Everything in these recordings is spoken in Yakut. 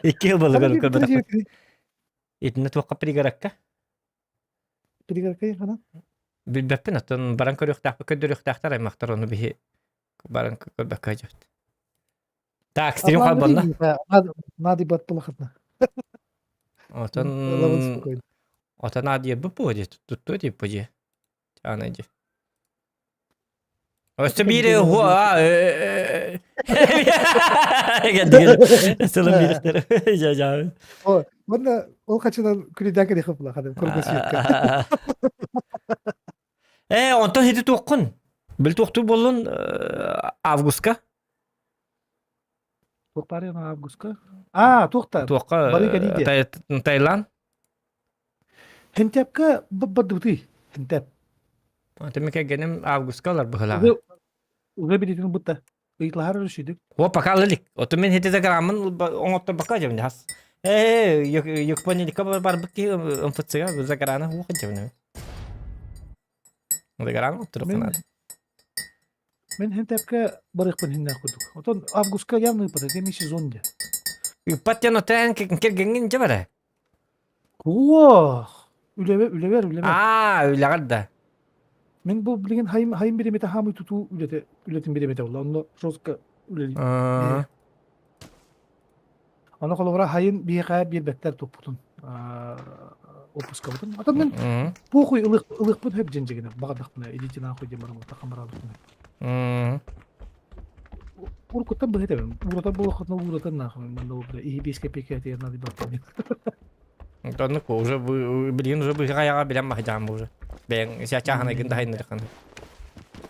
Икки жыл болла көрбөтөхпүт. Итиннэ туохха пригородка? Пригородка ханан? Билбэппин, оттон баран көрүөхтээхпит, көрдөрүөхтээхтэр аймахтар ону биһи баран көрбөккө сылдьабыт. Так, стрим холбонно. Надо бат булахатна. Отон отон адиербыт буо дии, туттуо диэппэ дии. Аны дии. Өссө биир уа Сылын биирихтер. Жа жа. О, манна ол хачынан күлүдәк эрихи булахады, кургасиетка. Э, онтон хити туоххун? Бил туохтур боллун августка? Туох баар августка? А, туохта? Туохка Таиланд? Хентепка бардыбытый? Хентеп. Аты кэргэним августка ылар быһылааҕа. Уже билитин бутта. Ыйытлаһар өрүсүйдүк. О, пока ылылик. Оту мен хити заграммын оҥотторбакка дьэбин хас. Э, Япониялика барбыт киһи МФЦ-га заграна хуох дьэбин. Заграна оттурук Мен хентепке барыахпын хиннээх курдук. Отон августка явно ыыппата, кеми сезон дьэ. Ыыппат диэн отон кэргэҥҥин дьэ барэ. Уох! Үлэбэр, үлэбэр, үлэбэр. Аа, үлэҕэр да. Мин бу билигин хайым, хайым бириэмэтэ хаамыы тутуу үлэтэ, үлэтин бириэмэтэ буолла. Онно жестко үлэлиир. Ону холобура хайын биһиэхэ биэрбэттэр туппутун отпускабытын. Атын мин похуй ылых ылыхпын хөп дьиҥ баҕардахпына идите нахуй диэн баран хамараабыппын. Уруккуттан быһа этэбин. Ууратар буолуоххутуна ууратар нахуй. Манна бля иһи биэс копейка этигэр надо баттан. Оннук уже билигин уже быһа айаҕа билэн маһдьаам уже. Бэйэҥ сячааһынайгын да хайнырхан.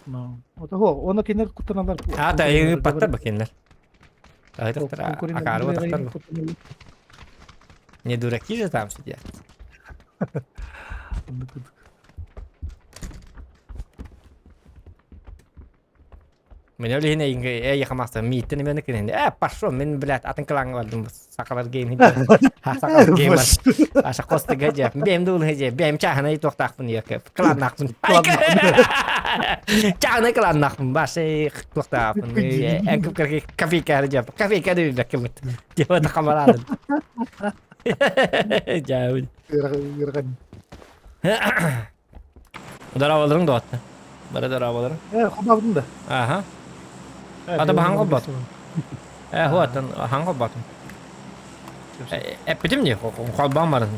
Ну, вот ого, оны кинилэр куттаналар. А, да, паттар ба кинилэр. Акаары батахтар Не дураки же там сидят. Мен ол иһин эйиҥ хамаста мииттен эмиэ кини э пошел мин блядь атын кылааҥҥа бардым сахалар гейм сахалар гейм аша костыга же бэм дуулу же бэм чааһынай туохтаахпын яке кылааннаахпын чааһынай кылааннаахпын баше туохтаахпын копейка же копейка дебеккемит типа хамараадым жаабын Дорооболоруҥ доҕоттор. Бары дорооболоруҥ. Э, холбообутум да. Аха. Ата баһан холбоотум. Э, хуаттан хаҥ холбоотум. Эппитим дии, холбоон баран.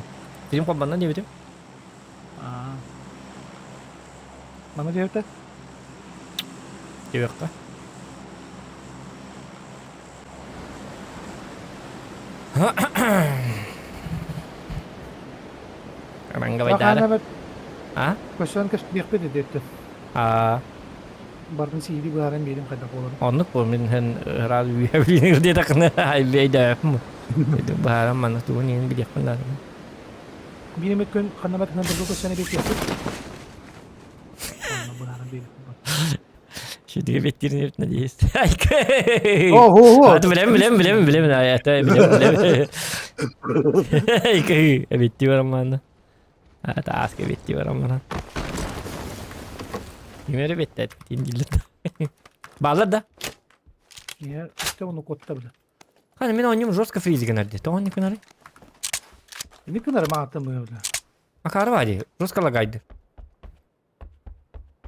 Тим холбонно диэбитим. Аа. Мана диэбитэ? Диэххэ. Ранговайдаары. А? Көсөн көстүөхпүт эдиэттэн. А. Бардын сиири быһааран биэрим хайдах буоларын. Оннук бу мин хэн ыраал үйэбилиир диэтэххинэ айбэйдээппин. Быһааран манна тугун иһин билиэхпин наада. Биир эмит күн ханна барытынан дорго көсөн эбиэттиэхпит. Онно быһааран биэриэхпин. Шүтүгө беттирин надеюсь. Ого! Билем, билем, билем, билем, это билем, билем. Эбитти бараммаана. Тааска эбитти бараммана. Кимери беттет тиндилет. Баллар да. Я что он котта бля. Хана мен оонньум жестко фриз гынар ди. Тоҕо не кынары? Не кынар маатым бля. Акары бар ди. Жестко лагайды.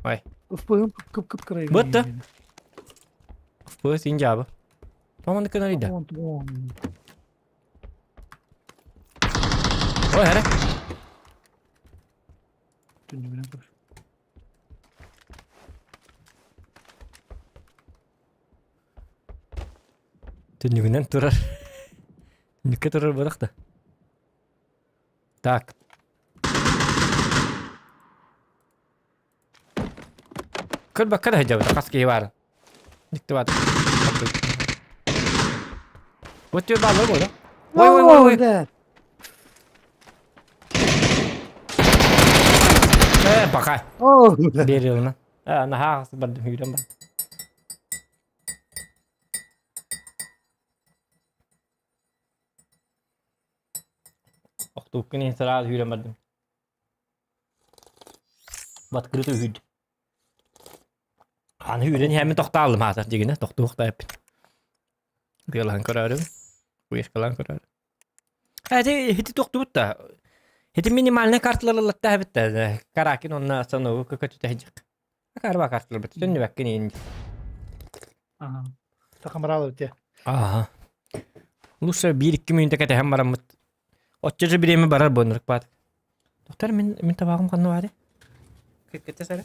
Ой. Успуйум кып-кып-кырай. Бытты. Успуй син жабы. Тоҕо кынары да. Ой, хара. Түннүгүнэн көр. Түннүгүнэн турар. Түннүккэ турар буолах да. Так. Көрбөккө да сылдьабыт, хас киһи баарын. Дьикти баар. Вот тебе баалар буолла. Ой, ой, ой, ой. Э, пока. Берилна. Э, наһаа бардым сүүрэн бар. Охтууккун иһин сразу сүүрэн бардым. В открытую үһүйдүм. Аны үүрэн иһэммин тохтооллум аата дьигинэ тохтуох да эппит. Тыалаһан көрөөрүм. Хуешкалаан көрөр. Эти ити тохтубут да. Ити минимальный карталар ыллатта эбит да. Каракин онна санугу көкөтүтэ хиджик. Карба карталар бит. Төннүбэккин иин. Ага. Сахамрал эбит. Ага. Лучше 1-2 мүнөтэ кэтэһэн бараммыт. Оччо же бириэмэ барар буоннурук баат. Доктор, мин мин табаҕым ханна баары? Кэккэтэ сара.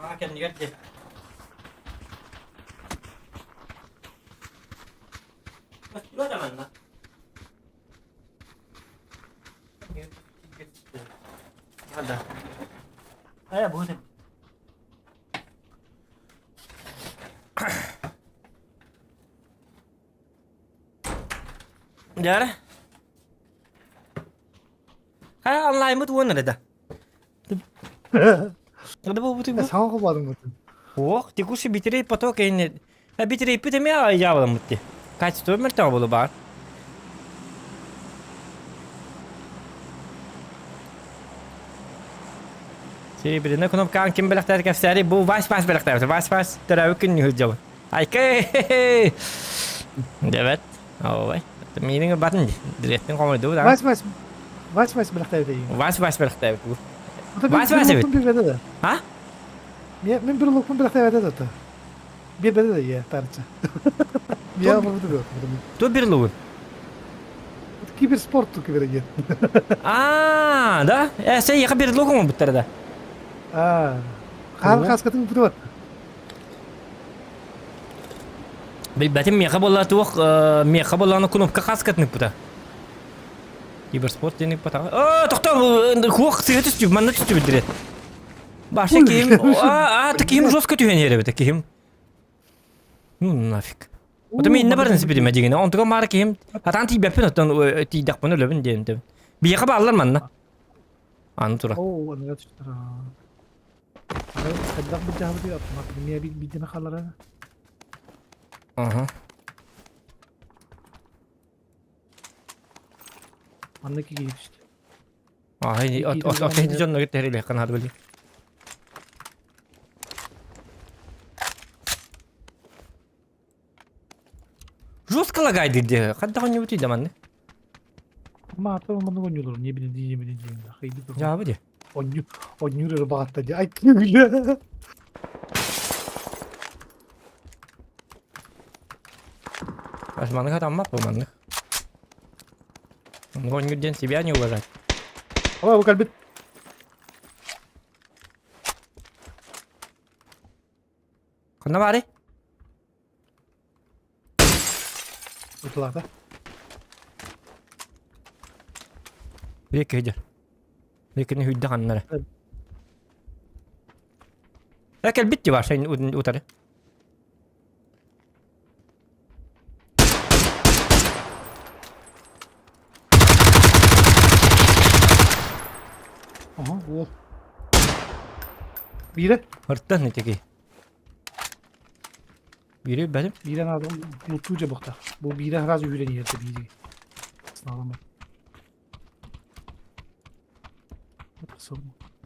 Аа, кэннигэр дии. Көстүбэт манна. Да. Э, будет. Дьэ. Хайа онлайммыт уон эрэ да. Ада буолбутуй бу? Саҥа холбоодуҥ бутун. Ох, текущий битрейт поток эйне. А битрейппит эмиэ дьаабыламмыт дии. Качество мөлтөҕө буолу баар. Серебряная кнопкаҕын ким бэлэхтээтэ кэпсээри бу Вась Вась бэлэхтээбит. Вась Вась төрөөбүт күн сылдьабын. Айка! Дебет. Ой. Миинин батын директин хомойду да. Вась Вась Вась Вась бэлэхтээбит эйиҥ. Вась Вась бэлэхтээбит бу. Вась Вась эбит. Билбэтэ да. А? Мен бір лукпун бэлэхтээбэтэ да. Билбэтэ да иә тарча. Я буду бил. Ту бир лугун. Киберспорт ту киберген. А, да? Э, сен яка бир лугун буттар да. А. Хаан хаскатын бутуат. Билбэтим миэхэ буолла туох миэхэ буоллаҕына кнопка хаскатнык бута. Киберспорт диэник батаҕа. Оо, тохтоо, хуох сыһа түстү, манна түстү билдирет. Баша киһим, а, киһим жестко түһэн иһэр эбит, киһим. Ну нафиг. Ото мен инне барын сипидиме дигине. Онтуга маара киһим, атаан тиийбэппин оттон тиийдэхпин өлөбүн диэн тэбин. Биһиэхэ бааллар манна. Аны тура. Оо, аныга түстэр. Хайдах быдьаабытый автомат эмиэ биирдэмэ хаалара. Аха. Манна киһи түстэ. Ай, от дьонно кэтэһэр ханаат били. Жестко лагайды де. Ханта хонньубутуй да манны. Маата маннык оонньуулар не билин не билин диэн хайды турар. Дьаабы де. Оонньуу оонньуур эрэ баҕатта дии. Ай күлэ. Ас маннык атаммат бу маннык. Оонньуур диэн себя не уважать. Ой, бу кэлбит. Ханна баарый? Ытылаата. Биэккэ сылдьар. Биэккэни хүйдэ ханнара. Э кэлбит дии баар утары. Ага, уол. Биирэ. Ыртан итики. Биири бэлим. Биирэ надо луттуу дьэ Бу биирэ сразу үүрэн иһэрдэ биири. Сналама.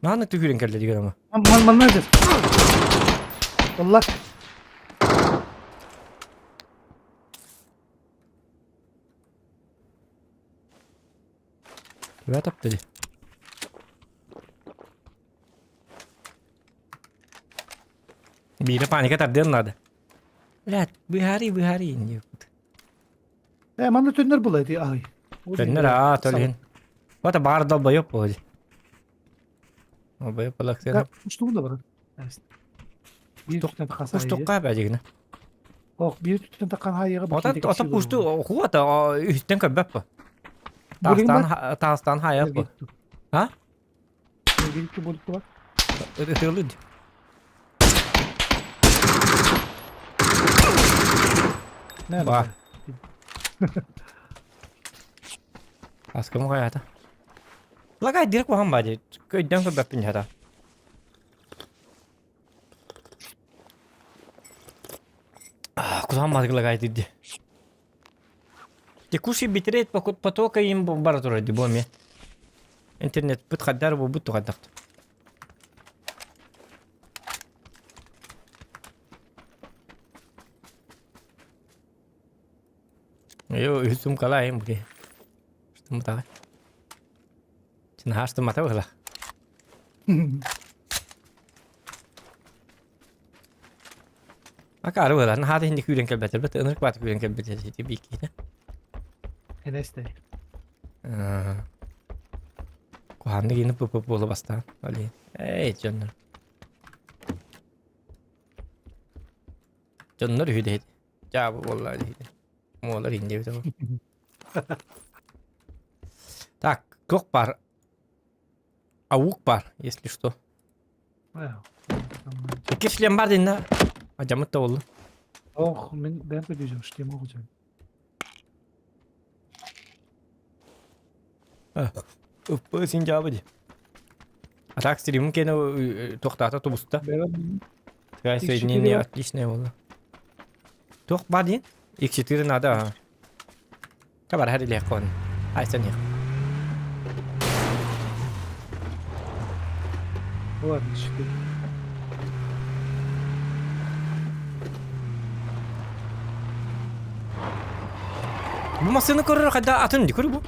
Нааны түһүүрэн кэллэ дигэр ама. Ман манна дьэ. Wallah. Түбэ тапты ди. Биирэ паника тардыан наада. Блядь, быһаарыы быһаарыы диэбит. Э, манна төннөр була ити аһый. Төннөр аа, төлүһүн. Вот баар долбоёб буолуо. Долбоёб балаксыана. Устугун да барар. Биир түтэн тахсан Устукка бәдигинэ. Ох, биир түтэн тахсан хайыга Ота ота пусту хуата үһүттэн көрбөп бу. Таастан таастан хайап бу. А? Ытыылы Ба. Аскым хайата. Лагай дирек куһаҕан баа дии. Өйдөөн көрбөппүн хата. Куһаҕан баатык лагай дии. Текущий битрейт потока им бара турар дии бу эмиэ. Интернетпит хайдар буолбут тухайдахт. Йо, үһүс сумкалаайым бу. Штымытаҕай. Наһаа штымата быһыла. Акаары быһыла, наһаа да иһинди күүрэн кэлбэтэр, бит ынырык бааты күүрэн кэлбит ити бииккиитэ. Энэстэй. Куһааннык иини пып буола бастаан. Олин. Эй, дьоннор. Дьоннор үһү дэһит. Дьаабы буолла диһит. Муолар иһин диэбит ол. Так, туох бар? Аук бар, если что. Икки шлем бар динна. Ажамыт да болду. Ох, мен бэйэм көрдүүрүм, шлем оҕучам. Ыппы син дьаабы ди. А так стримым кene тохтаата тубуста. Твоя соединение отличное было. Туох бар диэн? X4 надо ага. Табар хар илиэх кон. Айсан их. Ладно, 4. Бу массыына көрөр хайда атын ди көрү бу.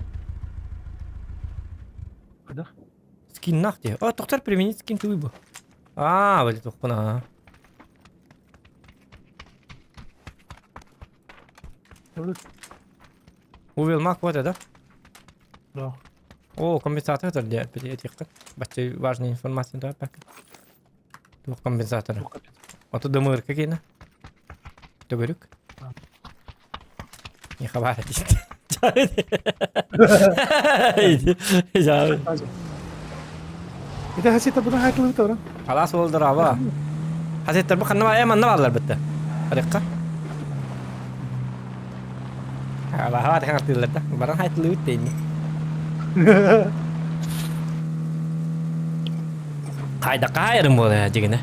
Хайда? Скиннах ди. О, тоқтар применить скин туй бу. Аа, били тухпуна. Увел мак вот это. Да. О, компенсатор дии этиэххин. Бачча важная информация да пока. Туох компенсатора? Ото дымырка киэнэ. Төгүрүк. Не хабар диит. Ити хасита буна хайтылыбыт орон. Халас болдор аба. Хаситтар бу ханна э манна бааллар битте. Арыкка. Алаха хаңартыыллар да. Баран хайтылыбыт дейни. Хайда каайырым буолар дьигинэ.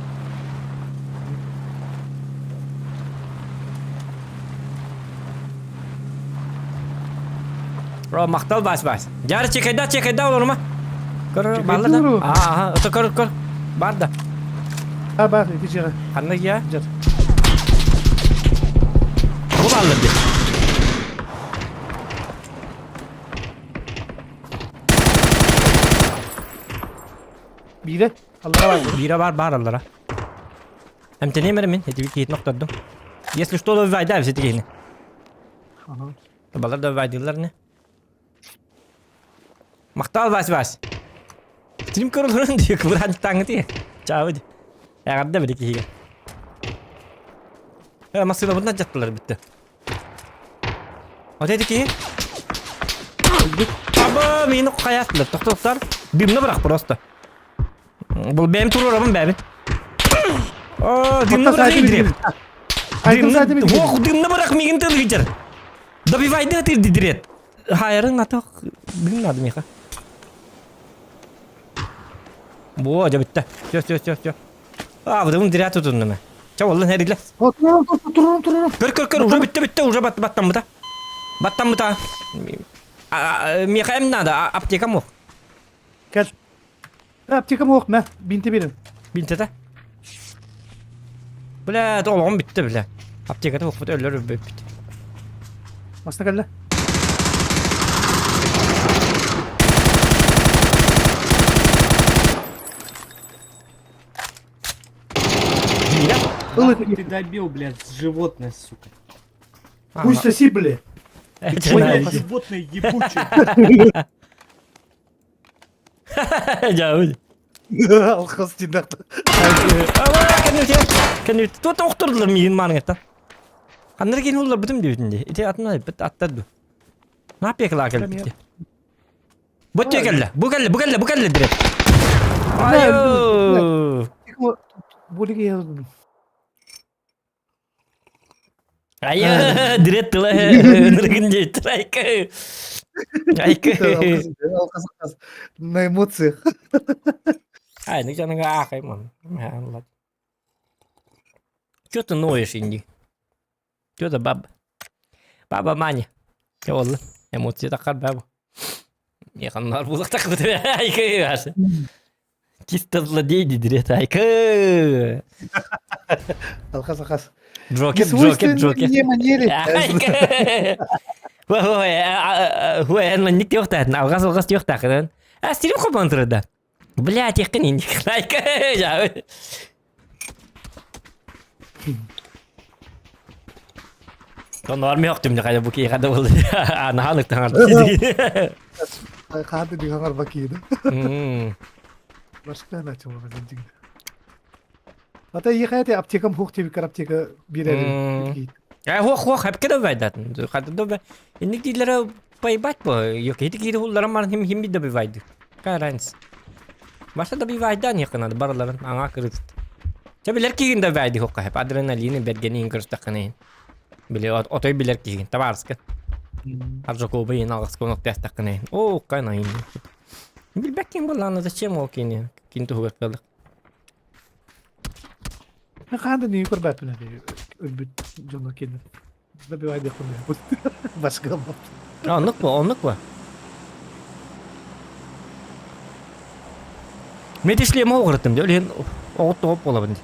Ро махтал бас бас. Жары чекайда чекайда олорума. Көр баллар да. Аа, ото көр көр. Бар да. А бар, ити жеге. Ханна я? Жер. Бу баллар ди. Биирэ. Аллара бар. Биирэ бар бар аллара. Эмтением эрэ мин, ити киһитин охтордум. Если что, добивай все киһини. Ага. Балар добивайдыыллар не. Махтал Вась Вась. Стрим көрөлөрүн дии кыбыраан таңы тие. Чаабы ди. Эҕэрдэ били киһигэ. Э, массыынабытынан дьаттылар бүтте. Вот эти киһи. Аба, мені қаяттылар. Тоқтоқтар. Дымны бырақ просто. Бұл бәйім туруорабын бәбин. О, дымны бырақ идиреп. Дымны, ох, дымны бырақ мигин тыл Добивайды ты дирет. Хайырың ата дым надо миха. Бо, дьэ бүттэ. Все, все, все, все. А, быдым диря тутуннум. Ча оллан эриле. Турурум, турурум, турурум. Көр, көр, көр, уже бүтте, бүтте, уже бат баттаммыта. Баттаммыта. Миэхэ эм надо, аптекам ох. Кэл. Аптекам ох, мэ, бинти берин. Бинтете. Бля, олоҕум бүттэ, бля. Аптеката охпут өллөр бүппүт. Маста кэллэ. Нахуй ты добил, блядь, животное, сука. Хуй соси, бля. Ты понял, животное ебучее. Дьэ, Алхас тиннахта. Кэннүт туот охтордулар миигин мааныҥыттан. Ханнар киин улларбытым диэбитин дии. Ити атын бит аттар ду. Нааппиакалаа кэлбит. Бу өттүө кэллэ. Бу кэллэ, бу кэллэ, бу кэллэ дире. Айыы. Айыы, дирет тыла ынырыгын диэбиттэр айка. Айкы. Алкас алкас на эмоциях. Ай, ну я ахай мон. Чё ты ноешь, Инди? Чё за баба? Баба Маня. Олла. Эмоция такар баба. Яқаннар булак такып айкы ашы. Чисто злодей дидирет айкы. Алкас алкас. Джокер, Джокер, Джокер. Не манере. Айкы. Хуэ, ник тиохтаатын, алгас алгас тиохтаакын. А стилим хопон турда. Блять, якын инди. Айкы. Онноор миох түмдэ хайа бу киһи хада был. Анахан ыктаҥар. Хаады дигаңар бакиды. Башка начал дигин. Ата ехайте аптекам хух тебикер аптека бирер. Э хух хух хепке да байдатын. Хада да инник дилere поебать по. Yok хити кири хулларам мар хим хим да бивайды. Какая разница? Башта да бивайдан якынады бараларын аңа кырыт. Ча билер кигин да байды хокка хеп адреналины бергенин көрстаканы. Биле отой билер кигин табарска. Аржокобы ен алгас конок тястаканы. О, кайна ин. Билбек кин булланы зачем ол кини? Кин туһугар калдык. Хаанда не көрбәппин өлбүт дьоно кини. Добивай дехуны. Башка Оннук бу, оннук бу. Метишлем оҕырытым дэ, өлүн оҕут тоҕоп буолабын дии.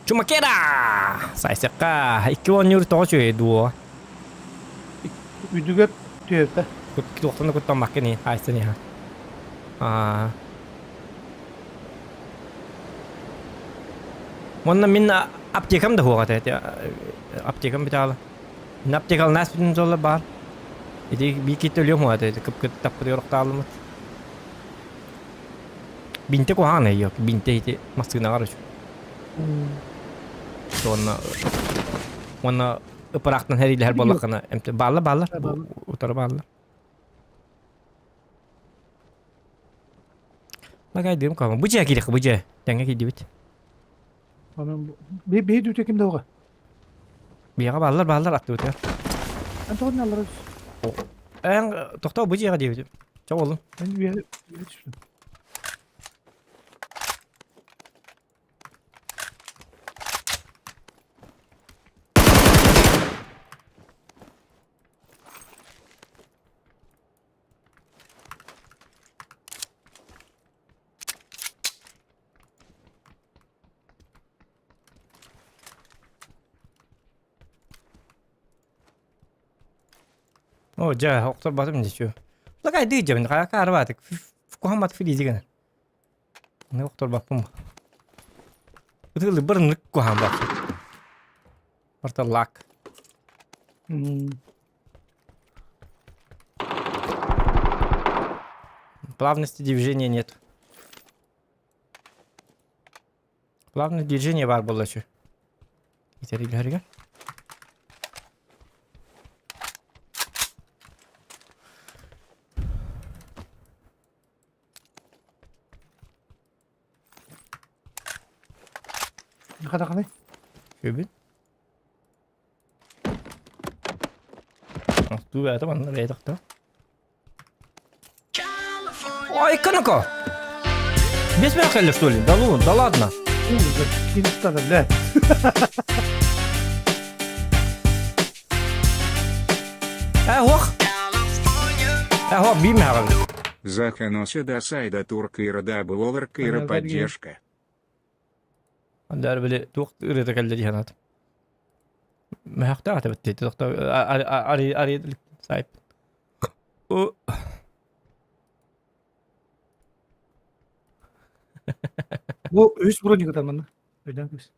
Чумакера! Сайсыкка, 2 оонньуур тоҕо үчүгэй дуо? Үдүгэр түһэртэ. Туохтан да куттаммаккын ии, айсын иһэ. Аа. Уонна мин аптекам да суох этэ. Аптекам бүтэ Мин аптекалнаас бүтүн суола баар. Ити биир киһи өлүөм хуа этэ. Кып-кып таппыт yorохтаалымыт. Бинте куһаҕан yok. Бинте ити массыынаҕар үчү. Уонна уонна ыпыраахтан хэриилэһэр буоллаххына эмте баалла бааллар утары бааллар. Лагайдыым кама. Бу дьиэ киириэххэ бу дьиэ. Тэҥҥэ киирдибит. Онон биһи дүтэ ким да оҕа. Биһиэхэ бааллар бааллар аттыбытыгар. Эн тоҕо аллара Эн тохтоо бу дьиэҕэ диэбитим. Чэ буоллун. Эн үөһэ үөһэ түстүм. О, дьэ, охторботум дичу. Лагай дыйдьабын, хайака арбаатык. Кухаммат филизигана. Не охторбаппын. Ытылы бырнык кухам баппын. Орто лак. Плавности движения нет. Плавное движение бар буолла. Итери Хадаханы. Көбүн. Туу бэйэтэ манна бэйэтэ Ой, канака! Без мяхали, что ли? Да ну, да ладно. Кинстана, бля. Э, ох! Э, ох, би мяхали. Заханося до сайда туркира дабл кира поддержка. Андаар били туох ырыта кэллэ диһанат. Мэхтаа табытты тохто ари ари сайп. О. Бу үс броник атар манна. Өйдөн көс.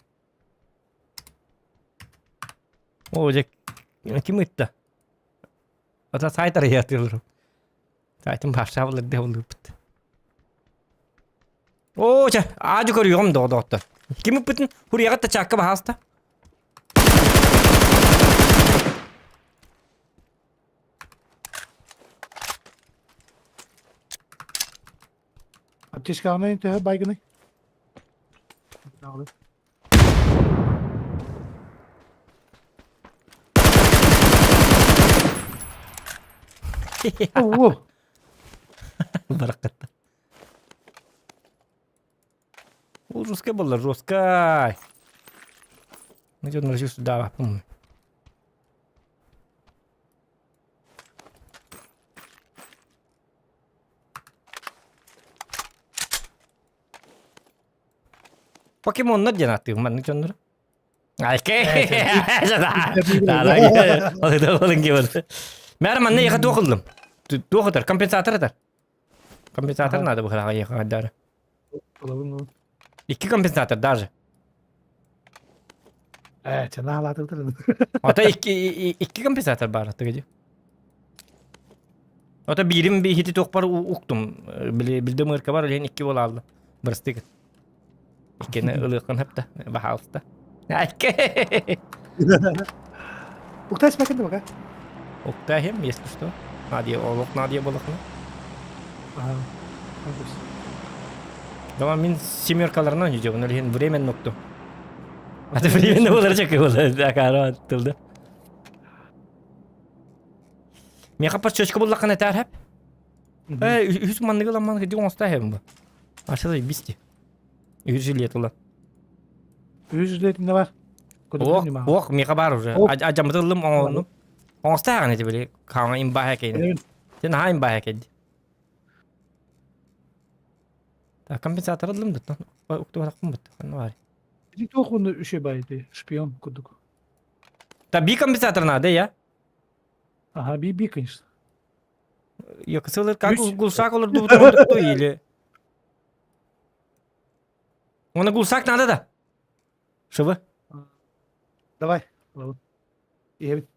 О, дьэ ким ытта? Ата сайт арыйатылыр. Сайтым башабылыр де болупт. О, чэ, аажы көрүөҕүм доҕдоҕоттор. Ким ыппытын хуруйаҕыт да чаакка баһааста. Аптечкаҕына төһө байгыный? Оо. Бараккатта. Ол жесткай буолла, жесткай. Ну, идет на сюда, помню. Покемоннар диэн ааттыыбын маннык дьоннору. Мэр манна ехать туох ыллым. Туох ытар, компенсатор ытар. Компенсатор надо было ехать даже. Икки компенсатор даже. Э, чана алатыбытыр. Ото икки икки компенсатор бар тыгыди. Ото биирим биһити туохпар уктум. Билдим ырка бар, олен икки бол алды. Бырыстык. Иккини ылыаххын сөптө, баһаалыста. Уктай смакын да Уктаһым, если что. Надя олох Надя болохна. Ага. Дома мин семеркаларынан жүдө, оны лehen временно укту. Аты временно болар чакы болар, акара тылды. Меха подсчетка буллакын этер хеп. Э, үс манныгы ламман кыдык оңоста хэбин бу. Ашылы бисти. Үс жилет ула. Үс жилет не бар. Ох, ох, меха бар уже. Ажамытылым оңону. Оңоста гана тебе каңа имба хекейн. Сен ха имба хекейн. Так, компенсатор ылым бит. Укту баракпын бит. Ханна бар. Били тохуну үше байды, шпион кудук. Та би компенсатор надо, я? Ага, би би, конечно. Якысылыр как гулсак olur дубуту или. Оны гулсак надо да. Шыбы. Давай. Иэбит.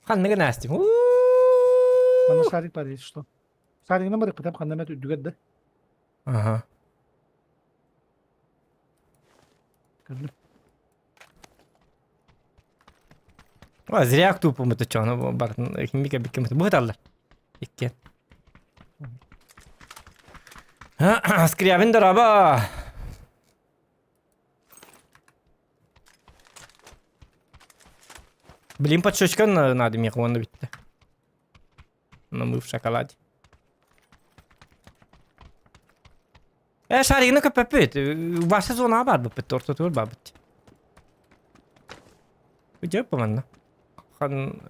Ханныгы настим. Манна шарик бар, если что. Шаригынан бар, кытап ханнамет үрдүгэр да. Ага. Көрдүм. О, зря тупо это что, ну, бар, химика биккем, будет аллар. Иккен. Скрябин дораба. Блин, подшечка надо мне, вон битте. Но мы в шоколаде. Э, шаригini köpepit. Ваша зона бар буппит, ортотур бабыт. Где поманна? Хан...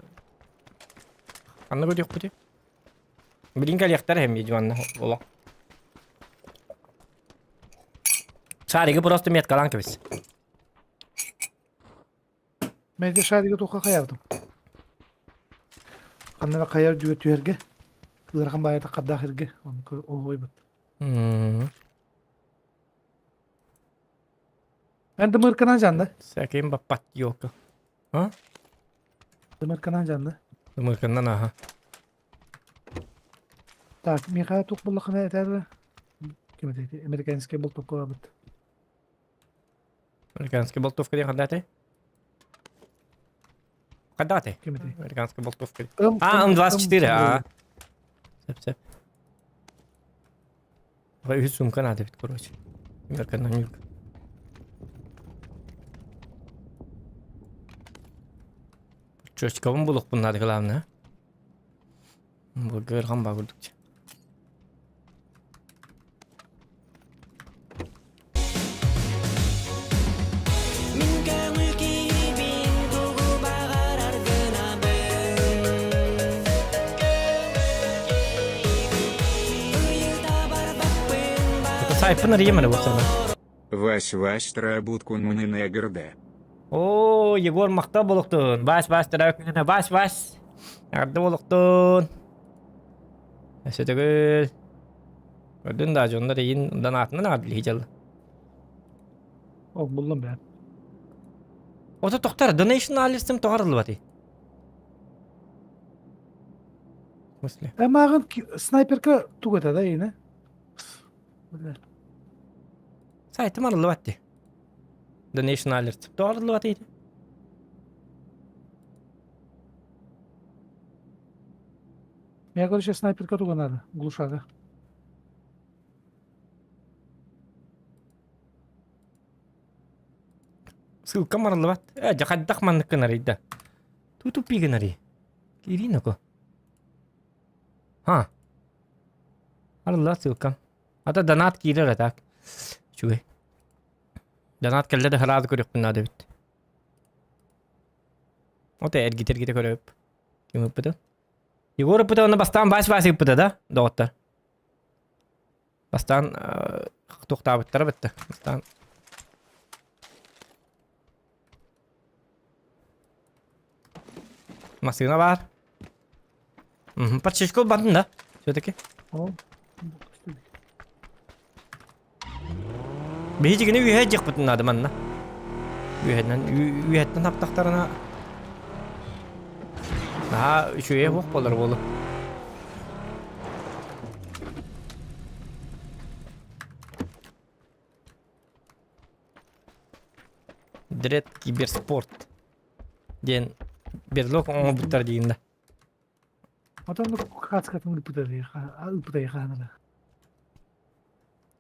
Ханна көтүөх бути. Билин кэлиэхтэр эм едюанна ола. Шариги просто меткалан кэбис. Мен шариги туха хаярдым. Ханна хайар дүө түһэргэ. Ыарахан баайата хаддаах иргэ. Оны оһойбут. Эн дымырканан жанды. Сәкем баппат ёлка. А? Дымырканан жанды. Дымырканан аха. Так, миха тук буллахына этэр. Ким этэ? Американский болтовка бабыт. Американский болтовка диэн хаддааты? Хаддааты? Ким этэй? Американский болтовка. А, М24, а. Сөп, сөп. Үс сумка надо бит, короче. Мерканан юрк. Чочкабын булукпун надо главное. Бу көргөн ба көрдүкчө. Сайпын арыймын болсана. Вась Вась трабутку нунина грда. О, Егор махта болуктун. Бас бас тарабыкына бас бас. Арды болуктун. Өсөтөгөл. Көрдүн да дьоннор иин донатынан аҕа билиһи дьалла. Ол буллум бээн. Ото тохтар donation алистым тоҕарыллыбатый. В смысле? Эмааҕын снайперка тугу этэ да иинэ? Сайтым арыллыбат дии. Donation alert. Тоҕарыллыбат ити. Я, короче, снайперка туга надо, глушага. Ссылкам арыллыбат. Э, дьэ хайдах маннык гынарый да? Туу туппи гынарый? Киирии ноко. Ха. Арыллыбат ссылкам. Ата донат киирэр а так. Үчүгэй. Донат кэллэ да сразу көрүөхпүн наада эбит. Ото эргитэ-эргитэ көрөп. Ким ыппыта? Егор ыппыта уонна бастаан Вась-Вась ыппыта да, доҕоттор? Бастаан туохтаабыттара бытта. Бастаан Массыына баар. Подшишку бардын да? Все-таки. Биһигини үөһэ дьиэхпитин наада манна. Үөһэнэн үөһэттэн хаптахтарына наһаа үчүгэйэ суох буолар буолу. Дред киберспорт диэн берлог оҥорбуттар диин да. Отон хацкатын ыппыта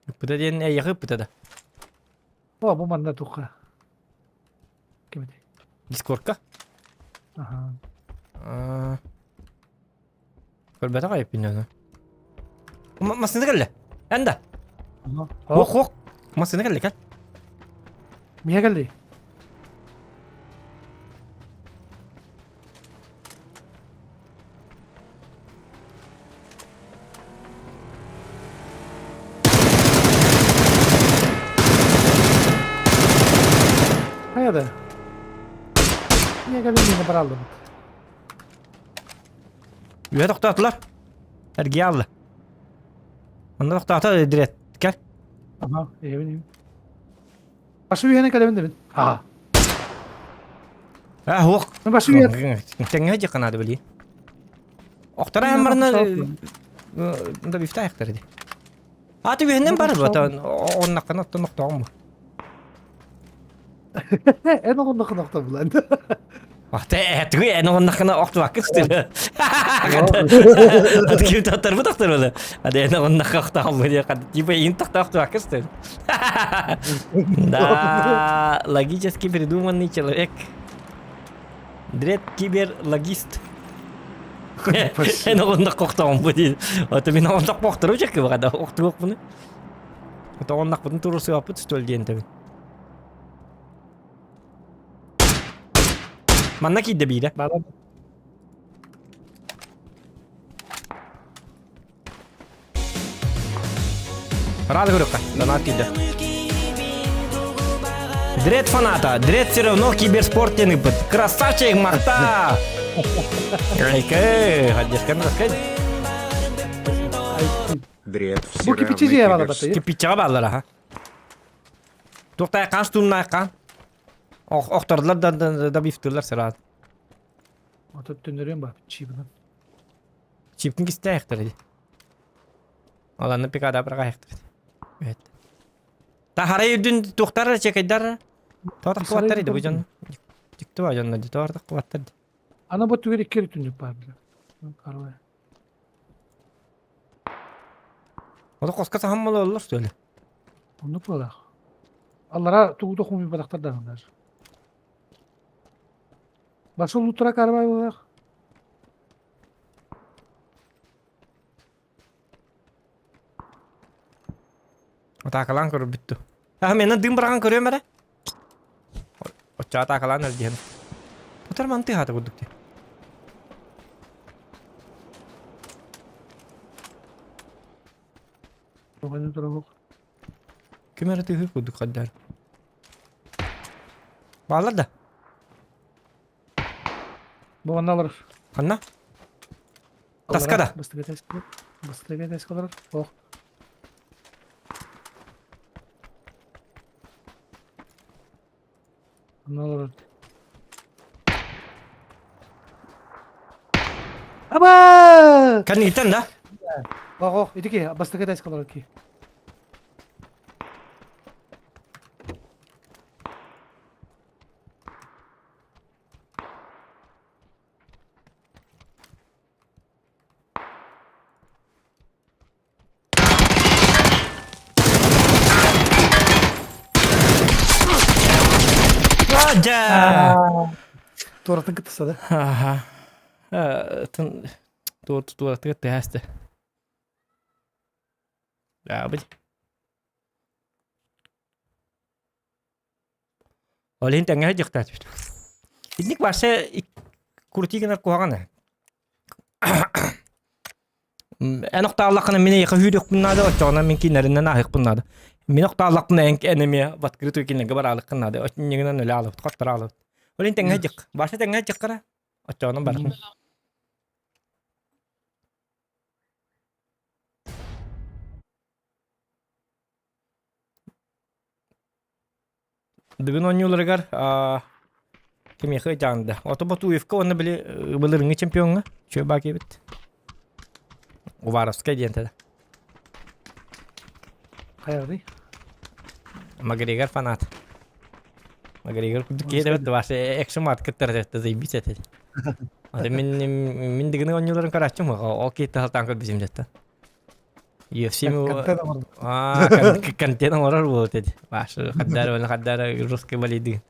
Ыппыта диэн эйиэхэ ыппыта да? О, бу манна тухха. Ким этэй? Дискордка? Аха. Көрбөтөх айыппын ону. Массыына кэллэ. Эн да. Ох, ох. Массыына кэллэ, кэл. Миэ кэлли. Хайа да. Niye gelin бараллыбыт? Үһэ тохтоотулар. Эргийэ алла. Онно тохтоото дирет. Кэл. Ага, эбин. Башы үйәне кэлэбин дебин. Ага. А, хуох. Башы үйән. Тэҥҥэ дьыканаады били. Охтара барна да бифта айахтар ди. Аты үһэннэн бар бата оннаккан оттон охтоҕум бу. Эн оҕонноххун охтобулан. Ата этиги эн оҕонноххуна охтубакка сытыр. Ат ким таттарбыт охторбута. Ада эн оҕонноххо охтоҕум бу диye типа ин тахта охтубакка сытыр. Да, логически придуманный человек. Дред киберлогист. Эн оҕонноххо охтоҕум бу диye. Ата мин оҕоннохпо охтору чекки баҕада охтуохпуну. Оҕоннохпутун турусуаппыт столь диэн тэбин. Манна киирдэ биирэ. Рада көрүөххэ. Донат киирдэ. Дред фаната. Дред все равно киберспорт диэн ыппыт. Красавчик, Марта! Айка, поддержка рассказать. Дред все Бу равно кипичи жее киберспорт. Кипиччаҕа бааллар аха. Туохтаайкаан штурмнаайкаан. Охтордулар да да бифтылар сыраат. Ото төннөрүөн баар чибынан. Чиптин кистээхтэр ди. Аланны пикада бырҕаахтар. Evet. Тахара үрдүн туохтар чекайдар. Тоотах кубаттар иди бу дьон. Дикти ба дьонно ди тоотах кубаттар ди. Ана бу түгэр икки түннүк баар билэр. Карвай. Ону хоско саһан олороллор что ли? Оннук буолаах. Аллара тугу да хомуйбатахтар даҕаны даже. Башы улуттара карабай буолаах. Атаакалаан көрөр бүттү. А мен дым быраҕан көрүөм эрэ. Оччо атаакалаан эр диэн. Утар манты хаата курдук дии. Оҕону турабык. Ким эрэ тыһыы курдук хаддар. Баалар да. Бу манна олорор. Ханна? Таска да. Бастыга таска. Бастыга таска олорор. Ох. Манна олорор. Аба! Кэнниттэн да? Ох, ох, ити ки, бастакы таска олорор ки. Дьэ! Туоратын кытта да. Аха. Тын туоратыгар тыһаасты. Бить. Ол иһин тэҥҥэ сылдьыахтаатыбыт. Итинник вообще крути гынар куһаҕан. Эн охтааллаххына мин эйиэхэ үүрүөхпүн наада, оччоҕуна мин кинилэринэн ааһыахпын наада. Мин охтааллахпына эн эн эмиэ в открытую кинилэргэ бараалыккын наада. Оччоҕунан өлө аалабыт, хоттор аалабыт. Ол иһин тэҥҥэ сылдьыах. Вообще тэҥҥэ сылдьыаххара. Оччоҕуна барытын. Дыгын оонньууларыгар кимиэхэ ыйдаанда? Ото Ботуевка уонна били былырыҥҥы чемпиоҥҥа Чүөбаак эбит. Уваровскай диэн этэ. Хайаҕый? Макгрегор фанат. Макгрегор курдук киһи эбит вообще экшн кыттар этэ заебись этэ. Аты мин мин дыгыны оонньууларын көрөөччүм ол киһи тахалтаан көрбүтүм дьэттэн. UFC Контент оҥордум. Аа, контент оҥорор буолуот эти. Башы хаддара уонна хаддара русский болейдыгын.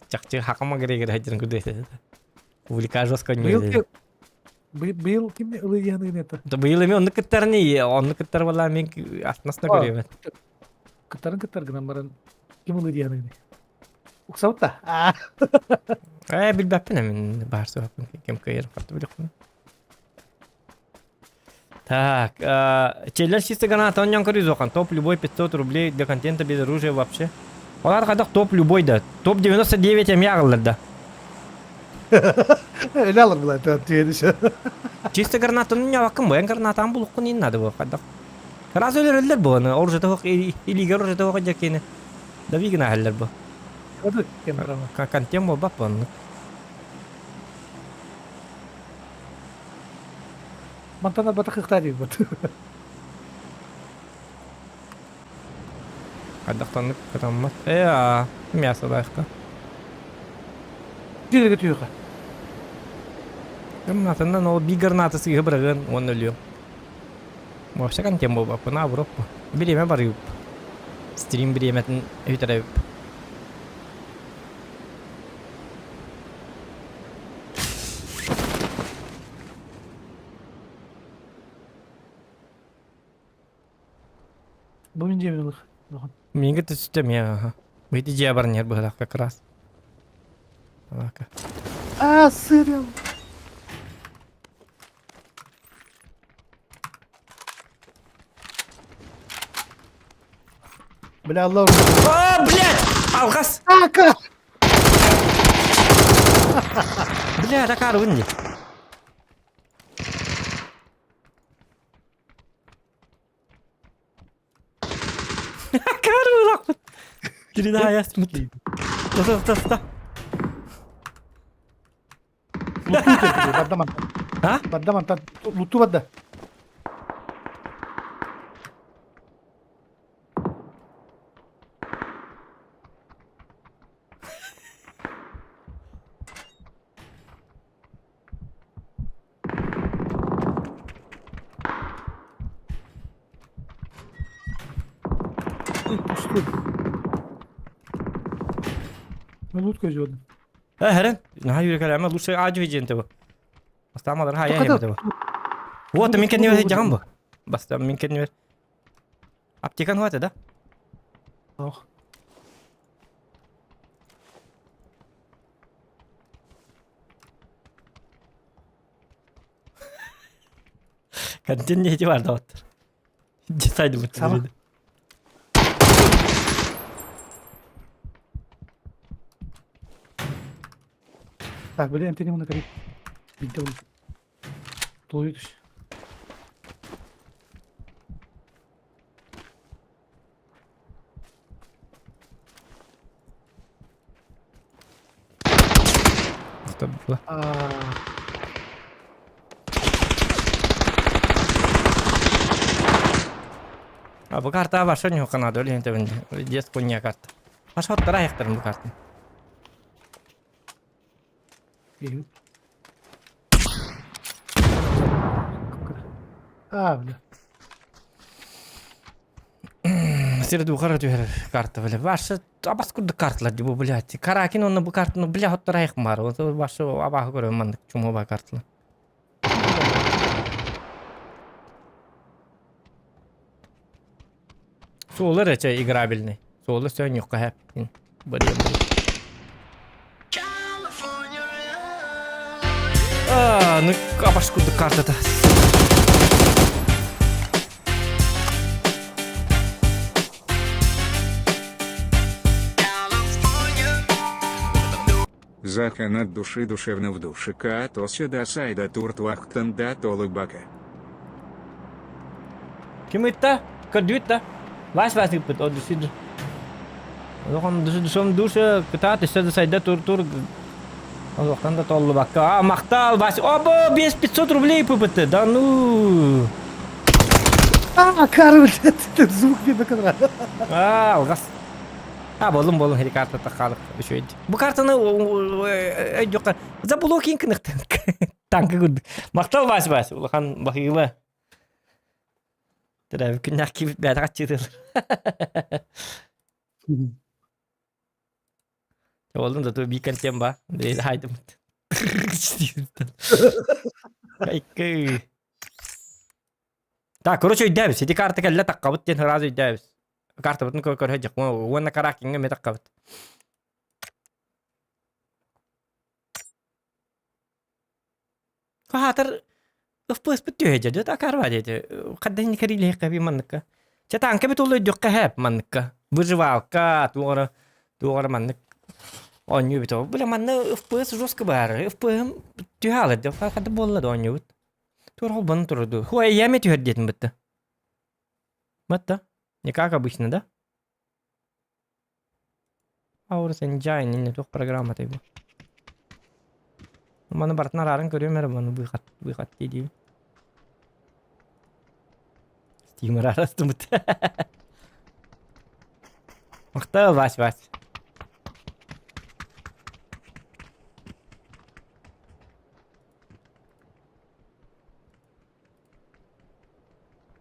Чахчы хакама грегер хаддарын курдук Публика жестко Быйыл не ким быйыл ким ылыйыаныгын это? Быйыл эми оннук кыттарны, оннук кыттар буолла мен астынасна көрүөм. Кыттарын кыттар гынан баран ким ылыйыаныгын? Уксабыт да. Э, билбэппин эмин баар суохпун ким кыайар хатты билэхпин. Так, челлер чисто граната он көрүзохан. Топ любой 500 рублей для контента без оружия вообще. Олар қадақ топ любой да. Топ 99 эмиэ аҕаллар да. Эле алар булай түйедиши. Чисто гранатаны ньаваккын буян гранатан булуккун ин надо бу қадақ. Раз өлөрөллөр бу аны оружие тоқ илиге оружие тоқ жакени. Дави гына хәллер бу. Контент болбап бу Мантан арбата кыхтаа диэбит. Хайдахтаннык кытаммат. Э, а, мясо лайфка. Дьиэлэргэ түһүөххэ. Гранатынан ол би граната сыыһы бырагын уонна өлүөм. Вообще контент буолбаппын, Авропа. Бириэмэ барыып. Стрим бириэмэтин үтэрэбип. Бу мин дьиэбин ылых. Улахан. Миигин кытта сүтэ эмиэ аха. Бити дьиэ баран иһэр быһыылаах как раз. Алака. А, сырым. Бля, Алла. А, блядь! Алҕас! Ака! Бля, такаарыбын дии. Акаарылаахпыт. Киринаайаспыт. Тата тата. Барда мантан. А? Барда мантан. Луту барда. Ой, пустой. Мен лут көзүөдүм. Э, хэрэн. Наһаа үөрэ лучше аадьы диэн бу. Бастаамалар хаа яа бу. Вот мин кэннибэр сылдьаҕын бу. Бастаам мин кэннибэр. Аптекан хуата да? Ох. Контент не бар да оттор. Десайдыбыт. Сама. Так, били эмтени муну көрүй. Бинте бұл. Толуй түш. Было? А бу карта вообще не канада, или это детскую не карта. А что тараяқтарым бу карта? Бегин. А, бля. Сир духара түһэр карта, бля. Ваша абас курдук карталар дии бу, блядь. Каракин онно бу картаны, бля, хоттор айах маар. Ваша абааһы көрөм маннык чумуба карталар. Суолар эчэ играбельный. Суолу сөөнньүххэ хэп. Барыам. А, ну абаш курдук картата. Захан от души душевно в душе ка то сюда сайда туртвахтан да толыбака. Ким ыытта? Көрдүбүт да. Вась Вась ыыппыт, о дүсү Олохон душум душа кытаат өссө да сайда тур тур Олохтан да толлубакка. А, махтал, Вася. Оба, 5500 рублей пыпыты. Да ну. А, кары, блядь, звук мне на А, алгас. А, болун болун хери карта тахалык үчүгэй. Бу картаны өйдүккэ заблокинг кыныктан. Танка курдук. Махтал Вась Вась, улахан бахыыла. Төрөөбүт күннээх киирбит бэйэтэ хаччыытыл. Олдун зато би контент ба. Хайдым. Айкы. Так, короче, өйдөөбүс. Ити карта кэллэ таққабыт диэн сразу өйдөөбүс. Картабытын көрө дьах. Уонна каракиҥҥа эмиэ таққабыт. Хаатар FPS-пыт түһэ дьэ акаарба диэти. Хаддаһын кэриилэһиэххэ би манныкка. Чэ таанка бит ол өйдүөххэ хэп манныкка. Выживалка туоҕара туоҕара маннык оонньуу бит ол. Бля манна FPS жестко баар. FPS түһэ алар деп хадда буолла да оонньуубут. Туор холбонон турду. Хуа яме түһэр диэтин бытта. Матта. Не как обычно, да? Aorus Engine иннэ туох программатай бу? Маны барытын арааран көрүөм эрэ маны выход выход дии диибин. Steam араарастымыт. Махтал, Вась, Вась.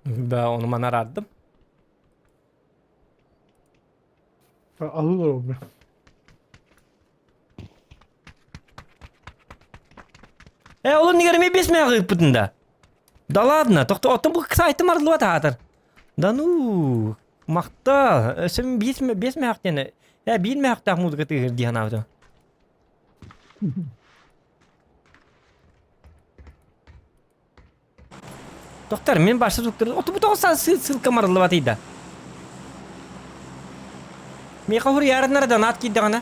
Да, ону маны араардым. Алылар ол. Э, олун нигерме бес мега ыыппытын да. Да ладно, тохто оттон бу сайтым арыллыбат аатар. Да ну, махтал. Өсөм бес бес мега диэн. Э, биир мегаптаах музыка тыыһыр дии санаабытым. Доктор, мин башы доктор. Оту бу тоҕус ссылка марыллыбат ыйда. Миэхэ хуруйаарыннара донат киирдэҕинэ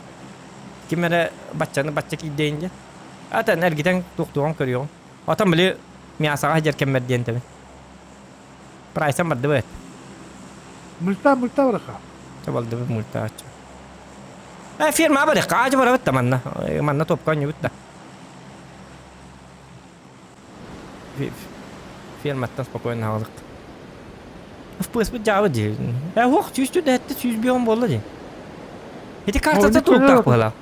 ким эрэ баччаны бачча киирдэйин диэн. Атын эргитэн туохтуоҕун көрүөҕүм. Отон били мясоҕа сылдьар кэммэр диэн тэбин. Прайсан бардыбыт. Мульта, мульта бараха. Табалдыбыт мультааччы. Э, фирма барыхха, аажы барабыт да манна. Манна топка ойнубут да. Ферматтан спокойно аҕалык. FPS-бит дьаабы дии. Э, уох, 147, 105 буолла дии. Ити картата туруктаах быһалаах.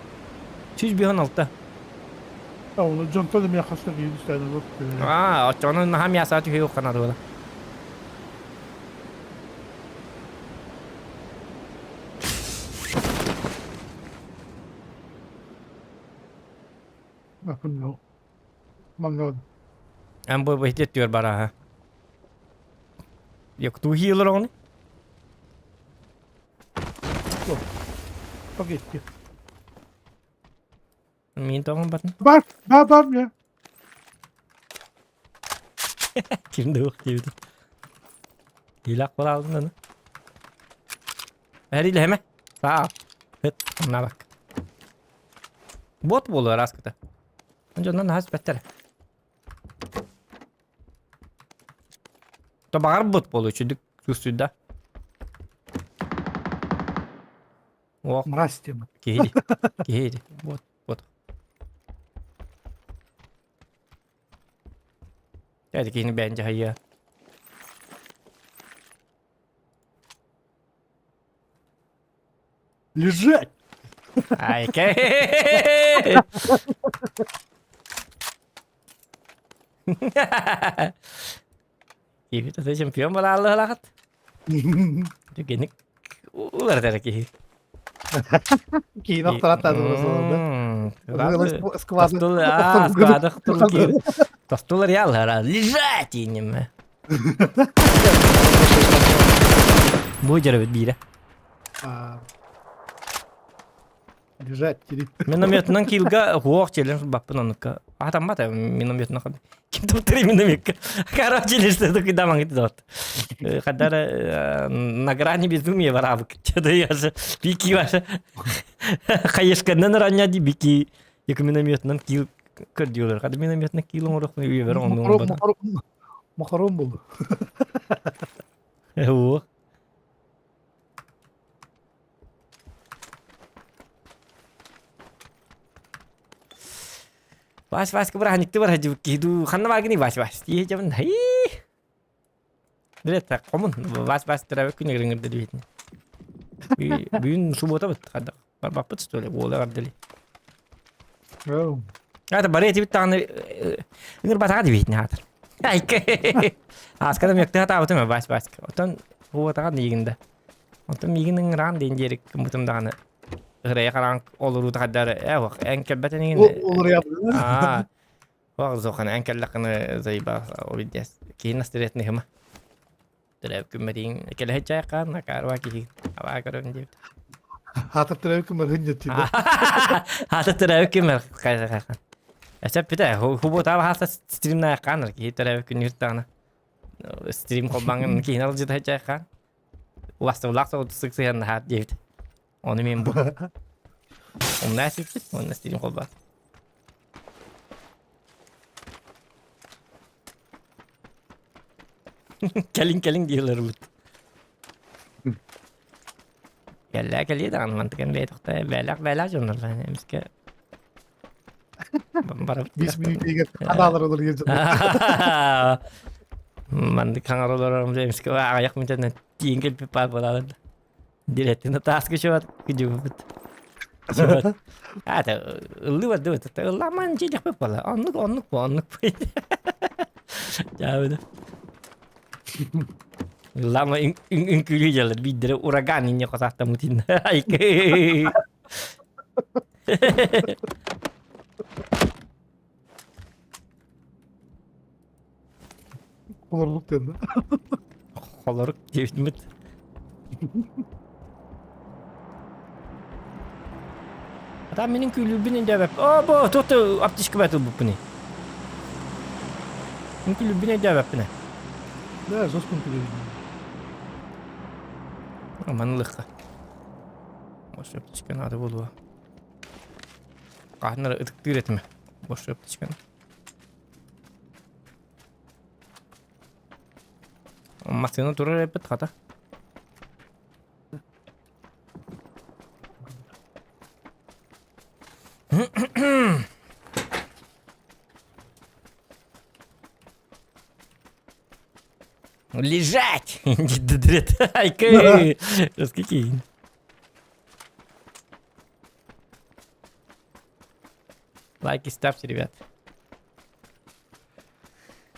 156. Оны дьонтон эмиэ хаста киһи үстээн Аа, оччоҕуна наһаа мясо түһүө ухханар Манна Эн бу бу түөр бараха. Yok healer onu. Спагетти. Мин тоҕон батын. Бар, бар, бар мне. Ким да yok диэбитим. Илак була алдын аны. Эрилэһэмэ. Саа. Ыт, мына бак. Бот буолуо араскыта. Дьоннор наһаа испэттэр. То баҕарбыт буолуо үчүдүк күүстүйдэ. Ох, Мразь тема. киһи киһи вот вот. Эти киһини бэйэн дьаһайыа. Лежать! Айка. Киһи чемпион буолааллыһалаахыт. Түгенник. Уларытар киһи. Киин охторат Сквады Тостулар яллара лежать инеме. Бу жеребит биирэ. Лежать, кири. Минометынан килга хуох челен баппын онукка. Атаммат минометынан хады. Ким туптыр минометка. Короче, лишь ты даман гитти Хадара на грани безумия барабык. Что-то я же бики ваша. Хайышканнан ранья ди бики. Екі минометынан кил көрдүлөр. Хады минометынан кил оңорохны үйе бер онун. Мохорон болду. О. Вась Васька быраханникты бар киду ханна багини Вась Вась. Тие жабын хай. Билет комун Вась Вась терабек күн эгриңирде дибитин. Бүгүн суббота бит хадда. Барбаппыт что ли, уола гардели. Это бары этибит таганы ыңыр батаға дибитин хатыр. Айка. Аскада мекте хата Вась Вась. Отон хуотаға нигинде. Онтон миигин ыҥыраан диэн диэри гыммытым даҕаны ырайа хараан олоруута хардары ээ уох эн кэлбэтин игин Олоруябын. Аа уох зохан эн кэллэххинэ заебал обидес киһи настырыатын ыһыма төрөөбүт күммэтиин кэлэһэ чайхаан акаарба киһи абаа көрөм диэбит Хаатар төрөөбүт күммэр хынньаттыйда. Хаата төрөөбүт күммэр хайхан. Эсэп битэ хубутаaba хаата стримна хаанар киһи төрөөбүт күнүр даҕаны стрим холбаҥын киһин алжыта чайхаан Уластыбылаах соҕус сыһыаннаһаар диэбит. Ону мин бу. Умнаа сиппит, уонна стрим холбаат. Кэлин кэлин дииллэр бут. Кэллээ кэлиэ даҕаны мантыкан бэйэ бээлээх бээлээх дьоннор эмискэ Бис мүнүүтүгэр хадаалар олор иһэр Маннык хаҥар олорорум эмискэ аҕыйах мүнүүтэнэн тиийэн кэлбит баар буолаҕын. Дирэттин тааска чуот күдьүбүт. Чуот. Ата ыллыы бардыбыт. Ылламан дьиэдэхпит буола. Оннук оннук бу оннук бу. Дьаабыда. Ыллама үҥкүүлүү дьалар биирдэрэ ураган инне хосаахтаммытын. Айкы. Холорук диэн Холорук диэбитиммит. Ата минин күлүүбүн өйдөөбөп. О, бу туохта аптечка бат ылбыппыный. Мин күлүүбүн өйдөөбөппүнэ. Да, жестко күлүүбүн. Маны ылыхха. Бош аптечка надо буолуо. Хаһан эрэ ытыктыыр этим. Бош аптечканы. Массыына турар эппит хата. Лежать! Дидрет. Айкы! Раскики. Лайки ставьте, ребят.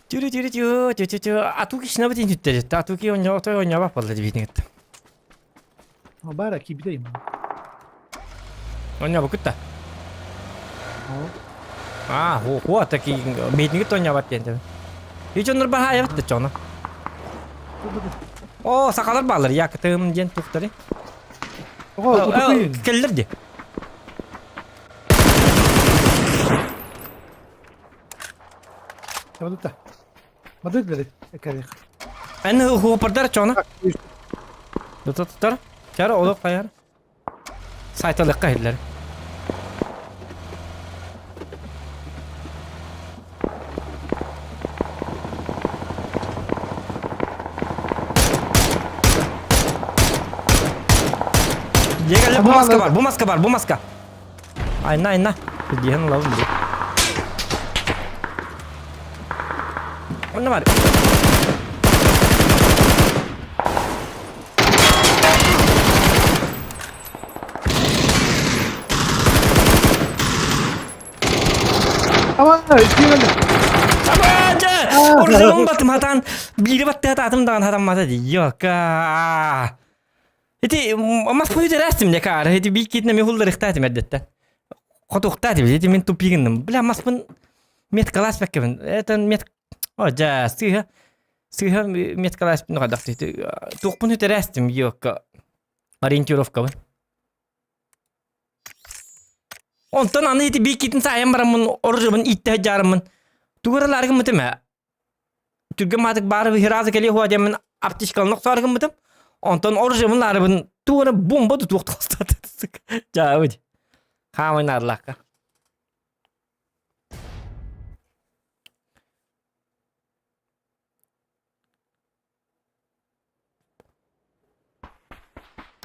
Тю-тю-тю-тю, тю-тю-тю. А туки шинабыт интүттэр. А туки онньо той онньо баппалла дибитин кытта. Бара кибидейм. Онньо букутта. А, ху ху таки митинги тонья диэн. И дьоннор баһаайабыт да чоно. О, сахалар баалар, якытым диэн тухтары. Келлер ди. Эн хуопардар чоно. Тутар. Чара олох хайар. Сайталыкка иһиллэр. Дьиэ бу маска бар, бу маска бар, бу маска. Айна, айна. Диэн ылабын бу. Онно бар. Ама, киирэн. Ордерон батым хатан биири баттыа таатым даҕан хатаммата дии. Йока. Ити маспын үтэрээстим дьэ каары. Ити биир киитинэ ми хулларыхтаатым эрдэттэн. Хотуохтаатым. Ити мин тупигынным. Бля, маспын меткаласпаккабын. Это мет... О, дьэ, сыыһа. Сыыһа меткаласпын хайдах Туохпун үтэрээстим йокка. Ориентировкабын. Онтон аны ити биир киитин саайан бараммын, оружебын ииттэ сылдьаарыммын. Тугу эрэ ылааргыммытым ээ. Түргэн маатык баары ыраазы кэлиэ хуа диэммин аптечкаларын охсоору гыммытым. Онтон оружиебын лаарыбын тугу эрэ бомба тутуох тостаата. Дьаабыт. Хаамай наадалаахха.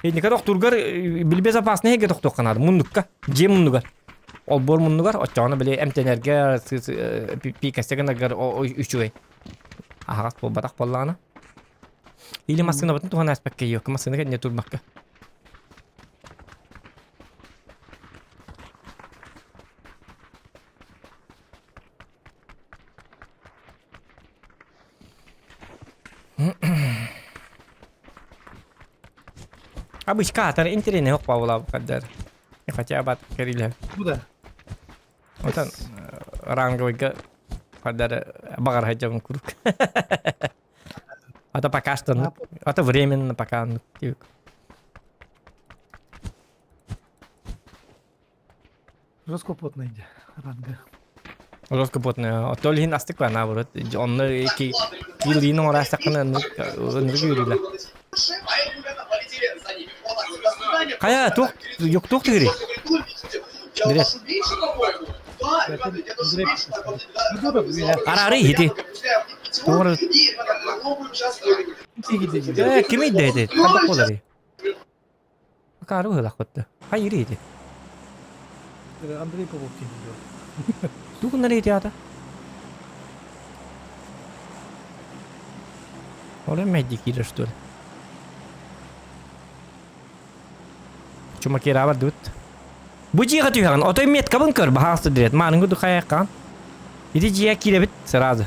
Инники тохтуургар били безопасный эйгэ тохтуохха наада муннукка дьиэ муннугар олбуор муннугар оччоҕуна били эмтэнэргэ пиикэстэ гынаргар үчүгэй аһаҕас буолбатах буоллаҕына или массыынабытын туһана ааспакка иокка массыына кэннэ турбакка Обычка атар интернет yok бабыла kadar. Хотя бы кэрилэ. Бу да. Отон ранговыйга kadar бағар хajабын курдук. Это пока что, это временно пока. Жестко потно иди. Ранга. Жестко потно. То ли астык ба наоборот. Онно ки килин оҥорасаккына ынырык үөрүүлэ. Хайа туох туох тигири? Дирет. Арары ити. Тугар. Э, ким идде ити? Ханна болар? Акаары быһыылаах Хайыр ити. Андрей Попов диэн. Тугуннар ити аата? Ол эмэйди киирэр что ли? Чумакира бардыбыт. Бу дьиэҕэ түһэҕин, отой меткабын көр, баһаалыста дирэт. Мааныҥҥы духайаккаан. Ити дьиэ киирэбит сразу.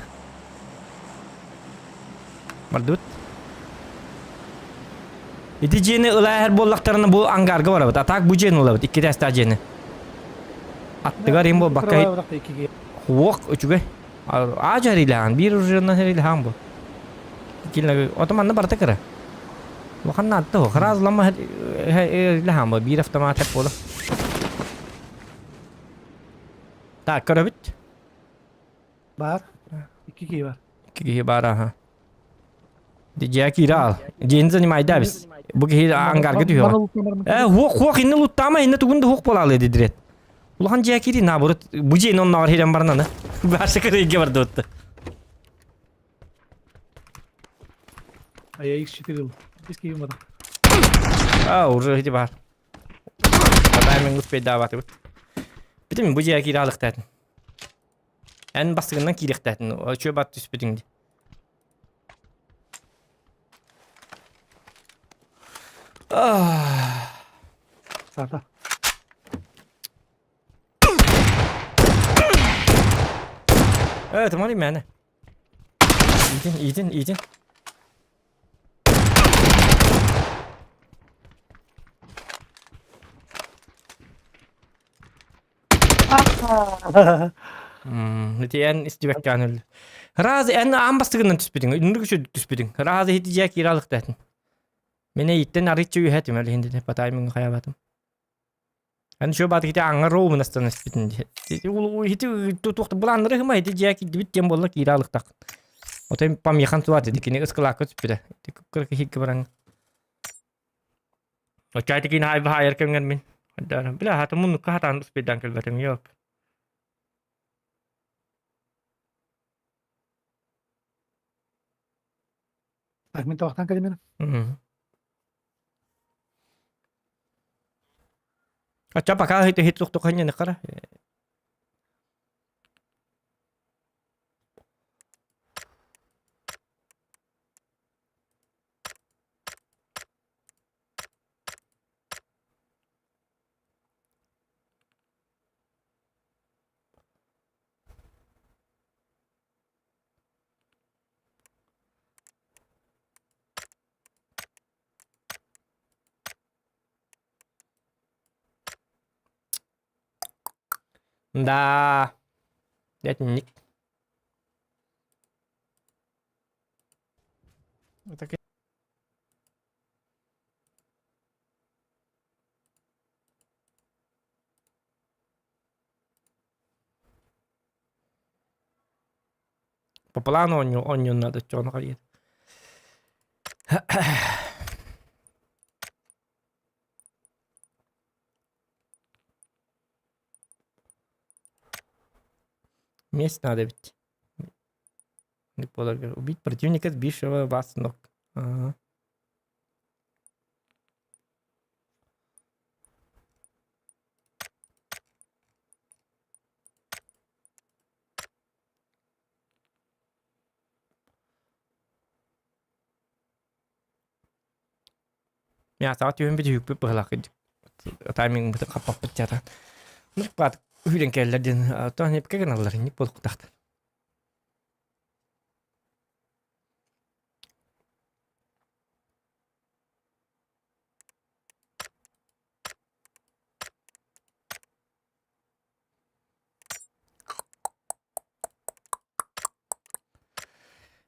Бардыбыт. Ити дьиэни ыла буоллахтарына бу ангарга барабыт. А так бу дьиэни ылабыт, икки этээстээх дьиэни. Аттыгар им буолбакка хуох үчүгэй. Аа дьарилаан, биир уржаннан хэрилаан бу. Килнеги ото манна барыта кыра. Улахан наадта хо. Хара лама лахан бу биир автомат буола. Так, көрөбүт. Бар. Икки киһи бар. Икки киһи бар аха. Дьиэ киирэ ал. Дьиэни занимайда бис. Бу киһи ангарга түһүөҕэ. Э, хуох хуох инне луттаама инне тугун да хуох буолаалы дидирет. Улахан дьиэ киири наоборот бу дьиэни оннооҕор хирен барнаны. Башы кырыйга барды А я X4 ыл. Бис киһи бар. А, уже ити бар. Тайминг успейдаабатыбыт. Битим бу дьиэ киирэ алыктаатын. Эн бастыгынан киириэхтээтин, очуо бат түспүтүҥ дии. Сата. Э, тымали мэне. Иитин, иитин, иитин. Ити эн истибэккээн өллө. Разы эн аан бастыгынан түспүтүҥ, үнүргү үчүгэй түспүтүҥ. Разы ити дьиэ киирэ алыктаатын. Мин эйиттэн арыыччы үһэ түмэл иһин дии патаймын хайабатым. Эн шо баат ити аңҥа роумун астан испитин дии. Ити туох былааннары хыма ити дьиэ киирдибит диэн буолла киирэ алыктах. Отой памьехан туат ити кини ыскылаакка түспүтэ. Ити кыркы хикки баран. Оччо киин хаайар кэмҥэр мин бля хата муннукка хатаан успейдаан кэлбэтим yok. Так, мин табахтан кэлимин. Оччо пока хит хит тухтуханьяны кара. Да. Ятник. Так По плану оонньуу надо чону хайыт. Месть надо ведь. Убить противника, сбившего вас с ног. Ага. Миасаҕа түһэн бүтүһүкпүт быһылаах таймингбытын хаппаппыт театр. Нырпаат үһүлэн кэллэр диэн тоон эпке гыналлар инник буолуктаахтар.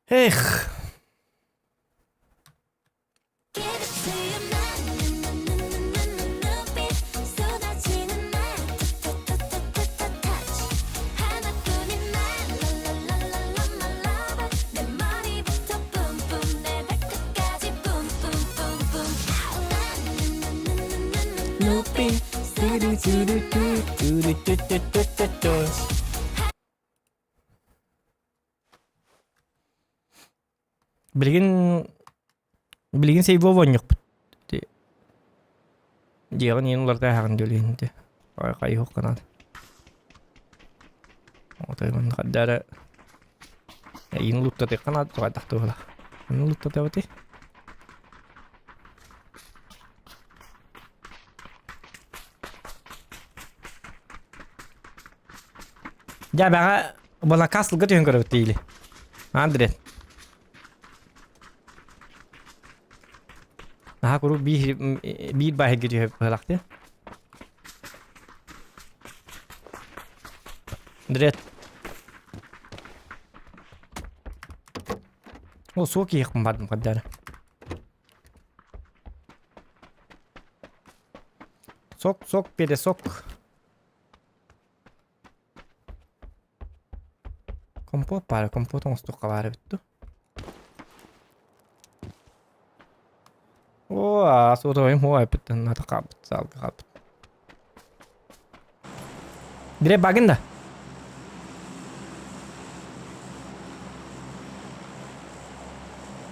Эх! Билигин билигин сейвов оонньуохпут. Дьиэҕин иин уларыта аһаҕын диэн ити. Хайыһыахха наада. Отой манна хайда эрэ эйиин луттатыахха наада туһайдах туһалаах. Манна луттатабытый? Дьэ бэҕэ Балакаас сылга түһэн көрөбүт диили. Андрей. Наһаа куруук биир биир бааһырга түһэ быһалахты. Андрей. О, суох киһиэхпин бардым хаддара. Сок, сок, пересок. Компот баара, компот оҥостуохха баар эбит дуу? Оо, суотабайым һуох эппиттэн ата хаалбыт, саалга хаалбыт. Бire багын да?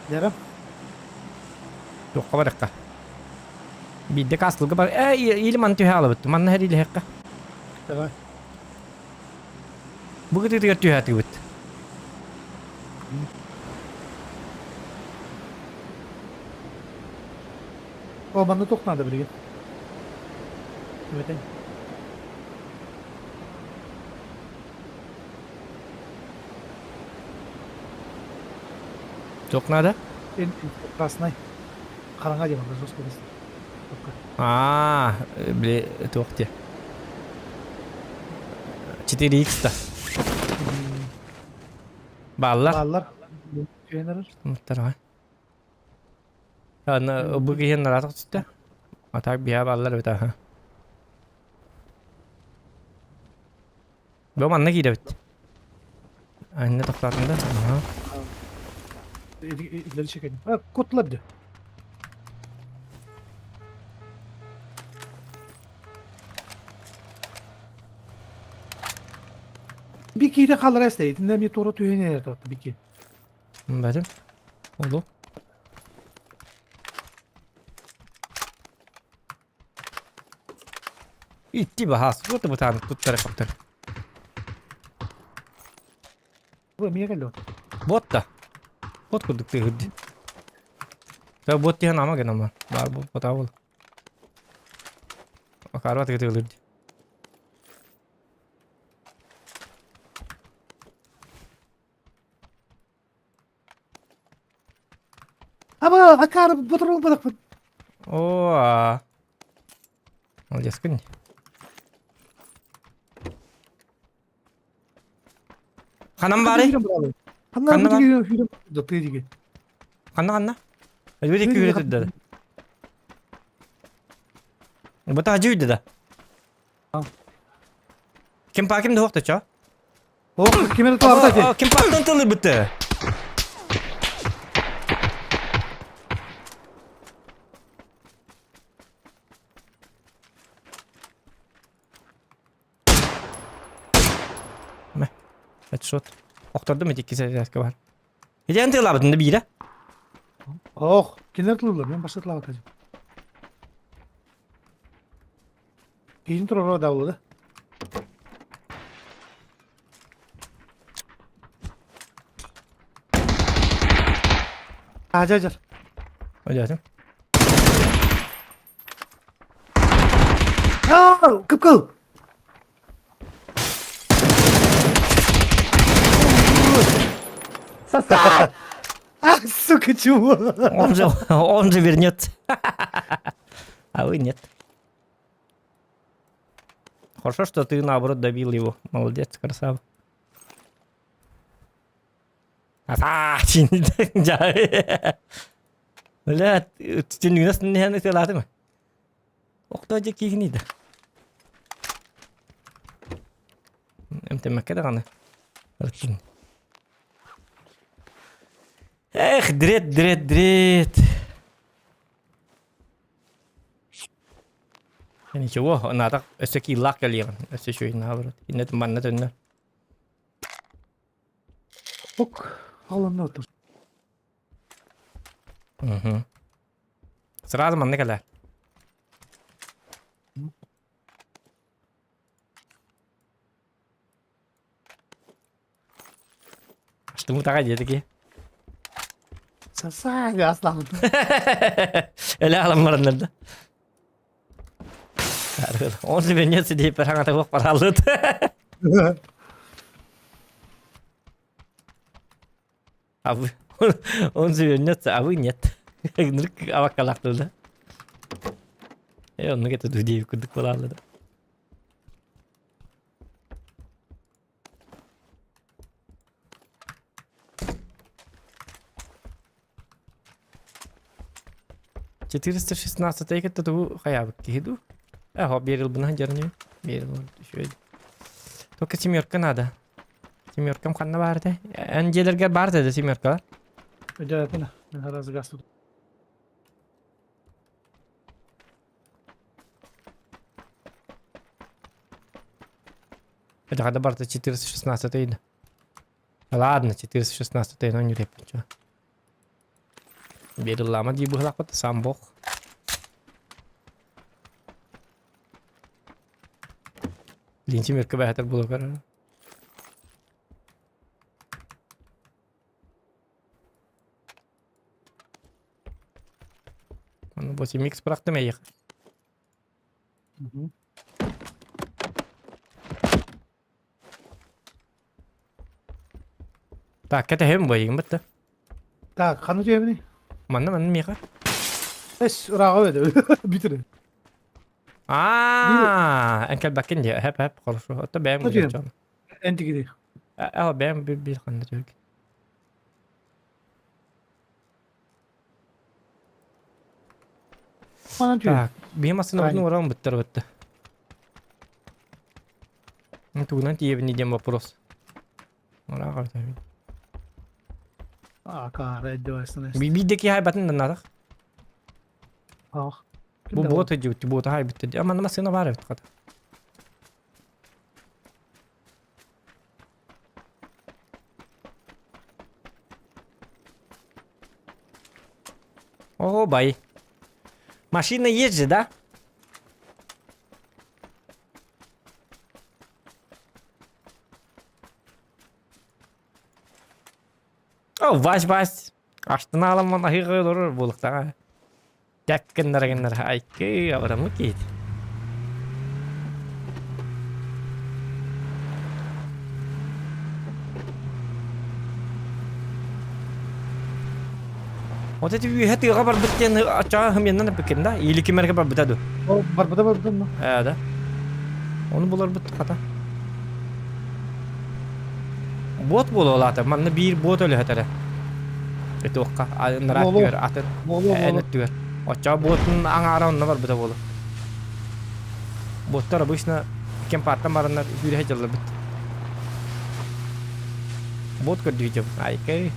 Дьара. Туохха барыахха? Биирдэ кастылга бар. Э, или маны түһэ алабыт. Манна хэриилэһиэххэ. Давай. Бу кытыытыгар түһээтибит. О, манна туох наада билигин? Эбэтэн. Туох наада? Красный. Хараҥа диэн жестко Аа, били туох диэ. 4X да. Бааллар. Бааллар. Түһэн Муттар Аны бу киһи наратах түстэ. А так биһа бааллар эбит аха. Бу манна киирэбит. Анна тохтоотун да. Аха. Илери чекедим. Куттулар дии. Би киирэ хаалара эстэ. Итиннэ эмиэ туора түһэн эрэр бики. Бәрім. Oldu. Итти баһаас. Вот бытаан туттара хаптар. Бу эмиэ кэллэ. Вот да. Вот курдук тыһырды. Та вот тиһэн ама генама. Бар бу потаа бол. Акарба тыгытылырды. Аба, акары ботурул бадакпын. О, Молодец, күн. Ханан баарый? Ханна Ханна бар? бу тыа диги. Ханна ханна? Өлбүт икки үрэ турда. Бу таһдьа үйдэ да. Ким паким да хуохта чо? О, ким эрэ туһабыта ити? Ким пактан тылырбыты? Мэ. Headshot. Охтордум ити икки зарядка бар. Ити тылабытын да биирэ. Ох, кинилэр тылылар, мен башта тылабыт ажым. Киһин турара да буолла да. Ажа ажар. Өлөтүм. Аа, кып-кыл. Сосать! Ах, сука, чего? Он же, он же вернется. А вы нет. Хорошо, что ты наоборот добил его. Молодец, красава. А, Бля, түннүгүнэс нэһэн ытыалаатым. Охто дьэ киигиний да. Эмтэммэккэ даҕаны. Ыркин. Эх, дрет, дрет, дрет. Ничего, наада өссө кииллаах кэлиэҕин. Өссө үчүгэй наоборот. Иннэ манна төннөр. Ок, аланна отур. Угу. Сразу манна кэлээр. Штымытаҕа диэтики. Сасаага аслаабыт. Эле алан бараннар да. Он же вернется деп хаҥата суох бараллыт. А вы... Он же вернется, а вы нет. Аваккалаахтыл да. Э, оннук это дуу курдук буолаалла да. 416 кытта тугу хайаабыт киһи дуу? Эһо биэрил дьарныы. Биэрил үчүгэй. Только семерка надо. Семеркам ханна баар этэ? Эн дьиэлэргэр баар этэ да семеркалар? Өдөөтүнэ. Мен араас газ тут. Это когда барта 416 ида. Ладно, 416 но не репничего. Биэриллаама дии быһылаахпыт, сам бог. Лин семерка бэһэтэр булугар. Аны бу микс бырахтым эйиэх. Так, кэтэһэбин буойгын бытта. Так, ханна түһэбиний? Манна манна миэхэ. Эс, ырааҕа өдө. Бүтүрэ. Аа, эн кэлбэккин дии. Хэп хэп, хорошо. Отто бэйэм Ханна түһэм? билэр дьон. Эн тигири. Ээ, бэйэм бил ханна түһүк. Манан түһэм. Так, биһи массыынабытын уоран быттар бытта. Тугунан тиийэбиний диэн вопрос. Аа, каара эддевайсына. Биирдэ киһи айбатын да наадах. Ах. Бу буот өдүбүт, буота хайбыт. Аман массыына баар эбит хата. О, бай. Машина есть же, да? О, Вась, Вась. Астына аламман аһыыга олорор буолуктаҕа. Дьэк гыннара гыннара айкы абыраммыт киһит. Вот эти үөһэ тыаҕа барбыт диэн оччоҕо хымьяннан эппиккин да? Или кимэргэ барбыта дуу? Ол барбыта барбыта но. Ээ да. Ону буларбыт хата. Бот буолуолаата. Манна биир бот өлөһөтөрө. Этуохха, ынраат Буолуо. түгэр, атын Буолуо эн буолуо. өттүгэр. Оччоҕо ботун аҥаара онно барбыта буолуо. Боттар обычно кемпаттан бараннар күүрэ сылдьалларбыт. Бот көрдүү Айкэй.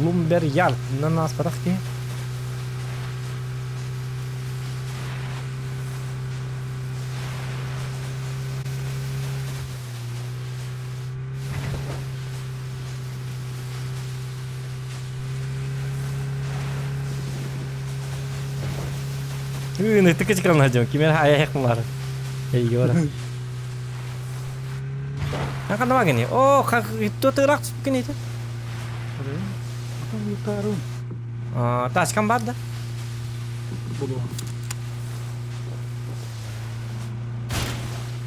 Лумбер Ярд на ааспатах киһи. Ыы, тыкы чыкална дьон, кимер айах мулар. Эйге бара. Ханна багини? О, как то тырак түспүккүн ити. Потом лутарым. А, тачкам бар да? Буду.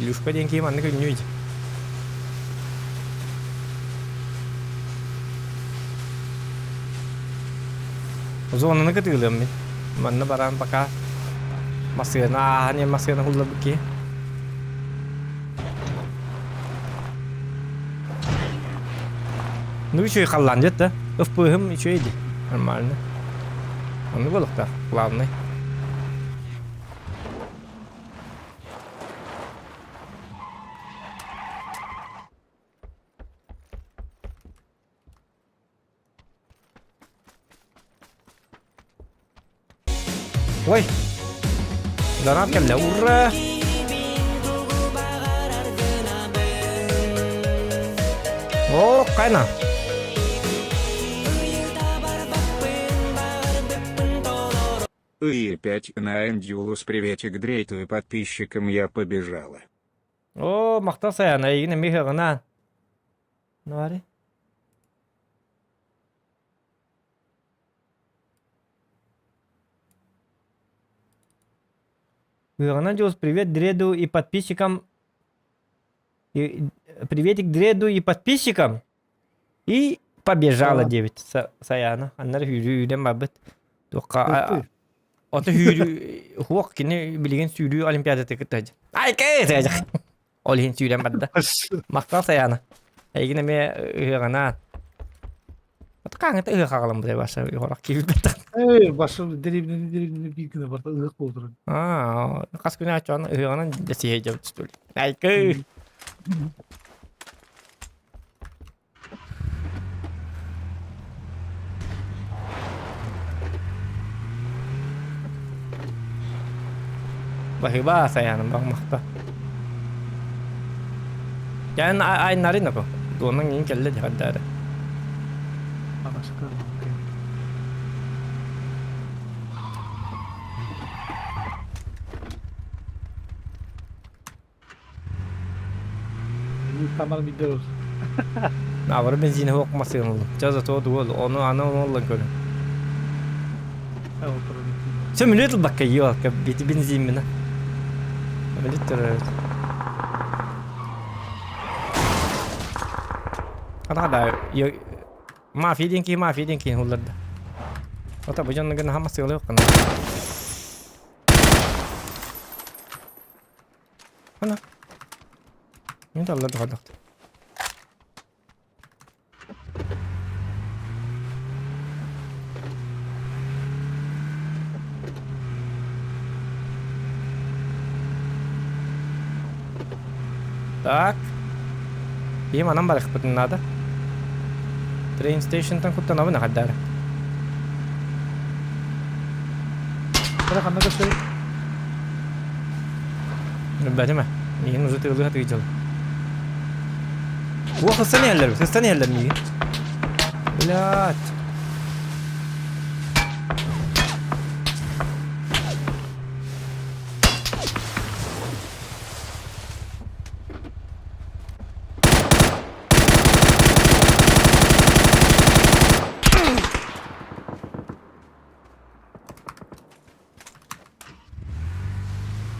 Илюшка диэн киһи маннык үннүү Зонаны кытыылыам мин. Манна баран пока массыына ааһан иһэн массыына хулларбыт киһи. Ну үчүгэй халлаан дьэт да. Ыфпыыһым үчүгэй дии. Нормально. Оннук буолуохтаах, главный. Ой! Донат кэллэ, ура! О, кайна! И опять на Эндюлус приветик Дрейту и подписчикам я побежала. О, махтал Саяна, эйигин эмиэ ыһыаҕына. Нуари. Ыһыаҕынан Дьулус, привет Дреду и подписчикам. И, приветик Дреду и подписчикам. И побежала диэбит Саяна. Аннары сүүрүү үүнэн барбыт. Туохха Ото сүүрүү хуох кини билигин сүүрүү олимпиадата кытта Айкэ Ол иһин сүүрэн барда. Махтал Саяна. Эйигин эмиэ ыһыаҕына. Ото хаҥыта ыһыах аҕалан бу баша уһорох киирбит. Эй, баша деревняны деревняны биир гына барда ыһыах буолдурун. Аа, хас күнэ аччоон ыһыаҕынан дэсиһэ дьабыт түстүл. Айкы. Баһыыба сайааным баҕмахта. Дьэн айнарын апа. Дуонан иин кэллэ дьаһардаары. Тамар видео. Наоборот бензин суох массыына ыллым. Чэ зато дуол ону аны ону ыллан көрүн. Сөмөлүөт ылбакка ёлка бити бензин Сөмөлүөт төрөөт. Ана да мафия диэн киһи мафия диэн киһи улларда. Ото бу дьонно гына хамасыылы yok. Ана. Мен талла тухадахт. Так. Им анан барыхпытын надо. Train stationтан куттанабын ахаддары. Кыра ханна көстөр? Билбэтим Миигин уже тыылыы сатыы дьыл. Уо хыстан иһэллэр, хыстан иһэллэр миигин. Блядь.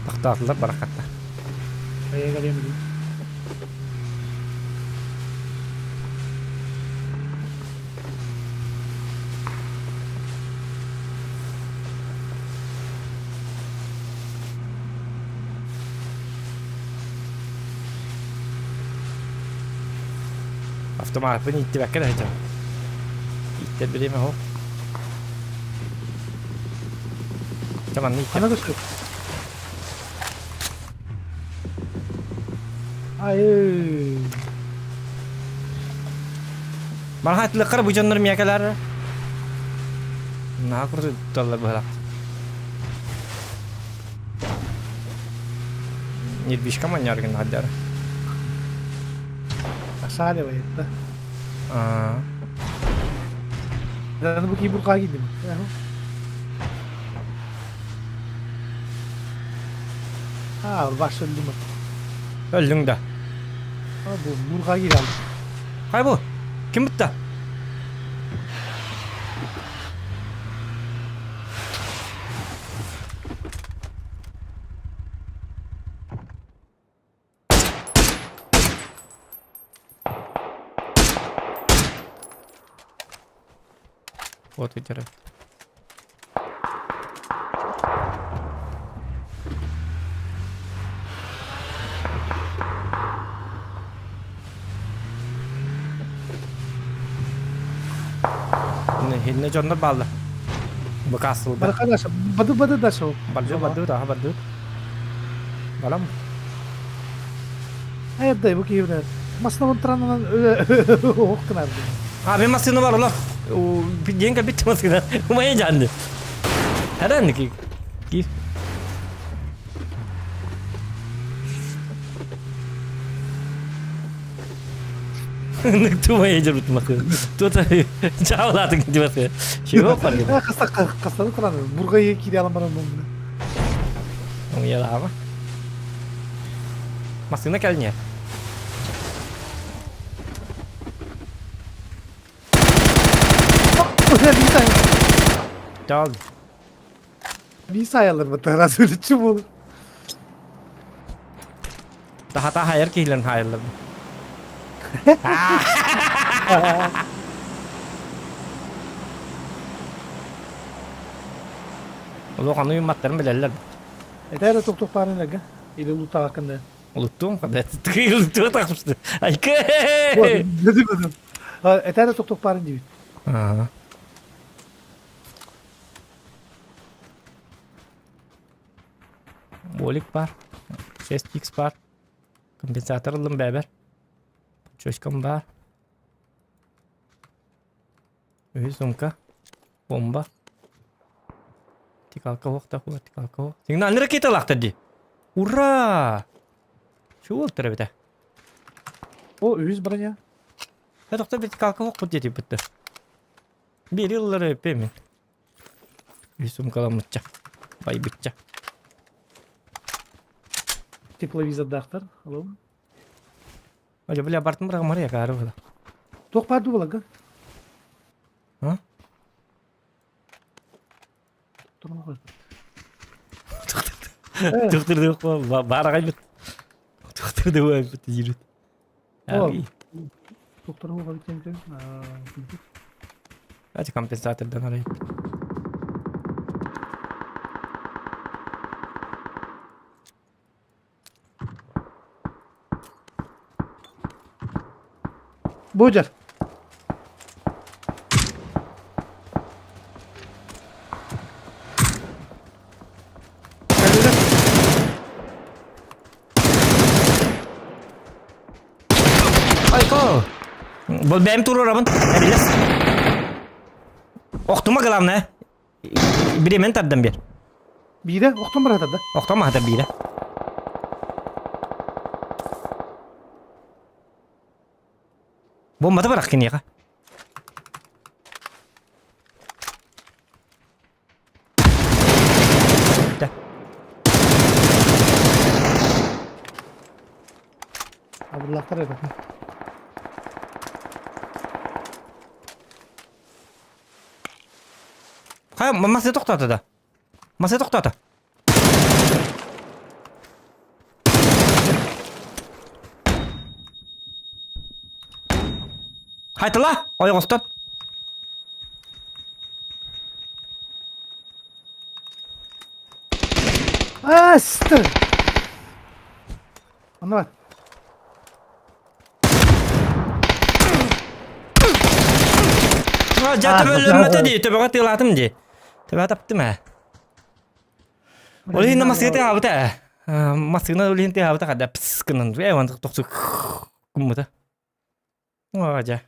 Тохтоотулар барахаттар. Хайа кэлиэм билин. Автоматпын ииттибэккэ да сылдьабын. Ииттэр бириэмэ суох. Чэ манна ииттэр. Хана көстөр. Айыы. Барха атылыккар бу дьоннор миэкэлэр. Наһаа курдук тутталлар быһалаах. Нервишка манньаар гына сылдьар. Нашаливает, да? Аа. Аны бу киибурҕаа киирдим. Аа, баш өлдүм. Өллүҥ да. А, бу мурға киирэ алдым. Хай бу. Ким бутта? Вот ветер. Хинне дьоннор бааллар. Быкаасылба. Барыка бады бады да шоу. Барды барды да барды. Балам. Айдай бу киһи Массыына туранынан ох гынар. А мен массыына бар олар. Диэн кэлбит массыына. Умайа дьаанды. Хәрән ки. Ки. Тумай жүрбүт массыына. Тута чаалаатың дибасы. Чего бар. Хаста хастаны туран бурга кире алам барам бу. Уялаама. Массыына кэлниэ. Дал. Bir sayalım mı? Taras ölçüm olur. Таһата хайар киһилэрин хаайаллар. Олох аны уйматтарын билэллэр. Этэр тоқтоқ барын әгі. Или лута хакында. Улуттуум када. Улуттуга тахсыбыт. Айка. Dedim. Этэр тоқтоқ барын дейбит. Ага. Болик бар. 6x бар. Компенсатор ыллым бэбэр. Чөчкам бар. Үһүс сумка. Бомба. Тикалка уохта хуа, тикалка уох. Сигнальный ракета лахтар ди. Ура! Чего ол эбитэ? О, үһүс броня. Я тоқтар вертикалка уох диэти бытты. Бири ыллары өппе Үһүс сумкаламмытча. Байбытча. Тепловизордаахтар. Алло. Оле, бля, бартын быраҕа Мария каары була. Туох баар дуу буоларга? А? Туран қой. Төхтүрдү баарагай бит. Төхтүрдү бит жүрүт. О. Доктор оға бит Давайте компенсатордан арайып. Божар. Айко! Бұл бәйім турурабын. Әбилес. Охтума главное. Биремен тардан бер. Бире, оқтон бар да. Охтума хата бире. Бомбата барақ кинеға. Да. Абырлақтар еді. Хай, маса тоқтаты да. Маса тоқтаты. Хайтыла, ойғостон. А, сты. Ана бар. Дьэ төбөлөммөтө дии, төбөҕө тыалаатым дии. Төбө таптым ээ. Ол иһин массыына тыаһаабыта ээ. Массыына ол иһин тыаһаабыта хада пс гынан ээ уонна тохсу гыммыта. Оо дьэ.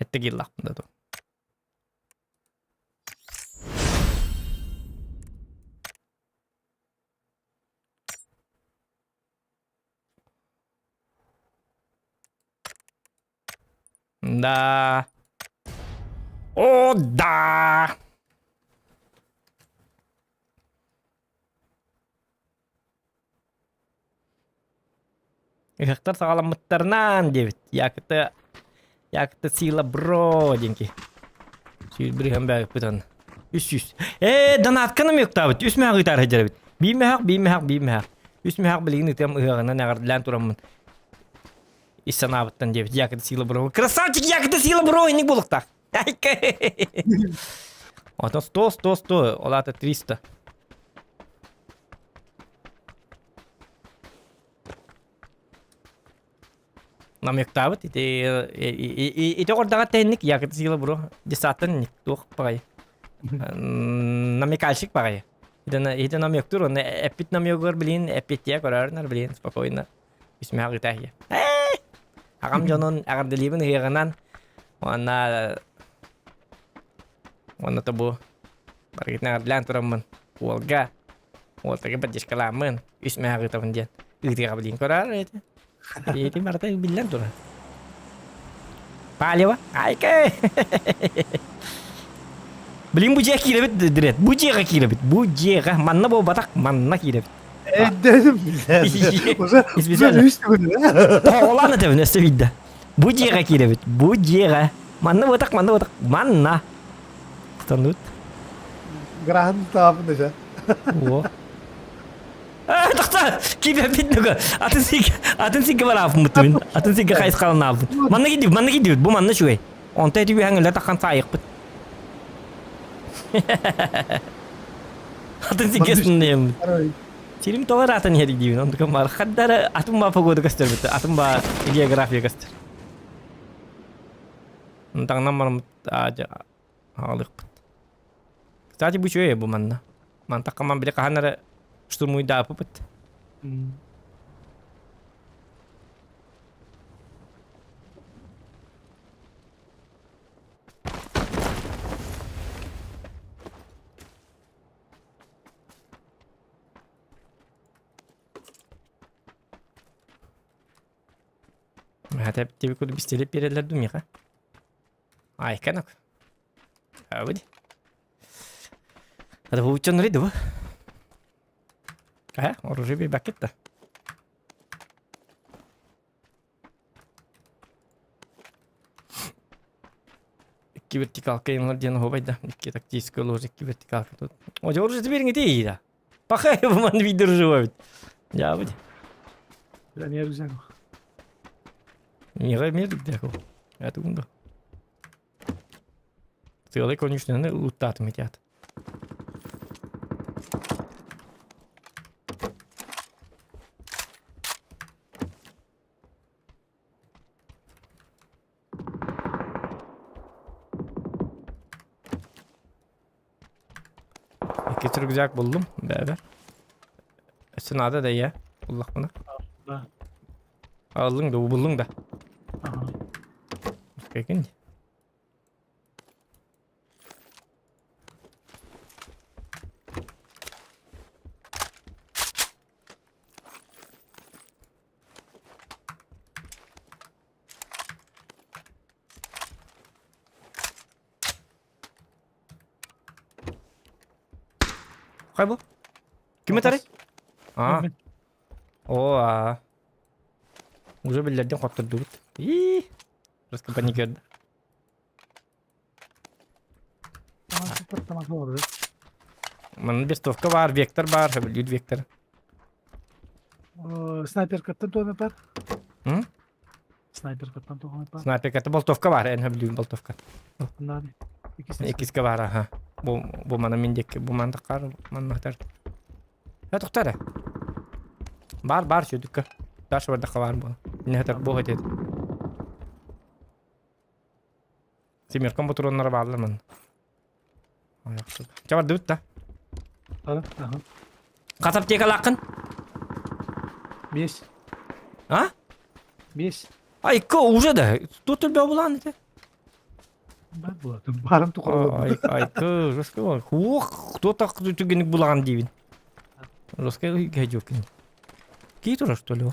Эттэ кииллаахпын да дуу. Да. О, да! Ыһыахтар саҕаламмыттарынан диэбит. Якты Якты сила бро диэн киһи. Сүүс бырыһан бээбиппит онно. 300. Ээ, донатканы мүөктаабыт. Үс мөһөх ыытаар сылдьар эбит. Биир мөһөх, биир мөһөх, биир мөһөх. Үс мөһөх билигин ытыам ыһыаҕынан эҕэрдэлээн тураммын. Ис санаабыттан диэбит. Якты сила бро. Красавчик, якты сила бро инник буолуохтаах. Отон 100, 100, 100, ол аата 300. Намектаабыт ити ити ордаҕа тэнник якты сила бро десаттан туох баҕайы намекальщик баҕайы ити намектур онно эппит намегар билин эппиттиэ көрөрнөр билин спокойно үсмэҕ ытаһия аҕам дьонун эҕэрдэлиибин ыһыаҕынан уонна уонна тобу барыгытын эҕэрдэлээн тураммын уолга уолтага поддержкалааммын үс мэһэх ыытабын диэн ыытыаҕа билин көрөр эти ити барыта биллэн турар Палево айка Блин, бу дьиэ киирэбит дирет. Бу дьиэҕэ киирэбит. Бу дьиэҕэ. Манна буолбатах, манна киирэбит. Эддедим билэр. Уже уже үс төгүл. Тоҕолаан этэбин өссө биирдэ. Бу дьиэҕэ киирэбит. Бу дьиэҕэ. Манна буотах, манна буотах. Манна. Станут. Граһын таапын десе. О. Тохто! Киирбэппит дуга. Атын сик, атын сикке барааппын мин. Атын сикке хайысхаланааппын. Манна киирдибит, манна киирдибит. Бу манна үчүгэй. Онто эти үһэҥ өлө таххан саайыкпыт. Атын сикке сынныйаммыт. Сирим тоҕо ыраатан иһэр диибин. Онтукам бар. Хаддара атын ба погода көстөрбүт. Атын ба география көстөр. Таҥнан бараммыт аҕалыахпыт. Кстати, бу үчүгэй бу манна. Мантахха ман били хаһан эрэ штурмуйдааппыт. Хата тебе куда бистелеп берелер ду миха. Айканок. Абыди. Hadi bu uçan bu. Ha, оружие bir бакет да. Икки вертикалка имлар диэн оһуобай да. Икки тактическая ложь, икки вертикалка тут. О, оружие бериҥ ити да. Пахай бу манна видерживает. Дьаабыт. Бля, не рюкзак. Мига мир дяку. Это унда. Сыалай конюшняны луттаатым итят. Икки рюкзак буллум бэбэ. Өссө наада да иә буллахпына. Да. Аллың да буллуң да. Ага. Кекин. Хай бу? Ким этэрий? Аа. О, аа. Уже биллэрдин хоттордубут. Ии. Просто паникерді. Манна вестовка бар, вектор бар, сөбүлүүр вектор. Снайперкаттан туох бар? М? Снайперкаттан туох бар? Снайперката болтовка бар, эн сөбүлүүр болтовка. Надо. Иккиска бар, аха. Бу бу мана мин диэки бу манна хаар манна хатар. Э тохтоо эрэ. Баар баар сүдүккэ. Дальше бардахха баар буол. Инне хатар бу хатет. Семеркам ботуруоннара бааллар манна. Чэ бардыбыт да. Ага, ага. Хас аптекалааххын? Биэс. А? Биэс. Айка уже да. Тут элбэх булаан этэ. Бар буолатын. Баарым тухары. Айка, жестко. Уох, кто так түгенник булаан диибин. Жестко гадюкин. Кии турар, что ли?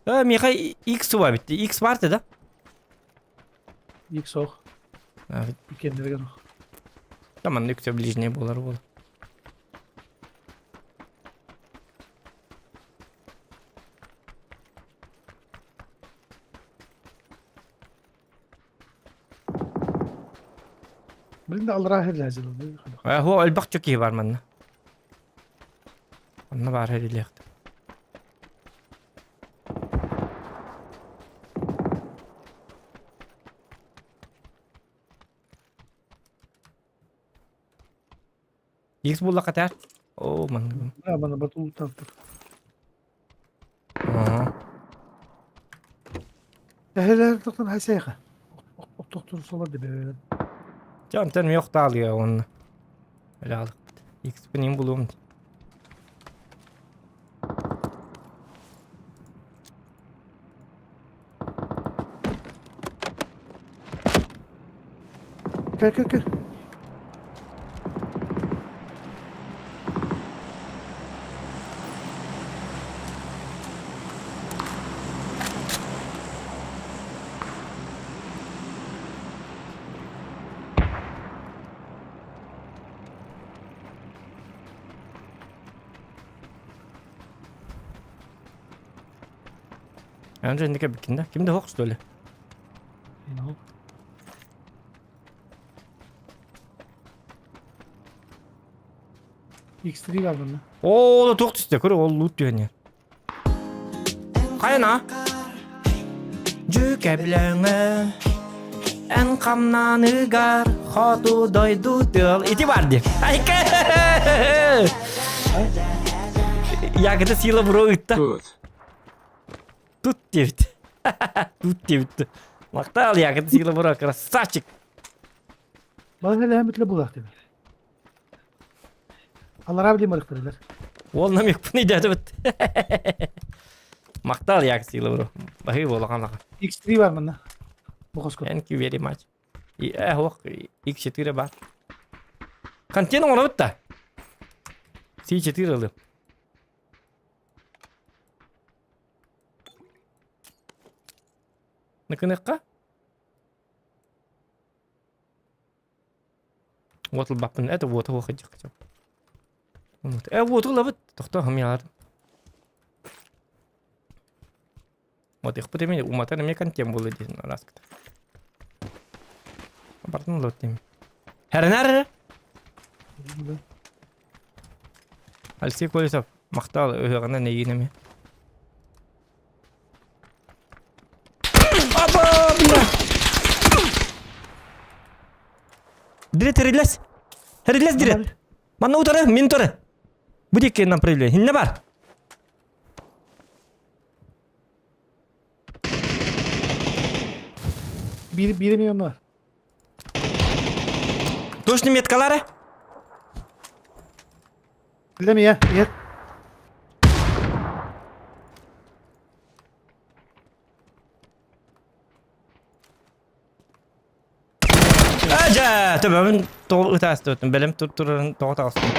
Э, миэхэ X бар битти. X бар да? X ох. Иккиэннэригэр ох. Там маннык все ближнее буолар буол. Блин да аллараа иһэр Һуо элбэх киһи бар манна. Онно баар иһиллиэхтэ. Икс булла катар. О, манна. Да, мана батул таптык. Ага. Эһэлэр тохтон хайсайха. Оттохтур солар дебе. Жантан миох таалыга онно. Эле алыкпыт. Икс пинин булуум. Кел кел кел. Önce инники биккин Ким да что ли? Ну. X3 бар манна. Оо, туох түстэ, көрө ол лут түһэн Хайана? Дьүкэблэҥэ эн хамнаныгар хоту дойду тыал ити бар ди. Айка! Ягода сила бро ытта. Тут. Тут диэбит. Тут диэбит. Махтал ягода сила бро, красавчик. Балан элэһэн бүтүлэ булаах диэн. Аллараа билим барыктарылар. Ол намекпын идәтібіт. Махтал ягода сила бро. Баһыы буолахан лаха. X3 бар манна. Бу хоско. Thank you very much. И ох, X4 бар. Контейнер оҥоробут да. C4 ылым. Накыныкка? Вот ылбаппын. Это вот его хотел. Вот. Вот ылабыт. Тохто хамьялар. Вот их потому уматар мне контем было здесь на раз. Бартын лот тем. Хәрнәр? Алексей Колесов махтал ыһыаҕынан эйигин эмиэ. Аба, бля! Дирет эриллэс. Эриллэс дирет. Манна утары, мин утары. Бу диэки направление. Хинне бар. Биир биир эмиэ онно бар. Точно меткалары? Билем ийэ, ийэ. Ажа, төбөбүн тоҕо ытаастыбытын, бэлэм турарын тоҕо таҕыстым.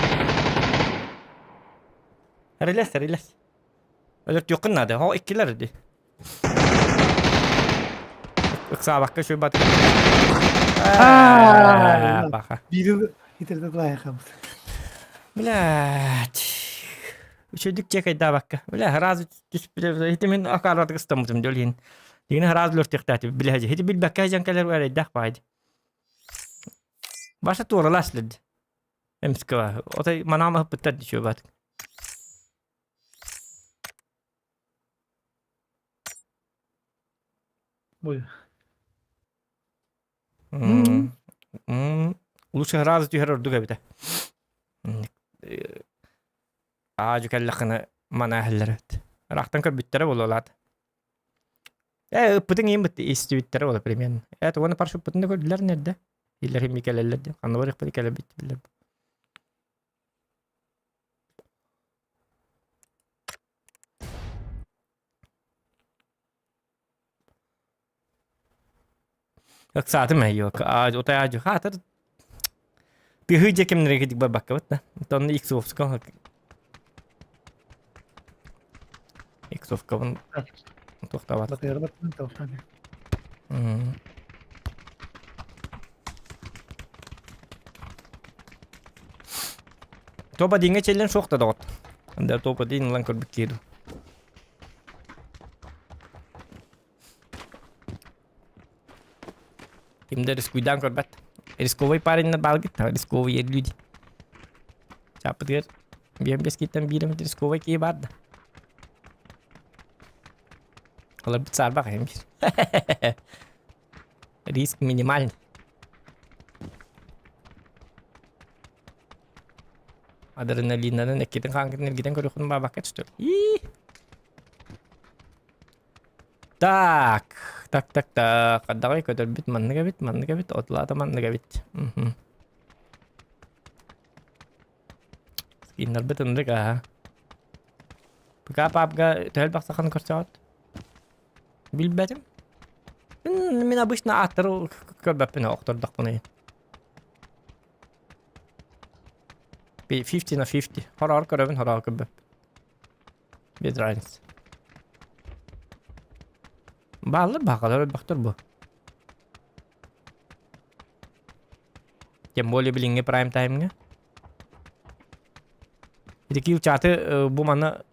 Эрилэс, эрилэс. Өлөртүөххүн наада. О, иккилэр ди. Ыксаабакка үчүгэй бат. Аа, Баха. Биири итирдэ тулаайахабыт. Блядь. Үчүгдүк чекайдаабакка. Бля, сразу түспүтэ. Ити мин акаарбатык ыстаммытым дьол иһин. Дигини сразу өлөртүөхтээти билэһэ. Ити билбэккэ дьон кэлэр эрэйдээх баайды. Баша туоралаас лэд. Эмискэ отой манаама ыппыттар дичүө баат. Ой. М. М. Лучше сразу түһэр ордук эбитэ. Аадьу кэллэххинэ мана иһэллэр эбит. Ыраахтан көрбүттэрэ буолуолаат. Э, ыппытыҥ иин бытты истибиттэрэ буола примерно. Э, уонна парашюппутун да көрдүлэр нэрдэ. Иллэр химми кэлэллэр диэн. Ханна барыахпыт кэлэбит биллэр. Ыксаатым ээ, утаайдьу хаатыр тыһыы дьэ кэмнэргэ дик барбаккабыт да. Онно иксовска иксовкабын туохтаабат. Топ одиҥҥа чэллэн суох да доҕот. Да топ один ылан көрбүт киирдим. Ким да рискуйдаан көрбөт. Рисковый парень баалгыт, рисковые люди. Чааппытыгар биэм бэскиттэн биир эмит рисковый киһи баар да. Олорбут саарбах эм биир. Риск минимальный. Адреналиннанан эккитин хаанкытын эргитэн көрүөххүн баабакка түстүр. Так, так, так, так. Хадаҕай көтөрбүт маннык эбит, маннык эбит, отлаата маннык эбит. Мгм. Скиннарбыт ынырык ааһа. ПК папка төһө элбэх саханы көрсөҕүт? Билбэтим. Мин обычно ааттары көрбөппүн охтордохпунай. 50 на 50. Хороор көрөбүн, хороор көрбөппүн. Без разницы. Бааллар баҕалар өлбөхтөр бу. Тем более билиҥҥи прайм таймҥа. Ити киил чаты бу манна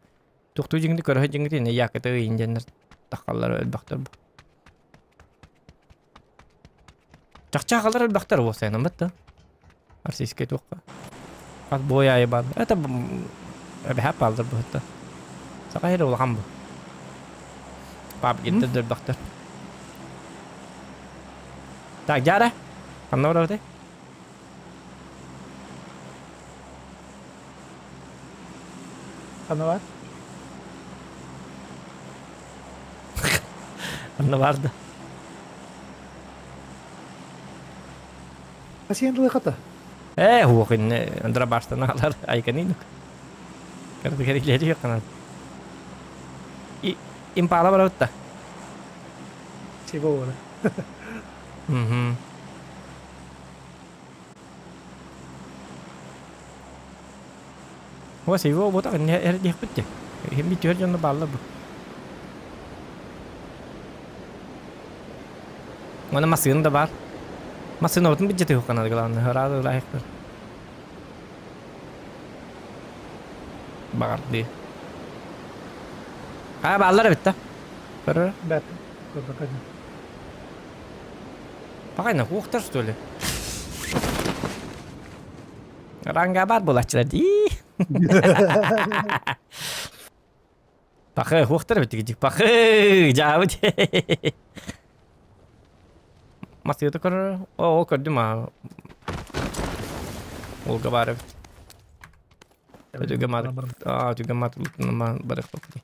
тухтуу дьиҥди көрөһө дьиҥити не якыты ыйын диэннэр тахаллар өлбөхтөр бу. Чахчы аҕалар элбэхтэр уопсайынан да. Российскай туохха. Хас бой аайы баар. Это эбэһээт бааллар быһыта. Саха сирэ улахан бу. Пабгиттэр да элбэхтэр. Так, дьаара. Ханна барабытай? Ханна бар? Ханна бар да? Хасиэн тылы хата. Ээ, хуох инне андра баштан алар айканинук. Кэрди кэрилери канат. И импала барабытта. Чего бара? Мгм. Ос его вот эрдиэхпит де. Хим бит түһэр дьонно бааллар бу. Уонна массыына да баар. Массыына отун бит жете канады главное. Ыраах ыраахтар. Баҕардыы. Аа бааллар эбит да. Көрөр. Бэт. Көрбөкө. Пахайна хуохтар что ли? Ранга бар булаччылар дии. Пахы хуохтар эбит дик. Пахы жаабыт. Масыыта көрөр. О, көрдүм а. Олга бар эбит. Өтүгө мат. Аа, өтүгө мат барыхпыт.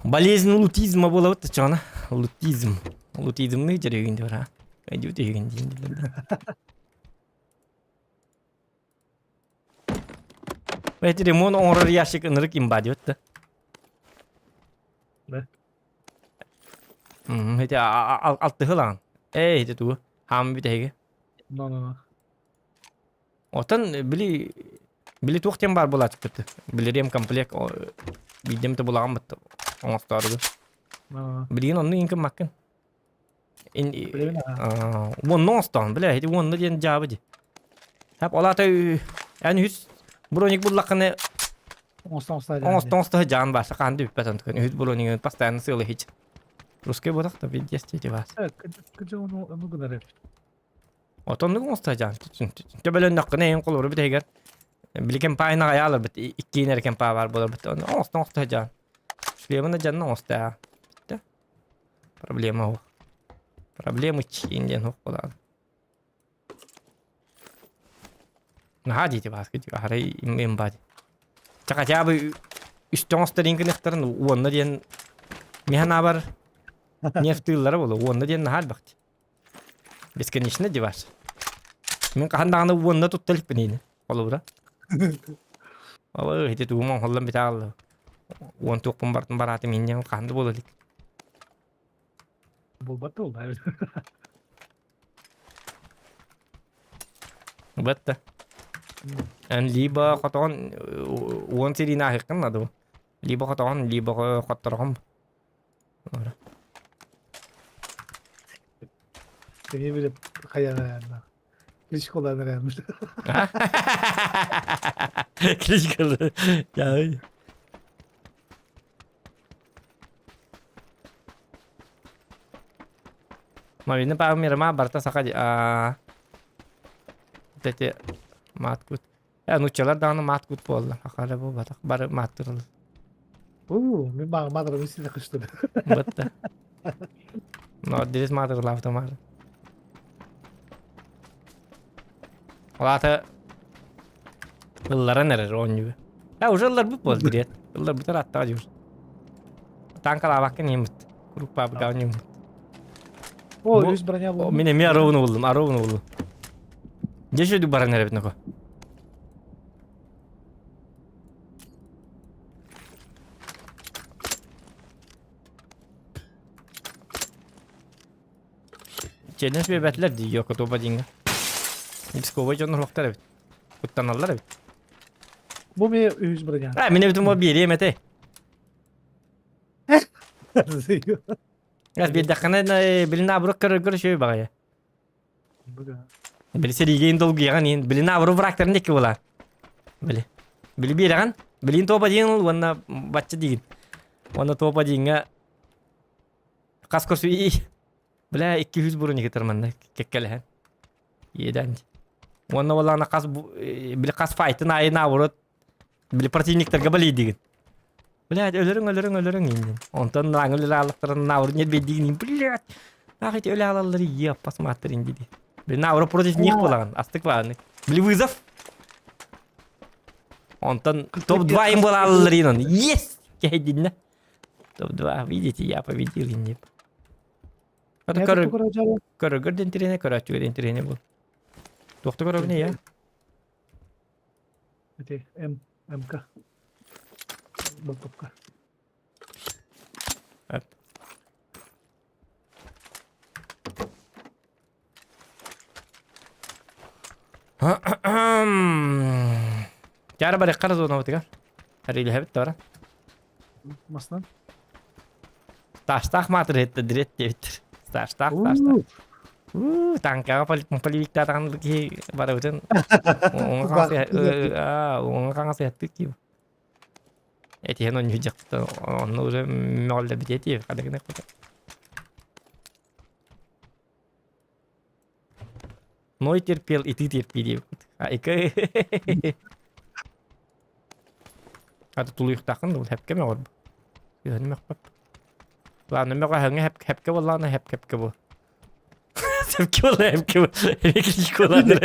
Болезнь лутизма буолабыт чоҕуна. Лутизм. Лутизмный дьэрэгин диир ha. Идиот иһигин диин дииллэр. Эти ремонт оҥорор ящик ынырык имба диэбит да. Да. Ити алтыһылаан. Эй, ити тугу? Хаам бүтэһиги. No, no, no. Оттон били били туох диэн баар буолааччыкпыт. Били ремкомплект биирдэм да булаҕын бытта оҥостоору. Билигин онну иҥ гыммаккын. Уонна оҥостоон, бля, ити уонна диэн дьаабы ди. Хап, ол аата эн үс броник буллаххына оҥосто оҥосто жаан бааса хаан бүппэт онтукан үһүс бронигын постоянно сыалы хич. Русский ботах да пиздец дети вас. Отоннук оҥостоочаан төбөлөннөххүнэ эйин холобура бүтэһигэр били кэмпаайын аҕай ааларбыт иккиин эрэ кэмпаа баар буоларбыт ону оҥосто оҥостоочаан шлемын да дьанна оҥостоо бүттэ проблема суох проблемы чин диэн суох буолаҕын. Наһаа диэти бааска арай имба ди. Ча хотя бы үстэ оҥостор гыныахтарын уонна диэн миһанаабар нефтыыллара буолуо уонна диэн наһаа элбэх дии. Бесконечно девас. Мин хаһан даҕаны уонна тутта иликпин иини холобура. Ол ити тугум оҥоһуллан бүтэ хаалла. Уон туохпун бартын бараатым инньэ хаһан да буола илик. Буолбат да буолла. Бэтте. Эн либо хотоҕон уон сириини ааһыаххын наада Либо хотоҕон, либо хоттороҕун. Кини билip хайаан Кличколаан эрээбит. Кличколаан. Яй. Мавина паа мирама барта саха а Эти маткут. Э нуччалар даҕаны маткут буолла. Хахара бу батах бары мааттырыл. Уу, мин баҕа маатырым истинэ кыштым. Бытта. Но дирис маатырлаабыта маары. Ол аата ылларан эрэр оонньууга. Э уже ылларбыт буол дириэт. Ылларбытар аттаҕа дьур. Танкалаабакка ниэммит. Группа оонньууммут. О, үс броня булдум. Мин эмиэ аровну булдум, аровну булдум. Дьэ шөдүк баран эрэбит нако. Челлендж биэрбэтилэр дии Йокотуба диҥҥэ. Псковой дьон оһохтор эбит. Куттаналлар эбит. Бу ми үһүс броня. А, мин эбитим биэриэм этэй. Газ биэрдэххинэ билин абырык көрөргөр үчүгэй баҕайы. Били сэриигэ долгуйаҕын иин. Билин абыры врагтарын диэки буолаар. Били. Били биэрэҕин. Билин туопа диин уонна бачча диигин. Уонна туопа дииҥҥэ хас көрсүү Бля 200 бурун икитер манна кэккэлэһэн. Иэдэн. Уонна буоллаҕына хас били хас файтын аайы наоборот били противниктарга балийдигин. Блядь, өлөрүҥ, өлөрүҥ, өлөрүҥ индин. Онтон нааңыл өлө ааллахтарын наоборот ньэрбэйдигин, блядь. Ах эти өлө аалаллары еппас мааттар инди ди. Били наоборот против них буолаҕын, астык бааны. Били вызов. Онтон топ-2 им буолааллар инон. Есть! Кэһэйдиннэ. Топ-2, видите, я победил инди. Көрөгөр ден тирene, көрөөччүгэр ден тирene был. Туохта көрөбүн я? Ити М МК. Болтопка. Тяра барыххара зонабытыгар. Арилэһэбит тора. Масынан. Таштаах маатыр этте дирет диэбиттэр. Таштаах, таштаах. Уу, танкаҕа полевиктаатаҕын киһи барыбытын уҥа хаҥас ыһаттык киһи. Этиһэн онньу дьахта онно уже мөҕүллэрбит этиэ хадыгына Ной терпел, и ты терпи диэбит. Айка. Аты тулуйуктааххын ол хэпкэ мөҕөр. Үһүн мөхпөп. Ладно, мөҕөһөҥө хэп хэпкэ буоллаҕына хэп хэпкэ бу. Хэпкэ буолла хэпкэ бу. Электричка буолла.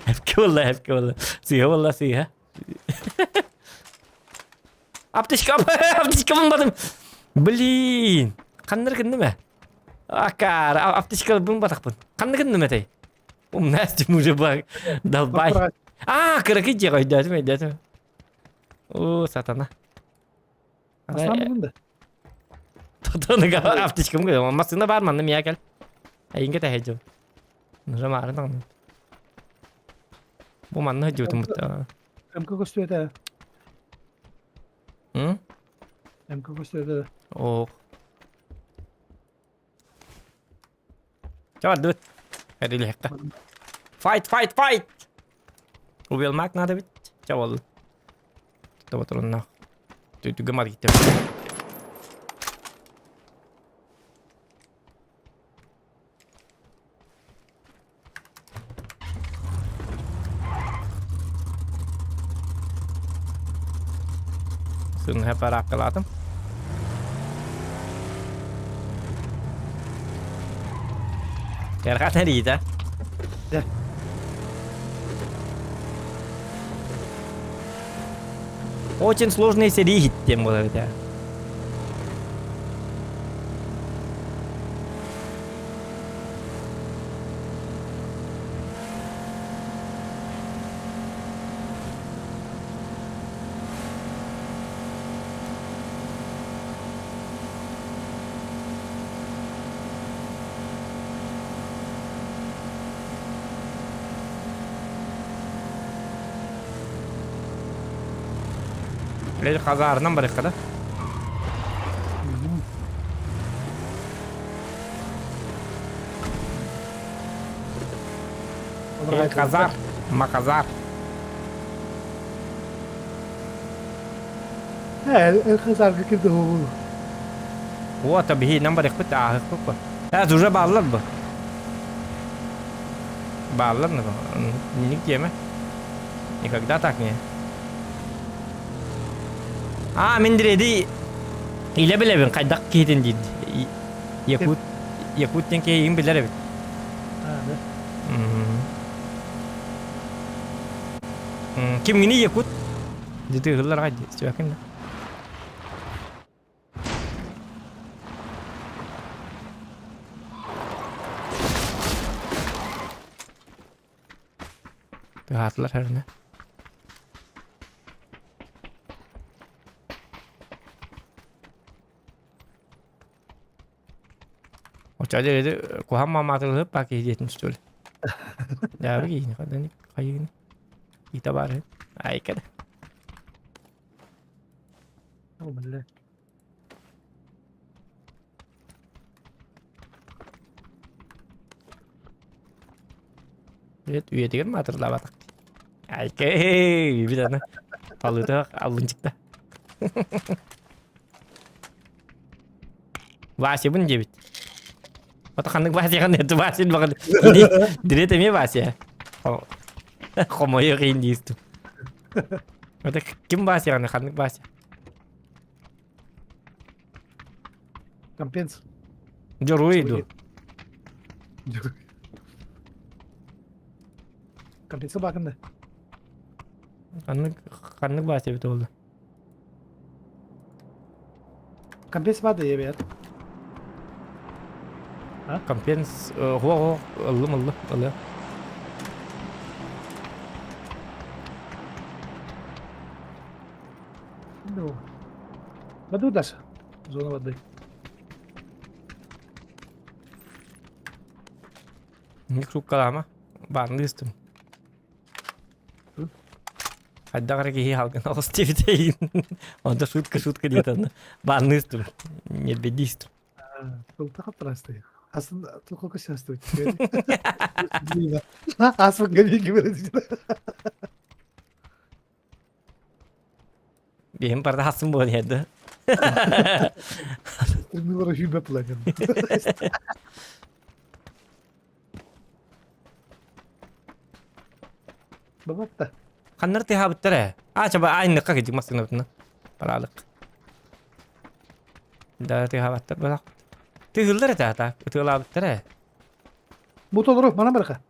Хэпкэ буолла хэпкэ буолла. Сыыһа буолла сыыһа. Аптечка, аптечка булмадым. Блин. Ханныр гынным э? Акаар, аптечка булбатахпын. Ханны гынным этэй? Умнастым уже баг. Долбай. А, кыракый дьиэҕэ өйдөөтүм, өйдөөтүм. О, сатана. Аслан булдун да. Тотоныга аптечкам кел. Массыына бар манна мия кел. Айынга тэһэдьим. Нужа маарын таҥны. Бу манна сылдьыбытым бутта. МК көстүөтэ. М? МК көстүөтэ. Ох. Чэ бардыбыт. Эрилиһэххэ. Fight, fight, fight! Убил мак надо бит. Чэ болду. Тоботоруннаах. Түгүм аргитте. Сыҥһа парааккалаатым. Эрхат эриитэ. Дьэ. Очень сложные серии диэн буолар этэ. Блядь, хазаарынан барыахха да. Казар, Маказар. Эл Хазарга кирде ол. Вот, биһиинэн барыахпыт ааһыахпыт бу. Э, уже бааллар бу. Бааллар Нигде ме. Никогда так не. А, мин диреди илэ билэбин хайдах киһитин диир. Якут Якут диэн киһи билэр эбит. Кимҥини Якут? Дитыһыллар аҕай дии, сүөкүн да. Тыһаатылар хэринэ. Оччо диэри куһаҕан маамаатылыһып баа киһи диэтин что ли? Дьаабы киһини ханна хайыгын иитэ баар үһү. Айка да. Ол биллэ. Үйэт үйэтигэр маатырлаабатах. Айка эй бит аны талыытах аллынчыкта. Васябын диэбит. Ото ханнык Васяҕын это Васин баҕар Дирет эмиэ Вася. Хомойуох иһин диистим. Это ким Васяҕын ханнык Вася? Компенс. Дьоруой иду. Компенса бакында. Ханнык ханнык Вася эбит олду? Компенс баар да ийэбэр. Компенс хуо ыллым ыллым ылы. Ну. Воду дашь? Зона воды. Не круккалаама. Баанны истим. Хайдах эрэ киһи халгын оҕус диэбитэ Онто шутка шутка диэтэ баанныыстым нербедиистим Тылта хаптарасты. Асын тылка счастье. Асмын гамиги Биһим барда хасын буолан иһэрдэ. Тренировка хүйбэ плаген. Бабатта. Ханнар тыһаабыттар ээ. Аа, чаба айныкка кидик массыынабытына. Бараалык. Да тыһаабаттар балак. Тыһыллар этэ ата. Ытыалаабыттар ээ. Бу толору, мана бараха.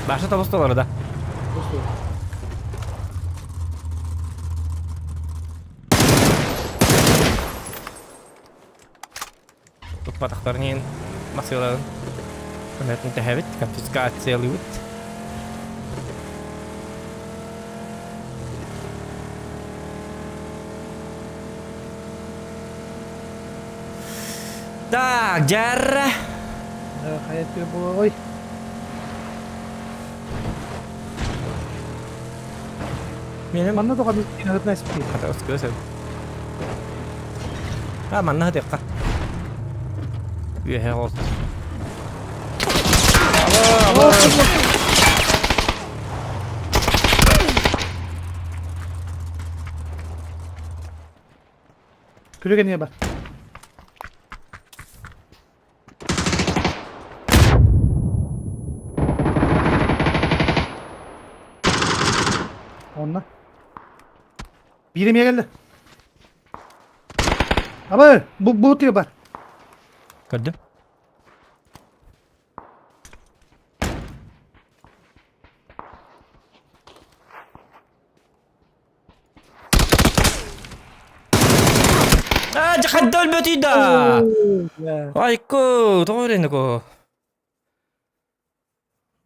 Баша тобус толору да. Туппатахтарын иһин массыыларын көмөтүн тэһэбит, конфискациялыыбыт. Так, дьарра. Хайа буолуой? Менин Манна тоҕо инахытна испи. Хата өскө сөп. А, манна хатыахха. Үөһэ ол. Күрүгэн бар. Онно. Биир эмиэ кэллэ. Абы, бу бу тыа бар. Көрдүм. Аа, дьэ хадда өлбөтүй да! Айку, тоҕо өренеко?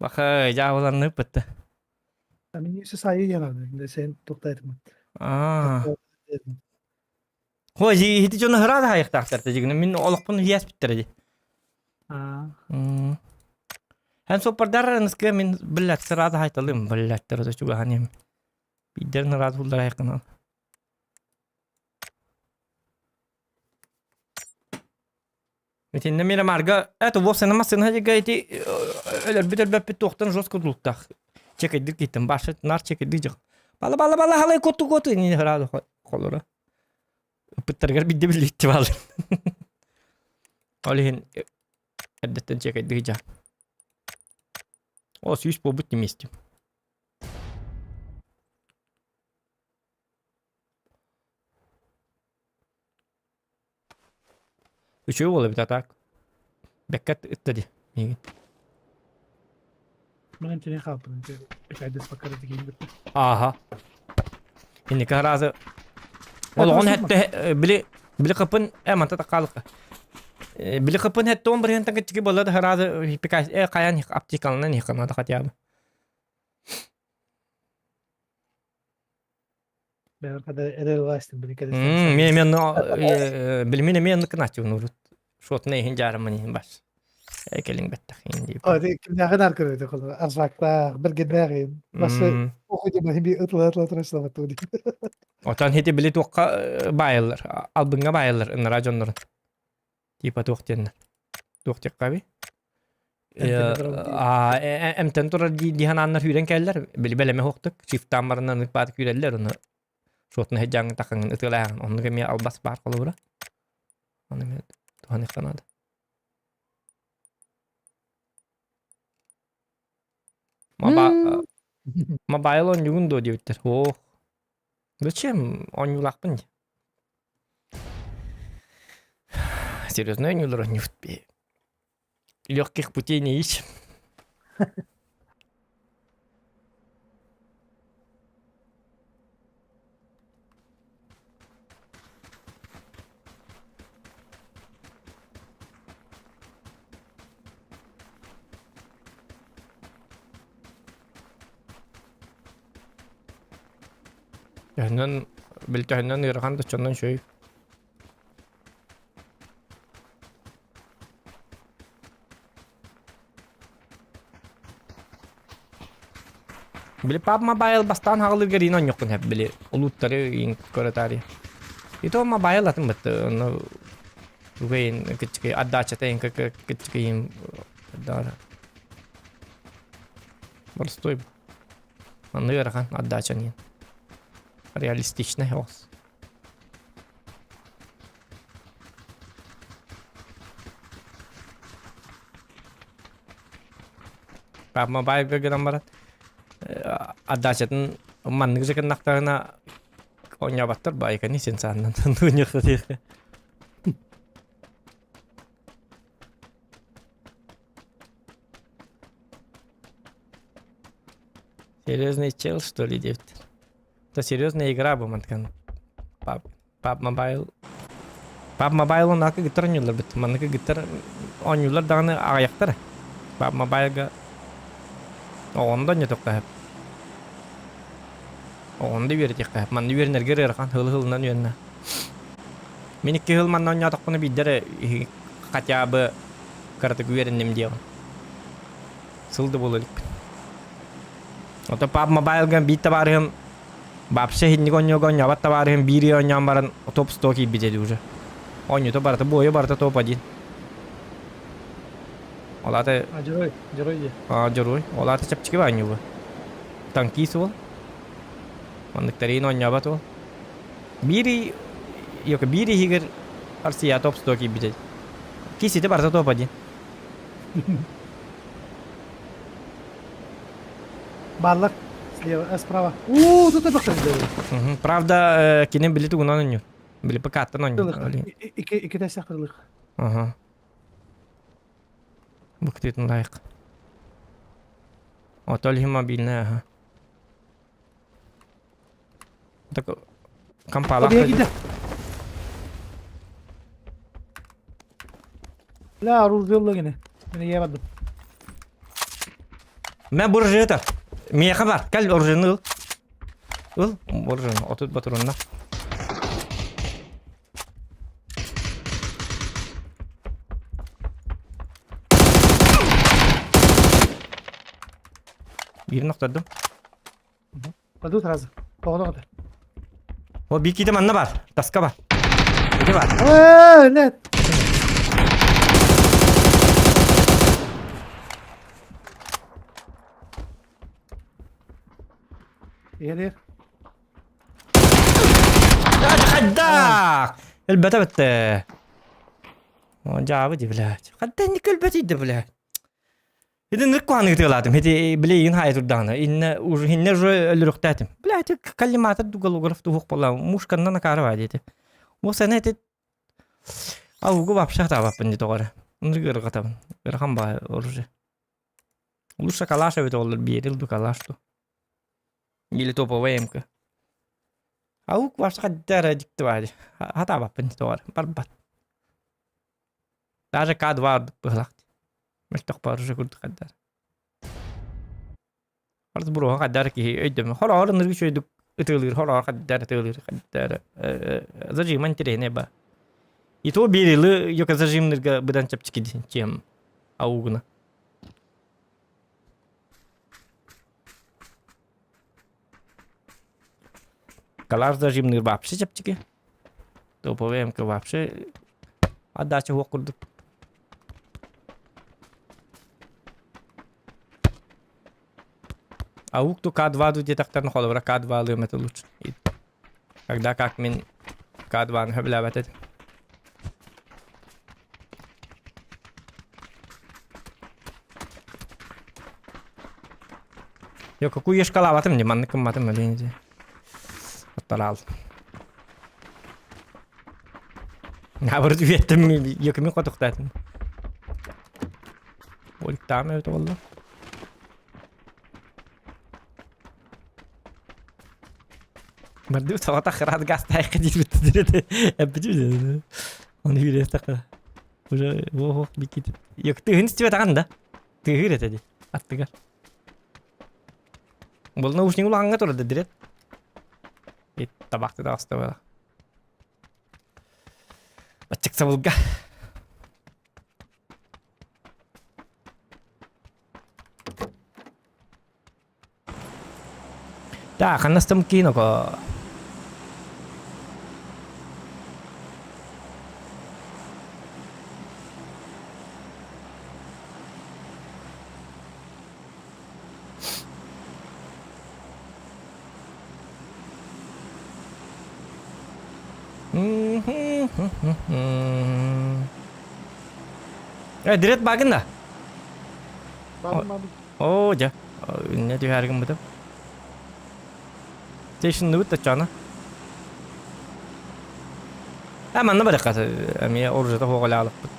Бахай, дьаабыланнык бытты. Мин сайы янады. Сен тоқтайтым. Аа. Хой, хити дьону хыраада хайыктаахтар дигин. Мин олохпун хияс биттер ди. Аа. Эн соппардар ныскы мин билләт сыраада хайталым билләттер чугаһанем. Биддерин ыраат буллар айкынан. Итиннэ Мирамарга это вовсе массыына дьигэ ити өлөрбүт өлбөппүт туохтан жестко тулуктаах чекайдыр киттим башы нар чекайдыр жок бала бала бала халай коту коту не храды холора ыппыттарыгар бидде биллитти бал ол иһин эрдэттэн чекайдыр жа о сүүс буолбут вместе. Үчүгэй уол эбит а так. Бэккэ ытта дии миигин. Мен тени хаалбын. Үчайдыс баккара дигин битте. Ааха. Инники аразы Олоҕун хэтте били били кыпын э манта таккаалыкка. Били кыпын хэтте он бирген тагы болла да харазы пикас э каян аптекалынан хиканада хотя бы. Бэйэм хада эдэр властин били Мен мен билмин эмиэ оннук гынааччыбын урут. Шотна иһин дьаарыммын иһин бас. Кэлиҥ бэттэх иһин диир. Кимнээхин ар көрөйдө холор аржаактаах биргиннээҕин басы охуйдума хими ытыла ытыла турасылабат дии. Отон хити били туохха баайыллар, албыҥҥа баайыллар ынара дьоннорун. Типа туох диэннэр. Туох диэххэ Эмтэн турар дии ханааннар сүүрэн кэллэр, били бэлэмэ суохтук, шифтаан баранан ынык бааты күүрэллэр, ону суотуна сылдьаҥҥын тахаҥҥын ытыалааҕын, оннук эмиэ албас баар холобура. Ону эмиэ туһаныахха наада. Мобайл оонньуугун дуо диэбиттэр. Ох, зачем оонньуулаахпын дии. Серьезно оонньуулар оонньуубут бии. Легких путей не ищем. Төһөннөн били төһөннөн ыарахан да оччоннон үчүгэй. Били PUBG Mobile бастаан хаҕылыыргар иин оонньуоххун сөп били улууттары иин көрө таарыйа. И то Mobile атын бытты онно тугайын кыччыкый отдачата иин кыччыкыйын да Боростуой Манна ыарахан отдача диэн. Реалистичный оҕус. Мобайлга гынан баран отдачатын маннык же гыннахтарына оонньообаттар баайканы син сааннан оонньуохта Серьезный чел, что ли, диэбиттэр. Это серьезная игра бу мантыкан. PUBG, PUBG Mobile. PUBG Mobile оннаакы гыттар оонньууллар бит. Маннык гыттар оонньууллар даҕаны аҕыйахтар. PUBG Mobile-га оҕону да оонньотуохха сөп. Оҕону да үөрэтиэххэ сөп. Манна үөрэнэргэ ыарахан сыл-сылынан үөрэнэ. Мин икки сыл манна оонньоотохпуна биирдэ эрэ хотя бы кыратык үөрэнним диэҕим. Сыл да буола иликпин. Ото PUBG Mobile-га биир табаарыһым вообще иһинник оонньууга оонньообот табаарыһым биир ый оонньоон баран топ 100 киирбит этэ уже. Оонньуута барыта буойа барыта топ один. Ол аата А дьоруой, дьоруой дии. А, дьоруой. Ол аата чэпчэки оонньууга. Танкист уол. Манныктарыын оонньообот уол. Биир ый биир иһигэр Арсия топ 100 киирбит этэ. Кисити барыта топ один. Бааллар. Слева, справа. Уу, тут эбэхтэр Правда, кини били тугунан оонньуур. Били ПК-ттан оонньуур. Икки тэсэх Ага. Быктыытын лайк. Отол иһин мобильная, ага. Так, компалах. Бля, оружие ылла гини. Мин ийэ бардым. Мен буржуйта. Миэхэ бар. Кэл оружиены ыл. Ыл оружиены. Отут батурунна. Биирин охтордум. Кладу сразу. Тоҕо тоҕо. О, биир манна бар. Таска бар. Ити бар. Ээ, нет. Иһэлиэр. Хайдах! Өлбөтө бүттэ. О, дьаабы ди, блядь. Хадда инник өлбөтүйдэ, блядь. Ити нырк куһаны ытыалаатым. Ити билигин хайа турдаҕына. Иннэ уже иннэ уже өлөрүөхтээтим. Бля, ити коллиматор дуголограф туһуох буолла. Мушканнан акаары баа диэти. Бу сана ити аугу вообще хатаабаппын дии тоҕо эрэ. Ынырык ыарырҕатабын. Ыарахан баҕайы оружие. Лучше калаш эбит оллар биэрил ду калаш ду. Или топовая МК. Аук вообще хадда эрэ дьикти баа дии. Хатаабаппын дии тоҕо эрэ. Барбат. Даже К2 ордук быһылаах. Мөлтөх оружие курдук хайдар. Арыс буруоха хайдар киһи өйдөмө. Хороҕор ынырык үчүгэйдик ытыалыыр, хороҕор хайдар ытыалыыр, хайдар зажима интереснее ба. И то берилы йока зажимнырга быдан чэпчэки чем аугуна. Калаш зажимныыр вообще чэпчэки. Топовый МК вообще отдача уох курдук. Аук ту К2 ду диэтэхтэрин холобура К2 алыам это лучше. И когда как мин К2-ны сөбүлээбэт этим. Йо, какую ешкалаабатым дии, маннык гымматым өлейин дии. Оттораал. Наоборот үөттим йөкүмү хотухтаатым. Оликтаам эбит буолла. Бардыбыт соҕотох кыраат гаастаайха диирбит эппитим Оны үүрүөхтэххэ. Уже уох биккит. Йөк тыһын истибэтэҕин да. Тыһыыр этэ дии аттыгар. Бұл наушник улаҕаҥҥа турар да дирет. Табахты таҕыста буола. Аччык сабылга. Да, ханнастым киного. Э, дирет багын да? Бардым бардым. Оо, дьэ, иннэ түһээри гыммытым. Тешиннибит оччоҕуна. Ээ, манна барыахха эмиэ оружиета суох ылаалыкпыт.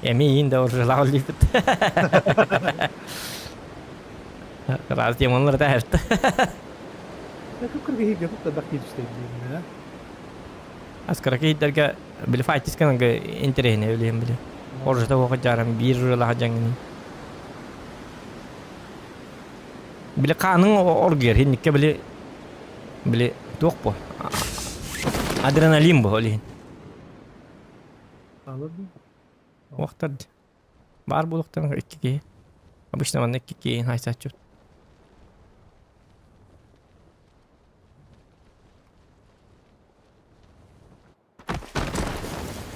Эмиэ иин да оружиелаах үллүүппүт. Раз демонлар да эбит. Кыргыһыыга туттардах диэн түстэ Аскара киһиттэргэ били файтисканга интэриэһинэй билиһин били. Оружиета суох дьаарам биир оружиелаах дьаҥҥын. Били хааныҥ оргуйар инникке били били туох бу адреналин бу ол иһин. Уохтар баар буолуохтарын икки киһи. Обычно манна икки киһи хайсааччыбыт.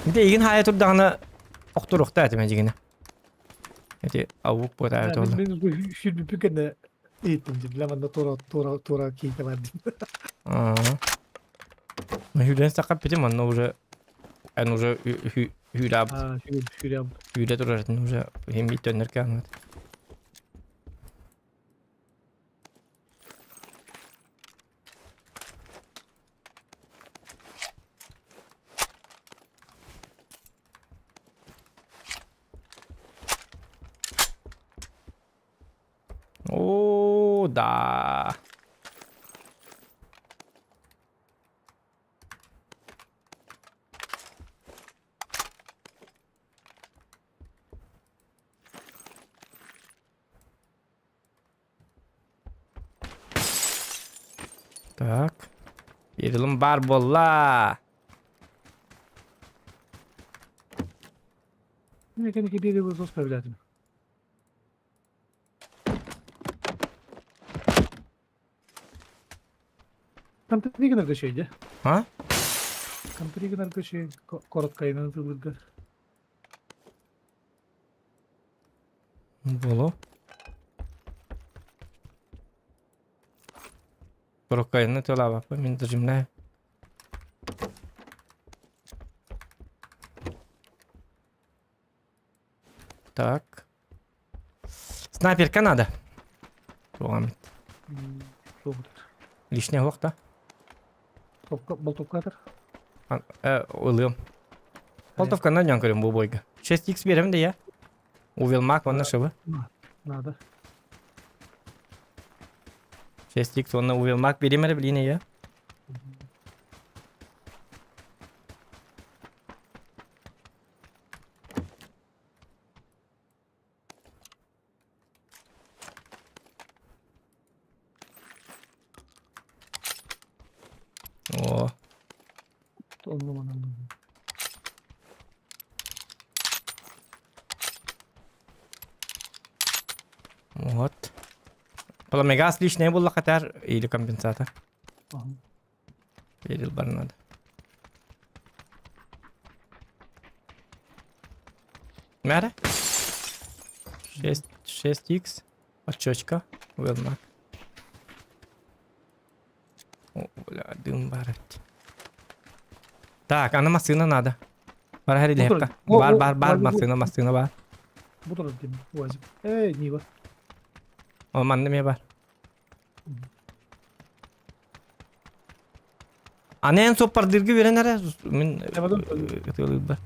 Ити игин хаайа турдаҕына охторуохтаа этим эдьигинэ. Ити аук буотаабыт буолла. Мин сүүрбүппүн кэннэ иһиттим дии. Бля манна туора туора туора киһитэ бар дии. Сүүрэн сахаппитим манна уже эн уже сүүрээбит. Сүүрээбит. Сүүрэ турар уже иһин биир төннөр кээммит. О, да. Так. Берилим баар буолла. Мин биэри зос появлятым. Контри гынарга шейде. А? Контри гынарга шей короткайынан ытылырга. Боло. Короткайынан тылаабаппын мин дожимнаю. Так. Снайперка надо. Тугамит. Лишняя уохта. Болтовкатор. Ылыам. Болтовканы дьон көрүм бу бойга. 6x берем да я. Увелмак онна шыбы. Надо. 6x онна увелмак берем эрэ билине я. О. Вот. Пламегаз лишнее было хотя или компенсатор. Перил бар надо. Мәрі? 6, 6х. Очочка. Велмак. О, бля, дым бар. Так, аны массыына надо. Бар хәри лепка. Бар, бар, бар, массыына, массыына бар. Бу турар дим, УАЗик. Эй, Нива. О, манна ме бар. Аны эн соппардыргы берен эрэ мин ытыалыырбар.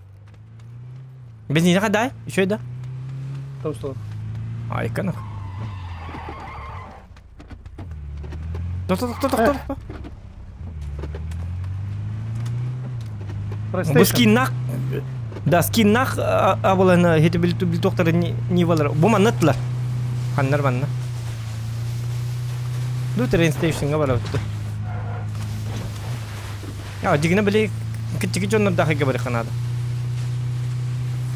Бензине дай, еще да. Таусталар. Айканах. Тохто, тохто, тохто, тохто. Бу скиннах да скиннах абыланы хити бил тохтары нивалар. Бу манныттылар. Ханнар манна. Ду train stationга барабытты. Я дигіне били кичиги дьоннор дахыга барыха надо.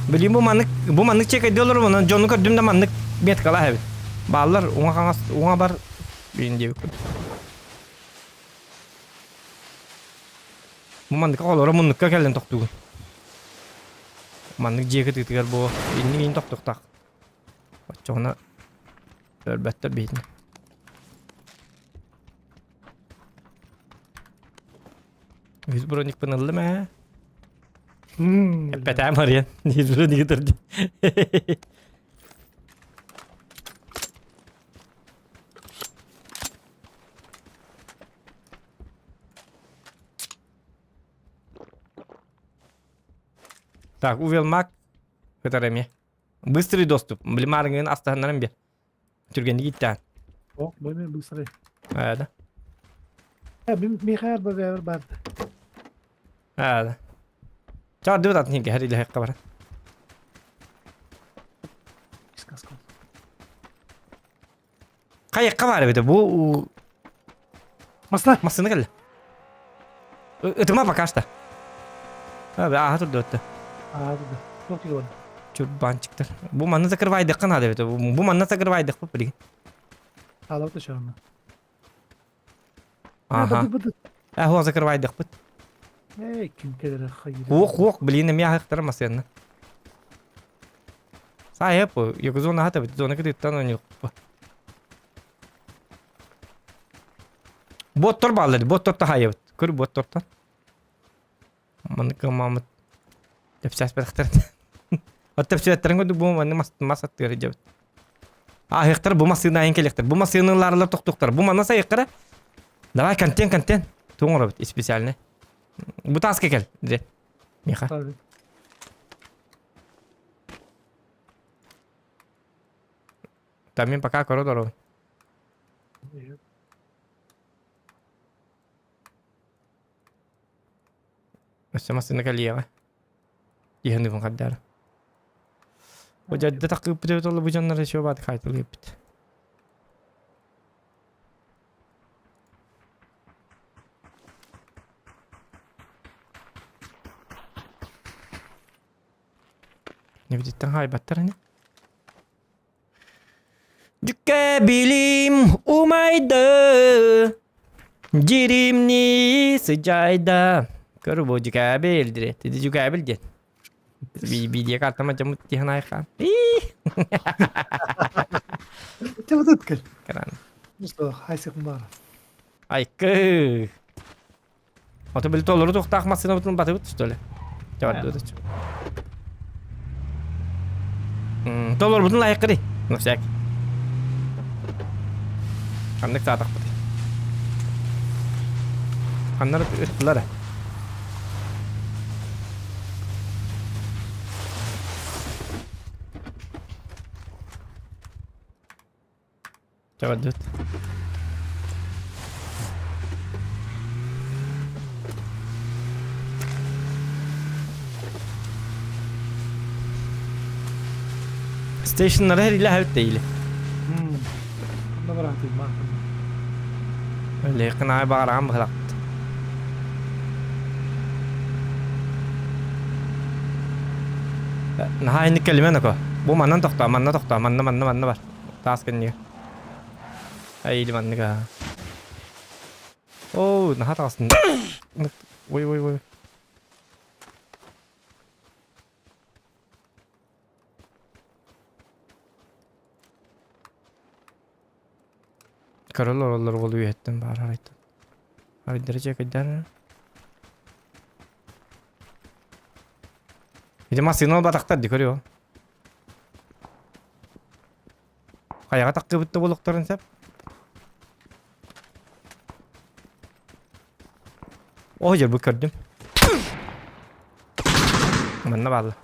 Били бу маннык бу маннык чекайдылар онон дьону көрдүм да маннык меткала эбит. Бааллар уҥа хаҥас уҥа бар биин диэбит Бу маннык олоро муннукка кэлэн тохтугун. Маннык дьиэ кытыытыгар бу инник тохтуктах. Оччоҕуна өлбөттөр биһитин. Үс броникпын ыллым ээ. Эппэтээм арыйан. Үс брониги турди. Так, увелмак. Кытар эмиэ. Быстрый доступ. Блимарыңын астаһыннаран бер. Түргэнник иттään. О, бу быстрый. Аа да. Михаил Бавер бар. Аа да. Чаа атын хинге хәриле хакка бар. Сказка. Кайыкка бар бит бу Масна. Массыны кэллэ. Ытыма пока что. А, ага, тут өттө. Аа, да. Туох киһи бар. Чурбанчиктар. Бу манна закрывайдыкка надо бит. Бу манна закрывайдык бу билигин. Хаалабыт шаана. Ага. А, хуа закрывайдык бит. Эй, ким келер хайыр. Хуох, хуох, блин, эмиэ ахыктара массыанна. Саайып, йоку зона хата бит, зона кытыттан ойнук. Боттор баалар, боттор тахайыбыт. Көр боттортан. Маннык мамыт. Тэпсээс бэхтэр. От тэпсээттэрин көдүк бу манны мас мас аттыгар дебит. Ахыктар бу массыына айын келектер. Бу массыыналарлар тохтуктар. Бу манна сайыктара. Давай контент, контент. Туңор бит специальный. Бу таска кел. Де. Миха. Там мен пока коридору. Өссө массыына кэлиэҕэ. Иһэн хаддар. Одьадда такыппыт эбит бу дьоннор еще баат хайтылыппыт. Небититтэн хаайбаттар ини. Дьүккэбилим умайды, дьиримни сыдьайда. Көр бу дьүкээбил дире. Тиди дьүкээбил диэн. Видео картама дьоммут тиһэн айхан. Чабытыт кэл. Кран. Что, хайсых баар. Айкы. Ото били толору туохтаах массыынабытын батыбыт что ли? Чабардыыр. Толорбутун лайыккырый. Ну всякий. Ханнык саатахпытый. Ханнар ыттылар. Чабардыт. Station'lara her illa evet değil. Онно бараатыйма. Лехин ай баарам быһылакт. Наһаа инник кэлимэн око. Бу манан тохтоо, манна тохтоо, манна манна манна бар. Таас кэннигэр. Айили манныга. Оо, наһаа таҕыстын. Ой ой ой. Көрөл олороллор уол үөһэттэн баар арайтан. Арайдара дьэкэйдэр. Ити массыына батахтар ди көрүө. Хайаҕа тахсыбыт да буолуохтарын сөп. Оо дьэ бу көрдүм. Манна баалла.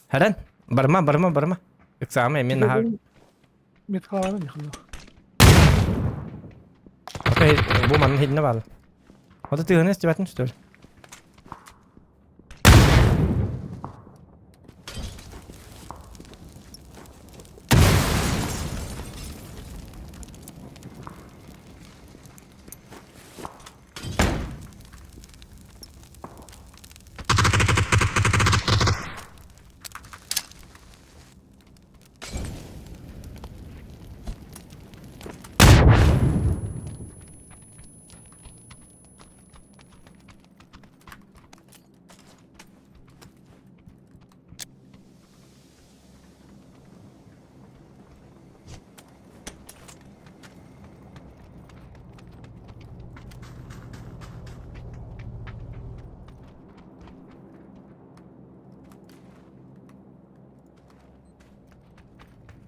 Хэрэн, барыма, барыма, барыма. Ыксаама эмиэ наһаа. Меткалаана нихуя. Окей, бу манна хидинэ баалла. Ото тыһыны истибэтин что ли?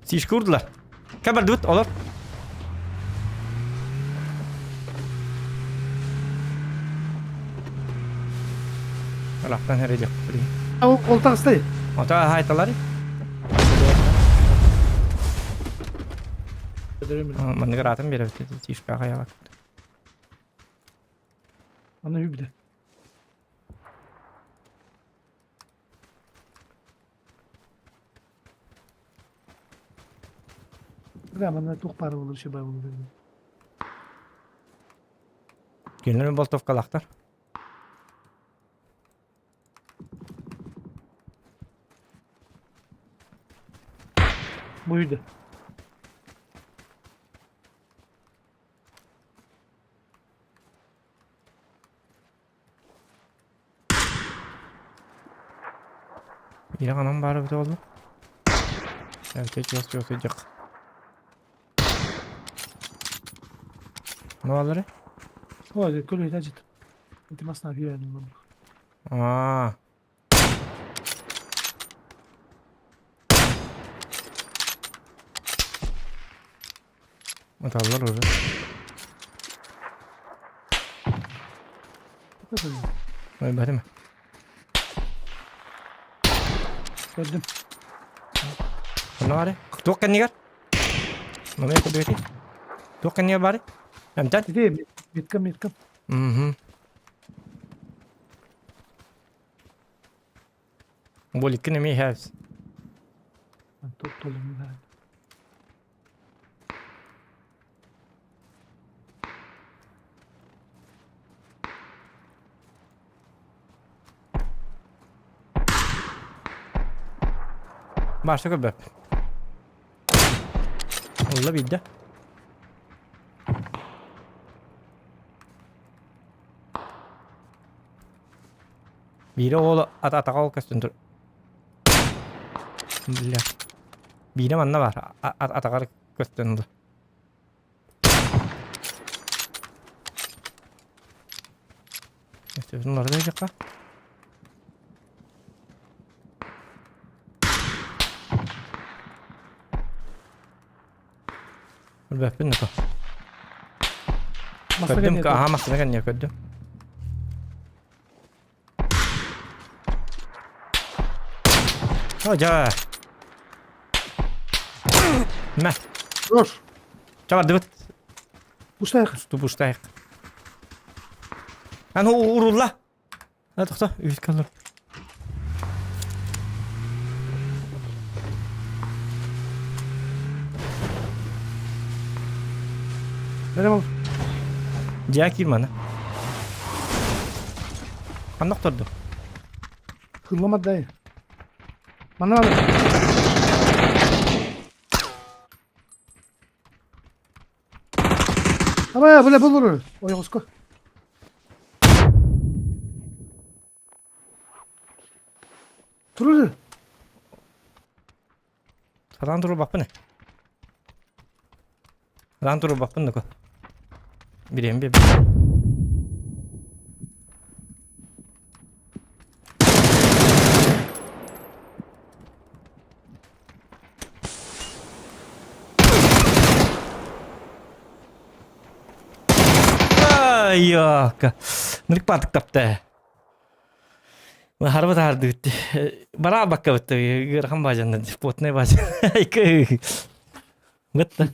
Сишка урдулар. Кабардыбыт олор. Алахтан хэрэлэх блин. Ол ол таҕыстай. Ото хайталар. Манныгар атын беребит тишка хаялак. Аны үбдэ. Бля, манна туох баар буолур шибай буолур. Кинилэр болтовкалаахтар. Буйду. Биир ханан баар эбитэ буолла? Чугас чугас сылдьыах. Бааллары? Ой, көлөһүтэ дьит. Ити масна үөрэн Аа. Ыталлар уже. Ой, барыма. Көрдүм. Онно бары. Туох кэннигэр? Маны көрдүгэтий? Туох кэннигэр бары? Эмтэн? Ити метка метка. Угу. Боликкин эмиэ иһээбис. Толумна. Башта көрбөппүн. Ылла биирдэ. Биирэ уол ат атаҕа ол көстөн тур. Бля. Биирэ манна бар. Атаҕар көстөн ылла. Өстөбүтүн уларыта диэххэ. Өлбөппүн да Көрдүм, аха массыына кэнниэ көрдүм. О, дьэ. Мэ. Хорош. Чабардыбыт. Пустаях. Тупустаях. Аны урулла. А тохто, үс kalır. Nereye bak? Дьэ киир маны. Ханна охторду? Хылламат дай. Манна надо. Давай, бля, булур. Ойоҕоско. Турur. Сатаан турбаппын э. Сатаан турбаппын да Бириэм биэ. Айака. Нырк патык тапта. Харбы тардыбыт. Бара бакка бытты. Ыарахан бажанна. Потный бажан. Бытты.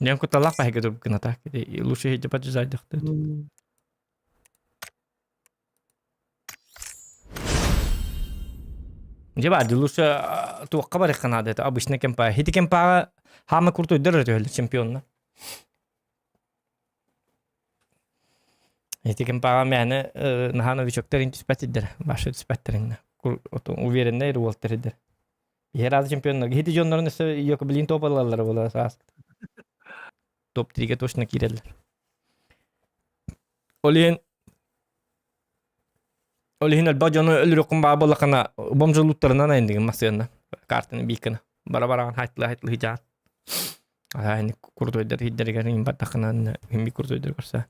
Дьон кутталлаах баһыга турбуккун так. Лучше иһдьэ поджижайдахты. Дьэ баар, лучше туохха барыахха наада это обычный кемпаа. Хити кемпааҕа хаама куртуйдар өтөһөллөр чемпионна. Ити кемпааҕа мээнэ наһаа новичоктар түспэт иддэр, башы түспэттэриннэ. Увереннэй уолтар иддэр. Иһэр аата чемпионнар. Хити дьоннорун өссө Йокоблин топ ылаллара буолар саас. Топ 3-ге точно киирэллэр. Ол иһин ол иһин элбэх дьону өлөрүөххүн баа буоллаххына бомжолууттарынан айындыгын массыанна картаны бииккана бара-бараҕын хайтылы хайтылы хижаат аһаани курдуйдар хиддэригэр иин бардаххына химби курдуйдар көрсө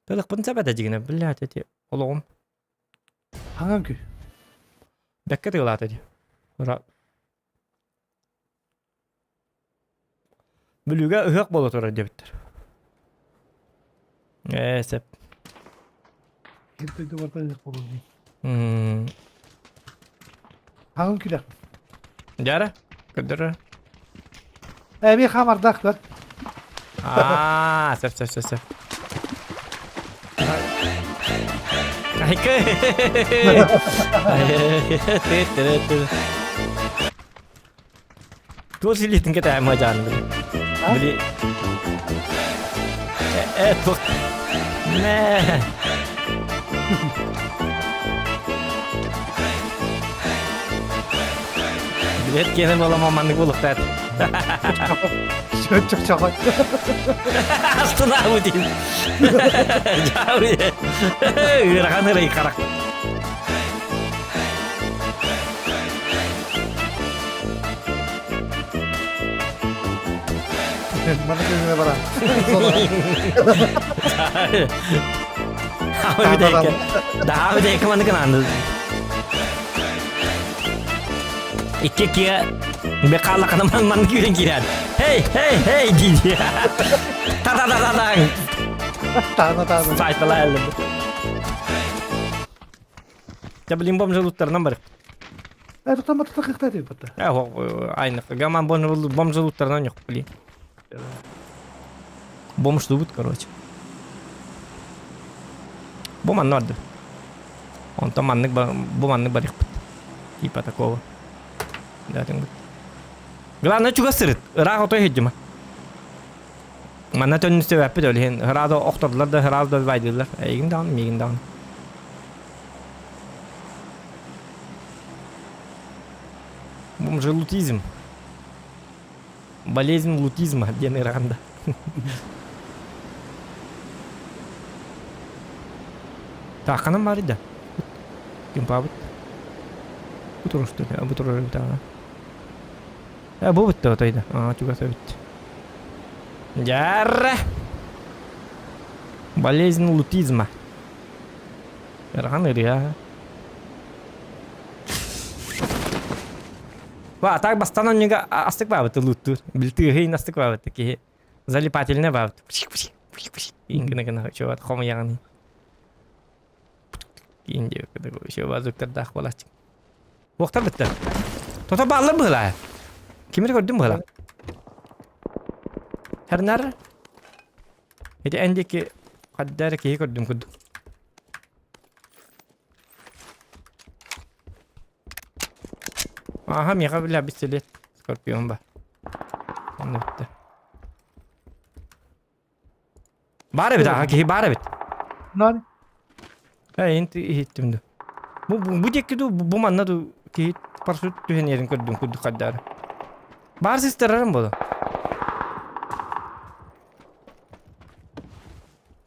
Тылыкпын сэбэтэ дьигинэ блядь эти олоҕум Хаҥан күй. Бэккэ тыылаата дии. Ыра. Бүлүүгэ ыһыах буола турар диэбиттэр. Ээ, сөп. Дойду барда ыһыах буолуо дии. М, Хаҥан күлэх. Дьара, көрдөрөр. Эми хамардаах бар. Аа, сөп, сөп, сөп, сөп. Айка. Туох силиитин кэтэһэн мадьаан били. Били. Э, туох. Мэ. Билет киэнэ буола маннык буолуохтаат. Чөк чөк Астынаабы диин. Дьаабы. Ыарахан ырай харах. Маны күнүнэ баран. Даҕа бүтэйкэ маннык гынаанды. Икки киэ бекаллакана маннык күүрэн киирэн. Hey, hey, hey диди. Та-та-та-та-та. Таана таана. Сайтала эллим. Дьэ блин бомжалуттарынан бар. Э, тутан батта кыхта дип батта. Э, айнық. Гаман бомжалуттарынан yok, блин. Бомж дубут, короче. Бу манна барды. Онтон маннык бу маннык барыахпыт. Типа такого. Да, түҥ Главное чугас сырыт. Ыраах отой сылдьыма. Манна төннүстүбэппит ол иһин. Ыраах да охтордулар да, ыраах да байдылар. Эйигин даҕаны, миигин даҕаны. Бомжелутизм. Болезнь лутизма диэн ыарахан да. Таахханан баар да. Кимпаабыт. Бу турушту, бу турар эбит аҕа. Э, бу бутта отойда. Аа, чугас эбит. Дьарра! Болезнь лутизма. Ыарахан ырыа. Ба, так бастан онньуга астык баабыт луттуур. Билтыыһыйын астык баабыт киһи. Залипательный баабыт. Ингына гына чуот хомуйаҕын. Киин диэбит еще базуктардаах буолааччы. Уохтар быттар. Тото бааллар быһылаа. Кимир көрдүм быһылаа. Хэрнар. Ити эн диэки хадда эрэ киһи көрдүм курдук. Аха, миэхэ бля пистолет. Скорпион ба. Онно бүттэ. Баар эбит, аха киһи баар эбит. Нан. Э, эн иһиттим ду. Бу бу диэки ду бу манна ду киһи парашют түһэн иһэрин көрдүм курдук хаддаары. Баар сыстарарым буолу.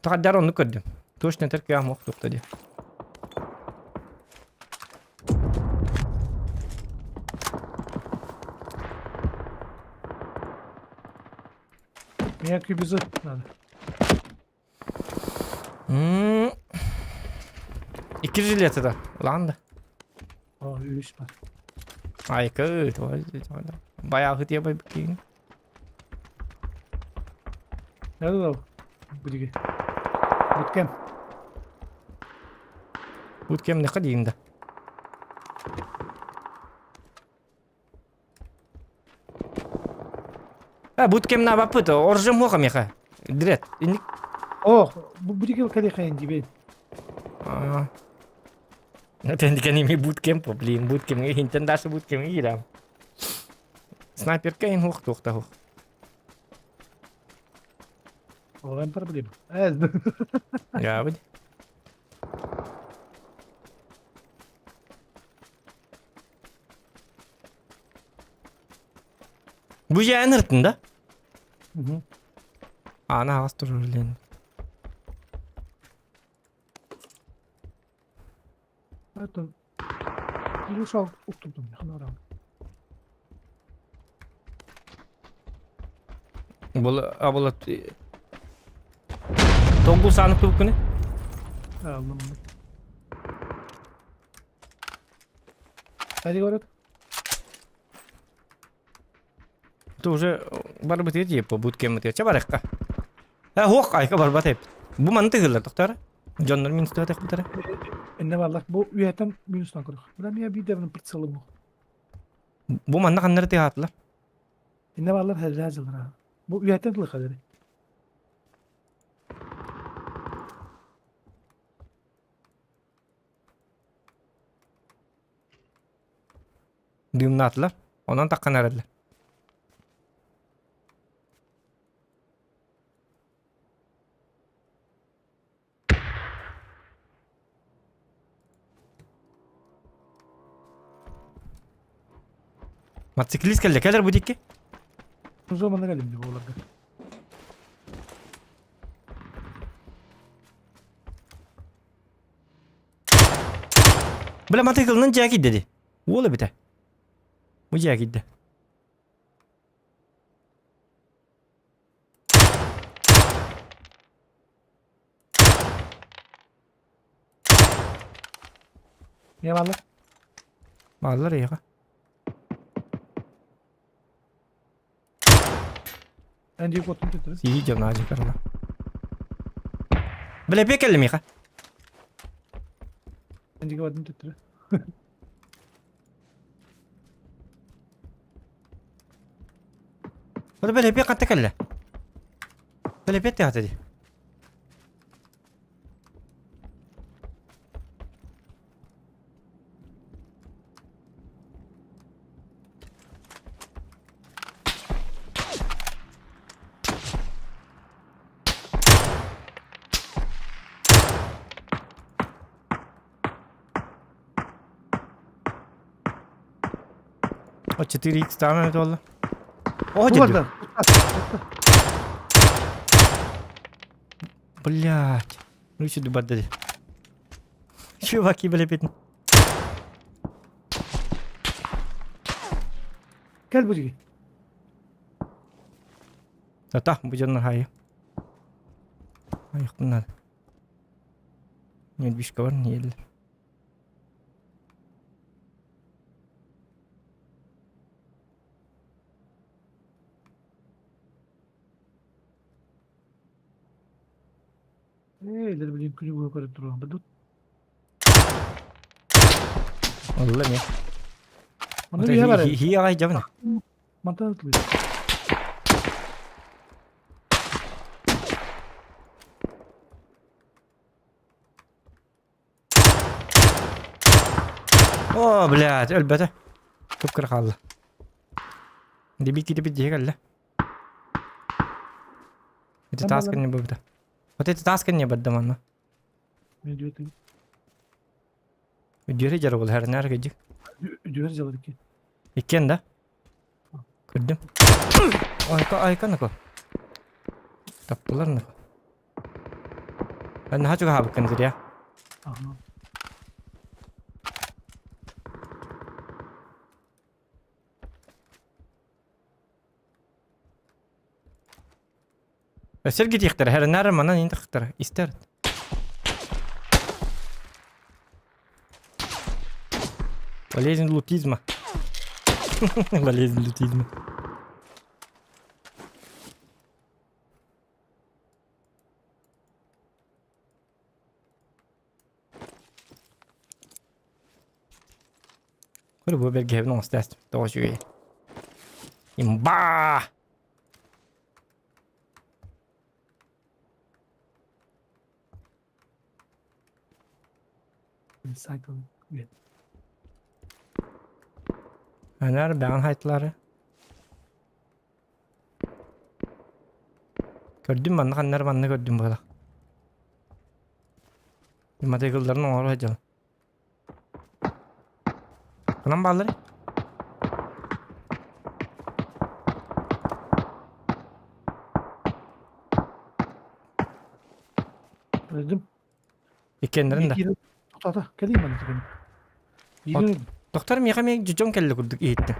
Тахаддар оннук көрдүм. Точно этэр кыам ох тухта дии. Меня кюбизы надо. Икки жилет это. Ланда. О, үс бар. Айкы, Баяғы тие бай бикин. Nerede o? Bu digi. Bootcamp. Bootcamp не дейін да. А, bootcamp на бапыт, оржым хоқа меха. Дрет. Инник. О, бу диги кали хайын дибей. А. Тендикани ми bootcamp, блин, bootcamp хинтен дашы bootcamp кирам. Снайперка ин хух тухта хух. Ол en проблема. Э, Я бит. Бу жээн ыртын да? Ана аҕас турар лен. Это Илюша уктурдум, ханарам. Бұл абыла Тоңгул саанып туп күнү? Алdım. Hadi говорят. Это уже барбыт ете по будкем ете. Ча барыққа. Ә, хоқ айка барбат еп. Бу маны тыгылар тоқтар. Дьоннор минус туһатах бутара. Инне валлах бу үйэтен минустан көрөх. Бля мия bir devrin прицелым. Бу манна ханнары тыгатылар. Инне валлах хәзер ha. Бу үйэтен тылы хәзер. Дымнатылар. Онан таккан аралар. Мотоциклист кэллэ, кэлэр бу дикки. Зомана кэлим дип оларга. Бля, мотоциклынан дьээ киирдэ дии. Уол эбитэ. Бу дьээ киирдэ. Не бааллар? Бааллар эйиэхэ. Эн диэки оттун төттөрү. Сии дьон аадьыкарла. Бля, пе кэллим миэхэ. Эн диэки бардым төттөрү. Бля, бля, пе хатта кэллэ. Бля, пе тыата дии. О 4x даҕаны эбит буолла. О, Бу дьэ. барда. Блядь. Ну сюда барда. Чуваки, блядь. Кэл бу диги. Ата, бу дьоннор хайы. Айыхпын надо. Нет, бар, не еллер. Ээ, блин, күнү быһа көрө туран. Бу Олла не. Манна биһэ бар. Хи аҕай дьабына. Мантан ытлыыр. О, блядь, өлбөтө. Кып-кыра хаалла. Дебит китипит дьиэ кэллэ. Ити таас кэннэ буолбута. Вот эти таас кэннэ барда манна. Үдүөрэ дьара буолар, наар кыдьык. Үдүөр дьалар икки. Иккиэн да? Көрдүм. Айка, айка нако. Таптылар нако. Наһаа чугаһаабыккын зря. Ага. Сэргитиэхтэрэ, хэрэнээр манан ин тахтара, истэр. Болезнь лутизма. Болезнь лутизма. Көрө бу бэргэһэбин оҥостоостум. Тоҕо үчүгэй. Имба! Cycle. Анар бэҕэн хайтылары. Көрдүм манна ханнар манна көрдүм быһалах. Мотоциклларын оҥоро сылдьаллар. Ханан бааллар? Көрдүм. Иккиэннэрин да. Тохтоото, кэлиим манна түгэн. Биирин Доктор миэхэ эмиэ дьон кэллэ курдук иһиттим.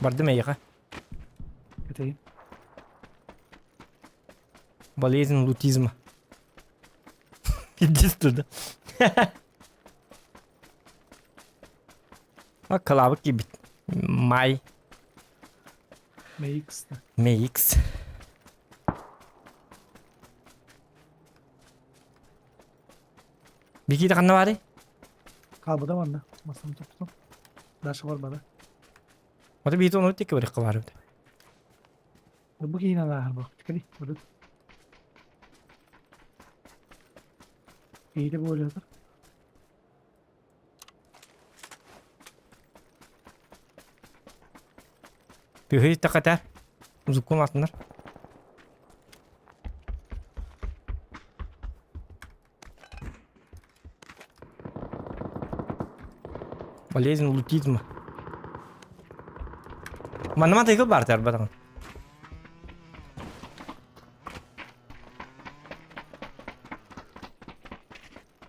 Бардым эйиэхэ. Кэтэйин. Болезнь лутизма. Иди туда. А кылаабыт киирбит. Май. MX. MX. Бикиитэ ханна баарый? Хаалбыта манна. Массам топтум. Даша барбада. Ото биити ону тикки барыхха баар эбит. Бу киһинэн ааһар буолбут. Кэли, бу. Киһитэ буолуотар. Тыһый тахата. Музыкун атынар. Болезнь лутизма. Манна мотоцикл баар тарбатаҕын.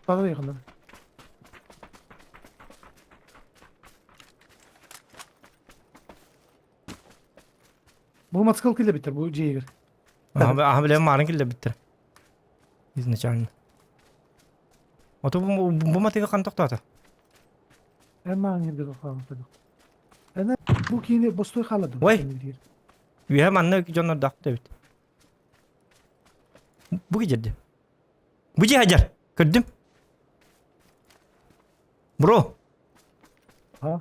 Баҕар якыннар. Бу мотоцикл киллэрбиттэр бу дьиэгэр. Аха билэн маарын киллэрбиттэр. Изначально. Ото бу бу мотоцикл хан тохтоото? Эн маан yerге тохтообут. Эн бу киини бостой хаалладым. Ой! Үөһэ манна дьоннордоох эбит. Бу киирдэ. Бу дьиэ сылдьар. Көрдүм. Бро. А?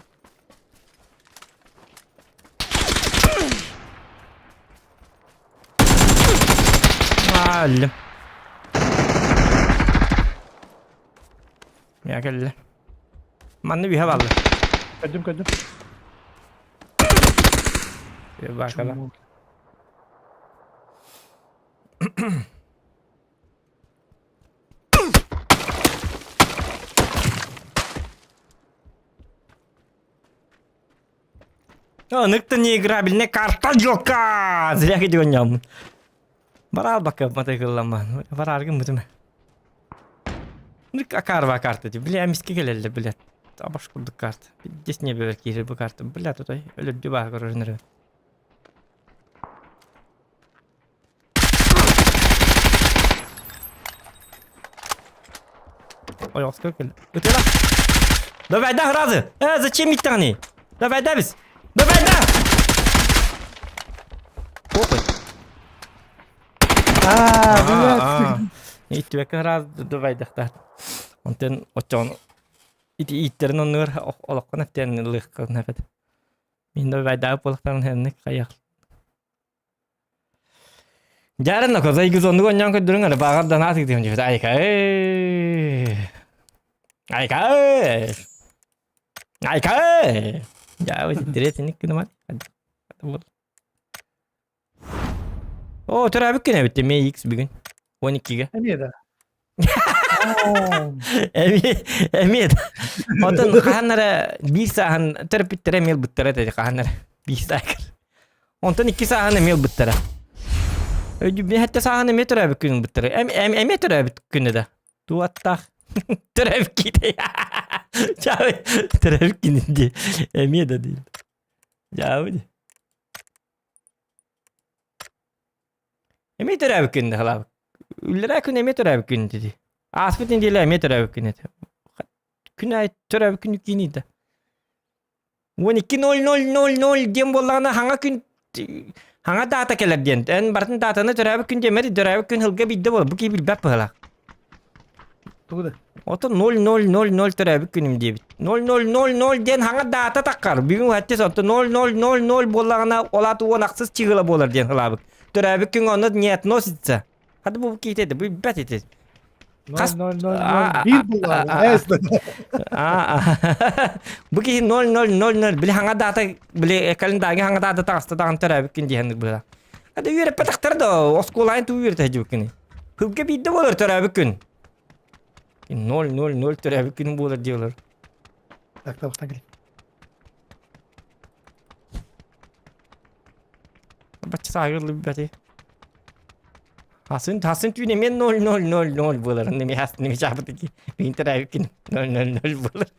Өллүм. Миэхэ кэллэ. Манна үһэ бааллар. Көрдүм көрдүм. Баакала. Ынык-то неиграбельная карта дьока! Зря кидион Барал бакка матайгылламан. Бараргын бутума. Ну акарва карта ди. Бля, миски келелле, бля. Абаш курдук карта. Здесь не бер кири бу карта. Бля, тутай. Өлөрдү баа көрөрүнөр. Ой, оскар кел. Өтела. Давай, да, разы. Э, зачем иттани? Давай, да, біз. Давай, да. Похуй. Аа, блядь. Иттибэккэ раз давайдахтаат. Онтон оччоон ити ииттерин оннугар олоххун эптиэн ылыаххын эбит. Мин давайдаабыт буолахтарын хэнник хайах. Дьаарын окоза игиз оннук онньоон көрдөрүҥ эрэ бааҕар да наатык диэн дьүһүт айка айка айка дьаа интересный гынамат О, төрөөбүт күн эбит эмиэ X бүгүн. 12-ге. Эмиэ да. Эмиэ эмиэ да. Отон хаһан эрэ биир сааһын төрөппүттэрэ эмиэ ылбыттара этэ хаһан эрэ биир сааһыгар. Онтон икки сааһын эмиэ ылбыттара. Өйдүүбүн сэттэ сааһын эмиэ төрөөбүт күн ылбыттара. Эм, эм, эмиэ төрөөбүт күнэ да. Туаттаах. Төрөөбүт киһи. Чаабы төрөөбүт күнүн дии. Эмиэ да диир. Дьаабы дии. Эмиэ төрөөбүт күн халаабыт. Үллэрээ күн эмиэ төрөөбүт күн дии. Ааспыт нэдиэлэ эмиэ төрөөбүт күн этэ. Күн аайы төрөөбүт күнү кииний да. 12.00.00 диэн буоллаҕына хаҥа күн хаҥа даата кэлэр диэн. Эн барытын даатаны төрөөбүт күн диэмэри төрөөбүт күн сылга биирдэ буолар. Бу киһи билбэт быһыылаах. Тугу да? Ото 0000 төрөөбүт күнүм диэбит. 0000 диэн хаҥа даата таххар. Бүгүн хаттис онто 0000 буоллаҕына ол аата уон ахсыс чыгыла буолар диэн ылаабыт. Төрөөбүт күн онно не относится. Хады бу киһи ити бу бэт ити. Хас 0001 буоллаҕына. Бу киһи 0000 били хаҥа даата били календарьга хаҥа даата таҕыста даҕаны төрөөбүт күн диэн быһа. Хады үөрэппэтэхтэр да оскуолаҕын туу үөрэтэ сылдьыбыккыный. Сылга биирдэ буолар төрөөбүт күн. 0-0-0 төрөөбүт күнүм буолар диэлэр. Так, табахтан кэл. Бачча саагылы бати. Хасын хасын түүн эмиэ 0-0-0-0 буолар. Неме хас неме чаапыт ики. Биин төрөөбүт күн 0-0-0 буолар.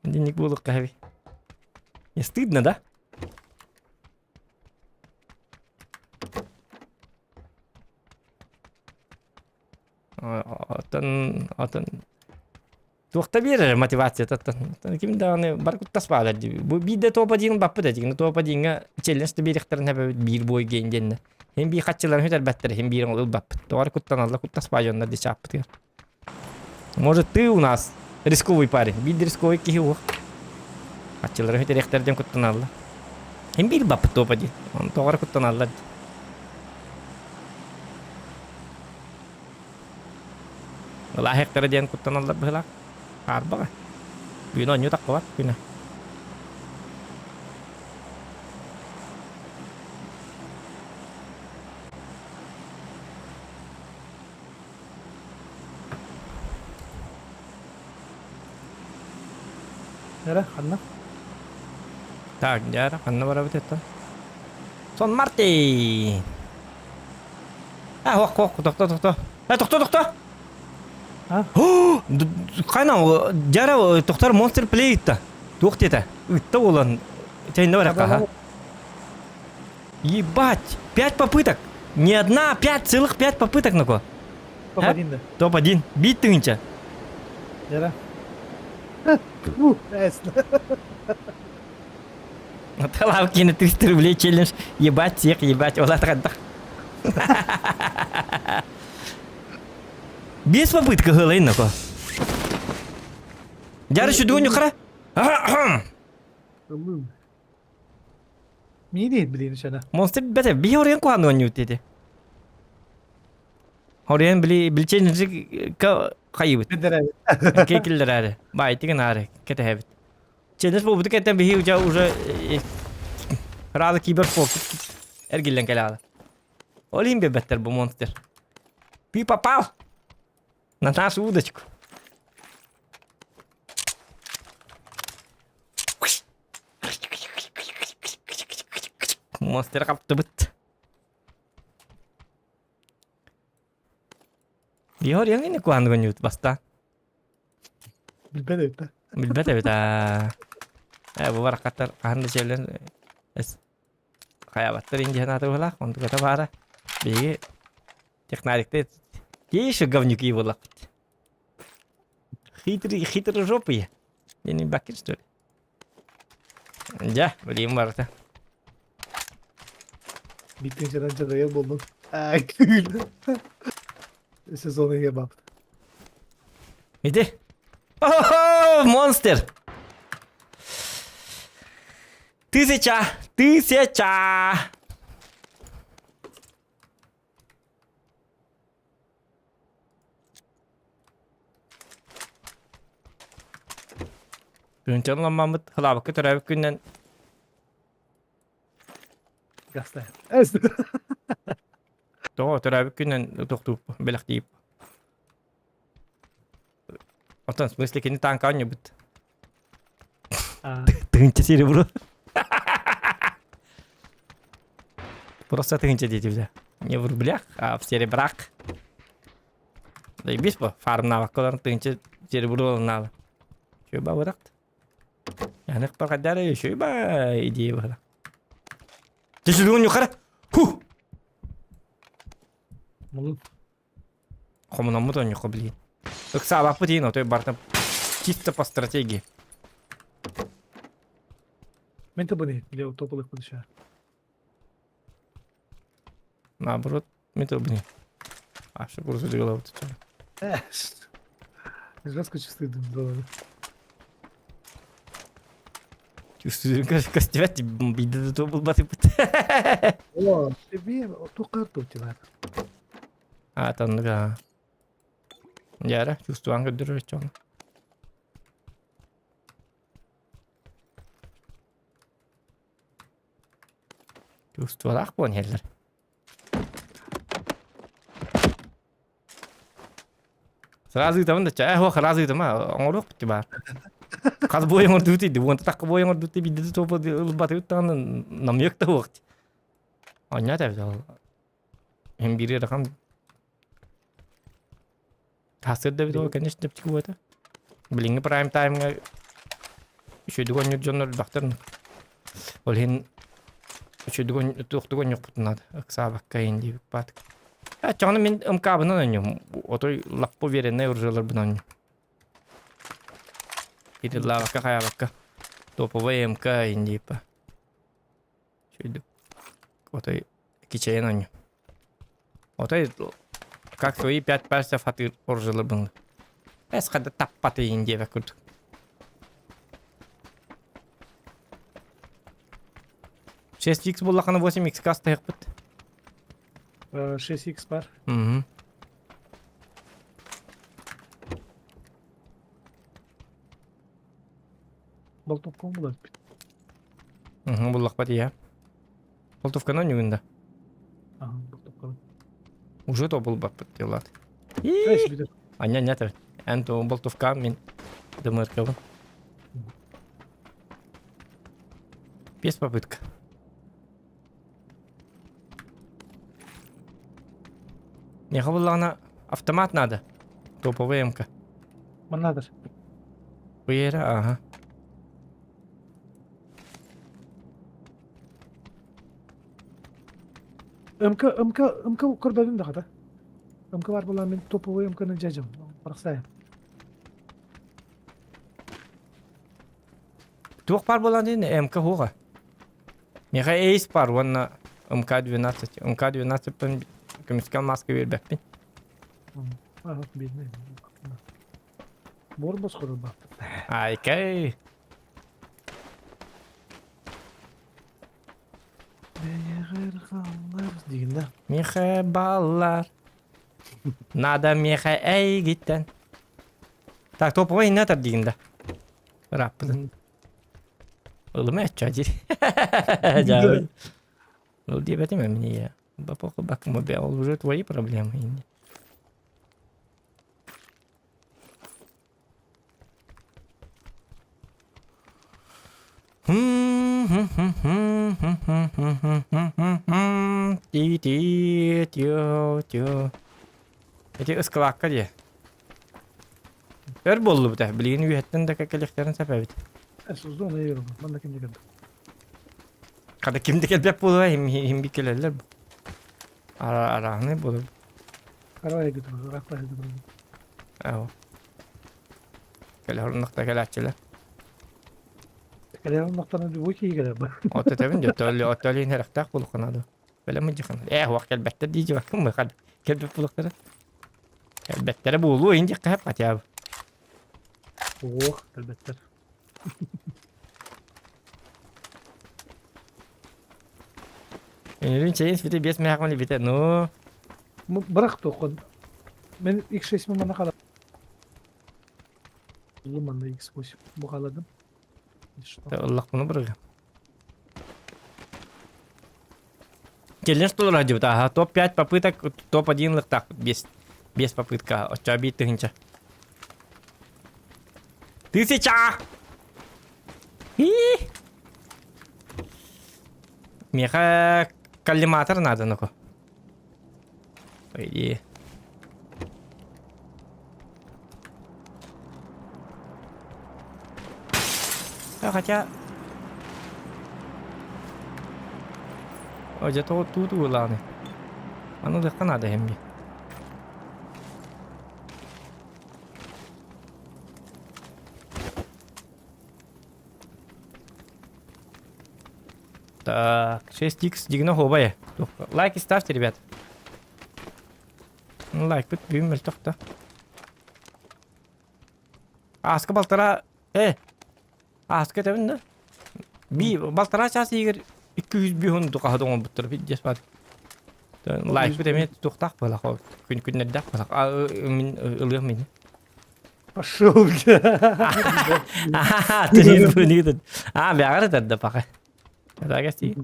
Денег буолуохха хэби. Не стыдно, да? Оттон оттон туохта биэрэр мотивацията оттон ким даҕаны бар куттас баалар дии. Бу биирдэ топ один баппыт этигин топ одиҥҥа челлендж да биэриэхтэрин эбэбит биир бой гейн диэннэ. Хин биир хаччыларын сүтэрбэттэр, хин биир ылбаппыт. Тоҕо эрэ куттаналлар куттас баа дьоннор дии чааппытыгар. Может, ты у нас рисковый парень. Биир рисковый киһи уох. Аччылары сүтэриэхтэр диэн куттаналлар. Хин биир баппыт топ один. Оны тоҕо эрэ куттаналлар дии. Ылааһыктара диэн куттаналлар быһылаах. Хаарбаҕа. Бүгүн оонньуу таххыбат күнэ. Эрэ, ханна? Так, дьэ, ханна барабыт это? Сон Мартин! А, ох, ох, тохто, тохто. Э, тохто, тохто! А? Хайна, дьара тохтор Monster Play ытта. Туох диэтэ? Ытта буолан. Чайна баракка, Ебать! Пять попыток! Не одна, а пять целых пять попыток, нако. Топ-1 да. Топ-1. Бит тыһыынча. Дьара. Талавкина 300 рублей челлендж. Ебать всех, ебать. Ол атқандық. Без попытка гылайын нако. Дьары сүдүгүн юқара. Мини билин шана. Монстр бәте би хорен куан оонньуут диэти. Хорен били билченжик хайыбыт. Кекиллер Байтигин аары кэтэһэбит. Челлендж буолбуту кэнтэн биһи уже уже Рада киберпоп эргиллэн кэлэҕэ. Ол иһин биэрбэттэр бу монстр. Ты попал на нашу удочку. Монстр хаптыбыт. Биһор яңини куһаныгын ньут баста. Билбэт эбит да. Билбэт эбит аа. Э бу баракаттар хаһан да сиэллэн эс хайабаттар индиһэн ааты быһалаах онтуката баара. Биһиги технарикты те еще говнюки буоллахпыт. Хитрый, хитрожопые. Я не бакин, что ли? Дьэ, билиим барыта. Биттин дьадайар буоллун. Аа, күл. Сезон иһэ бапт. Иди. О, монстр! Тысяча! Тысяча! Күнтэн ламмаммыт хылаабыкка төрөөбүт күнүнэн Гастай. Эс. Тоҕо төрөөбүт күнүнэн тохтууп бэлэхтиип. Оттон в смысле кини таанка оонньуубут. Тыһыынча серебро. Просто тыһыынча диэтибитэ. Не в рублях, а в серебрах. Заебись по фармнаабакка олорон тыһыынча серебро ылынаалы. Үчүгэй бабырахт. Янык бакадары үчүгэй ба идея баһыла. Түсүлүгүн юхара. Ху! Мулун. Хомунаммыт оонньуохха билигин. Ыксаабаппыт иһин отой барыта чисто по стратегии. Мен табыны для тополых подыша. Наоборот, мен табыны. А, что курсу голову тут. Жестко чувствую дым. Чувствую, костюмет биде то был баты бут. О, тебе тукар тут тебя. А, танныга. Дьэ, чувствуан көрдөрөр чоҥ. Чувствовалаах буолан иһэллэр. Сразу ыытабын да чэ, ох, сразу ыытыма, оҥоруох бит баар. Хас буой оҥордубут иди, уонта такка буой оҥордубут биирдэ да туопа ылбатыбыт даҕаны намыйык да уох. Онньоот эбит ол. Мин биир ыарахан Тахсыр да эбит ол, конечно, чэпчэки буолта. Билиҥҥи прайм таймҥа үчүгэйдик оонньуур дьоннор элбэхтэр. Ол иһин үчүгэйдик оонньуу туохтук оонньуохпутун наада. Ыксаабакка иһин диэбит баатык. Э, чоҕуна мин МК-бынан оонньуом. Отой лаппа увереннай оружиеларбын оонньуом. Кириллаабакка, хайаабакка. Топовай МК иһин диэппэ. Үчүгэйдик. Отой кичэйэн оонньуу. Отой как свои пять пальцев атыыр оружиеларбын Эс хада таппатыйын диэбэт курдук. 6x буллахана 8x кастыһыкпыт. 6x бар. Угу. Болтовком булар. Угу, буллахпат иә. Болтовканы ойнугун да. Ага, болтовканы. Уже то булбаппыт делат. Эс бүтэр. Аня нет. Эн то болтовка мин дымыркабын. Без попытка. Не буллаҕына автомат надо. Топовый МК. Маннадыр. Буера, ага. МК МК МК көрбөтүм да хата. МК бар буолан мин топовый МКны дьадьым. Барахсайым. Туох баар буолан диэн МК хуоҕа. Миэхэ Эйс баар уонна МК-12. МК-12-пын көмүскэл маска биэрбэппин. Ага, бедный. Буор босхорор бааппыт. Айкай. Бэйэҕэр хааллар диигин да. Миэхэ баллар. Надо миэхэ эйгиттэн. Так, топовай иннатор диигин да. Ырааппытын. Ылыма эччэ диир. Дьаабы. Ол диэбэтим эмиэ. Бапоку бакмобе, ол уже твои проблемы. Ти-ти-тю-тю. Ити ыскылаакка дии. Өр буоллубут ээ, билигин үөһэттэн да кэлиэхтэрин сөп эбит. Сузду оны ерім. Манна ким дегенде. Хата ким да кэлбэт буолуо, хим хим бит кэлэллэр. Ара арааны буолуо. Карай гытыр, ракла гытыр. Ао. Кэлэ хоруннахта кэлээччилэр. Кэлэ хоруннахтана любой киһи кэлэр ба. От этэбин дьэ, төлө отөлүн эрэхтээх буолуохха наада. Бэлэм дьихан. Ээ, уох кэлбэттэр дии дьыбаккын мы хад. Кэлбэт буолуохтара. Кэлбэттэрэ буолуо ин диэххэ сөп хотя бы. Уох, кэлбэттэр. Үнүрүүн чэйин спите биэс мэхмали бите, ну. Бырах тоқын. Мен X6 мана қала. Манна X8 бұғаладым. Ыллахпыны бырыга. Челлендж толору дебит, ага, топ-5 попыток, топ-1 лыктах, без, без попытка, оччо биир тыһынча. Тысяча! И! Миэхэ коллиматор надо, ну-ка. По идее. А, хотя... О, где-то вот тут уланы. А ну легко надо мне. Так, 6х дигна хобая. Лайки ставьте, ребят. Ну, лайк бит бүгүн мөлтөх да. Ааска балтара э ааска этэбин да. Би балтара час игер 200 бихун тухаһы оҥорбуттар пиздец бар. Лайк бит эмиэ тутуохтаах буолах күн күннэрдээх буолах. А мин ылыам мин. Пошел, бля. Ты не А, бяҕар этэр да паха. Рагасти.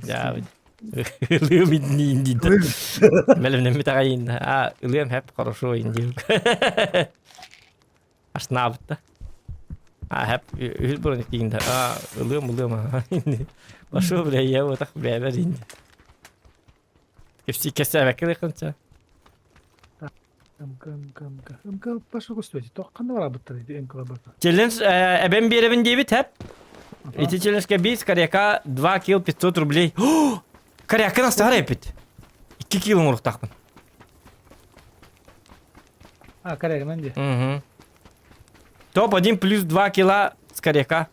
Я ылыам инниин диир. Мэлэмнэммит аҕайын. А, ылыам хэп хорошо индиир. Ашнаабытта. А, хэп үһүс броник тиинде. А, ылыам ылыам. Пошел, бля, я вот так бля, инди. Кепси кэсээбэккэ дыхынча. МК, МК, МК. МК пошел көстүбэт. Тоқ ханна барабыттар ити МК барбата. Челлендж эбэм биэрэбин диэбит хэп. Ити челленджке биис коряка 2 кил 500 рублей. Корякын астахар эпит. 2 кило оҥоруохтаахпын. А, корягынан дии. Угу. Топ-1 плюс 2 кила с коряка.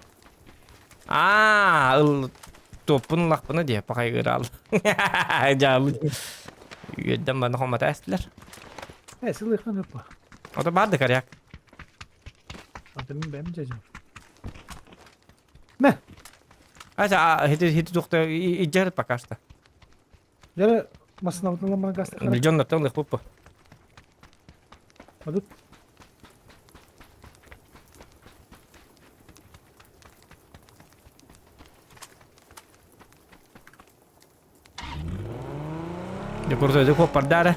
Аа, ыл топпун ылахпына дии, пахайгыраал. Дьаабыт. Үөрдэн баны хомата эстилэр. Э, сылыхтан өппө. Ото баар да коряк. Ата мин бэм дьэдьэн. Мэ! Ася, хити хити тухта иджер пока что. Дьэ, массыынабытын ылан баран гаастаххына. Миллионнартан ылыахпыт Мадыт. Дьэ курдук куоппардаары.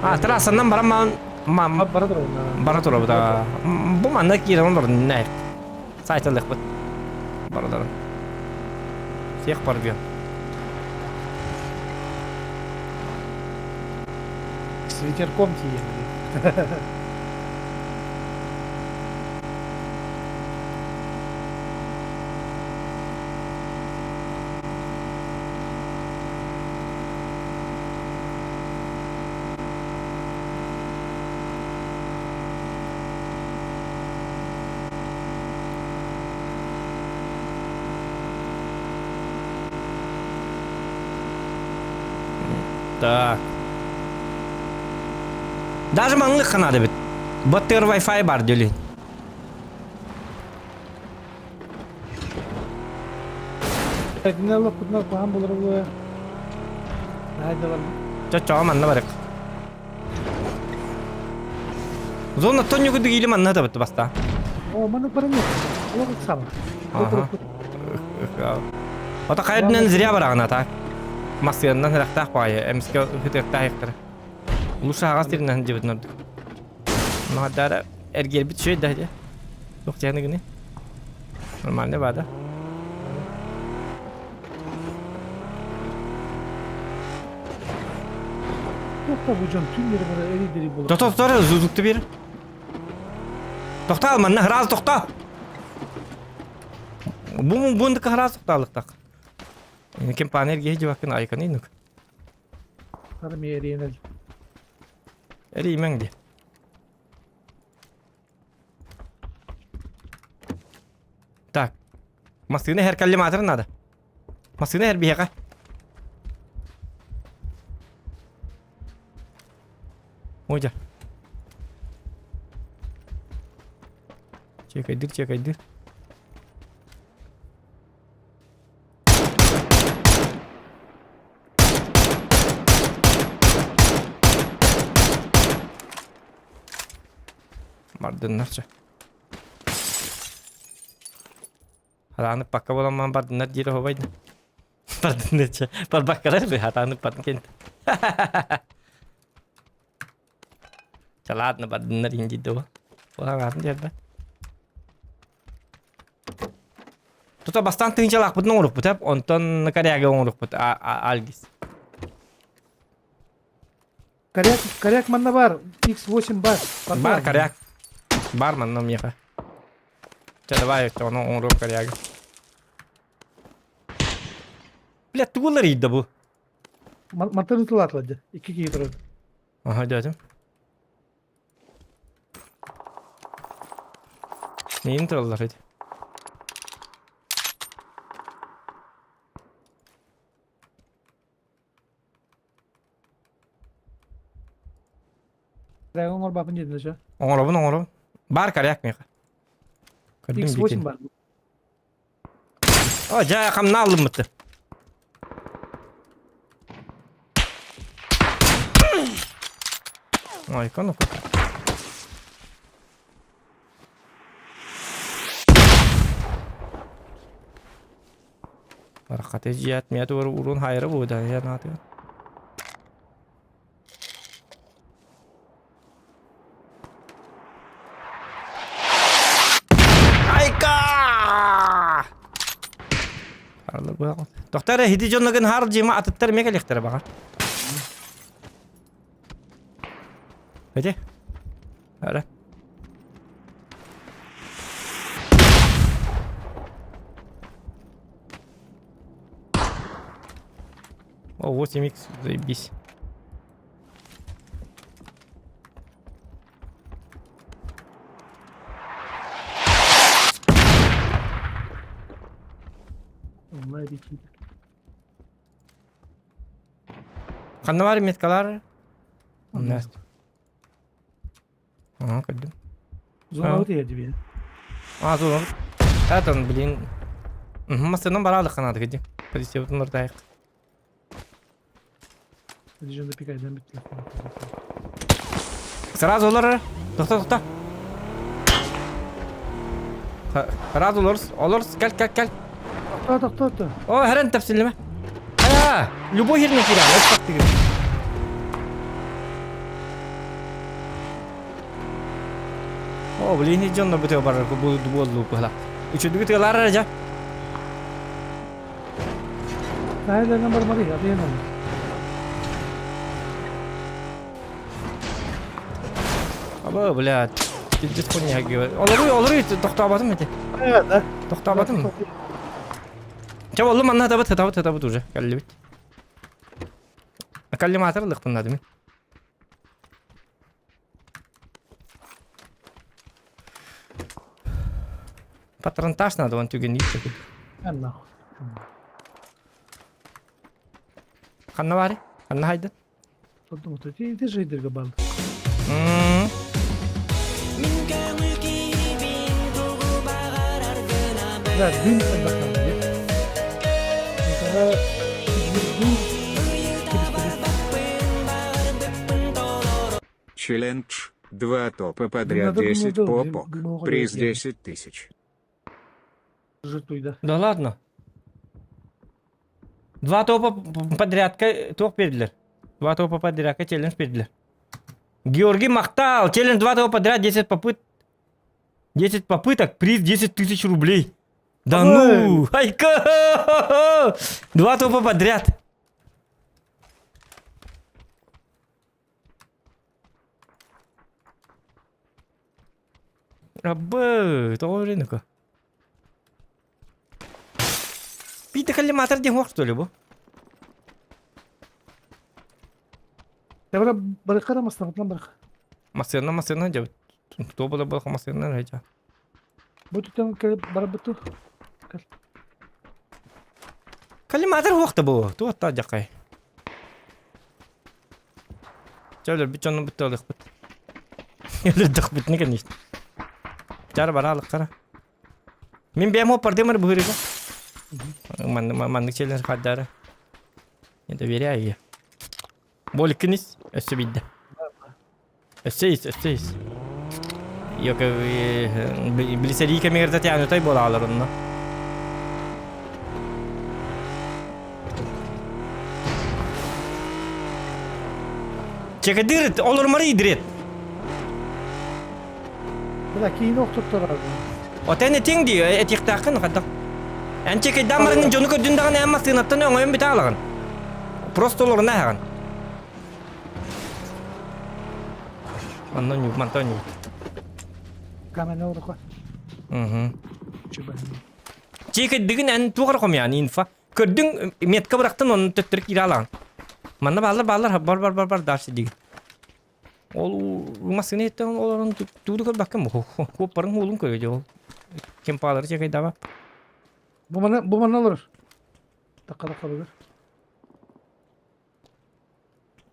А, трассанан баран ман мам Бара турабын. бара турабыт. Бу манна киирэн олорун нэ. Сайталыахпыт. Бараларын. Всех порвем. С ветерком тиийэн. Так. Даже маннык надо бит. Баттыр Wi-Fi бар дөлүн. Кинилэр кутунар куһаан буолар буолуо. Наһайдалар. Чочоҕо манна барык. Зона тоннюгу дигили манна табытты баста. О, маннык баран Олох ыксама. Ото хайдынан зря бараҕына так. Массыаннан ырахтаах баайы, эмискэ ытыктаах ыктара. Лучше аҕас тиринэн дьыбытын ордук. Маһадара эргиэрбит үчүгэй да дьэ. Туох дьаһаны гыны? Нормально бада. Туох да бу дьон түннэри бары эрий-дэрий буолар. Тохтоо, тохтоо, зузукты бер. Тохтоо, манна храз тохтоо. Бу бундык храз тохтаалыктак. Ким панер геһи жибаккын айканы инук. Хара миэринэл. Эриймэҥ ди. Так. Массыына иһэр коллиматор надо. Массыына иһэр биһиэхэ. Ой, Чекайдыр, чекайдыр. Бардыннар чэ. Харааны пакка буоламман бардыннар диир оһобай да. Бардыннар чэ. Барбаккалар бы хатааны патын кент. Чэ ладно бардыннар иин диир да Буолаҥаатын диэрбэт. Тута бастаан тыынчалаахпытын оҥорукпут эп, онтон коряга оҥорукпут Альгис. Коряк, коряк манна бар, X8 бар. Бар коряк. Бар манна миэхэ. Чэ давай ону оҥоруох корягы. Бля, тугу уларыйда бу? Мантан ытылаатылар дьэ. Икки киһи турар. Аха, дьэ, Neyin тураллар ити? Коряк оҥорбаппын диэтилэр чэ. Оҥоробун, оҥоробун. Бар коряк миэхэ. Көрдүм X8 биитин. бар. О, дьэ, хамна алыммыты. Ой, ну-ка. Барахаты жият мия тугар урун хайры бу да я нааты. Айка! Доктор, хити дьонногун хаар дьима атыттар эмиэ кэлиэхтэрэ баҕар. Эти? Ара. О, 8х, заебись. Ханна бар меткалар? Ага, көрдүм. Зона тиэрдибин. А, зона. Это, блин. Массыынан бараалык ханаады кedi. Полиция нурдайык. Дижонда пикайдан бүттүлэр. Сразу олор. Тохто, тохто. Сразу олор, олор, кел, кел, кел. Тохто, тохто, тохто. О, хэрэн тэпсиллимэ. Хайа, любой херне киирэ, өс тигир. О, блин, дьонно бүтэ барар бу буоллу быһла. Үчүдүгү тыалар эрэ дьэ. Наһаа бармады, атыйан Аба, блядь. Пиздец хуйня говорит. Олору, олору, тохтообатым эти. Да. Тохтообатым. Чэ, боллу манна табыт, табыт, табыт уже. Каллибит. Коллиматор лыхпын надо Патронтаж надо, он түгэн ииттэки. Нахуй. Ханна баары? Ханна хайдын? Ты же идерге бал. Да, дым отдохнул. Челлендж. Два топа подряд 10 попок. Приз 10 тысяч. Да ладно. Два топа подряд топ бердилер. Два топа подряд челлендж бердилер. Георгий Махтал. Челлендж два топа подряд 10 попыт. 10 попыток, приз 10 тысяч рублей. Да ну! Айка! Два топа подряд. Абы, тоҕо рынка. Пита коллиматор диэн что ли бу? Эбere барыкара маслаҕытынан барык. Массыына массыына дьэ туох була була массыына райча. Бу түтэн кэлip барбыты. Кэл. Коллиматор хуохта бу. Туох та дьакай. Чэ өлөрбүт дьону бутта ылыахпыт. Өлөрдөхпүтүнэ конечно. Чара бара алыктара. Мин бэйэм хоппардым эрэ быһыырыга. Маннык челлендж хардары. Не доверяю я. Болькинис өссө бидде. Өссө ис, өссө ис. Йока билисэрии кэмигэр татьяна буолаалар онно. Чекадырыт, олормары идрет. Бля, киини охтотторар. Отен этиҥ дии, этиэхтээххин хайдах. Эн чекайдаан барыҥын дьону көрдүн даҕаны эн массыынаттан өҥөйөн бүтэ аалаҕын. Просто олоруна аһаҕын. Онно ньук, мантан ньук. Камена уруха. Угу. Чекайдыгын эн туох эрэ хомуйаан инфа. Көрдүҥ метка бырахтын онно төттөрү киирэ алаҕын. Манна бааллар бааллар бар бар бар бар дальше дигин. Ол массыына иһиттэн олорон тугу да көрбөккүн куоппарын уолун көрүө дьэ ол. Ким паалары чекайдаба. Бу мана бу манна олорор. Такка такка бүгүр.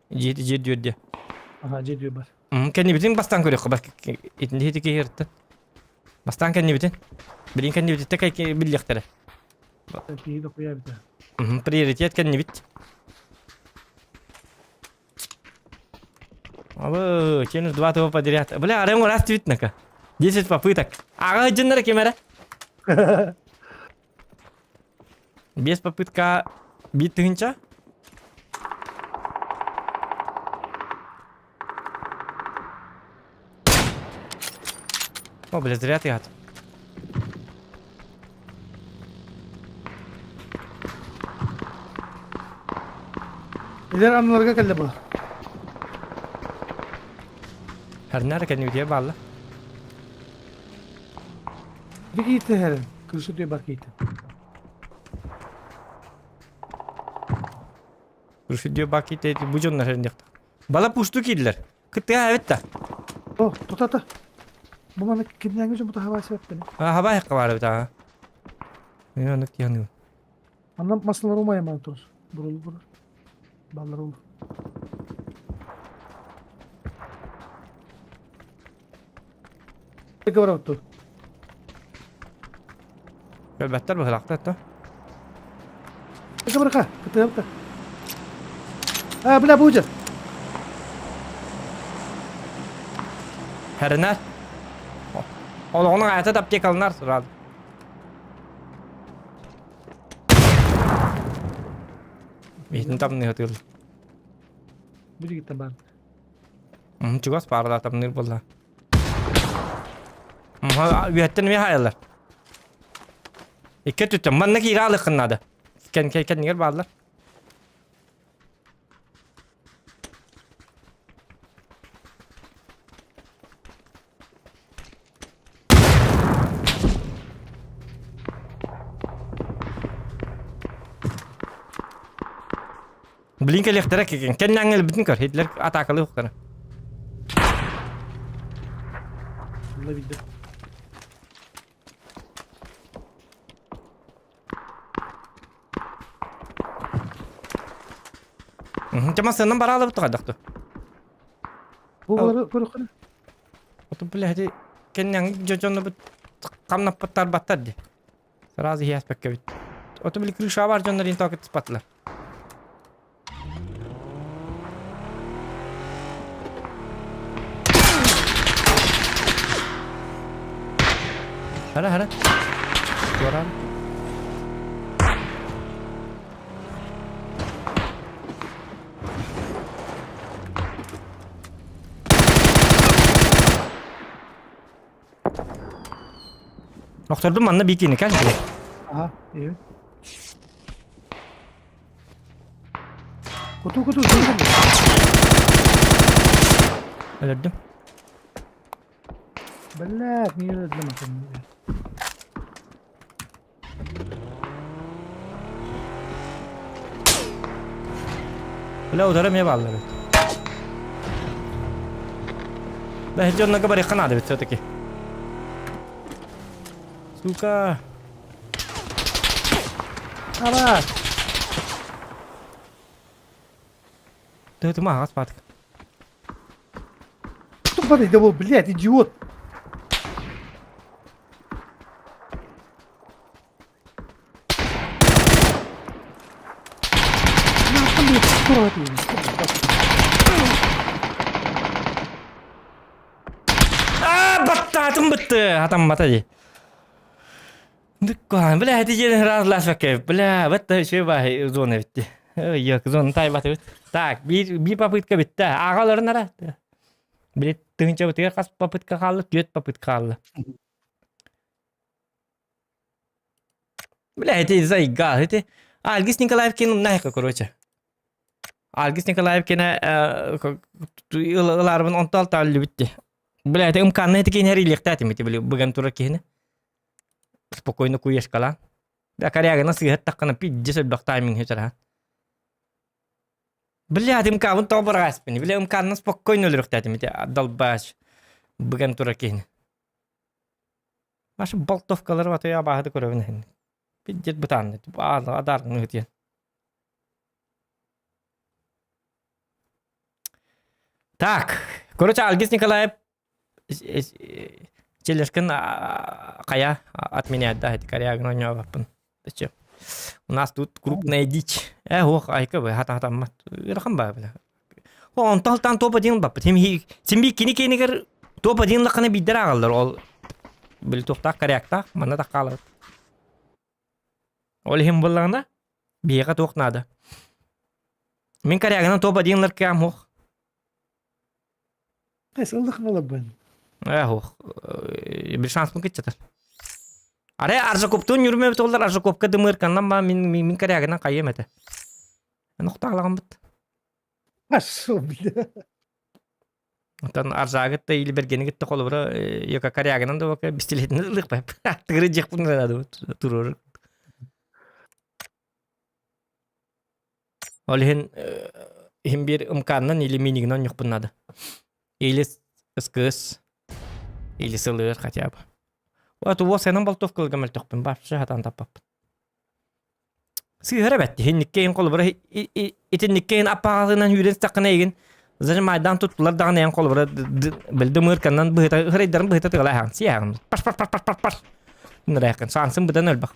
Дьиэ дьиэ дүөрдэ. Аха дьиэ дүөр бар. Кэннибитин бастаан көрүөххэ бар. Итинни ити киһи Бастаан кэннибитин. Билин кэннибититтэ кэй биллиэхтэрэ. Киһи да куйаабыта. Приоритет кэннибит. Абы, челлендж два того подряд. Бля, арем раз твитнака. 10 попыток. Ага, дьоннор ким эрэ? Без попытка биир тыһыынча. О, бля, зря ты гад. Илер анныларга кэллэ бу. Хәрнәр кәнүгә балла. Bir киитте хәрен. Кырышы түйе бар киитте. Кырышы түйе бар киитте бу дьоннор хәрнехта. Бала пушту кииллэр. Кыттыга эбит да. О, тутата. Бу маны киннәңе жумута хаба себеп Хаба хакка бар бит а. Мен аны тияны. Аннан масылар умай ман тур. Бурул бур. Баллар ол. Говорят тут. Бәттер быһылахта то. Бырха, кытыапта. А, бля, будет. Хэринэр. Олоҕунан аята аптекалынар сразу. Миитин тамныга тыл. Будет бар. Чугас баарда тамныыр буолла. Үөһэттэн эмиэ хаайаллар. Икки өттүттэн манна киирэ аалыаххын наада. Кэн кэннигэр бааллар. Блин кэлиэхтэрэ кэннээҥҥэ өлбүтүн көр, Хитлер атаакалыы охтара. Онно билдим. Чама сыннан бара алабыт хайдахту. Бу балары көрөххүнэ. Оту бля кэннээҥҥи дьону бут хамнаппыттар баттар ди. Сразу иһээспэккэ бит. Оту били крыша бар дьоннор ин тоокет спатлар. Хара хара. Туоран. Охтордум манна бикини кэл. Ага, и. Куту куту куту. Өлөрдүм. Блядь, не өлөрдүм атын. Бля, удара эмиэ бааллар эбит. Да, дьоннорго барыахха наада эбит все-таки. Сука. Ава! Ты ты мага спатык. Кто падает? Да блядь, идиот! Аа, баттаатым бытты. Атаммата дии. Дыккаан, бля, эти жерин разлашваке. Бля, вот еще бай зона битти. Ой, зона тайбаты бит. Так, биир попытка битте. Агаларын ара. Били тыһынча бытыгар хас попытка хаалла, түөрт попытка хаалла. Бля, эти заигал, эти... Альгис Николаевкин нахер, короче. Альгис Николаевкина ыларбын онтал тааллы битти. Бля, это ымканны эти кинер илиэхтээтим ити били быган турар киһини. Спокойно куешкалаан. Да, корягына сыыһаттаххына пиздец элбэх тайминг хечараан. Бля, МК-бын тоҕо быраҕаспын. Бля, МК-нан спокойно өлөрүөхтээтим ити далбач быган турар киһини. Маша болтовкалары батыйа абааһыты көрөбүн иһин. Пиздец бытаанны. Адаргын ыытыйан. Так, короче, Альгиз Николаев Челешкин хайа отменяет, да, эти корягын ойнообаппын. Зачем? У нас тут крупная дичь. Ох, айка бы, хата хатаммат. Ырахан ба, бля. Онтон тан топ-1 баппыт. Симби кини кенигер топ-1 лакана биддер агаллар. Ол били тухтаах коряктаах, манна таккаалабыт. Ол иһин буллаҕына, биһиэхэ туох наада. Мин корягынан топ-1 лар кэм ох. Эс ыллык алабын. Ох, bir шанс кытчатар. Аре Аржакоптун юрмебит олар Аржакопка дымырканнан ба мин мин корягынан кайым этэ. Нохтаалаган бит. Пошел, бля. Оттон Аржагыт да или Бергенигит да холобура яка корягынан да бака пистолетин ылык Тыгыры жекпун надо турор. Ол иһин иһин биир мканнан или минигинэн ньухпун надо. Или СКС, или сылыыр хотя бы. Вот уос сенен болтовкаларга мөлтөхпүн вообще хатан таппаппын. Сыыһара бэт иһинниккейин холобура итинниккейин аппаҕатынан үүрэн саккына игин зажимайдан туттулар даҕаны эн холобура били дымыырканнан быһыта ырайдарын быһыта тыгалаһаҕын сиэҕин паш паш паш паш паш паш нырайхын саансын быдан өлбөх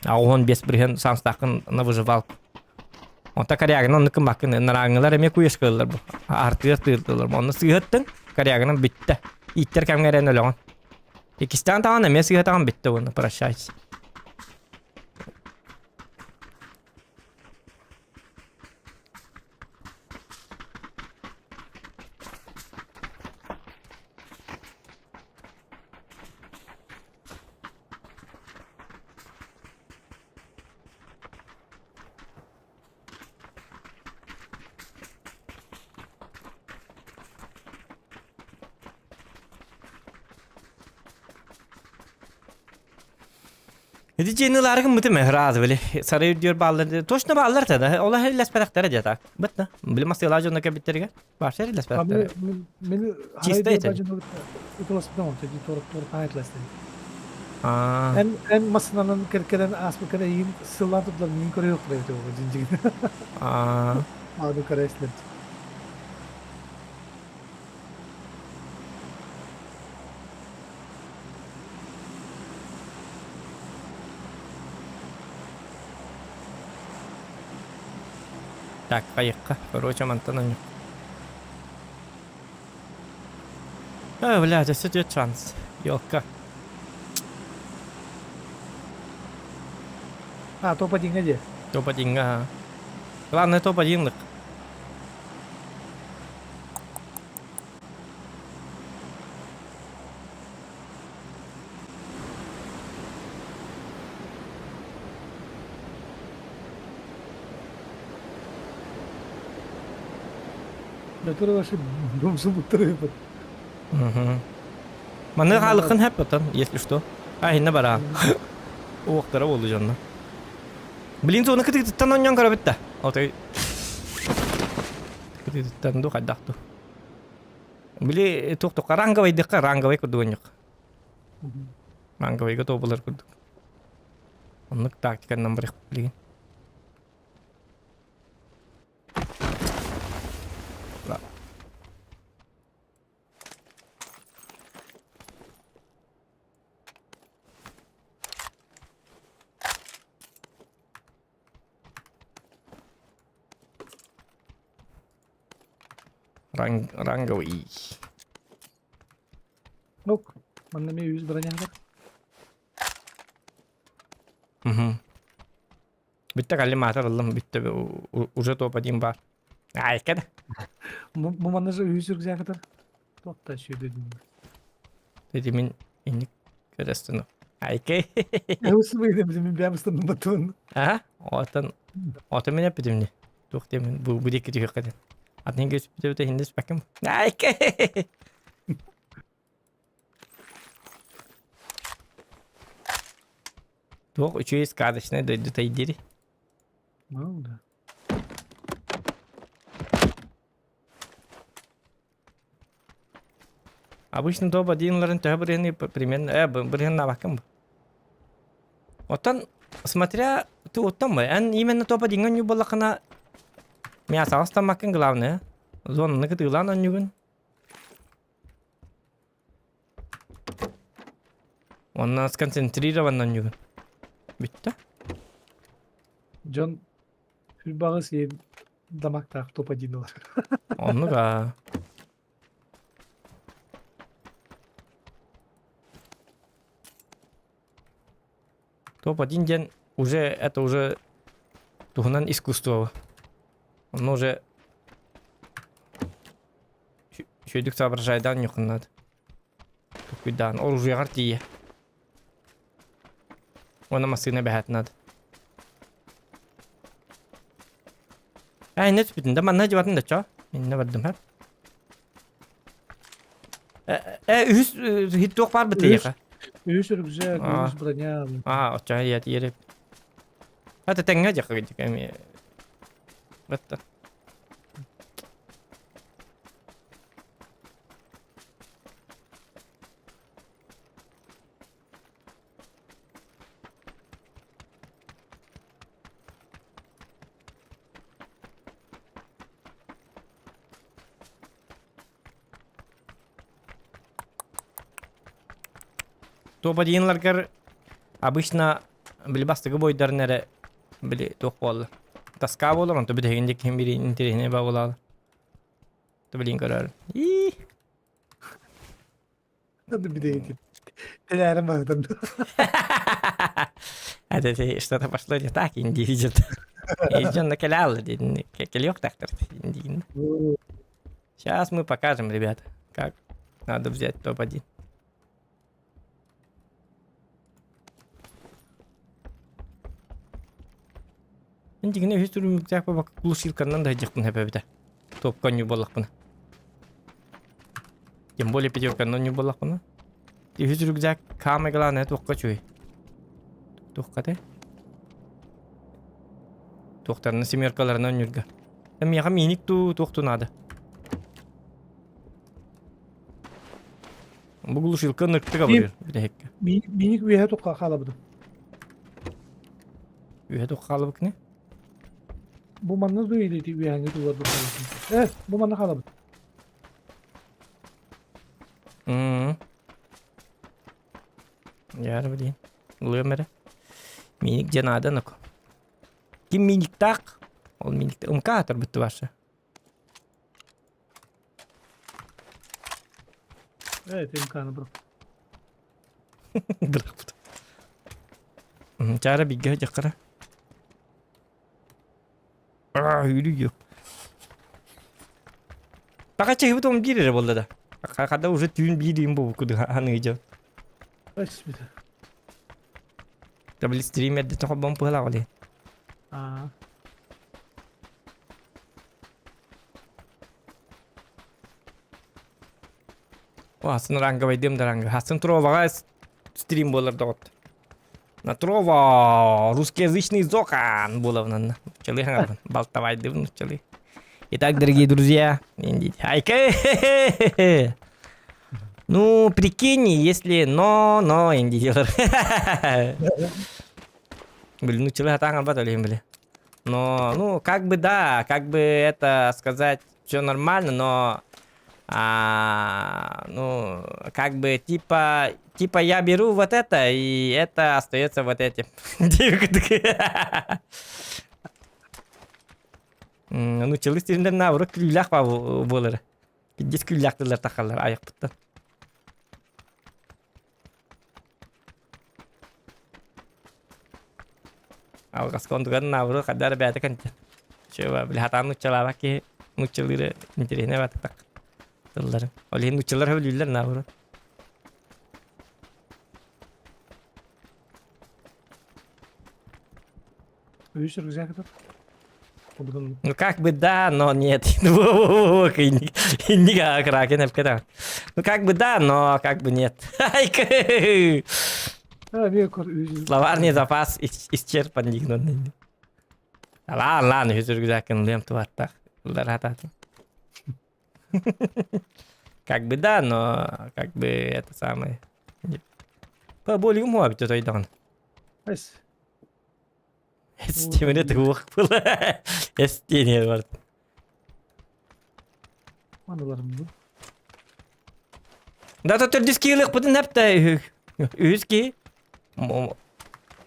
15 бырыһын саанстааххын на выживалку Онта корягынан оннук гыммаккын нарааҥҥылар эмиэ куйашкаллар бу артыар тыырдылар онно сыыһаттын корягынан бүттэ ииттэр кэмҥэ эрэн өлөҕүн иккистээн таҕан эмиэ сыыһатаҕын бүттэ уонна прощайся. Ити дьиэни ылаарыгын мытым ырааз били сарай үрдүөр бааллар точно бааллар да ола херлэспэтэхтэрэ дьэ так бытна били масыалаа дьонно кэлбиттэригэр баашар херлэспэтэхтэрэ Мин чисто этэ аа Эн эн массыынанан кэлэн ааспыккар эйигин сыллаан турдулар миигин көрүөхтэрэ эбитэ буолуо дьиҥ аа Ааны көрө истилэр. Так, хайыкка. Короче, мантан онньук. А, блядь, өссө түөрт шанс. Ёлка. А, топ-1 дии. Топ-1 ага. Главное топ-1 Который вообще бомжу-буттары Угу. Маны хаалыккын хэп потом, если что. А, инна бара. Уохтара болду дьонно. Блин, зона кытыытыттан онньон көрөбүт да. Отой. Кытыытыттан ду хайдах ду. Били туох туох ранговайдыкка ранговай курдук онньук. Ранговайга тобулар курдук. Оннук тактиканнан барых билигин. Ранг, ранговый. Ок, манна эмиэ үс броня бар. Угу. Бүттэ коллиматор ыллым, бүттэ уже топ-1 бар. Айка да. Бу манна же үһүс рюкзагытар. Туохта сүөдүдүн. Деди мин инник көрөстүн. Айка. Усубыйдым мин бэм ыстым батун. А? Отон отон мен эппитим Туох диэмин бу бу диэки түһүөххэ диэн. Атын көспүтэ хиндис бакым. Айка. Туох үчүгэй сказочнай дойдутай дири. Ну да. Обычно топ одинларын төһө бырыһыны примерно бырыһын наваккын бу. Оттон смотря ты оттон бу эн именно топ одиҥҥа онньуу буоллаххына мясоҕа ыстаммаккын главное зонаны кытыылаан онньугун Уонна сконцентрированно онньугун. Бүттэ. Дьон сүрбаҕы сиэн дамактаах топ-1 ылар. Оннук аа. Топ-1 диэн уже это уже туһунан искусство. Ону уже Үчүгэйдик соображайдаан ньукуннаат. Токуйдаан оружиеҕар тиийэ. Уонна массыына бэһэт надо. Ээ, иннэ түспүтүн да манна дьыбатын да чоо. Иннэ бардым ха. Э, үһүс хит туох баар бытыйыха. Үһүс рюкзак, үһүс броня. Аа, оччо ийэ тиэрэ. Это тэҥҥэ дьахы эми. Бытта. Топ-1-ларгар обычно били бастакы бойдарын эрэ били туох буолла тоска буолар онто бүтэһигин диэки ким бири интэриэһинэй ба буолаалы то билин көрөр ии Надо билейти. Телярым баҕатан. Это что-то пошло не так, инди видит. Идем на калял, келек так Сейчас мы покажем, ребят, как надо взять топ-1. Мин дьиҥинэ үһүс түрүмүктээх бабакка глушилканнан да сылдьыахпын сөп эбитэ. Топка онньуу буоллахпына. Тем более пятерканан онньуу буоллахпына. Үһүс рюкзак самое главное туохха үчүгэй. Туохха этэй? Туохтарына семеркаларынан онньуурга. Миэхэ миник дуу туох дуу наада. Бу глушилка ынырыктык абырыыр бүтэһиккэ. Миник үөһэ тухха хаалабытым. Үөһэ тухха хаалабыт кини? Бу манна дуу или үөһэҥҥи тулар хаалабытым. Э, бу манна хаалабыт. Мм. Яар блин. Ылыам эрэ. Миник дьэ наада ноко. Ким миниктаах? Ол миник МК атырбытты ваша. Evet imkanı bırak. Бырахпыт. Чаара бигэ дьахара. Аа, үрүйү. Пока чехибит он биир эрэ буолла да. Хада уже түүн биир им бу куду аныгы дьон. Спасибо. Табли стример де тоҕо бом пыһалаах оле. Аа. О, атын ранговайдым да ранга. Хасын Троваҕа стрим буолар доҕот. На Трова русскоязычный зохан буолабын Нуччалыы хаҥарбын. Балтабайдыбын нуччалыы. Итак, дорогие друзья, Айка! Ну, прикинь, если но, но, индиялар. Блин, ну челы хатаан албат олейм, били. Но, ну, как бы да, как бы это сказать, все нормально, но а, ну, как бы типа, типа я беру вот это, и это остается вот этим. Ну, челы стиліндер наоборот күллэх буолар. Пиздец күллэх тыллар тахаллар аяқпыттан. Алҕаска онтугар наоборот хайда эрэ бэйэтэ кэнтэ. Чего, били хатаан нуччалаабат киһи нуччалыыры интэриэһинэй баатыктах тылларын. Ол иһин нуччалар сөбүлүүллэр наоборот. Үс рюкзак этот. Кудун Ну как бы да, но нет. Во-во-во, Иннига кракен эпкета. Ну как бы да, но как бы нет. Айка. А, мен көр үс. Словарный запас исчерпан дигнон. Лаан лаан үс рюкзакын лем туаттах. Ларататын. Как бы да, но как бы это самое. По более уму абитөтойдаҕын. Эс. Эстемире туох была. Эстене бар. Аналарым бу. Да то төрдүс киилыкпытын эпте үһүс ки.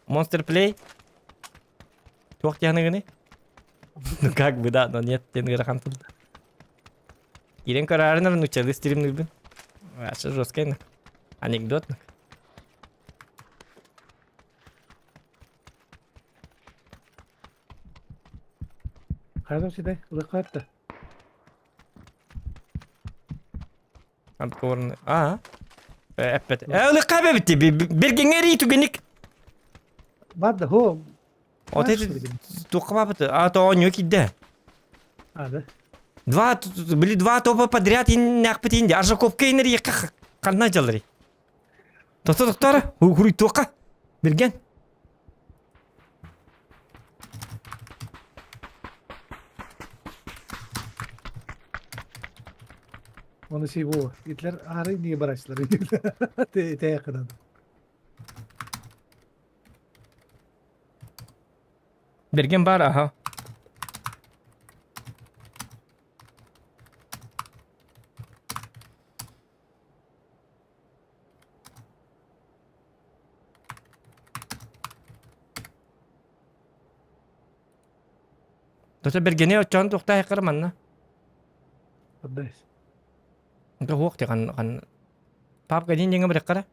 Monster Play. Туох дианыгыны? Ну как бы да, но нет, диэн ыарахан тылда. Киирэн көрөөрүн нуччалыы стримнүүбүн. Вообще жесткий анекдот. Хайдах ситэй? Ылыахха эттэ. Отговорный. А. Эппет. Ылыахха эбэбит бергеҥҥэ эрии түгэнник. Бар да, хо. Вот это туохха баабыт. А то оонньуу киирдэ. А, да. Два, били два топа подряд иннээхпит инди. Аржаковка инер екка ханна дьаллары. Тохто тохтор, хуруй туохха. Билген. Оны сей бу. Итлер ары не барачылар. Те те кынан. Берген бар, аха. Дота бергени оччоон туохтаах кара манна. Отдайс. Онто хуох ти хан хан папка дин диҥэ барыххара.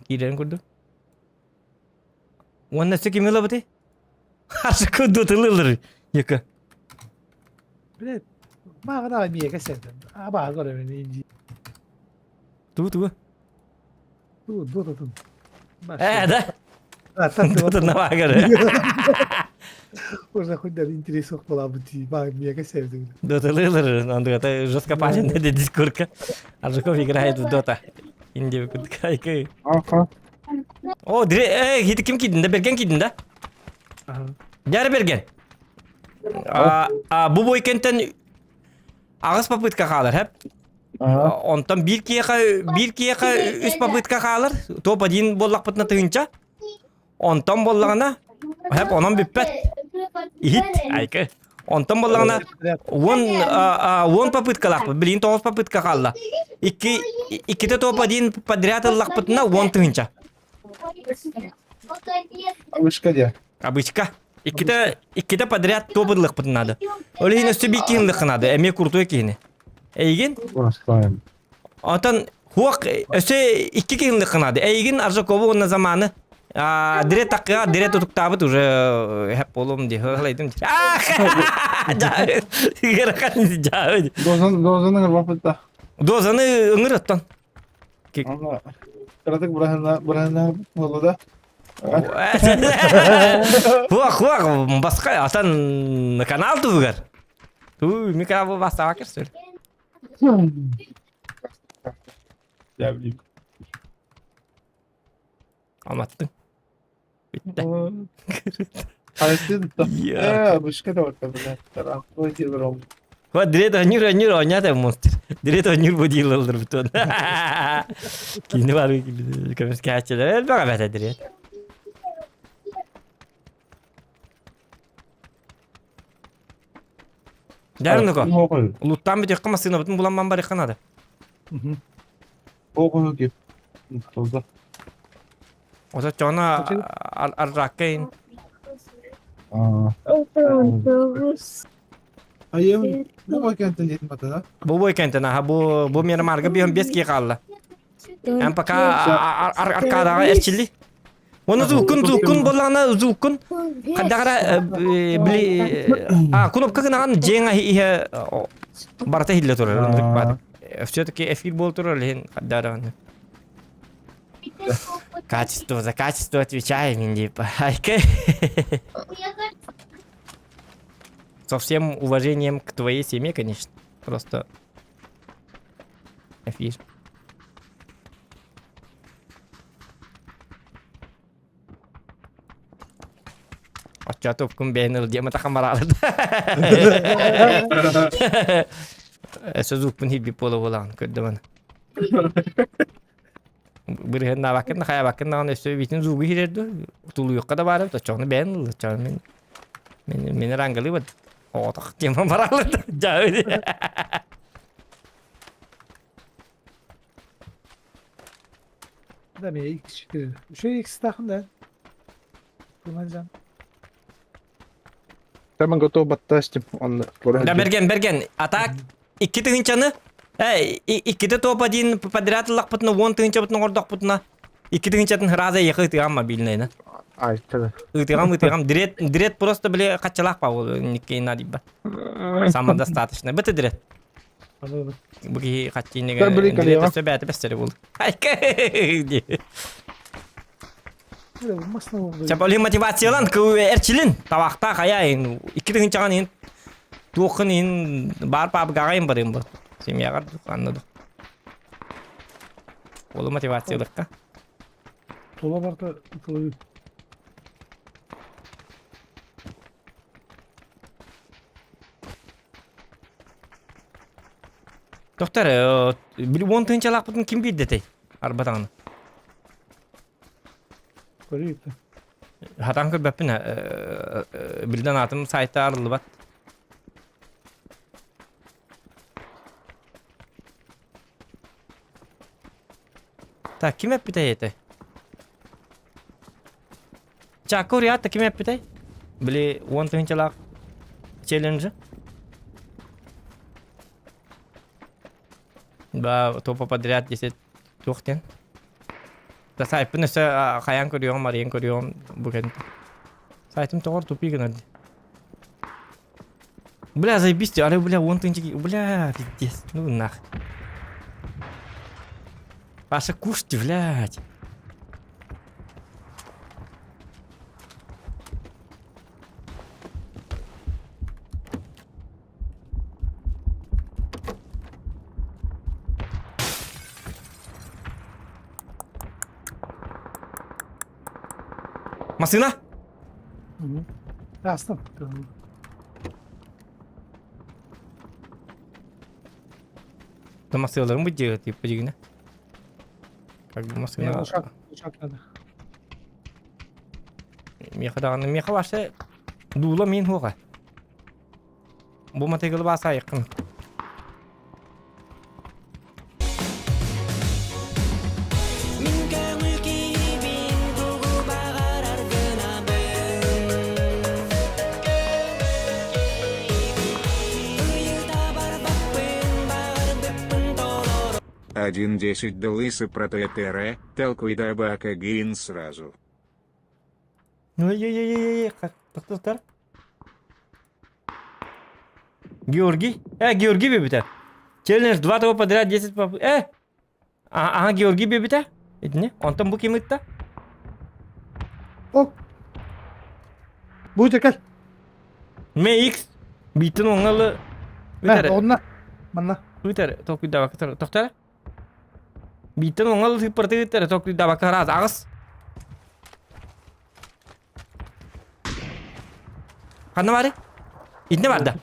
Киирэрин курдук. Уонна өссө кими ылабытый? Харсы курдутылылыр. Яка. Блядь, мааҕын миэхэ сэрдэн. Абаа көрөбүн инди. Ту ту. Ту дотатын. Э, да? Дотатын навагар. Уже хоть даже интерес была бы ти, мега сэрдэн. Доталылыр, он это жестко пален это дискурка. Аржаков играет в Дота. Инди кайкы. Ага. О, дре, э, хити ким кидин да? Берген кидин да? Ага. Дьэ Берген. А, а бу бойкентен аҕыс попытка хаалар, хэп? Ага. Онтон биир киһиэхэ биир киһиэхэ үс попытка хаалар. Топ один буоллахпытына тыһыынча. Онтон буоллаҕына, хэп онон бүппэт. Иһит, айкы. Онтон буоллаҕына уон уон попыткалаахпыт. Билигин тоҕус попытка хаалла. Икки иккитэ топ один подряд ыллахпытына уон тыһыынча. Обычка де. Обычка. Иккитэ иккитэ подряд топ ыллахпытын надо. Ол иһин өссө биир киһини ыллахха надо. Эмиэ куртуй киһини. Эйигин Бросаем. Онтон хуох өссө икки киһини ыллахха надо. Эйигин Аржакову уонна Заманы дире такка дире тутуктаабыт уже хэп болум ди хылайдым. Ах! Дозан дозаны ырбапыт Дозаны ыҥыр оттон. Аны кыратык быраһына быраһына буолла да. Хуах хуах баска атан канал тугар. Ту микро бу бастаба керсөл. Дьэ, Аматтың. Бүттэ. Хайсын Я. Э, бышка да барта бля. Тарафы делал. Вот дирет онюр онюр онят монстр. Дирет онюр бу диилалар бутон. Кини бар көмүскээччилэр элбэх эбэтэ дирет. Дәрнуко. Луттан бүтүөххэ массыынабытын буламман барыахха наада. Оҕо кип. Толда. Ото чоно арраккайын. Айым бу бакентен диэн батана. Бу бу кентен аха бу бу мирамарга биһон бес ки хаалла. Эн пока аркадаҕа эрчилли. Оны зуккун зуккун боллаҕына зуккун хаддагара били а кнопка гынаҕан дьиэҥ иһэ барыта иһиллэ турар. Все-таки эфир буол турар лиһин хаддараҕаны. Качество за качество отвечаем, типа. Со всем уважением к твоей семье, конечно. Просто эфир. Оччотук бэйэн ыл диэмэ тахамараалыт. Өссө зууппун хиббит буола буолаҕын көрдөмөн. Бырыһыннаабаккын да хайаабаккын даҕаны өссө эбиитин зуугу иһирэр дуо? Тулуйуохха да баар эбит, оччоҕуна бэйэн ыл, оччоҕуна мин мин мин рангалыыбын. Оҕотох тема бараалыт. Дьаа. Да, мен X4. Үшө X тахын да. Кылманжан. Там готов баттастим. Он Да, Берген, Берген, а так икки тыһыынчаны э иккитэ топ один подряд ыллахпытына уон тыһыынчабытын оҥордохпутуна икки тыһыынчатын сразу эйиэхэ ыытыгам мобильнайна Ай, тогда. ыытыгам ыытыгам дрет дрет просто били хаччалаах па ол никкейна дибба самодостаточно быты дрет бу киһи хаччиинеге дрет өссө бээтэ бэссэри буол Чэ, мотивациялан эрчилин табахтаах айаайын икки тыһыынчаҕан иһин туоххун иһин баар паапгаҕа иһин барыым бу семьяҕар анна ду Олу мотивациялыкка Тула барта тылы. Доктор, били уон тыһыынчалаахпытын ким биэрдэтэй арбатаҕына Көрүү. Хатан көрбөппүн билден атым сайта арыллыбат. Так, ким эппитэй этэй? Чакка уруйаат ким эппитэй? Били уон тыһыынчалаах челленджи. Да, топа подряд 10 туох диэн. Да сайтпын өссө хайаан көрүөҕүм, арыйан көрүөҕүм бу кэннэ. Сайтым тоҕор тупик гынар дии. Бля, заебись ты, ары, бля, уон тыһыынча бля, пиздец, ну нах. Паша, кушайте, блядь. Массыына? Астым. Да массыыларым бу дьиэ типа дьигинэ. Как бы массыына. Ушак, ушак надо. Миэхэ даҕаны миэхэ вообще дуула мин хуоҕа. Бу матыгылы баасаайыккын. Один десять да лысы про ТТР, толкуй да бака гин сразу. Ой-ой-ой-ой, тохтор. Георгий? Георгий бебите. Челлендж два того подряд 10 поп... Ага, Георгий бебите. Итини. Онтон бу ким ытта? О! Бу кел. MX. Биттин оңалы. Үтер. Онна. Манна. Үтер. Толкуйдабакка. Тохтор. Бииртэн оҥол тыыппартыыттар токуйдаабакка араас аҕыс. Ханна бары? Итинне барда.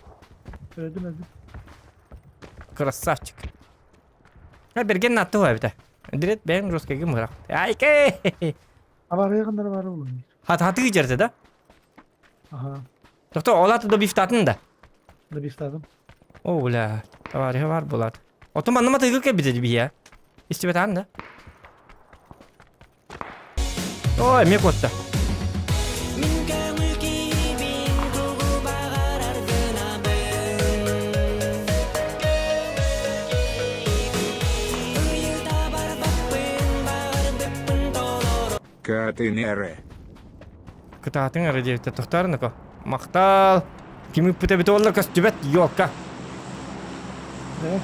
Öldüm öldüm. Красавчик. Ha берген натты эбитэ. Дирет бэйэҥ жесткайгын бырах. Айке! Авария бар olur. Хат хатыы жерде да? Ага. Тохто олаты да бифтатын да. Добивтадым. О, бля, товарищ бар булат. Отон манна матыгы кэлбитэ дии Истибэтаан да. Ой, эмиэ куотта. Катынеры. Кытаатыҥ эрэ диэбиттэр тохтоорунуко. Махтал. Ким ыппыта эбитэ буоллар көстүбэт, ёлка. Да.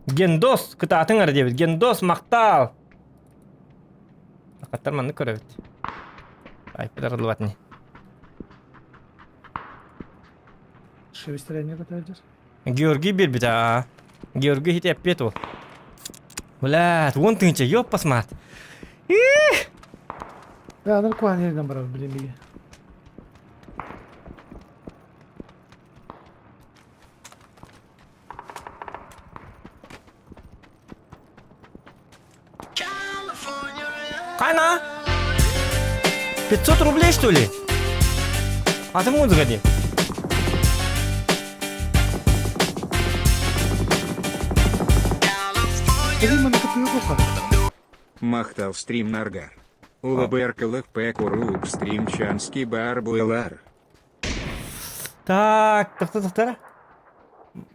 Гендос, кытаатыҥ эрэ диэбит. Гендос, махтал. Хаттар маннык көрөбүт. Айпыт арыллыбат ини. Шевестерение көтөрдөр. Георгий биэрбитэ аа. Георгий хити эппиэт ол. Блядь, уон тыһыынча, ёппас мат. Их! Да, анар куан yerden барар билин Кана? 500 рублей, что ли? А ты музыка дии. Махтал стрим наргар. Улаберкалых пекурук стрим чанский бар буэлар. Так, тоқта тоқта.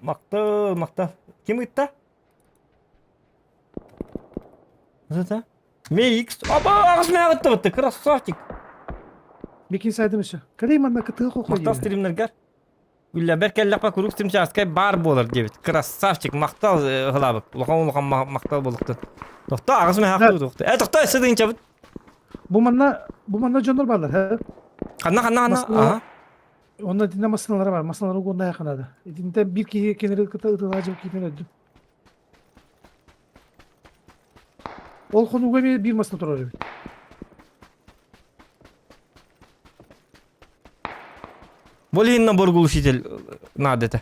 Мактал, мактал. Ким ыытта? Это? Микс. Опа, аҕыс мээҕиттэ красавчик. Микин сайдым еще. Кэлей манна кытыы хохо Махтал стримнергар. Үллэбэр кэллэхпэ куруук стримчааскай баар буолар диэбит. Красавчик, махтал ылабыт. Улахан улахан махтал буолуктун. Тохто, аҕыс мээхтуу тохто. Э, тохто, сыдыынчабыт. Бу манна бу манна дьоннор бааллар, һэ? Ханна, ханна, ханна? Аха. Онно итиннэ массыыналара бар, массыыналары угуонна айаханаада. Итинтэн биир киһи кинилэри кытта ытыалаах дьыл киитин өлдүм. Ол хонууга эмиэ биир массыына турар эбит. Бол иһин набор глушитель наада этэ.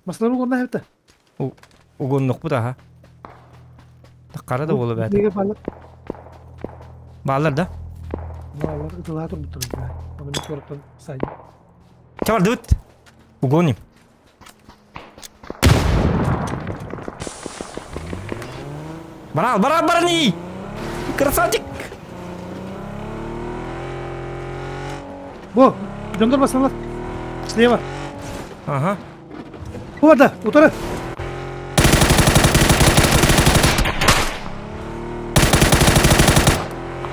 Массыыналары угуонна эбитэ. Угуннукпут аха. Хара да буола бээтэ. Бааллар да? Бааллар ытылаа турбуттар. Оны мен куораттан сайдым. Чабардыбыт. Угоним. Барал, барал, барани! Красавчик! Бу, дьоннор басалар. Слева. Ага. Бу утары.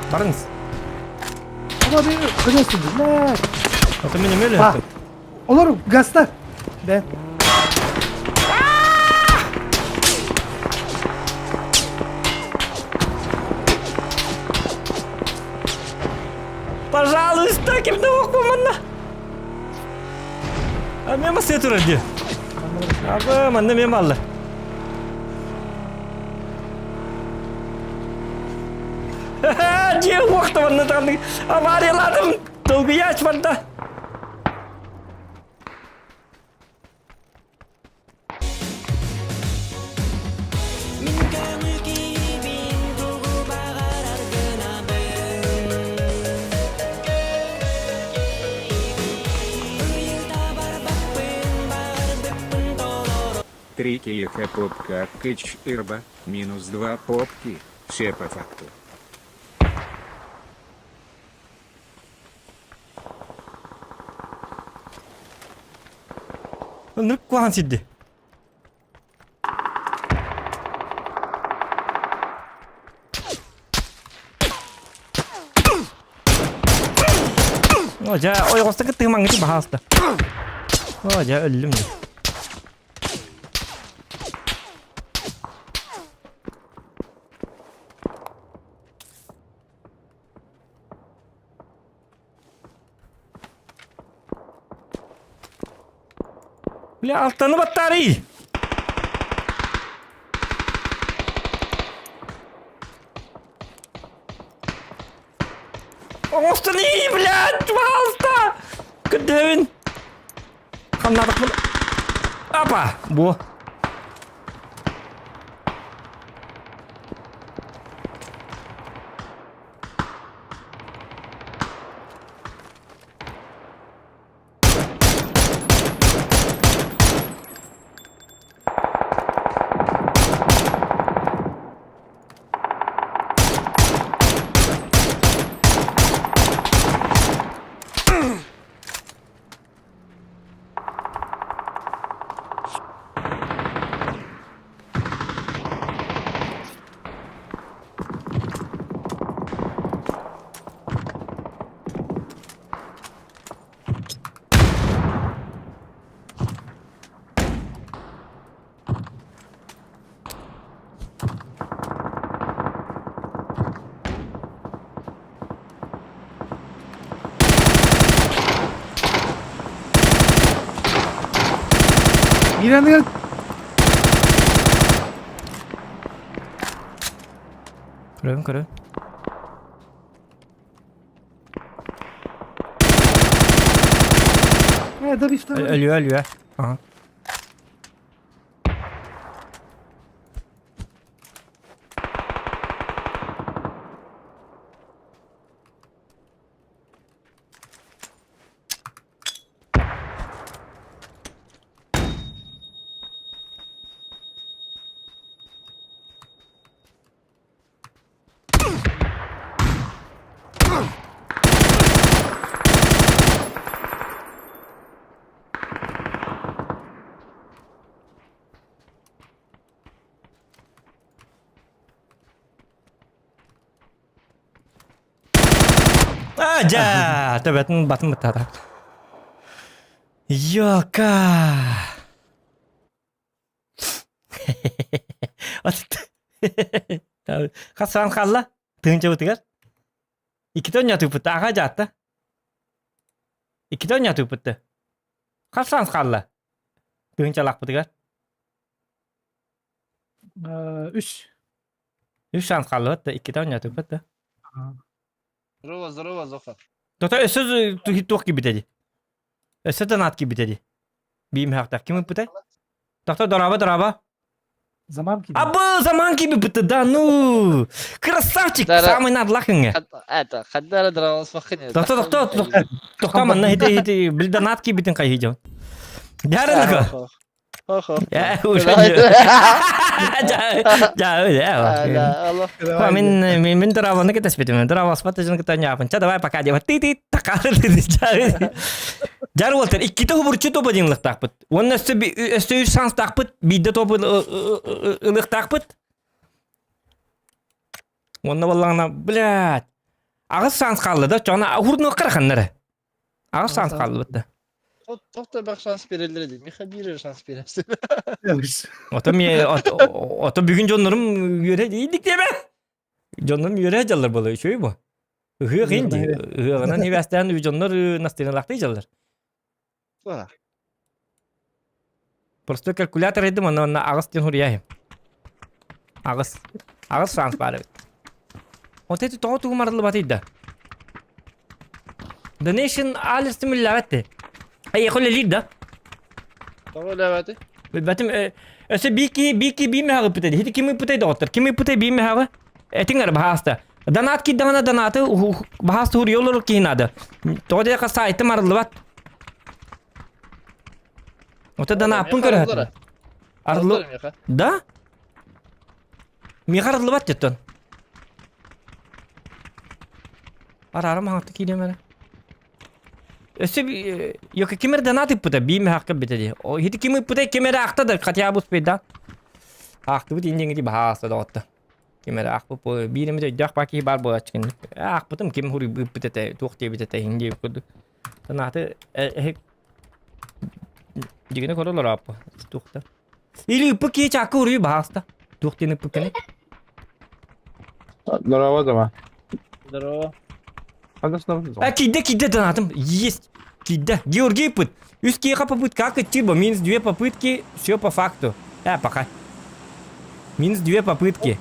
Барыңыз. Ама бeni önersin. Ne? Это меня мели. Олар гаста. Бе. Пожалуйста, кимде оқпаманна. А мен масыя турар дии. Абы, манна мен баллы. Дьиэ уохта манна таханнык аварияладым. Долгуйаач барда. Три киеха попка кыч ирба, минус два попки, все по факту. Ынырык куһаҕан сирди. О, дьэ, ойоҕосто кыттыһымаҥҥыты баһаалыста. О, дьэ, өллүм дии. Бля, алтаны баттаарый! Оҥостон ии, блядь, пожалуйста! Көрдөһөбүн. Хамнаатахпын. Апа! Бу. Миранныгар Көрөбүн көрөбүн. Э, да бифта. Өлүө өлүө. Ага. А, дьэ, төбөтүн батын быттаата. Йока. Хас саан хаалла? Тыынчабытыгар. Иккитэ онньоотуйбутта, аҕа дьаатта. Иккитэ онньоотуйбутта. Хас саан хаалла? Тыынчалаахпытыгар. Үс. Үс шанс хааллыбат да, иккитэ онньоотуйбут да. Здорово, здорово, Зоха. Тота өссө туох киирбитэ дии. Өссө донат киирбитэ дии. Биим хаахтаах ким ыппытай? Тохто дорообо, дорообо. Заман киирбит. Абы, заман киирбит да ну! Красавчик! Да, да. Самый надлах иҥэ. Это, хаддара драмас махыне. Тохто, тохто, тохто, тохто, манна хити хити бил донат киирбитин хайы дьон. Дярыныка. Хо-хо. Э, уже Ja, ja, Мин мин дыраваны кетеспитим. Дыраваспат дьон кытта ньаапын. Ча давай пока диэбит. Ти ти такары Жар Уолтер иккитэ хубурчу топа диҥлыктаахпыт. Уонна өссө өссө үс шанстаахпыт, биирдэ топу ылыктаахпыт. Уонна буоллаҕына, блядь, аҕыс шанс хаалла да, чоҕуна уһурнуохха ханнара. Аҕыс шанс хааллыбыт да. Тоқта бақ шанс берелер edi. Миха бир шанс бересин. Ото ми ото бүгүн дьоннорум үөрэ диидик диэбэ. Дьоннорум үөрэ дьаллар буолар үчүгэй бу. Ыһыах инди. Ыһыаҕынан ибээстээн дьоннор настырыналаахтыы дьаллар. Просто калькулятор эдим онно онно аҕыс диэн хуруйаһым. Аҕыс. Аҕыс шанс баар эбит. Вот эти тоҕо тугум арыллыбатый да? Donation алистым үллэҕэтти. Эй, үлэлиир да? Тоҕо үлэлээбэти? Билбэтим, өссө бики бики биимэҕэ ыппыта дии. Ити ким ыппытай доҕоттор? Ким ыппытай биимэҕэ? Этиҥ эрэ баһааста. Донат киирдэҕинэ донаты баһаас туһуруйа олорор киһи наада. Тоҕо диэххэ сайтым арыллыбат. Ото донаппын көрөһөтүм. Арыллы... Да? Миэхэ арыллыбат диэттэн. Араарым хаҥатта киириэм эрэ. Өссө Йока ким эрэ донат ыппыта, биим хаакка битэ дии. Ити ким ыппыта, ким эрэ аахта да, хотя бы успейда. Аахтыбыт индиҥ баһаалыста доҕотто. Ким эрэ аахпыт биир эмит өйдөөх баа киһи баар буолааччы кинини. Аахпытым ким хуруйбут этэ, туох диэбит этэ иһин диэбит курдук. Санааты эһик дьигини көрө олорооппу. Туохта. Или ыппыт киһи чаакка уруйу баһаалыста. Туох диэн ыппыт кини? Здорово, дома. Здорово. А киирдэ киирдэ донатым. Есть. Киирдэ. Георгий пыт. Үс киэхэ попытка кыттыба. Минус две попытки. Все по факту. Пока. Минус две попытки.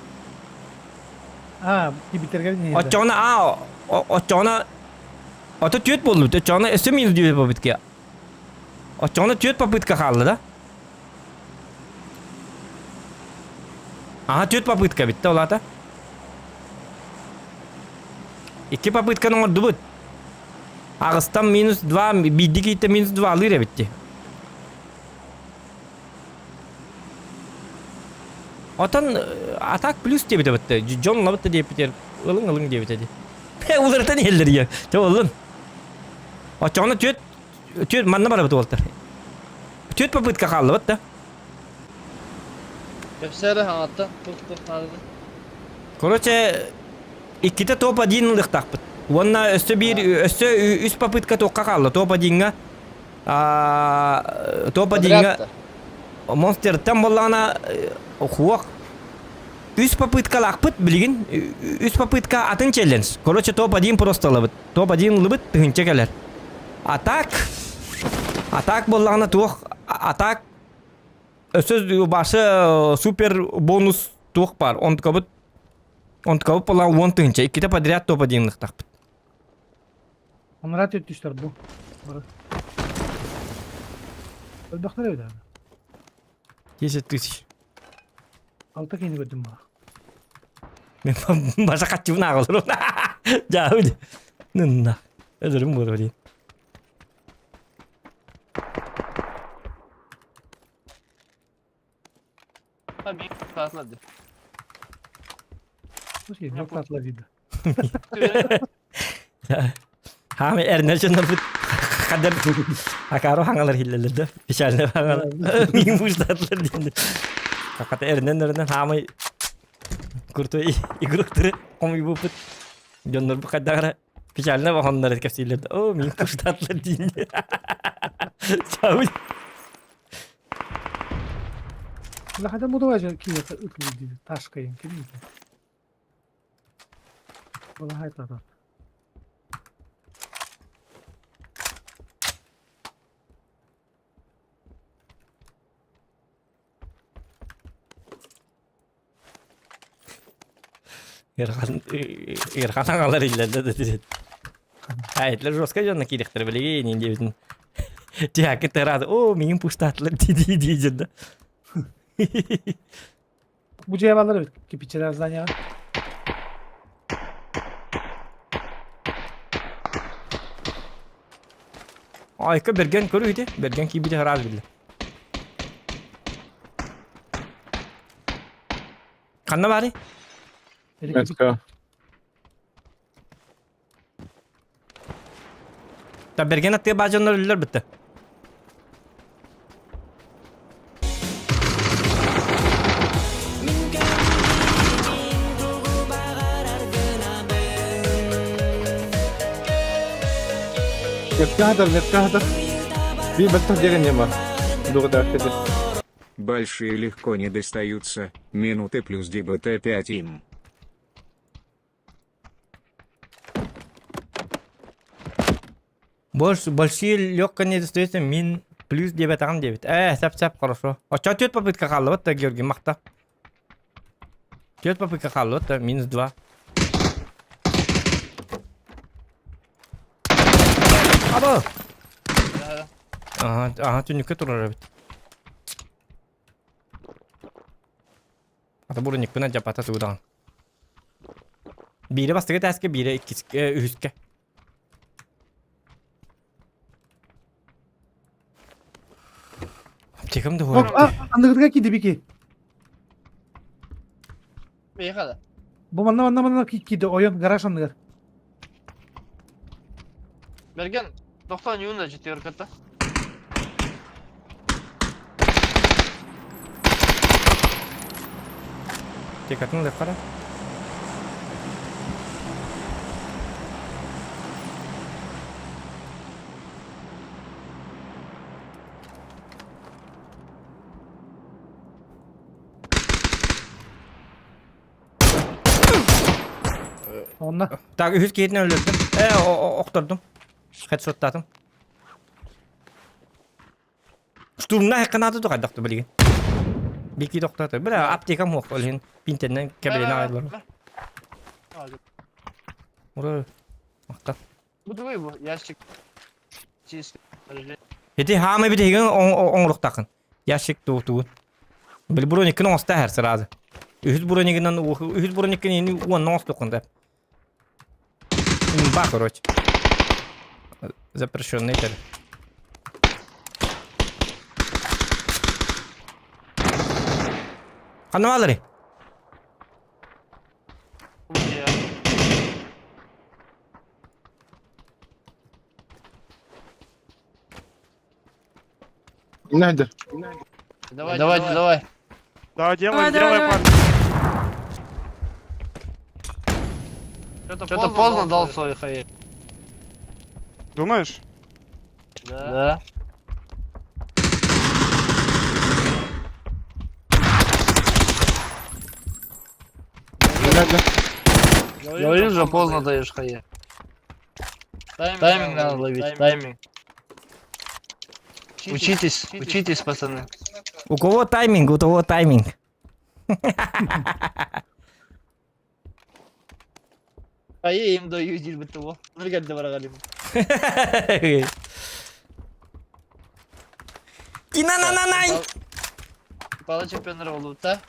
А, кибитерге не Оччоҕуна а оччоҕуна ото түөрт буоллубут. Оччоҕуна өссө минус две попытки. Оччоҕуна түөрт попытка хаалла да? Ага, түөрт попытка битте ол аата. Икки попытканы оҥордубут. Аҕыстан минус два, биирдик ииттэ минус два алыыр эбит Отон атак плюс диэбитэ бытта. Дьон лабытта диэппитигэр ылыҥ ылыҥ диэбитэ дии. Уларытан иһэллэр ийэ. Чэ ыллын. Оччоҕуна түөрт түөрт манна барабыт уолтар. Түөрт попытка хааллыбыт да. Кэпсээ хаҥатта тух-тух наадата. Короче, иккитэ топ-1 ылыахтаахпыт. Уонна өссө биир, өссө үс попытка туохха хаалла. Топ-1-ҥа топ-1-ҥа Монстертан буоллаҕына хуох үс попыткалаахпыт билигин үс попытка атын челлендж. Короче, топ-1 просто ылабыт. Топ-1 ылыбыт, тыһыынча кэлэр. Атак атак буоллаҕына туох атак Өссө башы супер бонус туох бар. Онтукабыт онтукабыт буолан 10 тыһыынча. Иккитэ подряд топ один-лыхтахпыт. Онора түттүстэр бу. Бары. Өлбөхтөр эбит аны. 10 тысяч. Алта киһини көрдүм баа. Мен баша хаччыбын ааҕалар. Жаабы. Нынна. Өлөрүм буолар диэн. Хаами эрнер дьоннорбут хаддар акаро хаҥалар хиллэлэр да печальный хаҥалар миин муустаатылар диэн хата эрнен эрнен хаамай крутой игроктары хомуйбуппут дьоннорбут хайдах Печально вагоннары кэпсииллэр да, оо, мин куштаатылар диин. Чаабый. Лахата мудаважа киета ытлы диди ташкайын ким Балахай татар. Ыарахан аҥалар иллэллэр да диэн. Айтлар жестко дьонно киириэхтэрэ билигин диэбитин. Тиһакы тыраады, оо, миигин пустаатылар дии дии дии да. Бу дьиэ балар эбит кирпиччэлэр зданияҕа. Айка бэргэн көрүү ити, бэргэн киирбитэ ыраас биллэ. Ханна баарый? Let's go. Та бэргэн аттыга баа дьоннор өллөр бытта. Меткаһатар, меткаһатар. Биир бэттэх диэн ньыма. Дугда кэдэ. Большие легко не достаются, минуты плюс ДБТ 5 им. Больше, большие легко не достается мин плюс диэбэтэҕим диэбит. Ээ, сап-сап, хорошо. Оччо түөрт попытка хааллыбыт да, Георгий, махта. Түөрт попытка хааллыбыт да, минус два. Аба! Ага, ага, түннүккэ турар эбит. Ата бурунньукпунан дьапата туудаҕын. Биирэ бастакы этээскэ, биирэ иккискэ, үһүскэ. Аптекам да Оп, а, Андыгытыга киирди бики. Миэхэ да. Бу манна манна манна киирди ойон гараж анныгар. Бэргэн, тохтоон юун да четверката. Аптекатын ылыахха Онно. Так, үһүс киһитинэн өлөрдүм. Э, охтордум. Хедшоттаатым. Штурмна хаканааты тухайдах ту билигин. Бики тохтото. Бля, аптекам хуох олин пинтеннен кэбилин аҕайлар. Ура. Махтал. Бу тугуй бу? Ящик. Чист. Ити хаамай битигин оҥоруктахын. Ящик туу тугун. Били брониккин оҥоста һэр сразу. Үһүс броникынан үһүс брониккин ини уонна оҥостуккун да. Имба, короче. Запрещенный тэр. Ханна баалары? Надя. Давай, давай, давай. Да, делаем, Давай, делаем, давай, парни. Что-то поздно дал свой хай. Думаешь? Да. Надя. Говорю же, поздно даешь хае. Тайминг надо ловить, тайминг. Учитесь, учитесь, пацаны. У кого тайминг, у того тайминг. Хае им даю диир того. Нұргәлді бара қалим. Тина-на-на-най! Пала чемпионер болуп та.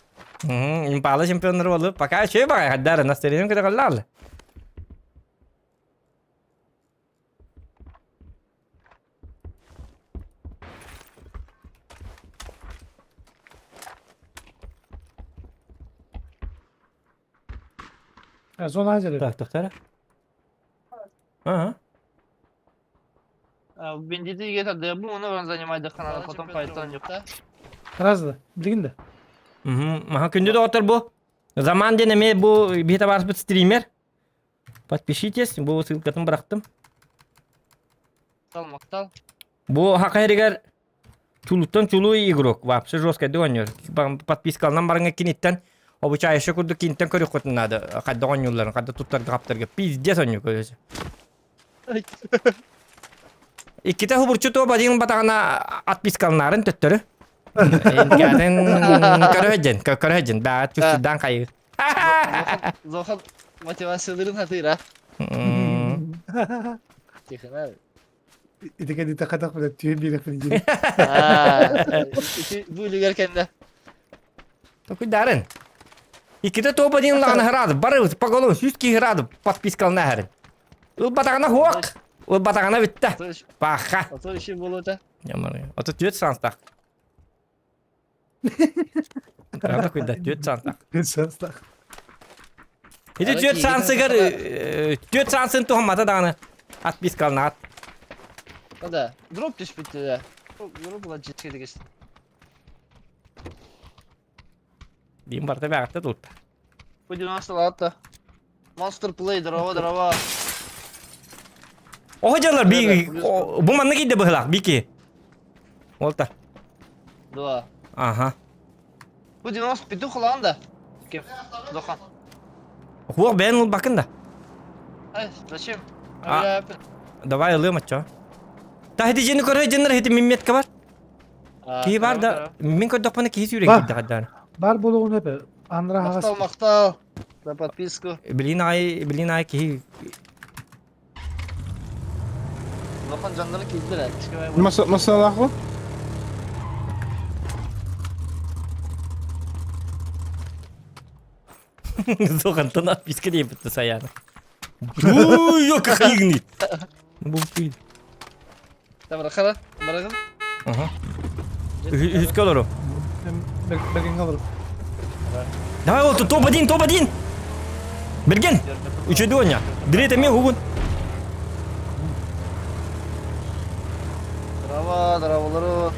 Импала чемпионер болуп. Пока че бага, хаддара настроением кыда қаллалы. Зона азер. Так, тоқтара. Ага. Бендиты где-то дебу, он занимает дыхананы, потом пайтон юк. Раз да. Билигин да. Маха күндү доҕоттор бу. Заман диэн эмиэ бу биһи табаарыспыт стример. Подпишитесь, бу ссылкатын бырахтым. Мактал, мактал. Бу хака эригэр чулуттан чулуу игрок. Вообще жестко оонньуур. Подпискалынан барыңа киниттен обучающий курдук киниттен көрүөххүтүн наада. Хайда оонньуулларын, хайда туттарга хаптарга. Пиздец оонньуур көрөсө. Иккитэ хубурчу туо бадин батаҕына отпискалнарын төттөрү. Инкатын көрөһөдьен, көрөһөдьен, баа түстүдан хайы. Зохан мотивацияларын хатыр, а? Тихо, Ити кэнниттэн хатах билэ түһэн биэрэхпин диир. Бу үлүгэр кэннэ. Токуйдарын. Иккитэ туо бадин лаҕына хыраады, бары по голову сүүс киһи хыраады подпискална хәрин. Ыл батаҕына хуок, ыл батаҕына бүттэ. Паха. Ото иши болута. Ото түөт саанстах. Правда куйда түөт саанстах. Саанстах. Ити түөт саансыгар түөт саансын туһаммата даҕаны отпискалнаат. Да, дроп түспүттэ да. Дроп ладжитке дегес. Дим барта бэҕэтте тулта. Бу 90 лаатта. Monster Play, дрова, дрова. Оһо дьаллар би бу манна кийдэ быһылаах бики. Ол та. Два. Аха. Бу 90 петух ылаан да. Кем? Дохан. Хуох бэйэн ылбакын да. Ай, зачем? А, давай ылыам оччо. Та хити дьиэни көрө дьэннэр хити мимметка бар. Киһи бар да, мин көрдөхпүнэ киһи сүүрэн киирдэ хаддаан. Бар буолуҕун эпэ. Анра хаҕас. Махтал, махтал. За подписку. Билин аай, билин аай киһи Улахан дьоннору киирдилэр. Масалаах Зоҕантан отписка диэбитте Саяна. Уй, кахыгни. Бу кый. Барахара, барагын. Ага. Үһүскэ олору. Бергенге олору. Давай вот топ-1, топ-1. Берген. Үчүдү оня. Дирет эми хугун. Дрова, дровалары.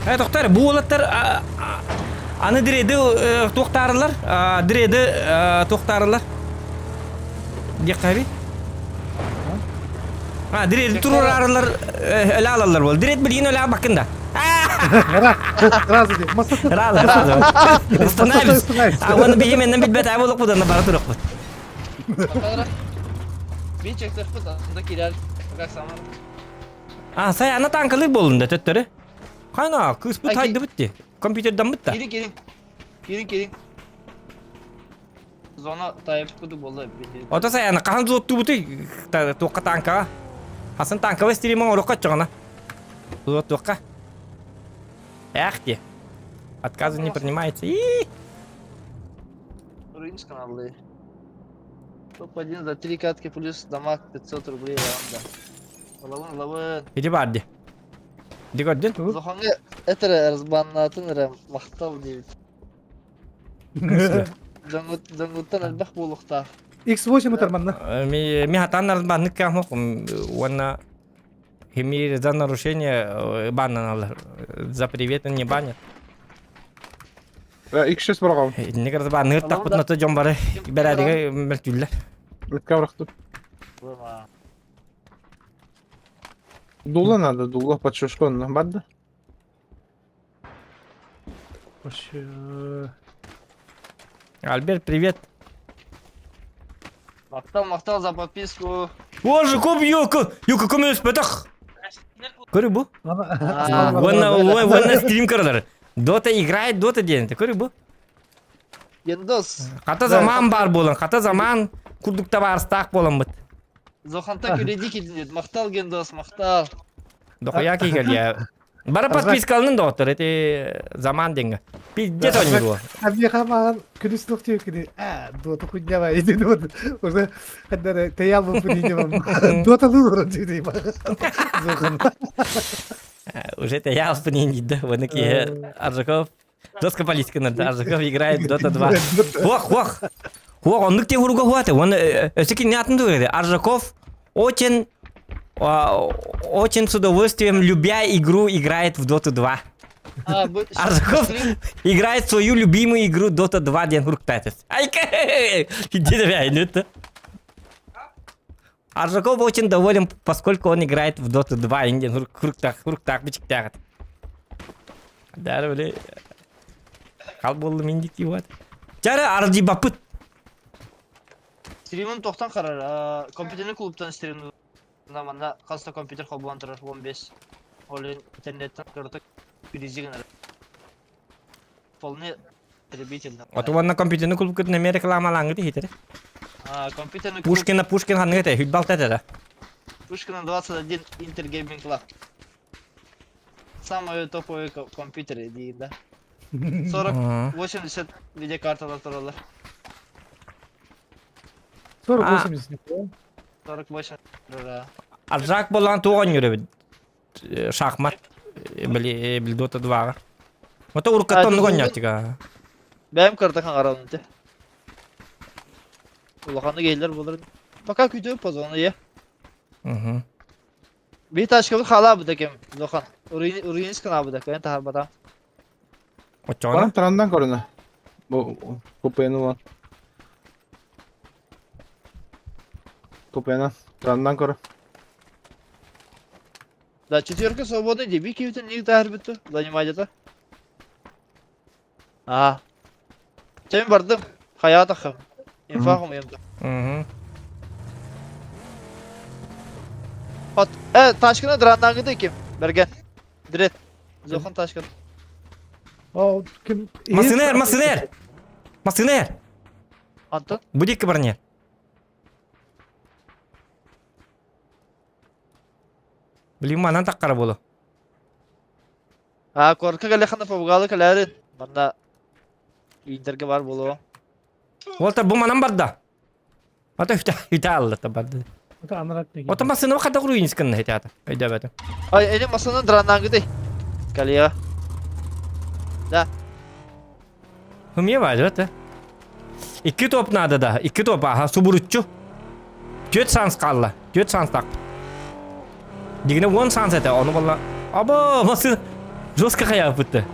Э, тоқтар, бу уолаттар аны диреди туохтаарылар, диреди туохтаарылар. Диэхтэби. А, диреди туруораарылар өлө алаллар бол. Дирет билигин өлө бакын да. Сразу де. Разы, разы. Остановись. А оны биһименнен билбэт аа болук будан бара турукпут. Бий чектер анда кирер. Как сама. А, сай ана танкалык болун да төттөрү. Хана, кыыспыт хайдыбыт дии. Компьютердаммыт да. Киирин, киирин. Киирин, киирин. Зона тайып курдук буолла. Ото сайаны хаһан зуоттуубутуй туохха танкаҕа? Хасын танковый стримын оҥоруохха оччоҕуна. Зуоттуохха. Эх дии. Отказы не принимается. И Руинс каналы. Топ-1 за 3 катки плюс дамаг 500 рублей вам да. Лавын, лавын. Иди бар ди. Ди көрдүн? Зоханга это разбаннатын эрэ махтал диэбит. Дьоҥҥуттан элбэх буолуохтаах. X8 ытар манна. Ми хатан разбаннык кахмок уонна химир за нарушение баннаналар. За привет не банят. X6 быраҕабын. Итинник разбанныыр тахпытына то дьон бары бэрээдэгэ мөлтүүллэр. Ытка бырахтым. Дула надо, дула под шишку, бар да? Вообще... Альберт, привет. Махтал, махтал за подписку. Боже, ком ёка, ёка көмөлөспөтөх. Көрү бу. Уонна уонна стрим көрөлөр. Дота играет Дота диэн. Көрү бу. Гендос. Хата заман бар буолан, хата заман курдук табаарыстаах буоламмыт. Зоханта күлэди килдин. Махтал Гендос, махтал. Дохуя киһи Бары подпискаланын доҕоттор, эти заман диэҥҥэ. Пиздец оонньуур А миэхэ маған күнүс туох диэбиккиний аа дуота хуйнява иди вот уже ханнары тэйэ албыппын иди дуоталыы олорон диэбитий Зохан Уже тэйэ албын иди да уонна киһи Аржаков доска политиканан Аржаков играет Дота 2. Ох, ох! Ох, оннук те уруга хуаты. Он өссө кинини атын тугу Аржаков очень очень с удовольствием, любя игру, играет в Доту 2. А, бу Аржаков играет свою любимую игру Dota 2 диэн хуруктаатыс. Айка! Иди давай, ну это. Аржаков очень доволен, поскольку он играет в Dota 2 диэн хуруктаах хуруктаах бичиктаах. Дары били хал буоллум индики вот. Чары арди бапыт. Стримин тохтан харар. Компьютерный клубтан стримин. Манна хас да компьютер холбоон турар 15. Ол иһин интернеттэн кыратык перейди гынар. Вполне потребительно. Оту уонна компьютерный клубкытын эмиэ рекламалааҥҥыт иһитэр. А, компьютерный клуб Пушкина Пушкин ханнык этэ? Хүлбалта этэ да? Пушкина 21 Inter Gaming Club. Самые топовые компьютеры диир да. 40 80 видеокарталар тураллар. 40-80 не 48 да. Аржак болан туох оонньуур эбит? Шахмат. Били били Dota 2-ҕа. Ото уруккаттан оннук оонньооччуга. Бэйэм кырата хаҥарабын ити. Улаханнык иһиллэр буолар. Пока күүтүбүт позону ийэ. Угу. Биир тачкабыт хаалаабыта ким? Улахан. Руинск анаабыта, кыайан таһаарбатаҕым. Оччоҕуна? Баран тарандан көрүнэ. Бу купены ылан. Купена тарандан көрө. Да, четверка свободный, деби киһитин ник таһаарбыт занимать Аа. Чэ мин бардым. Хайаҕа таххым. Инфа хомуйам да. Угу. От, э, тачканы драннааҥҥыта ким? Бэргэн. Дред. Зохан тачканы. О, ким Массынер, массынер! Массынер! Антон? Бу диэки баран Блин, манан таххара буолуо. Аа, куоракка кэлиэххинэ побугалы кэлээрин. Манна Интергэ баар буолуо. Уолтар бу манан барда. Ата үтэ үтэ алла барда. Это анарат неге. Ото массыына хата руинс гынна хитата. Өйдөбөтүм. Ай, эни массыына драннаангытай. Кэлиэҕэ. Да. Хымия бар, это. Икки топ надо да. Икки топ, аха, субуруччу. Түөрт шанс хаалла. Түөрт шанстаах. Дигинэ уон шанс этэ, ону буолла. Або, массыына жестко хайааппытты.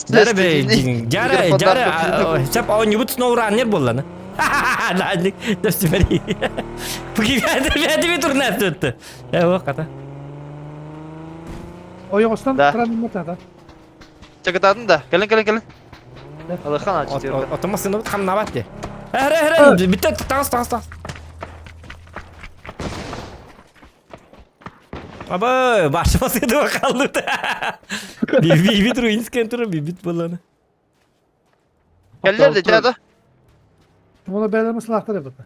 Дьара бе, дьара, дьара, сеп оонньубут сноураннер буолланы. Наадник, тэпсибэри. Пукибэти турнаттытты. Э, хата. Ойоҕостон Да. траныммата да. Чакытаатын да. Кэлин, кэлин, кэлин. Алыхан четверка. Ото массыынабыт хамнаабат дии. Эрэ, эрэ, бүттэ, таҕыс, таҕыс, таҕыс. Аба, башыма сыдыба қалды. Бибит руинскен туру бибит боланы. Келлер де да. Оны бәлер сылақтар ебіт.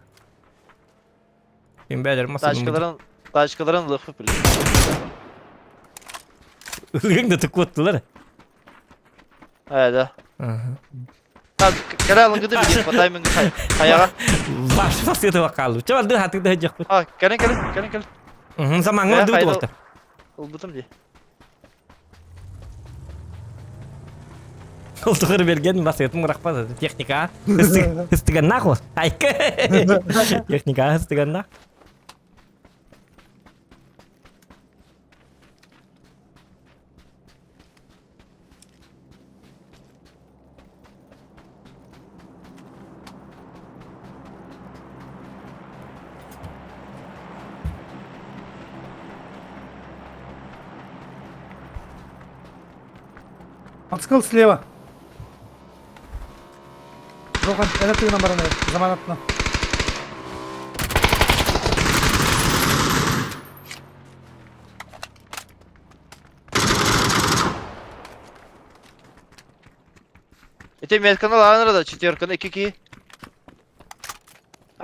Мен бәлер масылым. Тачкаларын тачкаларын лыхы били. Ылгың да түк оттылар. Ая да. Ага. Так, кere алынгыды билин, по таймингы хаяга. Башыма сыдыба қалды. Чабалды хатыгда жақ. А, кere кere кere кere. Замаңы Э, ды хайда- болты. Улбутум ди. Олтығыр берген басетім рақпады. Техника. Істіген нақ ол. Айкы. Техника істіген нақ. Отскал слева. Жохан, это ты нам бараны, заманатна. Ете метканы аланыр да, четверканы 2 2.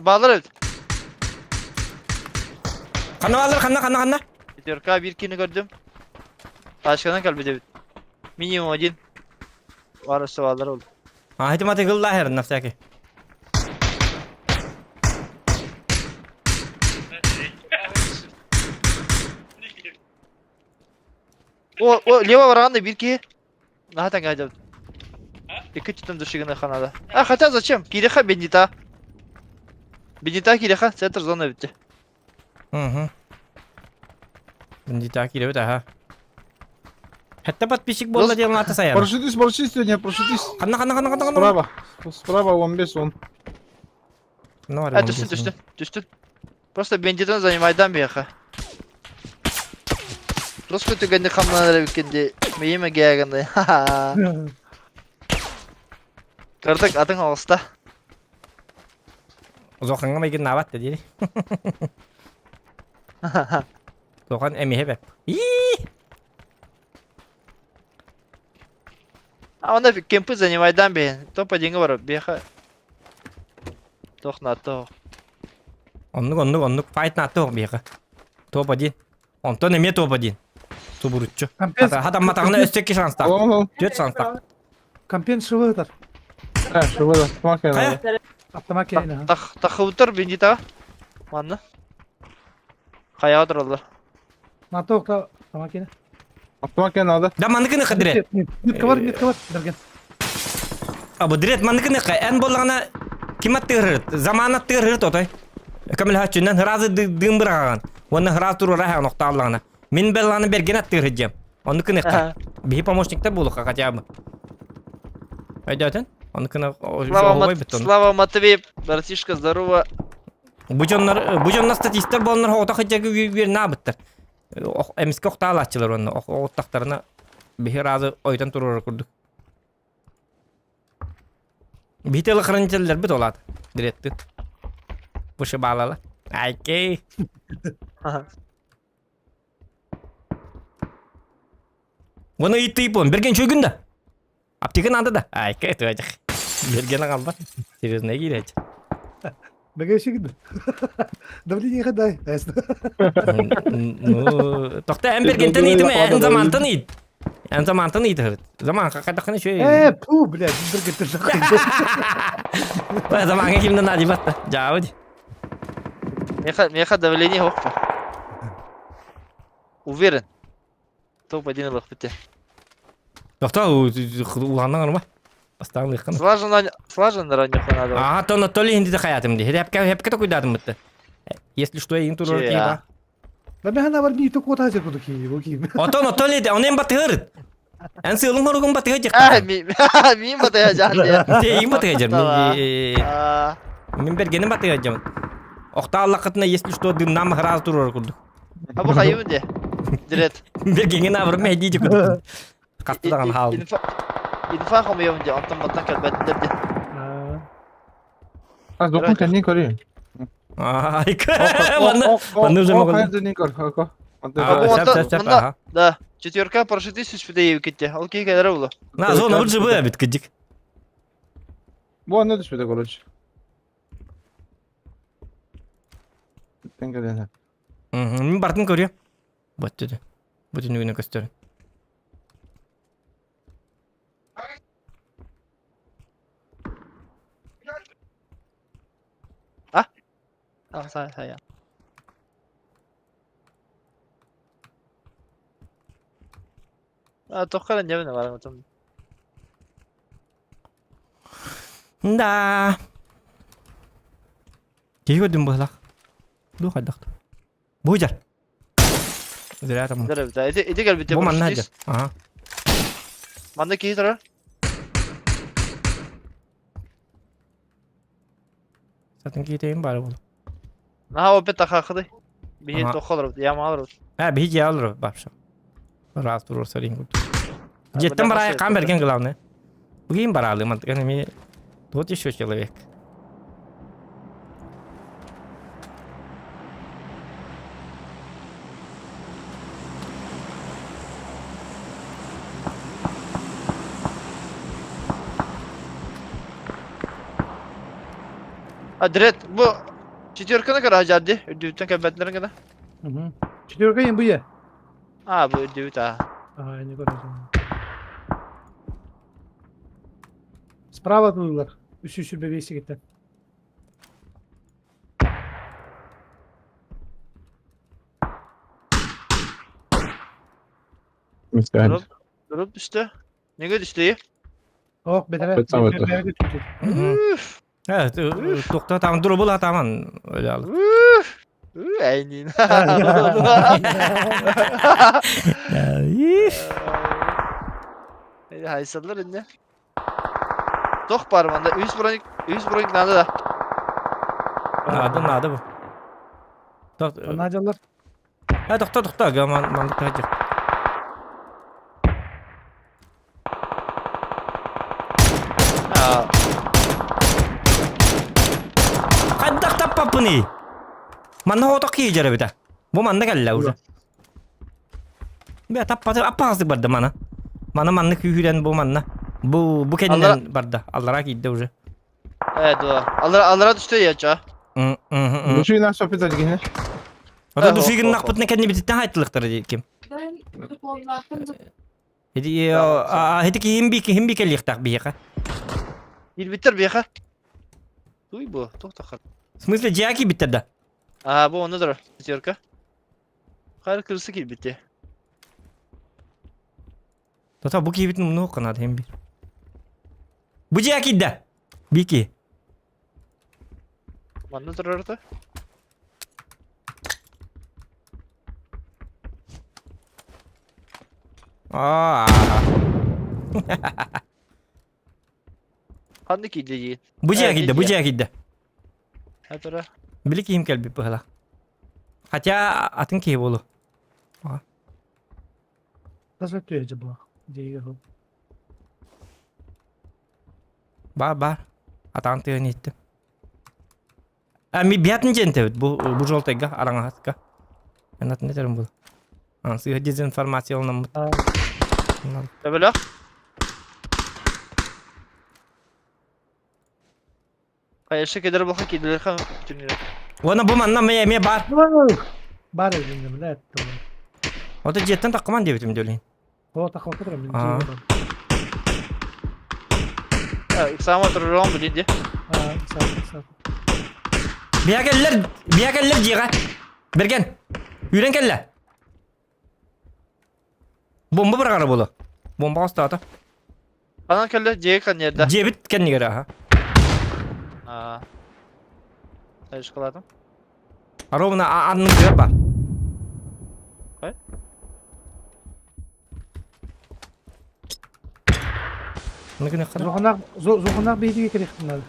Bağlar evet. Қана алыр, қана, қана, қана. Четверка bir kini gördüm. Taşkanın kalbi de. Minimum один. Varsa bağlar oldu. А, это маты гыллахер на всякий. О, о, лево барганда bir ki. Нахатан гайда. Екі түтін душиганы ханада. А, хотя зачем? Киреха бендита. Бендита киреха, центр зона бітті. Угу. Бендита килебит, ага. Хәтта подписчик болды делан аты саян. Парашютист, парашютист сегодня, парашютист. Қана, қана, қана, қана, қана. Справа. Справа, он без, он. А, түстін, түстін, түстін. Просто бендитаны занимайдан бияха. Просто түгенде хамнаныр біккенде, мейіме гәгенде. Ха-ха. Кырдык атың алыста. Зоқанға майген набат деді. Зоқан әмеhe бәп. Ии! А онда кемпы занимайдан бейін. Топа деньги бар, бияха. Тох на тох. Оннук, оннук, оннук. Файт на тоқ бияқа. Топ один. Онтон эме топ один. Тубурутчу. Компенс, Хатам матағына өстекке шанстақ. Он, он. Төт шанстақ. компенс шывытар. А, что было? Помогай надо. Автомат кейін. Тах, тахыбытыр бендита. Манны. Хаяға тұралар. На тоқта автомат кейін. Автомат надо. Да маныкыны қыдырет. Метка бар, метка бар. Берген. Абы дирет маныкыны қай. Ән болғана ким аттырыр? Заман аттырыр тотой. Камил хачунан разы дым быраган. Оны раз туру раха нокталлана. Мин белланы берген аттырыр жем. Оны кыны қай. Бихи помощниктер болуқа хотя бы. Айдатын? Оны кыны Слава, Мат... Слава Матвей, братишка, здорово. Бу дьоннор статистер болоннор хоҕото хыдьага үөр наабыттар. Эмиске охтаалааччылар онно оҕуттахтарына биһи разы ойтон турар курдук. Биһи телохранительлер бит олаат. Диретти. Бышы баалала. Айкей. Оны ыйыттыйпон берген чөйгүн да. Аптека надо да. Айкей туажак. Берген албат. Серьезно кирет. Беге шигді. Давление қандай? Ну, тоқта ән бергентен ыйтым, ән замантан ыйт. Ән замантан ыйт. Заман қақадақын шөй. Э, пу, блядь, берген жақын. Заманға кимден нади батта. Жауди. Меха, меха давление хоппа. Уверен. Топ один лох бітті. Тоқта уланнан арма. Бастан лықын. Слаженно, слаженно ранее надо. Ага, то на толи хинди хаятым ди. Хепке хепке токуйдадым битти. Если что, ең турар Че, ки ба. Да мен бар ми тоқ ота жер куду ки, бу ки. Ото на толи де, онен батырыр. Ән сылың хоругун батырыр А, жакта. ми, ми батая жан Те ең батырыр жер. А, Мен бергеним батырыр жер. Охта Аллахытына, если что, дымнам раз турар курдук. а бу хайым де. Дирет. Бергенген абыр мәйди курдук. Каттыдаган хал. Инфа, инфа хомыйым де, антон баттан келбеттер де. А, зокун кәнни көрейін. Ай, Ванна, ванна уже могу. Хайдын көр, око. А, бу сөп, онтон- сөп, сөп, манна- аха. Да, четверка парашюты сүспүтэ иэбиккитте. Ол киһи кэлэрэ буолуо. На, зона бу жыбы эбит кыдьык. Бу анна түспүтэ, короче. Тен кэлэн. Мин бартын көрүө. Бу өттүдү. Бу түнүгүнэ көстөр. А, сай, сай. А, тохха дьэбинэ баран отон. Да. Киһи көрдүм быһылах. Ду хайдах. Бу дьар. Зря там. Дэр эбит. Ити ити кэлбитэ. Бу манна дьар. Ага. Манна киһи турар. Сатын киитейин бары буолу. Наһаа опет тахаахыды. Биһи Ага. тохха олоробут, яма олоробут. Ha биһи дьиэ олорор вообще. Раз туруорсар иҥ курдук. Дьиэттэн бараайы хаан бэргэн главное. Бүгүн бараалыы мантыган эмиэ вот еще человек. А дред бу четверканы кара хажарды үрдүбүттэн кэлбэтилэрин гына. Четверка не буя. А бу үрдүбүт а. Ага, не көрөсүң. Справа тулар. Үс үс сүрбэ бес кетті. Мискән. Durup түстэ. Неге түстэ? Ох, бетере. Бетсам өтө. Тохта там дуру була таман öyle alır. Üf. Üf, Әйнин. Хайсалар инне. Тох бар манда. Үс броник, үс броник надо да. Надо, надо бу. Надялар. Ha тохто тохто гаман мандык тахажыр. Хайдах таппаппыный? Манна оток киижер эбитэ. Бу манна кэллэ уже. Бе таппаты аппаасы барда мана. Мана манна күүһүрэн бу манна. Бу бу кэннинэн барда. Аллара киирдэ уже. Э, да. Аллара аллара түстэ яча. Души нас опять дигине. Ата душигин нахпытна кэнни бититтэн хайтылыктар ким. Хити хити кихим би кихим би кэлиэхтаах биһиэхэ. Киирбиттэр биэхэ. Туй бу, тохтохар. В смысле дьиэ киирбиттэр да? А, бу онно турар. Пятерка. Хайр кырсы киирбитте. Тата бу киирбитин умнуох наада хим бир. Бу дьиэ киирдэ. Бики. Манна турар да. Аа. Ханна киирдэ дии. Бу дьиэ киирдэ, бу дьиэ киирдэ. Хатыра. Били киһим кэлбит быһыла. Хотя атын киһи буолу. Даже төже була. Дейге. Бар бар. Атаан тыгын иттим. А ми биатын дьиэнтэбит бу бу жолтайга араҥаһатка. Эн атын этэрим буолу. Ансыга дезинформация ылынаммыт. Төбөлөх. Хайышы кедер болха киделер ха түнүрө. Уонна бу манна эмиэ эмиэ бар. Бар эбин билет. Ото дьиэттэн таххыман диэбитим дөлүн. О, тахвакы турам. Аа. Иксама турурон билин ди. Аа, саа, саа. Биһа кэллэр, биһа кэллэр дьиэҕэ. Бэргэн. Үүрэн кэллэ. Бомба быраҕара буолуо. Бомба хостоото. Анан кэллэ дьиэ каннерда. Дьиэбит кэннигэр аха. Аа. Айышкаладым. Ровно аннын тыгар бар. Хай. Ныгы хара. Зохонак, зохонак бейдиге керектин.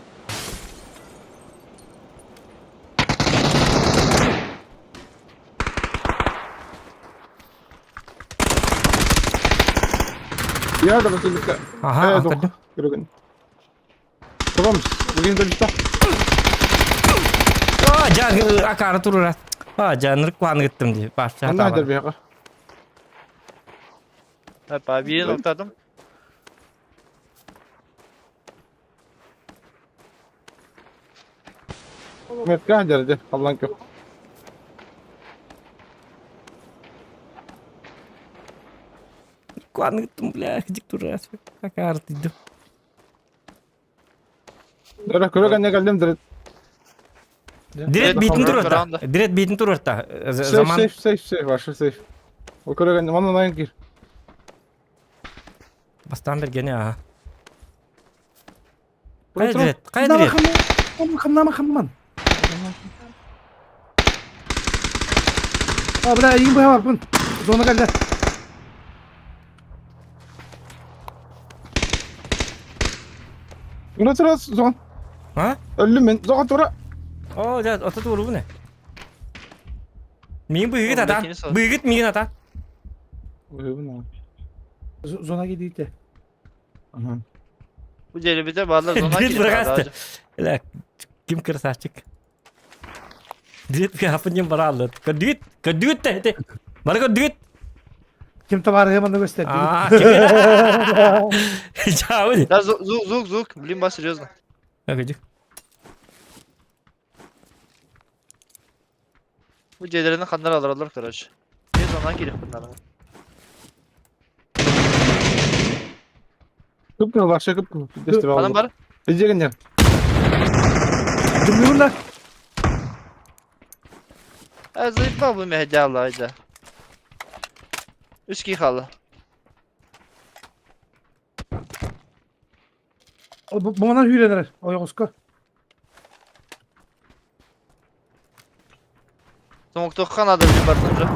Я да Василика. Аха, Э, дох. Көрөгөн. Tamam. Bugün de bitti. Аа, жа акары турурат. А, жанры куаны гыттым дии. Башча Анна хатаабар. айдар биһиэхэ. Опа, биирин октадым. Метка айдар дьэ, халлан көр. Куаны гыттым, бля, дик турас. Какар тыйдым. Дөрө көрө кэннэ кэллим дөрө. Дирет биитин турарта. Раунда. Дирет биитин турарта. Сейф, Заман сейф, сейф, сейф, ваша сейф. Ол көрө кэннэ манна найын кир. бастан бергени аха. Кая Тура, дирет? Кая дирет? Хамнама хамман. А, бля, игин быһа барбын. Зона кэллэ. Тура, тура, зон. А? Өллүм мен. Зон тура. О, дьэ, ото туурубун э. Миин быыгыт О, атаан. бля, кини Быыгыт миин атаан. Уйубун. Зона кидиите. Аха. Бу дьиэлибитэ бааллар зона Дирет киирэ бырагасты. Ля, ким красавчик. Дирет каапын бараллы. Көдүт, көдүт те. Бары көдүт. Ким табаарыһы манна көстөр. А, Чао. Да, звук, звук, звук, звук. Блин, ба, серьезно. Көдүк. Бу дьиэлэрин ханнар аларалар, короче. Мен зона киирэх буннар. Кып кыл ваша кып кыл. Десте Анан бар. бар. Эжеген Дүмнүүр Э, заебал бы меня дяла, айда. Үс хала. Бу манан hүүрэнэр ойоҕоско. Смоктохха надо блин бартын уже.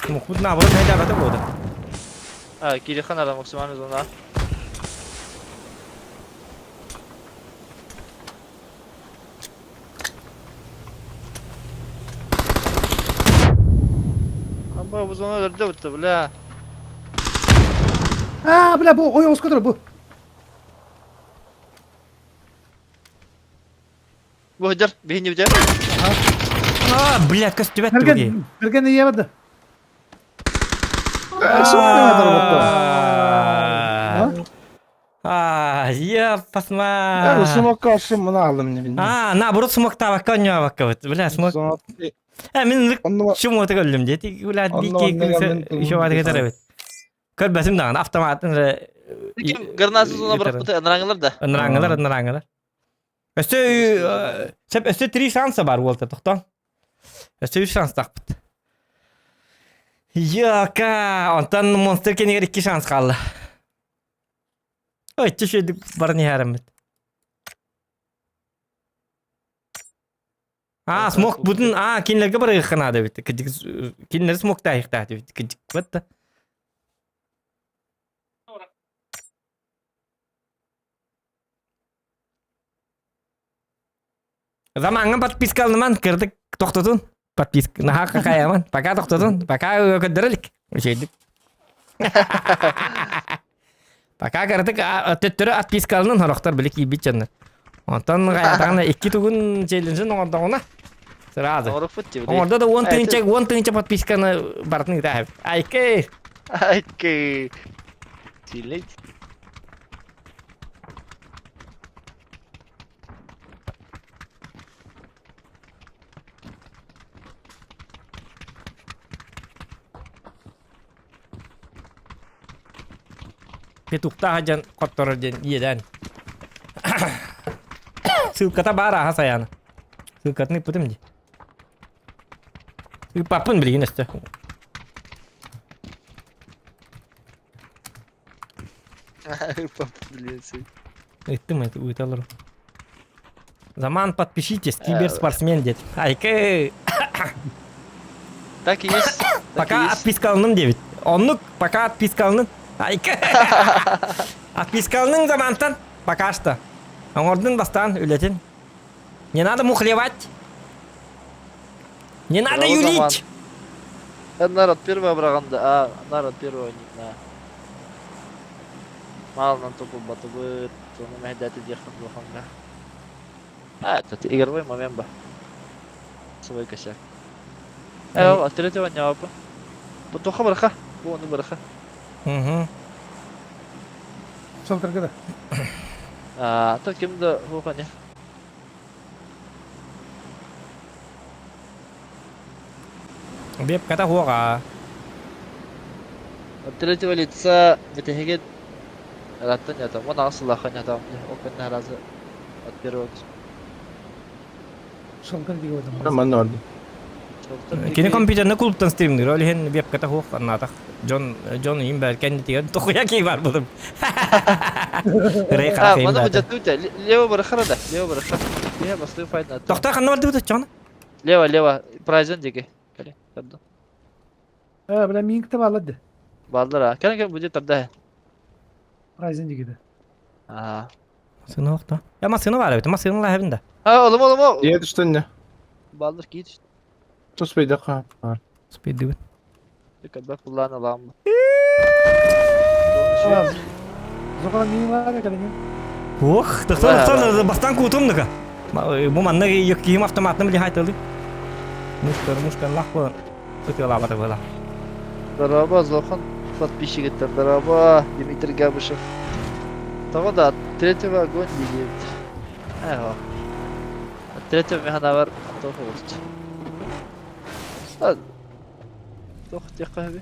Мухут наоборот хайда бата болды. А, кириха надо максимально зона. Аба, бу зона өлөрдө бутты, бля. А, бля, бу ойоҕоско турар бу. Бу хыдьар, биһини бүтэр. А, бля, көстүбэт туги. Мерген, мерген ийэ барды. А, я пасма. Смокка ашым мына алдым не. А, наоборот смоктабакка ойнобакка бит. Бля, смок. Э, мин ылык Онно чумуота көрдүм дии. Бля, Онно дии онно мен еще бар кетер бит. Көрбөтүм даҕаны автоматын Ким гарнасы зона бырахпыты ыныраңылар да. Ыныраңылар, ыныраңылар. Өссө сеп өссө три шанса бар уолта тохтон. Өссө үч шанс тахпыт. Яка, онтон монстр кенигер икки шанс хаалла. Ой, түшөдүк баран иһээриммит. А, смок бутун, а, кинилерге барыахха наада эбит. Кинилер смоктаахтаах эбит. Кыдьык батта. Замаҥҥа подпискаланыман, кырдык тохтотун. Подписка наһаа какаяман. Пока тохтотун, пока көрдөрө илик. Үчүгэйдик. Пока кырдык төттөрү отпискаланын сорохтор били киирбит дьоннор. Онтон хайатаҕына икки тугун челленджин оҥордоҕуна сразу. Оҥорукпут дии, блин. Оҥордо да уон А, тыһыынча уон тыһыынча подписканы барытын ыытаа. Айкы! Айкы. Сильный. Петухтаах дьон хотторор диэн иэдээн. Ссылката баар ааһа сайаана. Ссылкатын ыыппытым дии. Ыыппаппын билигин өстө. Блин, сын. Ыыттым ыыталар. Заман подпишитесь, киберспортсмен диэт. Айкы! Так и есть. Так и Пока есть. отпискалыным диэбит. Оннук пока отпискалыным. Айкы! Отпискалының замантан пока что. Оҥордун бастаан үлэтин. Не надо мухлевать. Не надо Браво, Заман. юлить. Народ первого браганда, а народ первого не знаю. Малынан топу батыбыт, оны мәһдәти диэххин дуоханга. А, это игровой момент ба. Свой косяк. Э, от третьего не опа. Потоха барха. Бу ону барха. Угу. Шелтерга да. А, то ким да хуха не. Беп ката хуага. От третьего лица бүтэһигин Раттан ятам. Он асылаха ятам. Ол кэннэ разы от первого. Шелтер диге отам. Манна барды. Кини компьютерны клубтан стримнир, ол иһин вебката хуох аннаатах. Дьон дьон иин баар кэннитигэр тохуя кии бар будум. Рей А, харах иин маны баата. бу жаттуйта. Лево барахара да. Лево бараха. Я бастыы файт на. Тохтоо ханна бардыбыт чоҕно? Лево, лево. Прайзен диги. Кэле. Тарда. А, бля, минг та балады. Баллар. Кэлэн кэлэн будет тарда. Райзен диге да. А. Сына охто. Я масына бар эбит, масына лаһабын да. А, олым олым. Дие түстэннэ. Баллар киит. Тус бейдакка. Бар. Спидыбыт. Когда куллан алам. Зоқала минг бар кәле. Ох, тохтоо тохтоо бастан куутум ныка. Бу манна киһим автоматны биле хайтылды. Мушкар, мушкар лах бу. Ытыалаабата была. Дороба, Зохан подписчик Дороба, Дмитрий Габышев. Того да, от третьего огонь едет. Эго. От третьего механавар тоже вот. Тох тихо.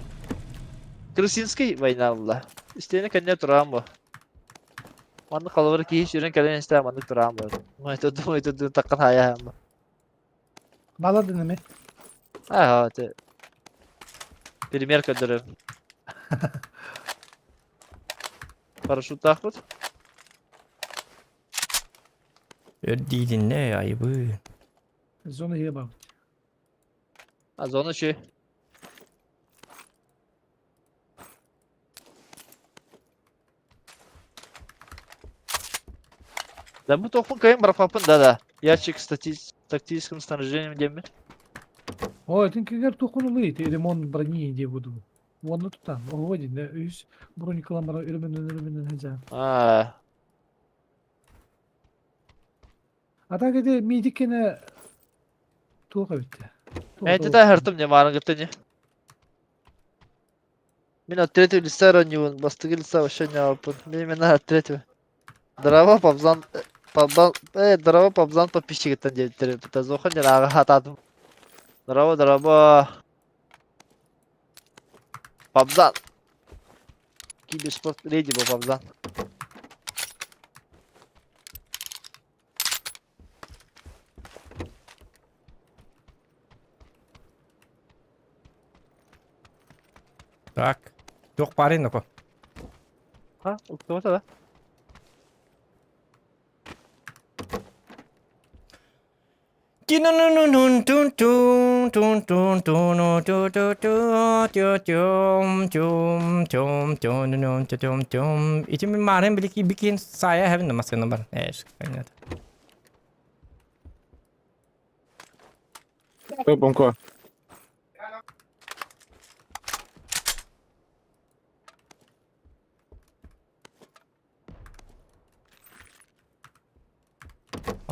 Крысинский война была. Истина конец турамбо. Манны халвар киһи сүрэн кэлэн истэ маннык тураан бар. Май тут таккан хая. Балады неме. Ага, те. Пример көрдөрөр. Парашюттаахпыт. Өрдиидинне айбы. Зона хе бар. А зона чүй. Да бу тохпун кайын барапапын да да. Ящик с тактическим снаряжением демми. Ой, тин кегер тухун улы, ремонт брони иде буду. Оны тутан. Ого, дин, үс броникаламара өрмөнөн өрмөнөн хажа. А, А так эде мидикене туға битти. Мен та хартым не марын гыттыне. Мен от третьего лица ранил, бастыгы лица вообще не опыт. Мен именно от третьего. Дрова пабзан пабзан дрова пабзан подписчиктен деп Тазохан жана хатадым. Дрова дрова Пабзан. Киберспорт реди был пабзан. Так. Туох барын око. А, кто-то да? Тинунунун тун тун тун тун туну ту ту ту тю тюм тюм тюм тюнунун тю тюм тюм. Ити мин марын билики бикин сая хабин масына бар. Эш, понятно. Бонко.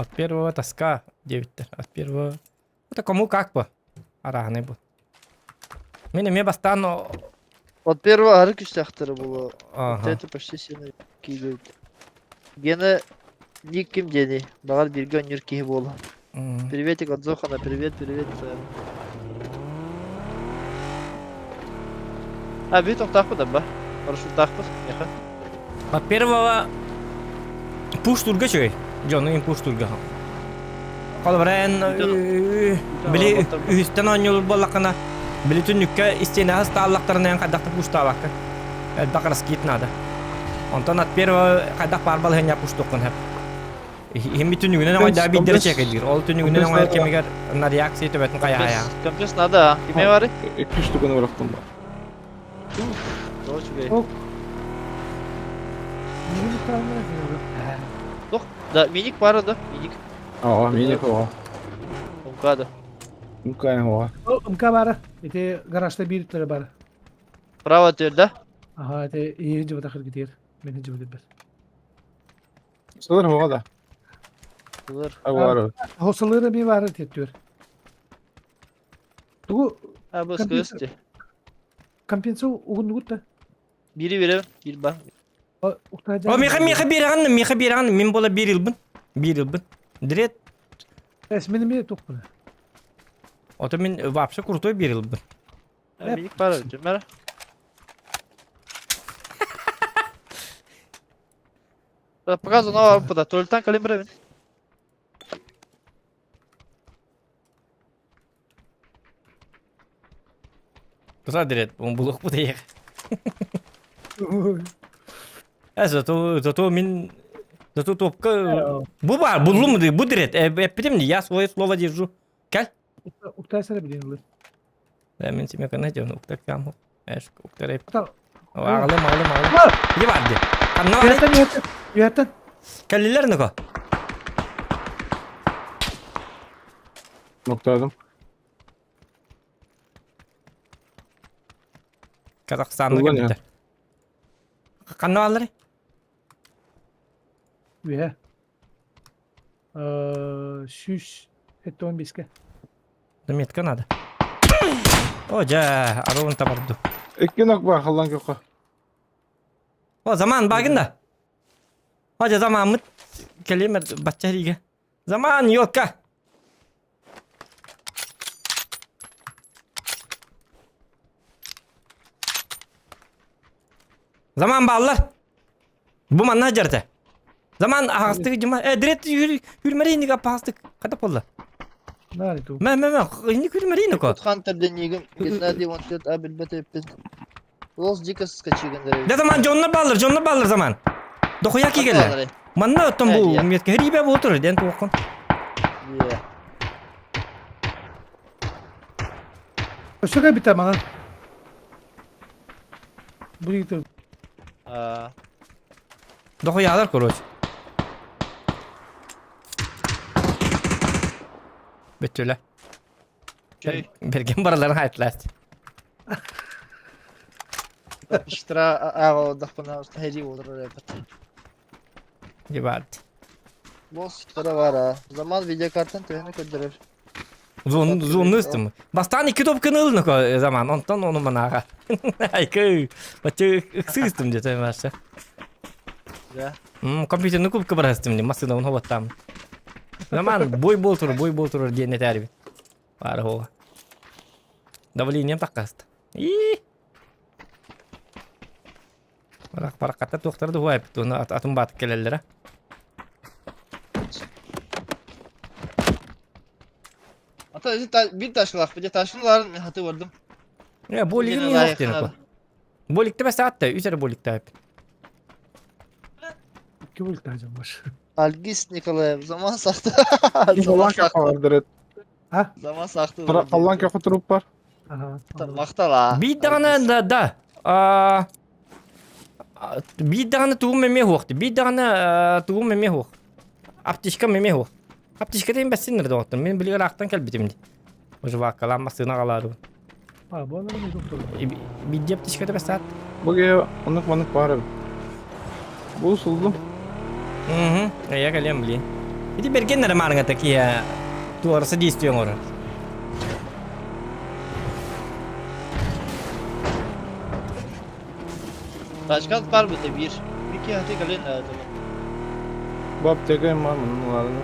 От первого тоска 9 От первого. Это кому как бы. Арахны бу. Мен эме бастан От первого ары күстәхтері было. Ага. Это почти сильно кидают. Гена ник ким дени. Багар бирге өнер киһи буола. Приветик от Зохана, привет, привет. А, бит тоқтақпы да ба? Парашюттақпы, неха. От первого пуш турга чөй. Жон им пуш турга. Колбрен били үстен оньол боллакына били түнүккө истене стааллактарынан кадакты пуштабакка. Элбак раскит надо. Онтон от первого кадак бар бал хеня пуштукун хеп. Хими түнүгүнен оңой биддер чекелдир. Ол түнүгүнен оңой кемигер на реакция төбөтүн кая хая. Компресс надо, а? Киме бары? Икки штуканы барахтым ба. Тоҕо үчүгэй. Да, миник бары да, миник. Ага, миник ого. Умкада. Мкай ого. МК бары. Эти гаражда бир бар. Право төр, да? Ага, это и жибата киргитер. Мен жибат бер. Сылыр ого да. Булар. Агуары. Хосылыры ми бары теттүр. Тугу А бу Компьютер. СКС компенсация угуннугут да? Бири берем, бир ба. О, миха миха биэрэгин, миха биэрэгин, мин буола биир ылбын. Биир ылбын. Дрет. Эс мен эмиэ тохпуна. Ото мин вообще крутой биир ылбын. Миик бар өтүмэр. Показываю нового опыта. Толтан калибры. Тута дирет, он булук бу дейек. Э, зато, зато мин... Зато топка... Бу бар, буллум бу дирет. Эппитим, я свое слово держу. Кел. Уктайсара билин ылы. Да, мин симе кана жон уктар кам. Эш, уктар эп. Ата. Ағылым, ағылым, ағылым. Не бар ди? Ханна бар. Үйәттен, үйәттен. Үйәттен. Кэллилер ныко. Ноктадым. Казахстанны Улан кэлбиттэр. Ханна бааллар? Үйә. 175-ке. Заметка надо. О, жа, арон табарду. Икки нок бар халлан көккө. О, заман багын да. О, жа, заманмыт кэлиэмэр бачча риге. Заман, ёлка. Заман бааллар. Бу манна дьэртэ. Заман аһаҕастык дьыма. Э, дирет хүрмэрийнига паһастык. Хата болла. Нари ту. Мэ, мэ, мэ, инник хүрмэрийни ко. Хантер денигим, Геннадий Вонтет, Абель Бетеппин. Лос дико скачиган Да заман дьоннор бааллар, дьоннор бааллар заман. Дохуя кигеллер. Манна оттон бу метке хрибе бу отур ден туоххун. Өссө кэлбитэ манан. Бу дигитэ Дохуялар короче. Бүттүлэ. Берген бараларын хайтласт. Штра ааҕа хери олорор эбит. Ебать. Бос тара бар а. Заман видеокартан төһөнү көрдөрөр. Зон зонны ыстым. Бастан икки топканы ылын заман. Онтон ону манаға. Айкы. Бачы ыксы ыстым дете маша. Да. Компьютерный кубка барастым не масына он хобаттам. Заман бой болтур, бой болтур диэн этәрбит. Бары хоға. Давлением таккаст. И. Барак баракатта туохтары да хуайпыт, уну атын баатык кэлэллэрэ. Ата бир ташкалаах бile ташкаларын мен хаты бардым. Э, болигин Билген не ылайык диэн надо. Боликте бәс атта, үс эрэ боликтаап. Икки боликтаах дьон баш. Альгиз Николаев заман сахты. Заман Халлан сахты. кахалар А? Заман сахты. Халлан кахы бар. Ага. Мактала. Биир даҕаны да да. А биир даҕаны тугум эмиэ суох. Биир даҕаны тугум эмиэ суох. Аптечкам эмиэ суох. Аптечка диэн бэссиннэр доҕоттор. Мин билигин ыраахтан кэлбитим дии. Жваккалаан массыына аҕалаарыбын. А, бу анары доктор. Биирдии аптечката бэссаат. Бу ге оннук маннык баар эбит. Бу суллум. Угу. Я кэлиэм блин. Ити бэргэн эрэ маарыҥа такие туораса действие оҥорор. Ташкент бар бите бир. Iki хаты кэлин это. Бу аптека эм бар мунун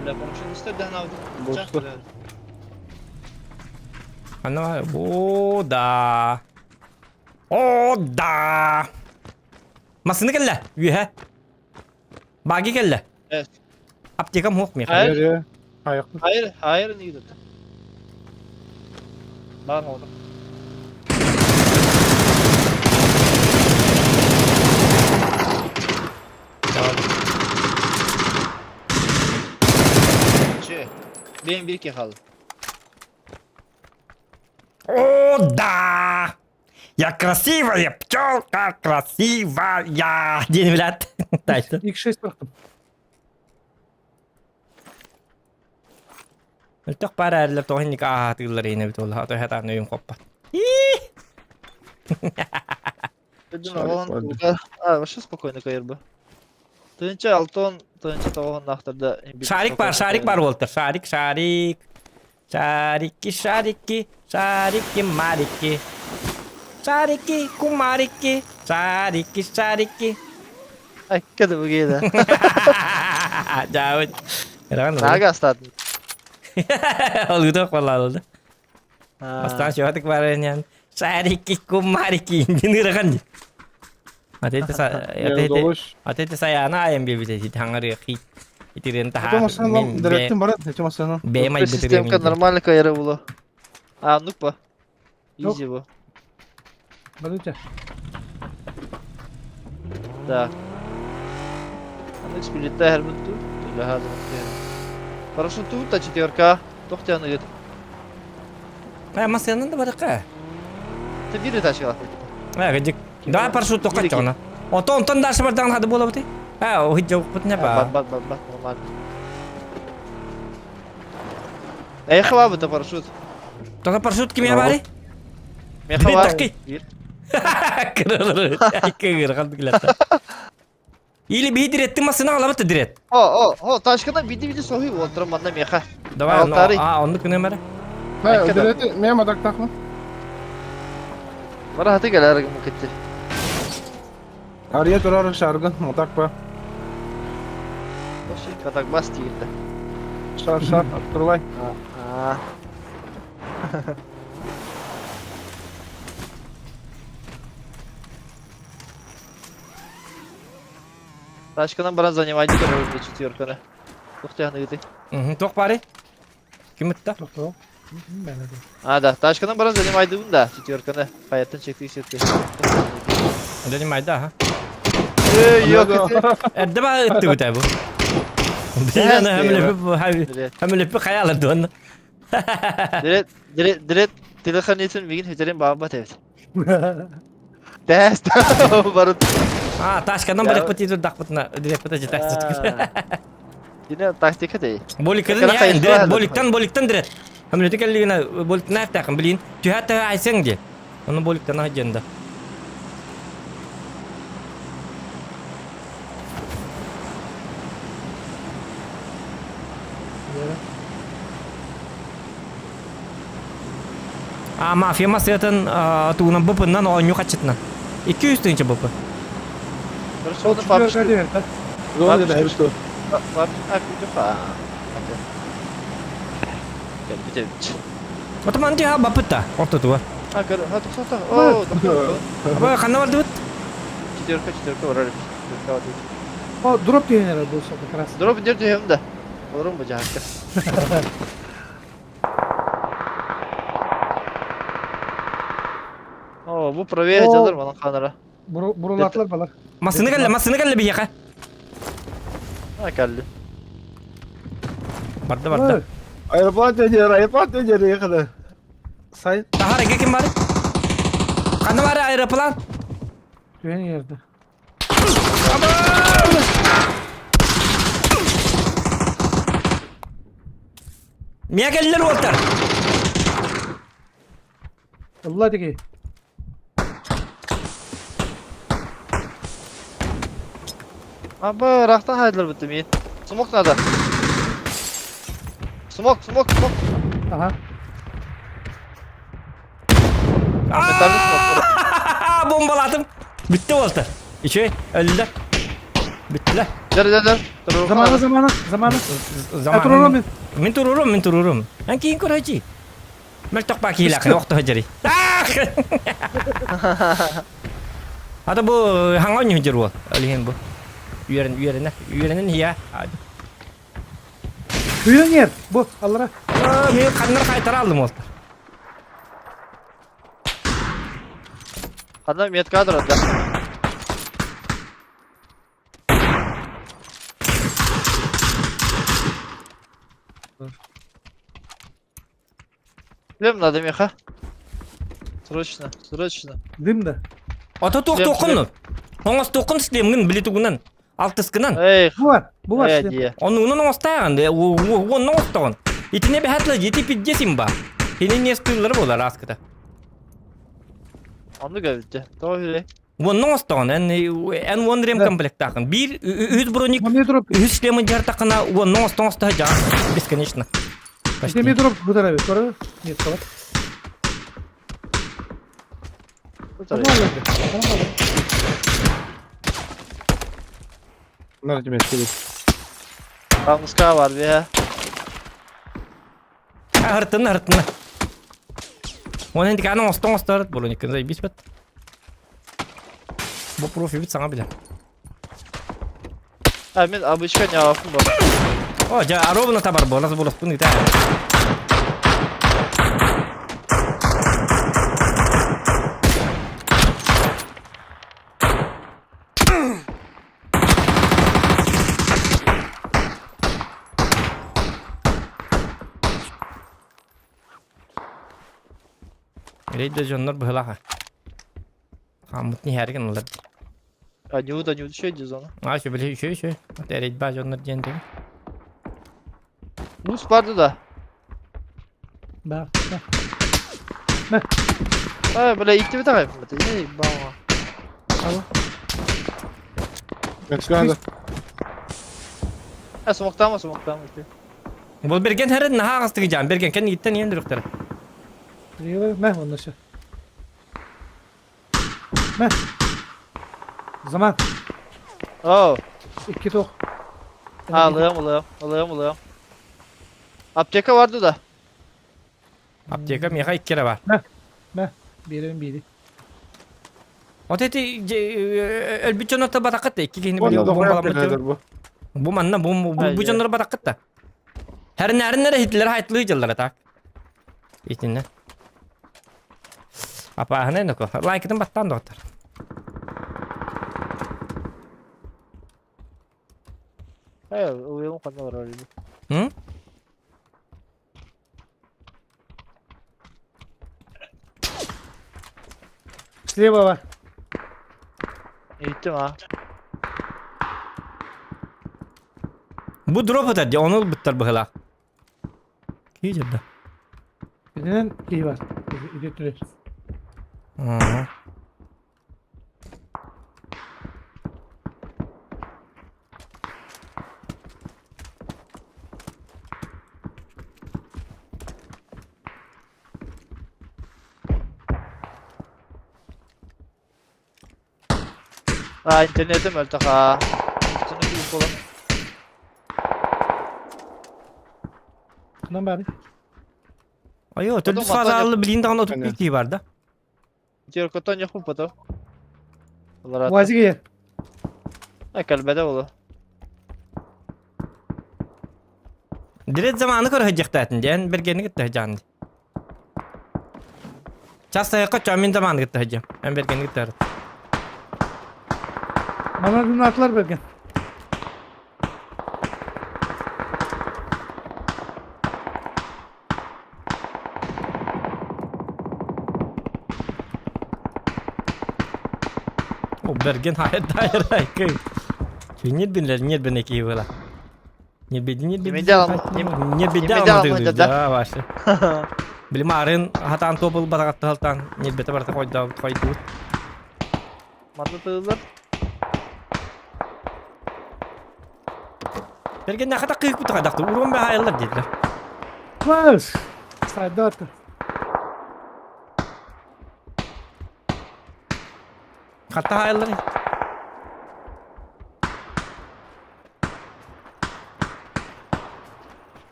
Бля, помощник дэхнав. Босты. Ана о да. О да. Массыына кэллэ. Үөһэ. Баги кэллэ. Evet. Аптекам суох миэхэ. Hayır. Hayır. Hayır, hayır не идут. Бар oldu. Че, Benim bir iki kaldı. О, да! Я красивая пчелка, красивая! Диэн билээт. Тайты. X6 бырахтым. Өлтөх баар ээрлэр тоҕо инник ааһаатыыллар иинэбит ол ото хатаан өйүм хоппат. Шарик А, вообще спокойно кайыр бу. Тыынча алтон, тыынча тоҕоһуннаахтарда Шарик бар, шарик бар буолтар. Шарик, шарик. Шарики, шарики, шарики, марики. Шарики, кумарики, шарики, шарики. Айка да бугеда. Дьаабыт. Нага астаатын. Олгутуох балаалды. Бастаан сүһэтик барыан Шарики, кумарики диэн ырахан дии. Аты саяна айан биэбит хаҥарыах итирен таһаа. Директин барат, эти машина. Бэйэм айбытырыам. Системка нормально кайра було. А, ну па. Изи бу. Барыта. Да. Анык спилетте хермит ту. Хорошо тут, а четверка. Тохтяны гыт. Э, масыанан да барыка. Ты бири тачкалах. Э, гыдик. Давай парашют тоқат чоғына. Онтон онтон дальше бардаҕын хады буолабыты. Э, уһуйдьабыппыт не ба. Бат бат бат бат нормально. Эй, хвабы-то парашют. Тоҕо парашют кимиэ баарый? Меха бар. Кырылыр. Кыгыр қалды Или биһи дирэттин массыына аҕалабыт дирэт. О, о, о, тачкана биди-биди соһуй уолтарым манна меха. Давай, Алтарый. а, оннук гынамара. Ха, дирэти, мен мадактахмын. Бара хаты кэлэр мукетти. Ария турар шаргын, мадак па. Вообще, катак бас тиилде. Шар, шар, открывай. А. Тачканан баран занимайте көрөбүт четверканы. Туохтаан ыйытый. Туох баарый? Ким ытта? Тохтоо. А, да, тачканан баран занимайдыбын да, четверканы. Хайаттан чектик чекти. Занимайда, аха. Эй, yok. Эрдэ баа ыттыбыт бу. Блин, хамлепи хаялар дуон. Дирет, дирет, дирет, телохранитель мигин хүтерин баабат эбит. Тэс, барыт. А, тачканан барыппыт идурдахпытына, дирэппит ажитаах. Дина тактика дей. Боликкан дирет, боликтан, боликтан дирет. Хамлети кэллигина боликтан артаахын билин. Түһэ түһэ айсаң ди. Ону боликтан аһдьанда. А мафия масыатын тугунан быпыннан оонньуу хаччытынан. 200 тыһыынча быпы. Хорошо, папочка. Отоман дии бапыта ортотугар. Ханна бардыбыт? Четверка, четверка барар. О, дроп диэн эрэ буолса как раз. Дроп дер түһэм да. Олорун бу жаһакка. О, бу правее жазар манан ханара. Бурулатлар балар. Массыны кэллэ, массыны кэллэ биһиэхэ. А, кэлли. Барда, барда. Аэроплан төнөр, аэроплан төнөр, ехали. Сай. Тахар эгэ ким бары? Ханна бары аэроплан? Түһэн иһэрдэ. Миэ кэллэр уолтар. Ылла диги. Аба, рахтан хайдылар бутты мин. Смок надо. Смок, смок, смок. Ага. Бомбалатым. Бүтті уолтар. Үчүгэй, өллө. Бүттүлэр. Дер, дер, дер. Замана, замана, замана. Замана. Мин. Мин турурум, мин турурум. Эн киин көрөчи. Мөлтөх баа киһилээх охто сылдьарый. Ата бу хаҥа оонньуу сылдьар уол. Ол иһин бу. Үөрэн үөрэнэ үөрэнэн иһиэ. Күйөн бу аллара. Мен ханнар хайтара алдым уолтар. Ханна метка да. Шлем надо, меха. Срочно, срочно. Дым да. Ото туох туоххун? Оҥостуоххун шлемҥин билитугунан. Алтыскынан. Эй, Бу бар, бу бар шлем. Оннугунан оҥостааҕын, уонна оҥостоҕун. Итини бэһэтлэ ити пидде симба. Кини не стыллары буолар ааскыта. Онну көбүттэ. Тоҕо хүлэй. Уонна оҥостоҕун эн эн уон рем комплектаахын. Биир үһүс броник үһүс шлемын дьартаххына уонна оҥосто оҥосто дьаҕар бесконечно. Почти. Дмитров бутара бит, көрө? Нет, калат. Надо тебе скидывать. Там бар бе. Артын артын. Оны инди каны оңостон оңосторот броникын заебись бит. Бу профи бит саҥа билэр. А мен обычка не алаппын бар. О, дьэ, ровно табар буолас буолуохпун ыта. Рейд дьоннор быһылаха. Хааммытын иһээри гыналлар. Анют, анют, еще иди зона. А, еще, били, еще, еще. Вот рейд ба дьоннор диэн дии. Мус барды да. Да. А, бля, иттибит аҕай. Эй, баҕа. Надо. А, смоктама, смоктама. Бұл берген хәрін наһаа ағыстығы жан, берген кән иттен ең дүріктері. Мә, онда все. Мә. Заман. О, Икки тоқ. алыам, алыам, алыам, алыам. Аптека барды да. Аптека меха иккere бар. Мә, берем бири. Вот эти өлбүт дьоннор батаккат икки киһини Онно бу доҕор баламмыт бу. Бу манна бу бу дьоннор батаккат да. Хәрнәрнәре Хитлер хайтлыы дьыллара так. Итинне. Апааһына эноко. Лайкытын баттаан доҕоттор. Э, уйум ханна барар иди. М? Слева бар. Иттим а. Бу дроп ытар дии, ону ылбыттар быһыылаах. Кии дьырда. Итинэн киһи бар. Ити түрөр. Ага. А, интернетим өлтөх а. Интернет күүс болан. Ханан бары. Айо, төрдүс Потом фазалы билин даҕаны отут Аны. биир киһи бар да. Теркотон яхун потом. Олар Уазик егер. А, кэлбэдэ болу. Дирет заманы көрө сылдьыахтаатын диэн бэргэни кытта сылдьаҕын дии. Час сайыкка чоомин заманы кытта сылдьыам. Эн бэргэни кытта ырыт. Мана дунатылар берген. О, бэрген хайыр дайыр айкы. Ньирбинлер ньирбин киһи буола. Ньирбиди ньирбиди. Ньирбиди алмады да, ваше. Били марын хатаан туопул батаҕаттыһалтаан ньирбете барыта хойдообут хойдубут. Манна тыыллар. Бэргэннэ хата кыыкпыт хайдахты урон баһаайыллар диэтилэр. Бас! Сайда атты. Хата хаайыллар.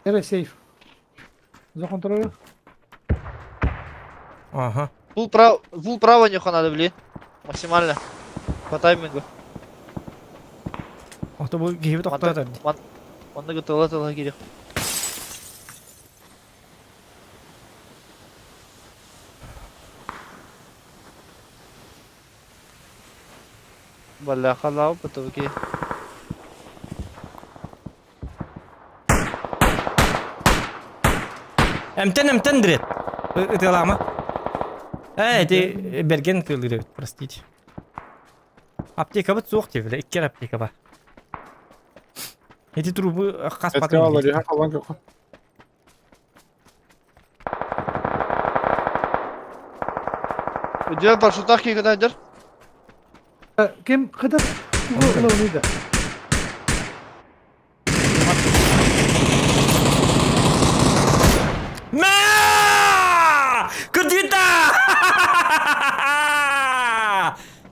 Эрэ сейф. За контролю. Ага. Фул право, фул право нюха надо, блин. Максимально. По таймингу. Ото бу киһи тохтоотор дии. Онно тыла-тыла киирих. Бля, халау, потолки. Эмтэн эмтэн дирет. Ытыалаама. Э, эти берген тыылыыр эбит, простите. Аптекабыт суох диэбилэ, икки эрэ аптека бар. Эти трубы хаспатын Эткэ билбит. аллариха халан көкө. Үдүө паршутах киһи көтөйдөр. Ким кыдыр тугу Мэ! Кырдьыта!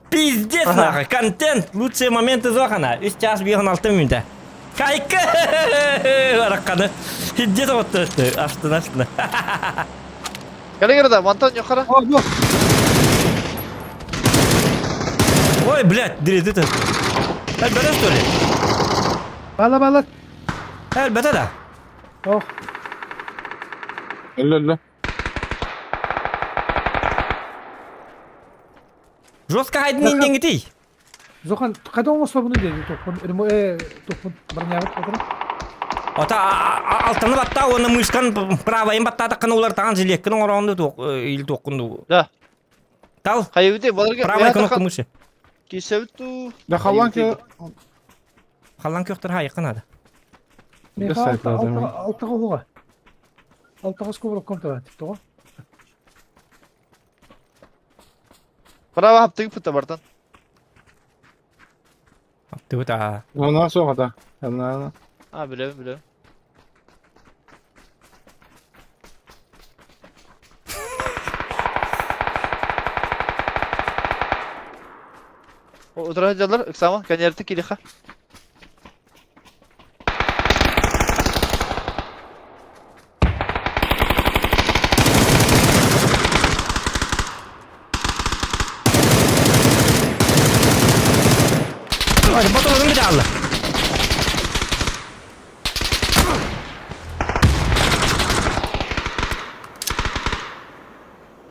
Пиздец нахуй, контент, лучшие моменты Зохана. Үс час биһон алты мүнтэ. Кайка! Аракканы. Хидде тоҕотты. Астына астына. Кэлиҥ да, мантан юқара. О, бу. Ой, блядь, дирedi это. Элбэдэ что ли? Бала бала. Элбэдэ да. Ох. Өллө өллө. Жестко хайдын индеңитий. Зохан қайда оңосло буну деди тохпун э тохпун барнябыт отыр. Ата алтаны батта оны мышкан правайын баттаатаккына улар таан жилеккин оҥороонду ил туохкунду. Да. Тал. Хайыбыты баларга Правай кнопка мыши. Кисебиту. Да халлан ке Халлан көхтөр хайыккын ада. Алтыга хуга. Алтыга скоброк комтага типтого. Право хаптыгы пута бартан. Хаптыгы та. Она соҕата. Она. А, билем, билем. Утра дьаллар, ыксама, конерты килиха. Ботолорун бит алла.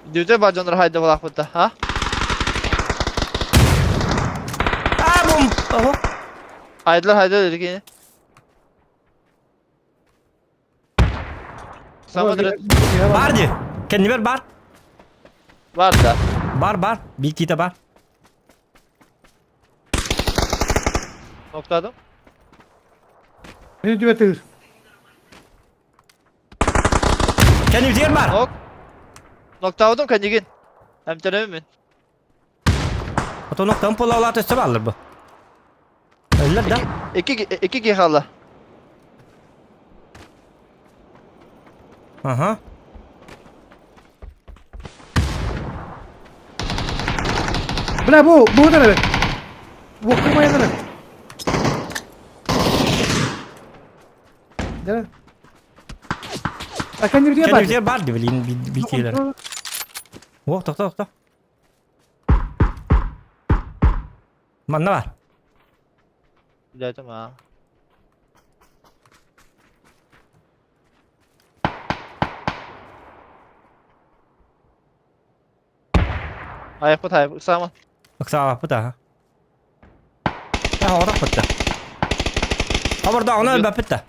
Дүтэ ба дьоннор хайда балаахпыта, а? А, бум! Ого. Хайдылар хайдылар эрикини. Сама Бар ди. Кэннибэр бар. Бар да. Бар бар. Биир киитэ бар. Ноктадым. Мени түбэтигир. Кэннибитигэр бар. Нок. Ноктаабытым кэннигин. Эмтэнэбин мин. Ото ноктан полалаат өссө бааллар бу. Өллөр да. Икки икки киһи хаалла. Аха. Бля, бу, бу да бе. Уокка майанара. Да. А кэннибитигэр бар. Кэннибитигэр бар ди блин бикилер. О, тохто, тохто. Манна бар. Билэтим аа. Айахпыт айахпыт ыксаама. Ыксаабаппыт аа. Оҕотохпут да. Хобордооҕуна өлбөппүт да.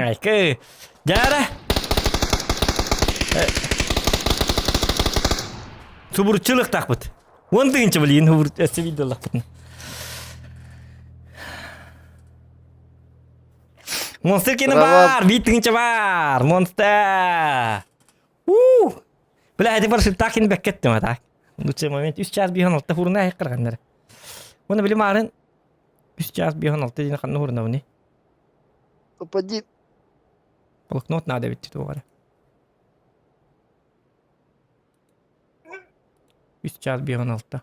Айкы. Дьээрэ. Субурчулуктаахпыт. Уон тыһыынча блин өссө видеолахпытын. Монстр кини бар, биир тыһыынча бар. Монстр. У! Бля, эти барышып так ин бэккеттим а так. Лучший момент 3 час биһон алта хуруна айыккырганнар. Оны билим арын 3 час биһон алта дин ханна хуруна уни. Попади. Блокнот надо ведь тугара. 3 час биһон алта.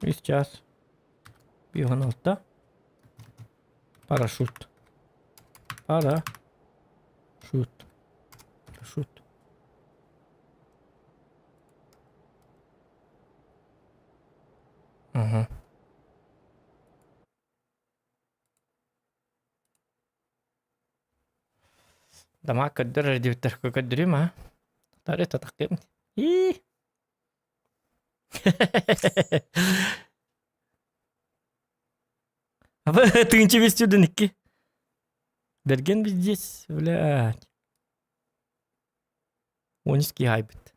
Үс час биһон алта. Парашют. Парашют. Парашют. Ага. Дамаа көрдөр диэбиттэр көрдөрүм аа. Тары татахтым. Ии. Тыынча бестүден икки. Берген здесь, блядь. Онический хайбыт.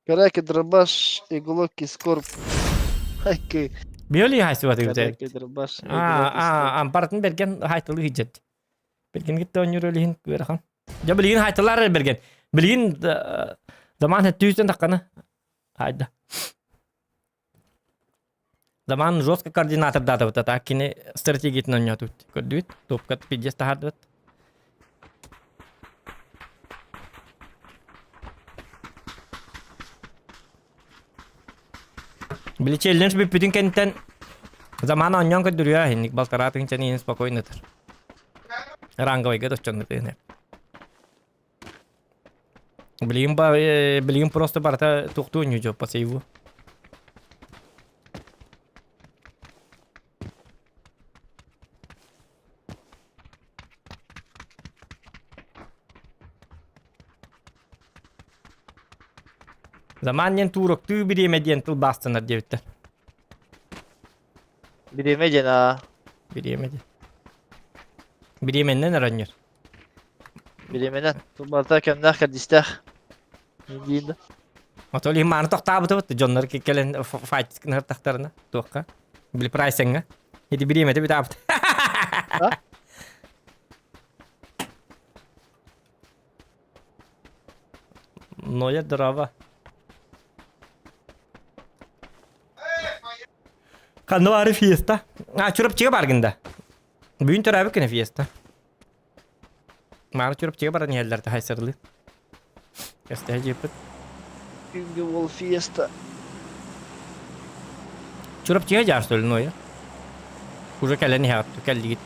Караки, дробаш, иглоки, скорб. Хайкы. Биоли хайсыбат Караки, дробаш, А, а, барытын берген хайтылы хиджет. Берген гитте онюр өлүһүн күөрахан. Дьэ билигин хайталар берген. Билигин заман хэттүүстэн таххана. Хайда. Заман жестко координатор даатабыт а кини стратегиятын онньоотубут. Көрдүбүт. Топка пиздец таһаардыбыт. Били челлендж бүппүтүн кэнниттэн заман оонньоон көрдөрүө инник балтараа тыһыынчаны иһин спокойно ытар. Ранговайга доччонну тыһыны. Билигин ба билигин просто барыта туохтуу оонньуу по сейву. Заман диэн туруктуу бириэмэ диэн тылбаастанар диэбиттэр. Бириэмэ диэн аа. Бириэмэ диэн. Бириэмэннэн оронньор. Бириэмэнэн. Барыта кэмнээх кэрдиистээх. Диин да. Отол иһин мааны тохтаабытыбыт дьоннор кэлэн файт гынартахтарына туохха. Били прайсеҥҥа. Ити бириэмэтэ бүтаабыт. Ноя дрова. Ханна баары фиеста. А, Чурапчыга баргын да. Бүгүн төрөөбүт күнэ фиеста. Маары Чурапчыга баран иһэллэр хайсарлыы. Кэстэһэ дьиэппит. Күнгө ол фиеста. Чурапчыга дьаар что ли, Ноя? Уже кэлэн иһэҕит, кэллигит.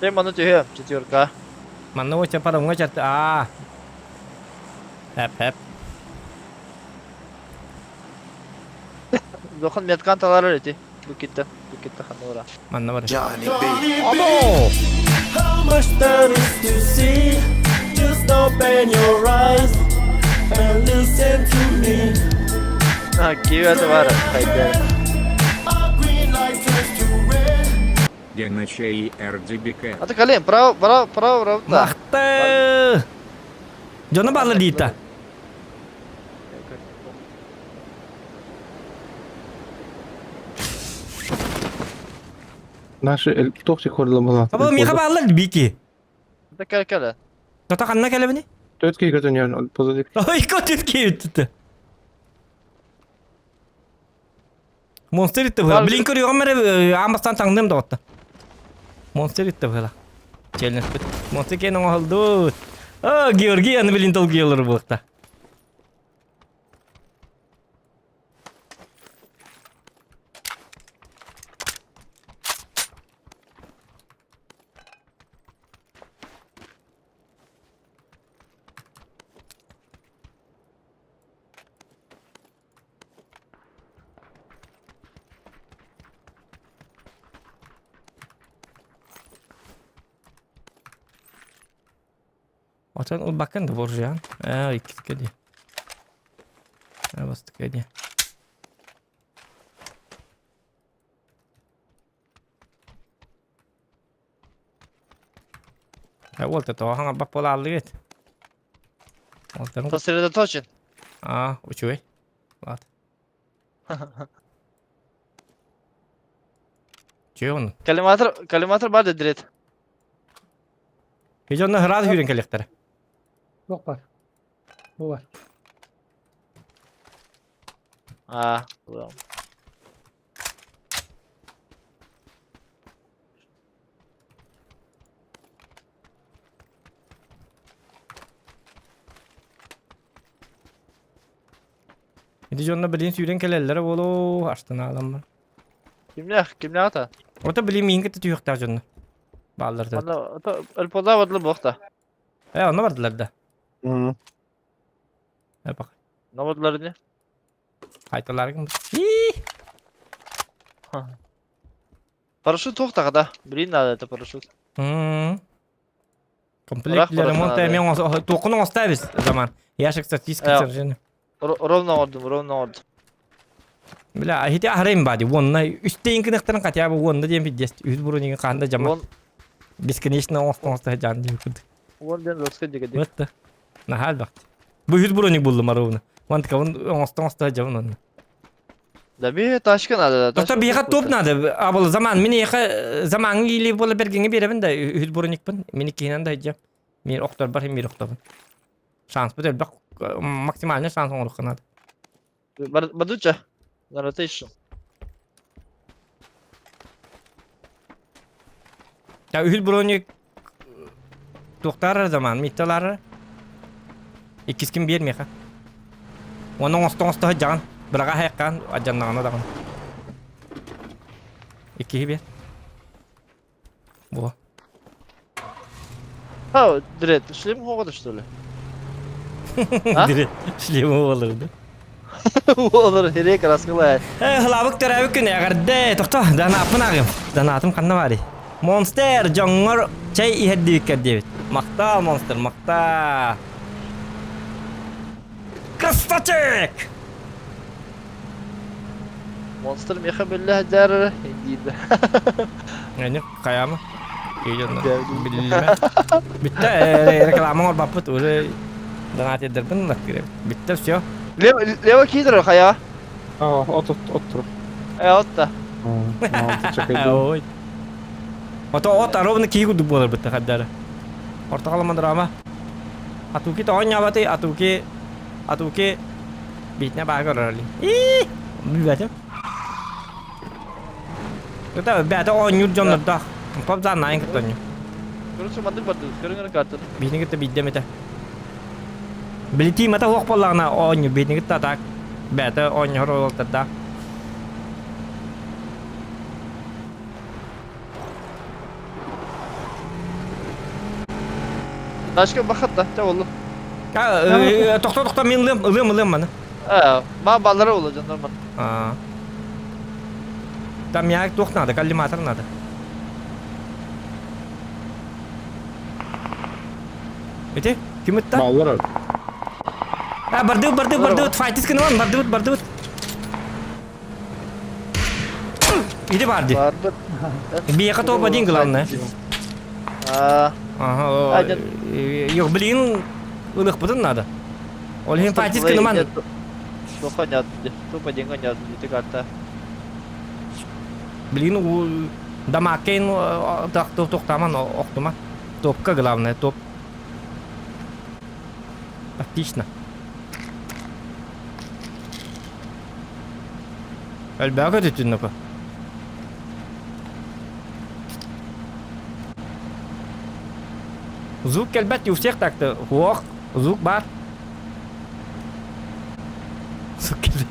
Ты маны түһүөм, четверка. Манна оча паромҥа чарты аа. Хэп хэп. Дохун меткан таларар эти. Бу китте, бу китте ханна бара. Манна бар. Johnny B. Abo! How much there is to see? Just open your eyes and listen to me. А, киви бар, хайда. A green light turns to red. Геначей RDBK. Аты калем, право, право, право, право. Махты! Дьоно баалар диита. Наши токсик хорламалар. Аба миха баалар бики. Да кел кел. Тото ханна кэлэбини? Төрт киһи көтөнүөн позитив. Ой, көтүт киһи Монстр итте быһа. Блин көрүөҕүм эрэ аан бастаан таҥныам доҕотто. Монстр итте быһа. Челленджпит. Монстр киэн оҥоһулдут. О, Георгий аны блин долгуйалар буолта. Отон ылбаккын да буржуян. Ээ, иккискэ дии. Ээ, бастакы дии. Э, уол тоҕо хаҥарбат буолааллыгыт? Уолтарын Сосредоточен. Аа, үчүгэй. Ладно. Үчүгэй оннук. Коллиматор, коллиматор бар дедирет. Ити онно ыраас сүүрэн кэлиэхтэрэ. Туох бар? Бу бар. Аа, Ити дьонно билин сүүрэн кэлэллэрэ буолуо, астынаалам. Кимнээх, кимнээх ата? Ото билин миин кытта түһүөхтээх дьонно. Бааллар да. Онно ото өлпода бадлы буохта. Э, онно бардылар да. Э, бак. Но бардылар не? Хайталаргын. Ии! Парашют туох да. Блин, надо это парашют. М. Комплект для ремонта эмиэ туоххун оҥостоо заман. Ящик статистика сержени. Ровно ордум, ровно ордум. Бля, ити аһарайым бади. Уонна үстейин кынахтарын хотя бы уонна диэн пиздец. Үс бурунигин хаанда жама. Бесконечно оҥостон жан диэн курдук. Уон диэн жестко дигэ Вот да. Наһаа элбэх. Бу үс броник буллум ровно. Вон така он оҥостон оҥосто жаман онно. Да мне тачка надо, да. Доктор биһиэхэ топ надо. Абыл заман мин эйиэхэ замаҥҥа иилии буола бергеҥҥэ биэрэбин да үһүс броникпын. Мин иккиһинэн да сылдьам. Мин охторбор мир охтобун. Шанспыт элбэх максимальный шанс оҥоруохха наада. Бадуча. На rotation. Я үһүс броник туохтаар заман митталаары иккис ким биэр миэхэ. Уонна оҥосто оҥосто сылдьаҕын. Быраҕа хайаххаан адьаннаҕына даҕаны. Иккиһи биэр. Во. А, Дред, шлем хоҕото что ли? А? Дред, шлем олорду. Олор херек раскылай. Э, хылабык төрөөбүт күнэ эҕэрдэ. Тохто, данааппын ааҕыам. Данаатым ханна баарый? Монстер, дьоҥҥор чэй иһэрдибиккэр диэбит. Махтал, монстр, махтал. Красавчик! Монстр меха биллэ дьар диир. Эни хайаама? Биллимэ. Бүтте реклама оҥорбаппыт уже донат едербин латтырып. Бүтте все. Лево лево кидр хая. А, от от от тур. Э от та. Ой. Ото от ровно кии курдук буолар бытта хаддара. Орто халаман драма. Атуки тоҕонньообатый, атуки атуки Биитинэ баага көрөр Ии! Билбэтим. Это бэйэтэ оонньуур дьоннордоох. Поп зааннаайын кытта оонньуур. Короче, маннык бардыбыт. Көрүҥ эрэ картаны. Биитини кытта биирдэ эмитэ. Билитии мата суох буоллаҕына оонньуур. Биитини кытта атаак бэйэтэ оонньоһор уолаттардаах. Тачка бахатта, чэ боллу. Тохто тохто мин ылыам ылыам ылыам маны. Ма баллара ула дьоннор ман. Там я туох надо, коллиматор надо. Ити, ким ытта? Баллар. А, бардыбыт, бардыбыт, бардыбыт, файтис гынан, бардыбыт, бардыбыт. Иди барды. Барбыт. Биэхэ топ один главное. А, Ага, Yok, блин, ылыхпытын надо. Ол иһин файтис гыныман. Тоха нет, тупо деньга нет, ити карта. Блин, у дамаккейн тохтаман охтума. Топка главное, топ. Отлично. Элбэҕи көтүттүн напа. Звук кэлбэт у всех так-то. Ох, звук бар. Звук кэлбэт.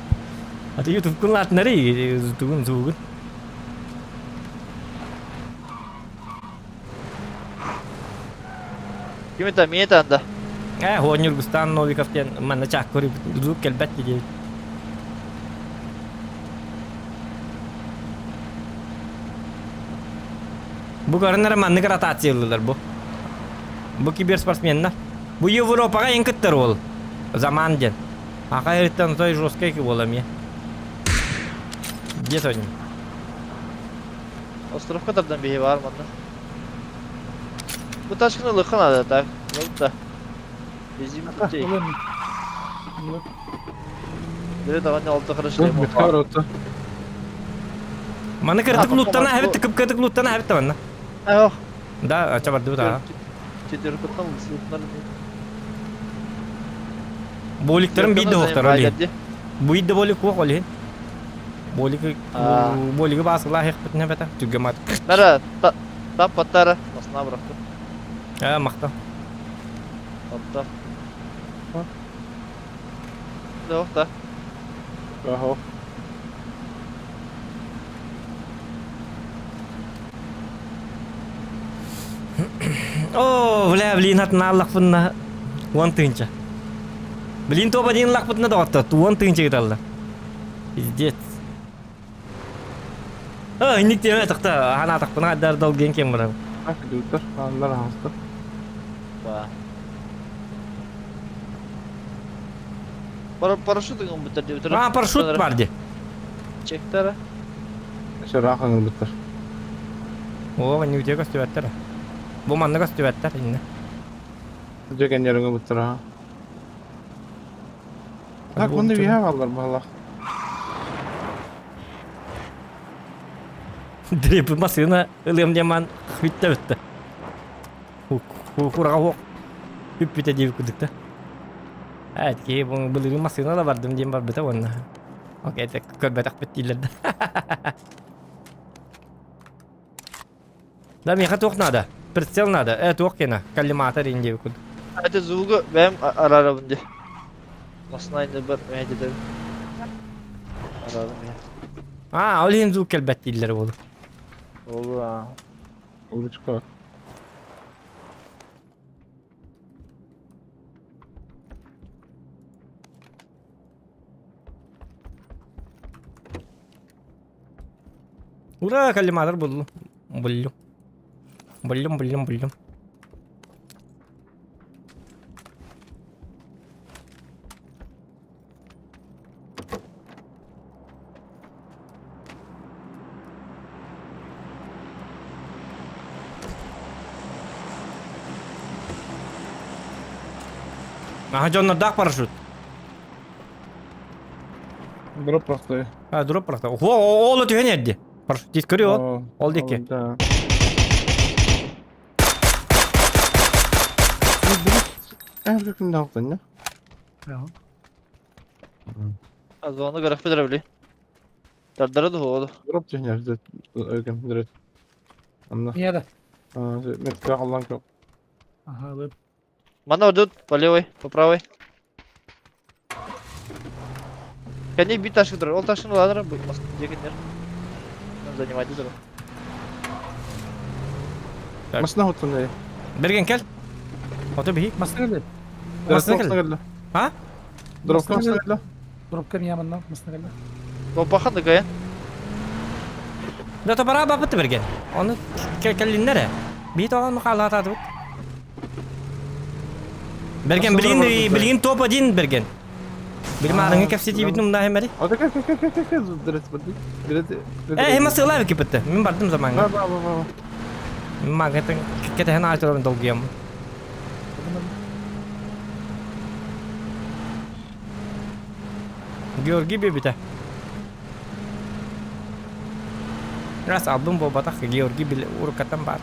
А ты ютубкун латынары тугун звугун. Ким это? Миэ танда. Э, Ньургустан Новиков диэн манна чааккыр звук кэлбэт диэбит. Бу көрөн эрэ маннык ротация ыллылар бу. Бу киберспортсменнар. Бу Европаҕа эн кыттар уол. Заман диэн. Аха эриттэн той жесткай буола эмиэ. Где они? Островка тардан биһи бар манна. Бу тачканы ылыхха надо так. да. Бензин бүтүн. Дөрө даҕаны алта хорошо. Маны кыртык луттана эбит кып-кыртык луттана эбит манна. Ах. Да, ача барды да. Четверкаттан луттан. Боликтарын биир да хоктор олин. Буйд да болик хуох олин. Болик болиги баасылаа хехпитне бета түгемат. Нара тап паттара басына бырахты. Э, махта. Отта. Да, Аха. О, бля, блин, атнааллахпынна уон тыынча. Блин, тоба диэн лахпытына доҕотто, уон тыынча гыталла. Пиздец. О, инник тиэмэ тохто, ханаатахпына дар долгиэн кем барам. Так, идут, аллар хаста. Парашют ыҥырбыттар диэбитэр. А, парашют бар ди. Чектара. Шыраах ыҥырбыттар. О, не үтүө көстүбэттэр. Бу манна көстүбэттэр иннэ. Дьэ кэннэр ыҥырбыттар аха. Так, онно биһэ хааллар баһылах. Дрепи массыына ылыам диэн маан бүттэ бүттэ. Кураҕа уох бүппүтэ диэбит курдук да. Эт киһи былырыын массыына да бардым диэн барбыта уонна. Окей, көрбөтөхпүт дииллэр да. Да, миэхэ туох надо? Прицел надо. Э, туох кена? Коллиматор ин диэбит курдук. Это звугу бэйэм араарабын дии. Массыына бар мэйдедэбин. Араарым я. А, ол иһин звук кэлбэт дииллэр буолу. Ол а. Улучка. Ура, коллиматор буллум. Буллум. Буллум, буллум, буллум. Аха дьоннордоох парашют. Дроп простой. А, дроп просто. О, ол түһэн эрди. Парашютист көрү ол. Ол диэки. Да. Зону көрөх били. Тардары дуһуоду. Дроп түһэн эрди. Анна. Niye de? Метка аллан көр. Ага, лып. Мана идут по левой, по правой. Кәне бит ташкы турар. Ол ташкын уладыр, бу дегеннер. Занимать турар. Так. Машина хотун. Берген кел. Ото биһи. Масына келді. Масына Дропка кел. келді. А? Дропка Масына келді. Дропка мен яманна, масына келді. Опахан да кая. Да тобара бапыт берген. Оны кэллиннер э. Биһи тоҕон хаалаатаатыбыт. Берген Масына билигин барбыт. билигин топ-1 берген. Били маарыҥҥы кэпсэтиибитин умнаа хэмэри. Ата кел кел кел кел кел дрес барды. Дрес. Э, хема сыылаа кипитте. Мин бардым Ба замаҥҥа. ба ба ба. Мин кэтэһэн аайтырабын долгуйаммын. Георгий биэбитэ. Раз албын буолбатах Георгий били уруккаттан баар.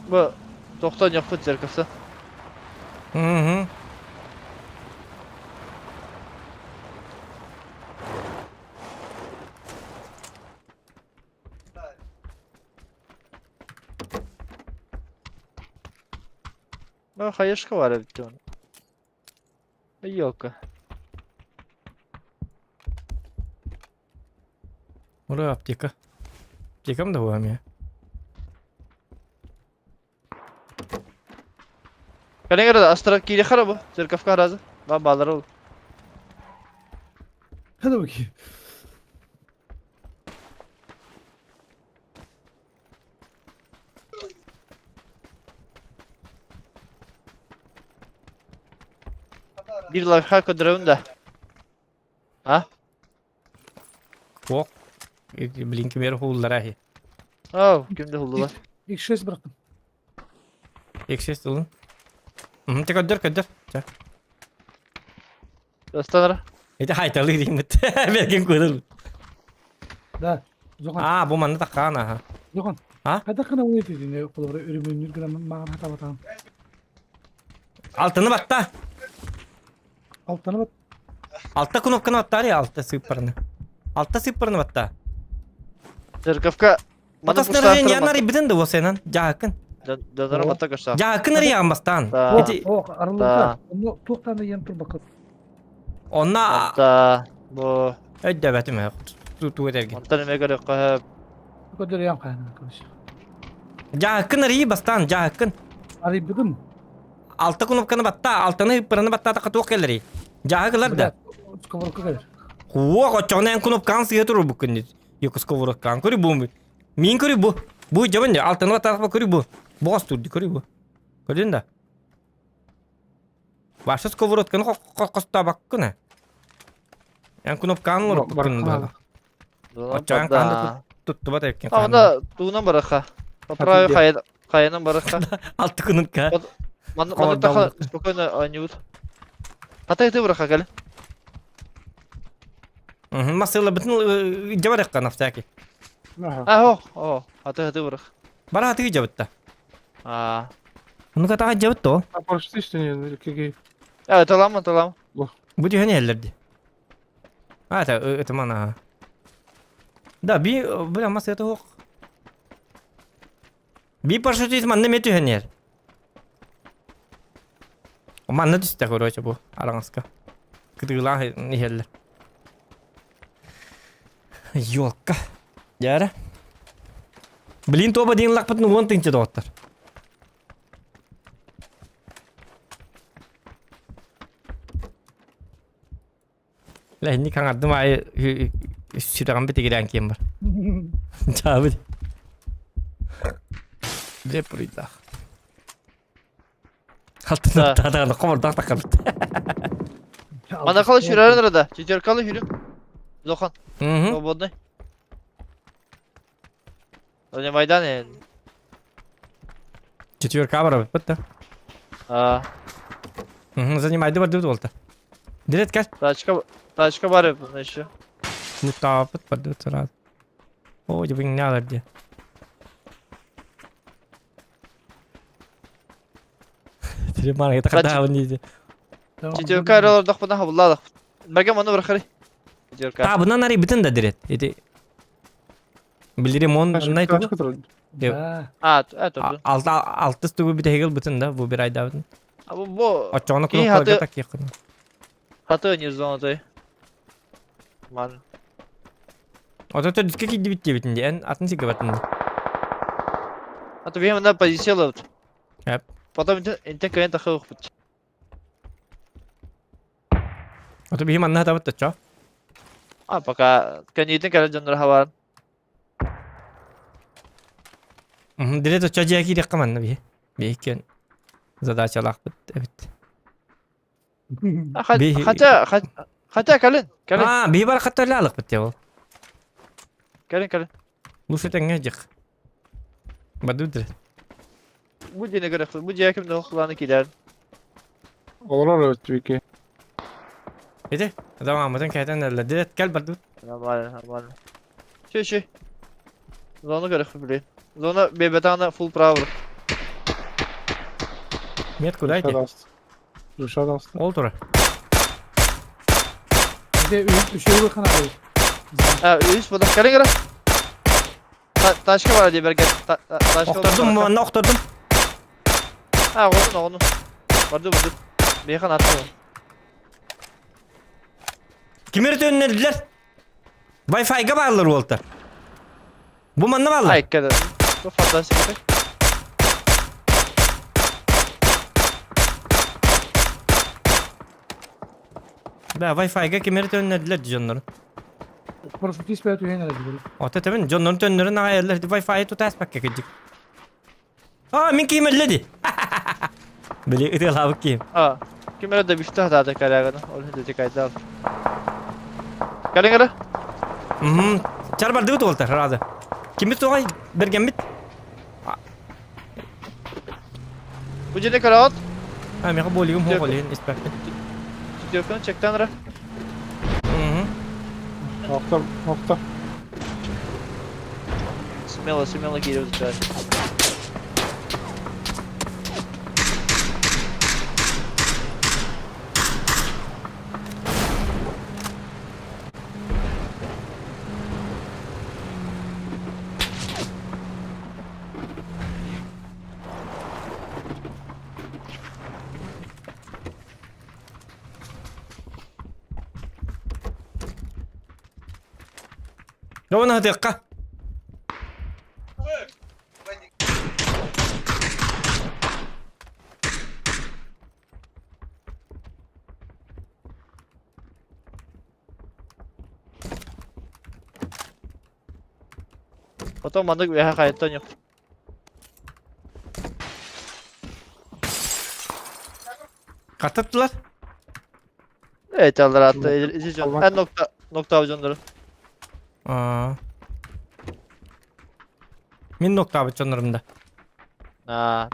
Бу тохтон яппыт церковься. Угу. Ну, хаешка бар эбит оны. Елка. Ура, аптека. Аптекам да буолам я. Калингер астра кире харабы. Церковка разы. Ба балар ол. Hadi bakayım. Bir лайфхак көдөрөбүн да. А? Ок. Блин, кимер хууллара хи. Ау, кимде хулдулар. X6 bıraktım. X6 улун. Мм, те көдөр көдөр. Ча. Астанара. Ити хайталы деймит. Берген көрөр. Да. Зохан. А, бу манна таккаан аха. Зохан. А? Қайда қана ойнайды дейді қолы үрімін грамм маған хата батаған. Алтыны батта. Алтыны бат. Алта кнопканы баттар я, алта сыппарны. Алта сыппарны батта. Церковка. Мата снаряжение янар битен да осенан. Жаакын. Донора мата кашта. Жаакын арыян бастан. Да. Ити Ох, арылыта. Оны тоқтаны ем тұр бақыт. онна Да. Бу өйдөбөтүм. Ту этерген. онтан эме көрө каһа. Көдөр ям қайна короче. Жаакын арыйы бастан, жаакын. Арый бүгін. Алта кнопканы батта, алтыны ыппыраны батта такка туох келлери. Жаакылар да. Сковородка келер. Хуа, очоҕуна эн кнопкаҕын сыыһа турбуккун дии. Йо сковородкаҕын көрүй бу. Мин көрүй бу. Бу дьабын дии, алтыны баттаатахпа көрүй бу. Боҕос турду көрүй бу. Көрдүн да? Ваша сковородканы хостообоккун ээ. Эн кнопкаан олорбуккун быһа. Оччоҕун хаһан туттубат эбиккин хаһан. Анда тугунан барыха. Поправи хайанан барыха. Алты кнопка. Манна таха спокойно оонньуубут. Хата ити барыха кэлин. Масылабытын дьабарыхха на всякий. А, о, о, хата ити барых. Бара хатыгы дьабытта. А. Ну-ка таха дьабыт то. А пошли что не какие. Э, талам, талам. Бу түһэн иһэллэр А, это, это мана. Да, би, бля, мас это ох. Би парашютист манна ме түһэн иһэр. Манна түстэ, короче, бу араҥаска. Кытыылаах иһэллэр. Ёлка. Дьээрэ. Блин, тоба диэн лакпытын уон тыынча доҕоттор. Лэһинник хаҥардым аайы сүрэҕим битигирээн киэн бар. Чаабыт. Бile буруйдаах. Халтын тадаҕына хомордоох таххабыт. Манакалы сүүрэрин ырыда. Четверкалы сүүрүм. Зохан. Свободный. Не Майдан э. Четверка барабыт да. А. Занимайды бардыбыт буолта. Дирет кел. Тачка, тачка бар еще. Лутаапыт бардыбыт сразу. О, дебиңнялар де. Телемар это хадавын дейді. Четверка аралардахпына хабылладах. Бәрген маны бырахары. Четверка. Табынан ари бүтін да дирет. Эти Билири мон най тугу. А, это. Алты алтыс тугу битегил бүтін да бу бир айда бүтін. А бу бу. Очону кнопкаларга так якын. Хаты не зона Ман. Ото төрдүскэ киирдибит диэбитин дии, эн атын сиргэ бардын дии. А то биһиэм позиция ылабыт. Эп. Потом интен кыайан тахыахпыт. Ото биһи манна хатабыт точо. А пока кэнниитин кэлэн дьоннор хабаан. Дире точо дьиэ киириэххэ манна биһи. Биһи задачалаахпыт эбит. Хотя, хотя кэлин, кэлин. А, биһи бар хатталаалыкпыт дии ол. Кэлин, кэлин. Лучше тэҥҥэ дьих. Бадыдыр. Бу дьиэни көрөхпүт, бу дьиэ ким да кылааны киирэр. Олорор эбит Вики. Ити, адамаммытын кээтэн эллэ. Дирет кэл бардыбыт. Нормально, нормально. Чэ, чэ. Зону көрөхпүт, блин. Зона бебетана full право. Нет, куда идти? Пожалуйста. Ол тура. Де үшеуі қана А, үс бұда. Кәрі кәрі. Ташка бар дей берген. Ташка. Охтордум, манна охтордум. А, оғын, оғын. Барды, барды. Бейхан атты. Кимер төннелдилер? Wi-Fi-га баалар уолта. Бу манна баалар. Ай, кәді. Бу фантастика. Да, Wi-Fi-га кимер төннелдилер дьоннорун. Парашютист бәт үйен әлі. Ото тебин дьоннорун төннөрүн аҕайаллар Wi-Fi тутааспакка кырдьык. А, мин киим өллө Били ытыалаабыт киим. А, ким эрэ да бүстэ хатаата кэлээгэн. Ол иһин дэти кайдаал. Кэлиҥ эрэ. Чар бардыбыт уолтар, разы. Киммит суоҕай бэргэммит? Бу дьиэни көрөҕүт? А, миэхэ болигым суох ол иһин испэппин. Четверканы чектан эрэ. Охтор, охтор. Смело, смело киирэ бутчаар. Уонна хатыахха. Потом маннык үөһэ хайаттан yok. Katırttılar. Evet alır hatta izleyeceğim. En nokta nokta avcıları. Аа. Мин ноктаабыт дьоннорум да. Аа.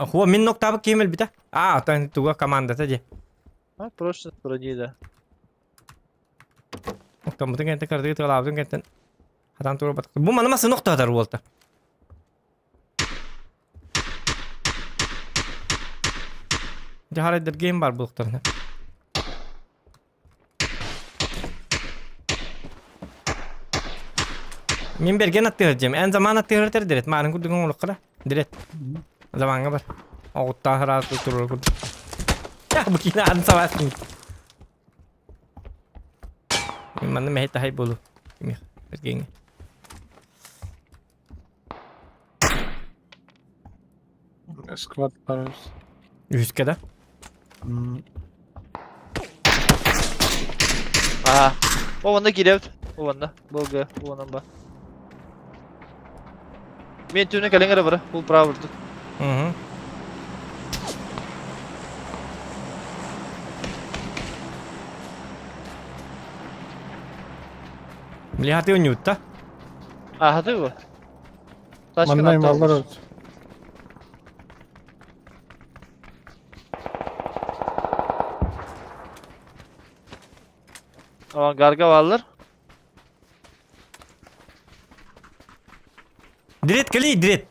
Хуа мин ноктаабыт киһим өлбүтэ. Аа, оттон туга командата дии. А прочность брони да. Оттоммутун кэнтэн кырдыгы тыалаабытын кэнтэн хатан тура батык. Бу маны масы ноктаатар буолта. Дьаһарайдар гейм бар булуктарына. Мин берген аттыһырдьым. Эн заман аттыһыртар дирет. Маарын курдук оҥолуккара. Дирет. Заманга бар. Оҕуттаах ыраас турар курдук. Бу киинэ аны сабасын. Мин манна мэһэй таһай буолу. Кимиэх. Бергеҥҥэ. Склад бар. Үһүскэ да? Аа. О онно киирэбит. О онно. Бу Бу онон ба. Мен түүнү кэлиҥ эрэ бара. Бул право бурдук. Угу. Бля, ты унютта. Ааһа ты бу. Манна маллар от. Авангарга бааллар. Дрет кэлий, дрет.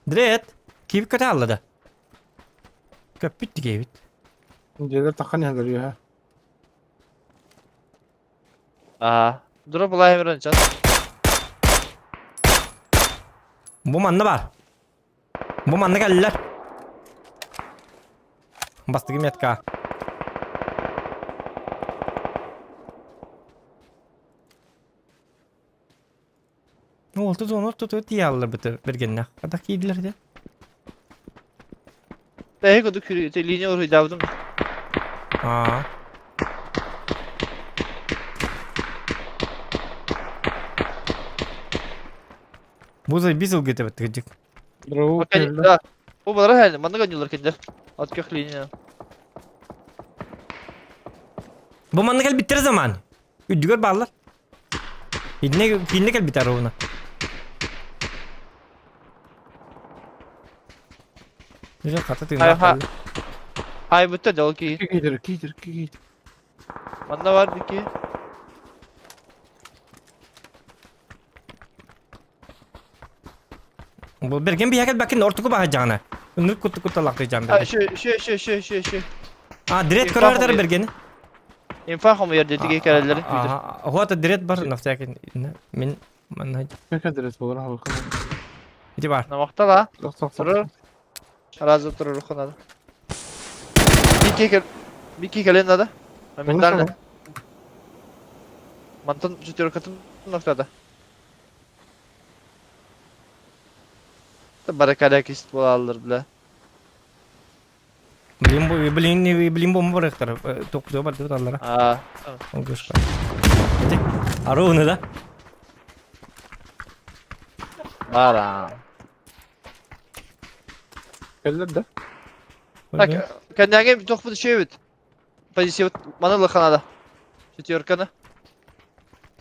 Дрет. Киви көтө аллада. Көппүт тигейбит. Дьиэлэр таххан иһэллэр үөһэ. Аа. Дроп ылаайым час. Бу манна бар. Бу манна кэллилэр. Бастакы метка. Олту зона ортотугар тиийэ быты бергеннэх. Хата киирдилэр дэ. Тэһи кудук линия уруйдаабытым. Аа. Бу за бис ылгыта баттыгыдьык. Дроу кэллэ. Да. Бу балара хәле, маннык ойнуулар кинилэр. От көх линия. Бу манна кэлбиттэр заман. Үрдүгэр бааллар. Итиннэ кииннэ кэлбитэ ровно. Дьэ хата тыыннаах Ха. кэллэ. Ай бүтэ дьол ки. Киитер, киитер, киитер. Манна бар бики. Бу берген биһэ кэлбэккин ортуку баһа дьаҕана. Ынырык кутту кутталаахтыы дьаам А берген. шө шө шө шө шө шө. А дрет Инфа көрөр хомуйар. бергени. Инфа хомуйар диэтиги кэлэллэри. Хуата дрет бар на всякий. Мин манна Какая дрет болар халқы. ити бар. Намактала. Тоқ тоқ Турur. тоқ. Разы турur ханада. Бики кел. Бики кэлэн надо. Моментально. Мантан четверкатын ноктада. Баракада кист буолаллар бля. Блин, блин, блин бомба барыктар. Токту бар деп аллара. Аа. Ол кышка. Ити. Аруны да. Бара. Кэллэр да. Так, кэннээги тохпут үчүгэйбит. Позиция маны лыханада. Четверканы.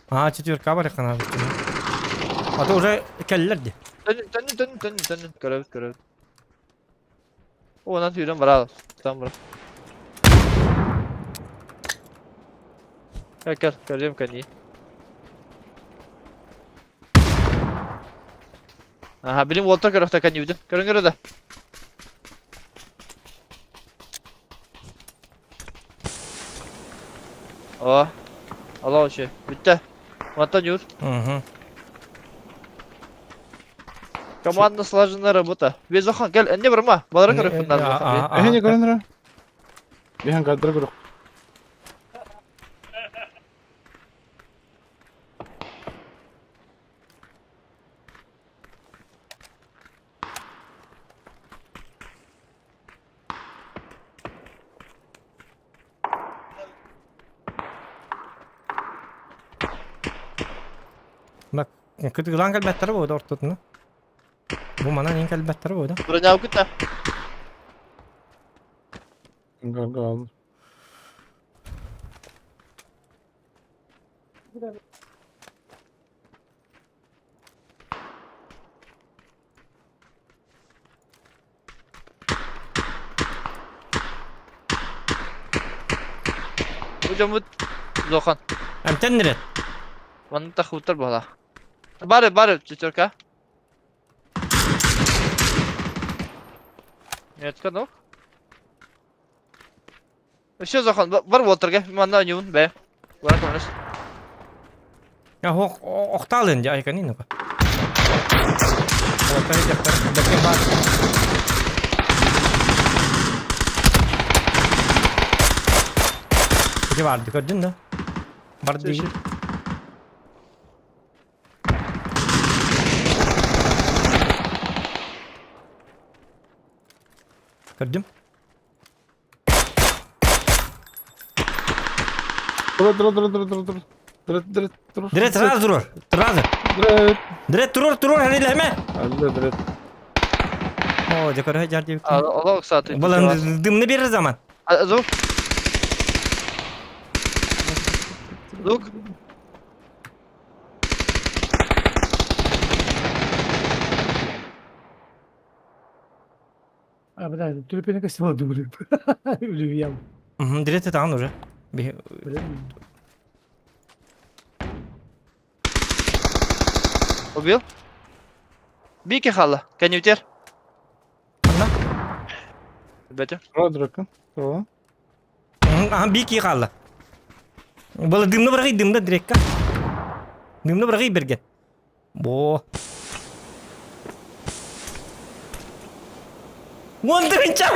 А, четверка бар канал. А то уже кэллэр ди. Төннүн, төннүн, төннүн, төннүн, төннүн. Көрөбүт, көрөбүт. Онан түйрен баралы. Там бар. Кел, кел, көрөм кәни. Аха, билим уолтар көрөхтө кәни бүтүн. Көрөн көрө да. О. Ала ошо. Бүттэ. Мантан юр. Угу. Командно слаженная работа. Безохан, кел, эмне барма. Балара көрөк мындан. Эһини көрөн эрэ. Биһэн кадр көрөх. Бак, кытыгылаан кэлбэттэрэ буолда ортотуна. Бу манан ин кэлбэттэрэ буолда. Броня күтэ. Гагал. Бу дьоммут Зохан. Эмтэн нэрет. Манна тахыбыттар буола. Бары, бары, четверка. Метка, ну. Все, Зохан, бар уолтарга, манна ойнуубун, бээ. Бара көмөлөс. Я охталын дьэ айканин ну-ка. Уолтары дьахтар бэркэ баар. Ити барды көрдүн да? Бар дии. Көрдүм. Тур тур тур тур тур тур. Дырет дырет тур. Дырет сразу турур. Сразу. Дырет. Дырет турур турур хәриләмә. Алла дырет. О, дә көрә җар дип. Аллах сааты. Балан дымны бирер заман. Звук. Звук. А, бля, түлүпүнэ костюм дублю. Үлүбүйэм. Дирет таан уже. Убил? Бики хала. Конютер. Анна? Бәтем. Родракын. Тура. Аха бики хаалла. Была дымны бырагый дымда дирекка. Дымны бырагый берген. Бо. Уон тырынча!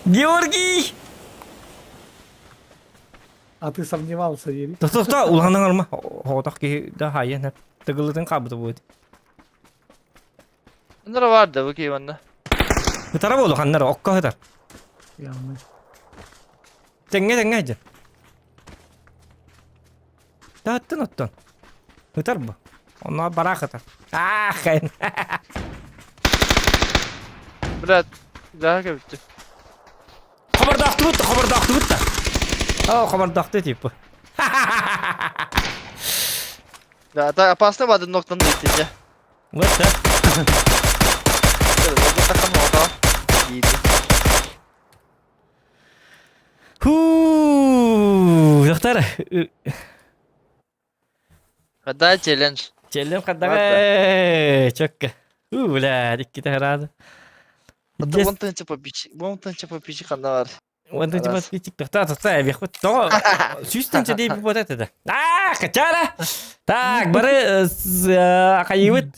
Георгий! А ты сомневался, Юрий? Тоста улахан алма. Хоҕотох киһи да хайа тыгылытын хаабыта будет. Нара бар да бу манна. Ытара буолу ханнара окко ытар. Явно. Тэҥҥэ тэҥҥэ дьэ. Тааттын оттон. Ытар бу. Онно бараах ытар. Аах хайын. Брат, да кэбитти. Хобордоохтубут да, хобордоохтубут да. О, хобордоохту типа. Да, это опасно воды ноктан дийти. Вот да. Хуу, дохтар. Хада челлендж. Челлем хаддага. Чөккө. Уу, бля, икките харады. Вон тынча подписчик, вон тынча подписчик ханда бар. Вон тынча подписчик. Тоқта, тоқта, бехут. Тоҕо сүүс тынча дейбит вот это. А, качара. Так, бары хайыбыт.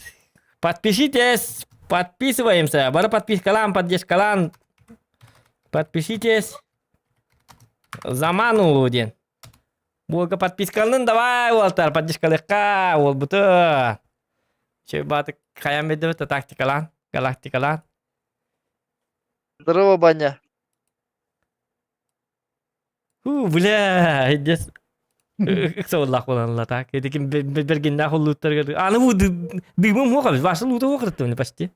Подпишитесь, подписываемся. Бары подпискалан, поддержкалан. Подпишитесь. Заману диэн. Буолга подпискалын давай уолтар поддержкалыхха уолбуту. Чөй баатык хайан бедебит тактикалан, галактикалан. Здорово, баня. Ху, бля, здесь ыксабыллах буоланла так. Этикин бергеннээх уллууттаргар. Аны бу дымым хуох эбит. Башы луута хуох ырыттым почти.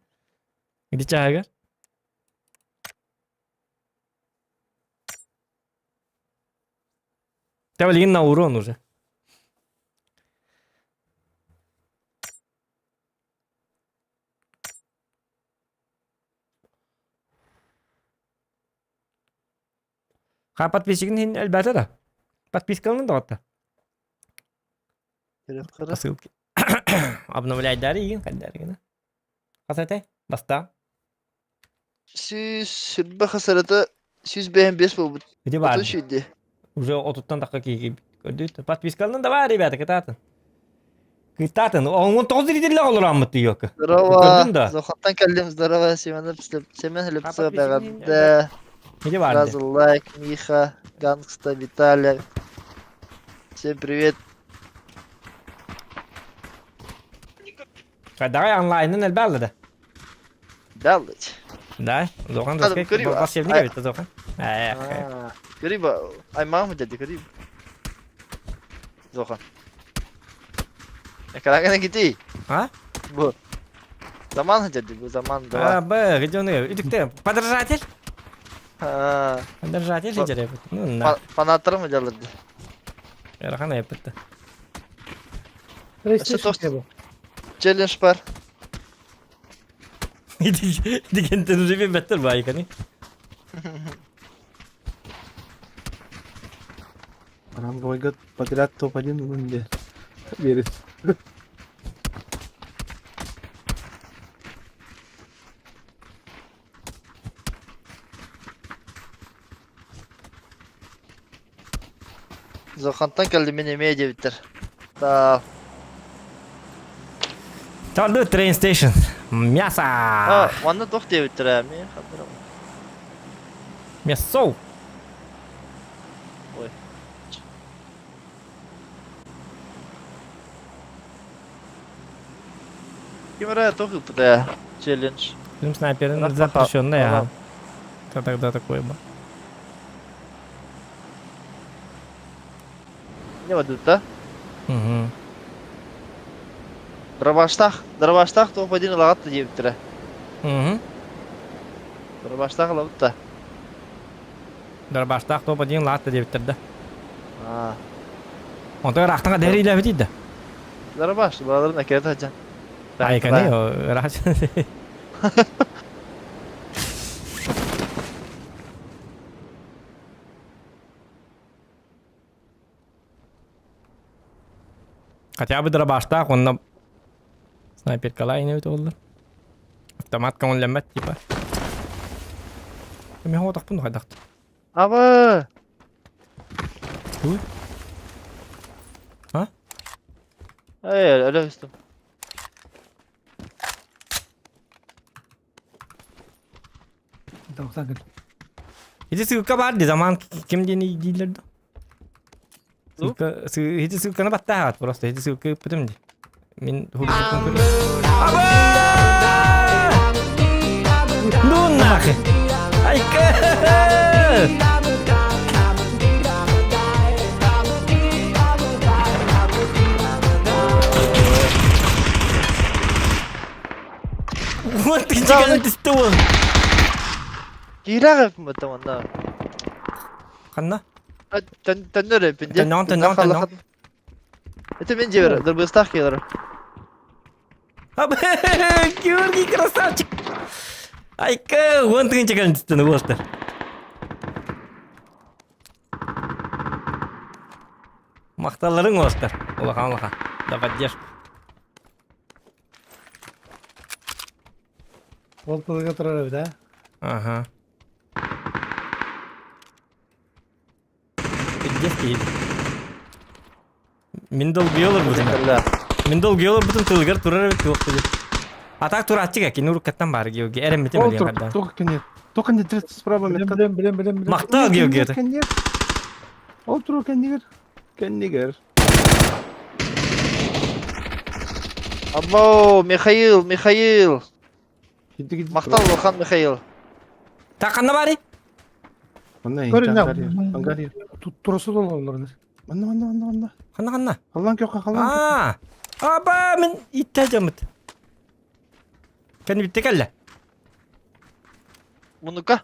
Где чаагар? Та на урон уже. Ха подписчигин хин элбәтә да. Подпискалын да отта. По ссылке. Обновлять дары игин каддар гына. Хасате, баста. Сүүс сүрбэ хасарата сүүс бэһэн бес буолбут. Где бар? Уже отуттан такка киги көрдүт. Подпискалын давай, ребята, кытатын. Кытатын. Он тоғыз зритель олораммыт йока. Здорово. Зохаттан кэллим. Здорово, Семен Семен Хлебцов бәгәдә. Где бар? Сразу лайк, Миха, Гангста, Виталия. Всем привет. Давай онлайнын элбәлі да. Далыч. Да, Зохан Адам, көрейін. Басевник бит Зохан. Көрейін ба, аймағым деді, көрейін. Зохан. Экраngana кити. А? Бу. Заман деді, бу заман А, б, где он? Үтүктэ. Подражатель? А, Держатель сидер эбит. Ну, на. Фанаттарым дьалларды. Ыарахан эппит. PlayStation bu. Челлендж бар. Дигентен уже беттер байкани. Ранговый год подряд топ-1 в Индии. Верит. Зохантан кэлли мин эмиэ диэбиттэр. Таа. Тарды train station. Мясо! А, манна туох диэбиттэр ээ, мин ханнарам. Мясо! Ой. Ким эрэ туох ыыппыта ээ? Челлендж. Фильм снайперин запрещенный, а. Это тогда такой был. Не бадыта? Угу. Дробаштах, дробаштах туох бадин ылаҕат да диэбиттэрэ. Угу. Дробаштах ылабыт да. Дробаштах топ один лаатта диэбиттэр да. Аа. Онтон ыраахтан дэриилээбит да. Дробаш, балаларын экерет сылдьан. Айканы ыраах. Хотя бы дробаштаах онно снайперкалаа инэбит буоллар. Автомат көҥүллэммэт типа. Мин хоҕотохпун хайдах. Аба! Туй? А? Эй, өлө түстүм. Тоқтан кел. Ити ссылка бар ди заман ким диэни дииллэр да. Ссылка, ити ссылканы баттааҕат просто ити ссылка ыппытым ди. Мин художникпын көрүм. Аба! Ну нахуй! Айка! Вот ты чеканын түсті ол. Киирэх эппин бата манна. Ханна? Төннөр эппин дии. Төннөҕүн, төннөҕүн, төннөҕүн. Это мен дьиэбэр дырбыыстаах киэлэр. Георгий красавчик! Айка, уон тыһыынча кэлин түстэн уолтар. Махталларыҥ уолтар. Улахан улахан. Да поддержку. Ол тылыга турар эбит, а? Ага. Пиздец киһи. Мин долгуйа олорбутум. Мин долгуйа олорбутум тылыгар турар эбит туох диye. А так турааччыга кини уруккаттан баар Георгий. Эрэммитим Ол өлүөн тур, хардаан. только нет. Только не тридцать справа Билем, метка. билем, билем, билем, билем. Махтал Георгий. Нет. Ол тур кэннигэр. Кэннигэр. Або, Михаил, Михаил. Махтал улахан Михаил. Та ханна баарый? Манна Көрүн ангар ангар. Туттурасы олороллор. Манна манна манна манна. Ханна ханна? Халлан көхө халлан. Аа! Аба мин иттэ дьаммыт. Кэнни бүтте кэллэ. Муннукка.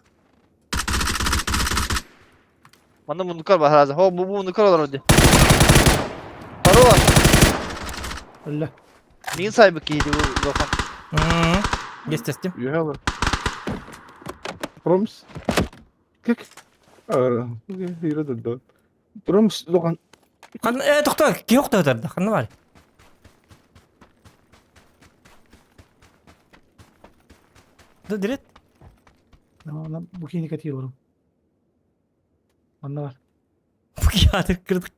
Манна муннукка баһараза. Хо бу муннукка олорор дии. Парола. Өллө. Мин сайбыт киһи бу улахан. Естественно. Үһэ Промс. Как? Юра Промс лохан. Хан э тохто киһи охтоотор да ханна бар? Да дирет. Бу киһини кэтиир олорум. Манна бар. Бу киһи кырдык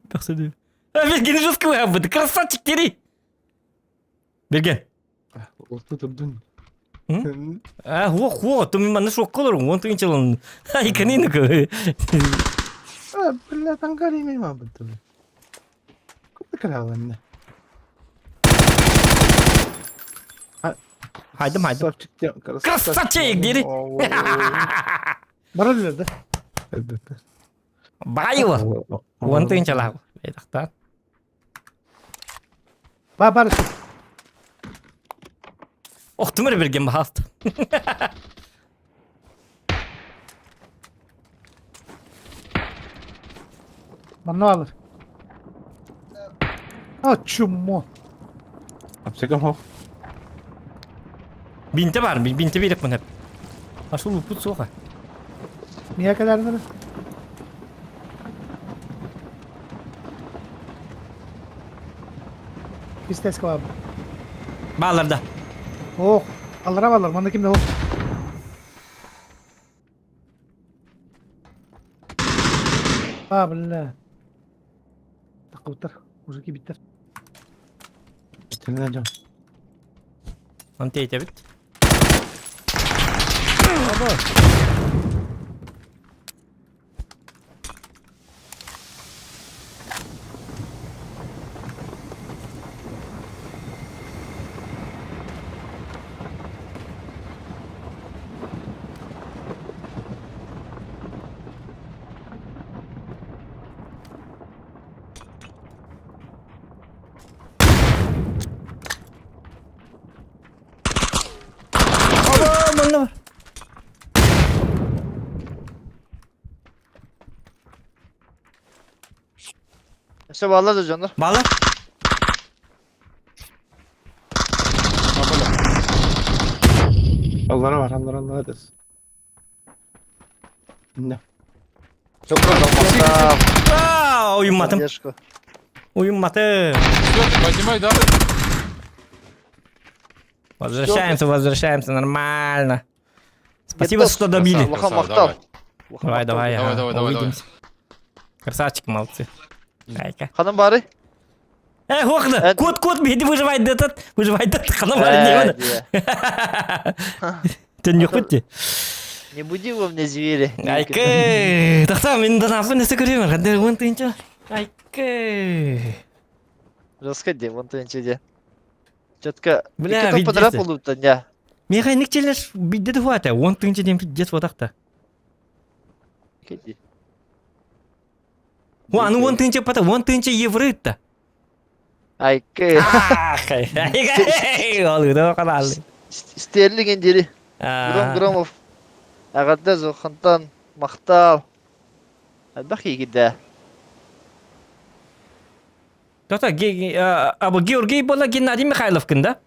тахсады. Берген жестко выхабыт. Красавчик тери. Берген. Орто турдун. А, хо, хо, ты манна шок олорун, он тыгынчалын. Ай, канины ко. А, бля, ангари мен мабыт. Куда караланна? Хайдым, хайдым. Красавчик, дири. Бар өллөр да. Баайыла. Уон тыгынчалаах. Бэйдахтаан. Ба бар. Охтум эрэ берген баһаалта. Манна алыр. А, чумо. Аптекам хоқ. Бинте бар, бинте берек мын хеп. Ашул упут суға. Мия кэлэрнэр. Пистес кыбаб. Бааларда. Ох, аллара балар, манна ким да ох. А, бля. Тақыбыттар, уже кибиттер. Теннен жон. Он тейте бит. Аба, манна бар. Все баллар да дьоннор. Баалар. Аллара бар, аллара, аллара дес. Не. Аа, уйумматым. Поддержку. Уйумматым. Поднимай, да? Возвращаемся, возвращаемся, нормально. Спасибо, Нет, что добили. Улахан Красава, махтал. давай. Давай, давай, Давай, ага, давай, давай, увидимся. Красавчик, молодцы. Айка. Ханан бары? Э, хохна, кот, кот, беди выживает этот, выживает этот, хана бар, не Тен yok бітті. Не буди во мне звери. Айка, тақта, мен данапын несі көремін, қандай он тыынча. Айка. Расходи, вон ты де. Четко. Бля, Бля, подряд видите. полупта, не. Меха никчелер бидде дуата, он тыынча дем пиздец ватақта. Уа, ну он тыынча пата, он тыынча еврытта. Айка. Ах, ай, ол канал. Стерлинг дери. Гром Громов. Агадда Зохантан Махтал. Бах егиде. Тота, абы Георгий бола Геннадий Михайлов да?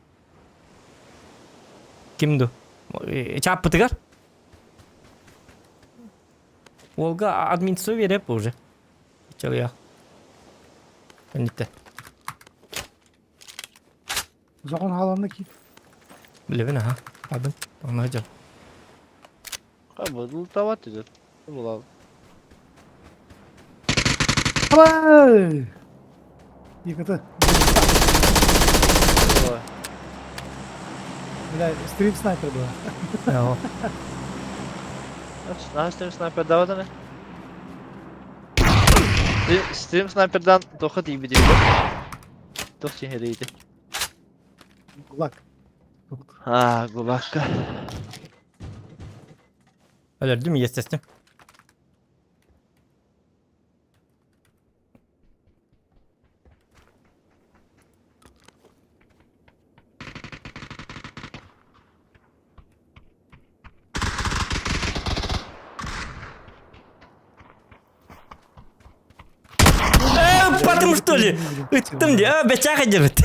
Кимду? Чаппытыгар? Олга админсу береп уже. Чалыя. Әнитте. Зоған халанны ки. Билебин, аха. Абын. Аны жал. Бу тават идет. Була. Давай! Екіті. Бля, стрим снайпер была. На стрим снайпер дават Стрим снайпердан тохот иби диде. Тох чехерейdi. Гулаг. А, гулакка. Өлөрдүм, естественно. Потому что ли? Ыттым де, а, бечак идет.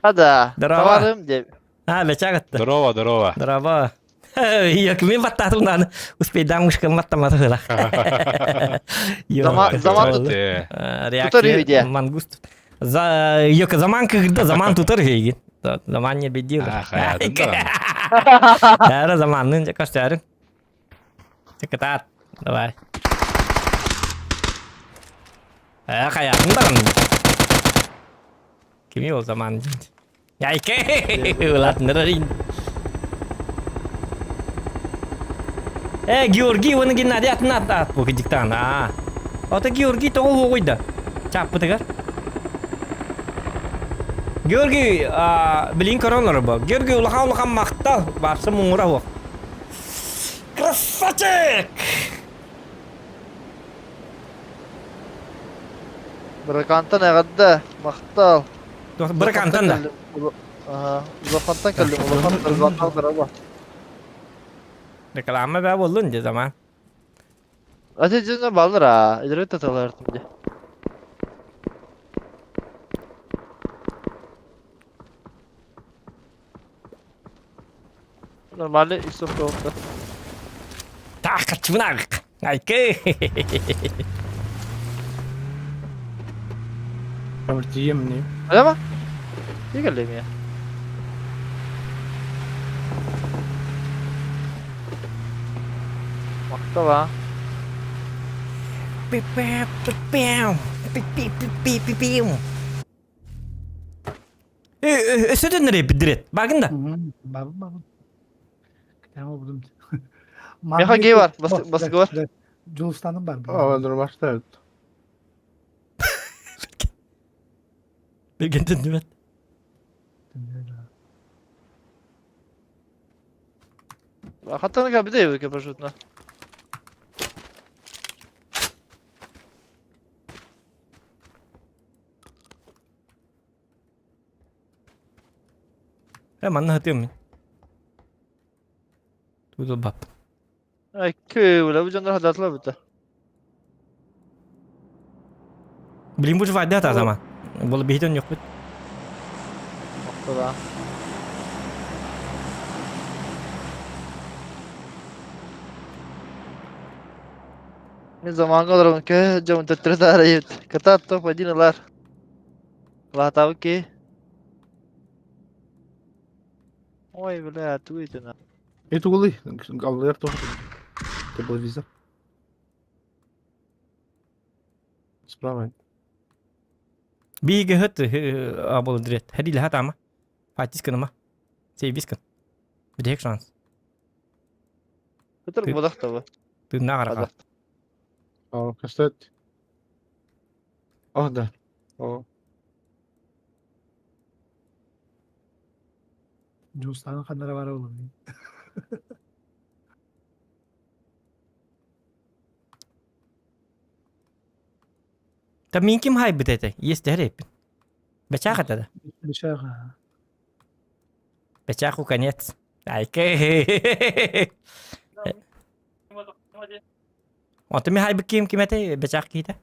А да. Здорово. Товарым деп. А, бечак атты. Здорово, здорово. Здорово. Як мен баттатым наны. Успей дамышка маттамады хыла. Заман тут- Реакция виде. мангуст. За ёк заман когда заман тутар хейги. Заман не бедил. А, хаятын да. Әре заманның көстәрін. Текетат. Давай. Ә, хаятын да. Кими ол заман дейді. Яйке, улатнырын. Э, Георгий, оны Геннадий атын ат ат бу диктан. А. Ата Георгий тоғы қойды. Чаппытыгар. Георгий, билин коронар бу. Георгий улахан улахан мақтал. Барсы мұңыра оқ. Красавчик! Биракантан агадда Махтал. Биракантан да. Ага, Зохантан келдим. Улахан Биракантан здорово. Реклама бә болдun де заман. Ати дьоно баллар аа, идэрэ таталаартым дии. Нормально иксов тоҕутта. Так, хаччыбын Айкы. Тиийем мне. Ама? Тиий кэллэ эмиэ. Махтал аа. Өссө төннөр эпидирет. Багын да. Бабын бабын. Tamam buldum. Меха гей бар, баскы бар. Жулустаным бар. Aa, evet. Билген төннүбэт. Хаттан кабиде эбике парашютна. Э, манна хатыам мин. Тудул бап. Ай, көө, бу дьоннор хадатылар бутта. Билин бу вайда та зама. Бол бихитен yok бит. Махтал аа. Мен заманга олоробун көө дьон төттөрү таарайыт. Кытаат топ один ылар. Лаатабыт ки. Ой, бля, туйтына. Это углы. Аллар тоже. Тепловизор. Справа. Биге хыт абол дрет. Хәди ләһәт ама. Фатис кынама. Сейвис кын. Бидек шанс. Көтөр бодах табы. Ты нагара. А, кстати. О, да. О. Жулустанын ханнара бар oğlum. Та мин ким хай бит Есть дәреп. Бачаха да. Бешаға. Бачаху конец. Айке. Онто ми хай ким ким эте бачах кита.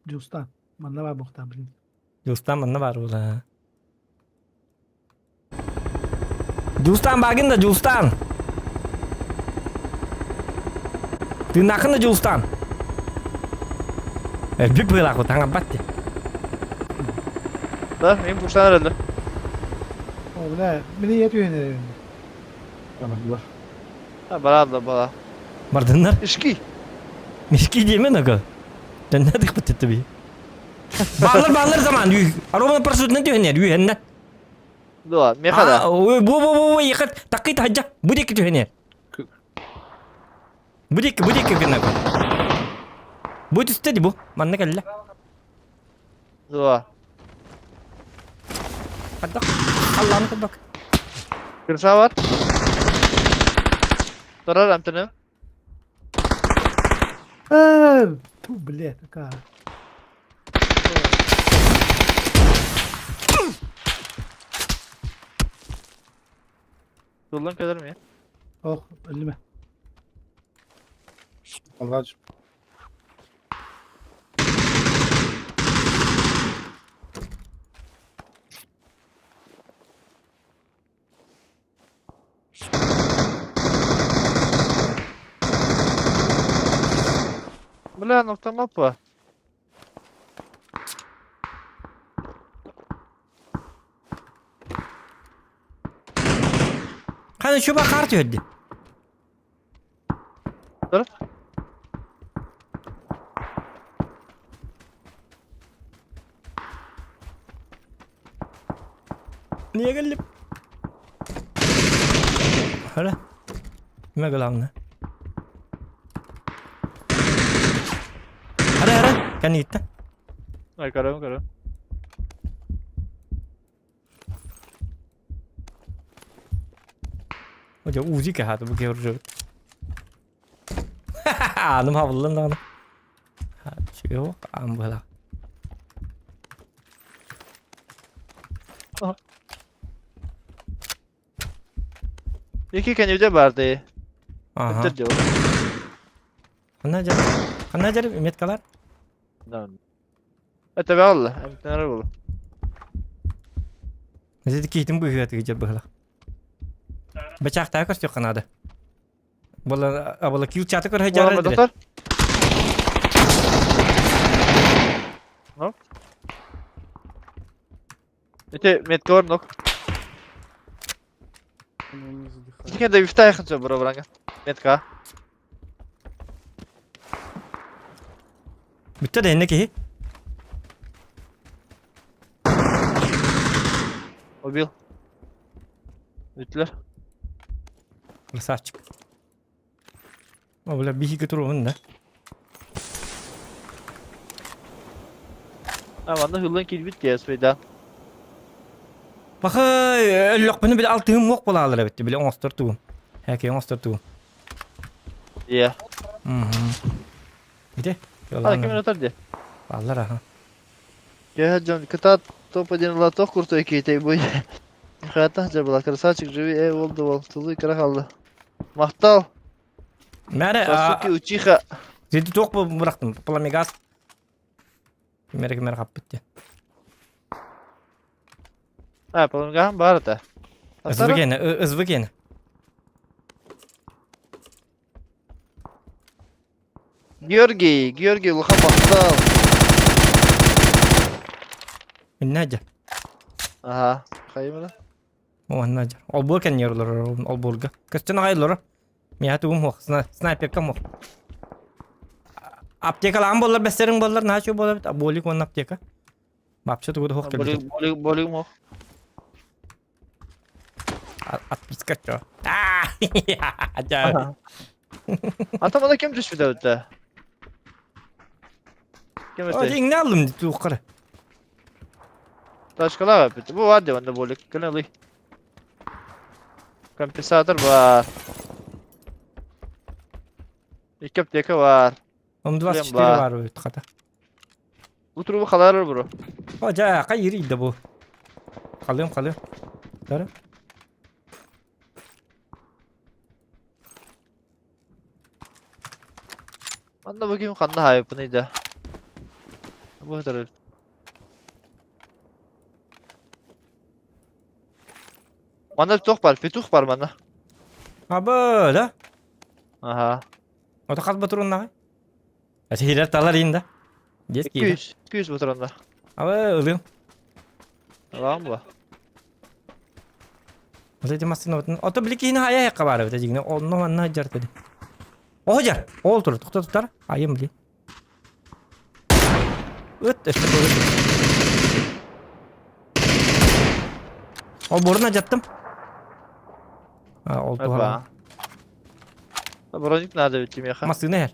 Жулустан. Манна бар боқтан блин. Жустан манна бар ула. Жустан багын да Жустан. Ты нахын да Жустан. Бик быйлак таңа батты. Да, мен пуштан эрэллэр. О, бля, мени ет үйенер. Tamam, Ha, бараадла бала. Бардыннар. Ишки. Мишки демен ага. Төннәдик бит би. Баллар баллар заман. Ароманы парашютнан түйенер, үйеннен. Дуа, меха да. Ой, бу бу бу ехат такыт хаджа. Будик түйенер. Будик будик гына. Бу түсте бу. Манна кэллэ. Дуа. Хаддак. Алланы кылбак. Кырса бар. Турар амтыным. Ту, бля, такая. Туллан кэлэр ми? Ох, өлүмө. Allah Бля, нокта мапа. Ханы шуба кар түйөдди. Dur. Niye gelip? Öyle. Kime главное? Hadi hadi. Kendi gitti. Ай, көрөм, көрөм. Hoca Uzi кахаты бу көрүп. Аным хабыллан даҕаны. Чего? Ам была. Iki кеневде барды. Ага. Өттөр диyor. Ана жа. Ханна дьэр меткалар? Да. Это баалла, эмтэнэр буолу. Ити киһитин быыһыатыгы дьэр быһылах. Бачаахтаа көстүөххэ наада. Була абыла кил чаты көрө Уолама дьара доктор. Ну? Ити меткалар нок. Итике да вифтайхын сөп бро бранга. Метка. Бүттэ да инне киһи. Убил. Бүттүлэр. Красавчик. О, бля, биһиги туруһун да. А, манна хыллан киирбит киэс да. Бахай, өллөхпүнү бile алтыһым муох буолаалар эбит, бile оҥостор тугум. Хэки оҥостор тугум. Иә. Ити? А, ким өтөр де? Баллар аха. Кеһэ дьон кытаат топ-1 лоток куртой киитэй буй. Хата жабыла красавчик живи э ол да ол тулуй кыра қалды. Махтал. Мәрі, Сасуки Учиха. Зети тоқ бұрақтым, пламегаз. Кимер кимер қаппыт те. А, пламегаз бар это. СВГ-ні, СВГ-ні. Георгий, Георгий Луха махтал. Надя. Ага, хайымына. О, Надя. Олбур кэннигэр олорор, олбуорга. Көстөн аҕай олорор. Миэхэ тугум суох, снайперкам суох. Аптекалаан буоллар, бэстэриҥ буоллар, наһаа үчүгэй буолар эбит. Болик уонна аптека. Вообще тугу да суох кэлбит. Болик, болик мох. Отписка чё? А там ана ким түспүтэ эбит Ким этэй? Иҥнэ аллым туоххара. Тачкалаах эппит. Бу бар диэн болик. Кэлэн ылый. Компенсатор бар. Икки аптека бар. М24 бар эбит хата. Бу трубу халаар бро. О, дьэ, хайыр да бу. Халыым, халыым. Тары. Манна бу ким ханна хаайыппыный да. Бу тары. Манна петух бар, петух бар манна. Абы, да? Аха. Ото хас батуруннаҕай? Эсиһилэр талар иин да? Дес киирэ. 200, 200 батуранна. Абы, ылыым. Ылаҕын буо. Вот эти массыына Ото били киһини хайа айакка баар эбит дьиҥинэ онно манна сылдьар этэ. Оһо дьар! Ол турар, тохто тутар. Айым били. Ыт, өстө көрүт. Ол бурун жаттым. А, ол туһалаан. Броник надо ведь меха. Массыына иһэр.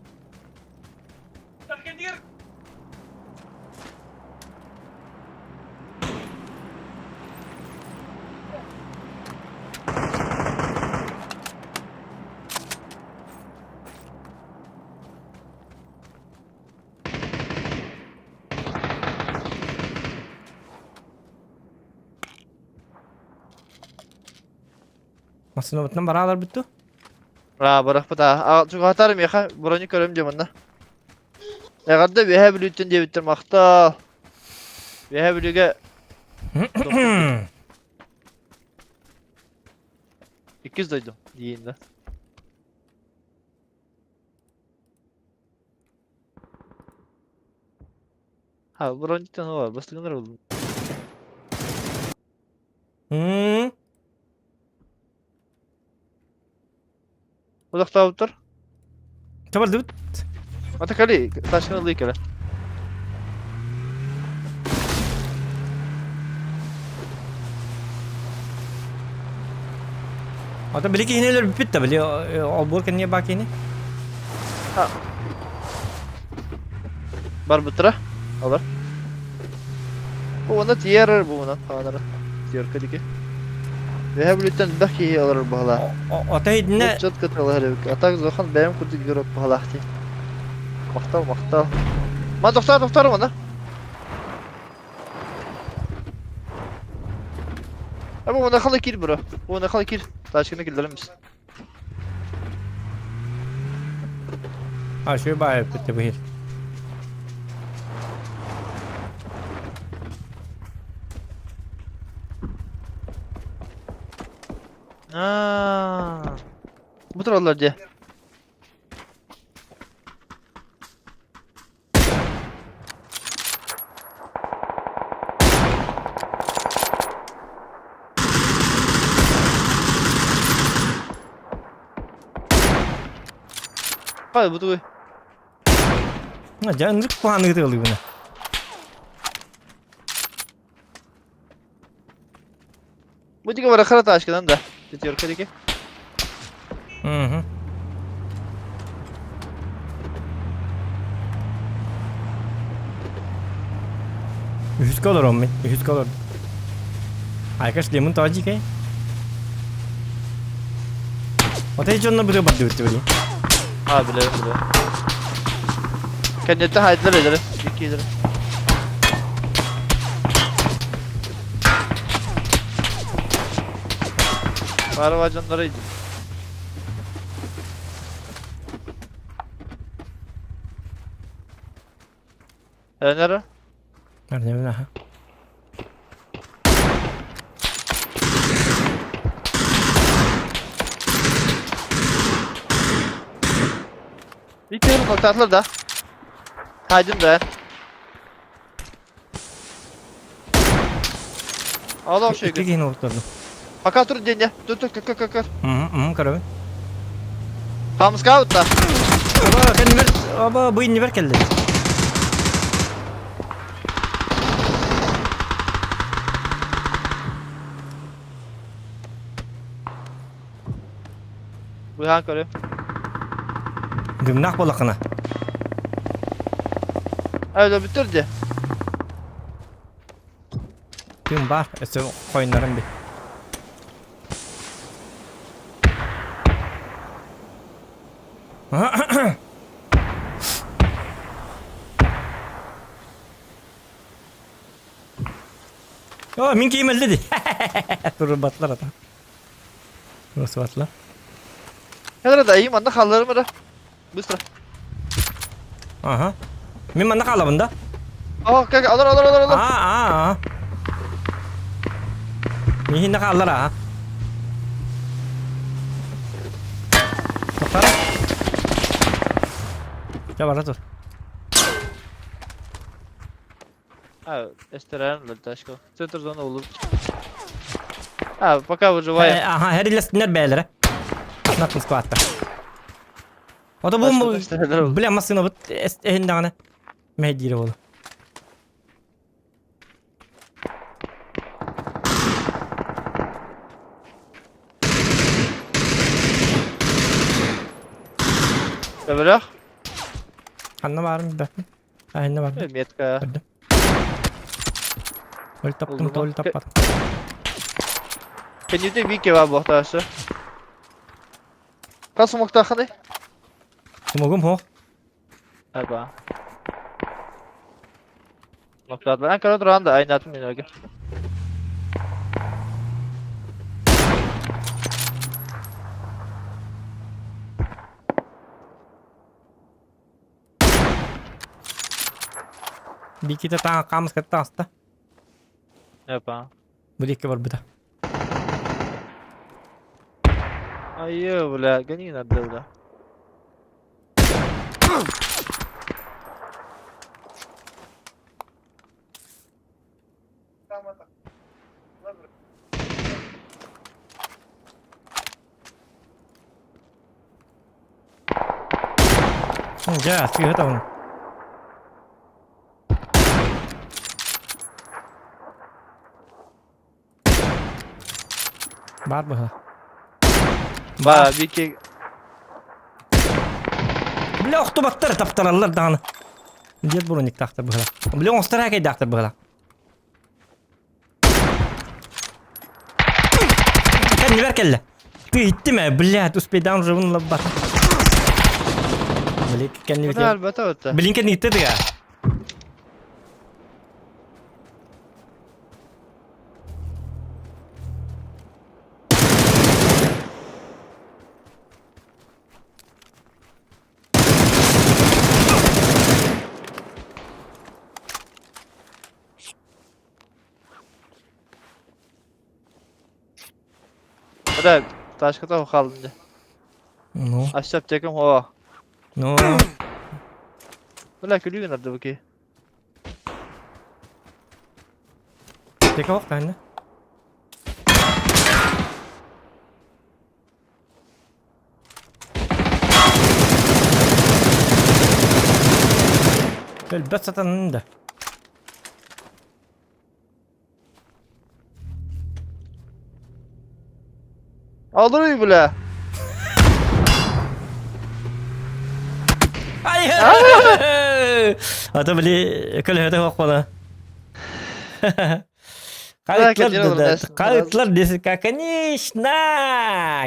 Массыынабытынан бараалар бүттү. Аа, барахпыт аа. Чугаһатар миэхэ броник көрөм дьэ манна. Эҕэрдэ Үөһээ Бүлүүттэн диэбиттэр махтал. Үөһээ Бүлүүгэ иккис дойду диин да. Ha, брониктан ова, бастыгынар булдум. Удахтаабыттар. Табардыбыт. Ата кали, ташкын ылыы кэлэ. Ата били киһини өлөрбүппүт да били олбуор кэннигэ баа киһини. Барбыттара. Алар. Бу уонна тиэрэр бу уонна хаанара. Тиэркэ дики. Бэһэ бүлүттэн элбэх киһи олорор баһылаах. Ото иһитинэ Четко тылыһар эбит. А так Зохан бэйэм курдук игрок баһылаах дии. Махтал, махтал. Ма тохтоор, тохтоор мана. А бу мана халы кир бро. Бу мана халы кир. Тачканы киллерим біз. А, şu баайы бүттэ быһыр. Аа. Бу тураллар дии. Хай, бу тугуй? Дьэ, ынырык куһаҕаны ытыалыыбын. Бу диэки барахара тачканан да. Пятерка диэки. Мгм. Үһүскэ олороммун, мин. Үһүскэ олордум. Айка шлемын тоҕо дьиикэй? Отой дьонно быты бардыбыт дии. А, билэбин, билэбин. Кэнниттэн хайдылар эдэрэ. Икки эдэрэ. Бары дьоннору иди. Өнөрө? Өрнөбүн аха. Икки өр да. Хайдым да. Аллах Икки шөйгүн. киһини олордум. Пока тур диэн Тур тур көр көр көр. Мм, көрөбүн. Хамска утта. Оба, кэннибэр, оба, бу иннибэр кэллэ. Быһаан көрө. Дымнаах буоллаххына. Öyle бүтүр де. Тыын баар, өссө хойуннарым би. О, мин киим өлдө ди. Турбатлар ата. Турбатлар. Хәдер да иим манна халларым ара. Быстро. Ага. Мин манна хаалабын да? О, как алар алар алар алар. Аа, аа, аа. Миһинне хааллар аа. Тоқтара. Дьэ бара тур. А, эстерен ленташка. Центр зона улуп. А, пока выживаем. Аха, хэрилэстиннэр бээлэрэ. Натын скваттар. Ото бу бля массыына бут эһин даҕаны мэһэйдиирэ буолу. Бөлөх. Ханна баарым билбэппин. Аһынна бардым. Метка. Көрдүм. Өл таптым, тол таппатым. Кенюте бике бар буохтаасы. Хас сумуктаахыный? Сумугум хоох. Аба. Нократlar. Ankara durağında da aynı atım yine. Биикитэ таҥа хаамыс кытта таҕыста. Япа. Бу диэки барбыта. Айы, бля, гони надо, бля. Дьэ, сыыһа табын. Баар быһа. Ба, бики. Бля, охтубаттар таптараллар даҕаны. Дед брониктаахтар быһыла. Бля, оҥостор хакайдаахтар быһыла. Кэннибэр кэллэ. Ты иттим ээ, блядь, успейдаан уже лаббат. Блин, кэннибит. Блин, кэнниттэ тыга. Бля, тачката хааллым дьэ. Ну, А все аптекам о. ну. Бля, күлүү гынар да бу киһи. Аптека ох тайна. Өлбөт сатанын да. Алырый бля. Ай! Ата били көлөһөтө хохпана. Кайытлар кайытлар десек, конечно!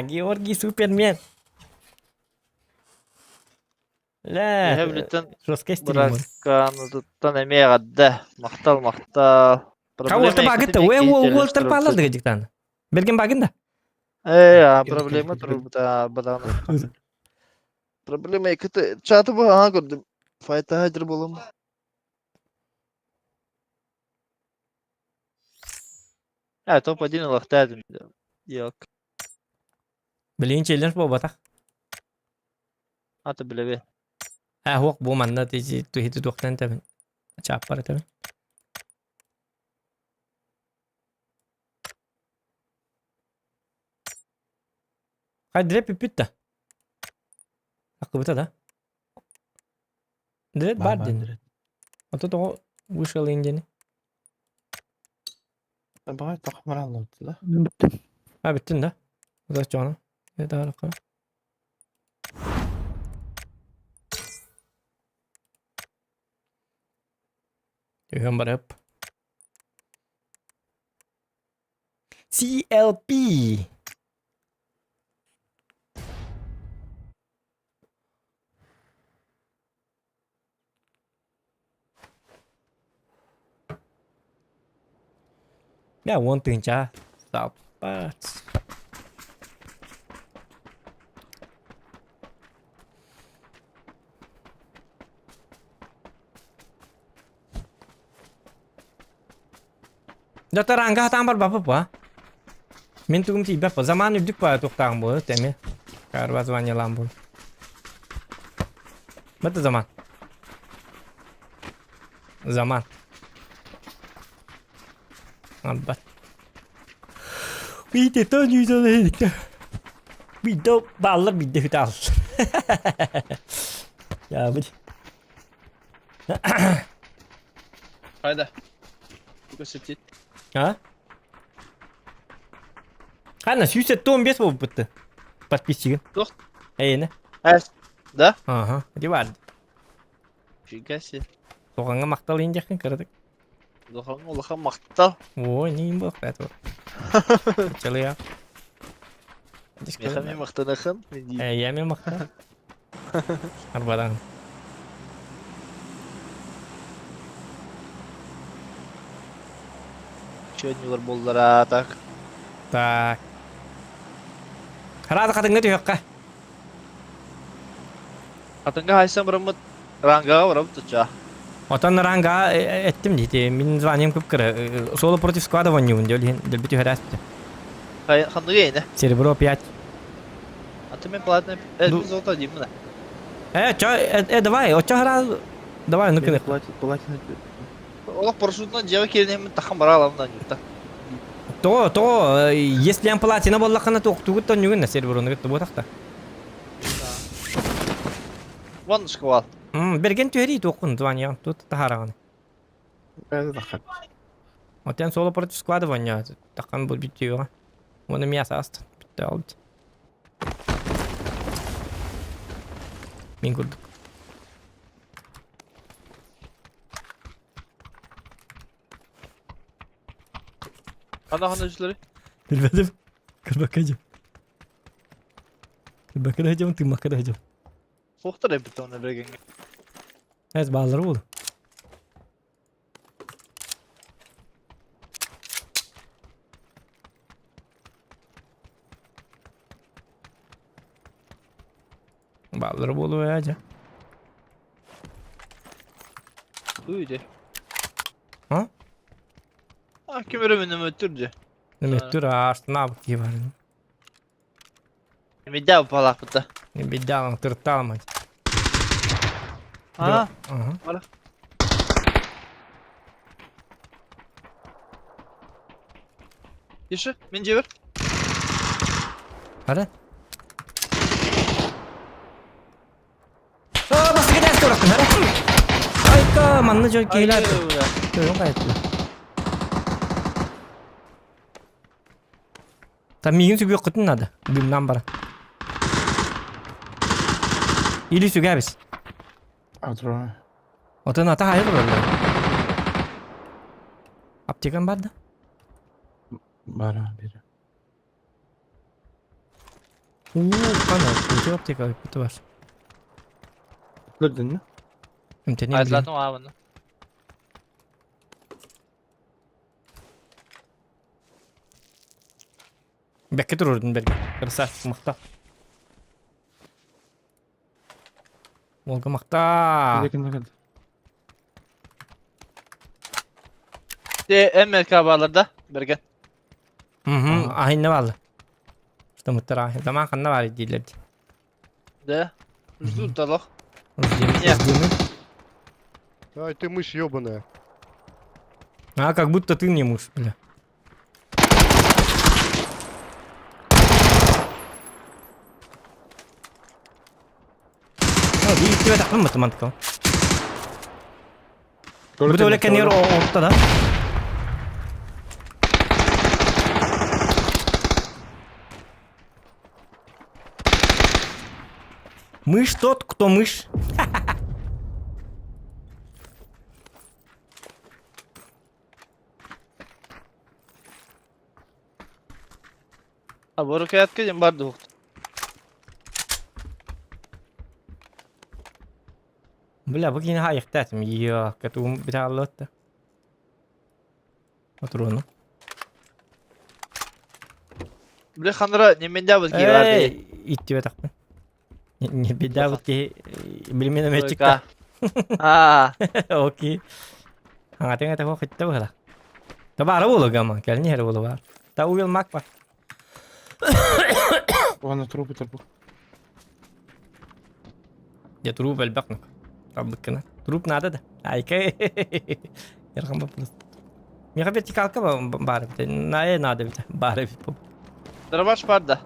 Георгий Супермен. Ля, Эһэ жесткий стрим. Быракаанытыттан эмиэ эҕэрдэ. Махтал, махтал. Кауолта багытта, ой, уолтар паалар дыга дьыктааны. Берген багын да. Э, а проблема турбута бадааны. Проблема икките чаты бу аха көрдүм. Файта хадыр болом. Э, топ-1 ылахтаадым. Yok. Билигин челлендж буолбатах. Аты билеби. Ээ суох бу манна тиһити туохтан этэбин. Чааппар этэбин. Хай дреп бүппүт да. Аккыбыта да. Дреп бар дин. Ото тоҕо вышел диэни. Баҕай тахмараллар да. А бүттүн да. Удаччоҕуна. Түһэн барып. CLP. Yeah, one тыһыынча. Саппат. Доктор ранга хатаан барбаппыт ба? Мин тугум тиийбэт ба? Заман үрдүк ба туохтааҕым буолуо эмиэ. Карба званиелаан буол. Бата заман. Заман. Арбат. Биитэ тонүүтэн Биитэ бааллар биитэ хүтаал. Яабыт. Хайда. Көсөтит. А? Ханна 175 буолбутты. Подписчигин. Туох? Эйне. Эс. Да? Ага. Ди бар. Фига себе. Тоҕоҥҥо махтал иин диэххин кыратык. Улахан улахан махтал. Ой, не буолуохтаах это. Чалыя. Миэхэ махтанахын. Э, я мен махтан. Арбадан. Чөннүлэр буоллара так. Так. Хараада хатыҥҥа түһүөххэ. Хатыҥҥа хайсан бараммыт рангаҕа барабыт туча. Отон ранга эттим дии, мин званием кып-кыра. Соло против склада вонньубун диэн иһин дэлби түһэрээспитэ. Ханныга эйне? Серебро 5. А ты мен платный э, золото деймін. Э, чё, э, давай, оччо хара давай, ну кына. Олох парашютынан дьиэҕэ киирэн тахан бара аламынан юрта. То, то, если эн платина буоллаххына туохтугут тонньугун на сереброну кытта буотахта. Вон шквал. Берген түһэрии туоххун званияҕын тут таһаараҕын. Отен соло против складывания тахан бу бүттүөҕэ. Уонна мясо аст. Бүттэ албыт. Мин курдук. Хана хана үчүлэри? Билбэтим. Кырбакка дьэ. Кырбакка да дьэ, тыыммакка да дьэ. Суохтар эбит онно бергеҥҥэ. Эс бааллары буолу. Бааллары буолуо ээ дьэ. Туй дьэ. А? А ким өрө мөттүр дьэ. Мөттүр аарсынаабыт киһи баар. Медя палаахпыта. Бедялан тыртаалмай. А, Ага. Бара. Тише, мен жебер. Бара. А, басты кедәс көрөктүм, бара. Айка, манны жон кейлер. Көрүн кайтты. Там мигин сүгүө кытын надо. Дымнан бара. Или сүгәбез. Атра. Отын ата хайыр тураллар. Аптекам бар да? Бара бир. Уу, кана, күнчө аптека бүтү бар. Көрдүн mi? Эмтени Айтылатын аабын. Бәкке турурдун берге. Красавчик мыкта. Волга мыкта. Де МЛК баалар да берген. Мгм, ахинне баалар. Что мыттар ахин. Заман ханна бар дийлер. Да. Жду талах. Ждем, ждем. Ай, ты мышь ебаная. А, как будто ты не муж, бля. Биир тахпын мыты мантыка. Бу өле кенер орта да. Мышь тот, кто мышь. А бу рукоятка дем бар дух. Бля, бу кини хайыктатым. Йо, катум биталлотта. Отуруну. Бля ханра неменде быз кийлар. Эй, иттибе тахпын. Не беда вот ки билмен эметчик. А, Окей. Аңатын это хо хитте бала. Та бара болу гама, кәлни хер болу бар. Та уел мак бар. Оны трупы трупы. Я труп элбакнук. Табыккына. Труп надо да. Айка. Ярган вопрос. Меха вертикалка бар бит. На надо бит. Бар бит. Дробаш бар да.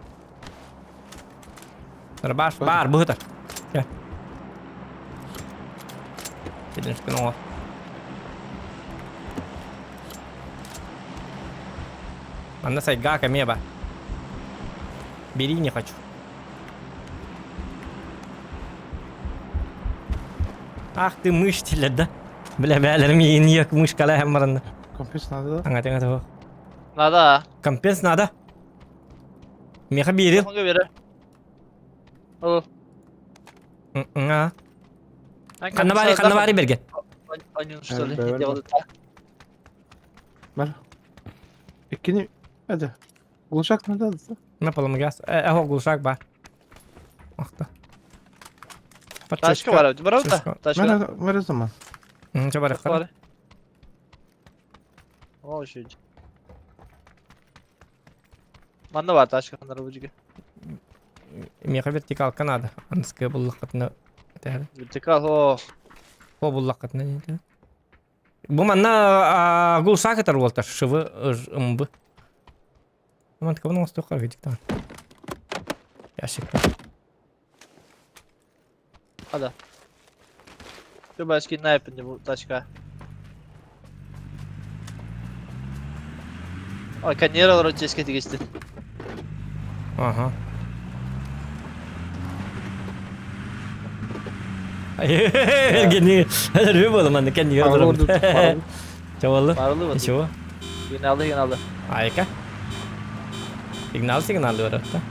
Рабаш бар быта. Кеден шкын Манна сайга камеба. Бери не хочу. Ах ты мышь теле, да? Бля, бәлер миин як мышь кала һәм барында. Компенс надо да? Аңа теңе Надо. Компенс надо. Меха берил. Хонга бере. Ол. А. Ханна бари, ханна бари берген. Один что ли? Бер, бер. Бар. Иккини Hadi. Глушак надо да? На поломгас. Э, о, глушак бар. Ахта. Тачка бар, бар да. Тачка. Мен мен zaman. Нче бар, Бар. О, шуй. Манна бар тачка ханнар бу жиге. Меха вертикалка надо. Анская буллакытны. Вертикал, о. О буллакытны не. Бу манна глушак это болта шывы ымбы. Ман кабын остокар гидиктан. Ящик. Ада. Şu başka ne yapın bu тачка? Ой, каньералар өтеске тигести. Ага. Гений. Рү болду манда кенди Паролду, паролду. Чабалды. Паролду вот. Ничего. Сигналды, сигналды. Айка. Сигнал сигналды бар да.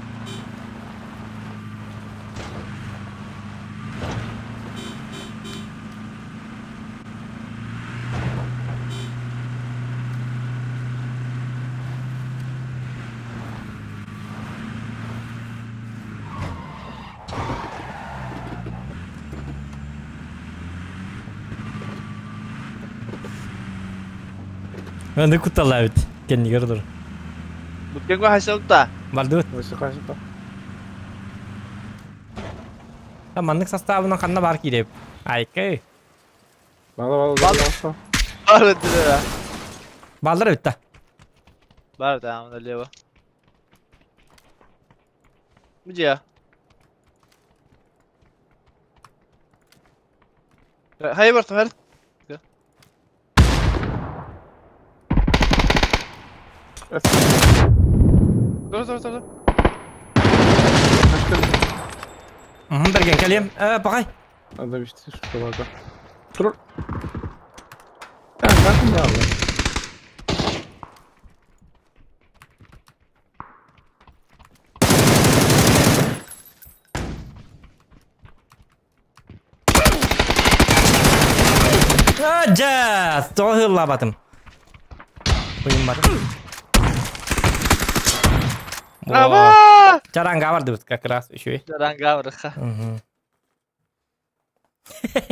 Аны куталабит. Кенди көрдөр. Бүткенге хасылта. Барды. Осы қайсы? Маннык составынан ханна бар киирэбит? Айкы. Бала бала бала. Бар өттүлэр. Баллар эбит да. Бар да, налево. Где? Хайа бартым хэр. Dur dur dur dur. Бэргэн кэлиэм. Э, пахай. Надо вести что-то. Тур. Так, как Дьэ, тоҕо ыһыллаабатым. Уйумматым. Аба! Чаранга бардыбыт как раз үчүгэй. Чаранга барыха.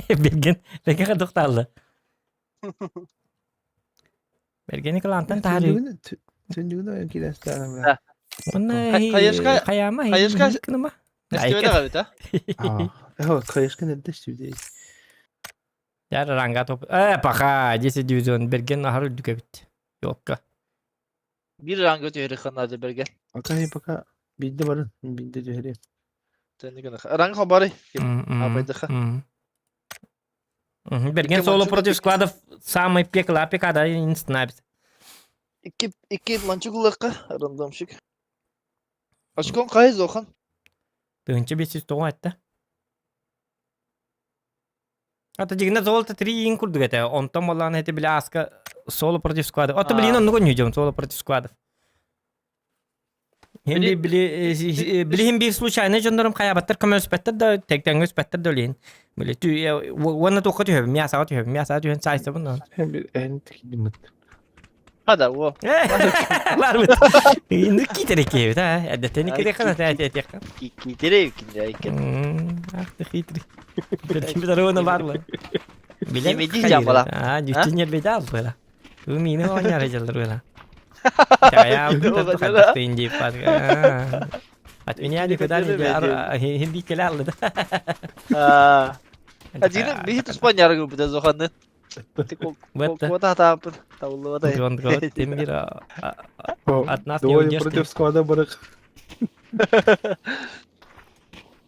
Берген, берген хадыктаалла. Бергени кылаантан таһарыы. Түннүгүн ойон киирэн Уонна Хайышка хайаама Хайышка кыныма. Эстибет аҕабыт а? Аа, хайышка нэрдэ студия. Яр ранга топ. Э, паха, 10 дивизион Берген аһар үрдүк эбит. Ёлка. Бир ранга түһэри ханады Берген. Пока пока бидде барын, бидде түһэри. Ранга хабары. Абайдыха. Берген соло против складов самый пекло АПК да инстнабит. Икки икки манчугулыкка рандомщик. Очкон кай зохан? Тыһынча 509 айтты. Ата дигинэ золото 3 иин курдук этэ. Онтон боллаҕына ити били ааска соло против сквада. Ото билигин оннук ойнуйдум соло против сквадов. Били били билиһин биир случайно дьоннорум хайаабаттар көмөлөспөттөр да тэҥҥэ өспөттөр да үлэһин. Били уонна туохха түһэбин, мясаҕа түһэбин, мясаҕа түһэн саайсабын. Эн тикидиммит. Хада о. Ларбыт. Инник китере киэбит а. Эрдэттэн кириэххэ да этиэххэ. Китере киндэ иккен. Ах ты хитрый. Ким здоровый барлы. Билен Немеди жамбала. А, дьүттүнер беде албыла. Бу мини оонньоро дьаллар була. Чая хаттын дип От меня никуда не хинди келе алды да. Адина биһи туспан ярыгы бу зоханны. Кota тааппыт. Табыллыбата. Он говорит, Темир, от нас не уйдешь. Против склада барык.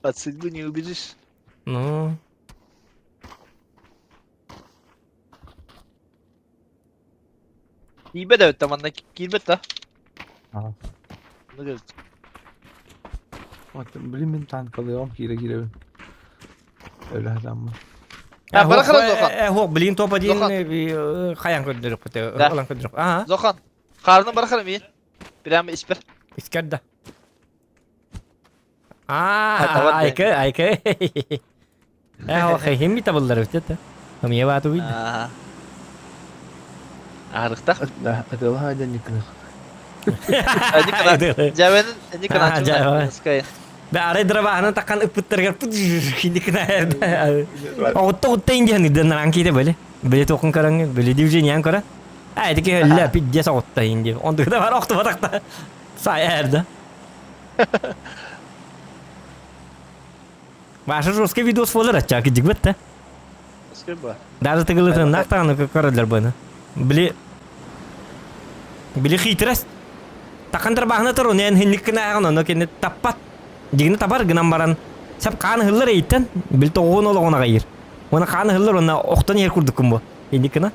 От судьбы не убежишь. Ну. Киирбэт эбит да манна киирбэт да. Ну Блин, мин танкалыам киирэ киирэбин. Өлө А, барахара Зохан. Э, блин, топ один хаян көрдөрүк бите. Ылан көрдөрүк. Ага. Зохан. Карны барахара мин. Прямо испер. Искер да. А, айкы, айкы. Э, хим бит табыллар бит это. Мне вату бит. Арыктах. Атылха ден никны. Жабен никна. Да, арай драбаһынан таккан ыппыттаргар хиндикна. Оҕутта оҕутта индиһан иден киите били. Били тоқын караңы, били движениян кара. Ай, тики хөллә пиддес оҕутта инди. Ондугда бар охту батакта. Сай эрді. Ваша жесткий видос болар ача кидик битте. Даже тыгылытын нактаганы көрөлөр буну. Били Били хитрес. Такан драбаһына туру нен хинниккина агын ону кени таппат. Дигини табар гынан баран. Сап кааны хыллар эйттен бил тоҕуун олоҕун аҕайыр. Уона хааны хыллар уонна охтон иһэр курдуккун бу. Инниккина.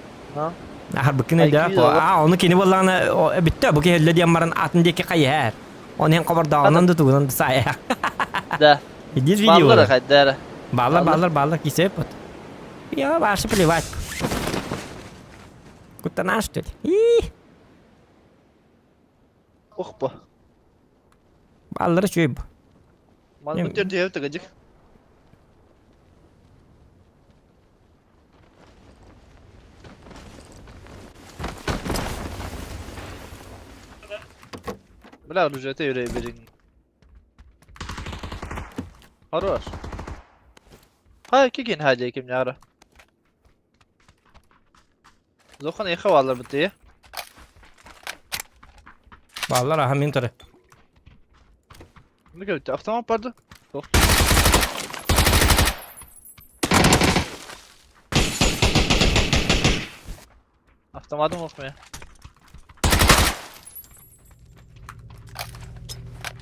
Ахарбыккын өйдөөх бу. Аа ону кини буоллаҕына бүттэ бу киһи өллө диэн баран атын диэки хайыһар. Оны эн хобордооҕунан да тугунан да саайа. Да. Иди видео. Баллар хайдара. Баллар баллар баллар кисеп вот. Я ваше плевать. Куттана что ли? И. Ох бу. Баллар үчүгэй бу. Маны бу төрдү тыгыдык. Бля, оружие юрей берин. Хорош. Хай, кигин хади ким яра. Зохан эхе баллар битти. Баллар аха мин туры. Не көтү автомат барды. Автоматым ох мен.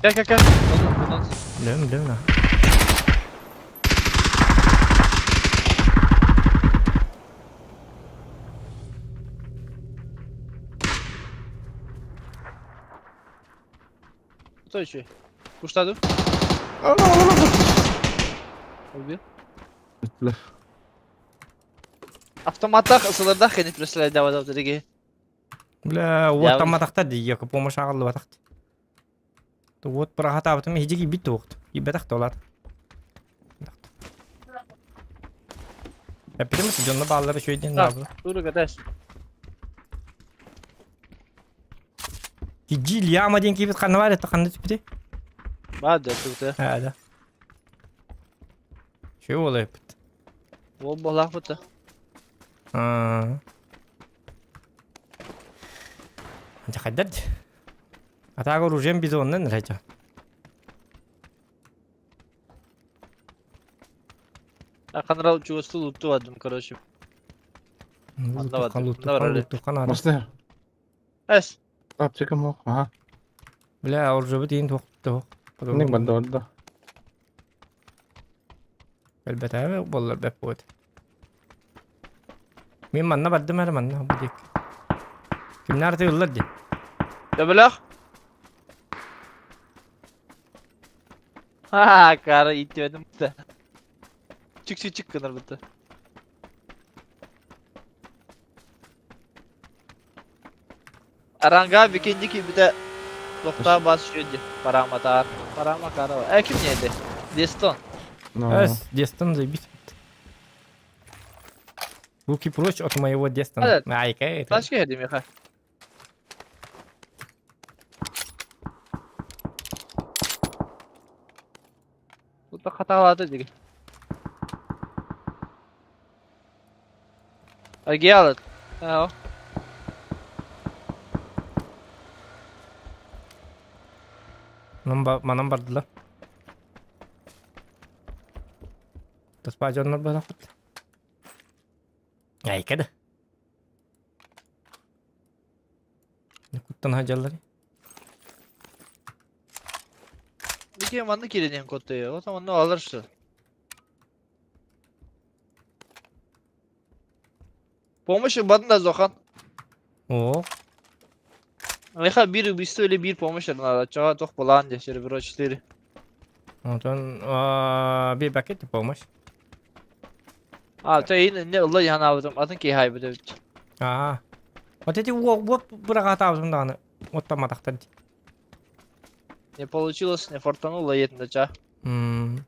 Gel gel gel. Bundan bundan. Билем, билем на. Кто еще? Куштаду? Убил. Автоматтах ысылырдах кенит представляет давай давай Бля, уот тамматахта дии, яка помощь аҕаллыбатахт. Уот быраҕатаабытым иһдьи киирбит туохт. Киирбэтэх туолаат. Эппитим дьонно бааллара үчүгэй диэн Так, наабы. Тура катайся. Киджи Ильяма диэн киирбит ханна баар это ханна түспүтүй? Баар да тута. Аа да. Үчүгэй буолар эппит. Ол буолаах быта. Аа. Дьэ хайдар дии. Атаага оружием бизоннан эрэ Ханрал чугастуу лутту бардым, короче. Онно бардым. Онно барар. Луттухха наада. Мастер, Эс. аптека мох. Ага. Бля, оружиебыт иин туох туох. Ник барда барда. Элбэтээбэ буоллар бэп буот. Мин манна бардым эрэ манна бу диэки. Кимнээр тыыллар дии. Төбөлөх. Ха, кара иттибэтим бутта. Чик чик чик гынар бутта. Аранга бикинди кийбитэ тохтоо бас үчүгэй Параматаар. Парама кара. Э ким ньиэдэ? Дестон. Эс, Дестон заебись. Руки прочь от моего Дестона. Айка это. Тачка иһэ миэхэ. Тут хатаалаата диги. Аргиалат. Аа. Манан бардылар. Таспа дьоннор буолахпыт. Айка да. Куттан сылдьаллар. Бики манна киирэн куттуйа. Вот манна алар что. Помощь бадын да Зохан. О, Миэхэ биир убийство или биир помощь надо. Чаға туох булаан дии, серебро 4. онтон биир пакет помощь. А, то иин инне ылла янаабытым, атын киһи айбыт эбит. Аа. Вот эти уот быраҕаатаабытым даҕаны уоттамматахтар дии. Не получилось, не фартануло иэтин да чаа. М.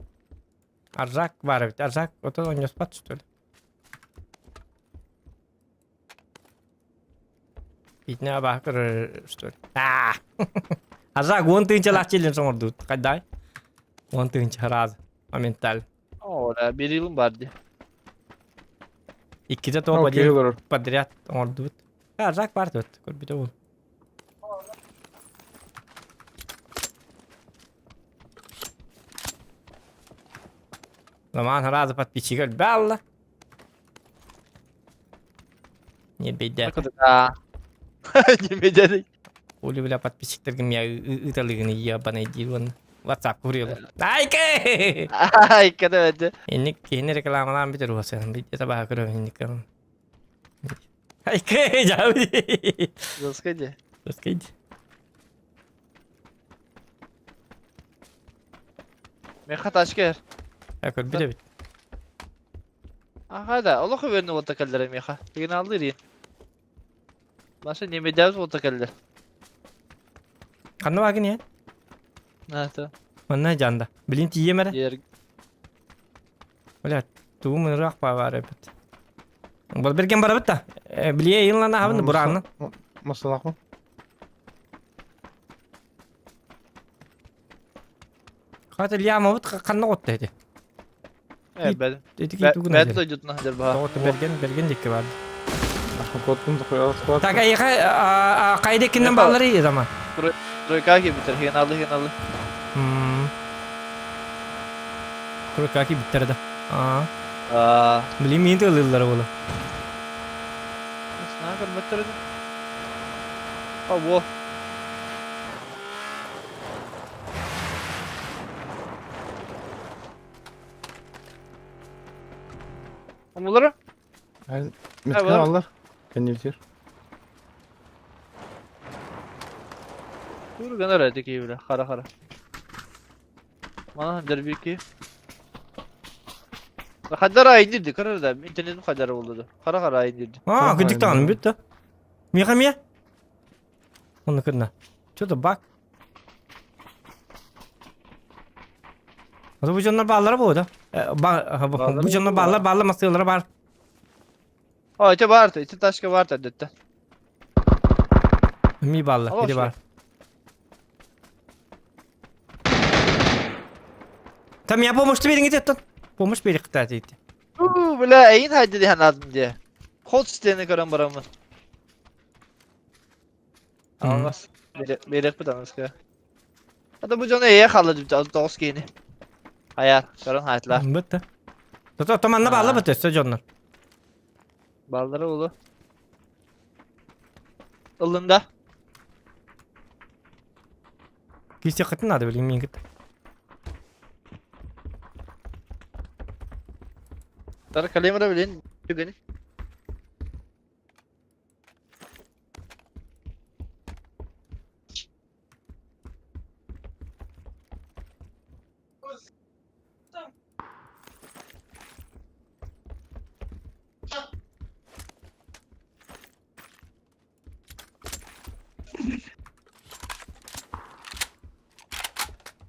Аржак баар эбит. Аржак ото онньоспат что ли? Итинэ абааһы көрөр что ли? Аа! Аржак уон тыһыынчалаах челлендж оҥордубут. Хайдай? Уон тыһыынча сразу. Моментально. Оо, да, биир ыйым баар дии. Иккитэ топ один подряд оҥордубут. Аржак баар тут. Көрбүтэ буол. Роман сразу подписчик өлбө Не беда. Не беда. Оли бля подписчиктаргын мия ыыталыгын ебаный диир уонна WhatsApp куруйалар. Айка! Айка да бэдэ. Инник киһини рекламалаан бүтэр уосан видео баха көрөм инник Айка жаби. Заскайди. Заскайди. Меха тачка эр. Я көрбүт эбит. Аха да, олох үөрнү уолта кэллэрэ миэхэ. Сигналлыыр иин. Маша немедябыт уолта кэллэ. Ханна баагын иһэн? Наата. Манна дьаанда. Билин тиийиэм эрэ. Ер Бля, тугум ыраах баар эбит. Бол берген барабыт да. Билие ыйынлана аһабын бураанна. Масалаахпын. Хата Ильямабыт ханна отта эти. Э, бэд. Эти тугун Бэд дойдутун сылдьар баха. Тоҕо берген берген дикки бар. Куоттун Так эйиэхэ хайда иккиннэн бааллары Роман? Тройка киирбиттэр, хигиналлы хигиналлы. Тройка киирбиттэр да. Аа. Билин миин тыалыыллара буолуо. Не знаю. Көрмөттөр ини. А, во. Омулары? Меткен аллар. Кеннилтир. Тур гынар эти киевле. Хара хара. Мана дербики. Хадара indirdi. Kara da internetim kadar oldu. Kara kara indirdi. А, күдүк бүтті. Миха мия? Оны күнна. Что-то баг. Бу дьоннор бааллара буолуо да? Бу дьоннор бааллар, бааллар масыылара бар. О, ити бар, ити ташка бар дедді. Ми бааллар, ити бар. Там я помощь бериң ити Помощь бери кыта дейdi. Уу, бля, эйин хайды диэн адым дии. Кол стені көрөн барамын. Алмас. Берек бит аныска. Ата бу дьону эйе халла дип тоҕус киини. Хайар, көрөн хайтла. Бітті. Тото томанна баалла бит өссө дьоннор. Баллары улу. Ыллында. Кисте кытын надо билин мен кыт. Тар калемра билин түгени.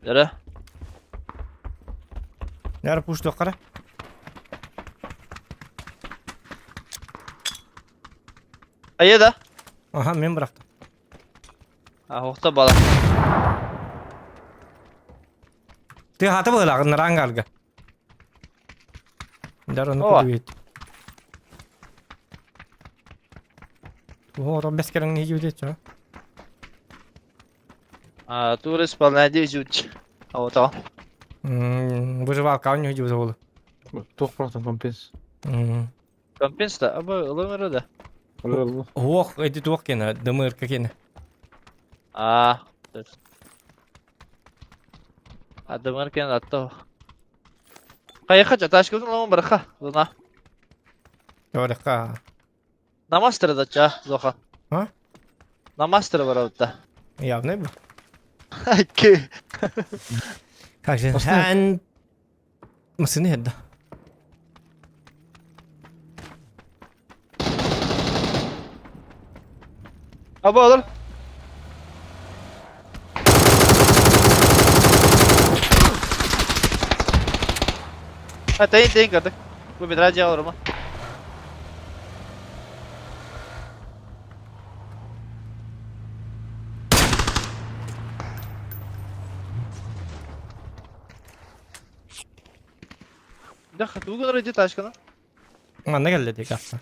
Yara. Yara пушту кара. Айа да. Аха, мен бырахтым. А, охта бала. Ты хаты была, нарангарга. Дар оны көдүгет. О, там бескерин не жибет чо. А, тур исполняет жуть. А вот то. Выживалка у него жибет болду. Туох протон компенс. Компенс да, аба ылымыры да. Ох, эти туох кена, дымырка кена. А, а дымыр кен атты. Кайыка жаташ көзүн ломон бараха, зона. Бараха. Намастыр да ча, зоха. А? Намастыр барабытта. Явно бу. Ки. Как же? Эн Масыны хедда. Аба олар. Ha тайын тайын кардык. Бу бедра жа орма. Да хатуган ради ташкана. Манна келди дейк асса.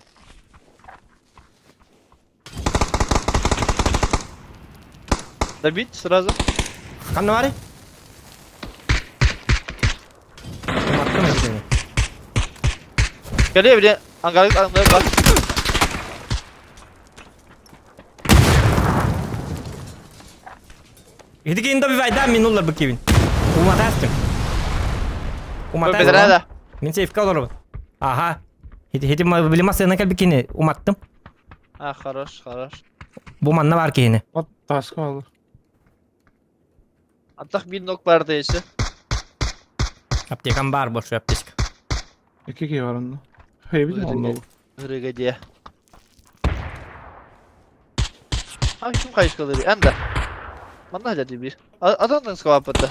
Добить сразу. Ханна бары? Келе биле ангарык ангарык бар. Хидикин добивай, да, минулар быкивин. Уматастым. Уматастым. Бедра Мин сейфка олорбут. Аха. Хити хити билимас сена кэлбикини уматтым. А, хорош, хорош. Бу манна бар киһини. От таска алыр. Аттах бир нок бар дейси. Аптекам бар больше аптечка. Iki ki var onda. Hey bir de onda. Hırıga diye. Ha kim kayışkaları? Ende. Манна хадя бир. Адан сквапата.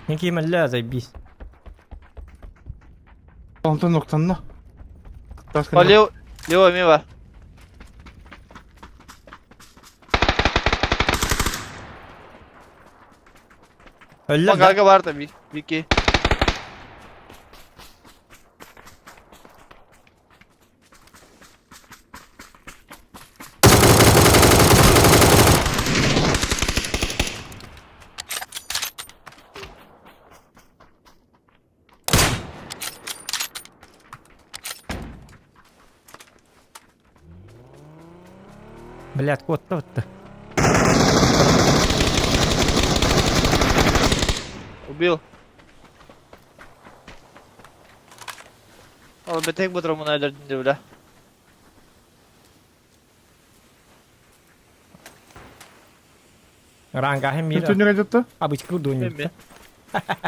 Никима ля заебись. Онтон ноктанна. Таска. Лево, лево ми бар. Өллө. Ангарга бар да би. Бики. Блядь, куотта бытты. Убил. Ол бэтек бутрамына өлөрдүн де бля. Рангаһын мир. Түннүк айтытта? Абычка курдук.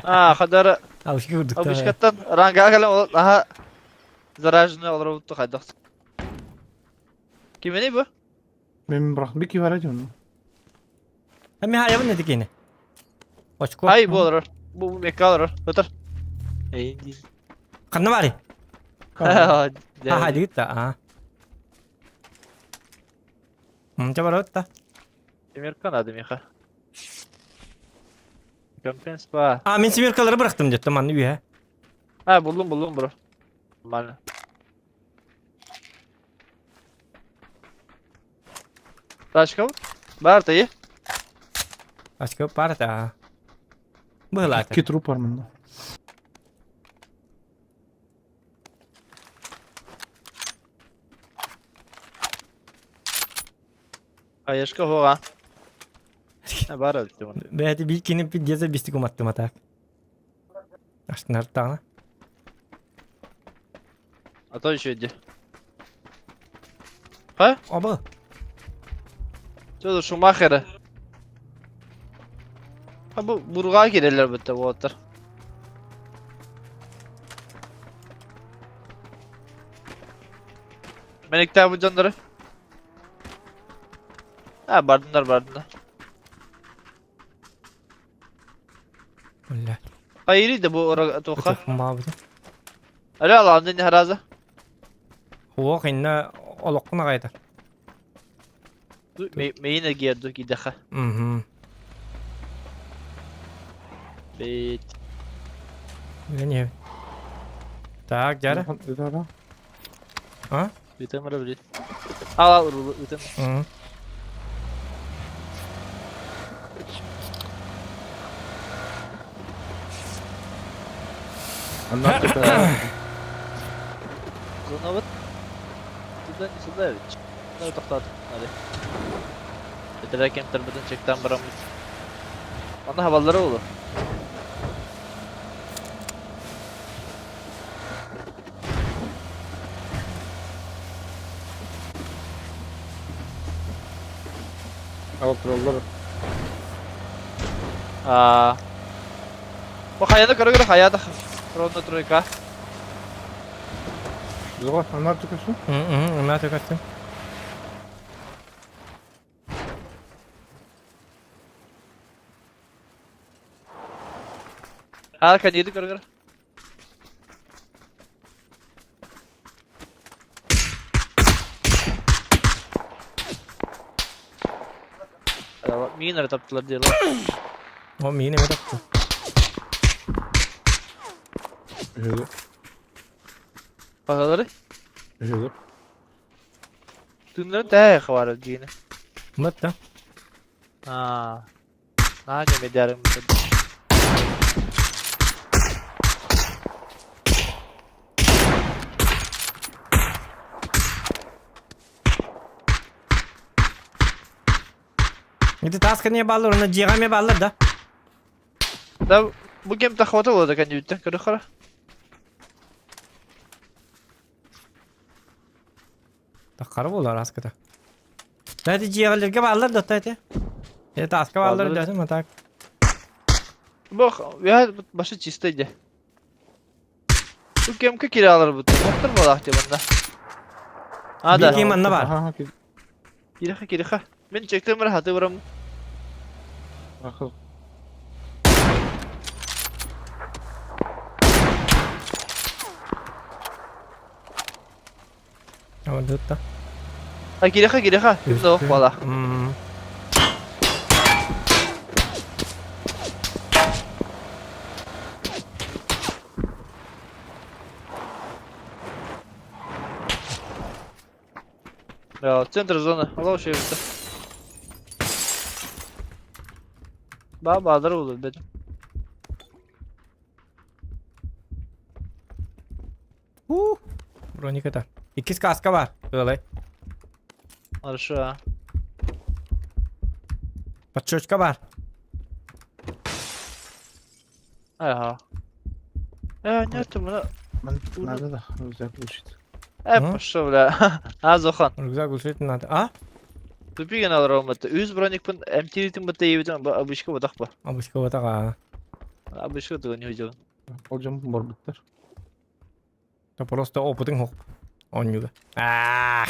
А, хадара. Абычка курдук. Абычкаттан ранга кэлэн ол аха зараженный олоробутту хайдах. Кимини бу? Мен бырах бики бар эти Эми хаябын эти кини. Очко. Ай бу олорор. Бу мекка олорор. Өтөр. Эй. Ханна бары? Ха дигит да. А. Мынча бар да. Семерка надо, Миха. Компенс па. А, мен семеркалары бырахтым деп манны үйе. А, булдум, булдум, бро. Нормально. Тачка бар ты? Тачка бар да. Быһылаата. Икки труп бар мында. Аешка хоға. Бар әлі. Бәйті bir кини пиздеца бистик уматтым атак. Аштынар тағына. А то еще иди. Оба. Что за Шумахеры? Ha bu burgağa girerler bitti bu otlar. Melekler bu canları. Ha bardınlar bardınlar. Бля. Hayır de bu ora toka. Мабы. Alo Allah'ın ne haraza. Хуох инна олоққуна қайта. Meyine girdi gideha. Мгм. Бит. Не. Так, дяры. А? Бүтэн бара билет. Ал ал бүтэн. Мгм. Зона вот. Туда не сюда ведь. Ну тоқтат. Hadi. Бетере кемтер бүтэн чектен барамыз. Анда хабалары oldu. Алып тураллар. Аа. Бу хайаны көрө-көрө хайа да. Ровно тройка. Зоға, анар түкөсү? Мгм, анар түкөсү. Аа, кадиди көрө-көрө. Миин эрэ таптылар диye О, миин эме тапты. Багалары? Үһү. Тыннарын тәһә хабары дигәне. Мытта. Аа. Наа неме дәрем. Ити таска не баллар, оны жиға ме баллар да. Да, бу кем тахвата болады кән дүйттен, көрі қара. Таққары болар аскыда. Да, ити жиғалерге баллар да, ити. Ити таска баллар Баллар. да, так. Бу я башы чисто иде. Бу кемке киралар бу. Доктор болақ деп анда. А да. Бир кем анна бар. Киреха, киреха. Мен чектем бір хаты барам. Ама дутта. А киреха, киреха. Ким да бала. Да, центр зоны. Аллах şey bitti. Ба бадар olur бет. У. Броника Иккис каска бар. Ылай. Хорошо. Подшочка бар. Ага. Э, нет, мына... Надо да, рюкзак включить. Э, пошел, бля. А, Зохан. Рюкзак включить надо. А? Тупиген алар алматы. Үз броникпын, МТ-тин бата ебитен, обычка бодақ ба. Обычка бодақ, а. Обычка туга не уйдем. Олжам бар биттер. Да просто опытың хоп. Оннюга. Ах.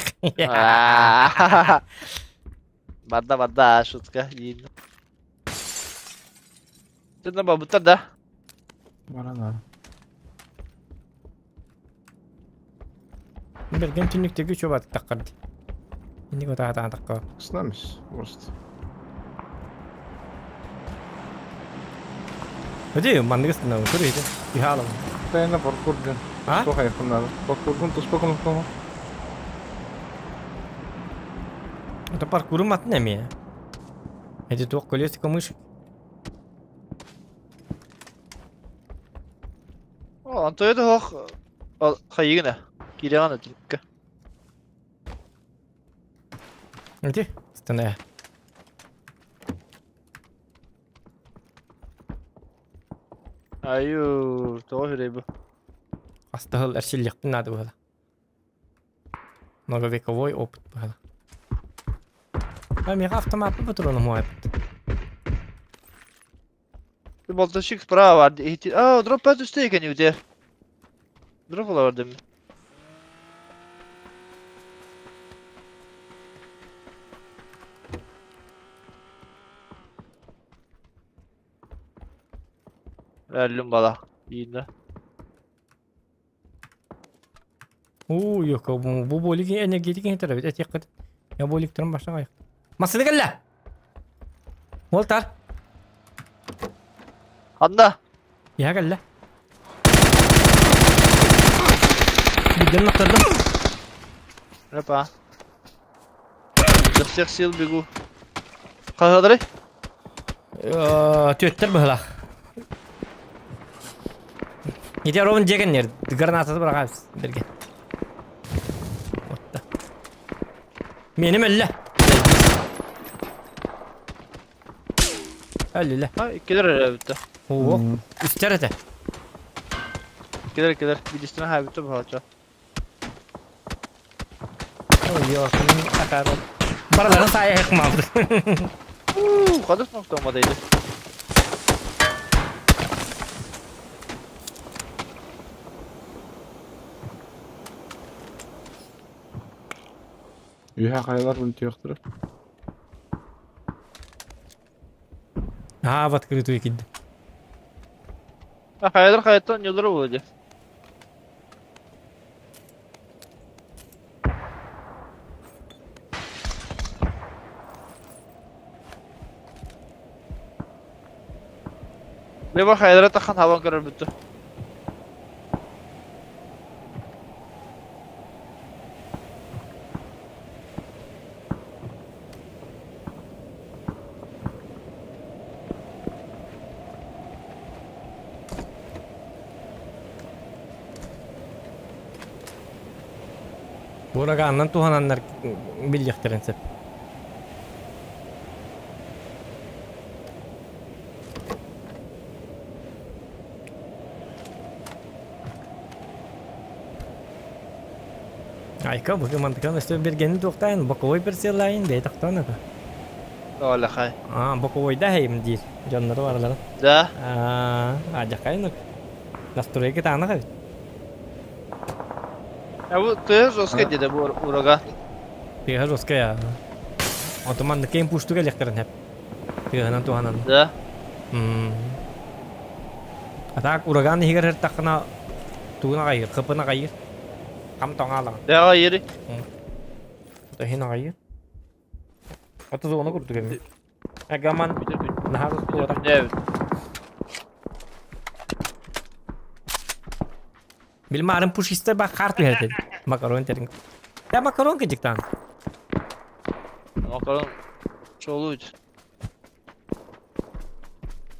Бада, бада, шутка. Ты на бабута, да? Барана. Берген түннүктегі үчү бат таққарды. Инник отаға таққа. С нами, может. Өте, мандыгыстына көрі еді. Ихалым. Тайна паркур, блин. А? Сколько их надо? Паркур, то сколько он Это паркуру матын әме. Эти туақ колесико мышь. О, Антоеда хох. Хайыгына. Кирегана түнккә. Эти, стана. Аю, тоҕо үчүгэй бу. Астахыл әршиллиқпін нады бұғала. Многовековой опыт бұғала. А мега автомат бұтыр оны мой. Болташик справа. А, дроп 5 үстэ екен үте. Дроп ола бардым. Әллүм бала. Иинна. Уу, yok, bu болик энергетик интер бит. Эти кыт. Я болик туран башка аяк. Масыны келле. Волтар. Анда. Я келле. Биден ноктырдым. Опа. Изо всех сил бегу. Кадыры? Төттер быһылах. Ити ровын жегеннер. Гранатасы бырагабыз берге. Отта. Меним әллә. Әллә. Ha, иккилер эрэ бүтэ. О, үстер эте. Иккилер иккилер. Бидистен ха бүтэ баача. Ой, yok, акар. Бараларын сая хыкмалды. Уу, кадыр ноктомадайды. Үйе кайлар ультиyoктыр. А, в открытую кидди. А хайдар хайттан нелер болду. Лева хайдара тахан хаван көрөр бүттү. Бураганнан тухананнар биллихтерин сеп. Айка бу мантыкан өстө бергенин туктайын, боковой перселайын бей тактан это. Ола хай. А, боковой да хейм дир. Жоннору барлары. Да. А, ажакайын. Настройка тааны кабит. Я бу тыгы жестко деди бу ураган. Тыга жестко я. Отоман кем пушту келектерин хеп. Тыгынан туханан. Да. А так ураган хигер такына тугуна кайыр, кыпына кайыр. Кам тоңала. Да yeri. Тахина кайыр. Аты зоны курду кеми. Агаман нахар туара. Evet. Билмарым пушисте ба карт берди. Макарон терин. Я макарон кежиктан. Makaron çoğulu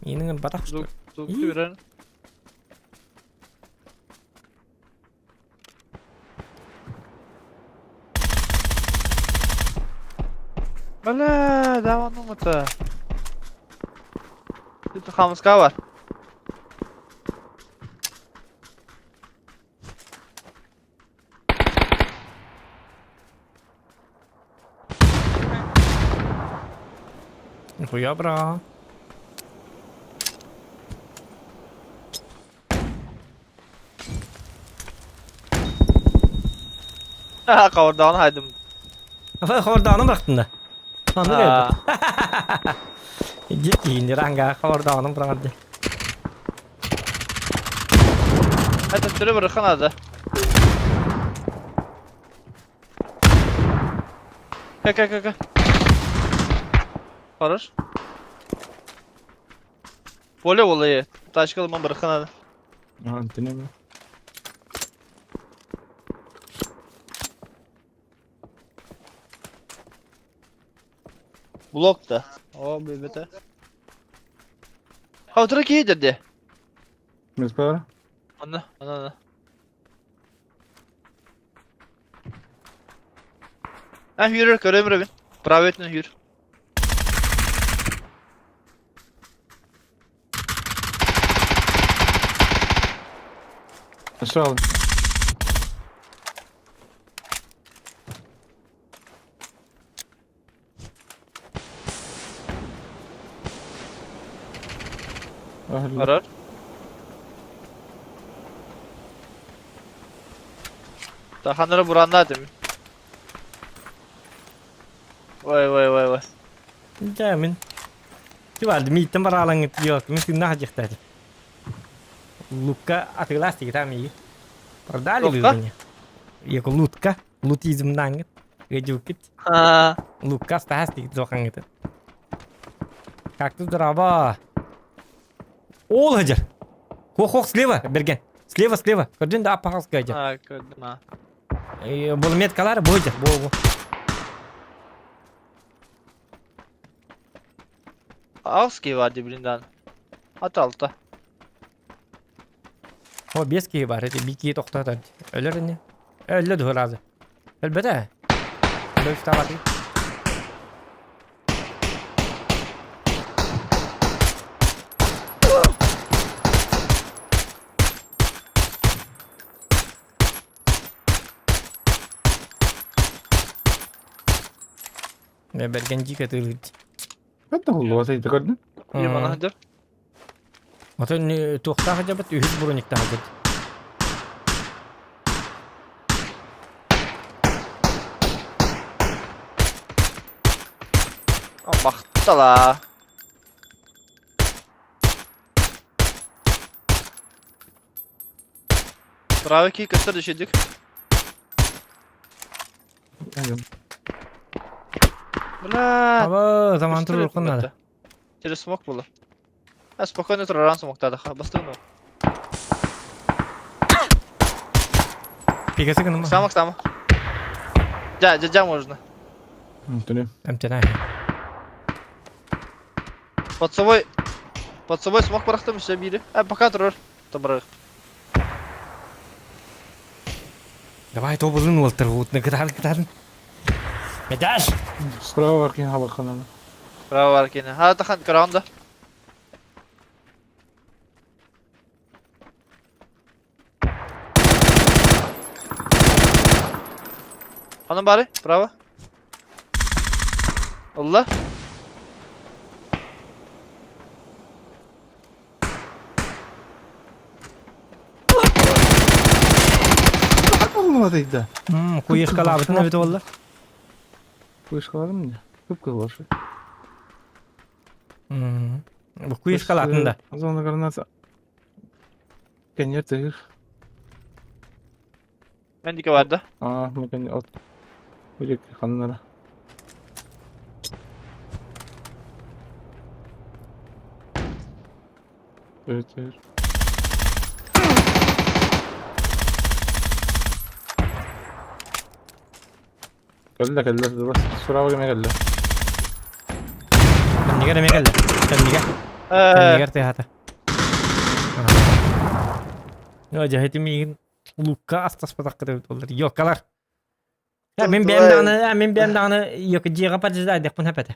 Инеңен батак что. Тук түрен. Бля, давай ну это. Тут хамыска бар. Нихуя бра. Хабардаҕын хайдым. Хабардаҕын бырахтын да. Маннык эбит. Дьит киһини ранга хабардаҕын быраҕарды. Это түрі бір қанады. Ка, ка, ка, ка. Хорош. Поле олайы. Тачкалыман бір қанады. Антенема. Блок да. О, бебете. Хавтыра кейдерде. Миспара? Анна, анна, анна. Ha yürür, görüyorum Robin. Bravo ettin yürü. Нашел. Arar. Tahanları buranda değil mi? Vay vay vay vay. Дьэ мин Ти мииттэн бараалаҥҥыт диэбэт мин тыыннаах дьиэхтээти. Лукка атыылаас тигитаа миигин. Продали вы Лукка? меня? Яко лутка, лутизмнаҥҥыт, ыдьуккит. Ha. Лукка астаһас тигит зохаҥҥыт. Как тут здорово. Ол сылдьар. Хох-хох слева, Берген. Слева, слева. Көрдүн да аппаҕас сылдьар. Ha gördüm ha. Бұл меткалар бу сылдьар, бу бу. Avski var dibinden. At altta. О, биэс киһи баар, ити биир киһи тохтоотор. Өлөр ини. Өллө дуо разы. Өлбөтө. Өлө устаабатый. Бэргэн дьиик атыылыыр. Это улуос эйдэ көрдүн? Bir bana dur. Отон туохтаах дьабыт үһүс брониктаах дьабыт. Махтала. Bravo ki göster düşürdük. Бля. Аба, заман турur надо. Через смок было. А спокойно тураран смоктады. Бастырын ол. Пигасы гынма. Самок самок. Жа, жа, жа можно. Түнем. Эмтена. Под собой под собой смок бырахтым işte biri. А пока турар. Табырах. Давай тобылын уолтар уутна кытаан кытаан. Медаль! Справа бар кин халакананы. Браво бар кene. Ha тахан көрөндө. Анын бары, браво. Алла. Olmadı да. Куешкалаабытын эбит буолла. Куешкаладым не? Көп кылбашы. Бу куешкалаатын да. Зона граната. Конец их. Мендики бар да. А, мы от. Будет ханнара. Evet, evet. Кэллэ кэллэ бas справа кеме кэллэ. Кэннигэр эмиэ кэллэ. Кэннигэр. Кэннигэр тыаһата. Ноо дьэ ити миигин лукка астаспатаххыт эбит буоллар. Йокалар. Я мин бэйэм даҕаны, мин бэйэм даҕаны йока дьиэҕэ подъезда диэхпин сөп этэ.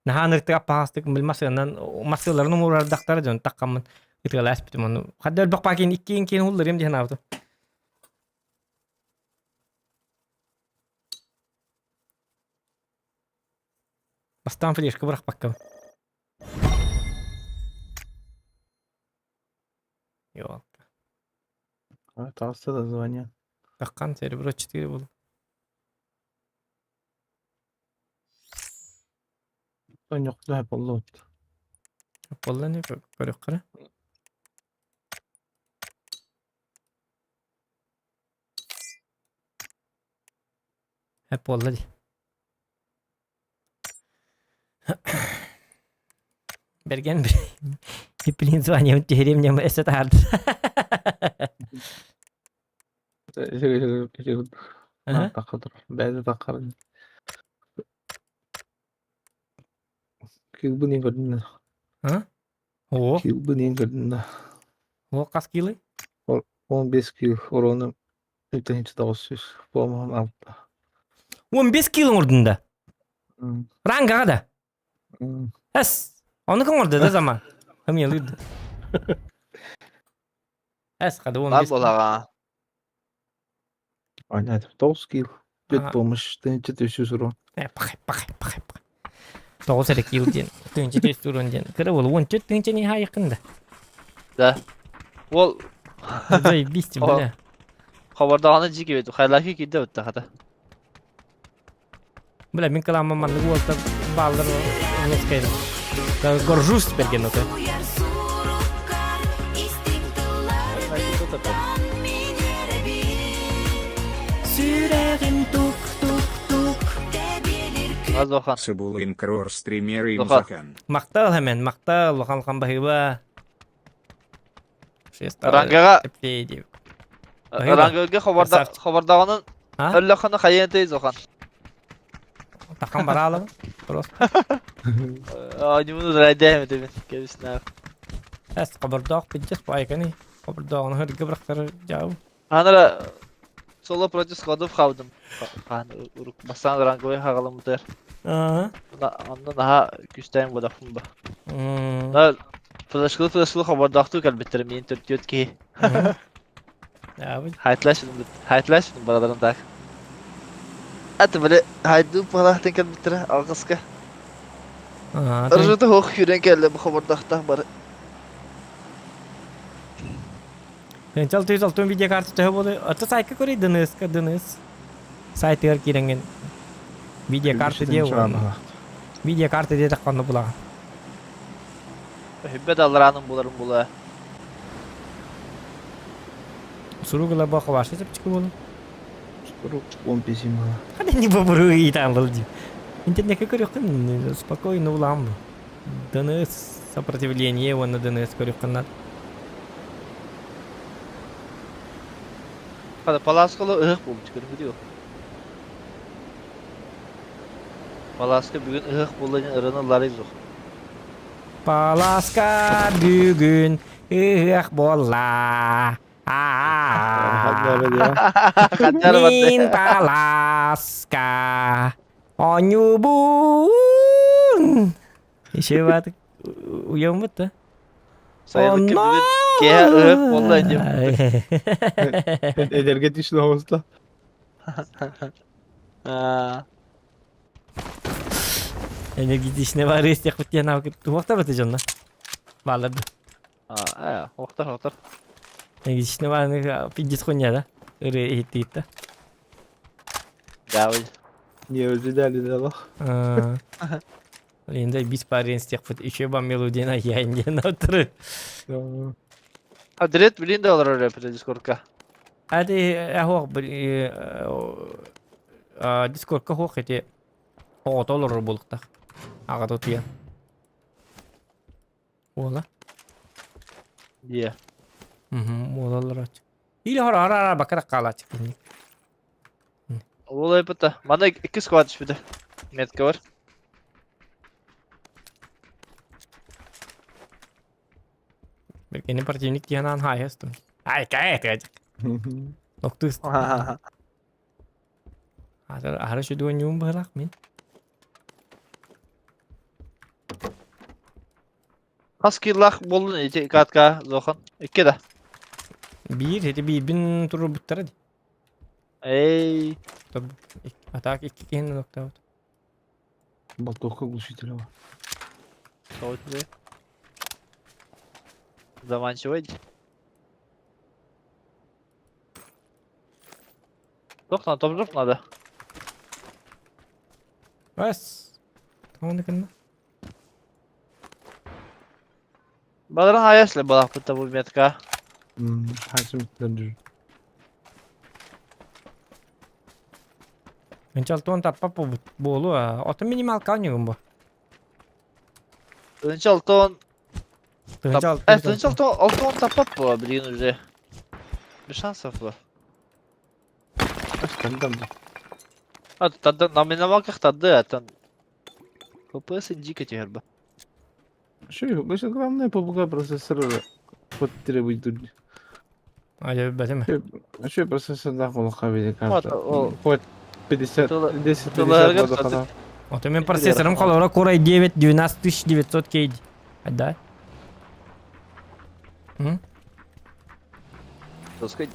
Наһаа ынырыктык аппаҕастык бил массыынанан массыыларын умурардахтара дьон таххаммын ытыалааспытым ону. Хадда өлбөх паакин иккиэн киэн улларыам диэн аабытым. Бастаан флешка бырахпаккабын. Ёлка. А, таҕыста да звание. Таххан серебро 4 был. Онньохтуһа боллуут. Болла не көрөххөрө. Hep буолла дии. Бэргэн Блин, званием түһэриэм ньыма эсэ таһаарда. Бэйэтэ таххарын. Килбын иин көрдүнэ. О. Килбын иин көрдүнэ. О, хас килы? 15 кил урону 3900 помоһун алта. 15 кил оҥордун да? Рангаҕа да? Эс, ону оҥорду да зама. Хамыялыыр. Эс, хада 15. Бар буолаҕа. Понятно. 9 кил. Пет помощь. Тынча 300 урон. Э, пахай, пахай, пахай, пахай. 9 эрэ кил диэн. Тынча 300 урон диэн. Кыра буолу 14 тынча не хайыкын да. Да. Ол Заебись, бля. Хабардаҕаны дьиги бит. Хайлаки киирдэ бутта хата. Бля, мин кыламмын маннык уолта бааллар нескайдым. Горжусь теперь геноты. Сүрәгім тук-тук-тук. Азохан. Сыбулын крор стример Духа. имзахан. Мактал hemen, мактал, улахан улахан баһыыба. Рангаға Теплее Рангаға хабарда хабардаҕанын А? өллөххөнө хайыан тэй Зохан. Тахан бараалым. Просто. Анимуну райдэм этебин. Кэбиснээр. Эс кабырдаах пиджес байканы. Кабырдааҕын хыргы бырахтары жау. Анара соло против складов хаудым. Хаан урук бастаан ранговый хагалымытыр. Аа. Онно наһаа күстээн буолахпын ба. На флешкалы флешкалы хабардаахтуу кэлбиттэр миин төртүөт киһи. Хайтлашын хайтлашын бараларын так. Аты били хайдуу палаахтан кэлбиттэрэ алгыска. Ыржыты хоох күүрэн кэллэ бу хабардаахтаах бары. Тынчал түйс алтын видеокарта төһө буолуй? Ата сайтка көрүй ДНС-ка ДНС. Сайтыгар киирэҥҥин видеокарта диэ уонна видеокарта диэтэххэ онно булаҕын. Хүббэ даллараанын буларын була. Сурук ыла бу хабашы чэпчэки буолу. Сурук он писем была. Хады не бобуру ыйтаан был дии. Интернетке көрүөххүн спокойно булаҕын бу. ДНС сопротивление уонна ДНС көрүөххүн наада. Хада палааскалы ыһыах буолбут көрбүтү Палааска бүгүн ыһыах буолла диэн ырыаны ыллаарай суох. Палааска бүгүн ыһыах буолла. Мин палааска оонньуубун. Еще баатык уйаммыт да. Сайылыкка бүгүн киэһэ ыһыах буолла диэн. Эдэргэ түшүн оҕуста. Энергетичный бары истиэхпит диэн туохтар бата дьонно. Баалар да. Аа, охтор, охтор. Энергетичный бааны пиздец хуйня да. Ыры иһиттиит да. Да, ой. Не ожидали да лох. Енді бис парень истиэхпит еще ба мелодияна яйын диэн отыры. А дред билин да олорор рэпер дискордка. Ати ахох дискордка хоох эти оҕото олорор буолуктах. Аҕата утуйан. Уола. Дие. Уола олорооччу. Или хора хора бакара хаалааччы кинник. Ол айпыта. Мана икки сквад түспүтэ. Метка бар. Биргени противник диэн аан хаайастым. Ай, кай, кай. Ноктус. Ары шүдүгөн ньуун быһылаах мин. Хас киллах буоллун ити катка Зохан? Икки да. Биир, ити биирбин туруорбуттара дии. Эй. А так икки киһини ноктаабыт. Болтовка глушителя бар. Тоҕо үчүгэй. Заманчивый. Туох надо, топ надо. Бас. Тоҕо гынна? Бадаран хайа балахпыт бу метка. Хайсы миттен Ынчалтон таппа буолу. Отun минималка оонньуугун бу. Ынчалтон Тыһынча Тынчалтон алтон таппап бу билигин уже. Без шансов бу. Тандам. А тады на минималках тады, а там ФПС дико теперь бы. Что, больше главное попугай процессор вот требует тут. А я бэтим. А что процессор да холоха виде карта. Вот, Хоть 50, 10, тыларга 50 водохана. Отun мен процессорым холора Core i9 12900 K. Да. М? Тоскай.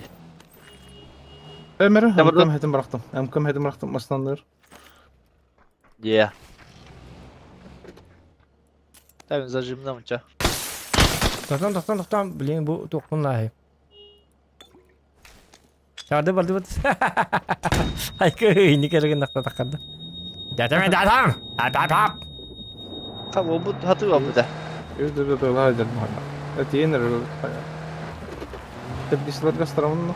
Өмір, МКМ хетим бырақтым. МКМ хетим бырақтым, мастаныр. Де. Так, зажимном ча. Тоқтан, тоқтан, тоқтан. Блин, бу тоқпын лахи. Çağırdı bardı bат. Айкы, не кереген нақта таққанды. Дәтем, дәтем! Ап, ап, ап! Там обут хаты обуда. Өздері дойла айдырым ана. Этиен Тепкисилерге страмын.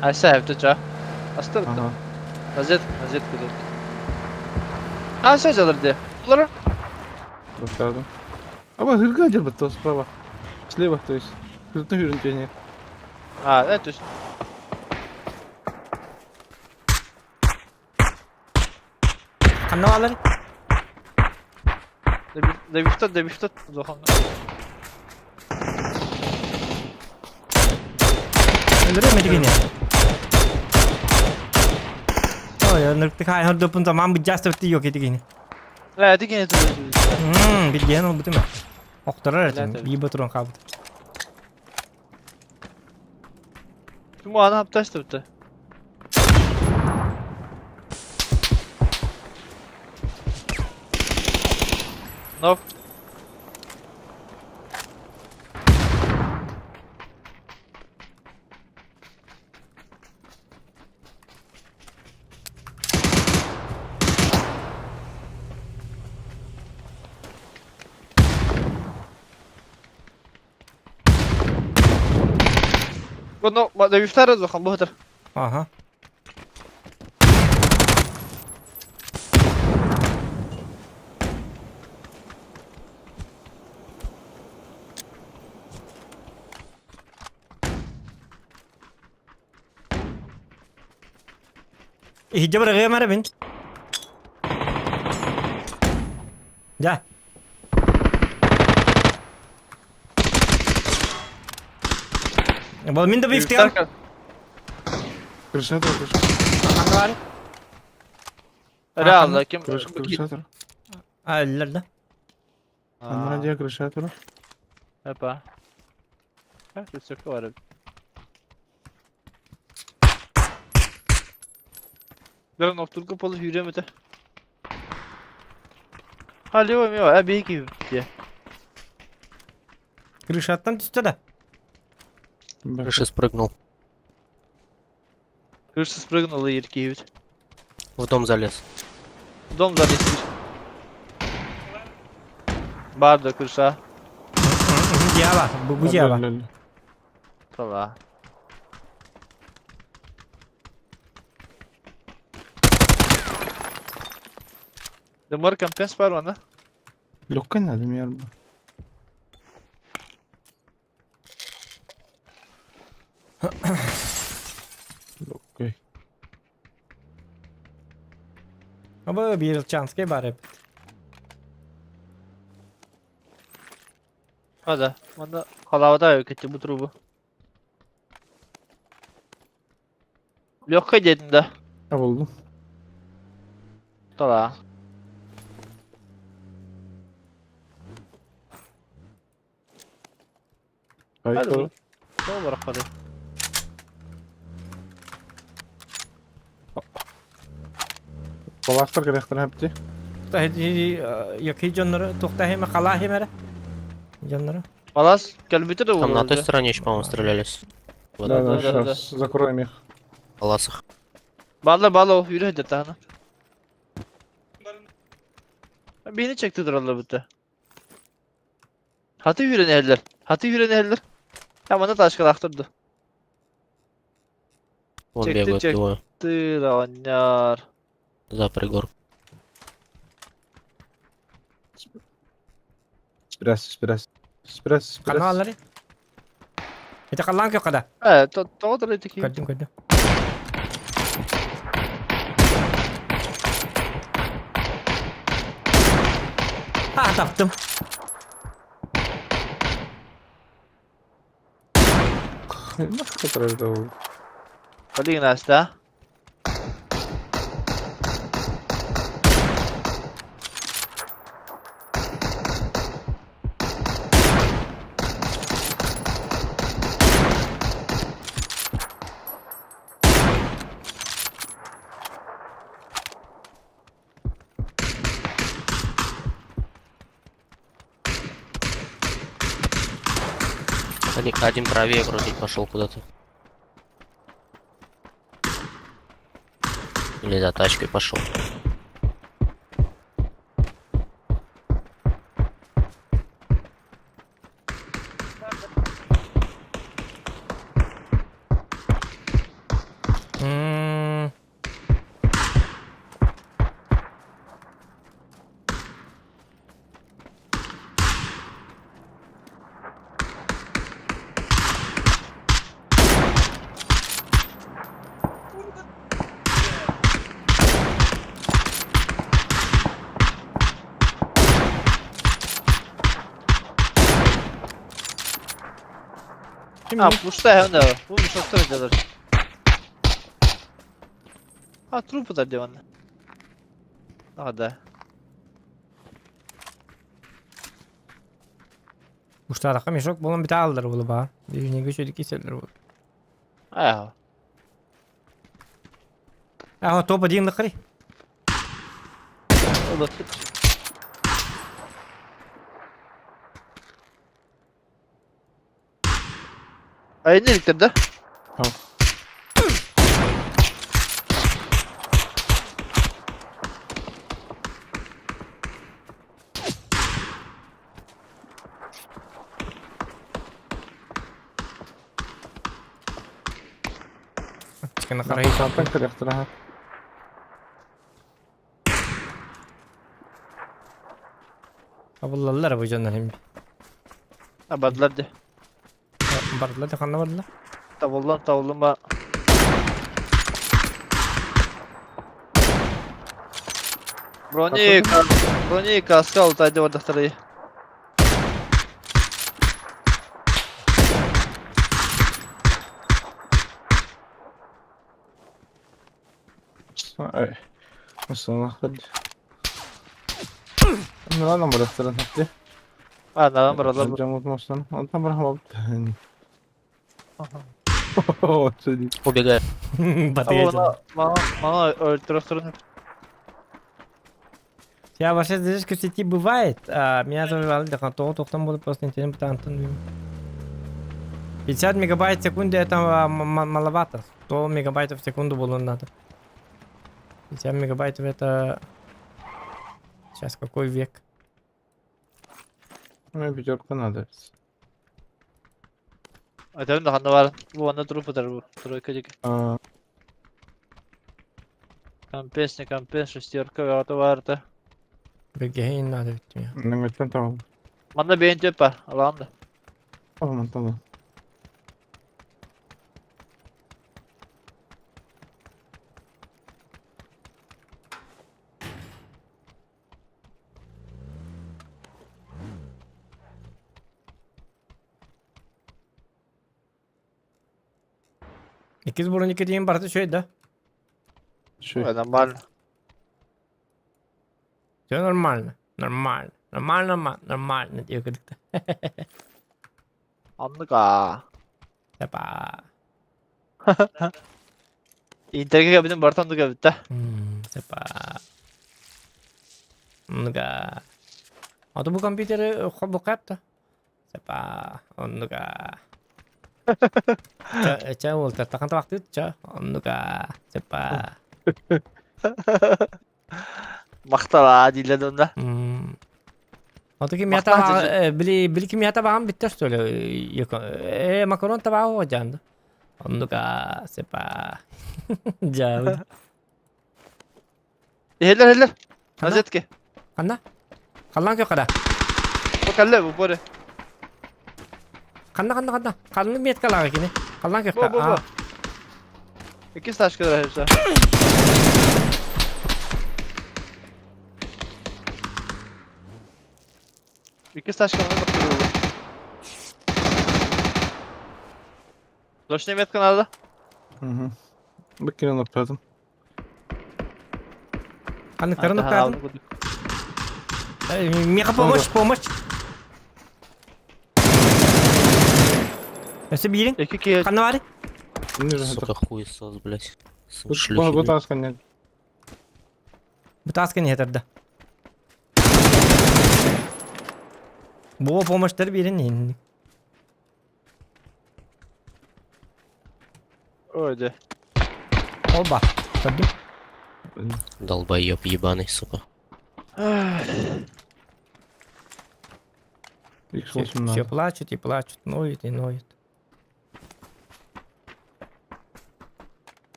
Аса хепте ча. Астыр. Ага. Назет, назет кудут. Аса жалырды. Булар. Достардым. Аба хырга жер бітті справа. Слева, то есть. Хыртын хүрін А, это есть. Қанна алар? Дебифтат, дебифтат, Зохан. Өлдіре ме деген Ой, ныркты хай хырдыпын заман бу жас өтті yok етігені. Ла, дигене ту. Билген ол бітіме. Оқтырар етім, бей батырон қабыт. Ким аны хапташты бітті. Нок. Bunu dövüşler bakalım bu kadar. Aha. İyice bırakıyorum arabin. Gel. Бол мен де бифтер. Крышатор, крышатор. Реально, ким? Крышатор. А, да. Ана где крышатор? Опа. Как тут все говорит? Ben oturgu polu yürüyemedi. Ha Leo mi var? Ha bir diye. Крышаттан түсті да. Крыша спрыгнул. Крыша спрыгнула и еркеют. В дом залез. В дом залез. Барда крыша. Дьяба, бу дьяба. Тала. Демор компенс бар оны. Легкой надо, мне. Легкой. Аба бир чанский бар эп. Hadi. Onda хаlavada yok etti bu трубу. Легкой дедим да. А болду. Тала. Hadi. Сол барахханы. Балаастар кэлиэхтэрин сөп дии. Який дьоннору туохтаһыма халаһыма эрэ. Дьоннору. Малас кэлбитэ да Там на той буолуо. стороне еще, по-моему, стрелялись. Вот, Да, да, да, да. сейчас закроем их. в паласах. Баалар баалар ол yürü hadi tahana. Beni çekti durallar bitti. Hatı yürüyen eller. Hatı yürüyen eller. Ya bana taşkal aktırdı. Вон Чек, бегают чек. двое. Тыра За пригорк. Спрячься, спрячься. Спрячься, спрячься. Каналлары. Это халлаан көххада. Э, то то таки. Көрдүм көрдүм. Ha таптым. Нахуй это Блин, Настя. Один правее вроде пошел куда-то. Или за тачкой пошел. М. А, пустая hem de. Bu çok da А, трупы да диван. А, да. Уштараха мешок болон бите алдыр булу ба. Дүйнеге шөйдү кеселдер бул. А, А, топа дейін лықыры. o da Ay ne de? Tamam. Чикана қарай. Сантан кэлиэхтэрэ аха. Абыллалар бу жоннор хим. Abadlar de. Бардылар да ханна бардылар. Тавуллан тавуллан ба. Брони, брони каска алтайды ордақтары. Ай. Осонахтар. Мына барахтарын хатты. А, надан баралар. Жамут мостан. Онтан барахам. О, чуди. Убегает. Батыя. Мана, мана өлтүрөктөрүн. Я вообще задержка в сети бывает. А, меня зовут Тоғы тоқтан болып просто интернет бутан 50 мегабайт в секунду это маловато. 100 мегабайтов в секунду было надо. 50 мегабайтов это... Сейчас какой век? Мне пятерка надо. Айтарым да ханда бар. Бу анда туруп атар бу. Тройка дике. А, Компенс, не компенс, шестерка вагата бар да. Бегейн надо ведь мне. Неңеттен tamam. Манда бейін төп бар. Алам да. Tamam tamam. Иккис броники дейін барды шөй да. Шөй. Нормально. Все нормально. Нормально. Нормально, нормально. Нормально. Деп кедікті. Оннук аа. Сепа. Интерге кэбитин барыта оннук эбит да. Сепа. Оннук аа. А то бу компьютеры холбуккапта. Сепа. Оннук аа. Чэ, чэ уолтар тахан табахтыт, чэ. Оннук аа. Сепа. Махтал аа дииллэр да онно. А то ким ята били били ким ята баҕам биттер что ли? Макарон табаҕа оҕо Оннук аа, сепа. Дьаабы. Иһэллэр иһэллэр. Розетки. Ханна? Халлаан көх хара. Бу кэллэ бу боре. Ханна ханна ханна? Ханнык меткалааҕа кини? Халлаан көх Бу бу бу. Иккис ташка дара Иккис ташка Точная метка надо? Угу. Быккинен оттадым. Ханныктарын оттадым? Меха помощь, помощь. Өссө биириҥ? Ханна баарый? Сука, хуесос, блядь. Шлюхи. Бу Бытааскан иһэтэрдэ. Бу помощтар биэрин иһинник. Ой, да. Оба. Көрдүм. Долбоеб ебаный, сука. Все, все плачут и плачут, ноют и ноют.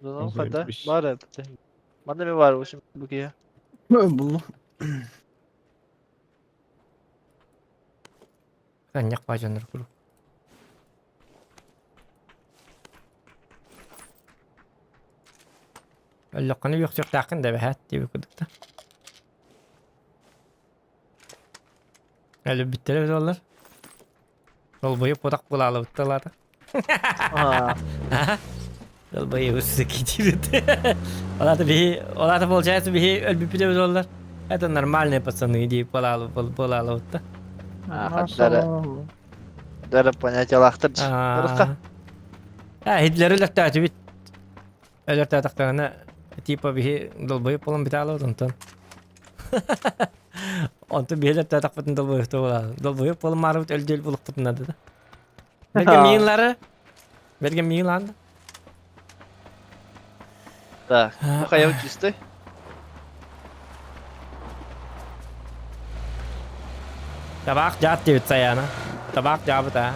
Ну, хата. Бар это. Манна ми бар, в общем, буки. Буллу. Анньах баажаннар куруук. Өллөххүнэ үөхсүөхтээххин да эбэһээт диэбит курдук да. Өлүбүттэрэ буоллар. Долбойуп кутах булаалабытталаата. Долбоебус китибит. Олата биһи, олата получается биһи өлбүппүт эбит буоллар. Это нормальные пацаны диip булаалабытта. Дары, дары понятиялаахтар. Барыска. А, Хитлер өлөртөөтүбүт. Өлөртөөтөхтөрүнэ типа биһи долбоеб болон бүтэ алабыт онтон. Онтон биһи өлөртөөтөхпүтүн долбоеб буолаа. Долбоеб болон маарыбыт өлдүөл булукпутун да. Берген миинлары. Берген миин Так, ну хайа чистый. Табаах дьаат диэбит Сайаана. Табаах дьаабыт аа.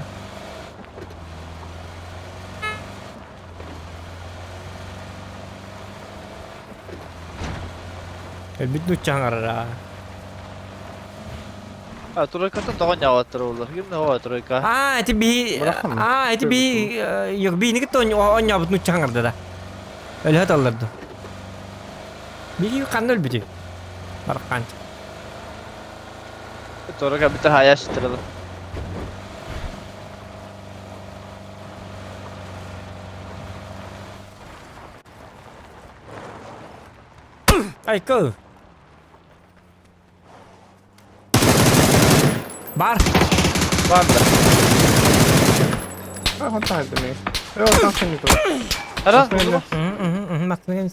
Өлбүт нуучча хаҥарар аа. А, тройкаттан тоҕо ньаҕаттар олор. Ким да тройка. Аа, ити би аа, ити би yok биини кытта оонньообут нуучча хаҥарда да. Өлөһө талларды. Биги ханна өлбүтүй? Бараххаанча. Тройка бүтэ хаяш тырылы. Айкыл. Бар. Бар да. Ара, Маттыган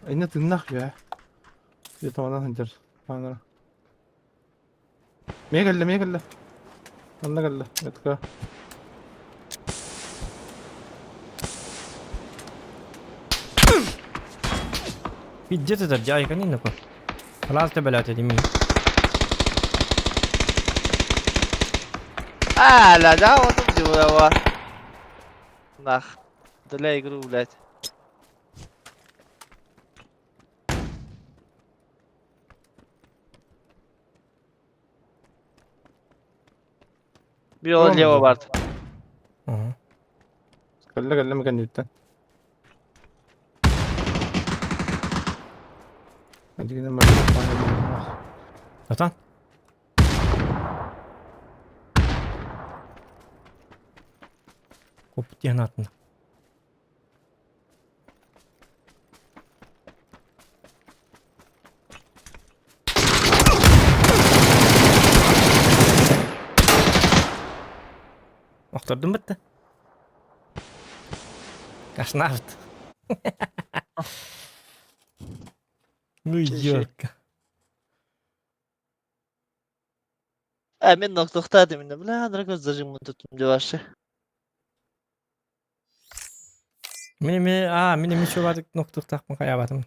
Инна тыннах я. Тонан хынжар. Анара. Мия кэллэ, мия кэллэ. Анна кэллэ. Этка. Где ты дядя, не нахуй. Халас ты, блядь, эти ми. А, ля, да, вот он делал. Нах. Для игру, блядь. Bir ola лево бар. Кэллэ, кэллэ мекэнниттэн. Адигинен Отан? Копут диэн атын. Охтордум бытта. Кашнавт. Ну ёрка. Э, мен ноктохтаатым инде. Бля, дракон зажим туттум деп вообще. Мин эми а мин эми чугадык ноктухтаахпын хайаабатым.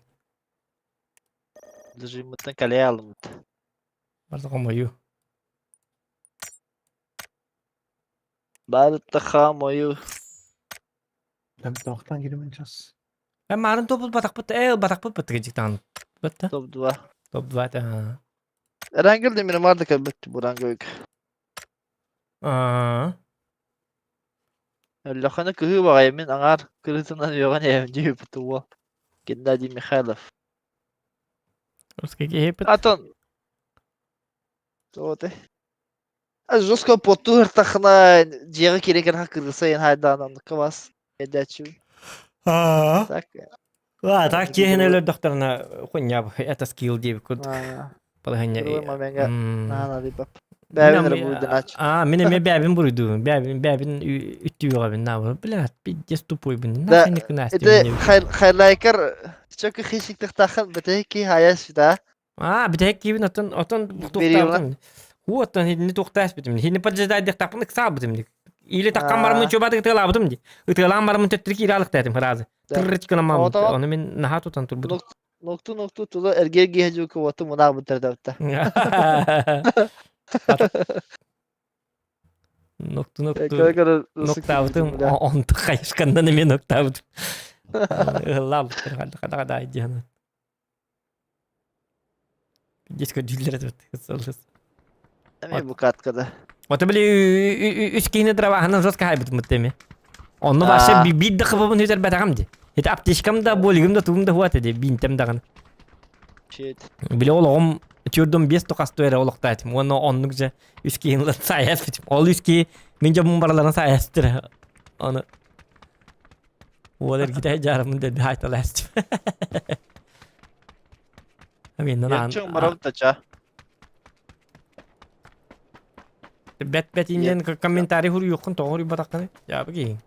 Зажимыттан кале алдым. Барда хомойуу. Барытта хомойуу. Тоқтан киримен час. Э марын топ батакпыт э батакпыт быттыгы жиктан. Бытта. Топ 2. Топ 2 та. Эрангел де мені марды кәбітті бурангөйк. Аа. Лөхөне кыһыы баҕайы мин аҥаар кырыытынан үөҕэн эһэм диэбит уол Геннадий Михайлов. Русский киһипит. Атын Тоте. А жестко потур тахна дьиэҕэ киирэн кэлэн кыргыса иэн хайдаан оннукка бас эдээччи. Аа. Так. А, так киһини өлөрдөхтөрүнэ хуйня это скилл диэбит курдук. Балаһыанньа. Другой момеҥҥа наана диэбэп. Бэйэбин эрэ буруйданааччы. А, мин эмиэ бэйэбин буруйдуубун. Бэйэбин бэйэбин үттүүҕэбин наабы. Блядь, пиздец тупойбун. Да, Нахуй не кынаас это хайлайкер чөкө хищиктыхтаахын бэтэһик киһи хайа сюда. А, бүтэһик киһибин оттон оттон Бериуна. туохтаабытым. Уу оттон хинни туохтааспытым. Хинни поджидайдыхтаахпын ыксаабытым. Или таккан бараммын чуобатык ытыалаабытым дии. Ытыалаан бараммын төттөрү киирэ алыктаатым сразу. Да. Тыррыч гынан Оҕотоҕо Ону мин наһаа тутан турбутум. Нокту нокту тула эргиэр киһи дьуку уоту мунаах бутардабыта. Нокту нокту ноктаабытым онту хайышкандан эмиэ ноктаабытым. Ыллаабыттар хада диэн. Диско дьүүллэр этибит. Эмиэ бу каткада. Ото били үс киһини дроваһынан жестко хайбытым эми. Онно вообще биир да хыбыбын үтэрбэтэҕим ди. Это аптечкам да, болигым да, тугум да хуат ди, бинтем даҕаны. Shit. Били олоҕум төрдөн бес токасту эрэ олохтоотум. Уонна оннук же үс киһини саайаспытым. Ол үс киһи мин дьоммун барыларын саайастыр. Оны уол эргитэ дьаарымын дэлби хаайталаастым. Аминнан Яччың барабыт тача. Бэт бэт иннен комментарий хуруйуоххун тоҕо хуруйбатаххыный? Дьаабы киһиҥ.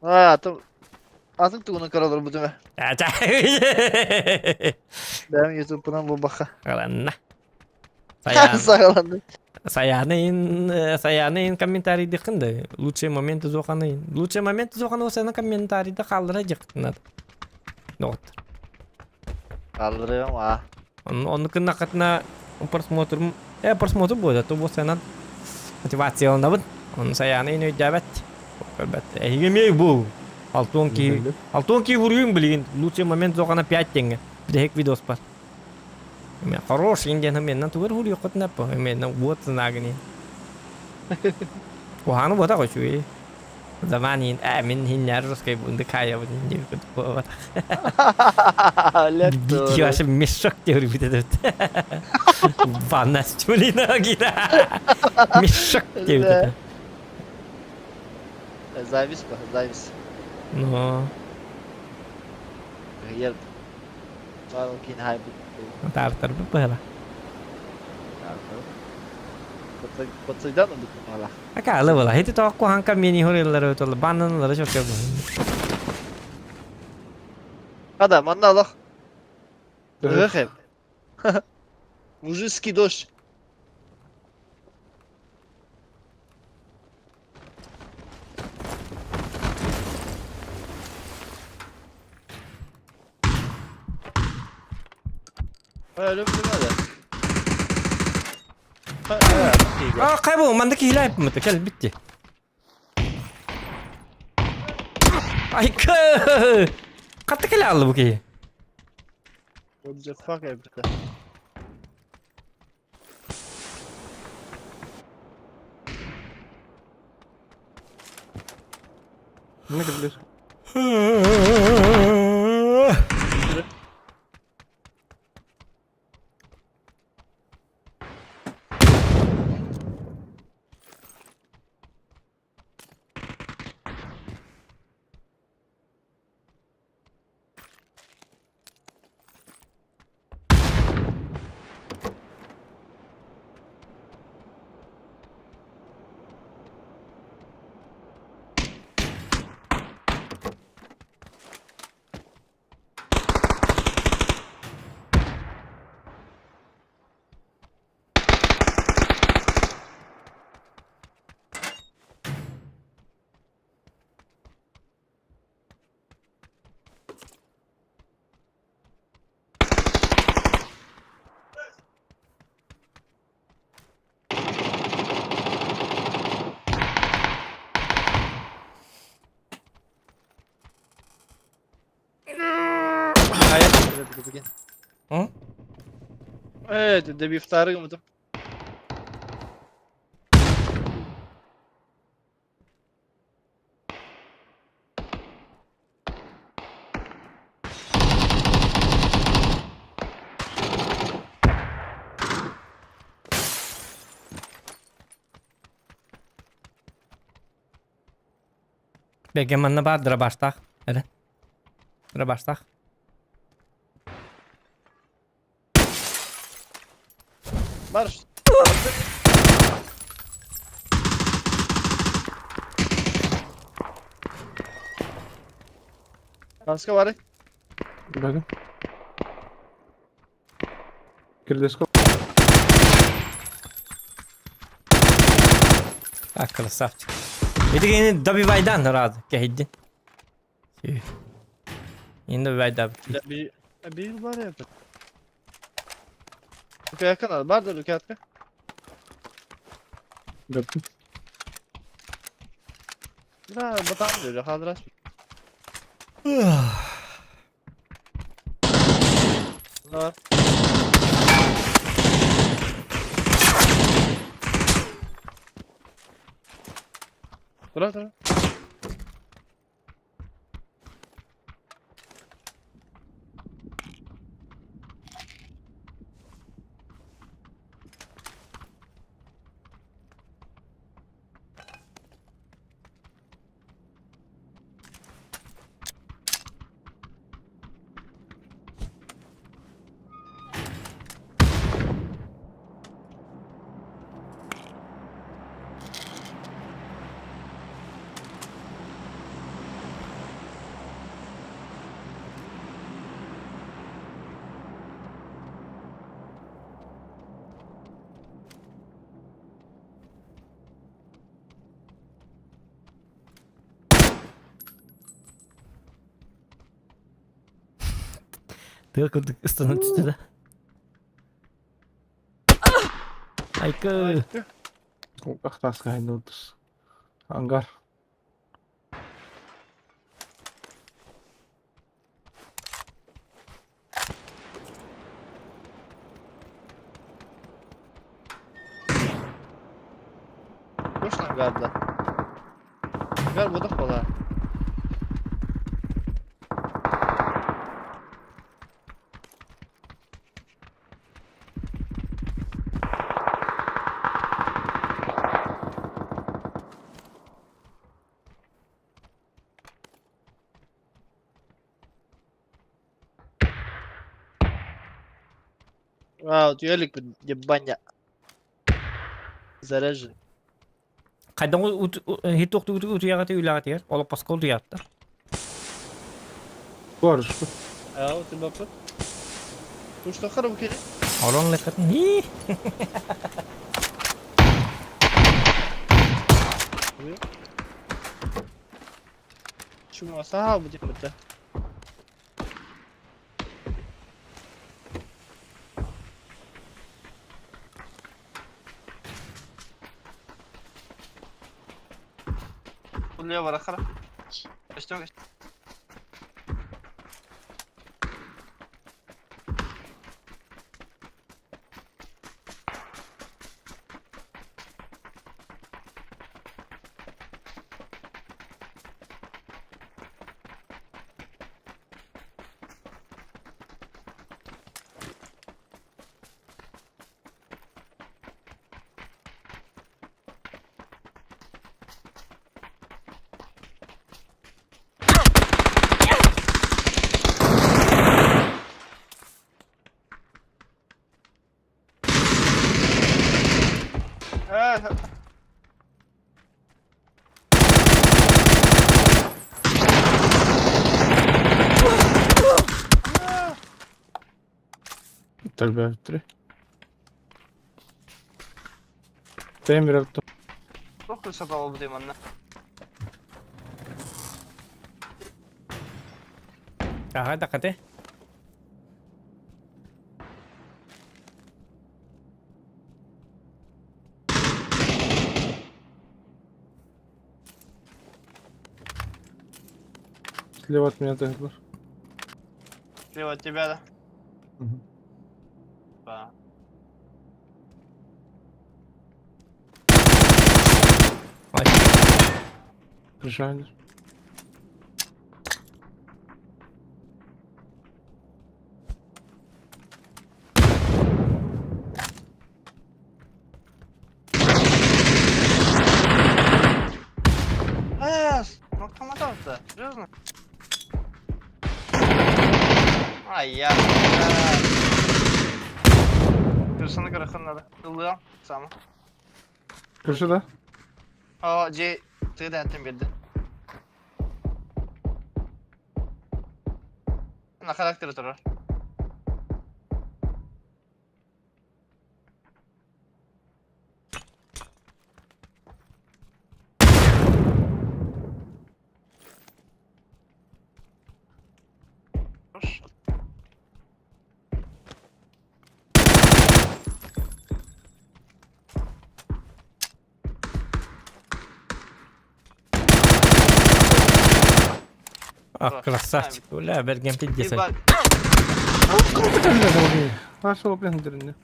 А, атын атын тугунан көрөлөр бутуме. Бэм ютубунан булбаха. Галанна. Саян. Сагаланды. Саяны Саяны комментарий дыхын да. Лучший момент зоханы. Лучший момент зоханы осана комментарийда қалдыра жықтынады. Доғыттыр. Калдырыам а. Оны кынна просмотр просмотр будет, а то босанан мотивацияланабын. Оны Саяны өйдөбөт. Көрбөт. Эһиге бу. Алтон ки Алтон ки хуруйун билигин. Лучший момент зохана 5 теңге. Бирек видос бар. Мен хороший инден мен тугар хуруй котна по. Мен вот знагни. Куханы бота кочуй. Заманин, ә мин хиннәр русский бунды кая бу не вот. Лето. Вообще мешок теории будет этот. Ванна с ноги, да. Мешок теории. Завис ба, завис. Ну, Ер. Барыл кин хай бу. тартар бу бала. Потсайдан бу мала. Ака алы бала. Хити тоқ куханка мени хореллар өтөл. Баннанлары çok көп. Хада, манна алах. Ыхэ. Мужицкий дождь. Öyle bir да. А, кайбол, манда кихилайп мыты, кел битти. Айкы! Катты келе алды бу ки. What the fuck эбитэ? Не близ. М? Э, ты добив вторым это. Бэгэ манна баар дробаштаах. Эрэ. Дробаштаах. Бар. Баска бары. Бәгін. Кирдеско. А, красавчик. Ити добивайдан разы кэһиддин. Енді добивайда. Bir, bir var ya. Lüke al. Var da Lüke atka. Бәптім. Да, батам diyor. Kaldıraç. Ne var? Dur dur. Тыа курдук ыстана түстэ да. Айкы. Ах, таска Ангар. Koş lan garda. Gar budak bola. Вау, түйелік ебаня. Заряжен. Хайдан хит тоқту утуяға үләға тигер. Олы паскол туятты. Барыш. Ау, ты бапы. Туш тохар бу келе. Орон лекатын. Хи. Чума саа бу деп бітті. Лево, рахара. Что? Тальбе 3. Темир Çok kısa oldu diyeyim anne. Аға дақаты. Слева от меня Теглер. Слева от тебя, да? Мгм. Да. Ой. Жаль. Эс! Ну автоматом-то, серьезно? Ай, я... Персона көрөхөн надо. Ылыам, сама. Крыша, да? О, же, ты да этим берди. На характер турар. Хорошо. А, красавчик. Бля, берген пиздец. Ебать. Пошел, блин, дерни.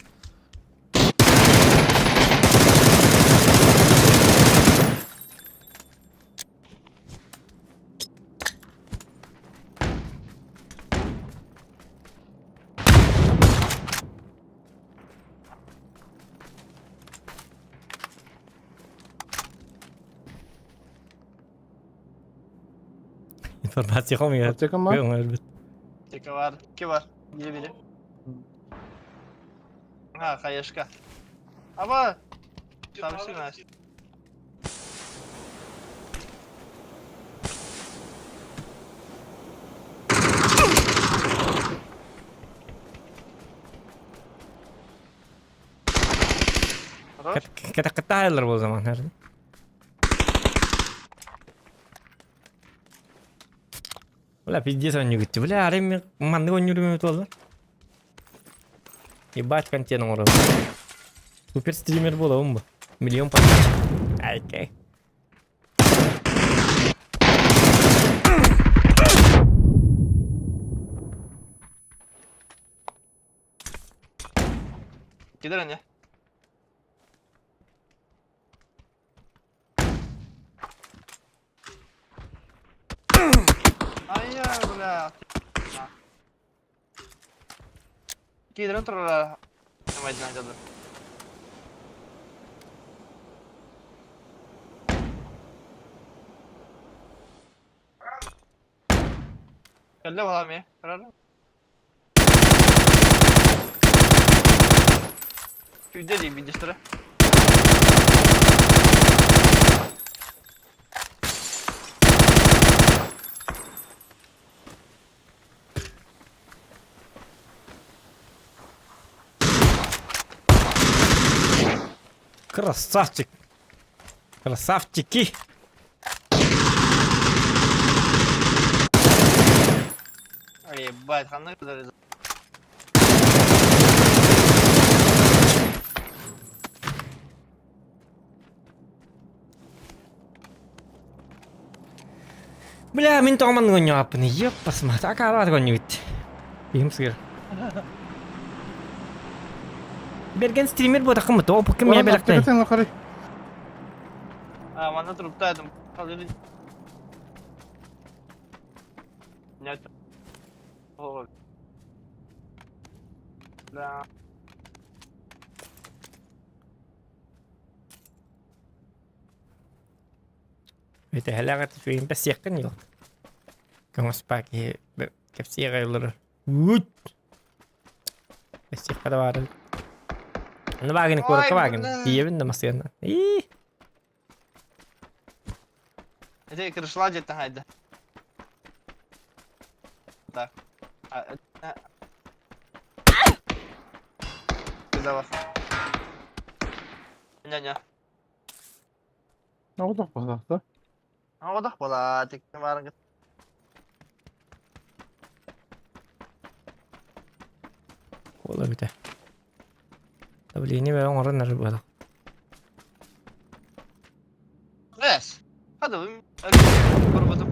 Информация хомия. Аптека ма? Тека бар, ки бар, бiri biri. Ha, хаешка. Аба! Табысы наш. Хорош? Ката bu zaman herhalde. Бля, пиздец он не Бля, арем манны он не туолла. Ебать контент оҥорор. Супер стример буолабын бу. Миллион подписчик. Айкей. Кидар они. Ай, бля. Кидрен турар. Майдан жады. Кэллэ балами. Карар. Күйдө дей бидистері. Красавчик. Красавчики. Ебать, ханнык зарезал. Бля, мин тоҕоман гонньоаппын. Еппасма, такараат гонньубит. Им сыр. Берген стример бу такым топ ким я беләктәй. Аптека сен қарай. А, мана труптайдым. Қалды. Нет. О. Да. Это хәләгә төшүен бәс якын юк. Көңөс паки кепси гайлары. Үт. Бәс якка бар. Аны багын күрә багын. Иебин дә масыяна. И. Это крышла где-то хайда. Так. А, э, Куда Не-не. Оғдақ бағдақты. Оғдақ болады, тек барың. Ола бите. Давление бә оңорон нар бу. Эс. Hadi Kurbadım.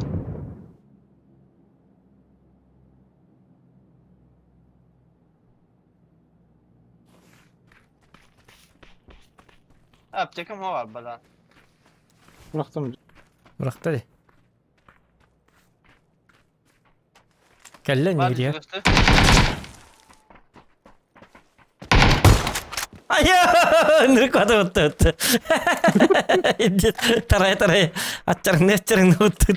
Аптекам бар бадан. Бырахтым. Бырахта ди. Кэллэ Бар ньириэ. көстө. Айа! Нырката утты. Тарай тарай. Аччарыңны аччарыңны утты.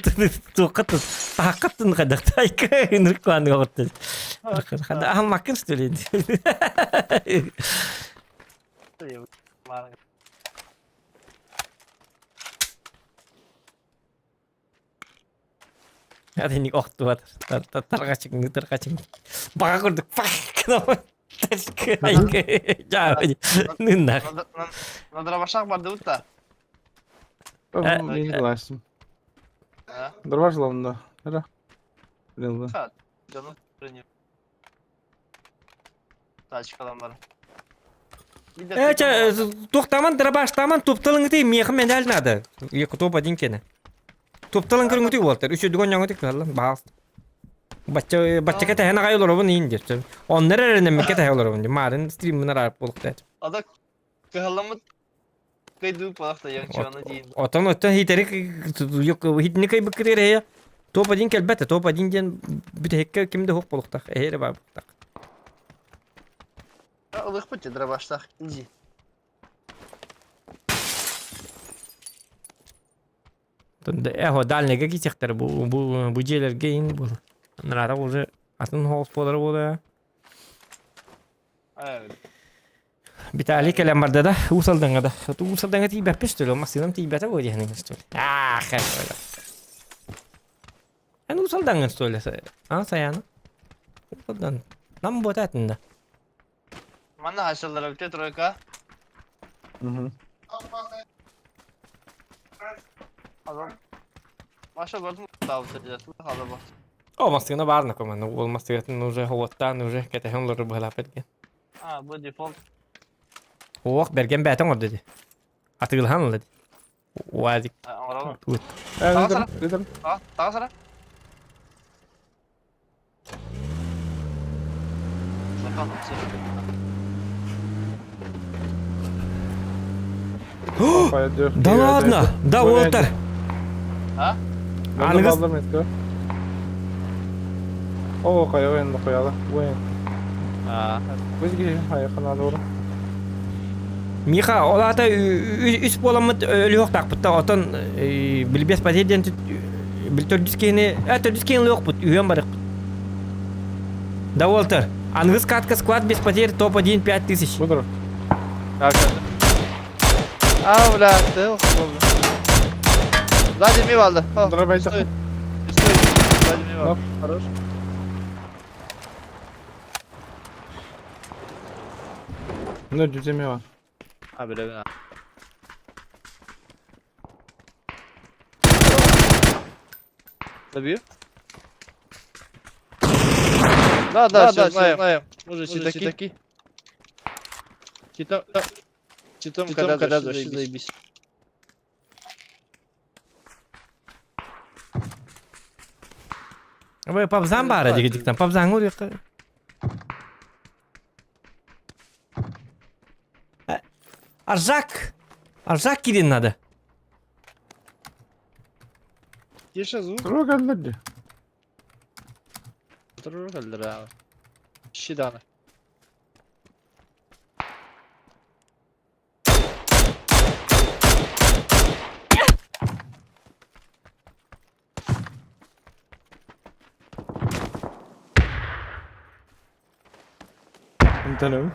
Туққатын. Тахаққатын қадақта. Айка ныркуаны оғытты. Хада ахам маккын что ли? Әрине охтуат. Тарғачың, тарғачың. Баға көрдік. Ныннах. На дробашах бар деп та. Мен ластым. Дробаш лавында. Ара. Блин, Жаным Тачкалан бар. Э, тоқтаман, дробаштаман, топталың ты, мехым мен әлі надо. Екі топ один кені. Топталың көріңті болтыр. Үші дүгон яңы тік қалам, бағыз. Бачча бачча кете хена кайылар обун иин деп. Оннар эренен мекке тахе олар обун. Марын стримин арап болук дет. Ада кыһалламыт кайдуу палахта яңчы дейин. Отон оттон хитерик yok хитни кай быкырыр хе. Топ один келбете, топ один ден бүт кимде хоп болуктак. Эхере бар буктак. Ылых бит дробаштах. Иди. Эхо дальныйга китехтер бу бу бу жерлерге ин бул. Нарара уже атын холс болар бола. Виталий келем барды да, усалдыңа да. Усалдыңа тиибәппеш төлө, масынам тиибәтә бу дигән что ли. А, хорошо. Ан усалдыңа что ли? А, саяны. Усалдан. Нам ботатын да. Манна хашалар бите тройка. Угу. Адам. Маша бардым табыт дедим. Хала бак. О, масына барны команда. Ул масыгатын уже хоттан уже кетehen лору бала петкен. А, бу дефолт. Ох, берген бәтен ол dedi. Атылхан ол dedi. Уазик. Аңрал. Тут. Э, лидер. А, тага сара. Да ладно, да Уолтер. А? Аныгыз. О, кая енді қоялы. Уен. А. Бізге аяқына doğru. Миха, олата үс боламыт өлүөх тақпытта отон билбес патеден бил төрдүс кени, төрдүс кени лөк бут, үйөн барык. Да, Уолтер. Ангыз катка склад без потерь топ-1 5000. Бодро. А, бля, ты Сзади ми валды. Дробай Стой. Стой. Сзади ми валды. Хорош. Ну, жүземе бар. А, бля, Добью? Да, да, да, все знаем. Мы же такие. Читом, читом, когда вообще заебись. Вы пабзан бары дегедиктен, пабзан урык. Аржак! Аржак кирин надо. Тише звук. Трога әлді. Трога Щиданы. Антонов.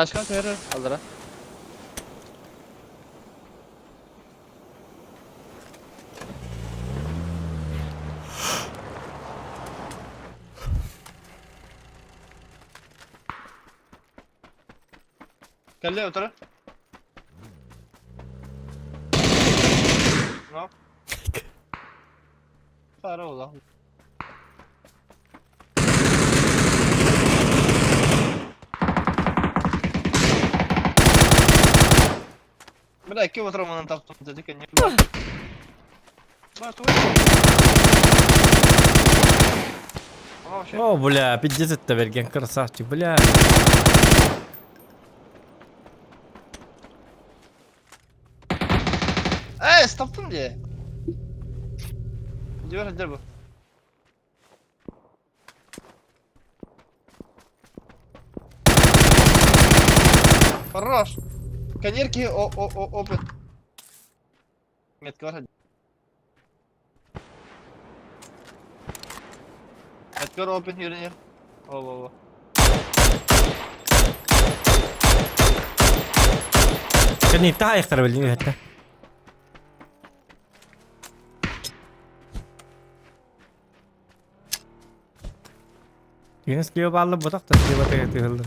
Ташкан көрөр алдыра. Кәлле отыра. No. Сара ола. Бля, кем отыра таптым дедик, не. О, бля, пиздец это берген красавчик, бля. Э, стоптум дии. Дьиэ сылдьар бу. Хорош. Конерки о о о опыт. Метка бар. Метка бар опыт yürüyor. О, о, о. Кэнниттэ хайыхтара билин үһэттэ. Түгэн слева баалла ботах да слева тыһыллар.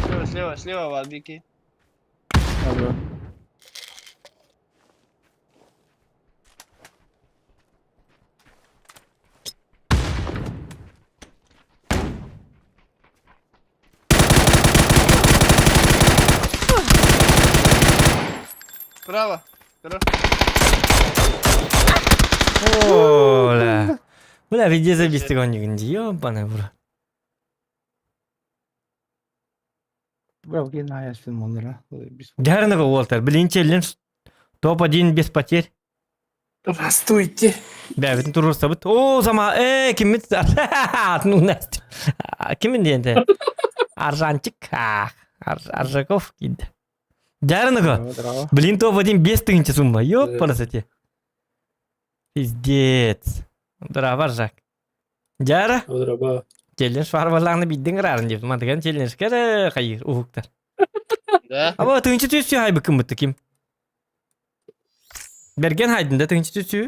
Слева, слева, слева варбики. Ага. Право. Хорош. Оля. Бля, везде забистик он нигде. Ёбаный в рот. Бля, наястын оннора. Дәріні Уолтер, блин, челлендж. Топ-1 без потерь. Здравствуйте. Бә, бүтін турурса бит. О, зама, э, ким бит? Ну, Настя. Ким енді? Аржанчик. Аржаков киді. Дәріні Блин, топ-1 без тысячи сумма. Ёпарасоте. Пиздец. Здраво, Аржак. Дяра? Здраво. Челлендж фарвалағны биддің ырарын деп. Мантыган челлендж кәрі қайыр, уықтар. Да. Аба тыгынчы түсі хайбы кім бітті ким? Берген хайдында тыгынчы түсі.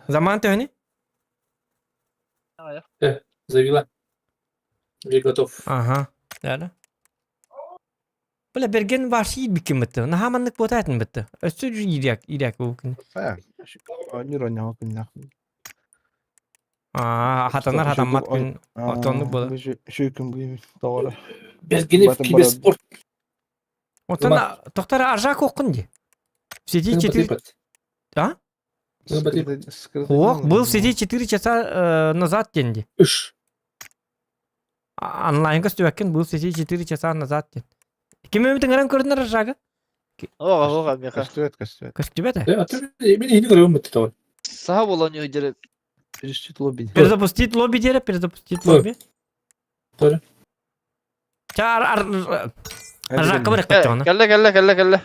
Заман төһүнү? Завела. Я готов. Ага. Да. Бля, берген ваш биким бітті. Нахаманнык ботатын бітті. Өссө жү иряк, иряк бу күн. Аа, хатанар хатаммат күн. Отонну була. Шөкүн буйм тоҕоро. Бергенев киберспорт. Отон тоқтар аржак оқын де. В сети 4... А? Ох, был в сети 4 часа назад денди. Үш. Онлайн көстүбэккин был в сети 4 часа назад ден. Ким өмүтүн ыран көрдүнөр аржага? Ога, ога, меха. Көстүбэт, көстүбэт. Көстүбэт э? Мен не көрөм бітті тоғыр. Саха була не удерет. Перестить лобби. Перезапустить лобби дере, перезапустить лобби. Тоже. Ча ар ар аржакка барык каттыгына. Кэллэ, кэллэ, кэллэ, кэллэ.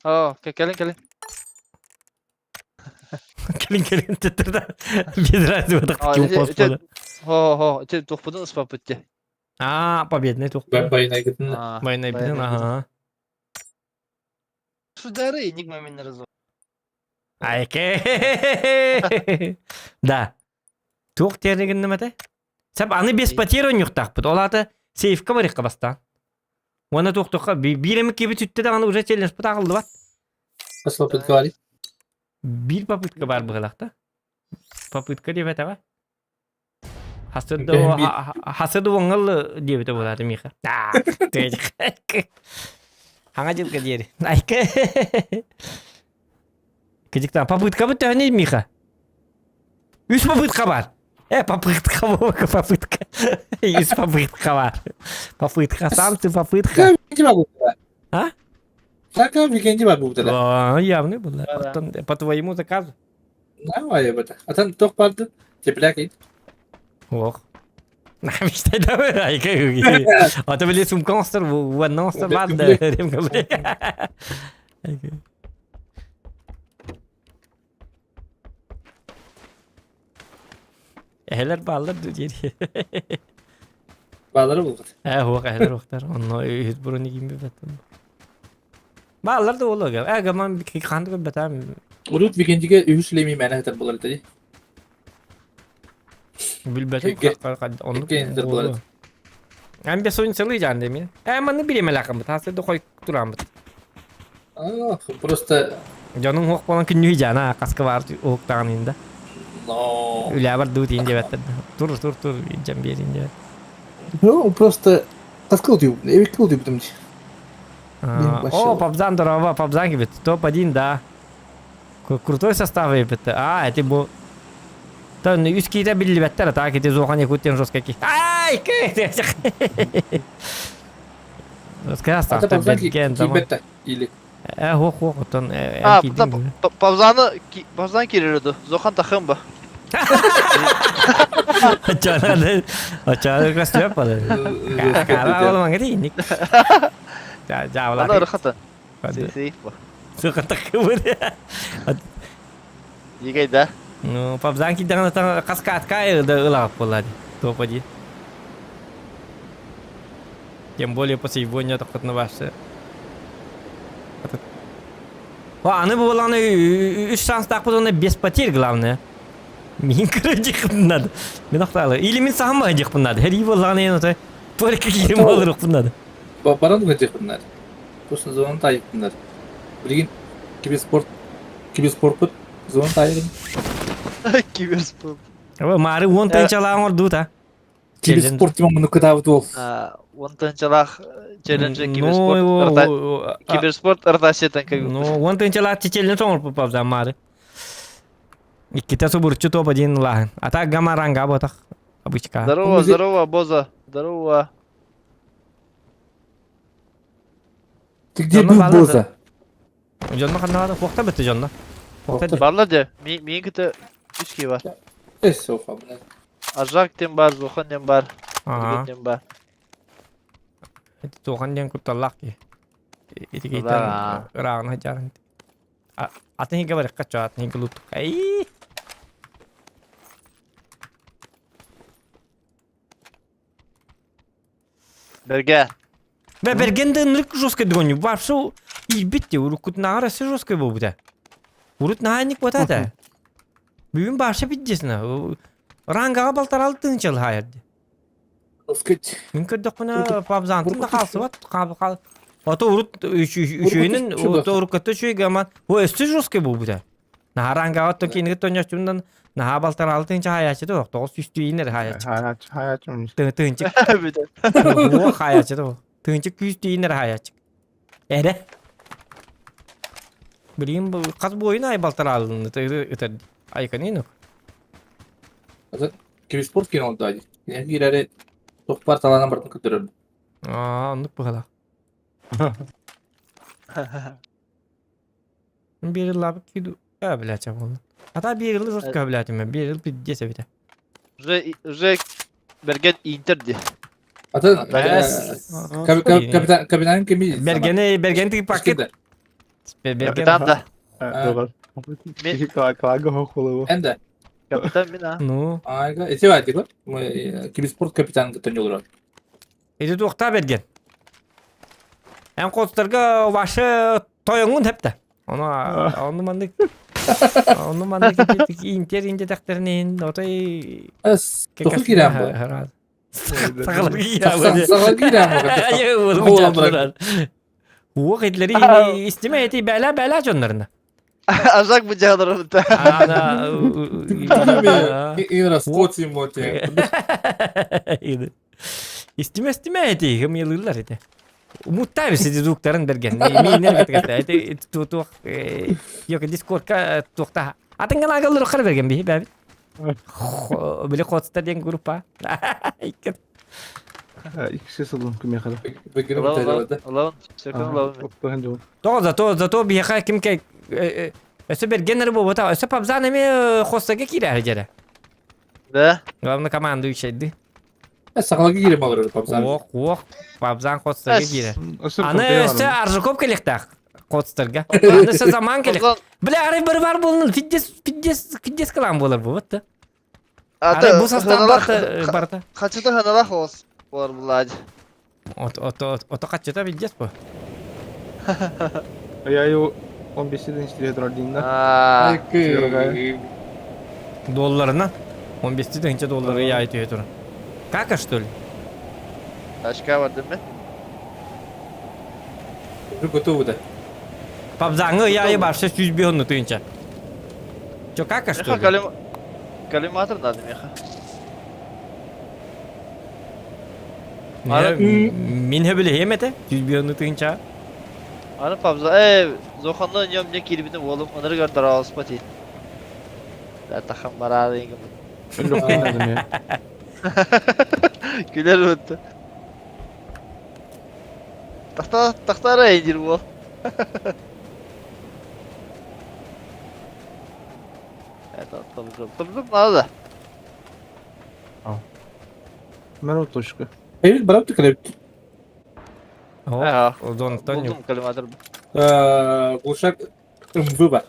О, кэлин, кэлин. Келин келин теттерда. Без разницы А, ким эти- косподу. Хо, хо, те тухпудун ыспап битти. А, победный тух. Байына кеттін. Байнай билен, ага. Судары, энигма мен разу. Айке. Да. Тух тереген немете? Сәп аны без потерь ойнуктакпыт. Ол аты сейфка барыкка бастан. Оны туктукка биреми кеби түттө да аны уже челлендж бут агылды бат. Посыл говорит. Бир попытка бар быгылакта. Попытка деп атаба. Хасыды оңыл деп ете болады Миха. Хаңа жылка дери. Айка. Кежиктан попытка бит не Миха. Үч попытка бар. Попытка попытка. Үч попытка бар. Попытка, сам ты попытка. А? Така викенди бар бу А, явный был. По твоему заказу. Давай это. А там тох барды. Тепляк ит. Ох. Мечтай давай, айка. А то биле сумканстыр, ваннанстыр барды. Эхелер баллар дүйер. Баллары булгат. Хуак эхелер уктар. Онно үт буруни ким беттим. Баллар да олог. Э, гаман канды бетам. Урут викендиге үс леми мәне хатар булар ди. Билбетим. Онну. Икке булар. Ам бес ойын целый жан деми. Э, маны билеме лакым. Тасы да кой турам. А, просто Жаның хуак болан күннү жана каска бар уктаган инде. Но. Үлә бар дут инде беттер. Тур, тур, тур, жан бер инде. Ну, просто таскал ты, я викил ты потом. О, Папзан здорово, Папзан кибет. Топ-1, да. Крутой состав эбит. А, эти бу... Тон үс киитэ биллибэттэр, а так эти Зохан Якутин жестко ки. Ай, кэ! Жестко А состав Павзан берген там. киирбэт или Э, хох, хох, отон А, Павзаны, Павзан киририду. Зохан тахымба. Оччону, оччону костюм падыр. Кара ол маңа дейін. Жабыла. Ана ырхата. Сейф ба. Сука такыбыр. Егей да. Ну, Павзан киддәгән каскадка да ылап була. Топа ди. Тем более после его тоқтатны башы. Аны бу баланы үч шанс тақпыз, оны без потерь главное. Мин көрө надо. Мен ақталы. Или мин сахамма дихпын надо. Хәри баланы аны только кирем алыр надо. Баран гыдихпын надо. Просто зонан тайыппын надо. Билигин киберспорт киберспорт зонан тайыгын. Киберспорт. Мары он тынчалаган орду та. Киберспорт тима муну кытабыт ол. Он тынчалах челлендж киберспорт. Киберспорт ыртасетен как Ну, он тынчалах челлендж оңор попав мары. Икките субурчу топ один лаһын. А так гамаранга ботах. Обычка. Здорово, здорово, Боза. Здорово. Ты где был, Боза? Жонно ханнада куохта бітті жонно. Куохта. Барлар де. Мен кіті үч кей бар. Эс софа, блядь. Ажак тем бар, Зохан тем бар. Ага. Тем бар. Тухан ден кутталлах ки. Итигейтен ыраагын хажарын. Атын хиге бар кача атын хиге лут. Ай. Берге. Бе бергенде нырк жестко дгоню. Вообще илбитте урукут нагара се жестко болбута. Урут нааник ботата. Бүгүн башы биддесина. Рангаға балтаралы тынчыл хайырды. Скать. Мин көрдөккүнө пабзантын да қалсы бат. Ото урут үшүйүнүн ото уруккатты үшүй гаман. О өстү жестко болбута. Наха рангаға то кейинге тоньоштундан наха балтаралы тынчы хаячы да тоғыз үстү инер хаячы. Хаячы, хаячы. Тынчы. О хаячы да. Тынчы күүстү инер хаячы. Эре. Билим каз бойын ай балтаралыны ытыр айканинок. Киберспорт кино да. Кирэри тохпар таланан бартын көтөрөр. Аа, оннук быһала. Бир лап киду. А, блядь, а вон. А та бир жыл жестко, блядь, мен бир жыл пиздец бите. Уже уже Берген Интер де. Атын капитан капитан кеми? Бергени берген тиги пакет. Капитан да. Энде. Капитан мин а. Ну. Айга, эти вайтыгы. Мы киберспорт капитан көтөн Эти туохта берген. Эн костарга вашы тойоңун хепте. Ону ону мандык. Ону мандык интер инде тахтернин отой. Эс, тоху кирәм бу. Сагалар кирәм. Сагалар кирәм. Уох итлери истеме эти бәлә бәлә жоннарына. Ажак бу жагалар да. Ана. Ира скотси моте. Истеме истеме эти кем елырлар эти. Муттай сиди звуктарын берген. Мейнер кеткәстә. Эти ту yok Discordка туохта. Атыңган агаллар кар берген би бәбит. Биле котстар деген группа. Икси сылын күмехара. То зато зато биха кимке Өсө бергенер бу бота. Өсө пабзан эме хостага кирәр жере. Да. Главный команда үчәйди. Сагалар кирәм алыр пабзан. Ох, ох, пабзан хостага кирә. Аны өсө Аржуков келектах. Котстарга. Аны өсө заман келек. Бля, ары бер бар булны. Фиддес, фиддес, фиддес кылам булыр бу, вот. Ары бу состав барта, барта. Хачыта ханалах ос. Бар буладь. От, от, от, ото качыта фиддес бу. Я его 15 тенче ролдин да. Долларына. 15 тенче доллары я айтıyor тура. Кака что ли? Ташка бар değil mi? Готовы да. Пабзаңы я и башта 100 тынча. Чо кака что ли? Коллиматор надо меха. Мин хөбүле хемете 100 тынча. Аны пауза. Ээ, Зоханна ньом не киирбитим уолум ынырыгар дорооспот ии. Тахам бараары иҥгиммит. Күлэр бутта. Тахта тахтара диир уол. Это томзум. Томзум надо. Мэру точка. Эйбит барап түкэлэбит. О, Зонтон Булдум коллиматор. Глушак МВ бар.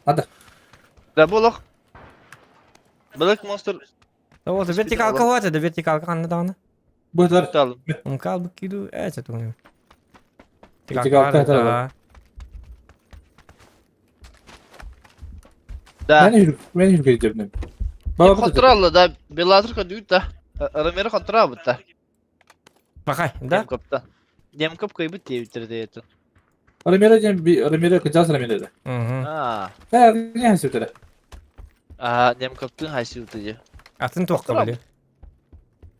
Надо. Да болох. Black Monster. Вот, вертикалка вот это, вертикалка ханна даҕаны. Быһытар. Умкал бу киду, это тугун. Вертикалка это. Да. Мен хүргэй дебнем. Контролла да, Беллатор көдүүт да. Ромеро контрол бутта. Бахай, да? Демкопта. Демкоп кыйбыт диэбиттэр диэтин. Ромеро диэн Ромеро кыдьаас Ромеро да. Аа. Э, не хасютара. Аа, Демкоптын хайсыута дии. Атын туохка били.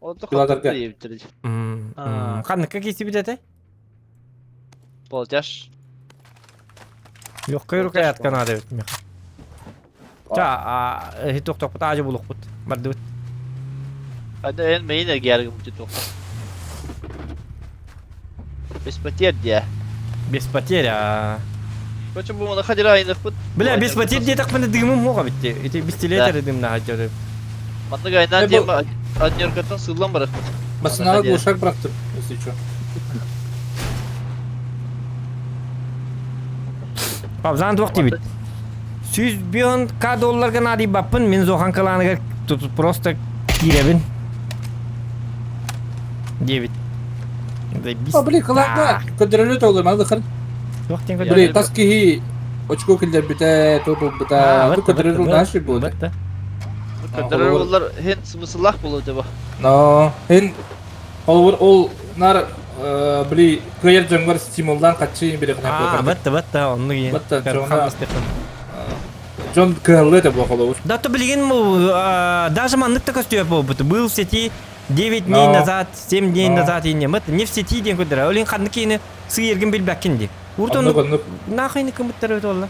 Онто контрол диэбиттэр дии. Ханныкка киирсибит этэй? Болдьаш. Легкая рукоятка надо эбит миэхэ. Ча, эһи тохтохпут аажы булукпут. Бардыбыт. Аны эн мейин эргияргым туохха. Без потерь дия. Без потерь, а. Короче, бу маны хадира айныхпыт. Бля, без потерь диэтэхпинэ дыымым муоҕа битти. Ити пистолет дымнаха дьөрү. Маннык айнаан диэн однеркаттан сыыллан барахпыт. Басынаҕа глушак бырахтым, если что. Павзан туох диэбит? 100 к долларга наадыйбаппын, мин Зохан кылааныгар тут просто киирэбин. Диэбит. А, блин, кылааҥҥа көрдөрөллө толлор, маны хан. Туох диэн Блин, тас киһи очко киллэрбитэ, то булбута, бу көрдөрөр наши буолда. Көрдөрөр буллар хин смысллаах буолуо дьэ бу. Но, хин Холобур, ол нар били кыайар дьоҥҥор стимуллаан хаччы бири Аа, батта, батта, оннук иһин. Батта, дьон кыһаллыа этэ буо холобур. Да, то билигин даже маннык да көстүө буолбут. Был в сети 9 дней назад, 7 дней назад инне. Мыт не в сети диэн көрдөрө. Олин ханнык киини сыйыргын билбэккин ди. Урут Оннук, нахуй кымыттар өт олла.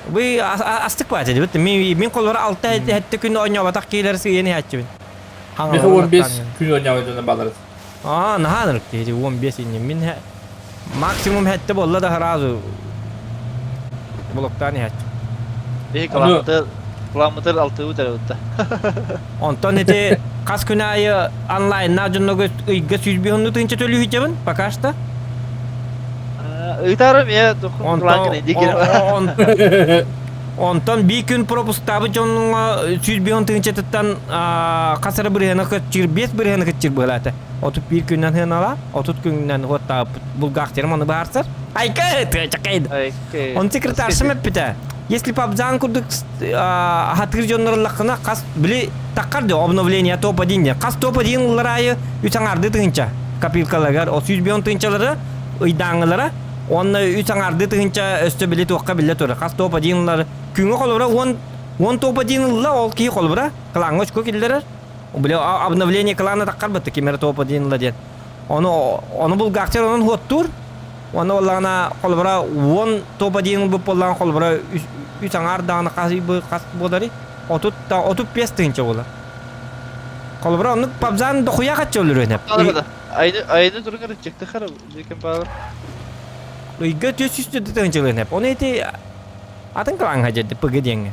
Вы астык баат эдибит. Мин колор алта хэтте күн оонньообатах киилэр сыйын иһээччибин. Миха 15 күн оонньообут дьоно баалар. Аа, наһаа ынырык киһи 15 инни. Мин максимум хэтте болла да сразу блоктаан иһээччи. Биһи кыламмытыр, кыламмытыр алтыбыт эрэ бутта. Онтон ити хас күн аайы онлайннаах дьоннорго ыйга 105 тыһыынча төлүүһүчэбин пока что. Ыытаарым ээ, Онтон биир күн пропусктаабыт дьоҥҥо 105 тыһыынчатыттан хас эрэ бырыһыана көччүр, 5 бырыһыана көччүр быһалаата. 31 күннэн сыаналаах, 30 күннэн уоттаабыт булгаахтерым ону баарсар. Айка, тыачакайд. Он секретаршым эппитэ. Если пабзаан курдук хатыыр дьоннор ыллаххына хас били таххар да обновление топ-1 диэн. Хас топ-1 ыллар аайы үс аҥаардыы тыһыынча копилкаларыгар 305 тыһыынчалары ыйдааҥҥылара уонна үс аҥаардыы тыһыынча өссө били туохха биллэ турар. Хас топ-1 ыллар күҥҥэ холобура 10 10 топ-1 ылла ол киһи холобура клаҥҥа очко киллэрэр. Били обновление клана таххар бытты ким эрэ топ-1 ылла диэн. Ону ону булгаахтар онон хуоттуур. Уонна буоллаҕына холобура 10 топ-1 ылбыт буоллаҕына холобура үс аҥаар даҕаны хас хас буоларый? 30 да 35 тыһыынча буолар. Холобура оннук пабзан дохуя хачча өлөрүөн эп. Айны айны тургар чекте хара лекен баар. Ыйга 400 тыһыынчалыан эп. Оны эти атын кылаҥҥа дьэрди ПГ диэҥҥэ.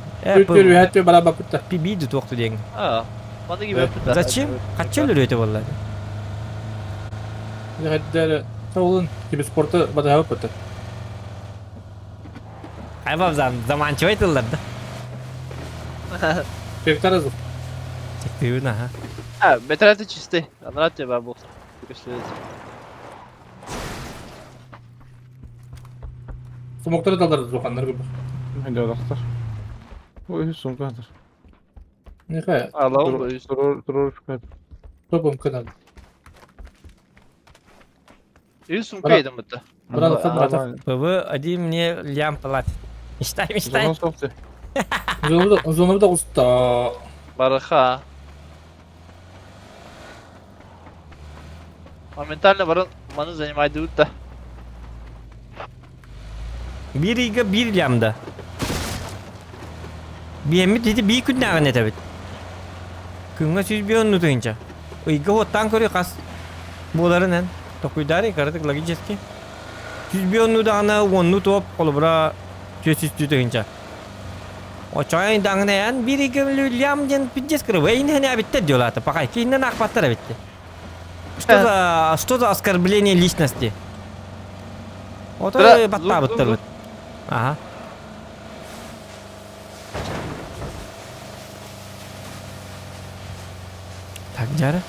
Түр бара баппытта. Пибиди туохту диэҥҥэ. Аа. Маны киbe Зачем? Хачча өлөрүөтэ буолла. Солун киберспорты бадаһа баппыта. Ай бабзан заманчивай тыллар да. Чектар азыр. Чектыыбын аха. А, бетерати чистый. Анрат тебе был. Смоктары далар зуханнар гыбы. Хайдахтар. Ой, сумка. Нехай. Аллах Турур Топом канал. Үс сумка едем бутта. Брат, брат. ПВ один мне лям платит. Мечтай, мечтай. Зону да уста. Бараха. Моментально баран. Маны занимайдыбыт да. Биир ыйга биир лямда. Биэммит ити биир күннээҕин этэбит. Күҥҥэ 105 онну тыһыынча. Ыйга уоттаан көрүү хас буоларын эн токуйдаары кыратык логически. 105 онну даҕаны уонну туоп холобура 400 тыһыынча. Оччоҕо даҕаны эн биир ыйга лям диэн пиздец кырыбы эйин эбиттэр диолаата пахай кииннэн аахпаттар эбитти. Что за что за оскорбление личности? Ото баттаабыттар Ага. Так, дьара.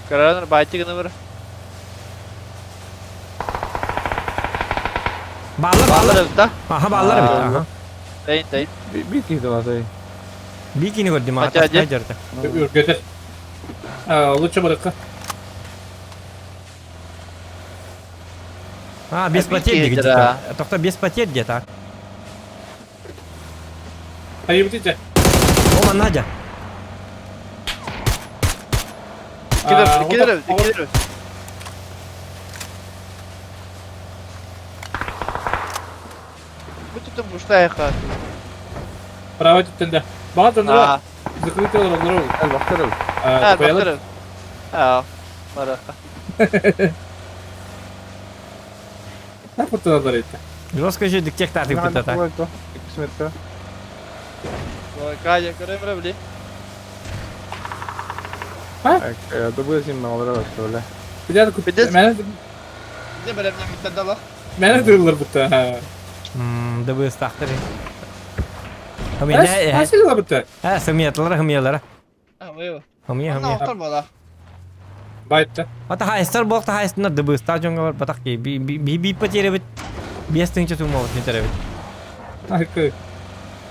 Каранар баайты гына бар. Бааллар, Бааллар бааллар. эбит да? Аха, бааллар эбит. Аха. Тайын, тайын. Биир киһи талатай. Бикини көрдүм, Хотя аха, дьэ. дьарта. Үргэтэр. Лучше барыкка. А, без А, потерь бики где-то. да. Только без потерь где-то. Хайыбыт О, Надя. Иккилер, иккилер, иккилер. Бу tutun буштайха. Право түттенде. Бага тонура. А, Закрытый олорор. Элбахтар эбит. а, бактыр. А, бараха. Напыртыналар этти. Жестко же диктек тартып бутата. Кисметка. Кадя, көрөм били. Добы син малара бля. Билер күп. Пиздец. Мени Де беремнен биттен дала. мени дырылар бутта. Мм, дыбы стахтыр. Хамия, Nasıl бутта? а, сымиятылар, хамиялар. А, выйо. Хамия, Анна хамия. оқтар бала. Байтта. Ата хайстар болта хайстар дыбы стар жоңга бар батак ки би би би потеря бит. Бес тыңча тума вот не теребит. Айкы.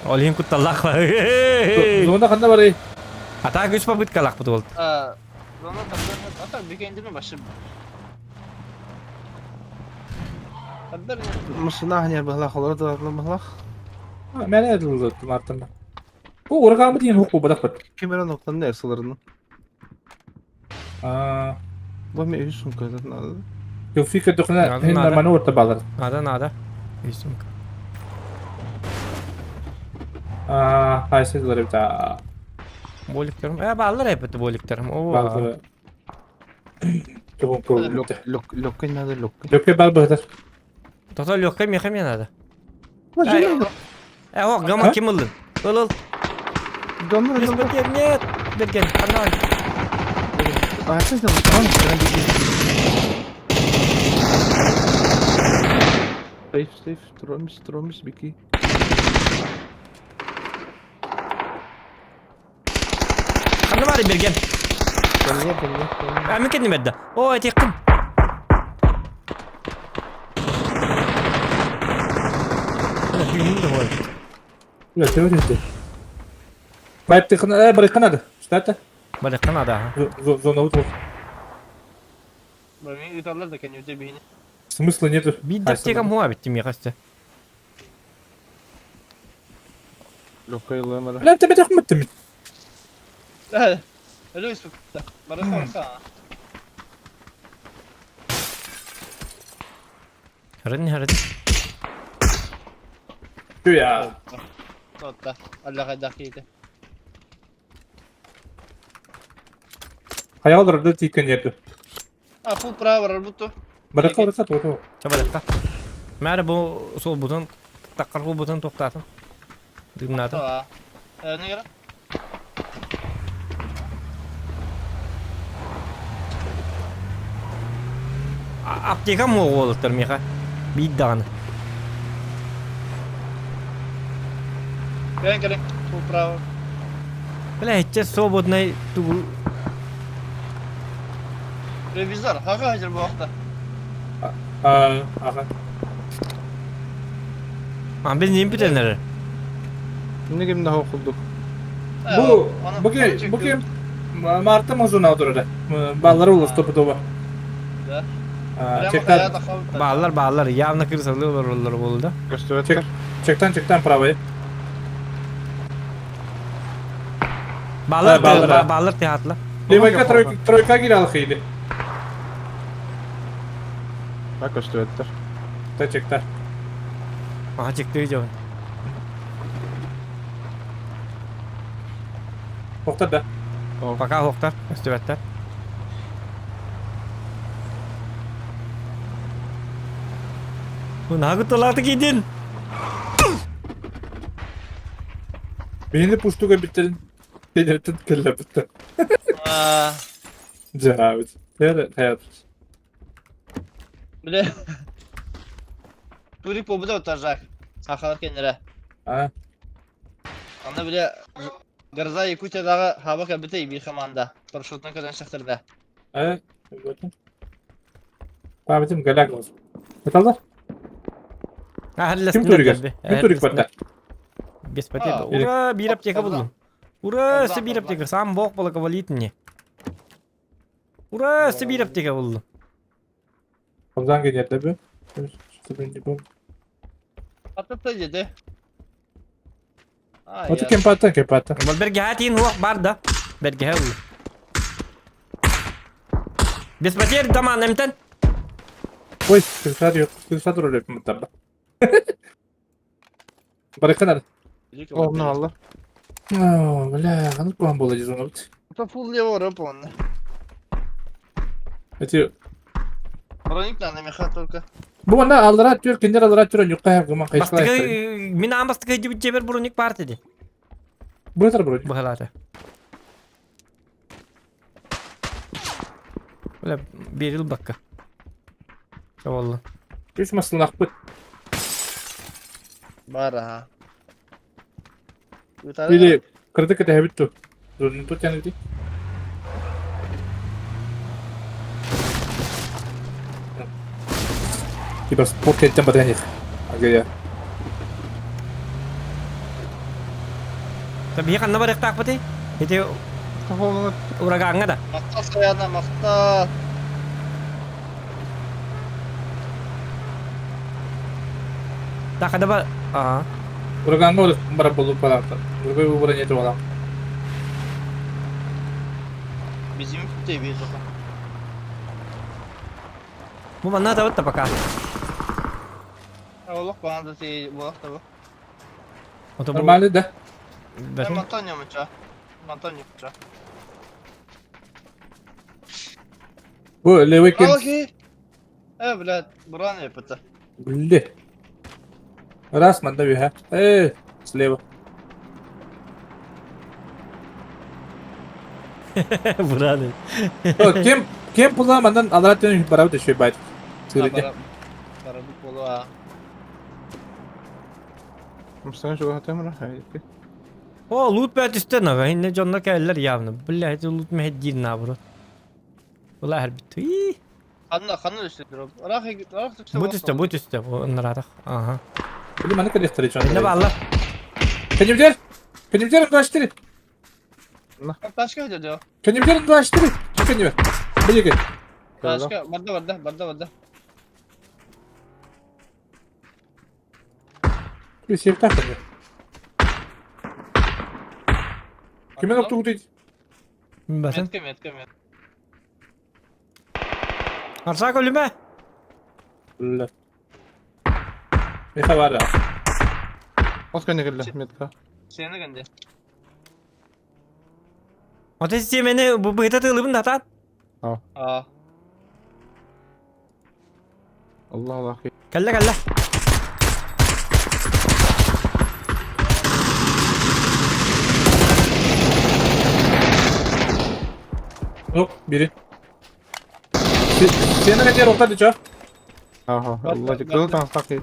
Олин кутталлах. Зона канда бар? Ата күч попытка лах бут болду. А, зона табдар, ата бекендimi башым. Табдар. Машина ханер бахлах, олар да бахлах. Мени дырылар мартында. Бу ургамы деген хуку бадак бит. Кемера ноктан не сыларны. Аа, Бу мен үш сумка надо. Фика дөхнә Надо, һин надо. нормально орта балар. Надо, надо. Рисунка. Аа, хайсы дырылар бит. Боликтерим. Э, баллар эпет боликтерим. О. Балар. Тубун куру. Лок лок локкой надо локкой. Лөккө бар быһдар. Тото легкая меха мне надо. Э, о, гамма А? ким ылдын? Ыл, ыл. Донор Без потерь, нет. Берген, канал. А что сделал? Сейф, сейф, тромис, тромис, бики. Ханна бар берген. Кәнне, кәнне, кәнне. А, мен кенде берді. О, теккин. Дүйінді ғой. Үлә төбә төбә. Байт тыхна, э, барыкка надо. Штата. Барыққа надо, ага. Зона утро. Мен ыталар да кәне өте бейне. Смысла нету. Биддектегім хуа бітті ме қасты. Локкой лэмара. Бля, төбә төбә төбә. Әлі өспіп. Бараха, бараха. Харын, харын. Я. Тотта. Алла қайда кейді. Хаялдырды тикен yerdi. А, фул право бар бұтты. Барыкка барыкка төбә. Чабарыққа. Мәрі бұл сол бұтын, таққар бұл бұтын тоқтатын. Дымнатын. А, не керек? Аптека моғы болыптыр меха. Биддағаны. Керек керек. Фул право. Бля, хетче свободный тугу. Ревизор, хаға хажыр бұл уақытта. Аа, ага. А, біз нем бітенер? Не кем на хокулдук. Бу бу бу кем Марта мазуна отырды. Баллары улус топы Да. Аа, чектан Баллар, баллар, явно кырсалы олар олар болды. Көстөбөттөр. чектан чектан правый. Баллар, А, баллар, баллар театлы. Левайка тройка тройка кире алхыйды. Так көстүбэттэр. Тачыктар. Аха чиктыы дьон. Охтор да. Пока охтор, көстүбэттэр. Наһаа кутталаатык иидин. Биһини пустуга бүттерин Телертен кэллэбиттэр. Аа, Дьаабыт. Тэр хайат. Бля. Турик побута утажак. Сахалар кеннere. А, Аны бля Гроза Якутиядағы хаба кәбіте bir команда. Парашютны көдән чыктырды. а, Памятым галяк болсын. Металлар? Ким туригер? Ким турик батта? Без потерь. А, Ура, биир аптека булдум. Ура, Кобзан, өссө биир кобзан. аптека. Сам бог благоволит мне. Ура, өссө биир аптека булдум. Кобзан генерді бі. Что-то не помню. Атата деді. А, Ото кемпата, кемпата. Бол бэргэһэ тиин хуох бар да. Бэргэһэ буллум. Без потерь даман эмтэн. Ой, күлсат yok. Күлсат роль өпім ұттарда. Барыкканар. Олны алла. О, бля, қанық бұған бола жезон бит. Это фул лево рэп он. Эти Броник на меха только. Бу манда алдыра түр, киндер алдыра түр, юққа гыман Бастыкы кайсылай. мин аан бастыкы дебит жебер броник бар деди. Бу тар бро. Быһалаата. Бля, берил бакка. Болла. Үч масылнақ бит. Бар аха. Или кырды кете хебит ту. Зонун тут яны ди. Киберспорт кеттен батан их. Ага я. Та бии ханна барыктаах быты? Ити урагаҥҥа да. Мақта саяна мақта. Тахада ба... Аа. Ураганга бар болуп барата. Другой выбора нет ола. Bizim күтте bir жоқа. Бу манна да бытта пока. Олох бана да ти болақ та бу. Ото бу... Нормально да? Бэтин. Мантан ямыча. Мантан ямыча. Бу левый кем. Окей. Э, блядь, буран епіті. Бле. Раз манда бия. Э, слева. Бураны. О, кем кем була мандан алра түн барабы төшөй байт. Сырыде. Барабы болу а. Мыстан жуға темір. Хайды. О, лут бәт үстен ага. Инне дьонно кэллэр явно. Бля, это лут мехеддир наоборот. Була хәрбит. И. Ханна, ханна үсті дроп. Рақ, рақ түксе Бу түстэ, бу түстэ. Бу ыннаратах. Ага. Били маны калехтары чон. Инне балла. Кенемдер. Кенемдер 24. Ташка өтеді. Кенемдер 24. Кенемдер. Билеге. Ташка, барда, барда, барда, барда. Севтах кенемдер. Кемен опту гудит. Батын. Метка, метка, метка. Арсак өлүмэ. Бля. Меха бара. Ос көне келді метка. Сені кенде. Ото системени бу быта тылыбын датат. А. Allah Allah. Кэллэ кэллэ. Оп, бери. Сені кенер оқтар дичо. Аха. Allah кыл таңстақ.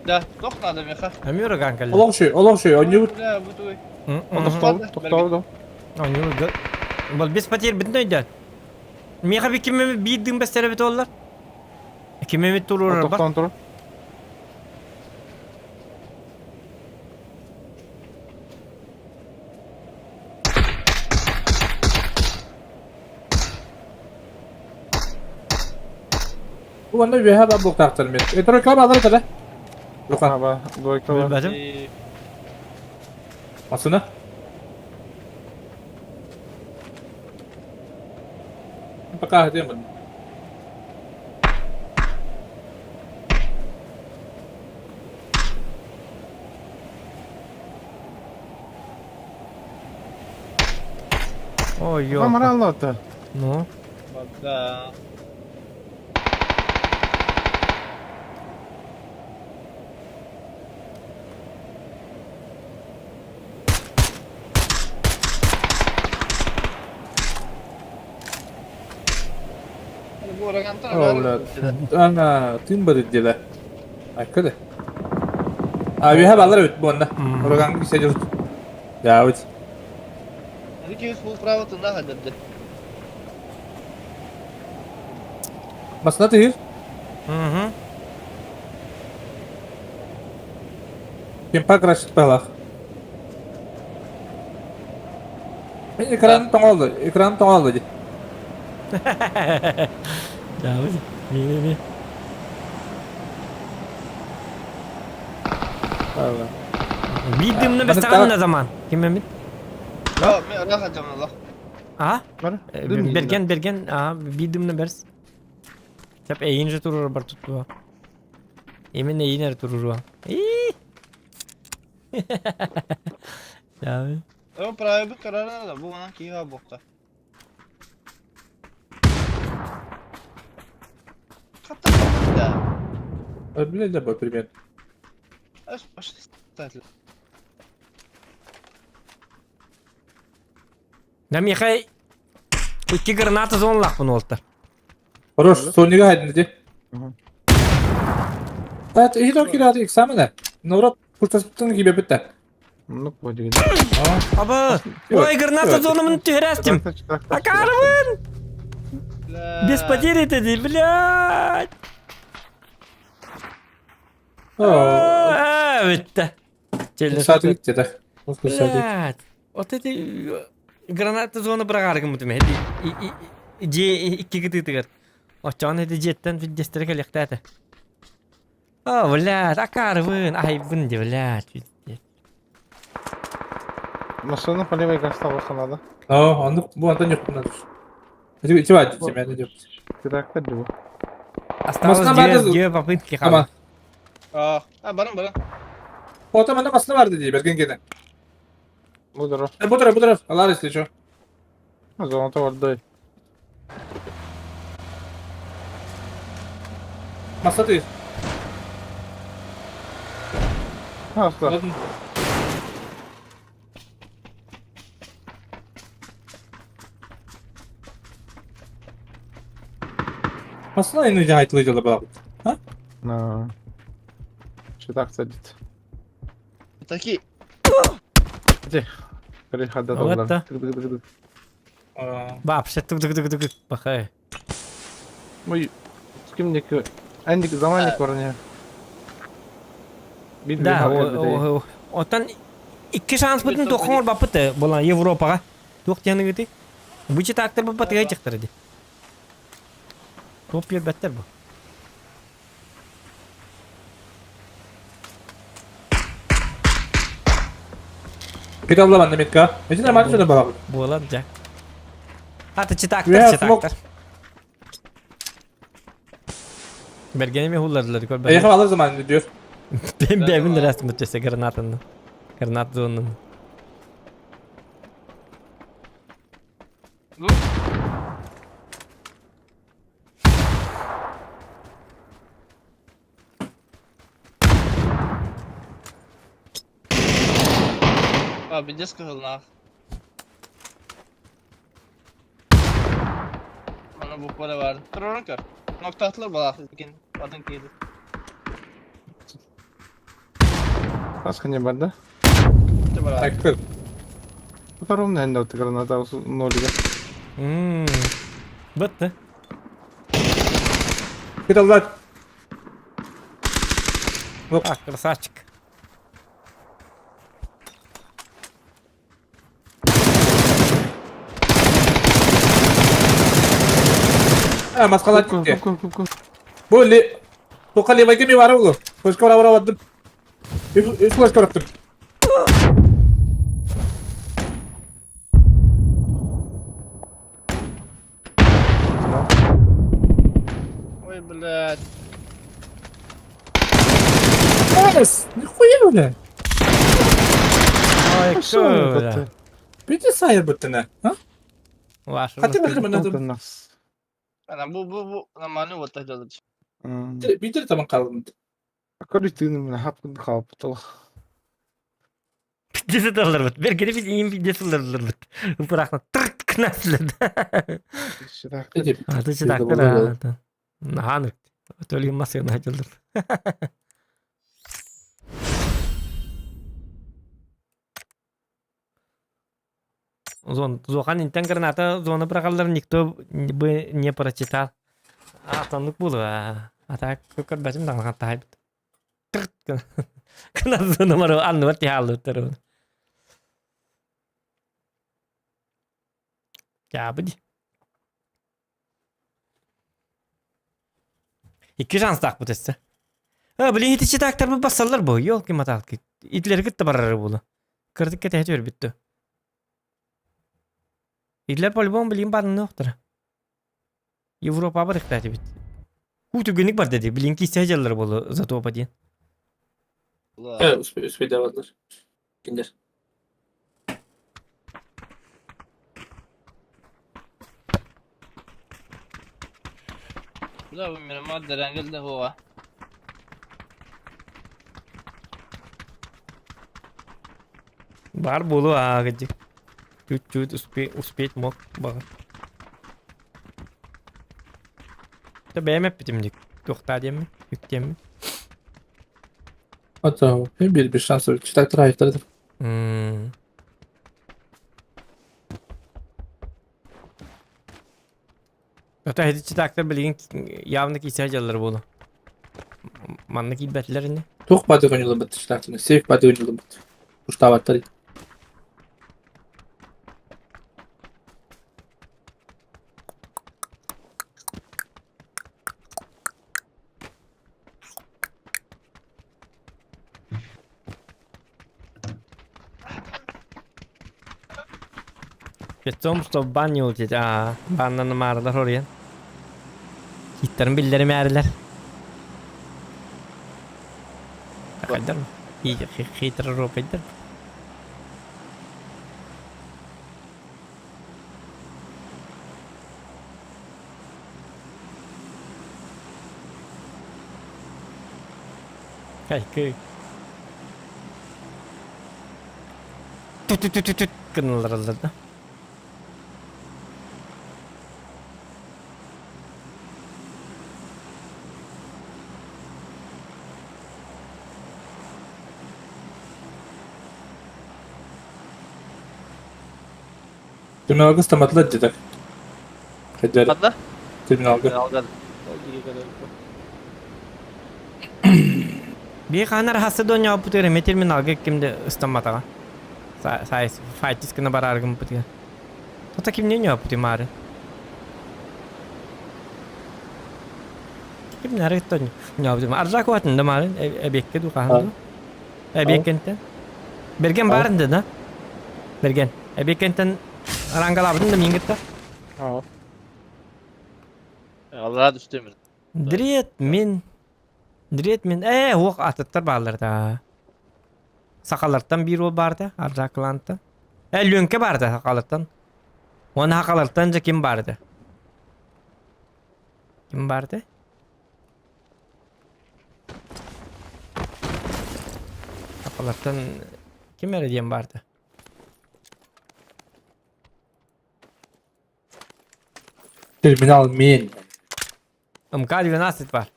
Да, тоқ надо меха. Әми ураган кэллэ. Олақ шүй, олақ шүй, ойны Бля, бутуй. Тоқтау, тоқтау да. Они Бол без потерь битен өйдөн. Меха би кимеме биир бэстере бит оллар. Кимеме турурар бар. Тоқтан тұр. Бу анда веха да блок тақтар мен. Э, тройка алар да. Лука. Аба, двойка бар. Билбэтим. Масына. Пока где мы? Ой, ё. Моралло-то. Ну. Да. О, блядь. Ана, тым бар дела. Айкады. А, виха балар өт буонна. Ураган кисе жүрт. Жаабыт. Масына тыыр. Угу. Кемпа крашит балах. Экран тоңолду, экран тоңолду ди. Жаабыт. Ми ми ми. Бидимни бестаган на заман. Ким эмит? А? Берген, берген. А, бидимни берс. Тап эйин же турur бар туттуа. Эмен эйин эр туруруа. Жаабыт. Блядь, да, пример. Да Михай икки граната зонлахпын уолтар. Хорош, Сонига хайдын ди. Та иһит кирады экзамена. Норот куртаспытын кибе битте. Ну, подиги. Аба! Ой, граната зонамын түһэрээстим. Акарыбын! Без потери это блядь! А, бітті. Сааты битте да. Блядь. Вот эти граната зона бырағаргым бутым. Же икки кытытыгар. Очон эти жеттен фиддестере келехтәті. О, блядь, акарыбын, айбын де, блядь. Машина по левой стала надо. О, онды бу антон yok bunlar. Эти бар мен деп. Ты так ходил. Осталось две попытки. Ама. А, барам, барам. Фото манда масына бар dedi берген кене. Бу дорог. Бу taraf, bu taraf. Алар если что. Золото вардой. Маса ты. А, что? Масына эми айтылы жылы бала. А? На. Что так садит? Такие. Где? Перехода Вот Вообще тук-тук-тук-тук. Пахай. Ой, с кем мне Эндик замани корня. Да, отан икки шанс бүтүн тохоңор бапыты болан Европага. Туох тианы гыты. Бучы тактыр бу батыга чыктыр ди. Топ беттер бу. Китабла банда метка. Эти нормально что-то бала. Буолар жа. Аты читактыр, читактыр. Бергенеми хуллардылар көр. Эйха алыр zaman diyor. Ben бэбин рәсім өтесе гранатаны. Гранат зонын. А, бенде сказал нах. Ана bu para var. Тұрырын көр. Nokta atılır bala. Adın kıydı. Басқа не бар да? Айткыр. Втором, наверное, вот граната ноль. Бітті. Китабла. А, красавчик. А, маскалар кетти. Бу ли Тока левай кеми бар оглу. Флешка бара бара баттым. Үч флешка бараттым. Ой, блядь. Эс, нихуя, бля. Ой, бля. Бити сайыр бүттіні, а? Хотя бы хрен Ана бу бу бу нормально вот так делать. Биир таман хаалбыт. Көрүтүүнүм хапкын хаалбытал. Пиздец аларбыт. Бергени biz iyi пиздец аларбыт. Бырахна тырт кынаслар. Аты чыдактыр. Нахан. Төлгөн масыгын хажылдыр. Зон, Зохан интен граната зона бырагаллар никто бы не прочитал. Атаннык буолуо. А так көрбөтүм даҕаны хаттаһайбыт. Кына зона мары анныбар тиһааллыттар. Дьаабы дии. Икки шанстаахпыт өссө. А, блин, ити читактарбыт бассаллар бу. Ёлки-маталки. Итилери кытта барары буолу. Кырдык кэтэһэ түөрбүттү. Итилер по-любому билигин баанныахтара. Европа барыахтаах эбит. Уу түргэнник барда дии. Билигин киисэ дьаллар буолу затопа диэн. Э, успейдавалар. Киндер. Бля, бу мирамар дәрәнгел дә хуа. Бар буолу аагыдьы. Чуть-чуть успеть мог баҕар. Та бэйэм эппитим дик. Туохтаа диэммин, үктиэммин. Ата, bir bir şans читать трайфтар. Ата ити читактар билигин явно киисэ дьаллар буолу. Манна киирбэтилэр ини. Туох бады гонюлабыт читактыны, сейф бады гонюлабыт. Уштабаттар. Пятом, что в бан не улететь. Аа, баннан маарылар оруйан. Хиттарын биллэрим ээрилэр. Хайдар хитро ропайдар. Кайкы. Түт-түт-түт-түт гыналар да. Терминалга стоматолог дедек. Хәдәр. Ханна? Терминалга. Терминалга. Бии хаанар хасса донья опутугар эмиэ терминалга кимде ыстамматаҕа. Сайс файтис гына бараар гыммытыгар. Тота кимне ньооппутуй маары? Ким нары тон ньооппутуй. Аржак уатын да маары эбиэккэ дуу хаһан дуу? Эбиэккэнтэн. Берген баарын да да? Берген. Эбиэккэнтэн рангалаабытын да миин кытта. Аллаа түстүм. Дрет мин Дрет мин ээ уох атыттар бааллар да. Сахалартан биир уол баарда, Аржаклантан. Э Лүөҥкэ баарда сахалартан. Уонна сахалартан дьэ ким баарда? Ким баарда? Сахалартан ким эрэ диэн баарда? Терминал мин. МК-12 бар.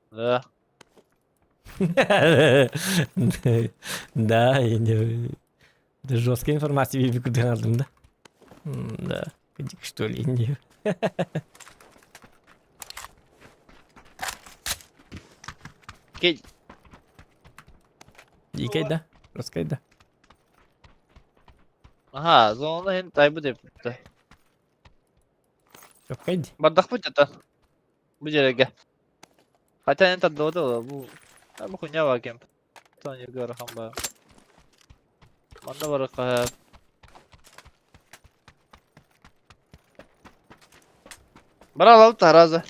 Да. Да, я не... Это жесткая информация биби алдым да. Да, что ли, не. Кей. Дикай да, жесткая да. Аха, зона хин тайбы деп. Жоккай дии. Бардахпыт это. Бу жерге. Хотя это до бу. Бу хуйня бар кемп. Тон жерге бархан ба. Манна бар Бара алып таразы.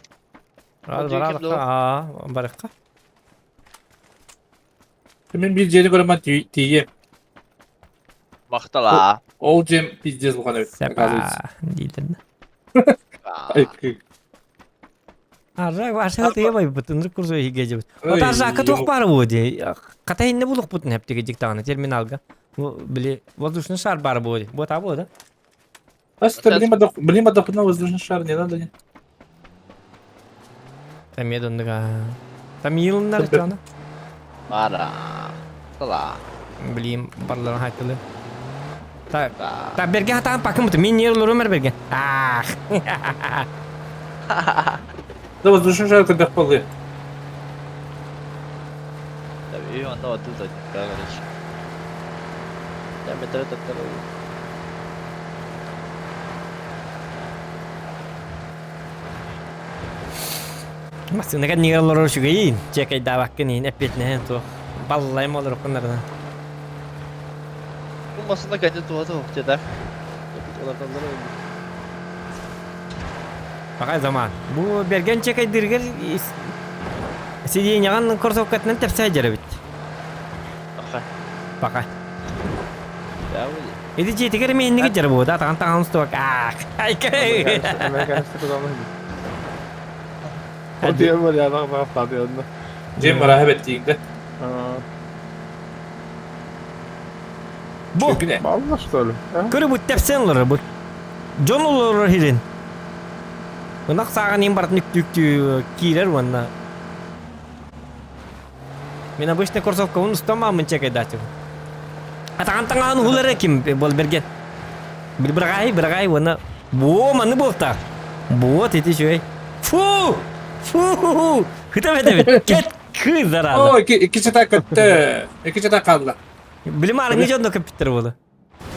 Бар баралыкка, аа, барыкка. Мен бир жери көрөмөн тиийе. Махтала. Ол джем пиздец бухан эбит, оказывается. Дииллэр. Ай, Арра ваша тыа байбыт, ынырык курсу иһигэ дьэбит. Вот аржака туох баара буо дии. Хата инне булукпутун хэптиге диктаҕына терминалга. Били воздушный шар баара буо дии. Вот а да? Просто блин, на воздушный шар не надо. Там едонныга. Там йылыннар чана. Бара. Тала. Блин, барларын хайтылы. Так, так берге хатаан пакымыты. Мен нер олорум берге. Ах. Да воздушный шар когда полы. Да, и он вот тут короче. Я метро это Массыынага нигер олорор үчүгэйин. Чекайдаабаккын иһин эппиэтинэһин туох. Баллайым олоруккуннарына. Бу массыына кэннэ туһата суох дьэ да. Олордоллор öldü. Пакай заман. Бу берген чекайдыргар сиденьяҕын кроссовкатынан тэпсэ дьэрэбит. Паха. Пака. Да будет. Иди дьиэтигэр эмиэ инники дьэрэ буо да таҕан таҕан устубак. Аах. Айка. Джем бараһа бэттииҥдэ. Бу. Балла что ли? Көрү бу тэпсэн олорор бу. Дьон олорор хирин. Ынах сааҕын иин барытын үктүү киирэр уонна Мин обычный кроссовкабын устамааммын чекайдааччыбын. Атаҕан таҥаһын уһул эрэ ким бол берген. Бил быраҕаай, быраҕаай уонна буо маны буолтаах. Вот ити үчүгэй. Фу! Фу! Хыта бэтэбит. Кет кыз зараза. О, икки чата көттө. Икки чата хаалла. Билим арыҥы дьонно көппүттэр буолу.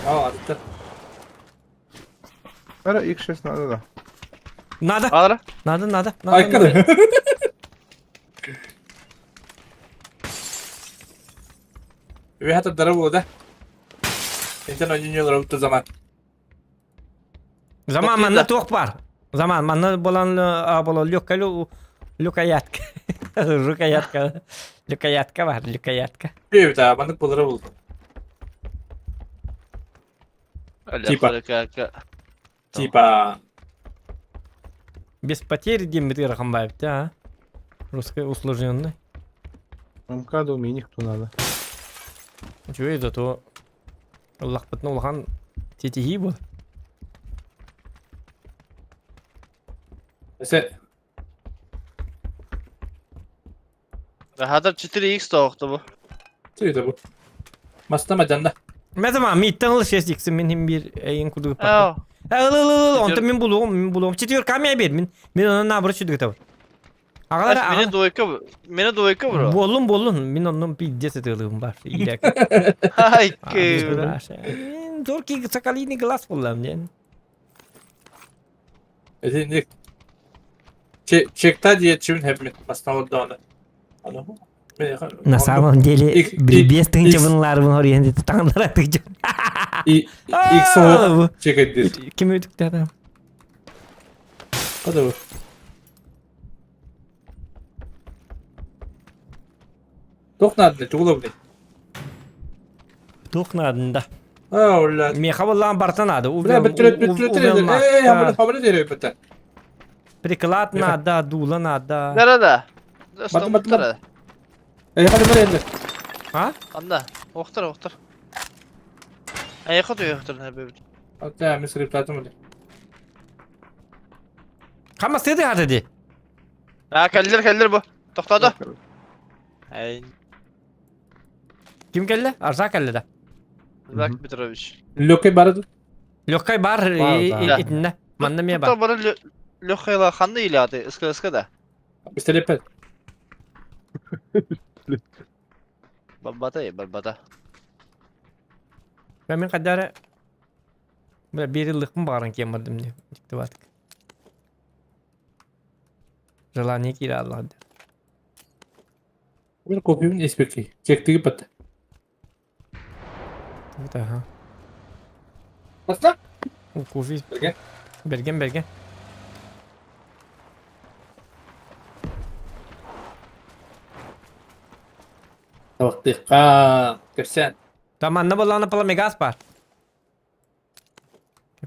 О, атыттар. Ара X6 надо да. Надо. Алра. Надо, надо. Надо. Айкады. Үһэ тардара буолда. Интен ойньолор утtu zaman. Заман манна туох бар. Заман манна болан болон легкая люкаятка. Рукоятка. Люкаятка бар, люкаятка. Bir daha маннык булара булду. Типа. Типа. Без потерь диэммит ыарахан баайбыт а. Русский услуженный. МК миних кто надо. Үчүгэй зато ыллахпытына улахан тетиһии буол. Эсе Хатар 4x тоохто бу. Tüy bu. Маста мадянда. Мэтама миттен ыл 6x мин хим бир эйин курдук Ау. Ыл ыл ыл онтон мин булуом мин булуом. Четверка мэ бер мин мин онон наоборот сүдүгү табыр. Агалар Мене двойка, мене двойка бро. Буоллун буоллун мин оннун пиздец ытыалыым бар. Иирек. Ай, Зоркий соколиный глаз буоллам диэн. Этинник. Чекта диэччибин хэпмит басталырдааны. На самом деле, без тынчабынларбын хориен таңдара тыгжы. Икс чекайдыр. Ким өтүктэ Када бу? Туох наадны, тугула бу. Туох наадында. Аа, ула. Меха боллаан барта наада. Бля, бөттүрөт бөттүрөт. Эй, хамыр хамыр дереп бөттө. Приклад надо, дуло надо. Да-да-да. Баты баты. Эй, хады бар енді. А? Анда, охтар, охтар. Эй, ходу охтар на бөбүт. Ата, мен скриптатым эле. Хамма сыды хаты ди. А, кэллер, кэллер бу. Тохтоду. Эй, Ким келли? Арза келли да. Зак Петрович. Лөкөй барды. Легкай бар Бар, да. итинне. Манна ме бар. Бары Лехайла ханны или аты, СКСК да. Пистолет. Барбата, барбата. Мен кадары Бля, бир yıllık баарын кием бардым деп. Диктоватык. Желание кире Аллах. Бир кофемин эспекти. Чектиги бат. Вот ага. Баста? У кофе. Берген. Берген, берген. Табактыка. Көпсен. Там анна боллаана паламегас бар.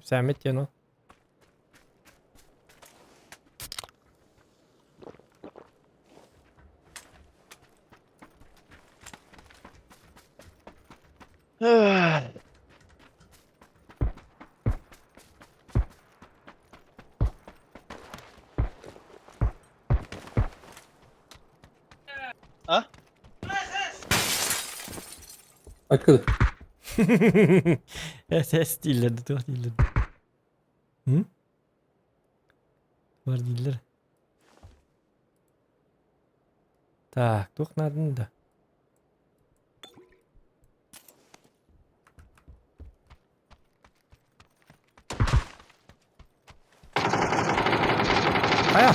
Кэпсээммит диэн ол. А? Откуда? СС дииллэр да туох дииллэр да. Бар дииллэр. Так, туох наадын да. Хайа!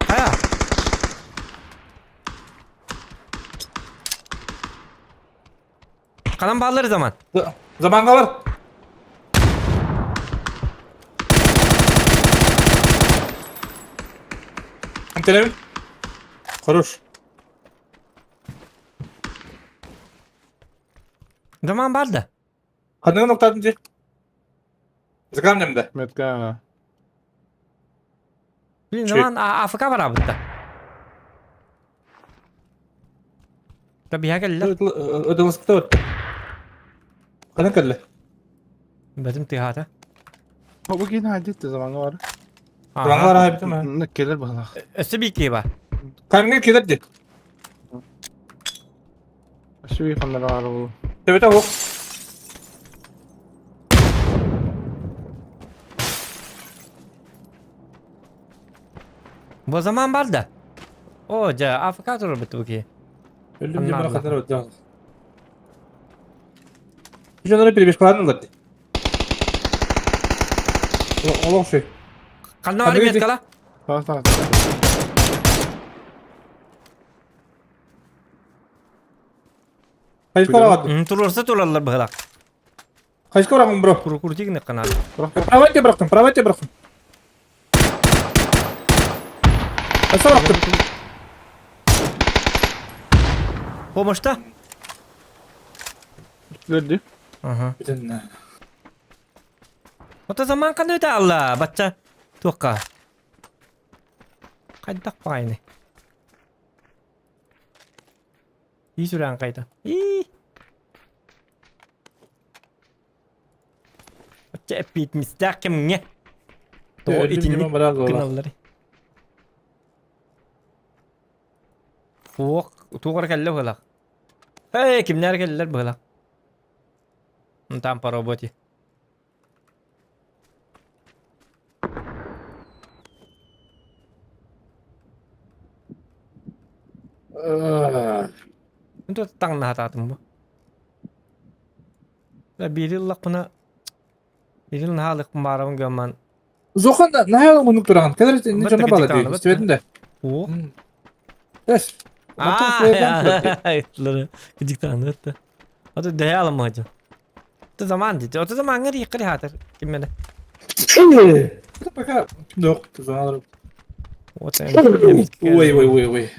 Хайа! Ханан бааллар заман? Заманга бар. Антелевин. Хорош. Заман бар да. Ханныгын октатын дии? За камнем да. Метка. Блин, заман АФК барабытта. Да биһа кэллэ. Ыдылыскыта өттө. Ханан кэллэ? Бэтим тыаһаата. Бу киин хайдыт заманга бар. Заманга бар хайбытым ha. Келер баһалах. Өссө биир киһи бар. Камҥа кэлэр дии. Өссө биир ханна баар ол. Төбөтө оһох. Бу заман бар да. О, дьэ, АФК турар бу киһи. Өллүм дьэ бара хатар өттө. Дьоннору перебежкалаан ылар дии. Олох шүй. Ханна бар меткала? Таа таа. Хайска бараҕын? Туруорса тураллар быһылаах. Хайска бараҕын бро? Куру курутик гыныахха наада. Правайте бырахтым, правайте бырахтым. Хайска барахтым. Помощта? Берди. Ага. Бүтүн. Ото заман ханна өтө алла, бачча туохха. Хайдах баҕайыный? Ии сүрэҕин хайда. Ии. Оччо эппиэтинэстээх кэмҥэ тоҕо итинник гыналларый? Суох, туох эрэ кэллэ быһыылаах. Эй, кимнээр кэллилэр быһыылаах. Там по работе. Таҥнаһа сатаатым бу. Биири ыллахпына биири наһаа ылыахпын баарабын гымман Зохан наһаа муннук тураҕын. Кэлэр дьонно баала дии. Истибэтин да. О. Эс. Аа, кыдьыктааны да. Ото дэһэ аламмаһа Ото заман дии. Ото замаҥҥа риэххэ хаатар киммэнэ. Пока yok zaman. Вот Ой ой ой ой.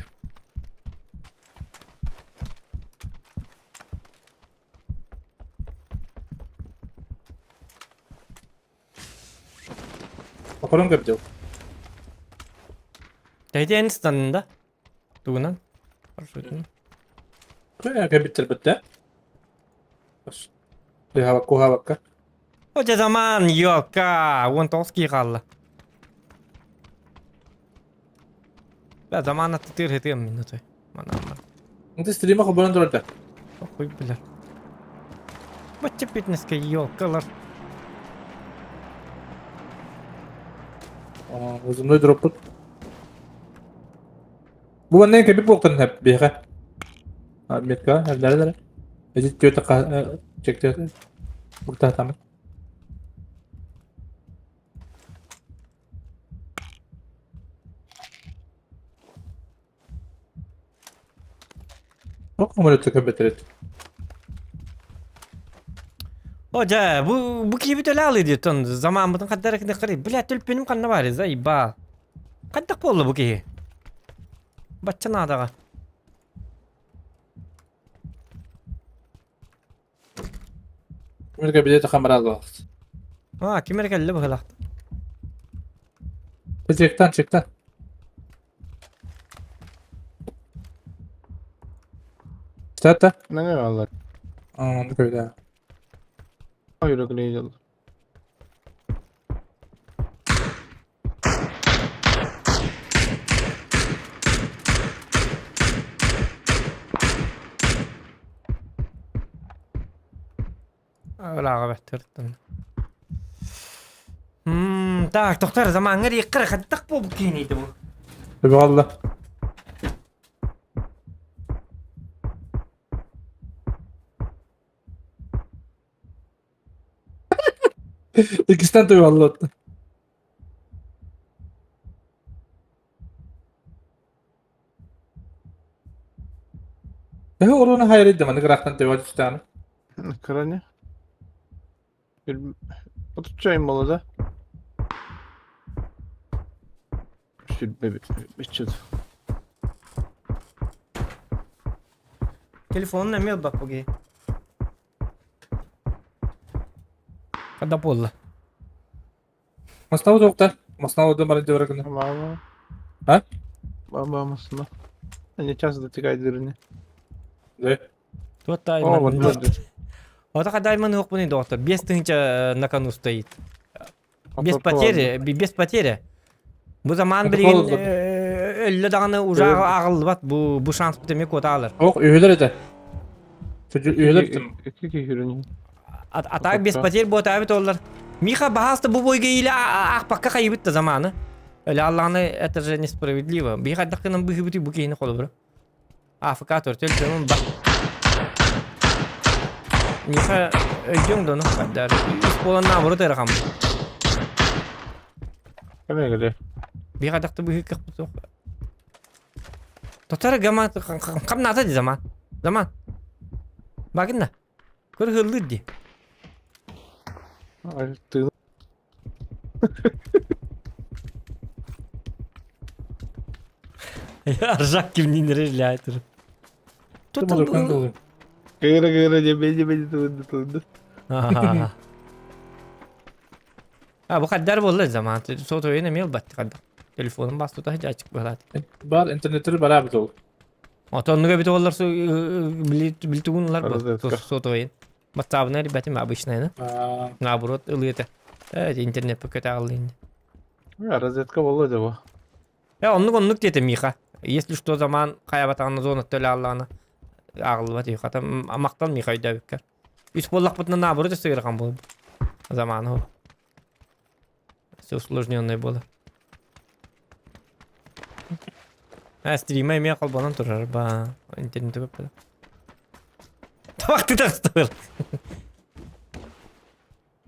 Апарым кэбдил. Тэйден станында. Тугунан. Маршрутун. Кэбиттер бітті. Куһабакка. О, заман, ёлка, 19 киһи хаалла. Бля, заман аттытыыр хытыам мин отой. Манаммар. Ты стрима хоборон турарда. Охуй, бля. Бачча фитнеске ёлкалар. Узунной дроппут. Бу манна кэбит буолтан биһиэхэ. Метка, эрдэрэ Эдит түөтэ чекте буктаатамын. Ох, самолетты көбөтөрөт. О, дьэ, бу бу киһибит өлө аалыы диэтон замааммытын хаддара кини бля төлпүнүм ханна баар заебал. Хайдах буолла бу киһи? Бачча наадаҕа. Ким кабинета хамараллаах. А, ким эрэ кэллэ быһылаах. Чектан, чектан. Стата? Нanga аллар. Аны көйдә. Йөрәкле жыл. Ырааҕа бэттэртэн. Так, тохтор замаҥҥар иэккэр хаттах буолбут киһиниити бу. Валла. Иккистэн туйалла. Төһө уруна хайрыйда маннык ыраахтан төбө түстэҕинэ? Кыра не? Отучча айым буолла да? Сүрбэ быччыт. Телефонун эмиэ ылбат бу киһи. Хада буолла. Маснау тоқтар. Маснау да баран дебара гына. Мама. А? Мама масна. Они часто дотекают Да. Туот О, вот тайман. Ота хадайман хуқпуни доктор. 5000 на кону стоит. Без потери, без потери. Бу заман билигин өллө даҕаны уже аҕыллыбат бу бу шанс бит куота алар. Ох, үһүлэр этэ. Үһүлэр Икки киһи А так без потерь буотаабит оллар. Миха баһаста бу бойга или аахпакка хайыбыт да заманы. Өлө Алланы это же несправедливо. Би хайдах гынан быһыбыты бу киһини холобура. АФК төртөл төнун ба. Миха өйдөң дону хайдар. Үс болан наоборот эрахам. Каме келе. Би хайдахты быһы кыхпыт Тотара гама камната ди заман. Заман. Багынна. Көр хыллыр ди. Ты Аржак кимнин режляет уже. Тут Кыра кыра жебе жебе тылынды тылынды. А бу хаддар болла заман. Сото эне мел батты хаддар. Телефонум бастı да ачык болат. Бар интернеттер бар бит ол. Отоннуга бит олар су билтугунлар бу. Сото ойын. Батсабына ребятам обычная, да? Наоборот, ылыта. Интернет пока алын. Розетка болла да Оннук оннук диэтэ Миха. Если что заман хайабатаҕына зона төлө аллаҕына ааҕыллыбат үһү. Хата махтал Миха өйдөөбүккэр. Үс буоллахпытына наоборот өссө ыарахан буолбут. Заманы ол. Все усложненное было. А, стрима эмиэ холбонон турар ба. Интернети көппөтө. Табакты тахстыр.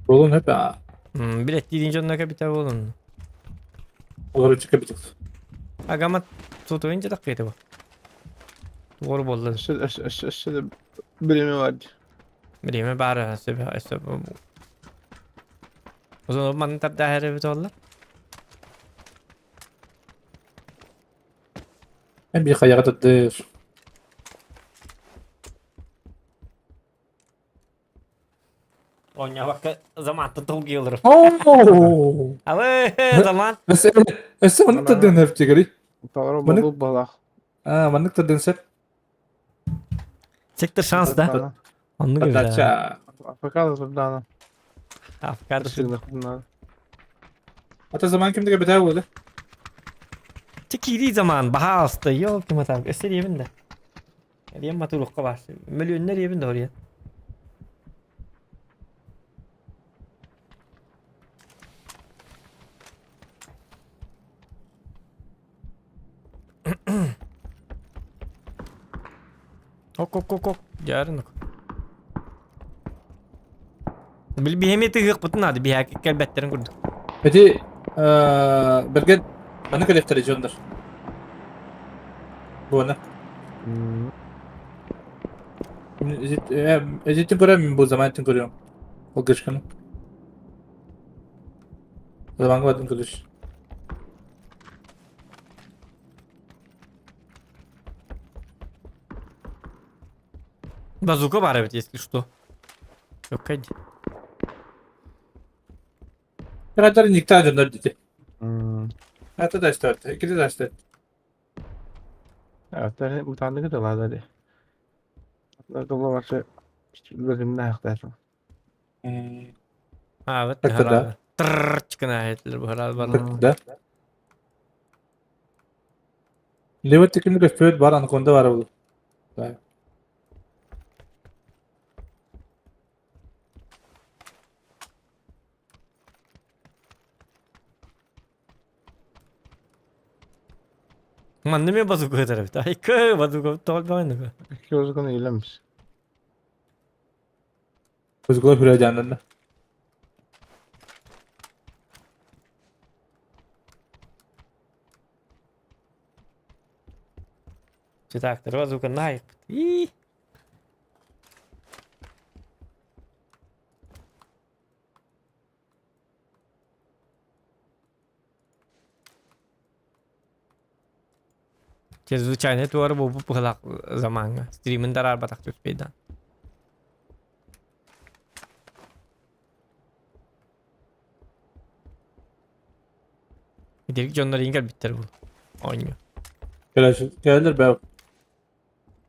Болун хөп а. Билет диин дьонно кэбитэ буолун. Олору кэбитик. Агамат сотовын жатақ кеті bu. Doğru boldu. Өссө биреме бар. Биреме бары сөбө өссө. Озон манын тарда хәрі бит олар. Hem bir kayağa tuttu. Оня бакка заман тол келдир. Оо. Абы заман. Өссө өссө маннык тадын хөп тигери. Тагыр болу бала. А, маннык тадын сеп. Сектор шанс да. Онну Подача. Африкада турдана. Африкада. Ата заман кимдиге битэ болду. Кири заман баһаалыста ёлки матал өссө диэбин да. Диэн матурукка бар. Мөлүөннэр диэбин да орыйан. Ок ок ок ок. Дьарын ок. Бил биһэми тыгыахпытын наада биһээки кэлбэттэрин курдук. Эти берген маны коллекторы дьоннор. Буона. Эзиттин көрөм бу заман көрөм. Ол гышканы. Заманга бадын көрүш. Базука бар эбит, если что. Yok hadi. Kadar niktar döndür dedi. Hatta da işte İkili de işte. Evet, mutandығы да лазари. Доллар бөліміне ақтарым. А, вот Так-то да. Трррчкана этилер bu herhalde var. Да. Левет текинди көспөт бар, анаконда бар бул. Да. Манны мен базука көтөрөбүт. Ай кö базука толбайны. Көзгүнү илемиз. Көзгө хүрө жанында. Читактыр базука найк. И. Чрезвычайно туары бу бу заманга. Стримин дарар батак түспейдан. Direkt дьоннор ингер биттер бу. Ойню. Келер бә.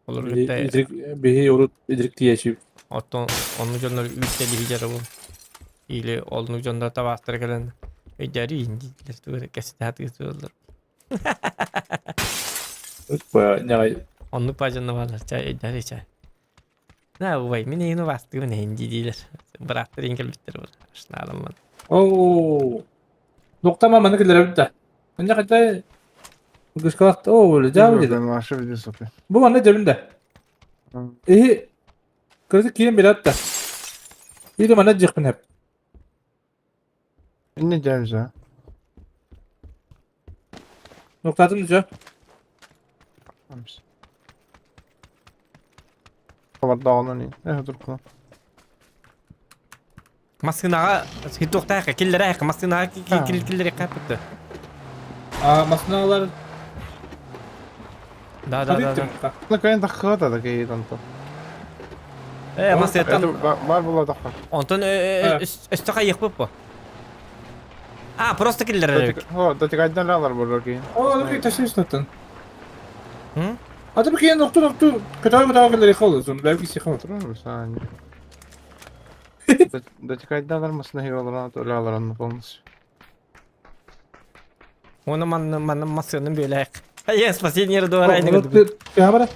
Olur bitti. Идрик бихи урут идрик тиешип. Оттон онну дьоннор үттели хижара бу. Или олну дьоннор табастыр келен. Өйдәри индилер тугары кесите хатыгы Бая нягай. Онну пажанны балар чай өйдәри чай. На убай, мин ину бастыгы мен инди дилер. Быраттыр ингер биттер бу. Ашналым мен. Оо. Доктама маны келер битте. Менә кайта Гышкалак о, жабы деди. Маша видео Бу маны жебинде. Э. Кырды кийин берет да. Или маны жыкпын хеп. Эмне жайбыз а? Ноктатын жо. Бар дагынан э туруп Маскынага хитуктайка киллер айка маскынага киллер капытты. А масыналар Да да да. да. Ну кайын такыга да кей танто. Э маскыттан Бар була такка. Онтон өстө кайык бу. А, просто киллер. Хо, да тигайдан алар бар кей. О, аны ташыш таттан. Hı? Аты бу кийин нокту нокту көтөр көтөр келер хол, зон бәлки сихол. Турар сaan. Да тигайдан алар масына хиролар аны алар аны полностью. Оны ман ман маскының бөлек. Ай, спасение дуар айны. Я бара.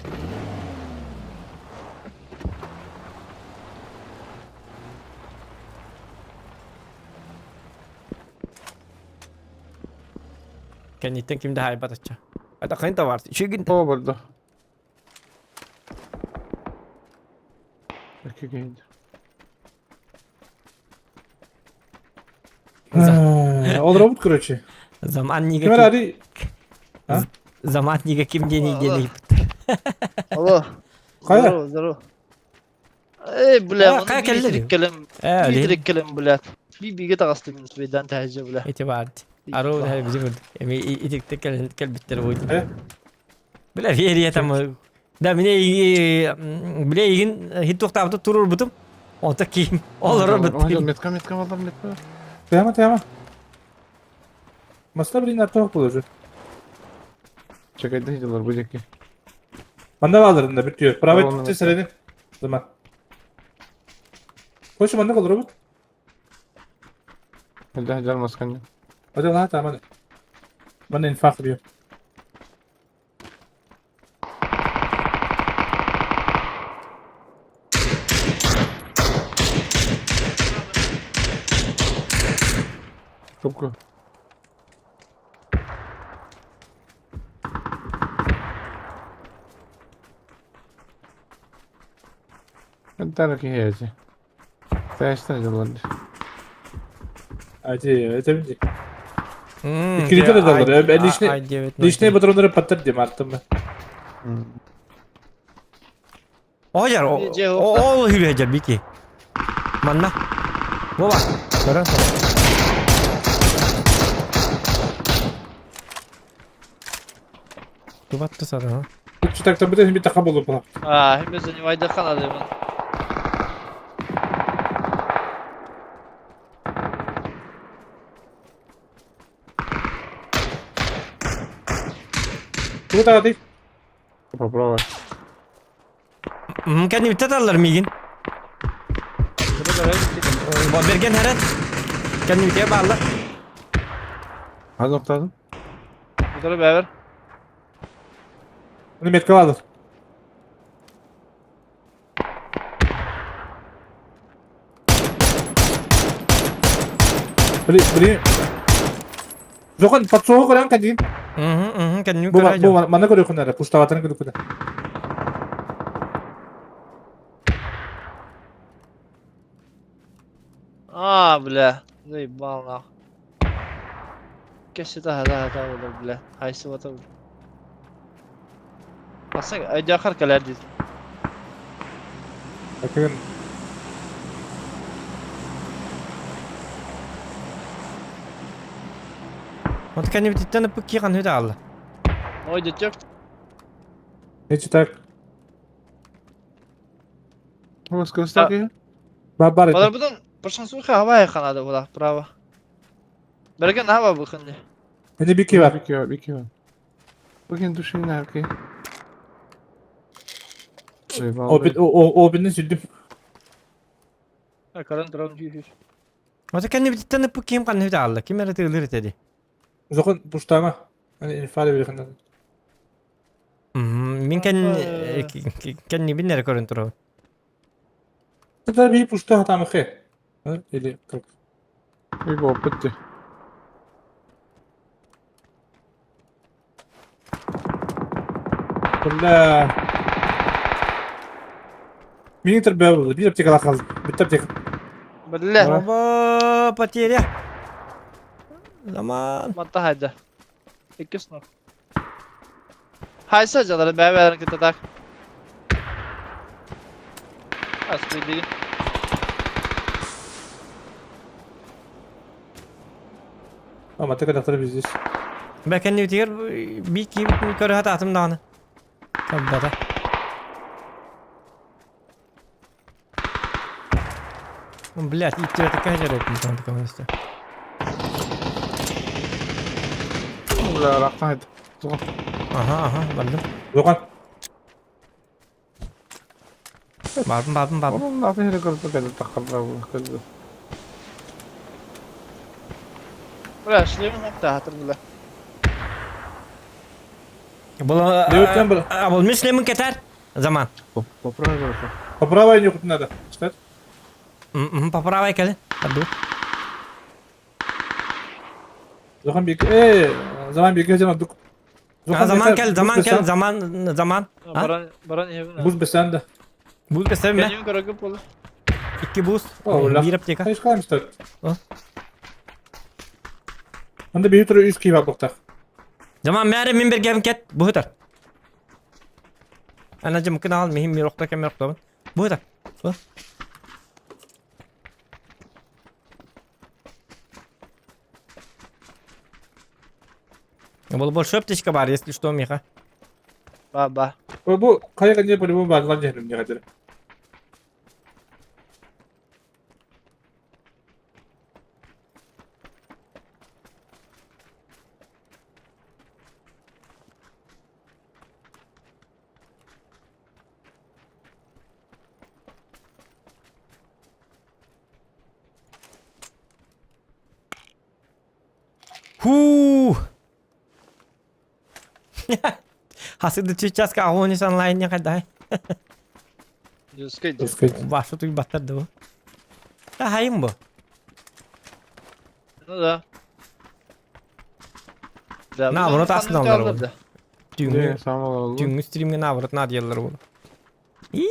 Кенеттен кимде хайбат ача. Ата кайын бар. Шүгүн. О, барда. Эки кейин. Ол робот, короче. Заман ниге. Кемер ари. Заман ниге кимде ниге дип. Алло. Кая? Здорово, здорово. Эй, бля, А, кая келдер? Келем, Э, бир келем, бля. Би биге тагасты мен бейдан тәҗе, бля. Эти бар. Ару да бизи көрдүк. Эми итикте кел кел биттер бу. Э? Бля, верия там. Да, мине биле игин хит токтабы турур бутум. Онта кийим. Олор бут. Метка метка алар метка. Тема тема. Масла блин арток болur. Чекайдан хиролар бу жеке. Манда алырында битиyor. Право Tamam, тесерени. Zaman. Koş manda kal robot. Хилде жар маскан. Hadi lan tamam. Bana infak diyor. Тупку. Тара кихээжи. Тәштен жылар. Hadi ötebilecek. İkili de alır. Ben Dişne patronları patlar diyeyim arttım ben. Ожар, ол хүрәжер бики. Манна. Боба. Көрөн. Тубатты сада, ha? Şu takta bir de bir taka bulup bana. А, хем занимайды хана деймін. Тугу таҕатый? Попробуй. Кэннибиттэ таллар миигин. Берген хэрэн. Кэннибитигэр бааллар. Хас охтаатым? Утары бэбер. Bunu метка алыр. Били, били. Жохон подсоҕу көрөн кадин. Мм, кэнним Бу көрө бу манна көрүөхүн эрэ, пуставатаны көрүөхүн. А, бля. Заебал нах. Кэсси таһа таһа таһа бля. Хайсы бата. Асан айдахар кэлэр дии. Bakın. Вот кэннибититтэн ыппыт кии ханнык аалла. Ой, детек. Не так. Воскресенье. Бар бар. Баларбытын пошансуха хавай ханада була, право. Берген хава бухынды. Эни бики бар. Бики бар, бики бар. Bugün düşün nerede? О о о бинен сүлдүм. Каран дрон жүйүш. Вот кэннибититтэн ыппыт киим ханнык аалла. Ким эрэ тыылыр этэ Зохон пуштама. Ани инфа бирхин. Мин кэн кэннибин эрэ көрөн турабын. Это би пушта хатамы хе. Или как? Bir опытты. Бля. Мин тербе булды. Бир аптека калды. Бит аптека. Бля. Оба, потеря. Заман. Матта хайда. Иккис нок. Хайса жалары бәбәрин кытта так. Аспиди. Ама тека дактар биздес. Бә кэннибитигэр би киим көрө хатаатым даҕаны. Каббата. Блять, идти это кадер Бля, рахмет. Ага, ага, бардым. Зохан. Бардым, бардым, бардым. Oğlum nasıl her көрді кәді тақырда бұл кәді. Бля, шлемин хатта хатыр бля. Бұл Леутен был. Бұл мен шлемін кетер. Заман. Поправь Поправай нюхать надо. Что? Поправай кәлі. Аду. Зохан бик. Э, заман бик жана дук. Заман кел, заман кел, заман, заман. Баран баран ебин. Буз бесенде. Буз бесен ме? Кеним көрөгө болду. Икки буз. Бир аптека. Хайш калам истер. Анда бир түрү үч кийип алып Заман мәре мен бергем кет. Бу өтөр. Ана жымкын ал, мехим мир окта кем мир Бу өтөр. Бұл больше аптечка бар, если что, Миха. Ба ба. Бу кайга не по-любому бар лан жehrim не кадыр. Ху! Хасыды сейчас кагонис онлайн не кадай. Жүскөй. Башы туй баттарды бу. Да хайым бу. Ну да. Да. Наоборот, астын алар бу. Түүнгү Самал түүнгү стримге наоборот надиялар бу. И.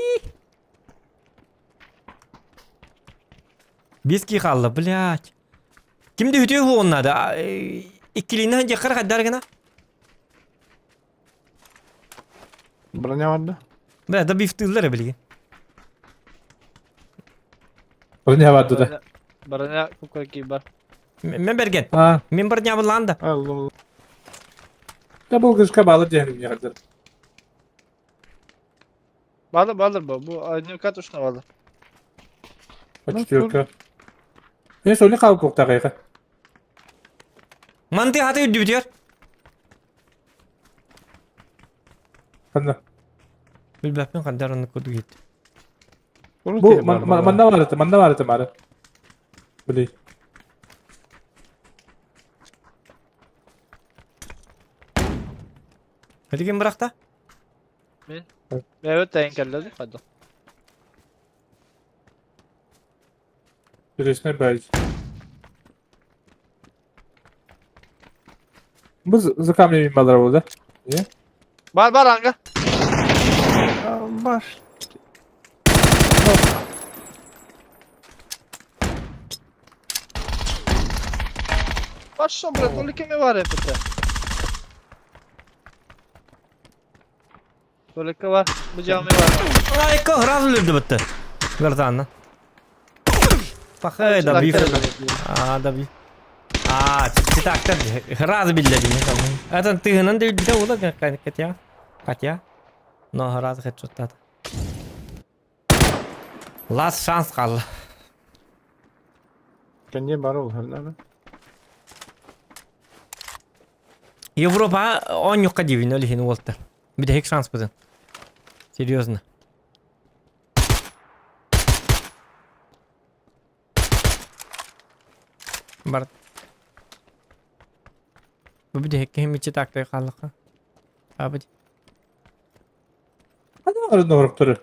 Бески қалды, блядь. Кимди үтө хуоннады? Иккилине жаккар каддар гына. Броня vardı. Бля, да бифтыллар билген. Не бар да. Бараня кукаки бар. Мен берген. А, Мен бір нябыланды. Allah да бул кышка балы жehrim не кадыр. Балыр балыр бу. Бу одни катушна балыр. Четверка. Мен соны калып кокта кайга. Манты хаты үдү битер. Ханна? Билбэппин хандар оннук курдук иһит. Бу манна бар это, манна бар это мары. Блин. Hadi kim bıraktı? Мин. Бэйэбит тэйэн кэллэ хайдах. Интересный бәйс. Бу за камнями балар болды. Не? Бар бар анга. Баш. Пошел, блядь, только ми бар эпите. Только бар. Бу жамы бар. Лайко сразу өлдү бітті. Гражданна. Пахай да биф. А, да биф. А, читактар сразу билдеди. Это тыгынан да билде ула Катя. Катя. Но сразу хедшоттады. Last шанс қалды. Кәне бар ол хәлләре. Европа он юққа дейін өлі уолттар. Биде шанс бізін. Серьезно. Бар. Бу биде хекке тактай қаллыққа. Абы. Ханна арында барып тұры.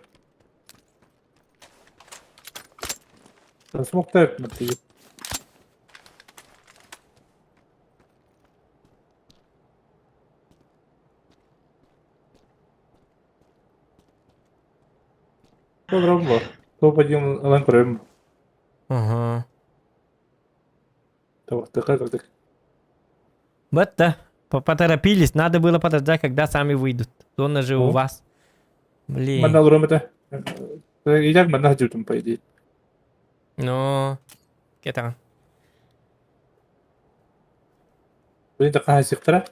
Смокта өтмөттü. Тодром бар. Топ один алан көрөм. Ага. Табактыка кырдык. Вот-то. Поторопились, надо было подождать, когда сами выйдут. Зона же у вас. Блин. Манна алырым это. Идак манна жутум по идее. Ну, кетаған. Блин, такая сектора.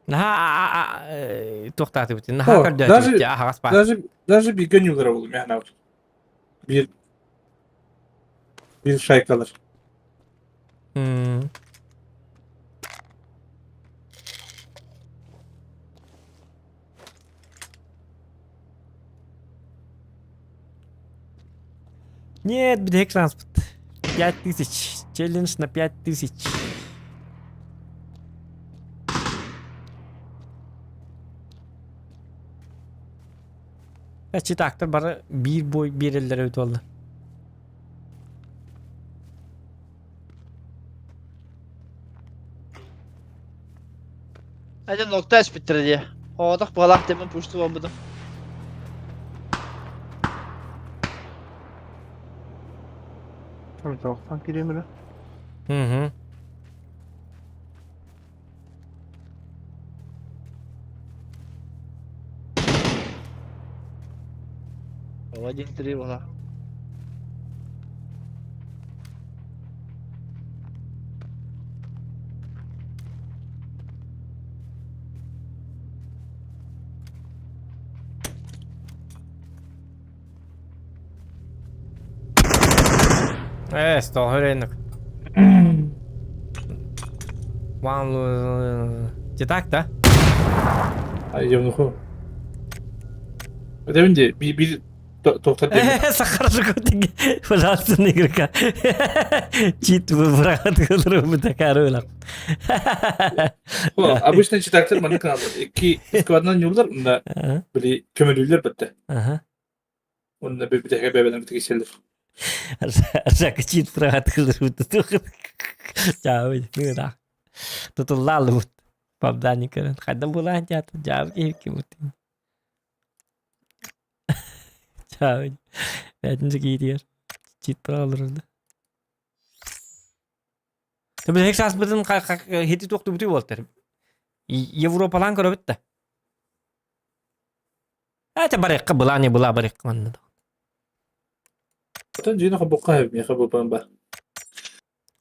Наха тоқтатып өтті. Наха көрді. Даже даже даже bir gün yıllar oldu yani. Bir bir шайкалар. Hmm. Нет, бедек транспорт. 5000. Челлендж на 5000. Читактар бары бир бой берелер өтіп алды. Hadi nokta espittir diye. Odak balak demin puştu bombadım. Там тоқтан киремін. Угу. Один три была. Э, стол рынок. Ван, Ты так, да? Ай, евнуху. Деминде bir bir тоқтат демин. Сахар Пожалуйста, на игрока. Чит выбрат, который бы такая рыла. Обычно читактар маны канал. Ики скваднан юлдар, мында били көмөлүлөр битти. Ага. Онда bir bir бебеден битти кеселдер. Жака чит брат, Чао, ну да. Тут лалут. Пабданика. Хайда була тята, жав ким. Чао. Бәтинче кийтер. Чит пралырды. Біз хек шанс бітін хети тоқты бүтүй болтыр. Европалан көрі бітті. Это барыққа была не была барыққа манна. Отон жина хабукка ми хабупан ба.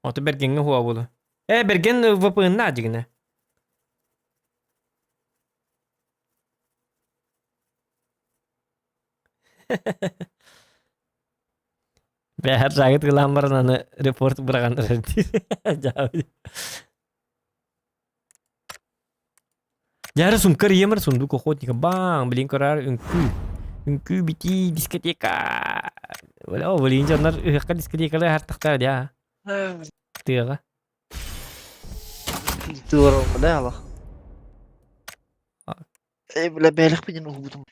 Оты бергенге хуа болу. Э, берген VPN на дигне. Бәһәр жагыт гылан баран аны репорт быраган. Дьэ сумка риемер сундук охотника. Баң, блин, көрөр үҥкүү. Үҥкүү битии дискотека. Бля, о, блин, дьоннор ыһыахха дискотекалар аһартахтара дьэ. Тыаҕа. Тыалар бля алах. Эй, бля, бэлэх пинен уһубутум.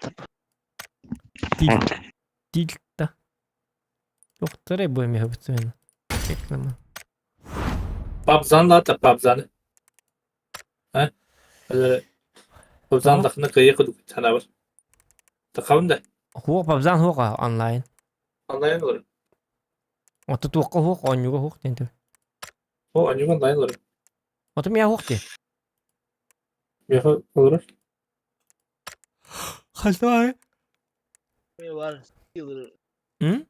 Тил. Тил да. Охтар бу эмиэ бутсуна. Экнама. Пабзан да та пабзаны. А? Пабзан дахны кыйы кыдык санабыр. Тахабын да. Хуох пабзан хуох онлайн. Онлайн olur. Ото туохха хуох оонньууга хуох диэн тыл. О, онньуга онлайн olur. Ото миэхэ хуох дии. Миэхэ olur. Хасай. Бар. М?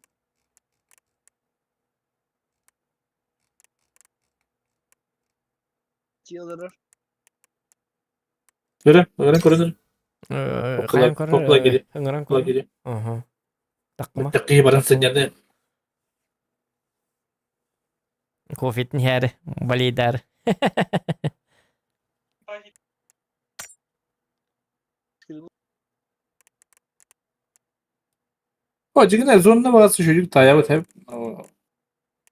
Көрө, көрөн көрөн. Хайан көрөр, ыҥыран көрөр. Аха. Таккыма. Таккы баран сынньаны. Кофетин иһээри, балейдары. О, дьигинэ зонна барасы шүрүк таябыт хеп.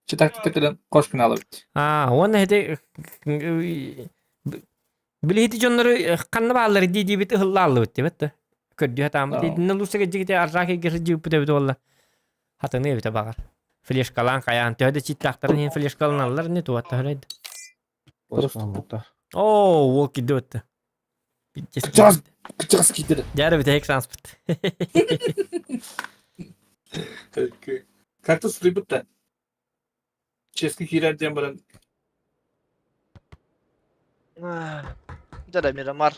Читак кэлэн кош күн алабыт. Аа, уонна ити билиһити дьоннору ханна бааллар дии диибит ыһыллааллыбыт дибит да. Көрдүө тааммыт. Итиннэ луусага дьигите аржаак эгер дьииппит эбит уолла. Хатыны эбитэ баҕар. Флешкалаан хайаан төһө да читтаахтарын иһин флешкаланаллар не туаттаһар айды. Оо, уол кидде өттө. Кычаас, кычаас киирдэ. Дьэ, бүтэһик шанспыт. Как-то суруйбут да. Чески киирэр диэн баран. Дьэ, Мирамар.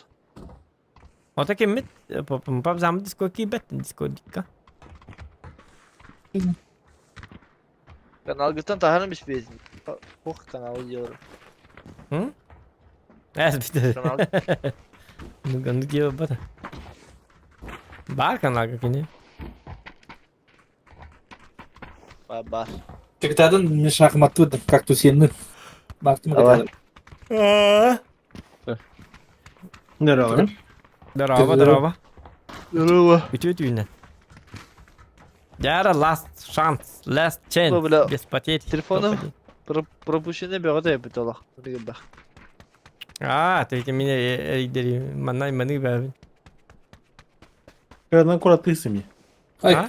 Ото киммит? Пап замы диско киирбэт, диско дикка. Каналгыттан таһарын биспиэтин. Хух каналы диyorum. М? Эс бит. Канал. Ну, ганды диye бата. Бар каналга кини. Бар бар. Тыктадын мен шахматты как-то сені. Бактым Давай. Здорово. Здорово, здорово. Здорово. Үтүө түүнэн. Дьара last chance, last chance. Бу, бля, Без потерь. телефону- Топ-один. Пропущенный бөҕө эбит олох. Билбэх. Аа, ты меня эйдери манай маны бабин. Кырынан куратыысым я. Ай, А?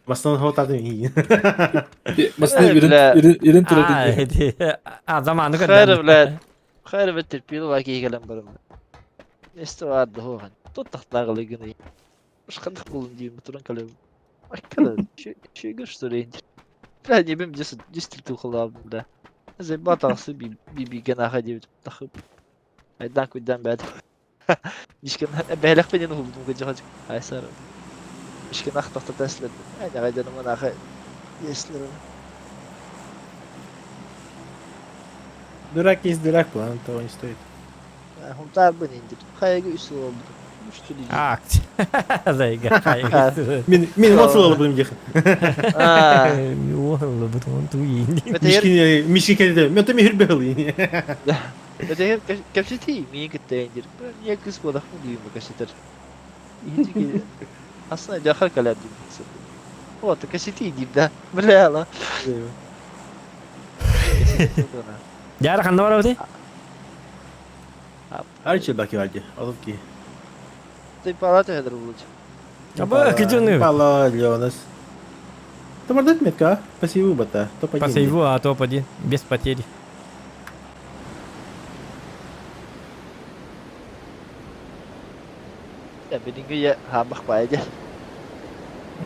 Бастан хотатын ии. Басына Эй, бля. үрін Аа, тұрады. эти а заманы Хайр, блядь. Хайр бит терпил ва кийгелен барым. Несте барды хоған. Тут тахтагылы гыны. Ушкандык болун дейм туран калем. Аккала, чөйгө что ли? Бля, не бим десет десет тухлаб, да. Заебал тахсы би би генаха дейт тахып. Айдан куйдан бәд. Мишкен бәләк пенен хубдум гыжы Айсар. Мишкен ах тахта таслет. Айда гайдан манаха. Если Дурак есть дурак, план того не стоит. Хунтар бын инде. Хайга үсүл болду. Үстүл. А, зайга. Мин мин моцело будем ехать. А, Мишки мишки кеде. Мен то михир бехли. Бэтээр кэпсэтии миин кытта индир. Не кыс буолах дейм кэсэтэр. Иһити Аслан дьахар кэлэр дейм. Вот, кэсэтии дейм да. Бля, ла. Дьара ханна барабыт? Арчи баки варди. Оловки. Ты палата хедер булуч. Аба, кыжыны. Пала Леонас. Тамардат метка, спасибо бата. Топ-1. По сейву, а топ-1. Без потери. Я билиҥҥи я хаамах баайа дьэ.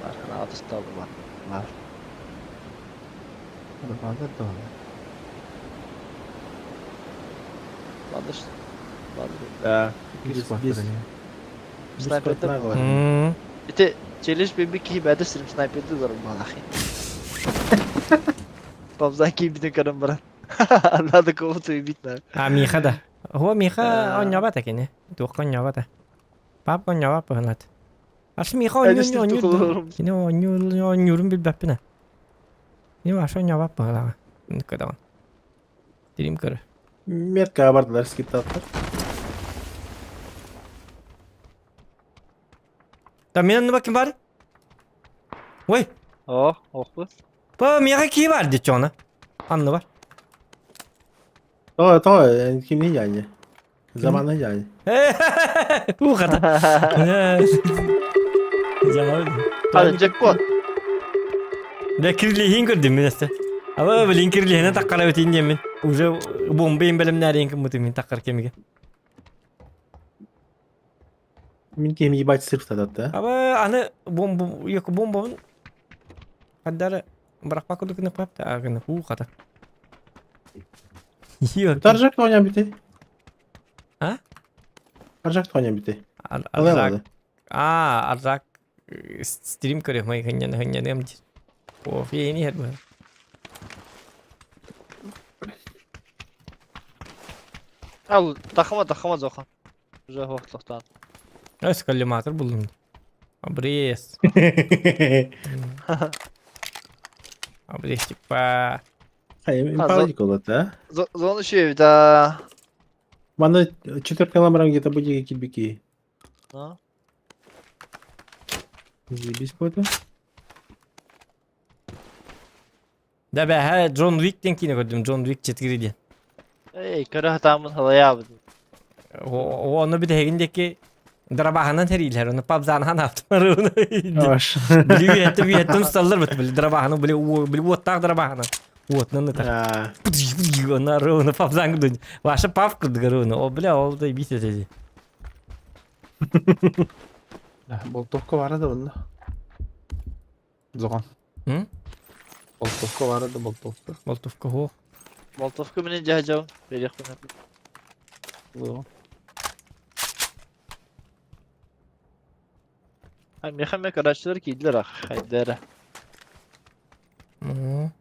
Арханаҕа тустааллар бар. Ладыш. Ладыш. Да. Без без Снайперді М. Ити челлендж бэби киһи бэдэ сирим снайперді ыларым буолаахый. Пабзан киирбитин көрөн баран. Надо кого-то убить на. А Миха да. Хо Миха онньообат экини. Туохха онньообата. Папка онньообат быһынат. Аш Миха Айда онньуу онньуур. тукулурум. Кини онньуур онньуурун билбэппин. Кини аша онньообат быһылаҕа. Кыдаҕын. Тирим көрө. Меткаҕа бардылар скиптааттар. Та мен онно ким бар? Ой, О, охпу. па миэхэ кии бар дии чоҕуна. Анны бар. Тоҕо, тоҕо, кимни дьаанньа? Замана дьаанньа. Ухата. Hadi джекпот. Да кирлиһин көрдүм мин өссө. Аба билин кирлиһине таккара битин диэммин. Уже бомба имбелемнәрин кыммытым мин таккар кемиге. Мин киһим ебать сыр тататта. Аба аны бомба yok бомбабын хаддары бырахпа курдук гына папта агына уу хата. Йо. Таржак оонньоон бүтэ. А? Аржак оонньоон бүтэ. Аржак. А, Аржак стрим көрүөх май хынньаны хынньаныам диир. Кофе иһэр быһа. Ал, тахыма, тахыма зохан. Уже хуохтохтаан. Өс коллиматор буллум. Обрез. Обрез типа. Импалик олата. Зону еще да. Мана четвертый ламран где-то будет кибики. А? Заебись будет. Да бэһэ Джон Уик диэн киинэ көрдүм. Джон Уик четыре диэн. Эй, көрө сатааммын халайаабытым. Ону бүтэһигин диэки дарабаһынан тэриилэр, ону пабзанахан аптар. Били үйэттэн үйэттэн усталлар бит, били дарабаһаны, били били уоттаах дарабаһаны. Уотунан ытар. Оны арыуны пабзан курдук. Ваша пав курдук арыуны. О, бля, ол да бит этеди. Болтовка бара да онно. Зоҕон. М? Болтовка бара да болтовка. Болтовка хуох. Болтовка менен жаһажабын. Бериэхпин. Зоҕон. Меха ме карачылар кийдилер ах. Хайдара. Мм.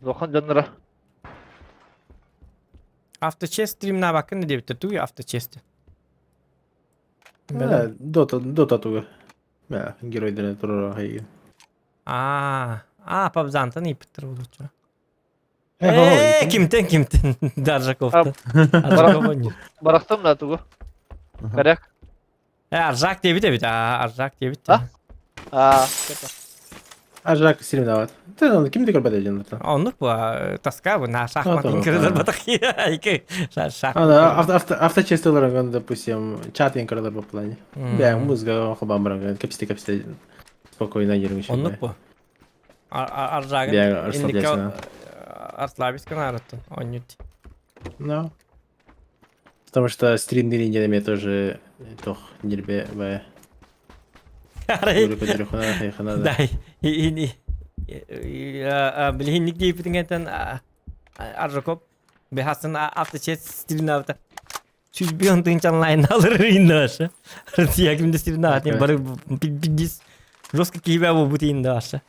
Зохан дьонноро. Авточест стримнаабаккын да диэбиттэр тугуй авточест? Дота, Дота туга. Мә, геройдары турар хайгин. Аа, аа, пабзантан ыйпыттар булучу. Э, кимтен кимтен Даржаковтан. Аржаков ойнуур. Барахтым да тугу. Коряк. Э, Аржак диэбит эбит, аа, Аржак диэбит. А? Аа, Аржак сильноват. Ты ну, ким ты көрбөт эдин Оннук бу тоска бу на шахмат инкырылар батах. Ана авто авто авточистылар допустим, чат инкырылар бу плане. Бә музыка хабам баран кепсте кепсте спокойно йөрүн Оннук бу. Аржагын инники Арслабис канараттан оннют. Ну. Потому что стрим диринге тоже тох нербе бе. Да, и билиһинник диэпитиҥэтэн Аржаков бехасын авточет стилин Сүүс тыһыынча онлайн алыр иннашы. Россия кимде стилин атын бары пиздец жестко киһибэ буолбут иннашы.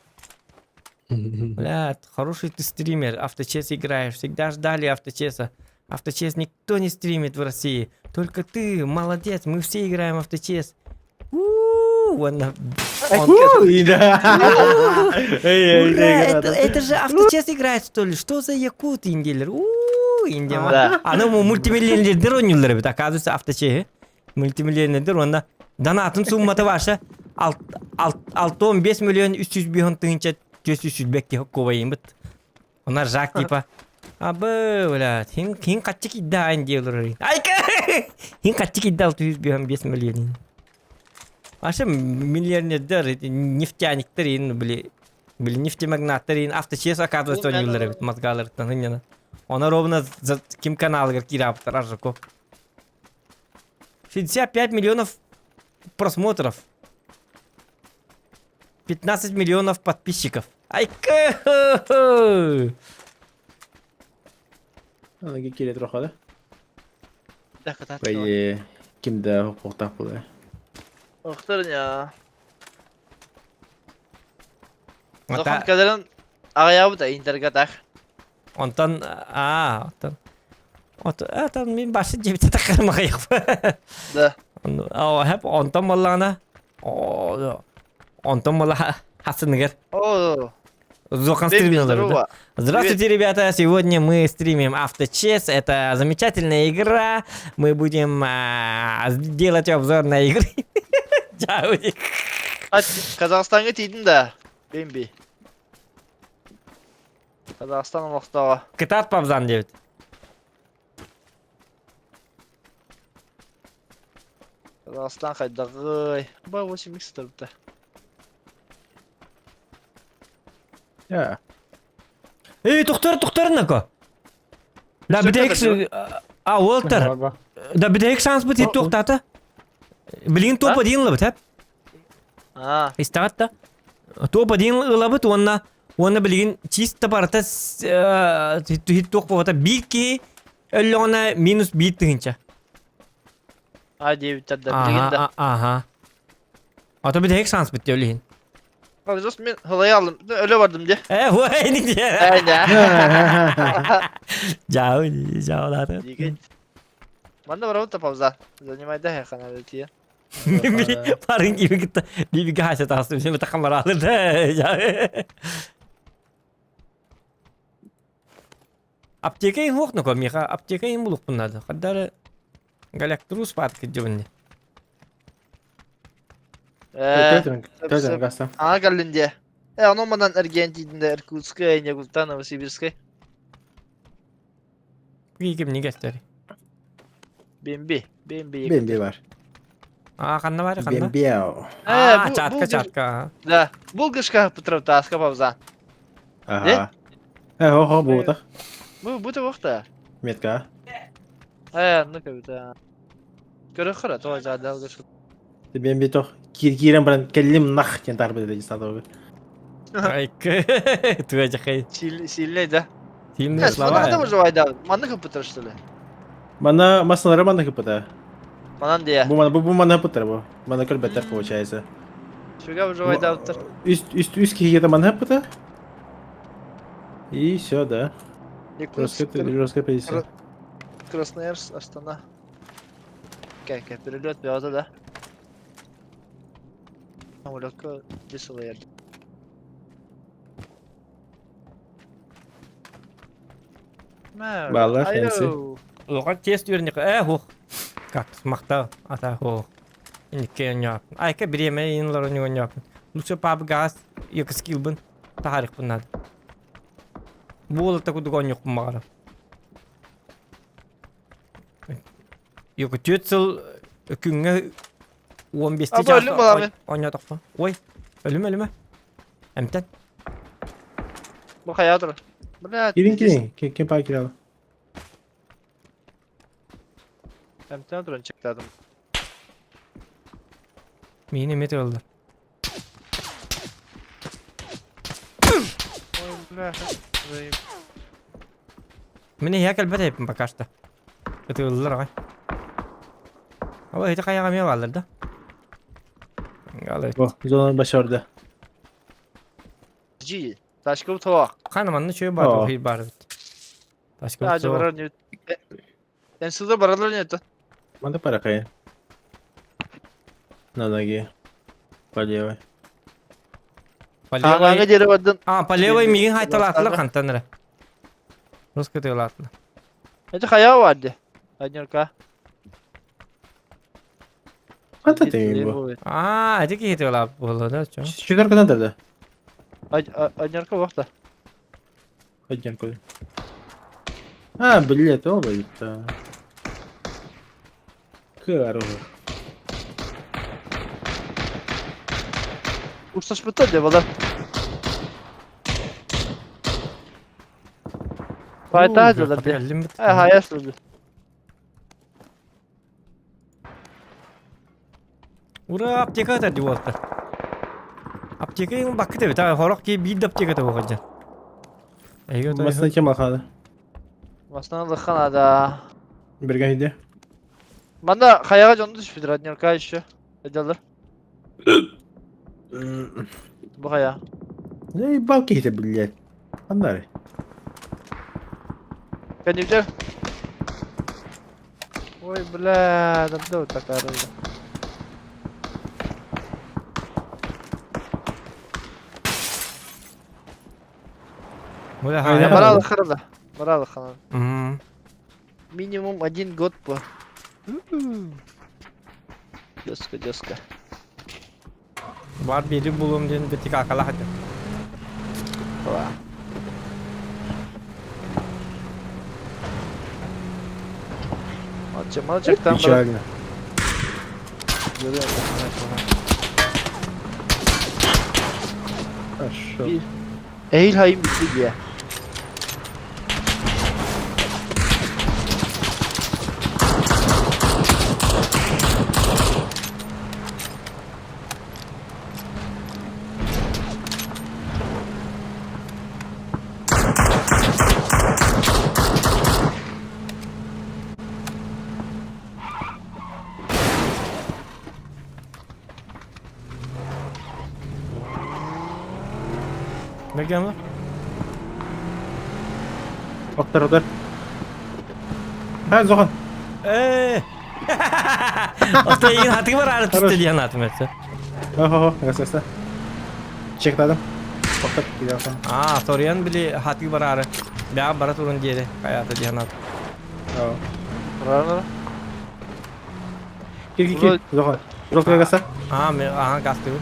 Бля, хороший ты стример, авточес играешь, всегда ждали авточеса. Авточес никто не стримит в России, только ты, молодец, мы все играем авточес. Ууу, Ура, это же авточес играет, что ли? Что за якут индилер? Уу, индия. Аны мультимиллионердер ойнуулар эбит, оказывается, авточеһи. Мультимиллионердер уонна донатын суммата ваша 615 миллион 305 тыһыынча 400 киһи кубайыммыт. Онар Жак типа Абы, бля, хин хин хаччы киддаайн диэлэр. Айка! Хин хаччы кидда 605 миллион. Аша миллионердер, нефтяниктер ин, били, били нефтемагнаттар ин, авточес оказывается ойнуулар эбит мозгаларыттан хынньана. Она ровно за ким каналыгар киирааптар Аржаков. 65 миллионов просмотров. 15 миллионов подписчиков. Айка! Аны кире турах да. Кимде хукуктаах буолуо. Охтор я. Зохан кэлэрин аҕыйаабыт интергатах. Онтон аа, онтон Отон мин башы дьиэбитэ такармаҕайах. Да. Оо, хэп онтон буоллаҕына онтон буолла хасыныгар. Оо. Зохан стримил. Да? Здравствуйте, ребята! Сегодня мы стримим Авточес. Это замечательная игра. Мы будем делать обзор на игры. Чао. Казахстанга тиийдим да. Бэмби. Казахстан олохтооҕо. Кытаат пабзан диэбит. Казахстан хайдаҕый? Ба 8 икс турбута. Я. Эй, тохтор, тохтор нако. Да, бүтэһик... А, уолтар. Да, бүтэһик шанс бит туохтаата. Билигин топ один ылабыт, хэп? Истэҕит да? Топ один ылабыт уонна уонна билигин чисто барыта хит туох буолбата биир киһи өллөҕүнэ минус биир тыһыынча. А диэбиттэр да билигин да. Ага. Ото бүтэһик шанс бит өлүһүн. Алжос мен хылайа алдым. Өлө бардым де. Э, ой, не де. Э, да. Жау, жаулады. Деген. Манна барабыт та пауза. Занимай да хана тие. Парың gibi gitti. Bir bir gayet aslında şimdi takım var alır da. Аптека им хуох миха аптека им булук bunlardı. Кадары галактрус бар кидебинни. Э, Төтен гаста. Ага каллин де. Э, оно манан Аргентинде, Иркутская, Якутта, Новосибирская. Ким не гестери. Бемби, бемби. Бемби бар. А, ханна бар, ханна. Бембиау. А, чатка, чатка. Да, булгашка Петровтаска пауза. Ага. Э, хо, буутах. Бу бу вахта. Метка. Э, ну как да. Көрө хара, то жада булгашка. Бемби тох кирен баран келлим нах диэн таарбыт этэ сатабы. Ай, туя жахай. Сильный, да? Сильные слова. Манна выживай, да. Манна хыпытыр, что ли? Мана масалары манна хыпыта. Манан дия. Бу мана бу мана хыпытыр бу. Мана көрбөттөр получается. Шуга выживай, да, Үс үс үс киһиге мана хыпыта. И все, да. Русская позиция. Красноярск, Астана. Кай, кай, перелет беғаза, да? Самолетка веселая. Балла, фэнси. Оған тест үйренек. Э, хух. Как, смақта, ата, хух. Инникке ньяп. Айка биреме инлар у него ньяп. Лучше пап газ, екі скилбын. Тарих надо. Буолы такой дугон yok мағара. Yok, төрт сыл күнгө 15 Аба, өлүм баламын. ойнадық Ой, өлүм өлүмө. Әмтен. Бу хая тұр. Бля, Кирин кирин, кем паа кирал. Әмтен тұрын чектадым. Мені эме oldu. Ой, бля. Мені хәкел бер хеппин пока что. Ытыллар ағай. Ала эти каяга ме алыр да. Ала. Бу зона башарды. Жи. Ташкы тоқ. Каны манны чөй бар, хи бар. Ташкы. Ажы барар не. Энсызда баралар не это. Манда паракай. На ноге. По левой. По левой. А, по левой мигин хайталатлар кантанра. Русский тылатлар. Это хая варды. Однерка. Қанта тең бу? А, эти кихи тылап болду да, чё? Четверка надо да. Однерка вахта. Однерка. А, блядь, ол будет. Кару. Усташпыта деп алар. Файта дилер де. Э, хая сүрдү. Ура, аптека да деп алды. Аптека ең бакы деп, та хорок ки бир аптека да болгон. Масына кем алхады? Масына алханада. Берген иде. Манда хаяга жонду түшпүдүр однерка еще. Эделер. Бу хая. Эй, балки ите, блядь. Андары. Кәнивдер. Ой, бля, да такая рыба. Баралы харада. Баралы ханан. Минимум один год по. Дёска, дёска. Бар бири булум диэн битик акалах этим. Мальчик там Печально. Хорошо. Эһиил хайым бүттэ дии. Бергенлар. Октор, октор. Ha, Зохан. Э. Ото игин хатыгы бар ары түсті диэн атым өтсө. Охо, гасаста. Чектадым. Октор, кидалсан. Аа, сориан били хатыгы бар ары. Бяга бара турун диэри хаята диэн атым. Правильно? Кир, кир, кир. Зохан. Жолтка гаса. Аа, мен аха гастыбын.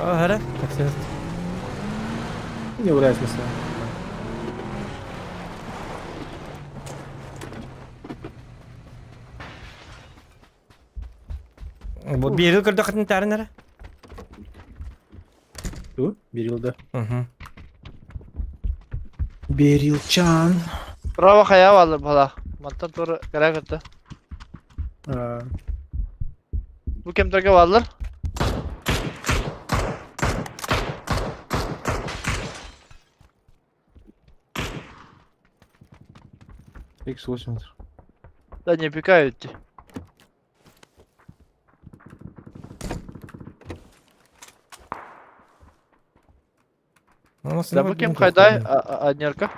Аа, хара. Не является смысла. Бу бири көрдөхөтүн тарын ара. Ту, Берилда. Угу. Берилчан. Право хая алыр бала. Мантан тура кара кытты. Бу кемтерге алыр. X8. Да не пикают. Да бу кем хайдай однерка.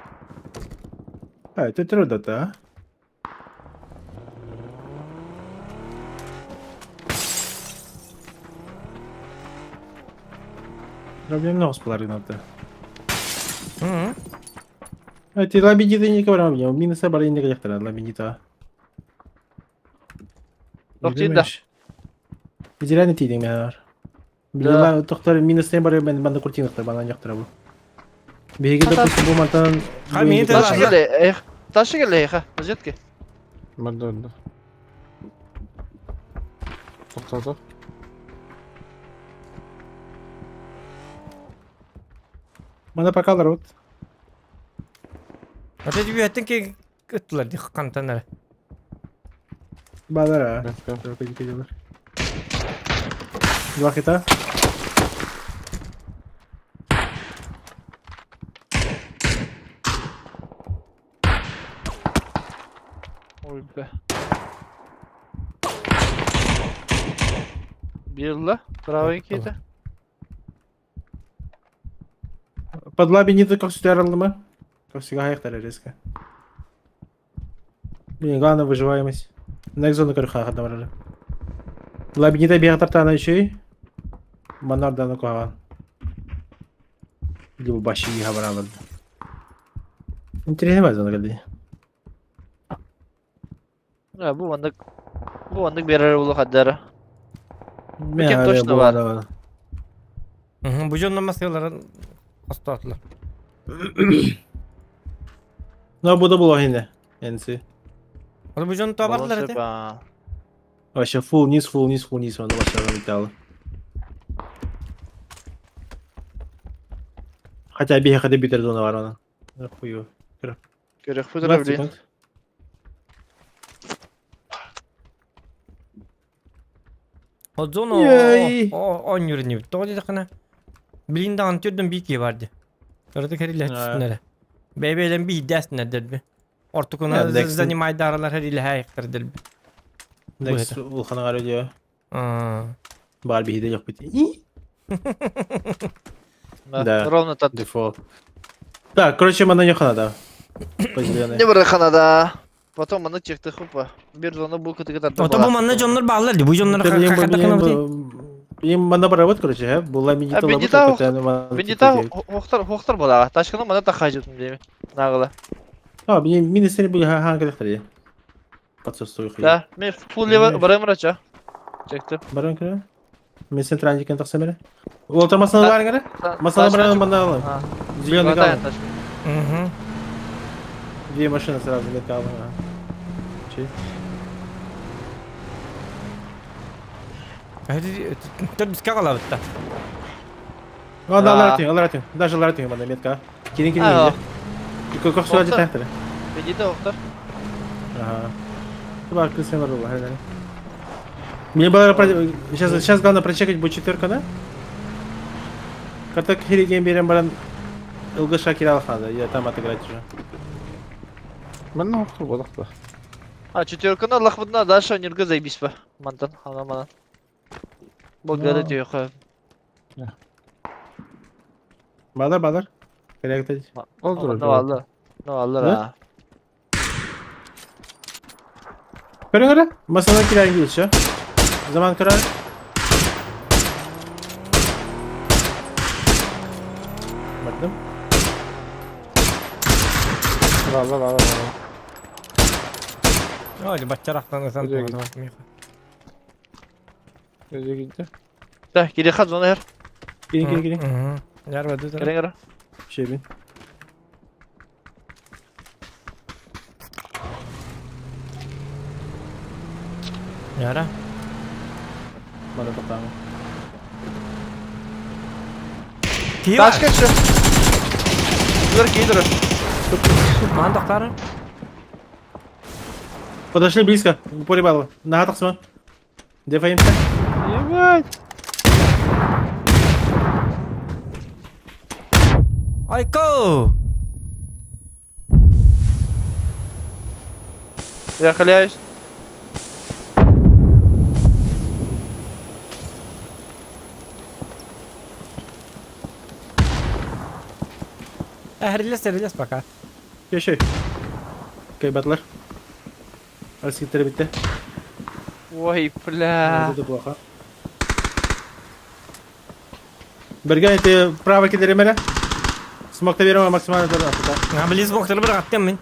А, это трудно-то, а? Проблем много с поларината. А ти лабидиты не говорю, минуса бары не говорят, лабидита. Тоқтида. Идеально тидин мен Билла тоқтар минус не бары мен банда куртинахтар бана жактыра бу. Биһиги допустим бу мантан Ха, мин те Ташы келе, эх. Ташы келе, эх. Розетки. Барда барда. Тоқтады. Мана покалар вот. Ата жүйәттен ке ыттылар ди кантан ара. Бадара. Два хита. Ой, бля. Бирла, правый какие-то. Под лабинит как сюда мы. Как всегда, аяқтар резко. Блин, главное выживаемость. На зону корха хадамрары. Лабинита бегатар еще и. Манар дану куаган. Либо баши хабаралар. Интересно зона келди. Ha, bu anlık bu anlık bir araba bulu haddara. Кем точно бар. Угу, бу жонно маскаларын остатлар. Но бу да була инде. Энси. Ол бу жон табарлар эте. Вообще фул низ, фул низ, фул низ, он вообще летал. Хотя бега хотя битер зона бар она. Хую. Көрөх пудра блин. Ол зону он юрни. Тоҕо диэтэххинэ билин даҕаны түрдэн биир барды. Өрөтө кэрилэһэ Бэйбэлэн биирдээсинэр дэрби. Ортукуна занимайдаралар хэрилэһээйхтэр дэрби. Next улханагар өдө. Бар биһиде жок бит. Да. Ровно так. Дефолт. Так, короче, мана не да. По зеленой. Не бараханада. Потом маны чекты хупа. Бир зона бу кытыгы тарда. Ото бу манна дьоннор бааллар ди. Бу дьоннор Им манна барабыт, короче, була минита лабыт. Бендита хохтар хохтар була. Ташканы мана тахажытым дейми. Нагыла. А, мин мин сени бу хан келехтер. Подсостой хый. Да, мен фул лево барам рача. Чекти. Барам кere. Мен центральный кен тахса мере. Олтар масана бар кere. Масана барам мана алам. Зеленый гал. Угу. Две машины сразу металла. Че? Төрбүскэ қалабытта. А, да, ларатин, ларатин. Даже ларатин мана метка. Кирин кирин. Кок сюда детектор. Бедите октор. Ага. Бар кысым бар был, Мне было сейчас сейчас главное прочекать будет четверка, да? Как хириген берем баран ЛГШ киралах надо, я там отыграть уже. Мен оқтыр бодақта. А, четверканы лахвыдна дальше ниргы заебись ба. Мантан, ана манан. Бұл гады түйіқі. Бадар, бадар. Керек Олдыр. Ну алды. Ну алды, а. Көріңірі, масана кирайын келші. Заман көрер. Бардым. Ла ла ла ла. Ой, бачарақтан асан. Өзі кетті. Да, кире хат зона her. Келin келin келin. Ярбады. Кереңір. Шебин. Яра. Бара тоқтамы. Ташка şu. Dur кейдір. Ман тоқтары. Подошли близко. В упоре балла. На тақсыма. Дефаемся. Ебать. Айко! Я халяюсь. Релес, релес пока. Еще. Окей, батлер. Арскиттер бітті. Ой, бля. Это плохо. Берген, ты право кидери мере? Смог ты верим максимально туда. А, близ боқтыры бір аттым мен.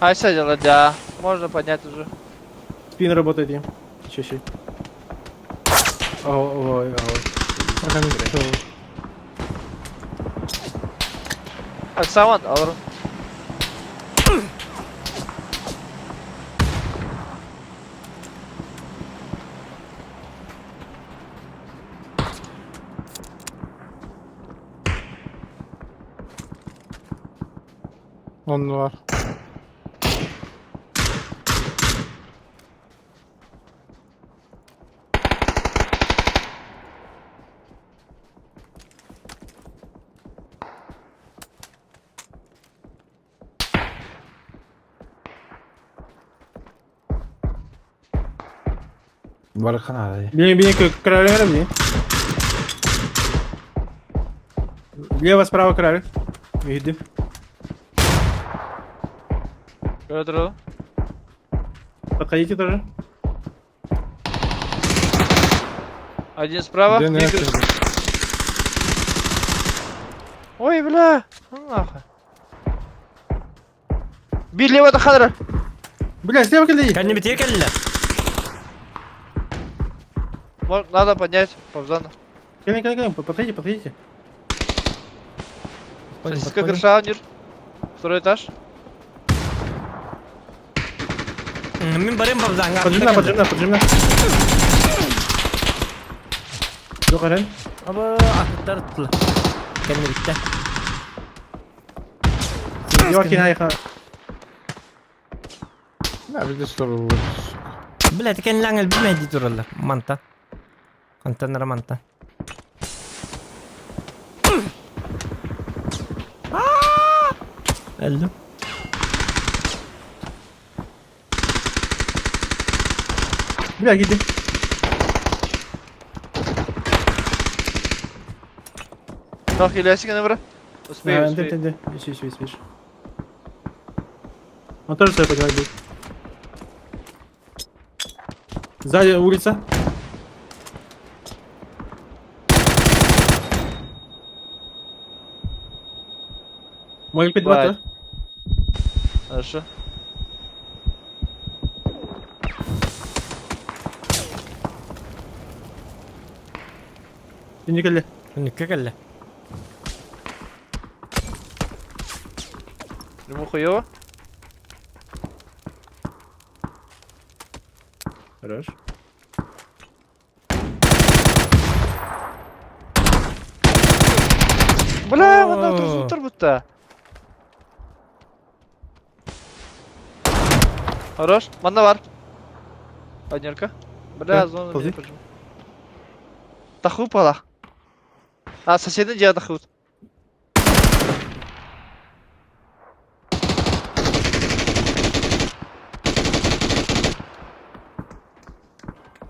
А что делать, да. Можно поднять уже. Спин работает им. Еще, еще. Ой, ой. Аксаман, алырым. Он var. Бархана. Бери, бери, кроль, бери. Лево, справа кроль. Видим. Петр. Подходите тоже. Один справа. Ой, бля. Ну нахуй. Бир лево хадра. Бля, слева кидай. Кәліне бітер кәлілі. Надо поднять Павзана. Кидай, кидай, кидай, подходите, подходите. Сосиска крыша, Нир. Второй этаж. Мен барым Павзанға. Поджимна, поджимна, поджимна. Жоқ, Арен. Аба, аттар тұлы. Кәліне бітті. Йоркин айха. На, видишь, что Бля, тікен лаңыл білмейді туралы. Манта. Антонара манта. Әлді. Бля, киди. Так, хилясик гына бра. Успею, А, да, успею. да, да. Еще, еще, успеешь. Он тоже свой поднимать будет. Сзади улица. Мой 5 Бывает. 2 Хорошо. Не кэллэ. Нүккэ кэллэ. Ему хуёво. Хорош. Бля, мында тұрып будто. Хорош. Манда бар. Однерка. Бля, зона ползи. меня прижимает. Таху пала. А, соседний дядя тахут.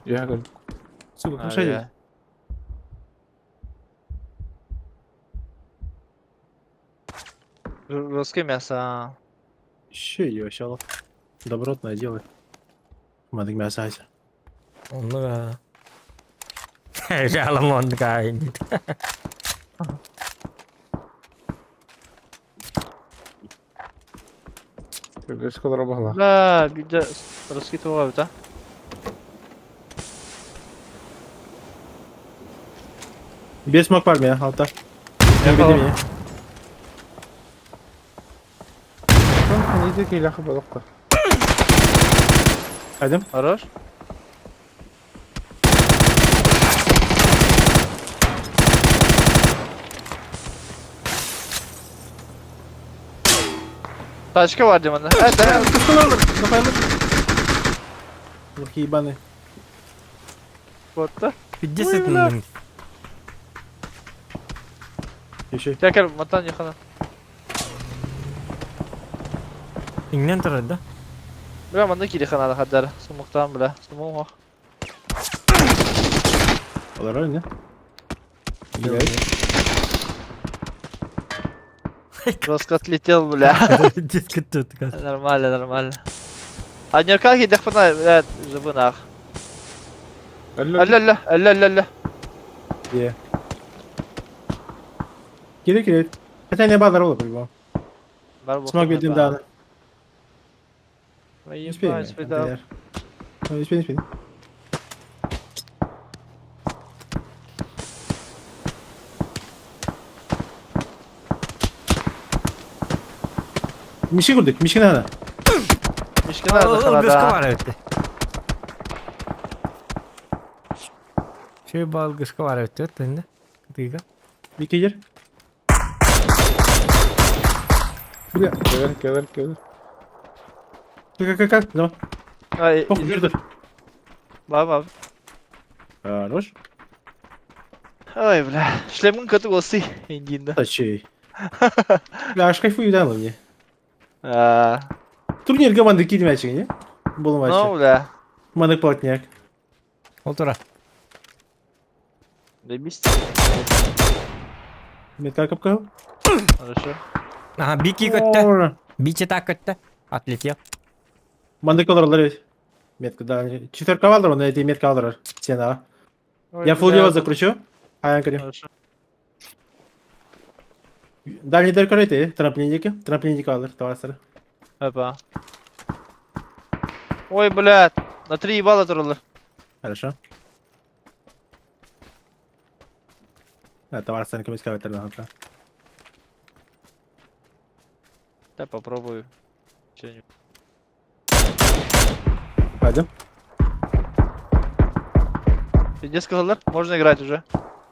Я говорю. Сука, кушай. Русское мясо. Еще ее вообще. Добротное дело. Мадык мясо ася. Оннук аа. Жалам оннук аа. Скоро бахла. Бля, беда. Русский туға бит, а? Без смок бар меня, алта. Не беди меня. Иди килях балыкка. Пойдем. Хорош. Тачка бар деймін. Ә, да. Лохи ебаные. Вот, да. Пиздец это. Еще. Тәкер, матан яхана. Иңнен турар да. Бля, манда кире ханада хаддар. Сумуктан, бля. Сумук. Олар не? Жестко отлетел, бля. Диск тут. Нормально, нормально. А не как я пана, бля, жабы нах. Алло. Алла, алла, алла, алла, алла. Е. Кире кире. Хотя не бадар ол по-любому. Смог бедим да. Не успеем. Не успеем, не успеем. Миши курдук, миши надо. Мишки надо, Ылгышка ханада. бар эбит. Шөй балгышка бар эбит өт инде. Тыга. Бикегер. Бля, кевер, кевер, кевер. Как, как, как? Давай. Ай, Похуй, бир Бар, бар. Хорош. Ой, бля. Шлемын көтү болсы, индинде. Тачей. Бля, аж кайфую дало мне. А, Турнир команды киди мячик, не? Был Ну, матч. бля. Мадык плотняк. Ол тура. Заебись. Метка капка. Хорошо. Ага, бики көттө. Бичи так көттө. Отлетел. Мадык олар ведь. Метка, да. Четверка валдер, он эти метка алдар. Стена. Ой, Я фул бля. лево закручу. А я говорю. Хорошо. Дальний дырка ты, трамплинники. Трамплинники алдар, товарищ. Опа. Ой, блядь. На три ебала туралы. Хорошо. А, товарищ, комиссия, Да, попробую. Что-нибудь. Пойдем. Пиздец сказал, можно играть уже.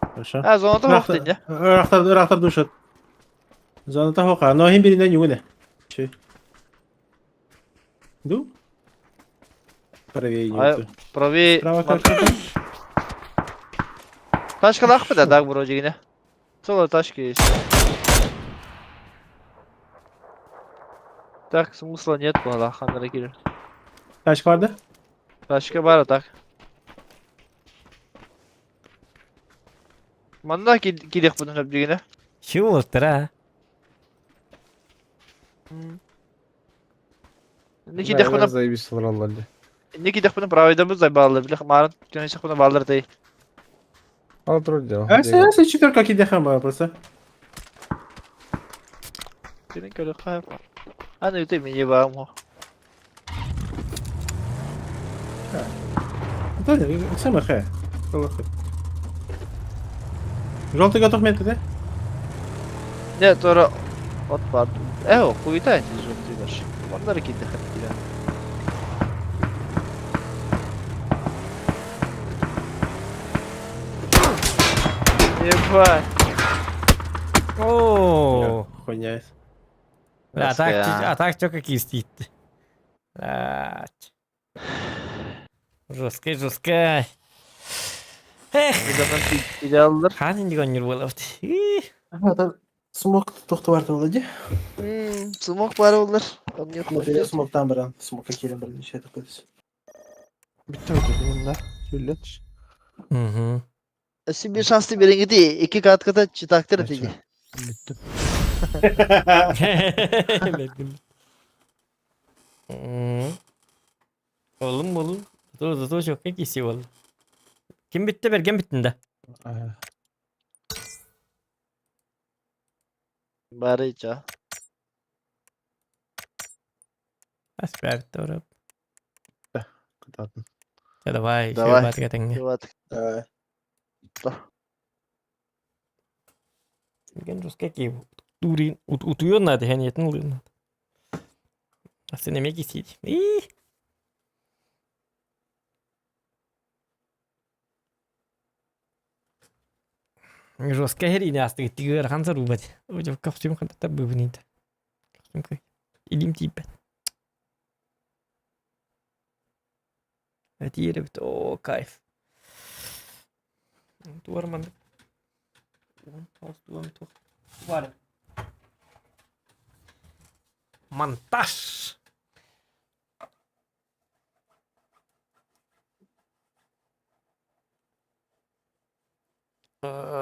Хорошо. А, зона того не? Рахтар, рахтар душат. Зона того, но им бери на нюгуне. Че? Ду? Правее А, нюгу. Правее. Право как? Тачка нахуй да, так вроде не. Целая тачка есть. Так, смысла нет, была, хандракир. Тачка бар да? Тачка бар, так. Манна кирек бұны дегені. Чего-то, Ники дехпына Заебись олороллар дии. Ники дехпына правайдамыз зайбаллар биле марын көнөсө хуна баллар дей. Ал тур дело. А если четверка кидехан бар просто. Сенин көрө кайып. Аны өтө мени баам. Да, самое хэ. Желтый готов метр, да? Не, тора от бар. Э, хуйта эти желтый баш. Оннары кидехан кире. Ебать. О, Хуйня. А так, а так что какие стоит? Жестко, жестко. Эх. Идеаллар. Хан индигон юр Смок тохту бар болды де. Смок бар олар. Смоктан баран, смокка келем бір неше такой. Bitti mi dedim да? Сүллет. Угу. Şimdi bir şanslı bir rengi değil. İki kat kata çıtaktır öteki. Bitti. Oğlum oğlum. Dur dur çok ikisi oldu. Kim bitti Bergen bittin de. Bari hiç ha. Asper bitti orada. Кытатын. Давай, Давай. Давай. Давай. Bergen жестко какие. Турин утуйон надо, я нет, ну надо. А сен эмеги сидит. И. Жестко херини асты тигер ханса рубать. Ой, костюм ханта бывнит. Костюм кой. Илим типа. Этиеребит, о, кайф. Туарман. Бар. Монтаж.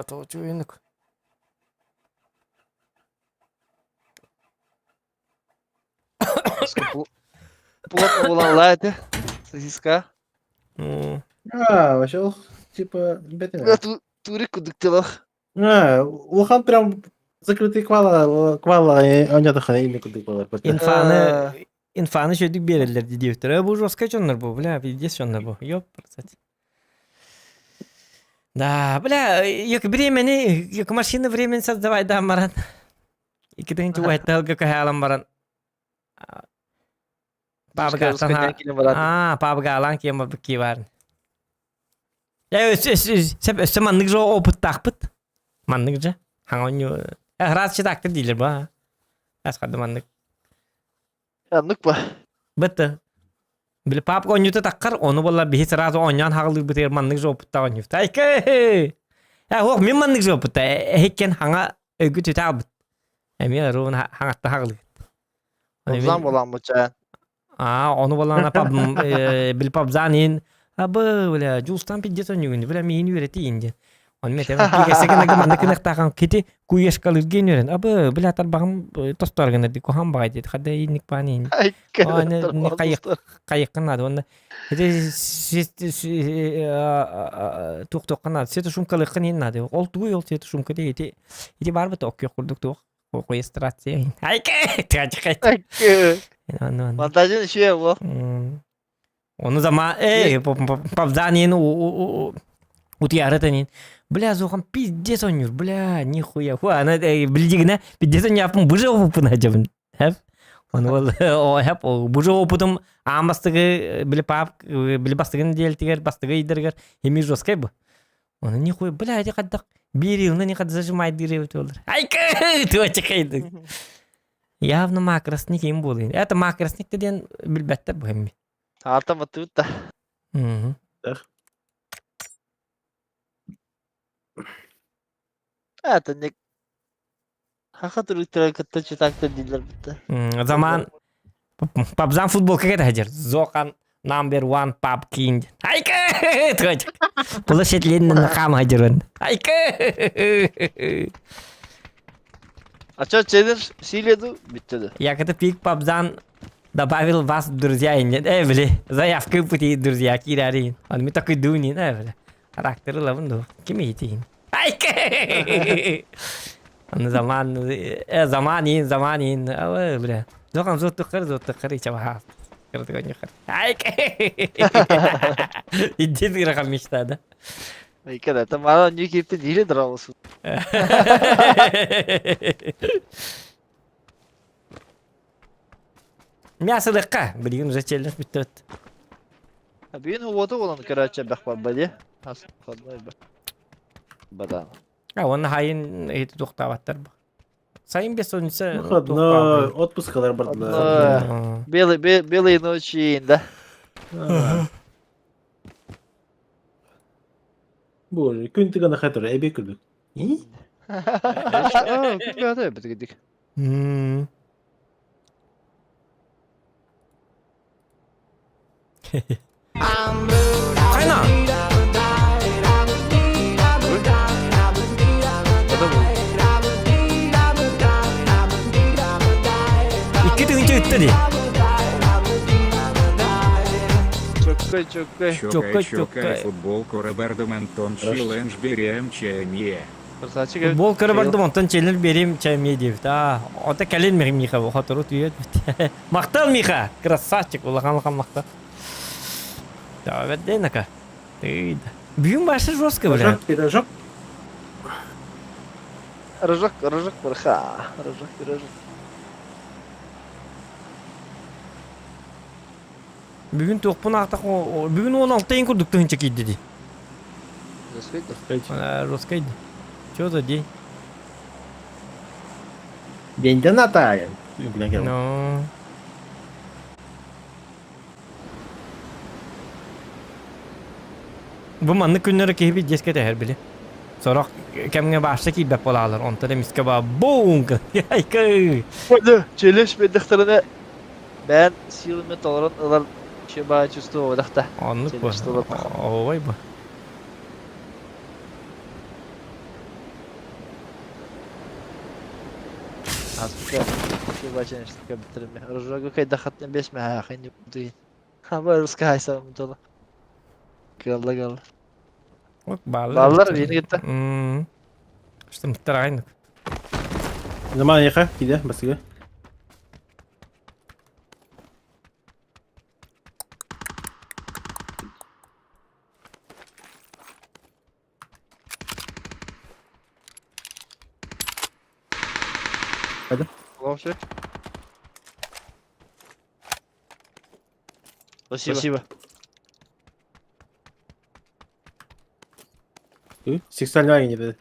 Толчуинок. Плотно була лайте. Сосиска. Ну. А, вообще, типа, бетен. Турик кудыктылах. А, улахан прям закрытый квала, квала, онятахан или кудык балар. Инфаны, инфаны шөйдүк берелер диэбиттэр. Бу жестко дьоннор бу, бля, пиздец дьоннор бу. Ёп, процент. Да, бля, як времени, як машина времени создавай, да, маран. Икитин чуайталга кахалам баран. Папга А, папга алан кем бар ки бар. Я өс өс маннык жо опыт тахпыт. Маннык же. Хаңоню. Раз читакты дилер ба. Ас кады маннык. Аннык ба. Бітті. Били папка онюта таккар, оны болла бихи сразу оньян хагылыр битер маннык жо опытта онюфта. Айка! Э, ох, мен маннык жо опытта. Эхеккен хаңа өгү түтә албыт. Эми руун хаңатта хагылыр. Озан болан бу чаян. А, оны болла пап бил папзанин. Абы, бля, жулстан пиздец онюгүн, бля, миин үйрети инде. Он мете, кигесе гына маннык кынактаган кити куешкалыр ген үйрен. Абы, бля, тарбагым тостор гына ди кухан багай дейт. Хада инник панин. Не кайык кайыккын надо. Онда это тук тук надо. Сете шумкалыккын ин надо. Ол тугуй ол сете шумка де ити. Ити бар бит оккё курдук тук. Регистрация. Айка, тачкай. Монтажын иши бу. Оны зама, эй, папзанин утиярытанин. Бля, зохан пиздец онюр, бля, нихуя. Хуа, ана билдигине пиздец оньяпын буже опытын ажабын. Хеп. Оны ол, о, хеп, буже опытым амастыгы, били пап, били бастыгын делтигер, бастыгы идергер, эми жесткай бу. Оны нихуя, бля, эти каддак бир йылны не кадда зажимай дыры олар. Айка, туачыкайды. Явно макросник им был. Это макросник ден билбетте бу эмми. Артам атыбыт да. Мгм. Это не Хаха туруктара кытта читакта дилер битте. Заман папзан футболка кете хажыр. Зоқан number one пап кинг. Айка! Туачык. Пулы шетленнен хам хажырын. Айка! А чё, челлендж силеду бүттеді. Якобы Пик Пабзан добавил вас в друзья и нет. Бли, заявка пути друзья кирарин. Он мне такой дунин, бли. Характер лавын ду. Ким итин? Ай, Он заман, заманин, заманин. Бля. Зохан зоттукар, зоттукар, и чава. Ай, Иди ты мечта, да? Икки да, мана не кипти дире драмасы. Мясо легка, блин, уже челлендж бүтөт. Бүгүн уоту болан короче бэх барбали. Ас ходной ба. Бадан. А он хайын эти тухтабаттар. Сайын бес онса. Выходной, отпускалар бардылар. Белый белые ночи, да. Боже, күн тыгана хатыр, эбе күрдүк. Күн бәте битгидик. Кайна? Икки тыгынча үттө ди. Чөккөй, чөккөй. Чокай, чокай, футбол көрө Антон челлендж берем чайне. Красавчик. Футбол көрө бардым, онтон челлендж берем чайме деп. Да, ота кэлен михим Миха, хотору түйөт. Мактал Миха, красавчик, улахан улахан мактал. Давай дейнака. Ты. Бүгүн башы жестко, бля. Пирожок. Рыжок, рыжок барха. Рыжок, пирожок. Бүгүн тоқпун ақтақ, бүгүн 16 ең күрдік тыгынча кейді ди. Жестко. Жестко. Чё за день? День доната. Ну. Бу манны күннәре киһи деске тәһәр биле. Сорок кемгә башта кибәп булалар, онта да мискә ба бум. Айкы. Ой, челлендж бедехтерine ben силами толорон ылар чеба чувствовал дахта. Онны бу. Ой бу. Аспыка чеба челлендж битирме. Рожога кай дахатны беш ме ха хин дүй. Ха бар руска хайса мутола. Галла галла. Вот баллар. Баллар бени кетти. Что миттер айнык. Заман яха, киде, басыга. Ловчик. Спасибо. Спасибо. Сексуальный не dedi.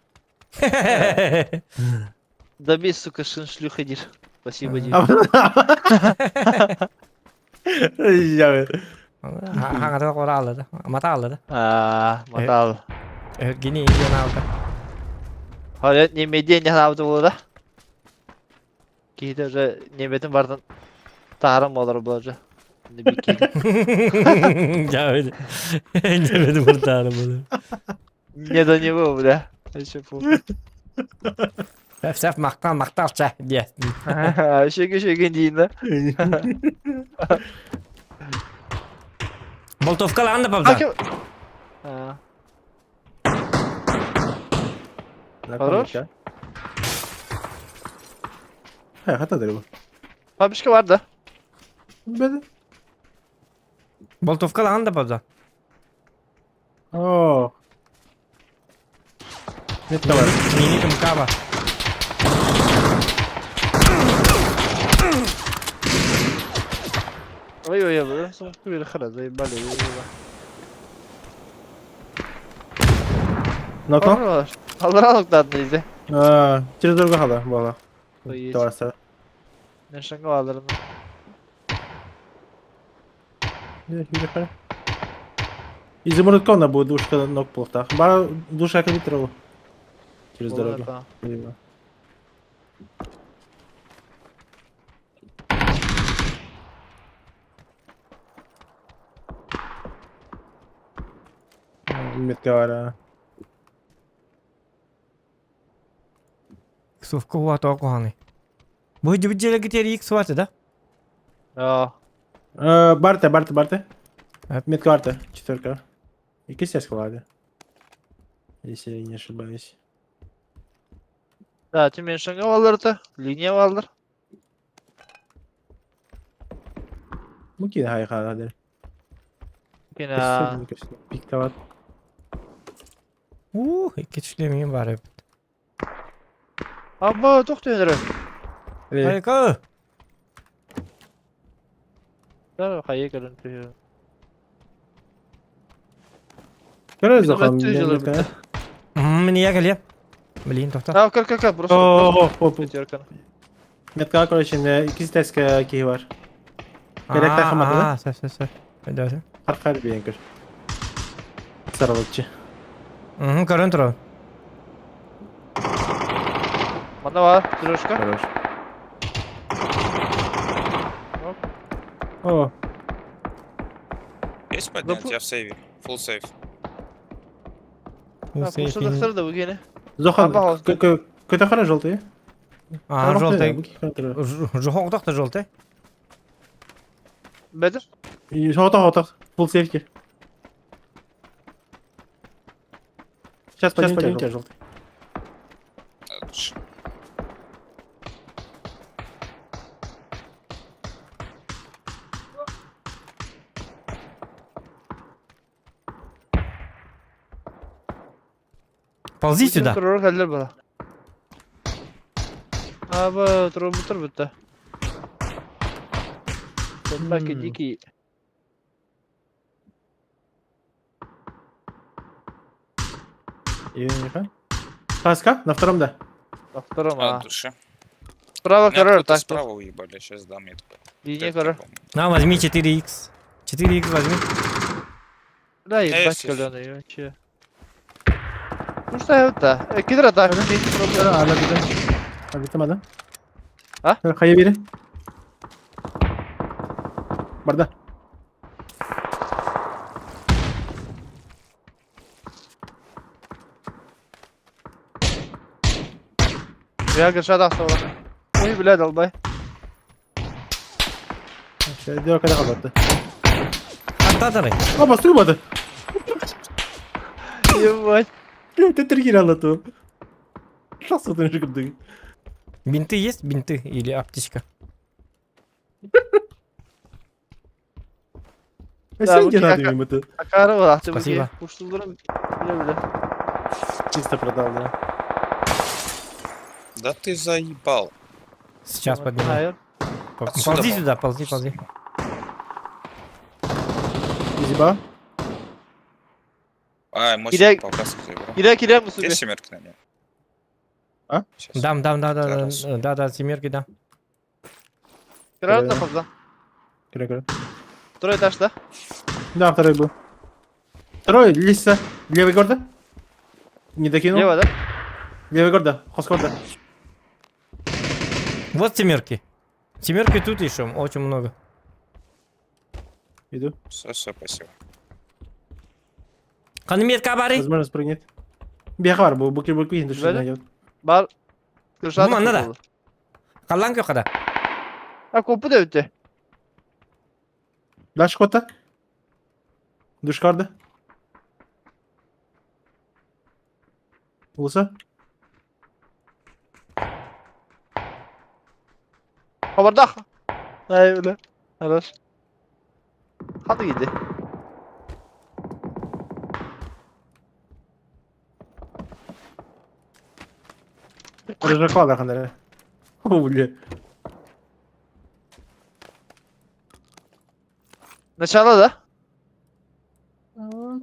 Добей, сука, шин шлюха дир. Спасибо, дир. Я. Хаңата кора алды. Мата алды. А, матал. Гини иен алды. Hayat немеде не алды болды. Кейде уже неметін бартын тарым олар бұл уже. Я Немеди бартары буду. Не до него, бля. Еще пол. Сәп сәп мақтан мақталча дия. Шеге шеге дейін да. Болтовкаланды пабза. Хорош. Ha, hata bu. Бабушка бар да. Беде. Болтовкаланды пабза. О. Метка бар. Мини каба. Ой ой ой, сумку бері қара, заебали. Нокно? Алыр алып изи. А, через дорогу хала, бала. Давай, Мен шаңға алырым. Изумруд кона будет душка ног плохта. Ба душа как ветру. Через дорогу. Метка вара. Иксовка уа тоҕо куһаҕаный? Бу дьибит дьиэлэргитигэр икс уаты да? Да. Барта, барта, барта. Метка барта, четверка. Иккис эскалады. Если я не ошибаюсь. Да, ты меньше валлар-то, линия валлар. Муки хай хаа Кина. Пиктават. Ух, икки түшлемиин бар эбит. Абба, тохтойнору. Айка! Да, хайа көрөн түһү. Көрө захан. Мне я кэлиэ. Блин, тохто. А, көр, көр, көр, просто. О, о, Пятерка. Метка, короче, иккис тэскэ киһи бар. Керек тахаматы да? Сөп, сөп, сөп. Өйдөөтүм. Хархар биэн көр. Саралыччы. Угу, көрөн турабын. Манна бар, трешка. Хорош. О, Есть поднять? Я в сейве. Full сейф. А, пушта да выгене. Зохан, көтө хара желтый. А, желтый. Жоғоқтақ та желтый. Бәдір? Жоғоқтақ, жоғоқтақ. Full сейфке. Сейчас, сейчас подниму тебя желтый. Ползи сюда. Аба, трубы бітті. Собаки дикие. Таска? На втором, да? На втором, а. души. Справа король, так. Справа уебали, сейчас дам метку. Линия король. На, возьми 4х. 4х возьми. Да, ебать каленый, вообще. Ну что это? Кидра так. Албитам, А? Хайа бири. Барда. Я гашада осталась. Ой, бля, долбай. Дёр когда калбатты. Аттатары. А, бастырмады. Ебать. Тетер алаты. Шасудын жигимди. Бинты есть? Бинты или аптечка? Сен не надо им это. Спасибо. Чисто продал, да. Да ты заебал. Сейчас подниму. Ползи сюда, ползи, ползи. Изиба. А, мощный по заберу. Кидай, кидай, Есть семерка на нем? А? Дам, дам, да, да, да, да, да, семерки, да. Кирай, да, Кирай, кирай. Второй этаж, да? Да, второй был. Второй, лиса. Левый горда. Не докинул. Левый, да? Левый горда, хоскорда. Вот семерки. Семерки тут еще очень много. Иду. Все, все, спасибо. Канымет бары. Возможно, спрыгнет. Бехар, бу буки буки, что найдет. Бар. Ну, надо. Қаллан көқада. А копы да өтті. Дальше кота. Душкарда. Улса. Хабардах. Ай, бля. Хорош. Хады иди. Рыжаклада хандаре. О, бля. Начало, да?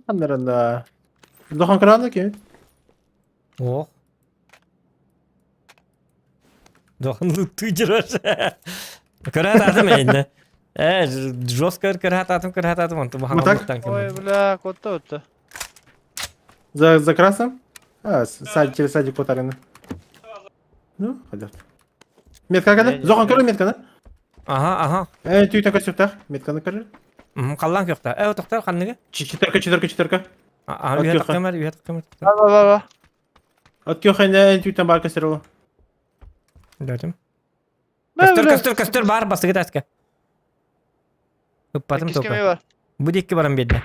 Хандаранда. Дохан краны ки? Ох. Дохан ты держишь. Көрәт атым енді. Э, жестко көрәт атым, көрәт атым. Вот так? Ой, бля, кот-то өтті. За, за красным? А, садик, через садик кот арена. Ну, пойдет. Метка когда? Зохан көрі метка, да? Ага, ага. Э, түй такой сюртах. Метканы көрі. Қаллан көкта. Э, тоқтар қанныгы? Четверка, четверка, четверка. А, үйе таққамар, үйе таққамар. Ба, ба, ба. От кёхэнэ түйттен бар кесер ол. Дэтим. Көстөр, көстөр, көстөр бар бастыгы таска. Ыппатым Иккис только. кеме бар. Бу дикки баран биэрдэ.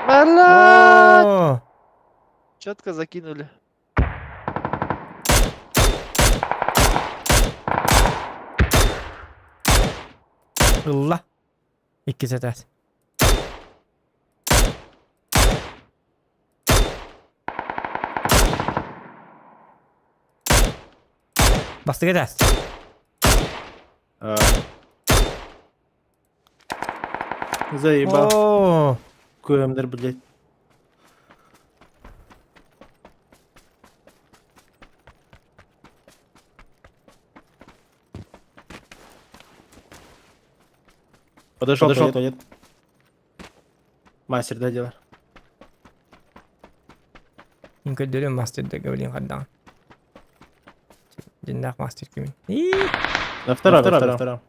Блядь! О, Четко закинули. Ылла. Иккис этээс. Бастыгы этээс. Заебал. О, Көмдер, блядь. Подошел, подошел, нет? Мастер, да, дело. Көрдөрүм мастер говорим хаддан. Диннах мастер кимин. На втором, на втором, втором.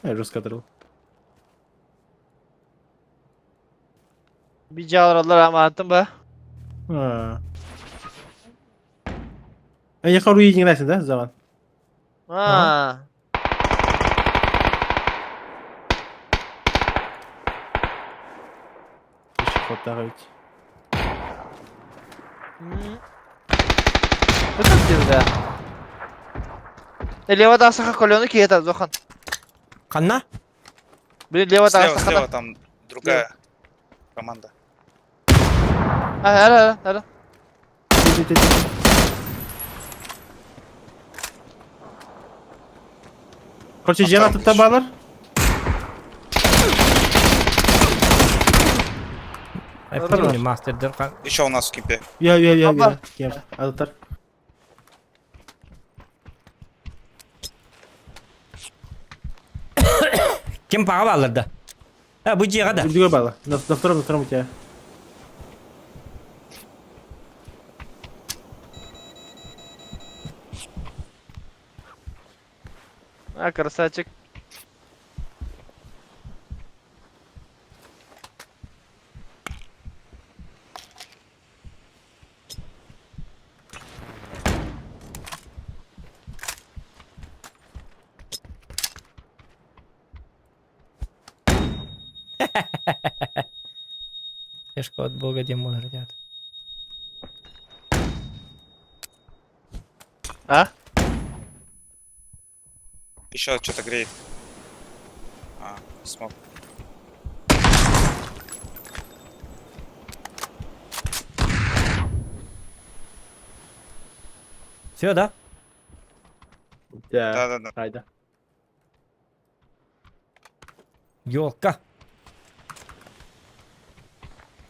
Я жестко отрыл. Бижалар амааттым ба. А. А я хору не да, Заман? А. Еще ведь. Это да. Лево тасаха колену киета Зохан. Ханна? Блин, лево Слева, тасаха. слева там другая команда. А, ара, ара. Короче, жена тут табалар. Эптим мастердер. Еще у нас в кемпе. Я, я, я, я. Кем? Адатар. Ким паға балырды? А, бу жиға да. Другой балла. На втором, на втором у тебя. А, красавчик. Фишка от бога Димон глядят. А? Еще что-то греет. А, смог. Все, да? Да. Да, да, да. Айда. Ёлка.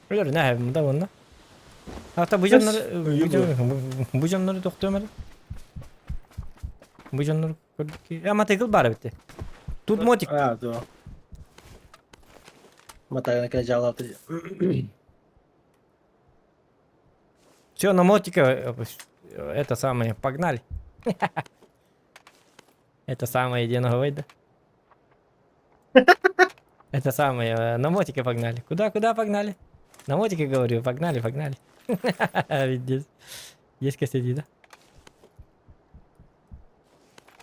Өлөр нэ мында онна. Ата бу жоннор бу жоннор токтомады. Бу жоннор көрдүк. Я мотоцикл бар битти. Тут мотик. А, да. Мотаю на жалоб. Все, на мотика это самое, погнали. Это самое единого выйда. Это самое, на мотике погнали. Куда, куда погнали? На мотике говорю, погнали, погнали. Ведь здесь есть сидит, да?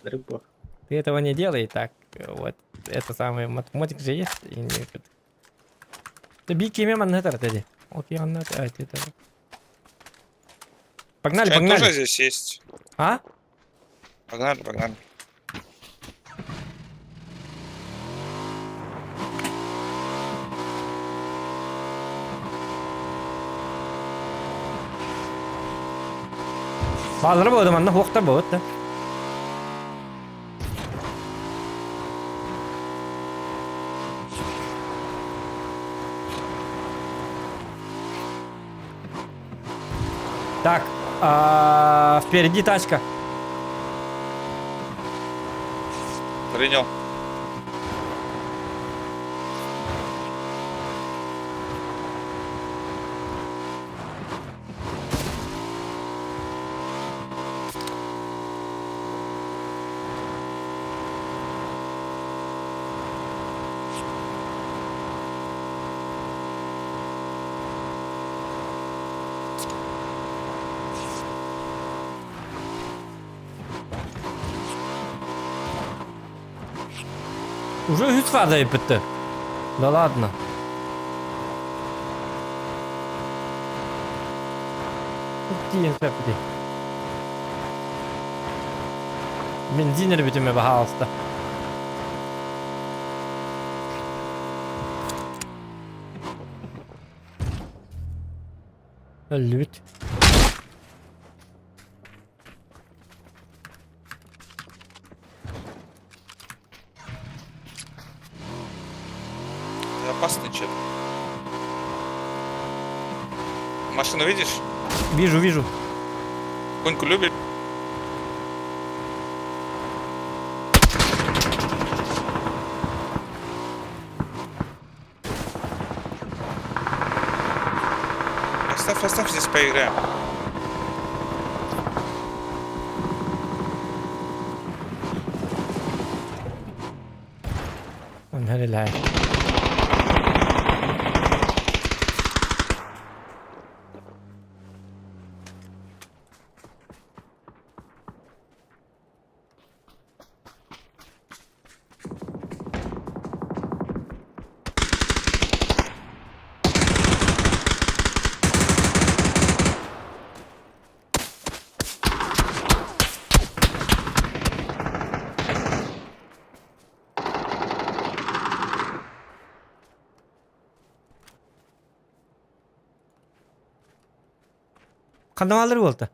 Рыбу. Ты этого не делай, так, вот, это самое, мотик же есть. И не Ты бики мем на это Окей, он на это. Погнали, Они погнали. тоже здесь есть. А? Погнали, погнали. Баллары болды манна хуақтар болады да. Так, впереди тачка. Принял. Уже үс фаза еппитті. Да ладно. Тиийэн сөппүтүй. Бензин эрбитиме баһаалыста. Өллүбүт. Это опасный чет. Машину видишь? Вижу, вижу. Коньку любишь? Оставь, оставь здесь поиграем. Онһарилай. Ханна буолта?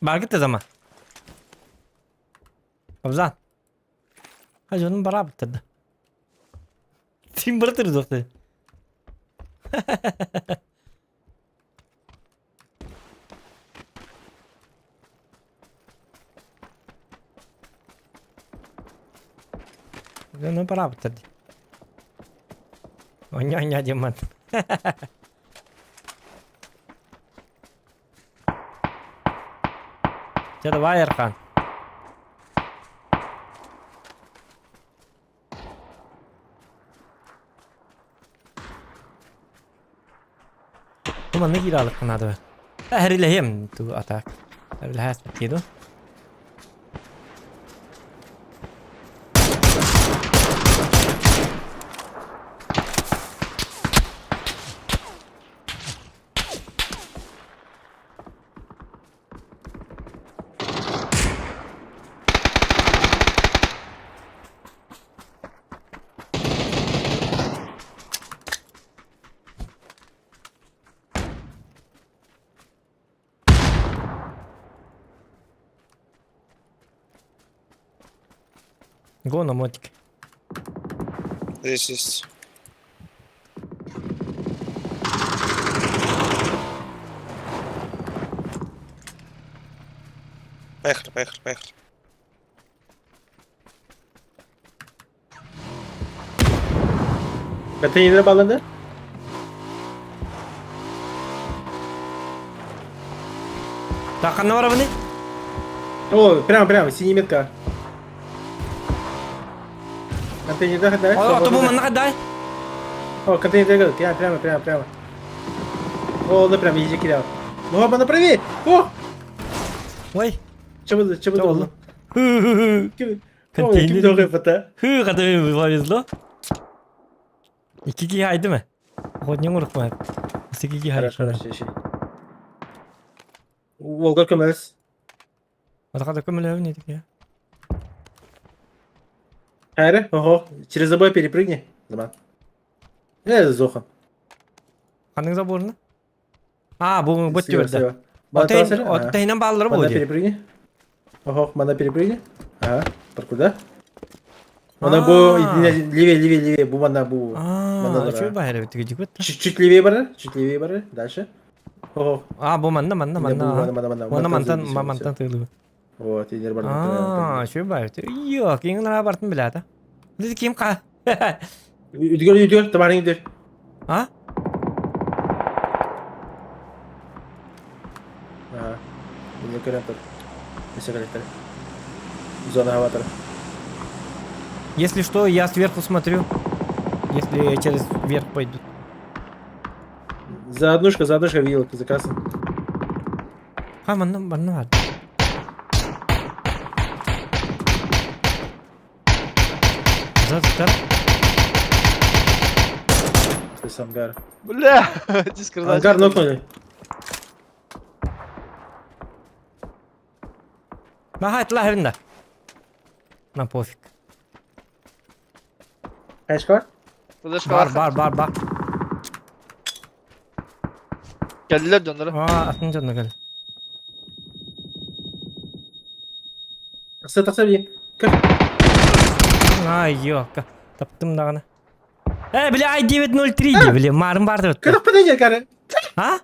Баргыт zaman. Абзан. Хажонун бара быттырды. Тим быртыр доқты. Дьону бараабыттар дии. Онньо-онньо диэммин. Дьэ давай, Эрхан. Бу манна киирэ алыкка наада бэр. Эрилэһиэм ту атак. Эрилэһээс тиэду. Го на мотик. Здесь есть. Поехали, поехали, поехали. Контейнер баллады? Так, ханна барабыный? О, прямо, прямо, синяя метка. Контейнер, да, О, а то бу манна дай. О, контейнер, прямо, прямо, прямо, прямо. О, да прям, иди кидал. Ну, оба направи! О! Ой. Че было, че было? Контейнер. Ким фото? Хы, кадым повезло. Икки киһи айды ме? Хотнең урукма. Икки киһи Хорошо, хорошо, хорошо. Волга көмөлөс. Атака көмөлөбүн этик я. Хайры, ого, через забор перепрыгни. Заман. Э, Зохан. Ханның заборына? А, бу бөттү берди. Отейнен баллары бу. Мана перепрыгни. Ого, мана перепрыгни. Ага, паркур, Мана бу левее, левее, левее, бу мана бу. А, чуть бахер бит гүт. Чуть левее бар, чуть левее бар, дальше. Ого. А, бу манна, манна, манна. Манна, манна, Манна мантан, мантан тыылы. Вот, инер Аа, бардым. şu бар. Yok, yengin ara бартын билата. Dedi ким ка? Үдгөр, үдгөр, табарың үдгөр. А? Ага. Мені көрем тұр. Несе коллектор. Зона аватара. Если что, я сверху смотрю. Если через верх пойдут. За однушка видел, за красным. Ха, манна, манна бар. За, за, То ангар. Бля, дискордация. Ангар нокнули. Ага, это лагерь, На пофиг. Хайшка? Бар, бар, бар, бар. Geldiler döndüler. Aa, atın canına gel. Тақса, тақса, бі. Кір. Ай, yok. Таптым дағаны. Э, бля, ай 903 ди, бля, марым бар деп. Кір падение, кәрі. А?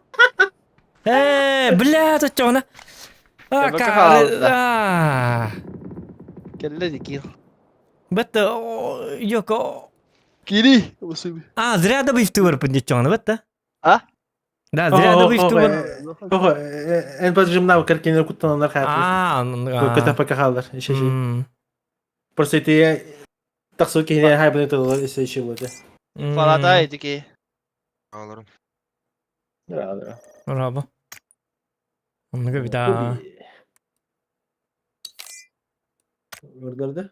Э, бля, тут чоғына. А, КВК кары, а. Geldiler iki. Бітті, yok. Кири. А, зря добив ты вырпын деп чоғына, бітті. А? Да, зря добив ты выр. Ого, эн поджимнав кәркенер куттананар хайп. А, Көтә пока халдар. Еще еще. Просто ты тақсы кейіне хайбын етілі еще еще болды. Фаната эдики. Алырым. Да, да. Браво. Онны бит а. Vurdurdu.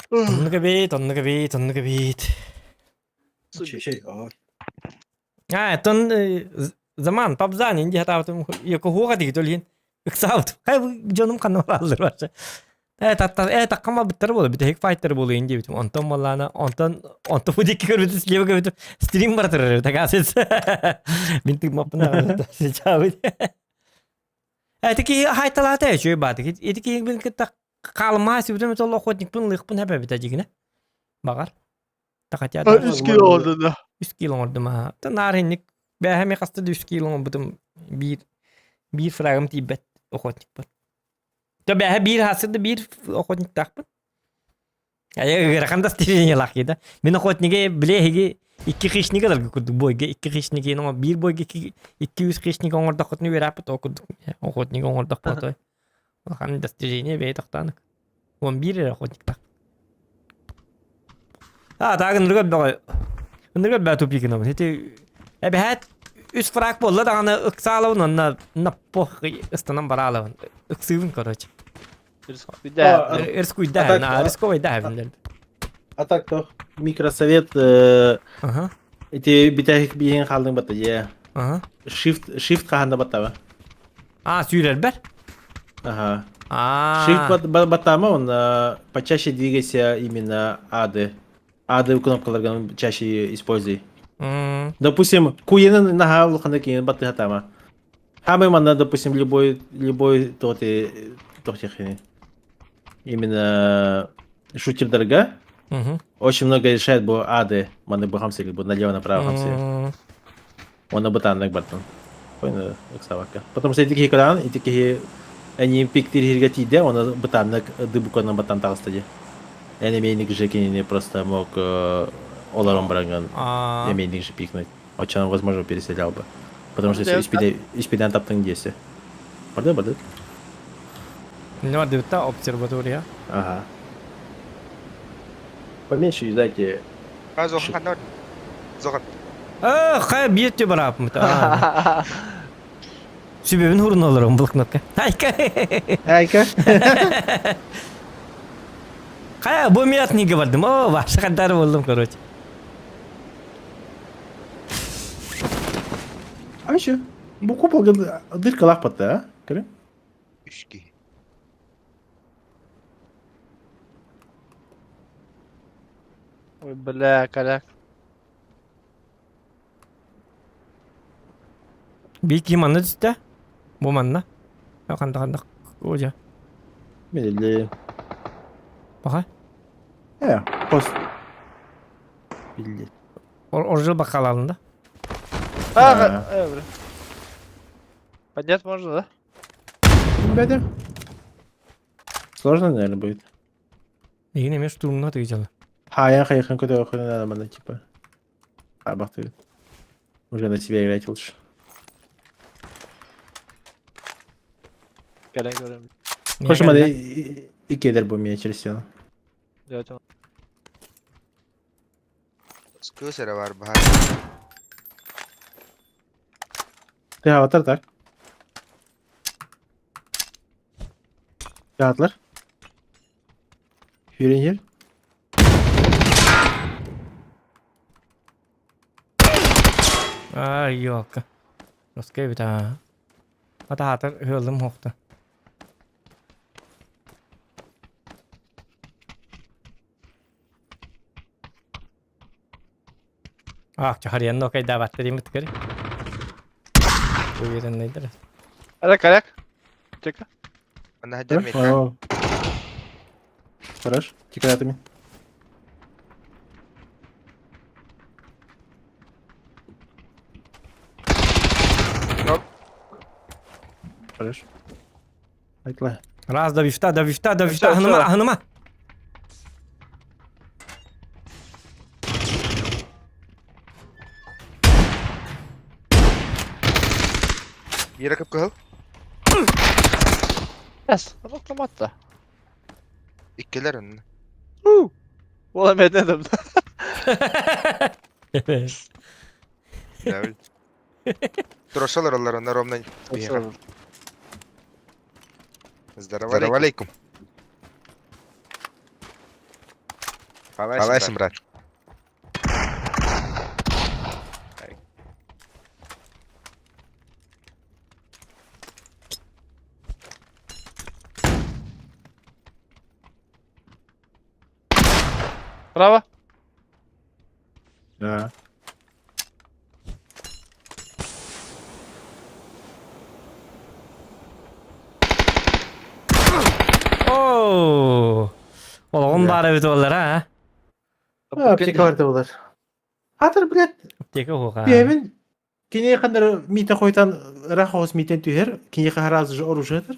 Онны бит, онны бит, онны бит. Şey şey. Aa. А, тон заман папзан инди хатаабытым йокохуга диги төлин ыксаабыт. Хай жоным канна алыр башы. Э татта э таккама биттер болду бит хек файтер болду инди бит. Онтон малана онтон онтон бу дикки көрбүт слева көрбүт стрим бар турар такасыз. Мин тик мапна сечабыт. Э тики хайталата чөй бат. Итики бин кытта калма сүбүтөм тол охотник пын лык пын хәбә бит дигине. Багар. Такатя. 3 кило oldu да. 3 кило оңордум аа. Та нарынник бэһэми хаста да 3 кило оҥорбутум биир биир фрагым тиийбэт охотникпын. Та бэһэ биир хасыр да биир охотниктаахпын. Айа ыарахан да стремлениелаах да. Мин охотниге биле эһиги икки хищник ыларга курдук бойга икки хищник оҥор биир бойга икки икки үс хищник оҥордоххутуна үөрэппит ол курдук охотник оҥордохпутой. Улахан достижение бэйэ тохтоону. 11 эрэ охотниктаах. А, тагын ынырга бөҕө ынырга бөҕө тупик гынабын. Ити эбэһээт үс фраг буолла даҕаны ыксаалабын онно на пох ыстанан бараалабын. Ыксыыбын короче. Рискуйда, на рисковый да А так то микросовет Ага. Ити битәһик биһин халдың бата е. Ага. Shift shift каханда баттаба. А, сүүрэрбэр? Ага. А. Shift бат баттама он почаще двигайся именно ады. Ады кнопкаларга чаще используй. Допустим, куенен наха улаханда киен батты хатама. Хамы манна, допустим, любой любой тот и тохтихини. Именно шутердерга очень много решает бу ады маны бу хамсы бу налево направо хамсы. Он бутаннык бартын. Койны ыксабакка. Потому что эти экран, эти они пиктир хирга тиде, он бутаннык дыбуконан батан тагыстади. Энемейник же кинени просто мог оларон баранган эмейник же пикнуть. Очень возможно переселял бы. Потому что если испидан таптың десе. Барды, барды. Ну, дыбыта обсерватория. Ага. Поменьше юзайте. А, Зохан, ханна Зохан. Э, хай бьете барап мы. Сүбебин хурун олорум блокнотка. Айка. Айка. Кая бу мият неге бардым. О, башы кадар болдум, короче. А еще? Бу купол дырка лахпатта, а? Көрө? Үшки. Ой, бля, коляк. Бики манна түстэ. Бу манна. Канда канда. Ожа. Меле. Баха. Э, пост. Билли. Оржыл бакалалында. А, бля. Поднять можно, да? бэдэ. Сложно, наверное, будет. Игин эмиэ штурмна тыгыжалы. Хая хайхан көтө охуна надо мана типа. Абах ты. Уже на себя играть лучше. Кэлэн көрөм. Хочешь, мана и кедр бы меня через стену. Кыыс эрэ бар баһар. Ты аватар так? Kağıtlar. Yürüyün Ай, ёлка. Носкай бит аа. Ата хаатар ыалым хохта. Ах, чахарьян нокай да баттери мыткары. Уверенныйдыр. Арак арак. Чека. Манна сылдьар миэхэ. Хорош. Тикратами. Оп. Хорош. Айтла. Раз, да вифта, да вифта, да вифта, Всё, аһыныма, всё. аһыныма. Биирэ кып-кыһыл. Эс, Октоматта. Иккилэр онно. Ола меднедим. Дәбил. Турошалар олар онно ровно биһиэхэ. Здорово алейкум. Қалайсың, брат? Право. Да. Оо. Олоҕун баара эбит буоллар а. Аптека бар болар. Хатыр, блядь, Аптека уһуга. Бэйэбин кини ханнары миитэ хойтан ыраах оҕус миитэн түһэр, киниэхэ сразу же оружие ытар.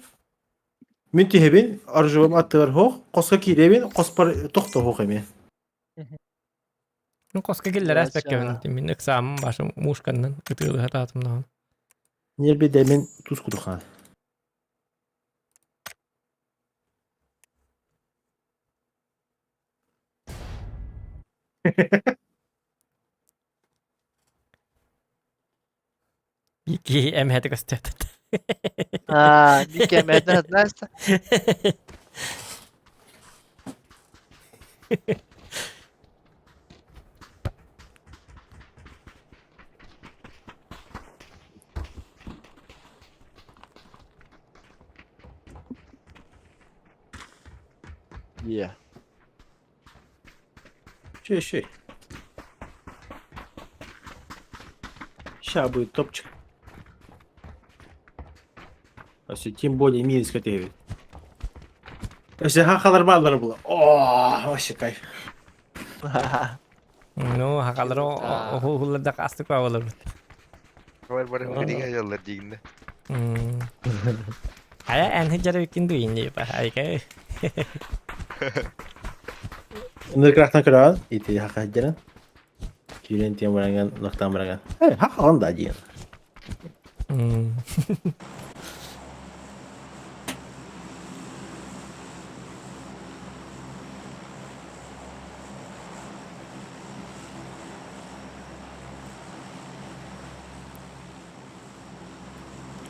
Мин түһэбин, оружием аттыгар суох, хоско киирэбин, хоспор тохто суох эмиэ. Ну, хоско киллэрэ эспэккэбин. Мин ыксааммын башым мушканнан ытыылыһа таатым даҕаны. Ньиэрбэйдэ мин тус кутухаан. Ики эмһэтэ көстөөтөт. Аа, Микки эмэһэтин знаешь. Yeah. Че, че? Ща будет топчик. А все, тем более минус хотели. Если хахалар баллар было. О, вообще кайф. Ну, хахалар оһулларда астык баалар. Бар бар хүгүдигэ дьаллар диигиннэ. Хайа эн хиджары кинду инни ба айка. Ныркрахтан көрөҕүн, ити хаха сылдьарын. Киирэн тиэн бараҥҥын, нохтоон бараҥҥын. Э, хахалан да диэн.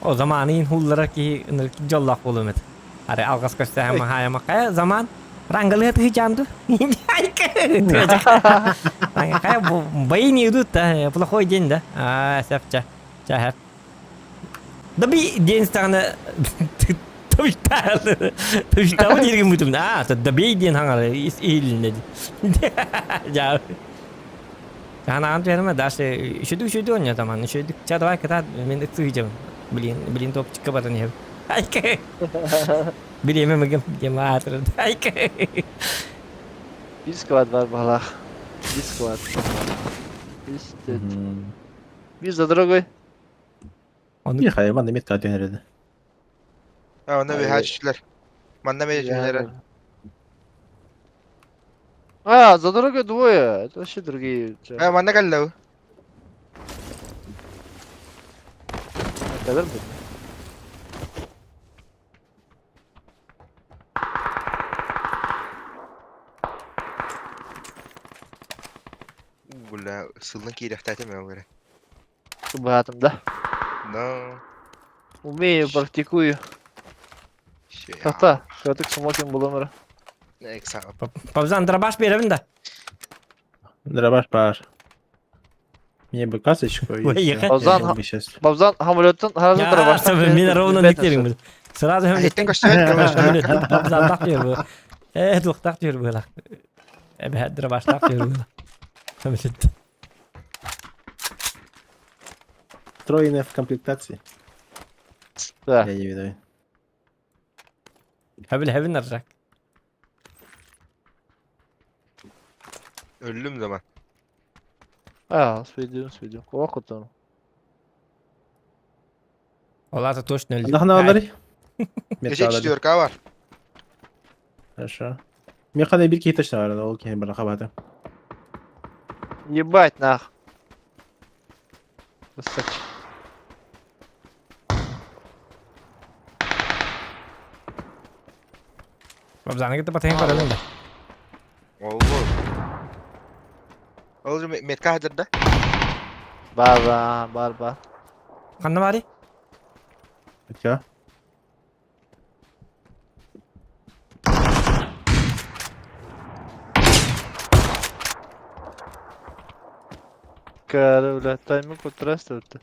О заманын хуллара киһи ынырык дьоллоох буолуом этэ. Арай алҕас көрсөһө маһаайама хайа заман рангалыа тыһычаанду. Хайа бои не идут, да, плохой день, да? А, сәпчә. Чәһәр. Да би день стағына Төвтал. Төвтал дииргин бүтүм. А, добей диэн хаҥар иһилиннэ. Жаа. Ханаан түһэрмэ дальше үчүдүк үчүдүк оонньоо таман үчүдүк. Ча давай кытаат мин ыксыһыдьабын. Блин, блин топчикка баран иһэбин. Айка. Бириэмэ мыгым диэн аатырын. Айка. Биир склад бар баһылаах. Биир склад. Үс, төрт. Биир за дорогой. Ону Михаил, манна метка түһэреді. А, онно үөһээ түстүлэр. Манна эмиэ түһэлэр. А, за дорогой двое. Это вообще другие. Э, манна кэллэ. Кэлэр бу. Бля, сылын киирэхтээтим ээ ол эрэ. Баатым да. Но. Умею, практикую. Хата, кыратык смокинг булам эрэ. Павзан дробаш биэрэбин да. Дробаш бар. Мне бы касочку и Ой, всё. ехать. Я Павзан, был бы счастлив. Бабзан самолеттан сразу дробаш. Мин ровно никтерим. Сразу Павзан так диир бу. Э, туохтаах диир быһылаах. Эбэһэ дробаштаах диир быһылаах. Самолет. Встроенная в комплектации. Да. Я не виновен. Хэбил хэбин аржак. Өллүм да А, сведем, сведем. Куах отон. Ол аата точно өлдүм. Нахна алары? Кеше четверка бар. Хорошо. Механа бир киһи точно бар, ол киһи бар хабаты. Ебать нах. Красавчик. Бабзаны кытта батайын көрөлүн да. Ол Ол метка хадырда. Бар бар бар бар. Ханна бары? Метка. Кары, бля, тайминг утрастывает.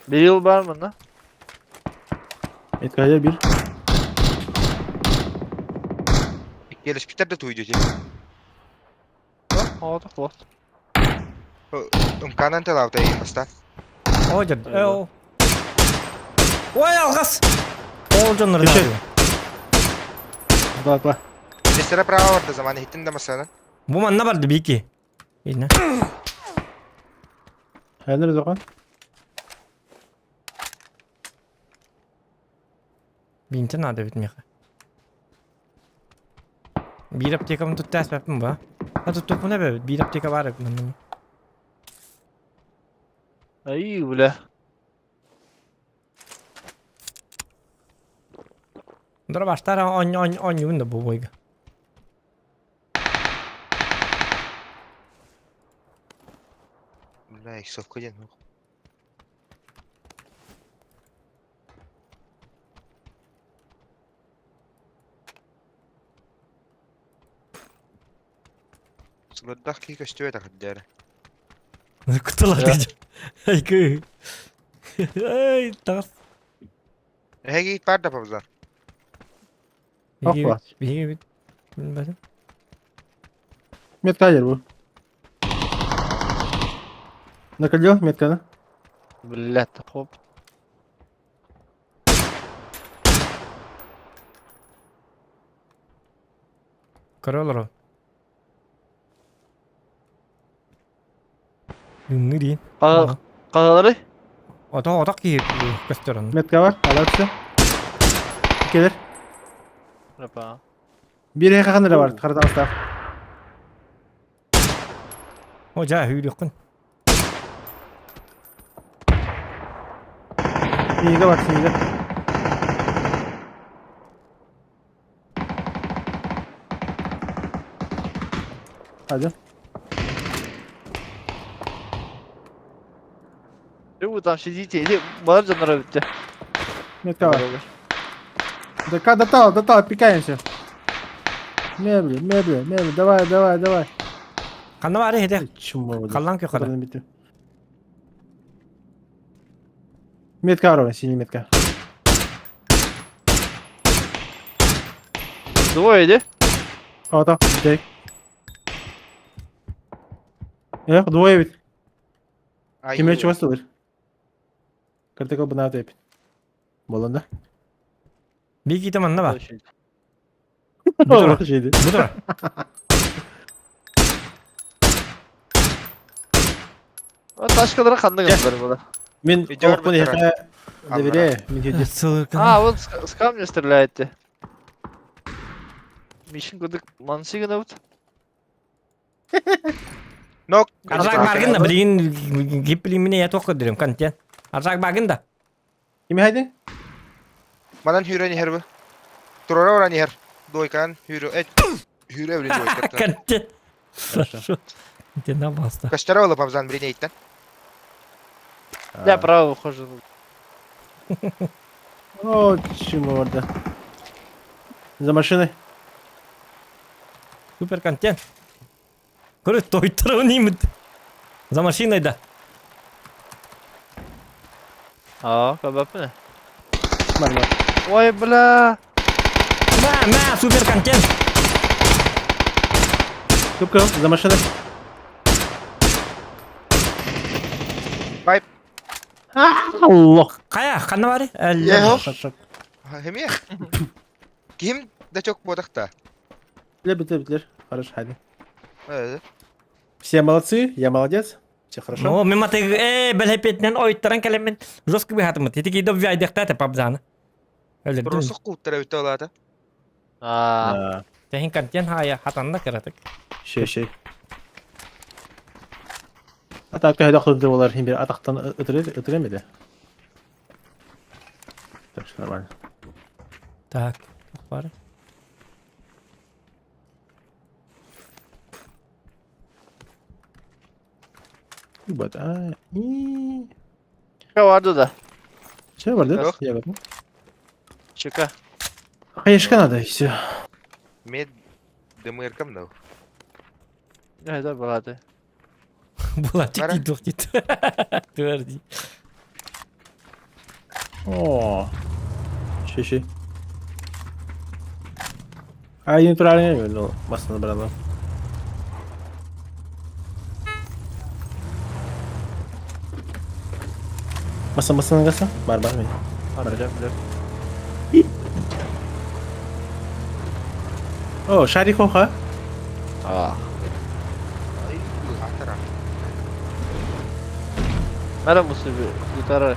Bir yıl var mı lan? Метка хадыр бир. Келешпиттер да туйду дии. Aa, вот. Ымканан телавта бастан. О, дед. Э, Ой, алгас. Ол дьоннор Еще. Два, два. Десtere право бар да заман хиттин да масанан. Бу манна барды бики. Видно. Ханыр зоқан. Бинте надо ведь меха. Биир аптекам тут тәс бәппін ба? А тут топуна бә, биир аптека бар эбит. Ай, бля. Дробаштар он он он юнда бу бойга. Бля, иксовка диэн. Сылырдах кии көстүбэт ахырдары. Кутулар деді. Ай кы. Ай, тас. Эһэги бар да пабзар. Ох, класс. Биһиги бит. Билбэтим. Метка хадыр бу. Накалё метканы. Бля, хоп. Көрө олоро. Үҥҥү диин. Қалалары? Ото оток киһи көстөр онно. Метка бар, алар Келер. Опа. Бир эки ханыр бар, карата О, жаа хүйрүккүн. Синиге бар, синиге. Hadi. Че вы там сидите? Или бар жанра бітті. Метка бар. Да дотал, дотал, пикаемся. Мебли, мебли, мебли, давай, давай, давай. Ханна бары хите. Чмо. Халлан көхөрө. Метка бар, синий метка. Двое, иди. Ото, дай. Э, двое ведь. Ким чего стылыр? Картека бына теп. Боланда. Бики манна бар. Бу тура. Бу тура. Тачкалары ханнык гыннар була? Мин олохпун эһиэхэ доверяю. Мин хүдэ. А, вот с камня стреляет. Мишин кудык мансы гынабыт. Нок. Аржак баргын да, билигин гиплин мине я тоқ көдүрүм контент. Аржак баргын да. Кими хайдың? Манан хүрэн иһэр бу. Турара оран иһэр. Дуойкан хүрэ эт хүрэ билин дуойкаттан. Контент. Хорошо. Контент баста. Костера олып абзан билин эйттен. Я право выхожу. О, чему орда. За машиной. Супер контент. Көрө тойтырын имит. За машиной да. А, кабапны. Бар, бар. Ой, бля. Мә, мә, супер контент. Кып за машиной. Бай. Аллах. Кая, ханна бары? Е, Хемия. Ким да чок бодақта. Битлер, битлер, битлер. Хорошо, хайды. Все молодцы, я молодец. Все хорошо. Ну, мен маты, бәләпетнен ойттаран кәлемен жестко бихатымыт. Ити кейді вайдықта те пабзаны. Өлірдім. Русық қуыттара өте алады. А. Тәхин контент хая хатанна кыратык. Шей, шей. Атак хайда худды олар хим бир атактан өтүрө өтүрөмөдү. Так что нормально. Так, бар. Вот, а, и... Барды да. Все, барды? Я готов. Чека. Хаешка надо, и все. Мед ДМРК мынау. Не, болады. Булатик идут дейді. Тверди. О. Шей, шей. А, я правильно, ну, масса набрала. Масса, масса нагаса? Бар, бар, мен. Бар, бар. О, шарик хоха. А. Мәрі мұсы гитара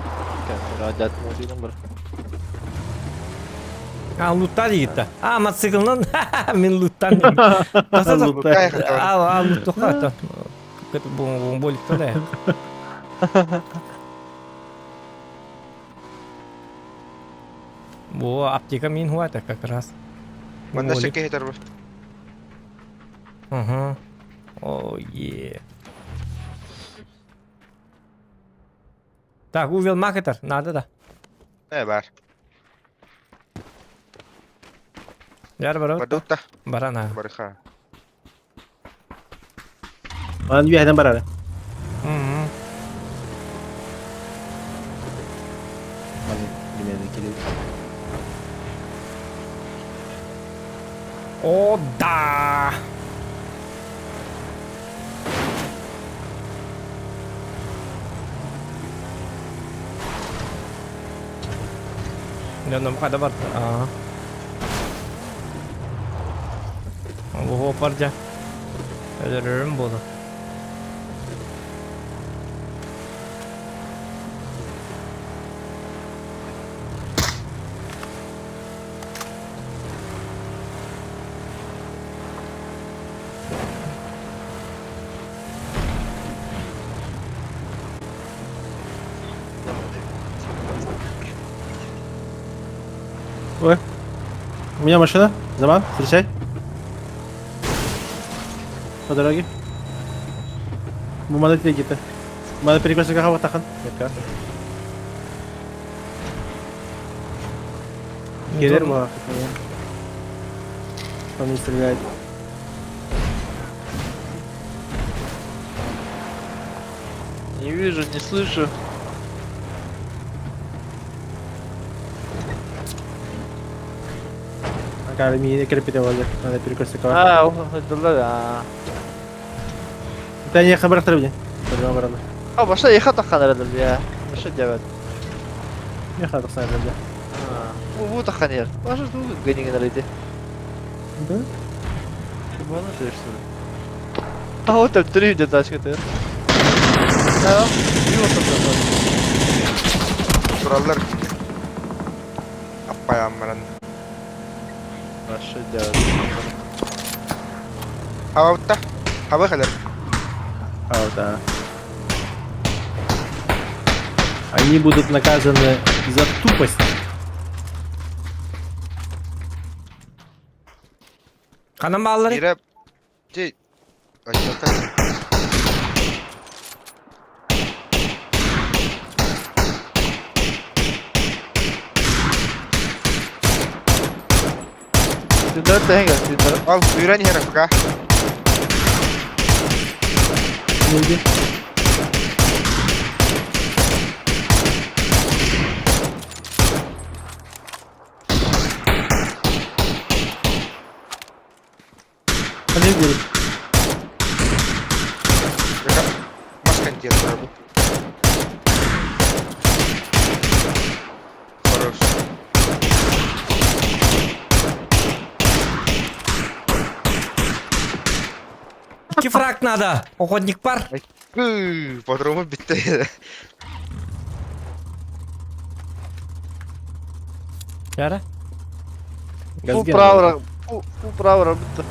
радиат музейдің бір. А, лутта дейді. А, мотоциклнан мен луттан. А, а, луттуха. Это болик тогда. Во, аптека мин хуата как раз. Манда шеке хетер бар. Ага. О, е. Так, увел маркетер, надо да. Не бар. Яр бар. Бардутта. Барана. Барха. Анан үйәден барары. Мгм. О, да! Да, нам хада бар. А. Ого, парджа. Өлөрөрүм болду. Ой. У меня машина. Заман, встречай. По дороге. Муманы где-то. Мана перекресток хаватахан. Мека. Келер ма? Он не стреляет. Не вижу, не слышу. Ага, мне крепить валер. Надо перекресток. А, да. Да не хабар требни. Барана. А, башта еха таққан әрәділ, я. Башта дәбәт. Не хатық сайрды. Бу таққан ер. Баша ту генеген әрәді. Да? Бана что ли? А вот там три где тачка ты. Тураллар. Аппайаан баран. Хорошо делать. Хабабытта. Хаба кэлэр. А, да. Они будут наказаны за тупость. Ханан бааллары? Ира... Ти... Отделка. Сюда тенга, сюда. Ал, үйрен иһэр пока. Люди. Подожди. Маска нет, бу. Хорош. Икки фраг надо. Охотник пар. Патроны битте. Яра. Фу право, фу право битте.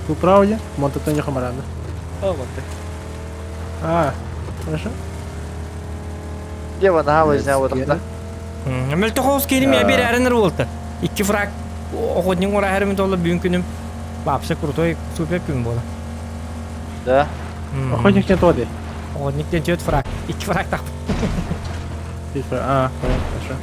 Фу право где? Монтатон хамарана. О, монте. А, хорошо. Дева наһаа возня бодохта. Мөлтөхоос киирим я берәрин буолта. Икки фраг охотник ораһарым толла бүгүн күнүм. Вообще крутой супер күн буола. Да. Охотник не тоди. Охотник ден төрт фраг. Икки фраг так. А, хорошо.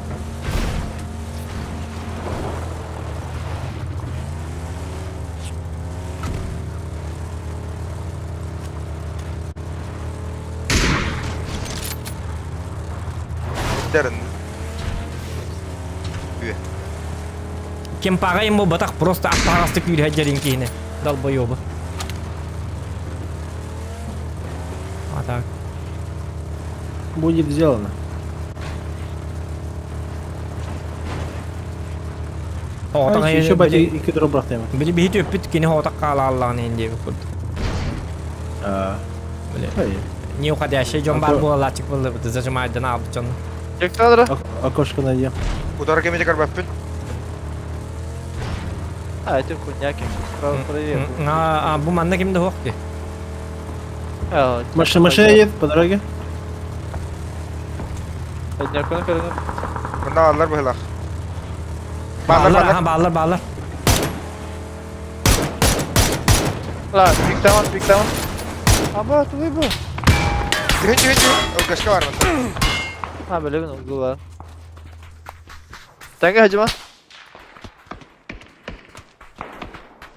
Дәрін. Кемпаға ему батақ просто аттағасты күйір хәджерин кейіне. Долбоёбы. А так. Будет сделано. Оғатақ Еще бати икки дроп брахтема. Били бихит өппүт кини хоотак хаалааллаҕын иһин диэбит курдук. Били. Не уходящий дьон баар буолааччык буоллабыт зажимайдан аалбыт дьон. Жектадра. Окошко найди. Удара кемете карбаппын. А, это хуйня кем справа проверил. А, бу манна ким да хуох ди. Машина, машина едет по дороге. Мында алар быһылах. Баалар, аха, баалар, баалар. Ла, пиктаман, пиктаман. Аба, туй бу. Түһүн, түһүн, түһүн. Ылгашка бар мында. А, билебин, ылгылар. Тәңге хажыма.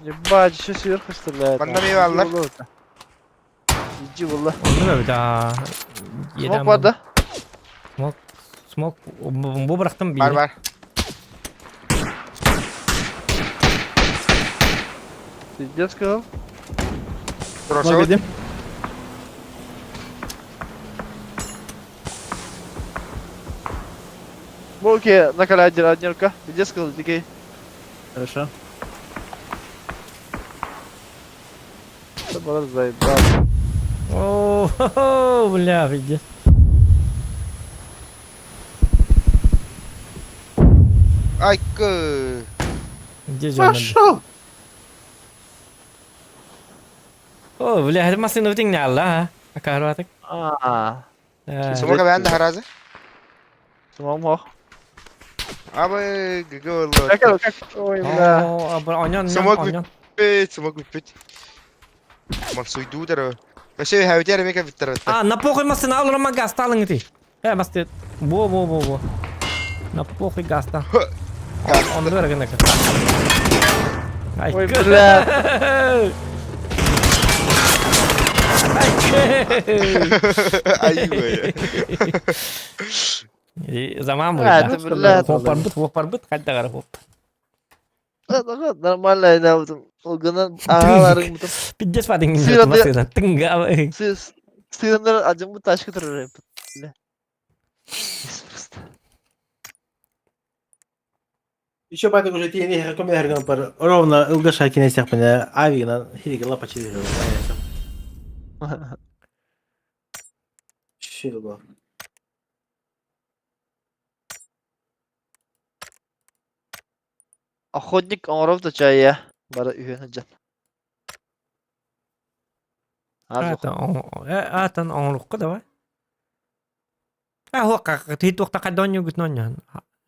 Ебать, еще сверху стреляет. Манда мейве аллар. Иди, wallah. Онну бэбит, аа. Смок бар да? Смок, смок, бу бырахтым Бар, бар. Пиздец сказал. Хорошо. Окей, накаляй один рука. Пиздец сказал, дикий. Хорошо. Это было заебал. О, бля, пиздец. Айкы. Где же он? Пошел! О, бля, это машина в а? Акаруатык. А. Смока бән харазы. Смок мох. Абы гыгы Как, как, ой, бля. Оньон, Смок оньон. бүппүт, смок бүппүт. Мансуйду дары. Вообще хәвитер мека биттер. А, на похуй машина алырма гаста алың ти. Э, масты. Бо, бо, бо, бо. На похуй гаста. Он дорого на Ой, бля. Ай, Заман А, это, бля. Хоппар быт, хоппар быт, хайда гара хоп. Нормально, да, вот. Олгынан агаларың бутым. Пиздец падың Сыра машина. Тыңга. Сыгындар ажым бу ташка турар. Бля. Еще байтак уже тиени рекомендую пар ровно ылгаша кинесях меня авигна хириге лапа чири. Чего? Охотник оҥоров да чайа бары үһүөн сылдьан. Аатан оҥорукка давай. А хуакка тиит туохта хайдонньугут нонньоон.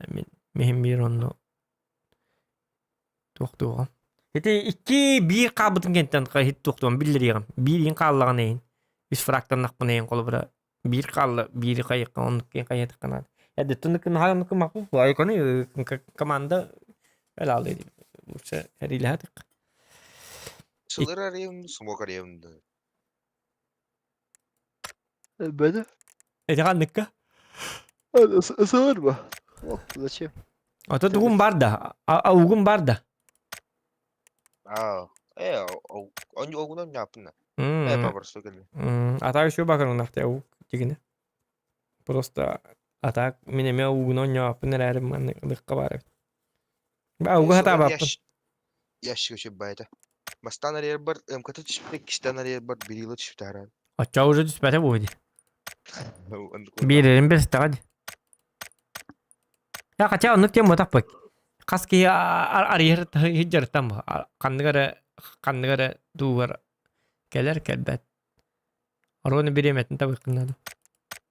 Мин миһин биир онну туохтуоҕум. Ити икки биир хаалбытын кэнтэн хит туохтуом биллэриэҕим. Биир иин хааллаҕын иһин. Үс фрактаннахпын иһин холобура биир хаалла биири хайыкка оннук киэн хайыатаххына. Эдеттен наһаа оннук маху. Айконы команда элаалы лучше эрилэхэтик. Сылыр арыйым, смок арыйым да. Бөдө. Эти ханныкка? Сылыр ба. Ох, зачем? Ото тугум бар да. Аугум бар да. Аа, э, огунан япына. Э, пабарсо келе. Ата еще бакырынахты ауг дигине. Просто атак мин эмиэ уугун онньооппун эрээри маннык ылыахха баар эбит. Ауга хатаабаппын. Ящик өчө байта. Бастан арыйарбар МКТ түспүтэ, иккистэн арыйарбар Берила түспүтэ харан. Оччо уже түспэтэ буо дии. Биэрэрин бэстэҕэ дии. Я хотя оннук тем ботахпыт. Хас киһи арыйар сылдьарыттан бу. Ханнык эрэ ханнык эрэ дуугар кэлэр кэлбэт. Оруону бириэмэтин табыаххын наада.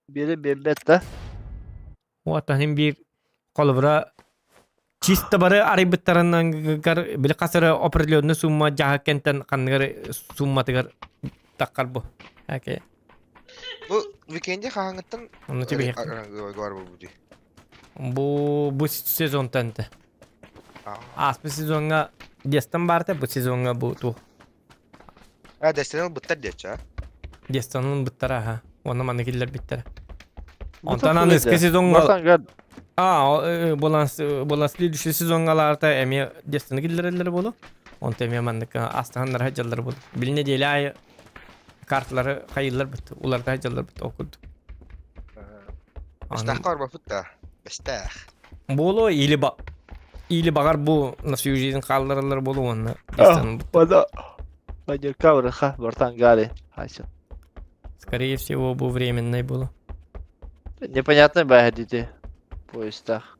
Биэрэ биэрбэт да. Уоттан иһин биир холобура чисто бары арыйбыттарынан били хас эрэ определенный сумма дьаһык кэнтэн ханнык эрэ сумматыгар таххар бу. Окей. Бу викенде хаһааҥҥыттан Онно тебе Бу бу сезонтан те. Ааспыт сезоҥҥа Дестан баарта, бу сезоҥҥа бу туох А, Дестан ылбыттар диэччи, а? Дестан ылбыттара, аха. Уонна манна киллэрбиттэрэ. Онтон аныгыскы сезоҥҥа... А, буолан, буолан следующий сезоҥҥа лаарта эмиэ Дестаны киллэрэллэр буолу. Онто эмиэ маннык астаһаннара сылдьаллар буолу. Били неделя аайы карталары хайыыллар бит, уларыта сылдьаллар бит, ол курдук. Бэстээх барбаппыт да. Бэстээх. Буолуо или ба или баҕар бу на всю жизнь хааллараллар буолуо уонна Бада Бадерка врха бартан гали. Хайся. Скорее всего, бу временный было. Непонятно баһа поездах.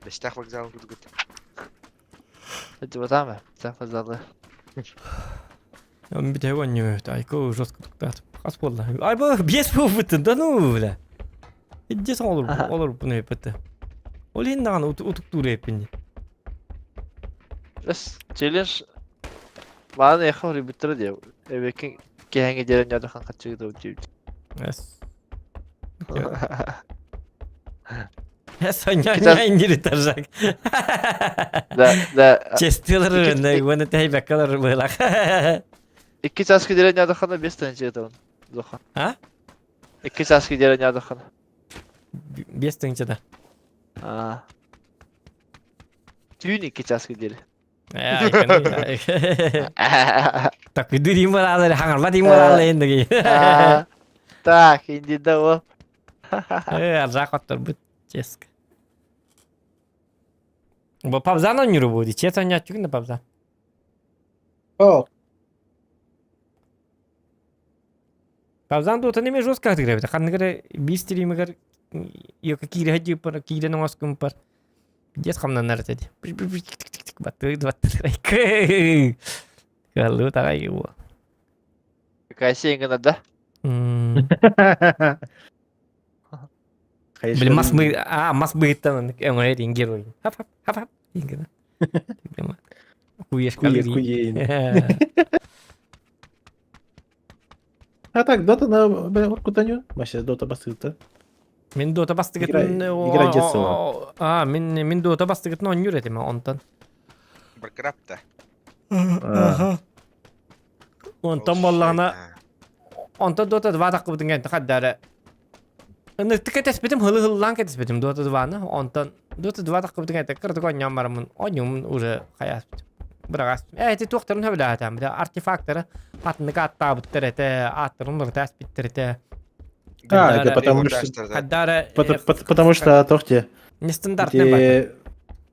Бэстээх вокзал курдук. Сылдьыбатаама, Бэстээх вокзалы. Бүтэ онньу айко жестко туктаат. Хас буолла? Ай бу биэс буолбуттун да ну бля. Иддес олор олор буну эппетте. Ол иһин даҕаны утуктуур эппин дии. Эс челлендж Мааны эхо рибиттер диye. Эбекин киһэҥи диэн ньадахан хаччыгы диэбит. Эс. Соня индиритаржак. Да, да. Честилер уонна тэйбэккалар быылах. Икки часка диэн ньадахана бес тыһынча ытабын. Зоха. А? Икки часка диэн ньадахана. Бес тыһынча А. Түүн икки часка диэри. Так, дырим баралар, хаңарла дим баралар эндиги. Так, инди да ол. Э, аржак оттор ческ. Бу пабзан ойнур бу ди. Чет ойнатчыгын да пабзан. О. Пабзан дуота неме жестко отыграбыта. Ханныгар биир стримигер йока киирэ дьыппар, киирэн оҥоскумпар. Дес хамнанар этэ. Баттыы баттыы. Кыаллыы таҕай уо. Какая гына да? Били мас мы а мас быһыттан өҥөйө диэн герой. Хап хап хап хап диэн гына. Куеш Куе А так, Дота на Оркутаню. Вообще Дота бастыгыта. Мин Дота бастыгытын Игра детства. А, мин мин Дота бастыгытын оонньуур этим онтон. Баркрапта. Ага. Онтон боллаҕына онтон Дота 2 таххыбытын кэнтэ хаддара Ыныртык кэтэспитим хылы хыллаан кэтэспитим Дота 2-ны. Онтон Дота 2 таххыбытын кэнтэ кыратык оонньоон бараммын оонньуумун уже хайааспытым. Быраҕаспытым. Ээ ити туохтарын сөбүлээтим. Бile артефактары атыннык ааттаабыттар этэ, ааттарын барыта аспиттар этэ. А, это потому что... Хаддара... Потому что тохте. Нестандартный бар.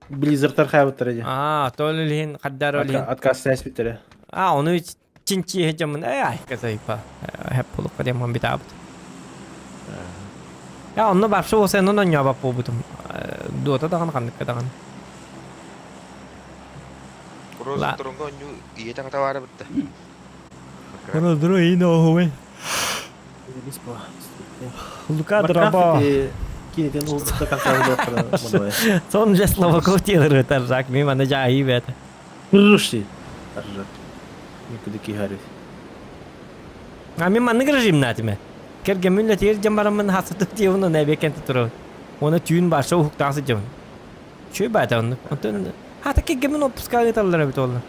Blizzard архаабыттар эди. Аа, то лиһин хаддара лиһин. Отказ сәспиттер. А, ону. Чинчиэ дьоммун э айка сайпа хэп булукка диэн битаабыт. Я онно баршы болса онон онньообап буолбутум. Дуота даҕаны ханныкка даҕаны. Роза туруҥга онньуу ийэ таҥата баара бытта. Родро и новый. Лука дроба. Сон же Словаков делает ржак, мимо на жаи бет. Слушай, ржак. Никуда киһарит. А мен маннык режимнээтиме. Кэргэммин үлэтигэр дьон бараммын хасытык диэбин оны эбиэккэн турабын. Уонна түүн баша уһуктаах сылдьабын. Үчүгэй баата оннук. Онтон хата кэргэммин отпускаҕа ыыталлар эбит уолла.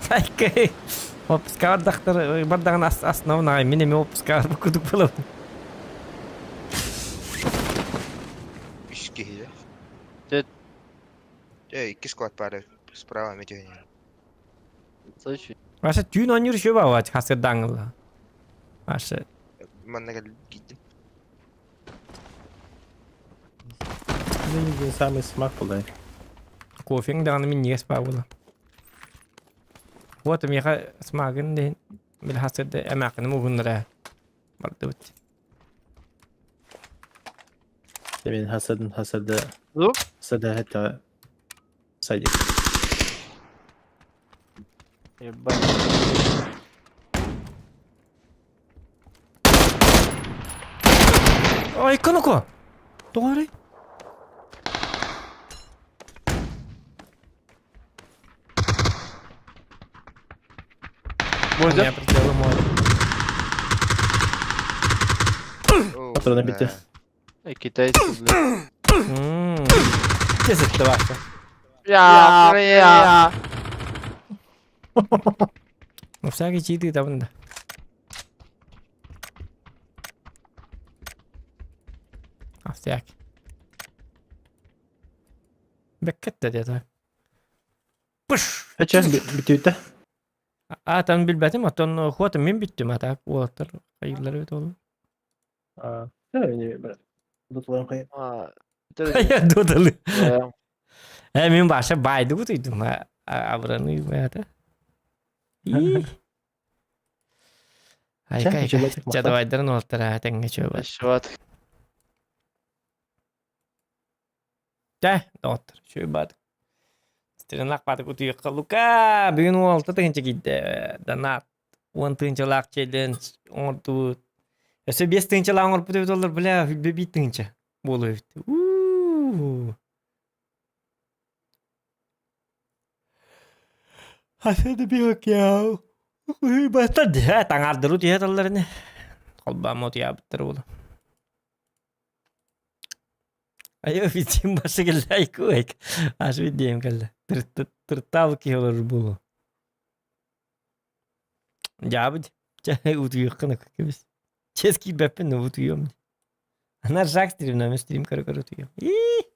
Сайкай. Отпускаҕа бардахтар бардаҕын ас основной аҕай мин эмиэ отпускаҕа барбыт курдук буолабын. Үс киһи Э, икки склад баар справа эмиэ түһэн Маша түүн оонньуур үчүгэй баҕа хасырдааҥылла. Маша. Манна кэлгийдим. Самый смак буолай. Кофең даҕаны минньигэс баа буола. Вот миэхэ смагын диэн били хасырда эмээххиnim уһуннара бардыбыт. Мин хасадын хасады хасады хата садик. Ебать. Ой, коноко! Тоҕо эрэй? Можно? Патрона битте. Китайцы, блядь. Десять ваша. Я, я. Ну всякий читы там да. А всякий. Бэккет диэтэ. Пыш! Эчэ, бүтүүтэ. А, там билбэтим, оттон хуотум мин бүттүм, а так уолаттар хайыыллар эбит ол. А, Хайа додалы. Э, мин баша байды бутуйдум, абраны это. Айка, айка. Ча давайдарын уолаттар тэҥҥэ чуобат. Чэ, доҕоттор, үчүгэй баатык. Стрелах баатык утуйуохха Лука бүгүн уолта тыһыынча киирдэ. Донат уон тыһыынчалаах челлендж оҥордубут. Өссө биэс тыһыынчалаах оҥорбут эбит олор, бля, хүлбэ биир тыһыынча буолуо эбит. Уу. Хаса да биокяу. Бастар дьэ таҥаардыру түһэ таллар ини. Холбаама утуйаабыттар буолу. Айа видим башы кэллэ айку айк. Аш видим кэллэ. Тыртаал киһи олорор буолуо. Дьаабыт. Чэ утуйуоххун кэбис. Чэс киирбэппин утуйуом. Ана жак стримнаме стрим көрө-көрө утуйуом. Ии.